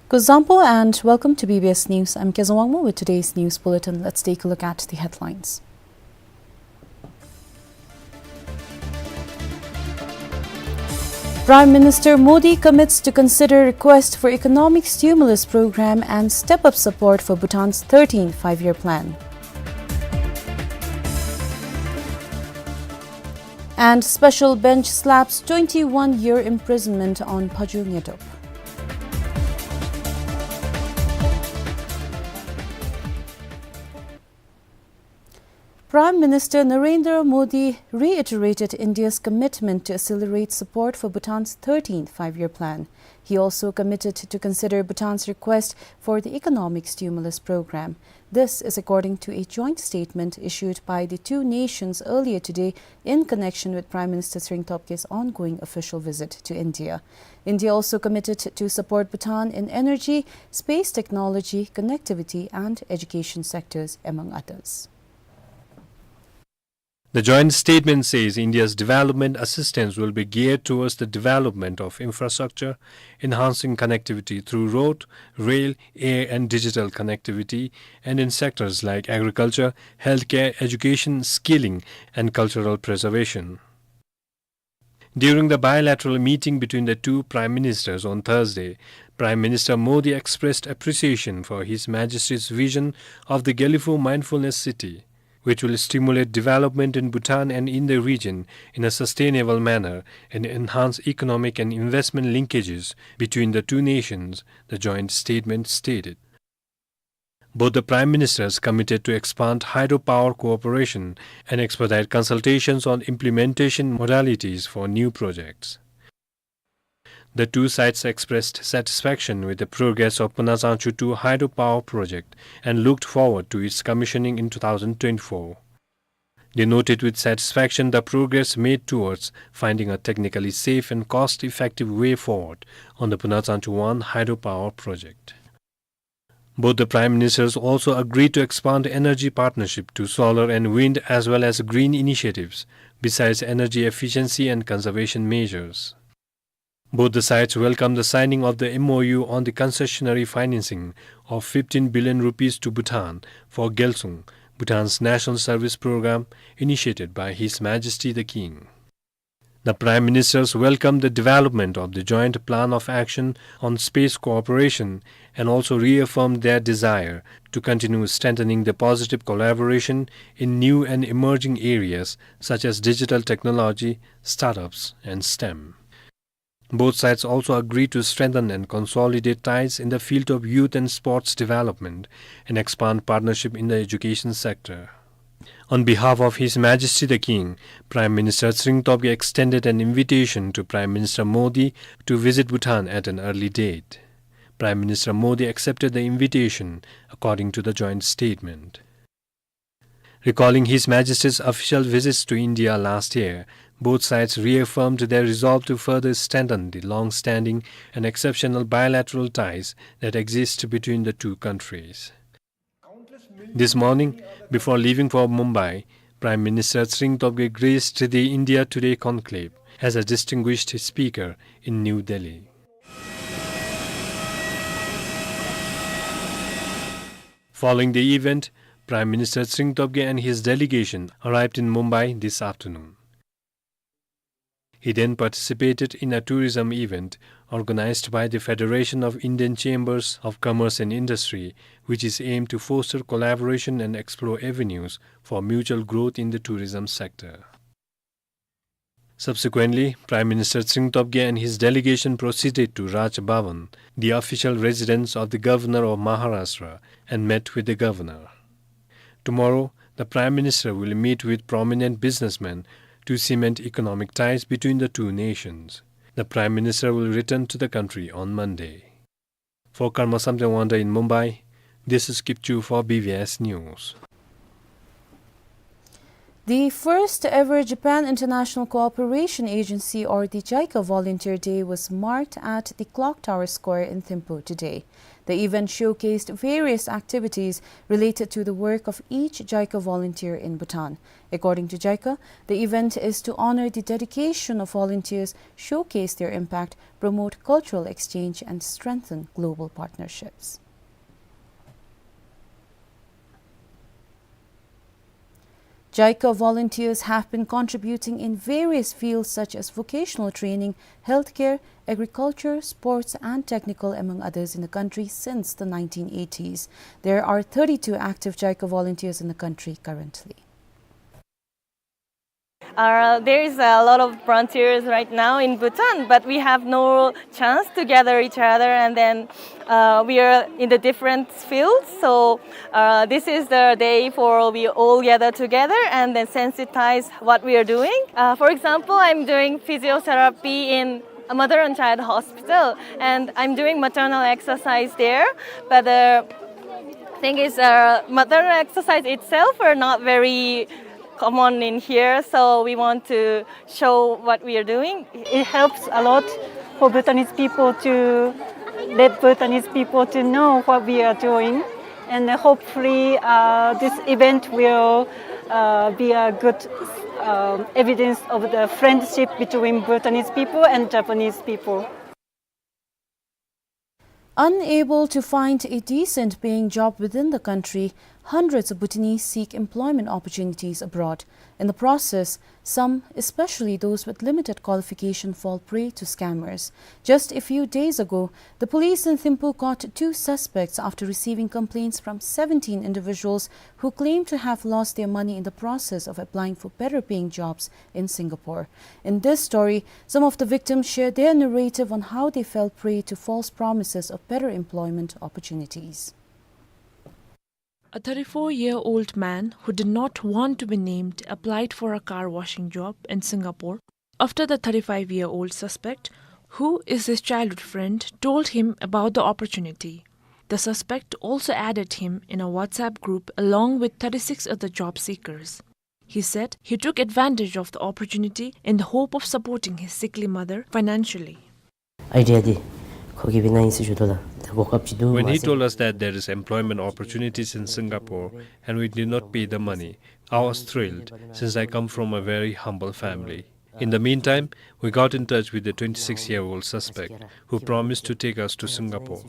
Kuzuzangpo and welcome to B B S News. I'm Kezang Wangmo with today's news bulletin. Let's take a look at the headlines. Prime Minister Modi commits to consider request for economic stimulus program and step up support for Bhutan's thirteenth five-year plan. And special bench slaps twenty-one year imprisonment on Phaju Ngedop. Prime Minister Narendra Modi reiterated India's commitment to accelerate support for Bhutan's thirteenth five-year plan. He also committed to consider Bhutan's request for the economic stimulus program. This is according to a joint statement issued by the two nations earlier today in connection with Prime Minister Tshering Tobge's ongoing official visit to India. India also committed to support Bhutan in energy, space technology, connectivity, and education sectors, among others. The joint statement says India's development assistance will be geared towards the development of infrastructure, enhancing connectivity through road, rail, air, and digital connectivity, and in sectors like agriculture, healthcare, education, skilling, and cultural preservation. During the bilateral meeting between the two prime ministers on Thursday, Prime Minister Modi expressed appreciation for His Majesty's vision of the Gelephu Mindfulness City, which will stimulate development in Bhutan and in the region in a sustainable manner and enhance economic and investment linkages between the two nations, the joint statement stated. Both the prime ministers committed to expand hydropower cooperation and expedite consultations on implementation modalities for new projects. The two sides expressed satisfaction with the progress of Punachangchu two hydropower project and looked forward to its commissioning in two thousand twenty-four. They noted with satisfaction the progress made towards finding a technically safe and cost-effective way forward on the Punachangchu one hydropower project. Both the prime ministers also agreed to expand energy partnership to solar and wind as well as green initiatives, besides energy efficiency and conservation measures. Both the sides welcomed the signing of the M O U on the concessionary financing of fifteen billion rupees to Bhutan for Gyalsung, Bhutan's national service program initiated by His Majesty the King. The Prime Ministers welcomed the development of the Joint Plan of Action on Space Cooperation and also reaffirmed their desire to continue strengthening the positive collaboration in new and emerging areas such as digital technology, startups, and STEM. Both sides also agreed to strengthen and consolidate ties in the field of youth and sports development and expand partnership in the education sector. On behalf of His Majesty the King, Prime Minister Tshering Tobge extended an invitation to Prime Minister Modi to visit Bhutan at an early date. Prime Minister Modi accepted the invitation, according to the joint statement. Recalling His Majesty's official visits to India last year, both sides reaffirmed their resolve to further strengthen the long-standing and exceptional bilateral ties that exist between the two countries. This morning, before leaving for Mumbai, Prime Minister Tshering Tobge graced the India Today conclave as a distinguished speaker in New Delhi. Following the event, Prime Minister Tshering Tobge and his delegation arrived in Mumbai this afternoon. He then participated in a tourism event organized by the Federation of Indian Chambers of Commerce and Industry, which is aimed to foster collaboration and explore avenues for mutual growth in the tourism sector. Subsequently, Prime Minister Tshering Tobge and his delegation proceeded to Raj Bhavan, the official residence of the Governor of Maharashtra, and met with the Governor. Tomorrow, the Prime Minister will meet with prominent businessmen to cement economic ties between the two nations. The Prime Minister will return to the country on Monday. For Karma Samten Wangda in Mumbai, this is Kipchu for B B S News. The first ever Japan International Cooperation Agency, or the JICA Volunteer Day, was marked at the Clock Tower Square in Thimphu today. The event showcased various activities related to the work of each JICA volunteer in Bhutan. According to JICA, the event is to honor the dedication of volunteers, showcase their impact, promote cultural exchange, and strengthen global partnerships. JICA volunteers have been contributing in various fields such as vocational training, healthcare, agriculture, sports, and technical, among others, in the country since the nineteen eighties. There are thirty-two active JICA volunteers in the country currently. Uh, there is a lot of volunteers right now in Bhutan, but we have no chance to gather each other, and then, uh, we are in the different fields. So, uh, this is the day for we all gather together and then sensitize what we are doing. Uh, for example, I'm doing physiotherapy in a mother and child hospital, and I'm doing maternal exercise there. But the thing is, uh, maternal exercise itself are not very common in here, so we want to show what we are doing. It helps a lot for Bhutanese people to let Bhutanese people to know what we are doing, and hopefully, uh, this event will, uh, be a good, um, evidence of the friendship between Bhutanese people and Japanese people. Unable to find a decent paying job within the country, hundreds of Bhutanese seek employment opportunities abroad. In the process, some, especially those with limited qualification, fall prey to scammers. Just a few days ago, the police in Thimphu caught two suspects after receiving complaints from seventeen individuals who claim to have lost their money in the process of applying for better paying jobs in Singapore. In this story, some of the victims share their narrative on how they fell prey to false promises of better employment opportunities. A thirty-four-year-old man who did not want to be named applied for a car washing job in Singapore after the thirty-five-year-old suspect, who is his childhood friend, told him about the opportunity. The suspect also added him in a WhatsApp group along with thirty-six other job seekers. He said he took advantage of the opportunity in the hope of supporting his sickly mother financially. ཨའི་ཌི་ཡ་འདི་ཁོ་གིས་སྤེལ་གནང་ཡི་ཟེར་ཞུ་དོ་ལགས། ད་གོ་སྐབས་ཅིག་འདུག་མ་ཟེར། When he told us that there is employment opportunities in Singapore and we did not pay the money, I was thrilled since I come from a very humble family. In the meantime, we got in touch with a twenty-six-year-old suspect who promised to take us to Singapore.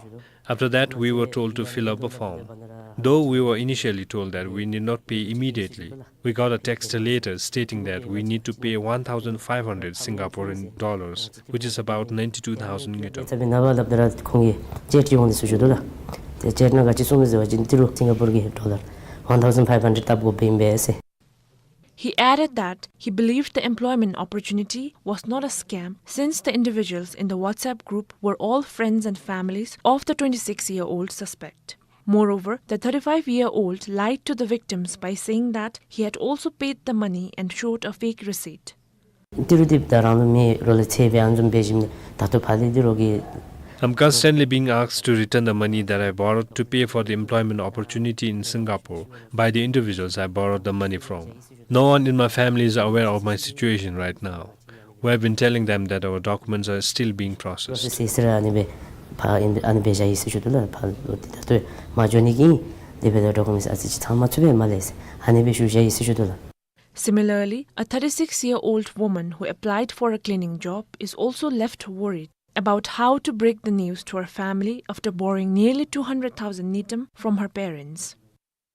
After that, we were told to fill up a form. Though we were initially told that we need not pay immediately, we got a text later stating that we need to pay one thousand five hundred Singaporean dollars, which is about ninety-two thousand ngultrum. ཚ་བའི་ནངས་པ་ལབ་ད་ར་ཁོང་གིས་ཅེཊ་ཡོང་ནི་ཟེར་ཞུ་དོ་ལགས། ཏེ་ཅེཊ་ནང་ག་ཅི་གསུངས་མི་ཟེར་བ་ཅིན་ཏི་རུ་སིང་ག་པོར་གྱི་ཌོ་ལར་ཝན་ཐའུ་ཛེནཌ་ཕའིབ་ཧན་ཌེཌ་བཏབ་དགོཔ་ཨིན་པས་ཟེར། He added that he believed the employment opportunity was not a scam since the individuals in the WhatsApp group were all friends and families of the twenty-six-year-old suspect. Moreover, the thirty-five-year-old lied to the victims by saying that he had also paid the money and showed a fake receipt. ཏི་རུ་འདི་ད་རང་ལུ་མེད་རོགས་ལས་ཚེ་བའི་ཨ་ནི་བཟུམ་འབད་ཞིནམ་ད་ལྟོ་ཕར་ལས་ཏི་རུ་གི། I'm constantly being asked to return the money that I borrowed to pay for the employment opportunity in Singapore by the individuals I borrowed the money from. No one in my family is aware of my situation right now. We have been telling them that our documents are still being processed. ཨ་ནི་སྦེ་ཕར་ཨ་ནི་སྦེ་བཞག་ཡི་ཟེར་ཞུ་དོ་ལགས། ཕར་ལུ་ཏེ་ད་ལྟོ་མ་འགྱོ་ནི་གི་དེ་སྦེ་ད་ཌོ་ཀུ་མེནཊསི་ཨ་ཙི་ཅིག་ཚང་མ་ཚུད་པས་མ་ལས་ཟེར་ཨ་ནི་སྦེ་ཞུ་བཞག་ཡི་ཟེར་ཞུ་དོ་ལགས། Similarly, a thirty-six-year-old woman who applied for a cleaning job is also left worried about how to break the news to her family after borrowing nearly two hundred thousand ngultrum from her parents.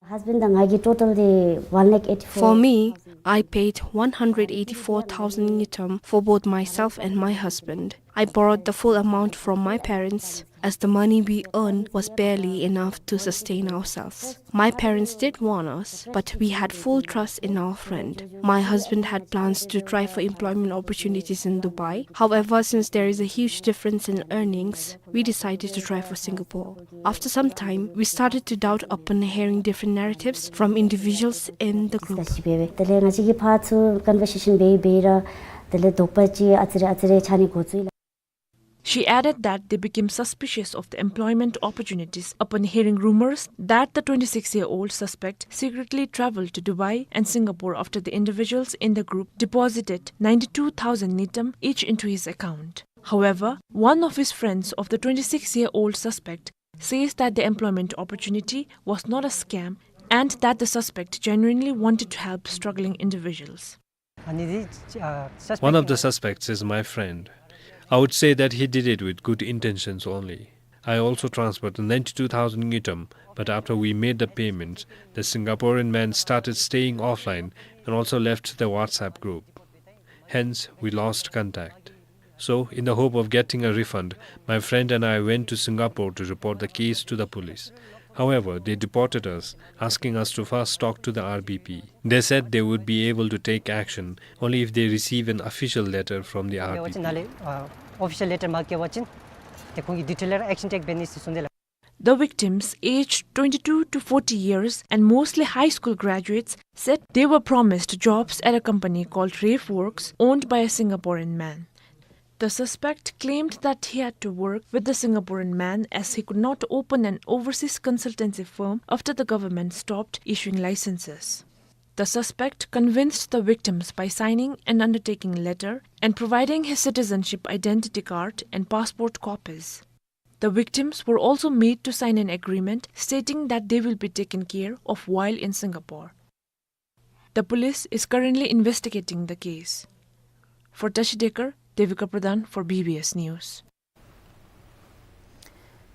Husband དང་ང་གིས་ཊོ་ཊལ་འདི་one lakh eighty four thousand. For me, I paid one hundred eighty-four thousand ngultrum for both myself and my husband. I borrowed the full amount from my parents, as the money we earned was barely enough to sustain ourselves. My parents did warn us, but we had full trust in our friend. My husband had plans to try for employment opportunities in Dubai. However, since there is a huge difference in earnings, we decided to try for Singapore. After some time, we started to doubt upon hearing different narratives from individuals in the group. དེ་ལས་ང་བཅས་ཀྱིས་ཕར་ཚུར་ཀོན་ཝར་སེ་ཤཱན་འབད་འབད་ར་དེ་ལས་དོགས་པ་ཅིག་ཨ་ཙི་རེ་ཨ་ཙི་རེ་ཆགས་ནི་འགོ་བཙུགས་ཡི་ལགས། She added that they became suspicious of the employment opportunities upon hearing rumors that the twenty-six-year-old suspect secretly traveled to Dubai and Singapore after the individuals in the group deposited ninety-two thousand ngultrum each into his account. However, one of his friends of the twenty-six-year-old suspect says that the employment opportunity was not a scam and that the suspect genuinely wanted to help struggling individuals. One of the suspects is my friend. I would say that he did it with good intentions only. I also transferred ninety-two thousand ngultrum, but after we made the payments, the Singaporean man started staying offline and also left the WhatsApp group. Hence, we lost contact. So, in the hope of getting a refund, my friend and I went to Singapore to report the case to the police. However, they deported us, asking us to first talk to the R B P. They said they would be able to take action only if they receive an official letter from the R B P. The victims, aged twenty-two to forty years and mostly high school graduates, said they were promised jobs at a company called Rafe Works, owned by a Singaporean man. The suspect claimed that he had to work with the Singaporean man as he could not open an overseas consultancy firm after the government stopped issuing licenses. The suspect convinced the victims by signing an undertaking letter and providing his citizenship identity card and passport copies. The victims were also made to sign an agreement stating that they will be taken care of while in Singapore. The police is currently investigating the case. For Tashi Dekar, Devika Pradhan for B B S News.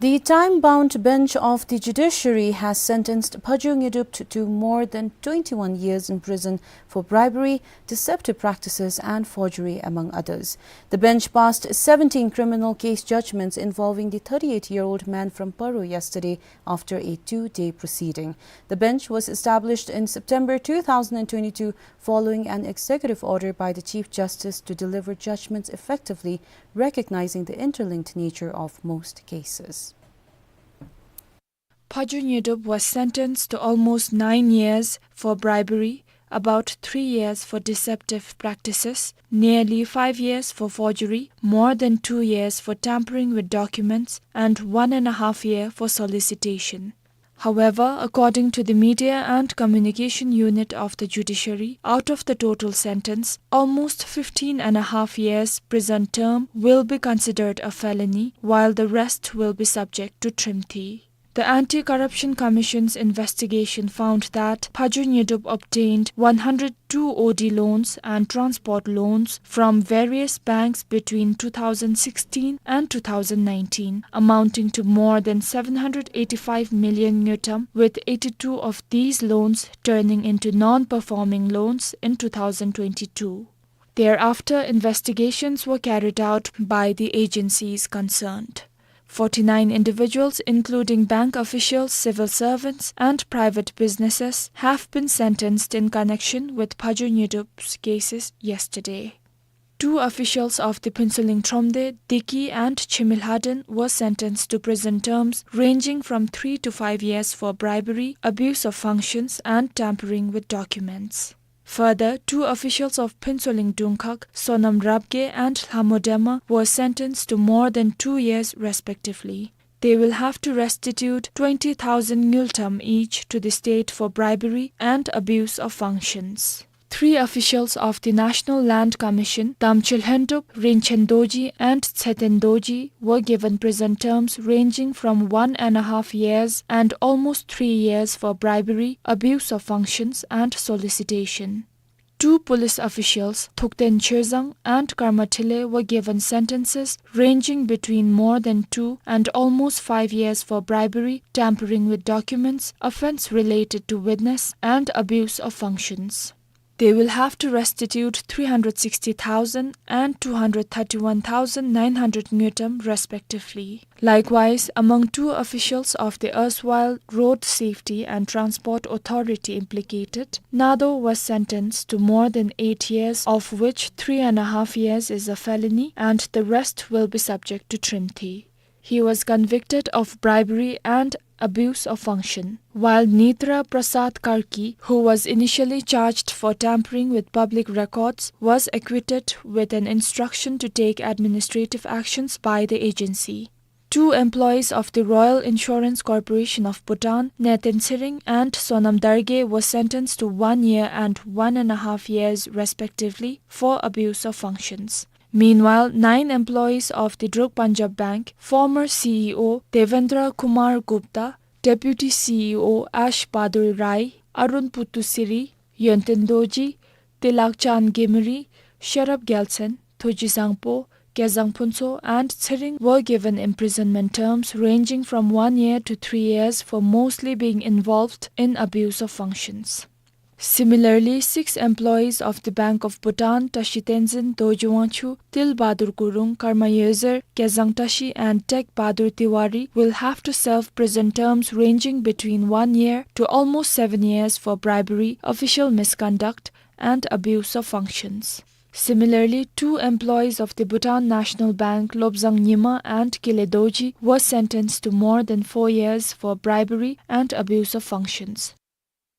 The time-bound bench of the judiciary has sentenced Phajo Nyodup to more than twenty-one years in prison for bribery, deceptive practices and forgery, among others. The bench passed seventeen criminal case judgments involving the thirty-eight-year-old man from Paro yesterday after a two-day proceeding. The bench was established in September two thousand twenty-two following an executive order by the Chief Justice to deliver judgments effectively, recognizing the interlinked nature of most cases. Phajo Nyodup was sentenced to almost nine years for bribery, about three years for deceptive practices, nearly five years for forgery, more than two years for tampering with documents, and one and a half year for solicitation. However, according to the Media and Communication Unit of the Judiciary, out of the total sentence, almost fifteen and a half years prison term will be considered a felony, while the rest will be subject to trimthi. The Anti-Corruption Commission's investigation found that Phajo Nyodup obtained one hundred two O D loans and transport loans from various banks between two thousand sixteen and two thousand nineteen, amounting to more than seven hundred eighty-five million ngultrum, with eighty-two of these loans turning into non-performing loans in two thousand twenty-two. Thereafter, investigations were carried out by the agencies concerned. Forty-nine individuals, including bank officials, civil servants, and private businesses, have been sentenced in connection with Phajo Nyodup's cases yesterday. Two officials of the Phuentsholing Thromde, Diki, and Chimilhaden were sentenced to prison terms ranging from three to five years for bribery, abuse of functions, and tampering with documents. Further, two officials of Phuentsholing Dungkhag, Sonam Rabgye and Lhamo Dema, were sentenced to more than two years respectively. They will have to restitute twenty thousand ngultrum each to the state for bribery and abuse of functions. Three officials of the National Land Commission, Damchel Hendup, Rinchen Dorji, and Tseten Dorji, were given prison terms ranging from one and a half years and almost three years for bribery, abuse of functions, and solicitation. Two police officials, Thukten Chezang and Karma Thile, were given sentences ranging between more than two and almost five years for bribery, tampering with documents, offence related to witness, and abuse of functions. They will have to restitute three hundred sixty thousand and two hundred thirty-one thousand nine hundred ngultrum respectively. Likewise, among two officials of the erstwhile Road Safety and Transport Authority implicated, Nado was sentenced to more than eight years, of which three and a half years is a felony, and the rest will be subject to trimthi. He was convicted of bribery and abuse of function, while Nitra Prasad Karki, who was initially charged for tampering with public records, was acquitted with an instruction to take administrative actions by the agency. Two employees of the Royal Insurance Corporation of Bhutan, Neten Tshering and Sonam Dargay, were sentenced to one year and one and a half years, respectively, for abuse of functions. Meanwhile, nine employees of the Druk Punjab Bank, former C E O Devendra Kumar Gupta, Deputy C E O Ash Bahadur Rai, Arun Puttusiri, Yonten Dorji, Tilakchand Gemri, Sherab Gyaltsen, Thoji Sangpo, Kezang Phuntsho, and Tshering were given imprisonment terms ranging from one year to three years for mostly being involved in abuse of functions. Similarly, six employees of the Bank of Bhutan, Tashi Tenzin, Dorji Wangchuk, Til Bahadur Gurung, Karma Yozer, Kezang Tashi, and Tek Bahadur Tiwari, will have to serve prison terms ranging between one year to almost seven years for bribery, official misconduct, and abuse of functions. Similarly, two employees of the Bhutan National Bank, Lobzang Nyima and Kile Dorji, were sentenced to more than four years for bribery and abuse of functions.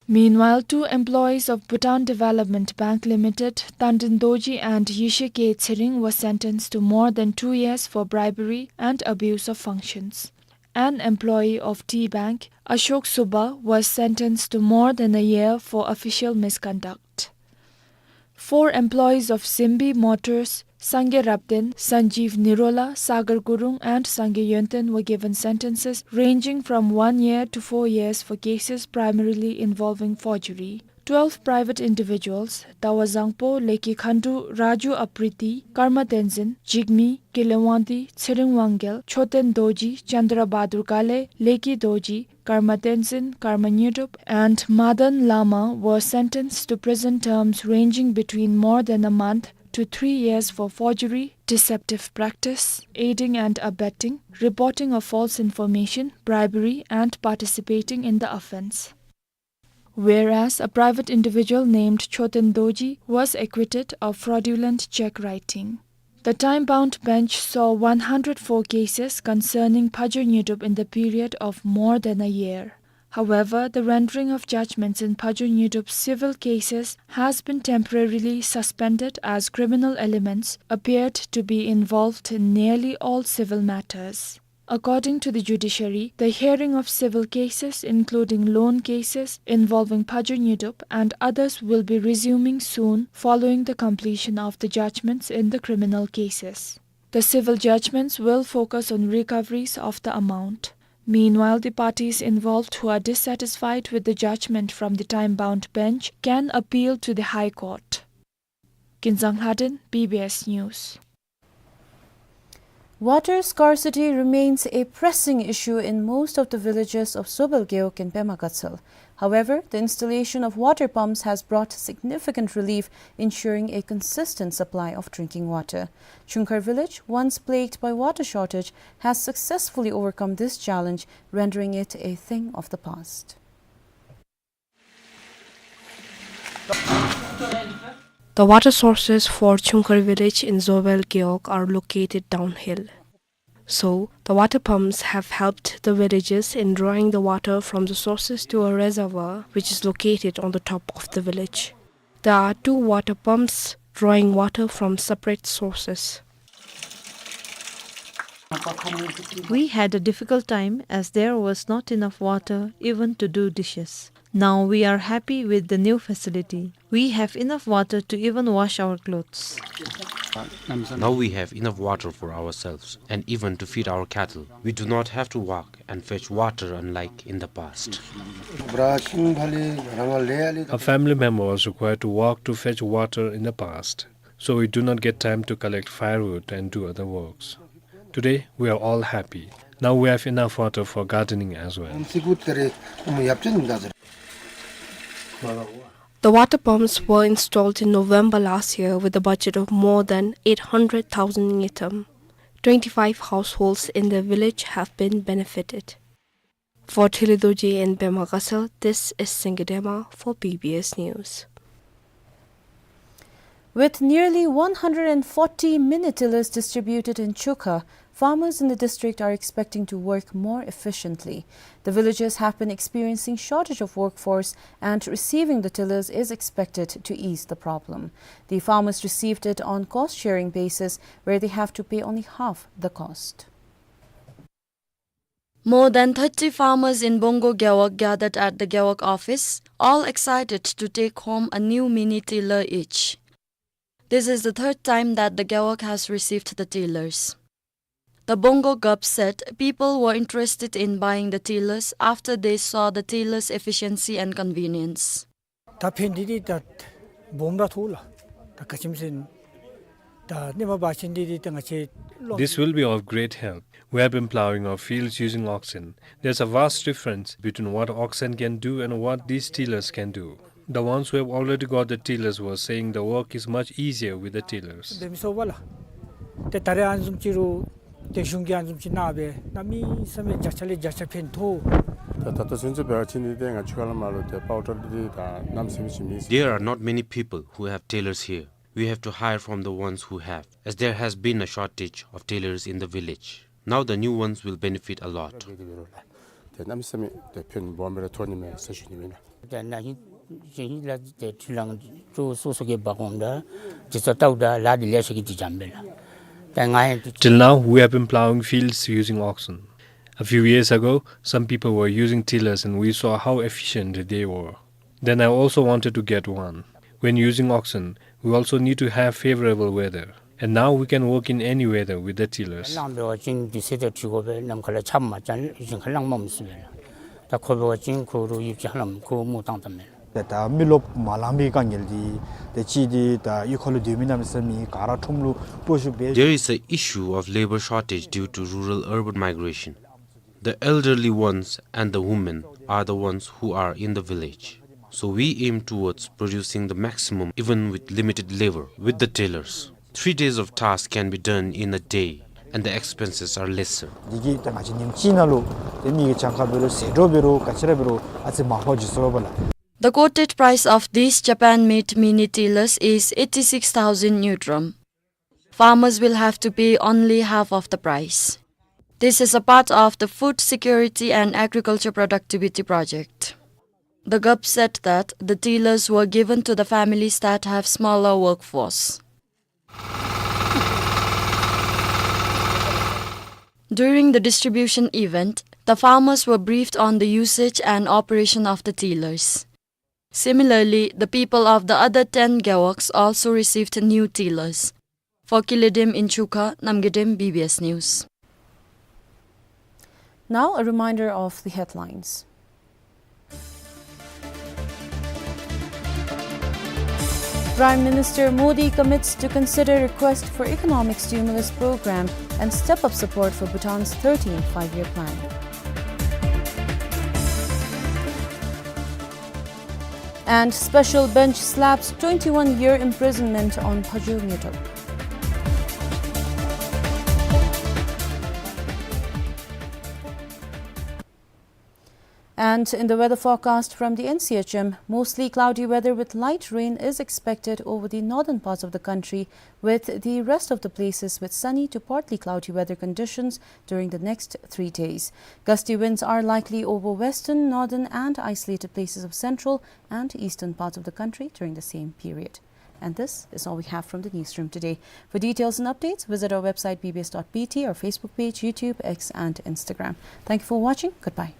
Meanwhile, two employees of Bhutan Development Bank Limited, Tandin Dorji and Yeshe K Tshering, were sentenced to more than two years for bribery and abuse of functions. An employee of Tea Bank, Ashok Subba, was sentenced to more than a year for official misconduct. Four employees of Simbi Motors, Sangay Rabten, Sanjeev Nirola, Sagar Gurung, and Sangay Yonten, were given sentences ranging from one year to four years for cases primarily involving forgery. Twelve private individuals, Dawa Zangpo, Leki Khandu, Raju Apriti, Karma Tenzin, Jigme, Kile Wangdi, Tshering Wangyal, Choten Dorji, Chandra Bahadur Gale, Leki Dorji, Karma Tenzin, Karma Nyidup, and Madan Lama, were sentenced to prison terms ranging between more than a month to three years for forgery, deceptive practice, aiding and abetting, reporting of false information, bribery, and participating in the offence. Whereas a private individual named Choten Dorji was acquitted of fraudulent cheque writing. The time-bound bench saw one hundred four cases concerning Phajar Nyidup in the period of more than a year. However, the rendering of judgments in Phajar Nyidup's civil cases has been temporarily suspended as criminal elements appeared to be involved in nearly all civil matters. According to the judiciary, the hearing of civil cases, including loan cases involving Phajar Nyidup and others, will be resuming soon following the completion of the judgments in the criminal cases. The civil judgments will focus on recoveries of the amount. Meanwhile, the parties involved who are dissatisfied with the judgment from the time-bound bench can appeal to the High Court. Kinzang Lhaden, B B S News. Water scarcity remains a pressing issue in most of the villages of Zobel Gewog and Pema Gatshel. However, the installation of water pumps has brought significant relief, ensuring a consistent supply of drinking water. Chungkhar village, once plagued by water shortage, has successfully overcome this challenge, rendering it a thing of the past. The water sources for Chungkhar village in Zobel Gewog are located downhill. So, the water pumps have helped the villagers in drawing the water from the sources to a reservoir which is located on the top of the village. There are two water pumps drawing water from separate sources. We had a difficult time as there was not enough water even to do dishes. Now we are happy with the new facility. We have enough water to even wash our clothes. Now we have enough water for ourselves and even to feed our cattle. We do not have to walk and fetch water unlike in the past. A family member was required to walk to fetch water in the past, so we do not get time to collect firewood and do other works. Today, we are all happy. Now we have enough water for gardening as well. The water pumps were installed in November last year with a budget of more than eight hundred thousand ngultrum. Twenty-five households in the village have been benefited. For Thili Dorji in Pema Gatshel, this is Singye Dema for B B S News. With nearly one hundred and forty mini tillers distributed in Chukha, Farmers in the district are expecting to work more efficiently. The villagers have been experiencing shortage of workforce, and receiving the tillers is expected to ease the problem. The farmers received it on cost-sharing basis, where they have to pay only half the cost. More than thirty farmers in Bongo Gewog gathered at the Gewog office, all excited to take home a new mini tiller each. This is the third time that the Gewog has received the tillers. The Bongo Gup said people were interested in buying the tillers after they saw the tillers' efficiency and convenience. ད་ཕན་འདི་འདི་ད་སྦོམ་ར་ཐོག་ལ། ད་ག་ཅི་སྨོ་ཟེར་ན། ད་སྣེ་མ་འབག་ཆེན་འདི་འདི་ད་ང་བཅས་སློང་། This will be of great help. We have been ploughing our fields using oxen. There's a vast difference between what oxen can do and what these tillers can do. The ones who have already got the tillers were saying the work is much easier with the tillers. འབད་མི་ཚུགས་པས་ལགས། ཏེ་ད་རེས་ཨ་ནི་བཟུམ་ཅིག་རུང་ཏེ་གཞུང་གིས་ཨ་ནི་བཟུམ་ཅིག་གནང་སྦེ་གནམ་མེད་ས་མེད་བརྒྱ་ཆ་ལས་བརྒྱ་ཆ་ཕན་ཐོགས། ད་ད་ལྟོ་ཚུན་ཚོད་འབད་བ་ཅིན་འདི་ཏེ་ང་བཅས་ཁ་ལས་མར་ལུ་ཏེ་པའོ་ཌར་འདི་ད་གནམ་མེད་ས་མེད་ཅིག་མེད། There are not many people who have tillers here. We have to hire from the ones who have, as there has been a shortage of tillers in the village. Now the new ones will benefit a lot. ཏེ་གནམ་མེད་ས་མེད་ཏེ་ཕན་སྦོམ་སྦེ་ར་ཐོགས་ནི་མས་ཟེར་ཞུ་ནི་ཨིན་ལགས། ད་ན་ཧིང་ཧིང་ལགས་ཏེ་ཁྲི་ལང་ཅུ་སོ་སོ་གིས་འབག་འོང་ད་དེ་ཚུ་བལྟཝ་ད་ལཱ་འདི་ལེ་ཤ་གིས་འདི་འཇམ་པས་ལགས། ད་ང་ཡང་ཏེ། Till now, we have been ploughing fields using oxen. A few years ago, some people were using tillers and we saw how efficient they were. Then I also wanted to get one. When using oxen, we also need to have favorable weather. And now we can work in any weather with the tillers. གླང་འབད་བ་ཅིན་དུས་ཚོད་དང་འཁྲིལ་དགོ་པས། ནམ་མཁའ་ལས་ཆརཔ་མ་རྐྱབ་ཞིང་ཁ་གླང་འབག་མི་ཚུགས་པས་ལགས། ད་ཁོ་འབད་བ་ཅིན་ཁོ་རུང་ཡུདཔ་ཅིག་ཧ་ལམ་ཁོ་མུར་བཏང་བཏངམ་མས་ལགས། ད་ད་མི་རློབས་མ་ལང་པའི་དཀའ་ངལ་འདི་ཏེ་གཅིག་འདི་ད་གཡུས་ཁ་ལུ་སྡོད་མི་གནམ་མེད་ས་མེད་ག་ར་ཁྲོམ་ལུ་སྤོ་བཤུད་འབད། There is an issue of labour shortage due to rural-urban migration. The elderly ones and the women are the ones who are in the village. So we aim towards producing the maximum even with limited labour with the tillers. Three days of task can be done in a day and the expenses are lesser. འདི་གིས་ད་ང་བཅས་ཉིནམ་གཅིག་ནང་ལུ་ཏེ་མི་གི་གྱངས་ཁ་འབད་རུང་ཟད་འགྲོ་འབད་རུང་ག་ཅི་ར་འབད་རུང་ཨ་ཙི་མར་ཕབ་འགྱོ་ཚུགས་པས་ལགས། The quoted price of these Japan-made mini tillers is eighty-six thousand ngultrum. Farmers will have to pay only half of the price. This is a part of the Food Security and Agriculture Productivity Project. The Gup said that the tillers were given to the families that have smaller workforce. During the distribution event, the farmers were briefed on the usage and operation of the tillers. Similarly, the people of the other ten gewogs also received new tillers. For Kiledim in Chukha, Namgedem, B B S News. Now, a reminder of the headlines. Prime Minister Modi commits to consider request for economic stimulus program and step up support for Bhutan's thirteenth Five-Year Plan. And special bench slaps twenty-one year imprisonment on Phajo Ngetok. And in the weather forecast from the N C H M, mostly cloudy weather with light rain is expected over the northern parts of the country, with the rest of the places with sunny to partly cloudy weather conditions during the next three days. Gusty winds are likely over western, northern and isolated places of central and eastern parts of the country during the same period. And this is all we have from the newsroom today. For details and updates, visit our website B B S dot B T, our Facebook page, YouTube, X, and Instagram. Thank you for watching. Goodbye.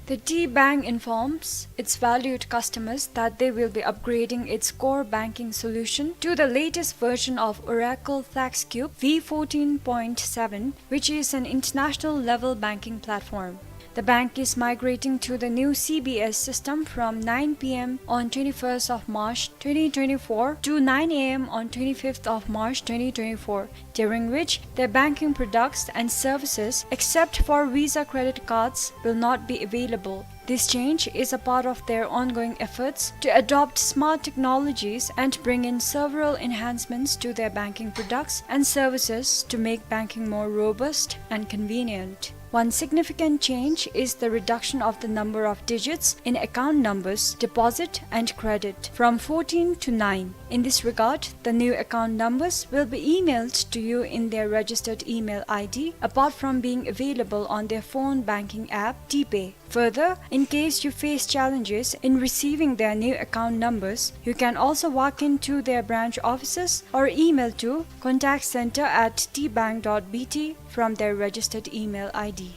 The T Bank informs its valued customers that they will be upgrading its core banking solution to the latest version of Oracle FlexCube V fourteen point seven, which is an international level banking platform. The bank is migrating to the new C B S system from nine P M on twenty-first of March twenty twenty-four to nine A M on twenty-fifth of March twenty twenty-four, during which their banking products and services, except for Visa credit cards, will not be available. This change is a part of their ongoing efforts to adopt smart technologies and bring in several enhancements to their banking products and services to make banking more robust and convenient. One significant change is the reduction of the number of digits in account numbers, deposit and credit, from fourteen to nine. In this regard, the new account numbers will be emailed to you in their registered email I D, apart from being available on their phone banking app, T-Pay. Further, in case you face challenges in receiving their new account numbers, you can also walk into their branch offices or email to contact center at tbank dot B T from their registered email I D.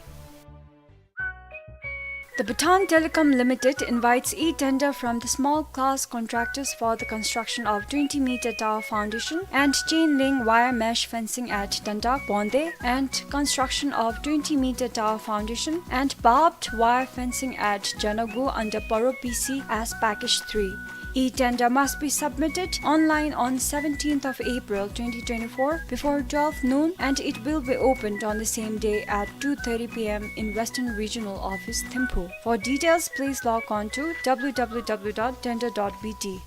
The Bhutan Telecom Limited invites e-tender from the small class contractors for the construction of twenty meter tower foundation and chain link wire mesh fencing at Dandak Bonde and construction of twenty meter tower foundation and barbed wire fencing at Janagu under Paro P C as package three. E-tender must be submitted online on seventeenth of April twenty twenty-four before twelve noon, and it will be opened on the same day at two thirty P M in Western Regional Office, Thimphu. For details, please log on to W W W dot tender dot B T.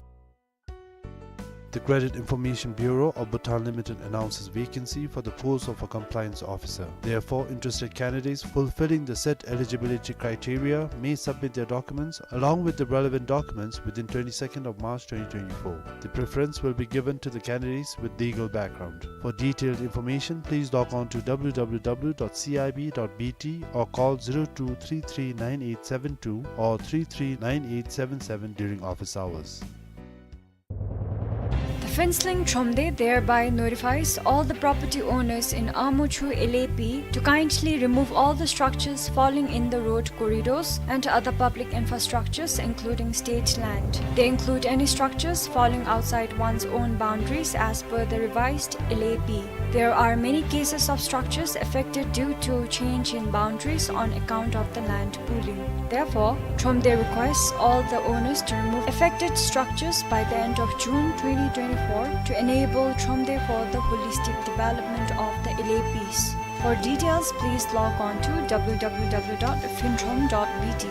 The Credit Information Bureau of Bhutan Limited announces vacancy for the post of a compliance officer. Therefore, interested candidates fulfilling the set eligibility criteria may submit their documents along with the relevant documents within twenty-second of March twenty twenty-four. The preference will be given to the candidates with legal background. For detailed information, please log on to W W W dot C I B dot B T or call zero two three three nine eight seven two or three three nine eight seven seven during office hours. The Phuentsholing Thromde thereby notifies all the property owners in Amochu L A P to kindly remove all the structures falling in the road corridors and other public infrastructures, including state land. They include any structures falling outside one's own boundaries as per the revised L A P. There are many cases of structures affected due to change in boundaries on account of the land pooling. Therefore, Thromde requests all the owners to remove affected structures by the end of June twenty twenty-four to enable Thromde for the holistic development of the L A Ps. For details, please log on to W W W dot phuentrom dot B T.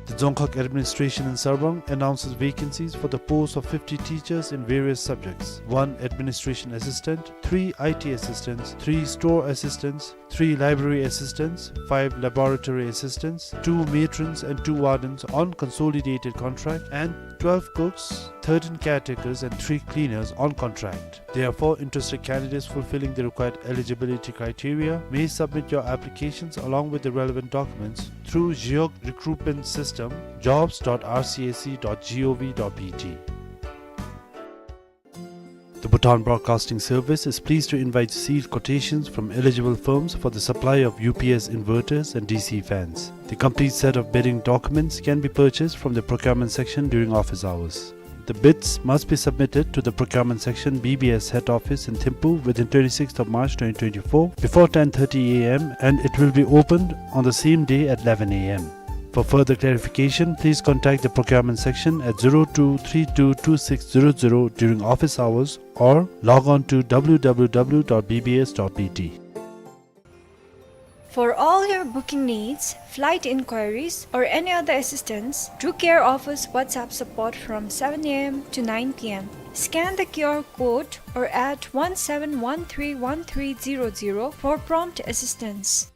The Dzongkhag Administration in Sarpang announces vacancies for the post of fifty teachers in various subjects: one administration assistant, three I T assistants, three store assistants, three library assistants, five laboratory assistants, two matrons and two wardens on consolidated contract, and twelve cooks, thirteen caretakers, and three cleaners on contract. Therefore, interested candidates fulfilling the required eligibility criteria may submit your applications along with the relevant documents through Geog Recruitment System, jobs dot R C S C dot G O V dot B T. The Bhutan Broadcasting Service is pleased to invite sealed quotations from eligible firms for the supply of U P S inverters and D C fans. The complete set of bidding documents can be purchased from the procurement section during office hours. The bids must be submitted to the procurement section, B B S head office in Thimphu within twenty-sixth of March twenty twenty-four before ten thirty A M, and it will be opened on the same day at eleven A M. For further clarification, please contact the procurement section at zero two three two two six zero zero during office hours or log on to W W W dot B B S dot B T. For all your booking needs, flight inquiries, or any other assistance, Drew Care offers WhatsApp support from seven A M to nine P M. Scan the Q R code or add one seven one three one three zero zero for prompt assistance.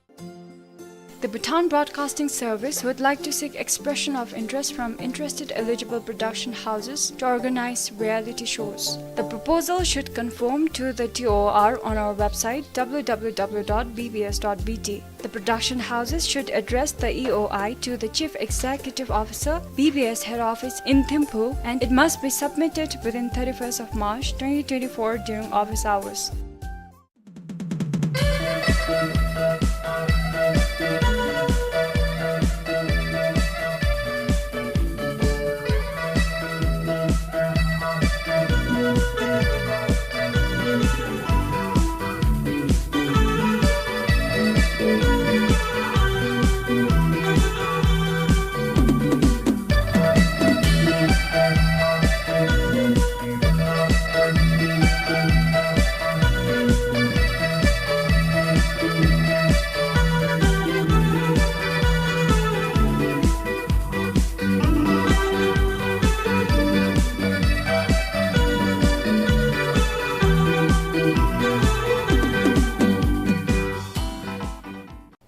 The Bhutan Broadcasting Service would like to seek expression of interest from interested eligible production houses to organize reality shows. The proposal should conform to the T O R on our website W W W dot B B S dot B T. The production houses should address the E O I to the Chief Executive Officer, B B S Head Office in Thimphu, and it must be submitted within thirty-first of March twenty twenty-four during office hours.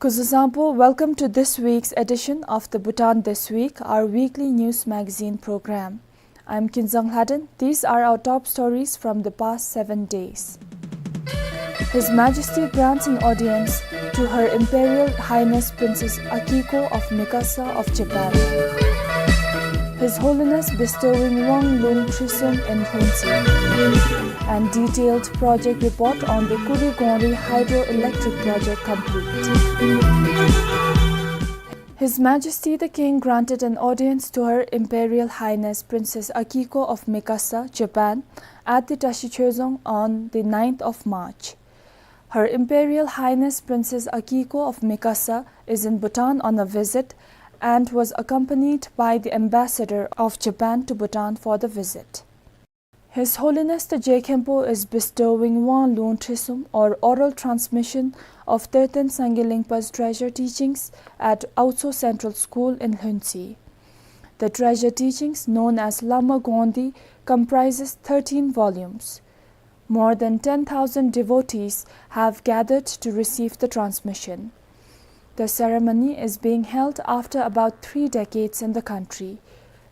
Kuzuzangpo, welcome to this week's edition of the Bhutan This Week, our weekly news magazine program. I'm Kinzang Lhaden. These are our top stories from the past seven days. His Majesty grants an audience to Her Imperial Highness Princess Akiko of Mikasa of Japan. His Holiness bestowing Wang Lung Trisum in Lhuentse. And detailed project report on the Kurigongri hydroelectric project complete. His Majesty the King granted an audience to Her Imperial Highness Princess Akiko of Mikasa, Japan, at the Tashi Chuizong on the ninth of March. Her Imperial Highness Princess Akiko of Mikasa is in Bhutan on a visit and was accompanied by the ambassador of Japan to Bhutan for the visit. His Holiness the Je Khenpo is bestowing Wang Lung Trisum, or oral transmission of Terten Sangye Lingpa's treasure teachings at Aotso Central School in Lhuentse. The treasure teachings, known as Lama Gondi, comprises thirteen volumes. More than ten thousand devotees have gathered to receive the transmission. The ceremony is being held after about three decades in the country.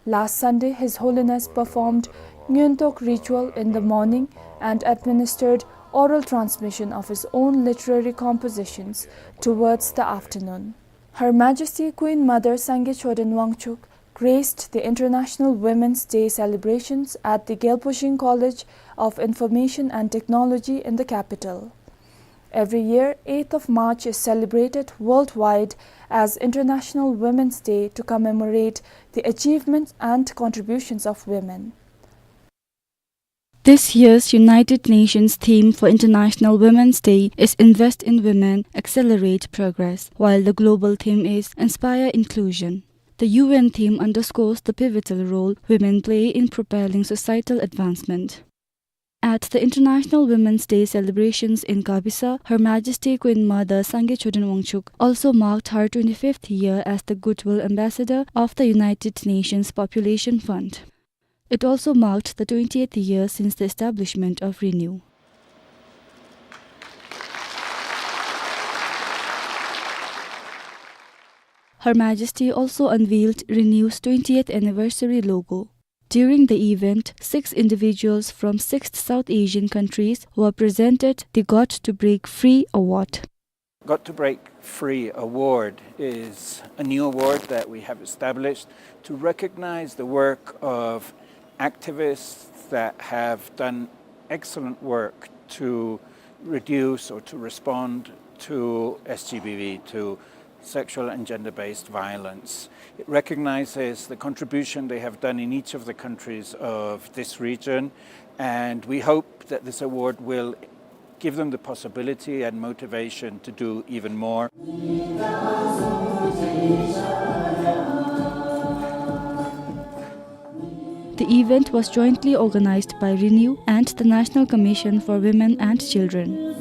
Last Sunday, His Holiness performed Ngyontok ritual in the morning and administered oral transmission of his own literary compositions towards the afternoon. Her Majesty Queen Mother Sangye Choden Wangchuck graced the International Women's Day celebrations at the Gyalpo Shing College of Information and Technology in the capital. Every year, eighth of March is celebrated worldwide as International Women's Day to commemorate the achievements and contributions of women. This year's United Nations theme for International Women's Day is Invest in Women, Accelerate Progress, while the global theme is Inspire Inclusion. The U N theme underscores the pivotal role women play in propelling societal advancement. At the International Women's Day celebrations in Gabisa, Her Majesty Queen Mother Sangye Choden Wangchuck also marked her twenty-fifth year as the Goodwill Ambassador of the United Nations Population Fund. It also marked the twentieth year since the establishment of Renew. Her Majesty also unveiled Renew's twentieth anniversary logo. During the event, six individuals from six South Asian countries were presented the Got to Break Free Award. Got to Break Free Award is a new award that we have established to recognize the work of activists that have done excellent work to reduce or to respond to S G B V, to sexual and gender-based violence. It recognizes the contribution they have done in each of the countries of this region, and we hope that this award will give them the possibility and motivation to do even more. The event was jointly organized by Renew and the National Commission for Women and Children.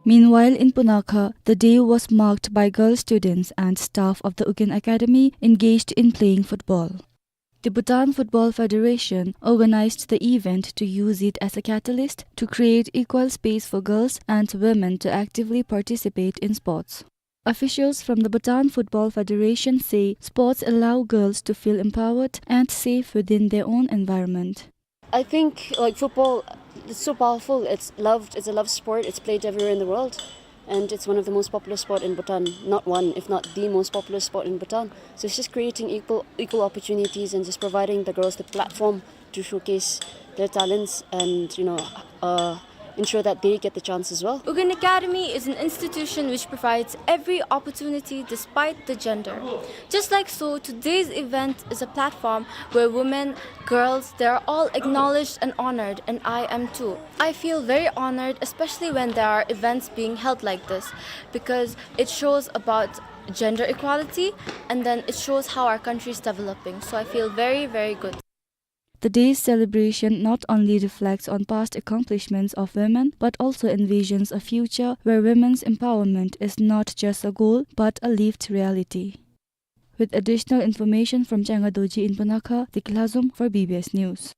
Meanwhile, in Punakha, the day was marked by girl students and staff of the Ugyen Academy engaged in playing football. The Bhutan Football Federation organized the event to use it as a catalyst to create equal space for girls and women to actively participate in sports. Officials from the Bhutan Football Federation say sports allow girls to feel empowered and safe within their own environment. I think, like, football, it's so powerful. It's loved. It's a loved sport. It's played everywhere in the world, and it's one of the most popular sport in Bhutan. Not one, if not the most popular sport in Bhutan. So it's just creating equal, equal opportunities and just providing the girls the platform to showcase their talents and, you know, uh, ensure that they get the chance as well. Ugyen Academy is an institution which provides every opportunity despite the gender. Just like so, today's event is a platform where women, girls, they are all acknowledged and honored, and I am too. I feel very honored, especially when there are events being held like this, because it shows about gender equality, and then it shows how our country is developing. So I feel very, very good. The day's celebration not only reflects on past accomplishments of women, but also envisions a future where women's empowerment is not just a goal, but a lived reality. With additional information from Changa Dorji in Punakha, Deki Lhazom for B B S News.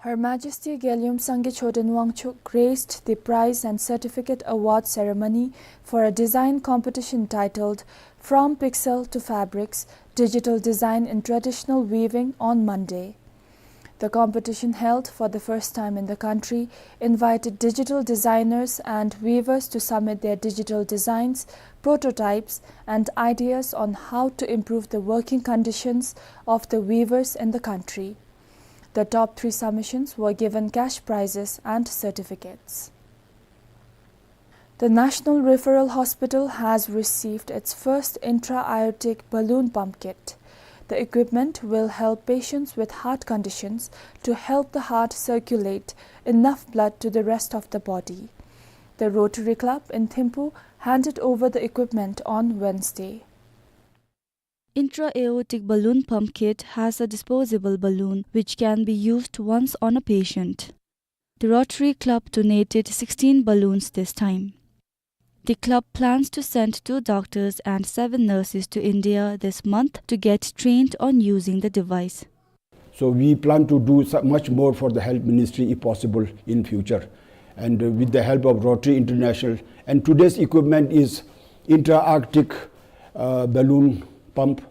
Her Majesty Gelgyum Sangay Choden Wangchuck graced the prize and certificate award ceremony for a design competition titled From Pixel to Fabrics, Digital Design in Traditional Weaving on Monday. The competition, held for the first time in the country, invited digital designers and weavers to submit their digital designs, prototypes, and ideas on how to improve the working conditions of the weavers in the country. The top three submissions were given cash prizes and certificates. The National Referral Hospital has received its first intra-aortic balloon pump kit. The equipment will help patients with heart conditions to help the heart circulate enough blood to the rest of the body. The Rotary Club in Thimphu handed over the equipment on Wednesday. Intra-aortic balloon pump kit has a disposable balloon which can be used once on a patient. The Rotary Club donated sixteen balloons this time. The club plans to send two doctors and seven nurses to India this month to get trained on using the device. So we plan to do so-, much more for the health ministry if possible in future. And, uh, with the help of Rotary International, and today's equipment is intra-aortic, uh, balloon pump,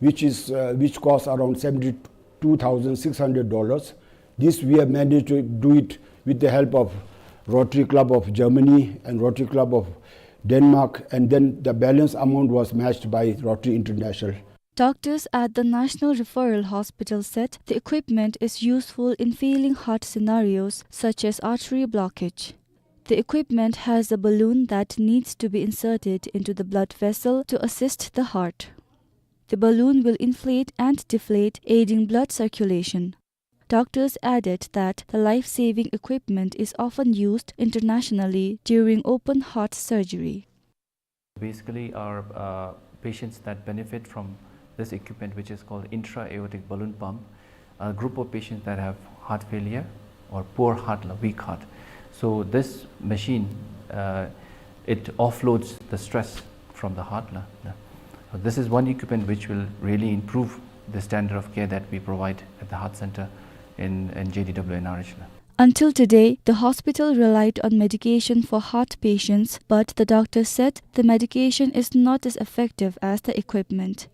which is, uh, which costs around seventy-two thousand six hundred dollars. This we have managed to do it with the help of Rotary Club of Germany and Rotary Club of Denmark, and then the balance amount was matched by Rotary International. Doctors at the National Referral Hospital said the equipment is useful in feeling heart scenarios such as artery blockage. The equipment has a balloon that needs to be inserted into the blood vessel to assist the heart. The balloon will inflate and deflate, aiding blood circulation. Doctors added that the life-saving equipment is often used internationally during open heart surgery. Basically, our, uh, patients that benefit from this equipment, which is called intra-aortic balloon pump, are a group of patients that have heart failure or poor heart, weak heart. So this machine, uh, it offloads the stress from the heart. So this is one equipment which will really improve the standard of care that we provide at the heart center in, in J D W N R H. Until today, the hospital relied on medication for heart patients, but the doctor said the medication is not as effective as the equipment.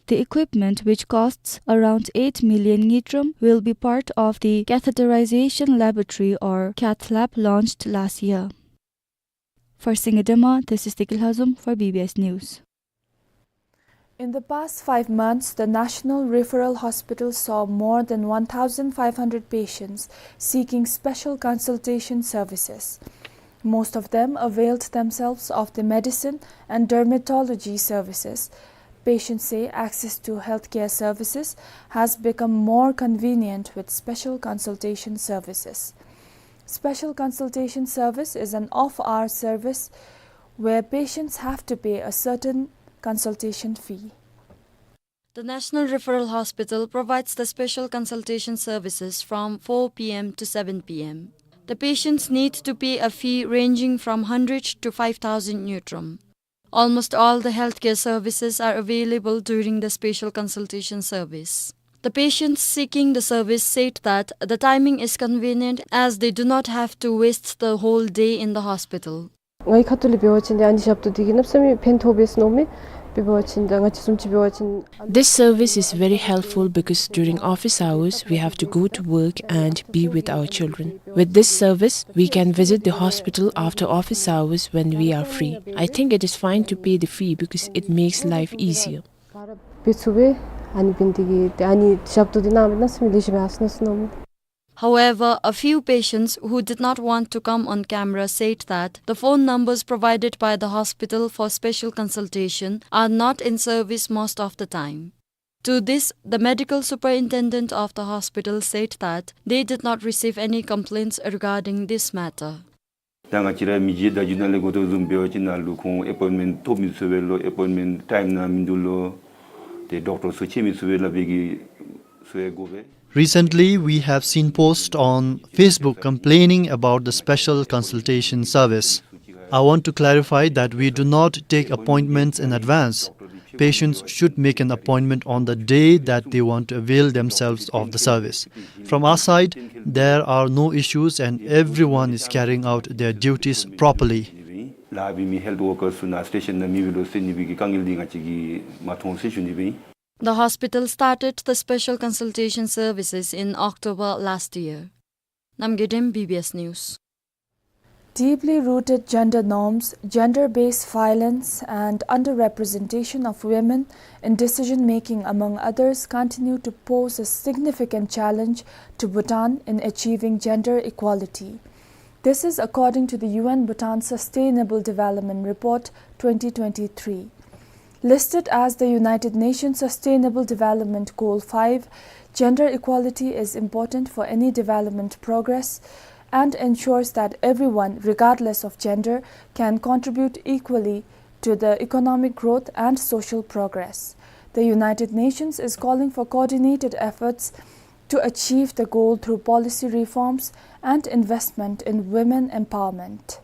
The equipment, which costs around eight million ngultrum, will be part of the catheterization laboratory or cath lab launched last year. For Singye Dema, this is Deki Lhazom for B B S News. In the past five months, the National Referral Hospital saw more than one thousand five hundred patients seeking special consultation services. Most of them availed themselves of the medicine and dermatology services. Patients say access to healthcare services has become more convenient with special consultation services. Special consultation service is an off-hour service where patients have to pay a certain consultation fee. The National Referral Hospital provides the special consultation services from four P M to seven P M. The patients need to pay a fee ranging from hundred to five thousand ngultrum. Almost all the healthcare services are available during the special consultation service. The patients seeking the service said that the timing is convenient as they do not have to waste the whole day in the hospital. ང་གིས་ཁ་ཐུག་ལས་འབད་བ་ཅིན་ཏེ་ཨ་ནི་ཞབས་ཏོག་འདི་གིས་གནམ་མེད་ས་མེད་ཕན་ཐོགས་པས་མནོཝ་མས། དཔེ་འབད་བ་ཅིན་ད་ང་བཅས་བཟུམ་ཅིག་འབད་བ་ཅིན། This service is very helpful because during office hours we have to go to work and be with our children. With this service, we can visit the hospital after office hours when we are free. I think it is fine to pay the fee because it makes life easier. འབད་ཚུགས་པས། ཨ་ནི་འབད་ནི་དེ་གིས་ཏེ་ཨ་ནི་ཞབས་ཏོག་འདི་གནམ་མེད་ས་མེད་ལེགས་ཤོམ་ཡར་སོང་ནུག་མནོཝ་མས། However, a few patients who did not want to come on camera said that the phone numbers provided by the hospital for special consultation are not in service most of the time. To this, the medical superintendent of the hospital said that they did not receive any complaints regarding this matter. ད་ང་བཅས་ར་མི་རྗེ་བརྡ་བརྒྱུད་ནང་ལས་གོ་དོ་བཟུམ་འབད་བ་ཅིན་ནཱ་ལུ་ཁོང་ཨེ་པོའིནཊ་མེནཊ་ཐོབ་མི་ཚུགས་པས་ལོ། ཨེ་པོའིནཊ་མེནཊ་ཊའིམ་ནང་མིན་འདུག་ལོ། ཏེ་ཌོག་ཊར་ཚུ་ཕྱད་མི་ཚུགས་པས་ལགས་པའི་གི་ཚུ་ཡང་གོ་བས། Recently, we have seen posts on Facebook complaining about the special consultation service. I want to clarify that we do not take appointments in advance. Patients should make an appointment on the day that they want to avail themselves of the service. From our side, there are no issues and everyone is carrying out their duties properly. ལཱ་འབད་མི་ཧེལཐ་ཝར་ཀརསི་ཚུ་ནཱ་སི་ཊེ་ཤཱན་ནང་མི་འབད་རུང་སེལ་ནི་སྦེ་གི་དཀའ་ངལ་འདི་ང་བཅས་ཀྱིས་མ་མཐོང་ཟེར་ཞུ་ནི་སྦེ་ཨིན། The hospital started the special consultation services in October last year. Namgay Dem, B B S News. Deeply rooted gender norms, gender-based violence, and underrepresentation of women in decision-making, among others, continue to pose a significant challenge to Bhutan in achieving gender equality. This is according to the U N Bhutan Sustainable Development Report twenty twenty-three. Listed as the United Nations Sustainable Development Goal five, gender equality is important for any development progress and ensures that everyone, regardless of gender, can contribute equally to the economic growth and social progress. The United Nations is calling for coordinated efforts to achieve the goal through policy reforms and investment in women empowerment.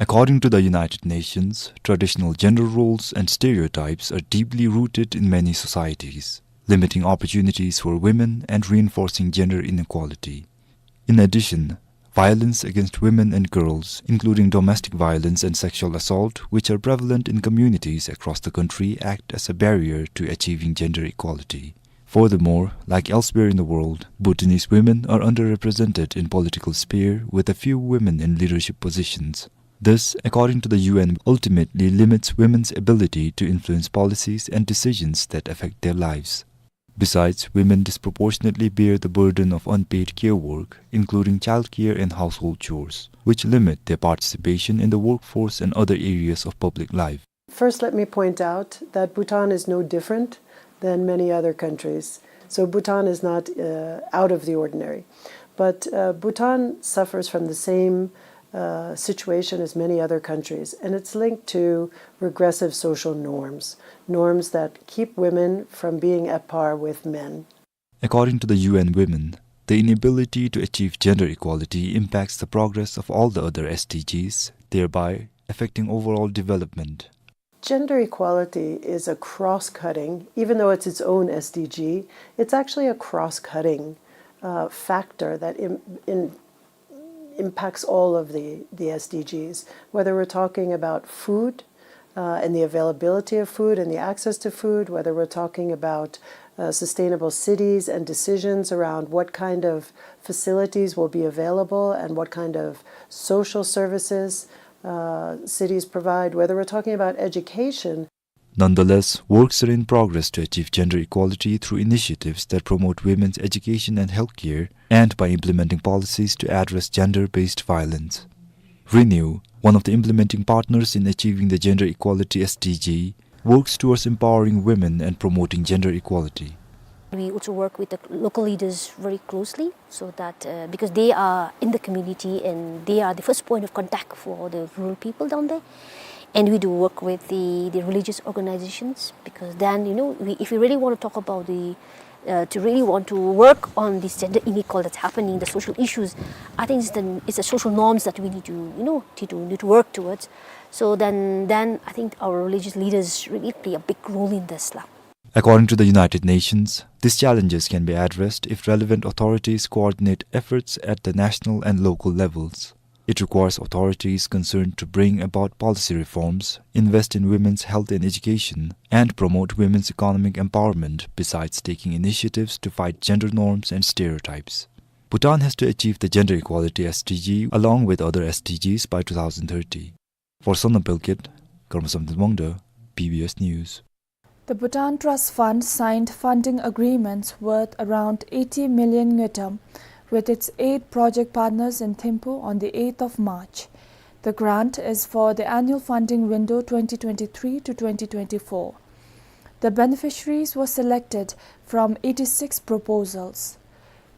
According to the United Nations, traditional gender roles and stereotypes are deeply rooted in many societies, limiting opportunities for women and reinforcing gender inequality. In addition, violence against women and girls, including domestic violence and sexual assault, which are prevalent in communities across the country, act as a barrier to achieving gender equality. Furthermore, like elsewhere in the world, Bhutanese women are underrepresented in political sphere, with a few women in leadership positions. This, according to the U N, ultimately limits women's ability to influence policies and decisions that affect their lives. Besides, women disproportionately bear the burden of unpaid care work, including childcare and household chores, which limit their participation in the workforce and other areas of public life. First, let me point out that Bhutan is no different than many other countries. So Bhutan is not, uh, out of the ordinary. But, uh, Bhutan suffers from the same, uh, situation as many other countries, and it's linked to regressive social norms, norms that keep women from being at par with men. According to the U N Women, the inability to achieve gender equality impacts the progress of all the other S D Gs, thereby affecting overall development. Gender equality is a cross-cutting, even though it's its own S D G, it's actually a cross-cutting, uh, factor that im-, in-, impacts all of the, the S D Gs. Whether we're talking about food, uh, and the availability of food and the access to food, whether we're talking about, uh, sustainable cities and decisions around what kind of facilities will be available and what kind of social services, uh, cities provide, whether we're talking about education. Nonetheless, works are in progress to achieve gender equality through initiatives that promote women's education and healthcare, and by implementing policies to address gender-based violence. Renew, one of the implementing partners in achieving the gender equality S D G, works towards empowering women and promoting gender equality. We also work with the local leaders very closely, so that, uh, because they are in the community and they are the first point of contact for the rural people down there. And we do work with the, the religious organizations, because then, you know, we, if we really want to talk about the, uh, to really want to work on this gender inequality that's happening, the social issues, I think it's the, it's the social norms that we need to, you know, to, to, need to work towards. So then, then I think our religious leaders really play a big role in this lah. According to the United Nations, these challenges can be addressed if relevant authorities coordinate efforts at the national and local levels. It requires authorities concerned to bring about policy reforms, invest in women's health and education, and promote women's economic empowerment, besides taking initiatives to fight gender norms and stereotypes. Bhutan has to achieve the gender equality S D G along with other S D Gs by two thousand thirty. For Sonam Pelkhet, Karma Samten Wangda, B B S News. The Bhutan Trust Fund signed funding agreements worth around eighty million ngultrum with its eight project partners in Thimphu on the eighth of March. The grant is for the annual funding window twenty twenty-three to twenty twenty-four. The beneficiaries were selected from eighty-six proposals.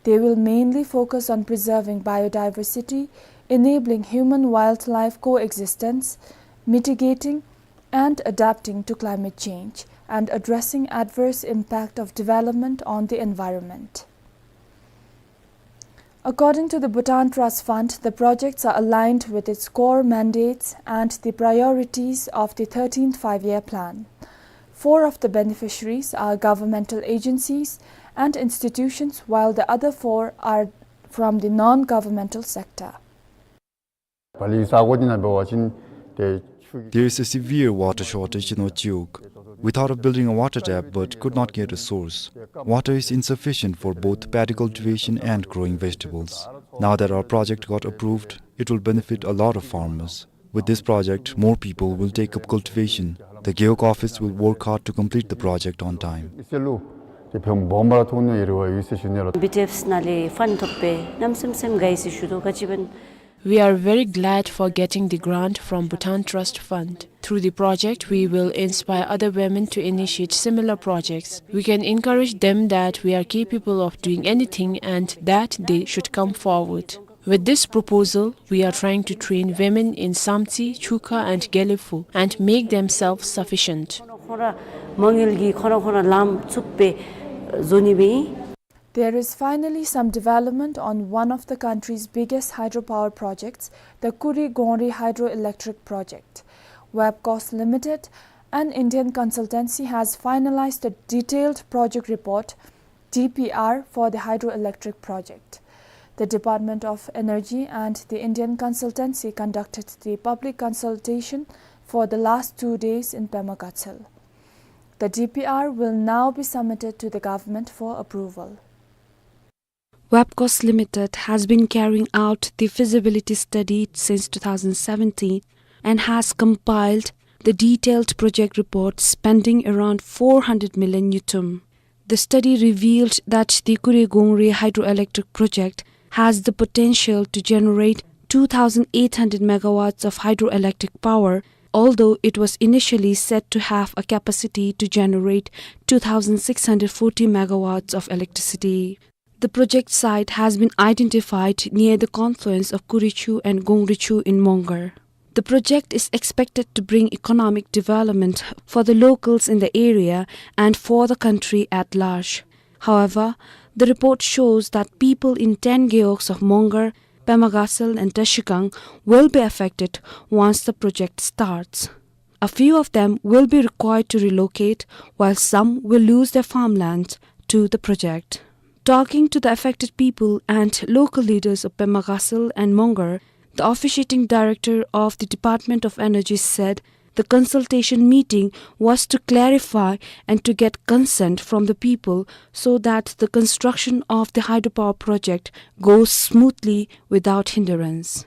They will mainly focus on preserving biodiversity, enabling human-wildlife coexistence, mitigating and adapting to climate change, and addressing adverse impact of development on the environment. According to the Bhutan Trust Fund, the projects are aligned with its core mandates and the priorities of the thirteenth Five-Year Plan. Four of the beneficiaries are governmental agencies and institutions, while the other four are from the non-governmental sector. There is a severe water shortage in Ochiyuk. We thought of building a water tap but could not get a source. Water is insufficient for both paddy cultivation and growing vegetables. Now that our project got approved, it will benefit a lot of farmers. With this project, more people will take up cultivation. The Gewog office will work hard to complete the project on time. ཨིས་ར་ཨེལ་ལུ་ཏེ་བོད་འབངམ་ར་ཐོག་ནས་ཡོད་རེད་པ་ཡོད་ཟེར་ཞུ་ནི་ལགས། བི་ཌི་ཨེཕ་ནང་ལས་ཕཱནཌ་ཐོབ་པས་གནམ་མེད་ས་མེད་དགའ་ཡི་ཟེར་ཞུ་དོ། ག་ཅི་སྦེ་We are very glad for getting the grant from Bhutan Trust Fund. Through the project, we will inspire other women to initiate similar projects. We can encourage them that we are capable of doing anything and that they should come forward. With this proposal, we are trying to train women in Samtse, Chukha and Gelephu and make them self-sufficient. ཁོང་ར་མ་དངུལ་གྱིས་ཁོང་ར་ཁོང་ར་ལམ་བཙུགས་སྦེ་བཟོ་ནི་སྦེ་ཨིན། There is finally some development on one of the country's biggest hydropower projects, the Kuri Gongri Hydroelectric Project. Webcos Limited, an Indian consultancy, has finalized a detailed project report, D P R, for the hydroelectric project. The Department of Energy and the Indian consultancy conducted the public consultation for the last two days in Pema Gatshel. The D P R will now be submitted to the government for approval. Webcos Limited has been carrying out the feasibility study since two thousand seventeen and has compiled the detailed project report spending around four hundred million ngultrum. The study revealed that the Kuri Gongri hydroelectric project has the potential to generate two thousand eight hundred megawatts of hydroelectric power, although it was initially set to have a capacity to generate two thousand six hundred forty megawatts of electricity. The project site has been identified near the confluence of Kurichu and Gongrichu in Mongar. The project is expected to bring economic development for the locals in the area and for the country at large. However, the report shows that people in ten gewogs of Mongar, Pema Gatshel and Trashigang will be affected once the project starts. A few of them will be required to relocate, while some will lose their farmland to the project. Talking to the affected people and local leaders of Pema Gatshel and Mongar, the officiating director of the Department of Energy said the consultation meeting was to clarify and to get consent from the people so that the construction of the hydropower project goes smoothly without hindrance.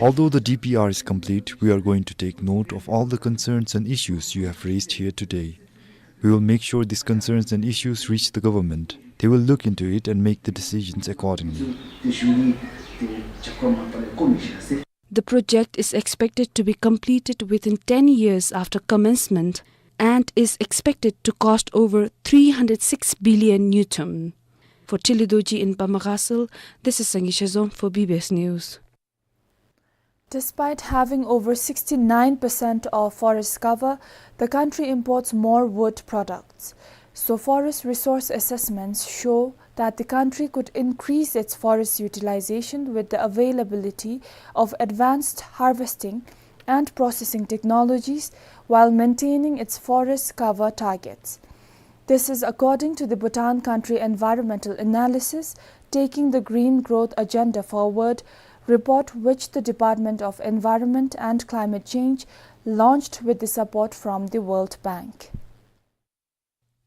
Although the D P R is complete, we are going to take note of all the concerns and issues you have raised here today. We will make sure these concerns and issues reach the government. They will look into it and make the decisions accordingly. The project is expected to be completed within ten years after commencement and is expected to cost over three hundred six billion ngultrum. For Tili Dorji in Pema Gatshel, this is Sangay Shazom for B B S News. Despite having over sixty-nine percent of forest cover, the country imports more wood products. So forest resource assessments show that the country could increase its forest utilization with the availability of advanced harvesting and processing technologies while maintaining its forest cover targets. This is according to the Bhutan Country Environmental Analysis, Taking the Green Growth Agenda Forward report, which the Department of Environment and Climate Change launched with the support from the World Bank.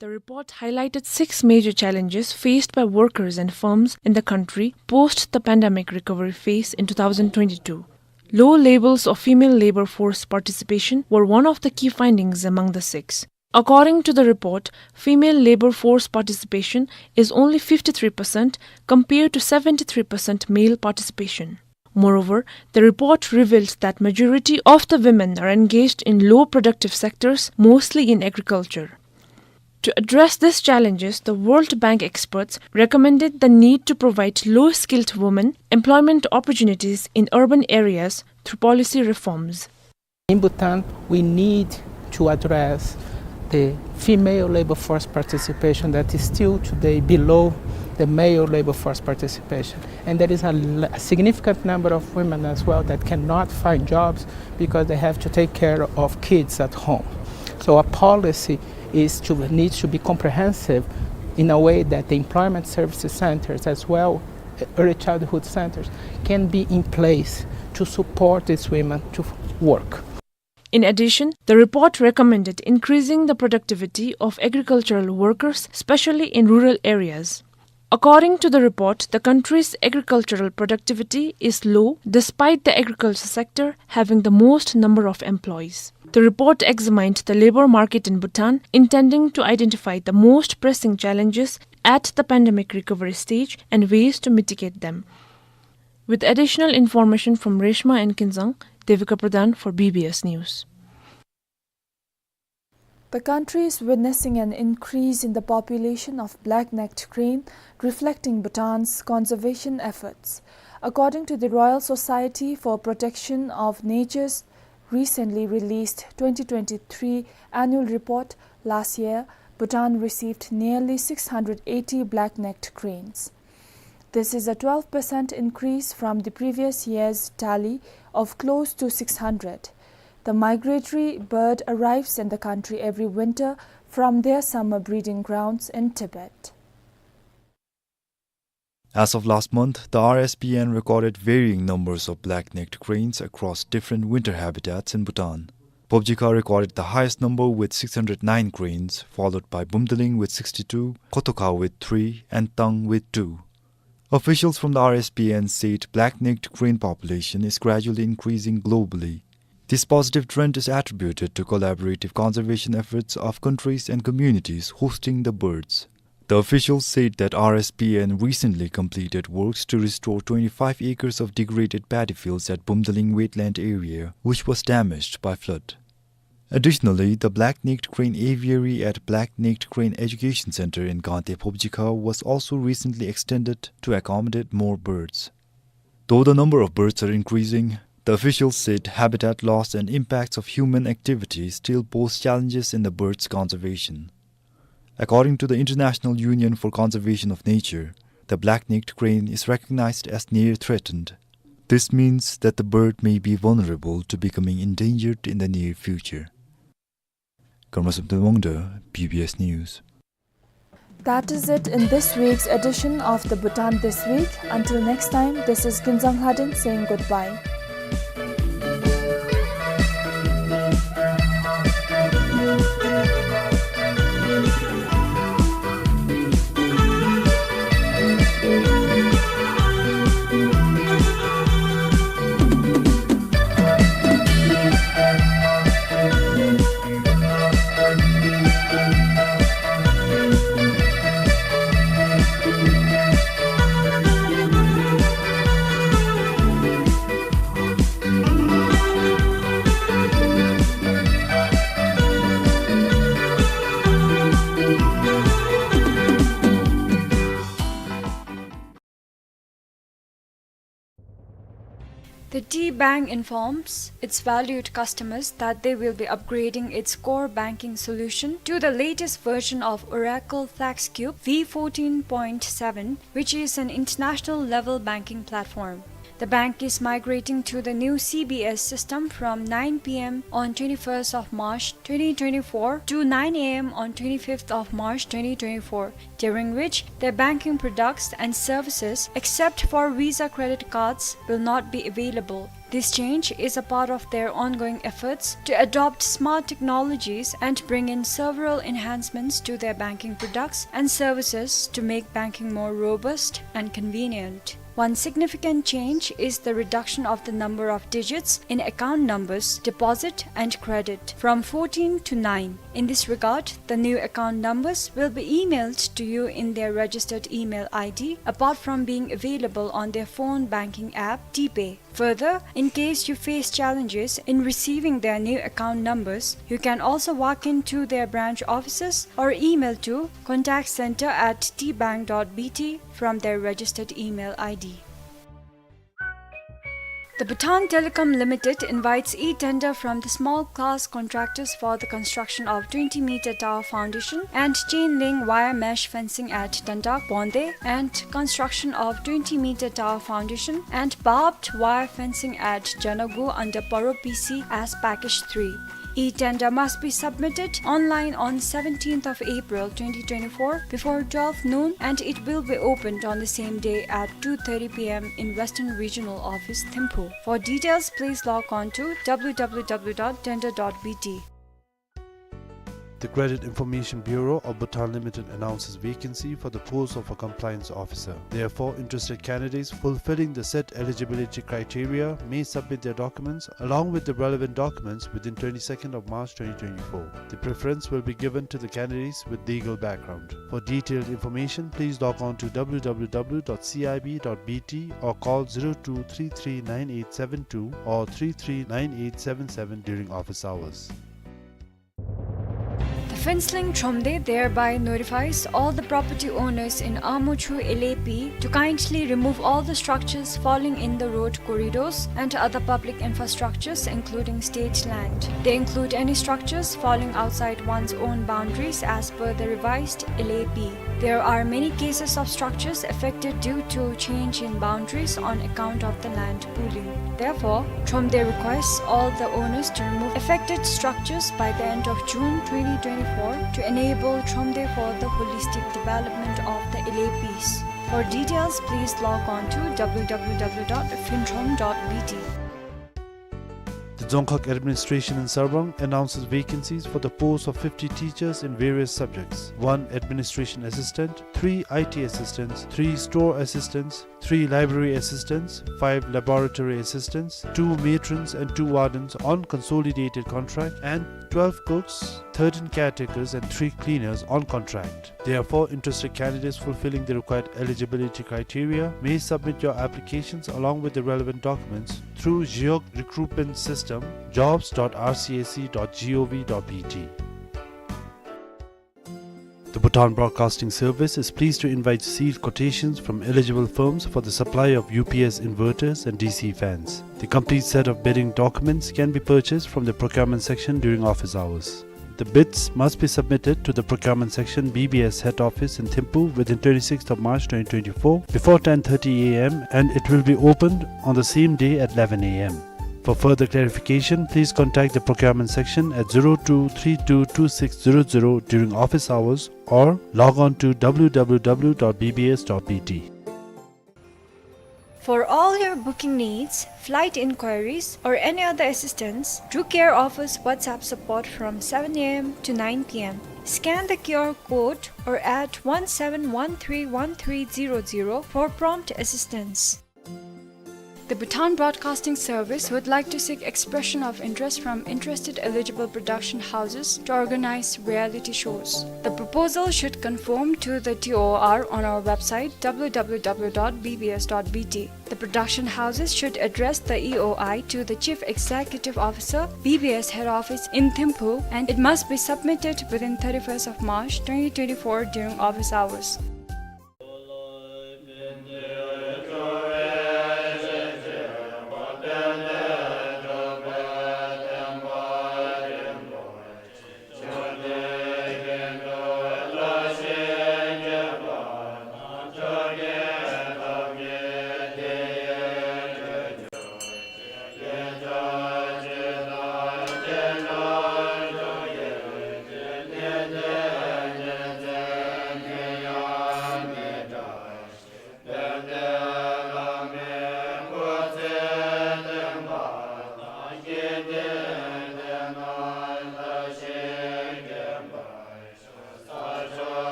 The report highlighted six major challenges faced by workers and firms in the country post the pandemic recovery phase in two thousand twenty-two. Low levels of female labor force participation were one of the key findings among the six. According to the report, female labor force participation is only fifty-three percent compared to seventy-three percent male participation. Moreover, the report revealed that majority of the women are engaged in low productive sectors, mostly in agriculture. To address these challenges, the World Bank experts recommended the need to provide low-skilled women employment opportunities in urban areas through policy reforms. In Bhutan, we need to address the female labor force participation that is still today below the male labor force participation. And there is a l-, a significant number of women as well that cannot find jobs because they have to take care of kids at home. So a policy is to, needs to be comprehensive in a way that the employment services centers as well, early childhood centers, can be in place to support these women to work. In addition, the report recommended increasing the productivity of agricultural workers, especially in rural areas. According to the report, the country's agricultural productivity is low despite the agriculture sector having the most number of employees. The report examined the labor market in Bhutan, intending to identify the most pressing challenges at the pandemic recovery stage and ways to mitigate them. With additional information from Reshma and Kinzang, Devika Pradhan for B B S News. The country is witnessing an increase in the population of black-necked crane, reflecting Bhutan's conservation efforts. According to the Royal Society for Protection of Nature's recently released twenty twenty-three annual report, last year, Bhutan received nearly six hundred eighty black-necked cranes. This is a twelve percent increase from the previous year's tally of close to six hundred. The migratory bird arrives in the country every winter from their summer breeding grounds in Tibet. As of last month, the R S P N recorded varying numbers of black-necked cranes across different winter habitats in Bhutan. Phobjikha recorded the highest number with six hundred nine cranes, followed by Bumdaling with sixty-two, Khotokha with three, and Tang with two. Officials from the R S P N said black-necked crane population is gradually increasing globally. This positive trend is attributed to collaborative conservation efforts of countries and communities hosting the birds. The officials said that R S P N recently completed works to restore twenty-five acres of degraded paddy fields at Bumdaling wetland area, which was damaged by flood. Additionally, the black-necked crane aviary at Black-necked Crane Education Center in Gangte Phobjikha was also recently extended to accommodate more birds. Though the number of birds are increasing, the officials said habitat loss and impacts of human activities still pose challenges in the birds' conservation. According to the International Union for Conservation of Nature, the black-necked crane is recognized as near threatened. This means that the bird may be vulnerable to becoming endangered in the near future. Karma Samten Wangda, B B S News. That is it in this week's edition of the Bhutan This Week. Until next time, this is Kinzang Lhaden saying goodbye. The T Bank informs its valued customers that they will be upgrading its core banking solution to the latest version of Oracle FlexCube V fourteen point seven, which is an international level banking platform. The bank is migrating to the new C B S system from nine P M on twenty-first of March twenty twenty-four to nine A M on twenty-fifth of March twenty twenty-four, during which their banking products and services, except for Visa credit cards, will not be available. This change is a part of their ongoing efforts to adopt smart technologies and bring in several enhancements to their banking products and services to make banking more robust and convenient. One significant change is the reduction of the number of digits in account numbers, deposit and credit, from fourteen to nine. In this regard, the new account numbers will be emailed to you in their registered email I D, apart from being available on their phone banking app, T-Pay. Further, in case you face challenges in receiving their new account numbers, you can also walk into their branch offices or email to contact center at tbank dot B T from their registered email I D. The Bhutan Telecom Limited invites e-tender from the small class contractors for the construction of twenty meter tower foundation and chain link wire mesh fencing at Dandak Bonde and construction of twenty meter tower foundation and barbed wire fencing at Janagu under Paro P C as package three. E-tender must be submitted online on seventeenth of April twenty twenty-four before twelve noon, and it will be opened on the same day at two thirty P M in Western Regional Office, Thimphu. For details, please log on to W W W dot tender dot B T. The Credit Information Bureau of Bhutan Limited announces vacancy for the post of a compliance officer. Therefore, interested candidates fulfilling the set eligibility criteria may submit their documents along with the relevant documents within twenty-second of March twenty twenty-four. The preference will be given to the candidates with legal background. For detailed information, please log on to W W W dot C I B dot B T or call zero two three three nine eight seven two or three three nine eight seven seven during office hours. The Phuentsholing Thromde thereby notifies all the property owners in Amochu L A P to kindly remove all the structures falling in the road corridors and other public infrastructures, including state land. They include any structures falling outside one's own boundaries as per the revised L A P. There are many cases of structures affected due to change in boundaries on account of the land pooling. Therefore, Thromde requests all the owners to remove affected structures by the end of June twenty twenty-four to enable Thromde for the holistic development of the L A Ps. For details, please log on to W W W dot phuentrom dot B T. The Dzongkhag Administration in Sarpang announces vacancies for the post of fifty teachers in various subjects: one administration assistant, three I T assistants, three store assistants, three library assistants, five laboratory assistants, two matrons and two wardens on consolidated contract, and twelve cooks, thirteen caretakers, and three cleaners on contract. Therefore, interested candidates fulfilling the required eligibility criteria may submit your applications along with the relevant documents through Geog Recruitment System, jobs dot R C S C dot G O V dot B T. The Bhutan Broadcasting Service is pleased to invite sealed quotations from eligible firms for the supply of U P S inverters and D C fans. The complete set of bidding documents can be purchased from the procurement section during office hours. The bids must be submitted to the procurement section, B B S head office in Thimphu within twenty-sixth of March twenty twenty-four before ten thirty A M, and it will be opened on the same day at eleven A M. For further clarification, please contact the procurement section at zero two three two two six zero zero during office hours or log on to W W W dot B B S dot B T. For all your booking needs, flight inquiries, or any other assistance, Drew Care offers WhatsApp support from seven A M to nine P M. Scan the Q R code or add one seven one three one three zero zero for prompt assistance. The Bhutan Broadcasting Service would like to seek expression of interest from interested eligible production houses to organize reality shows. The proposal should conform to the T O R on our website, W W W dot B B S dot B T. The production houses should address the E O I to the Chief Executive Officer, B B S Head Office in Thimphu, and it must be submitted within thirty-first of March twenty twenty-four during office hours.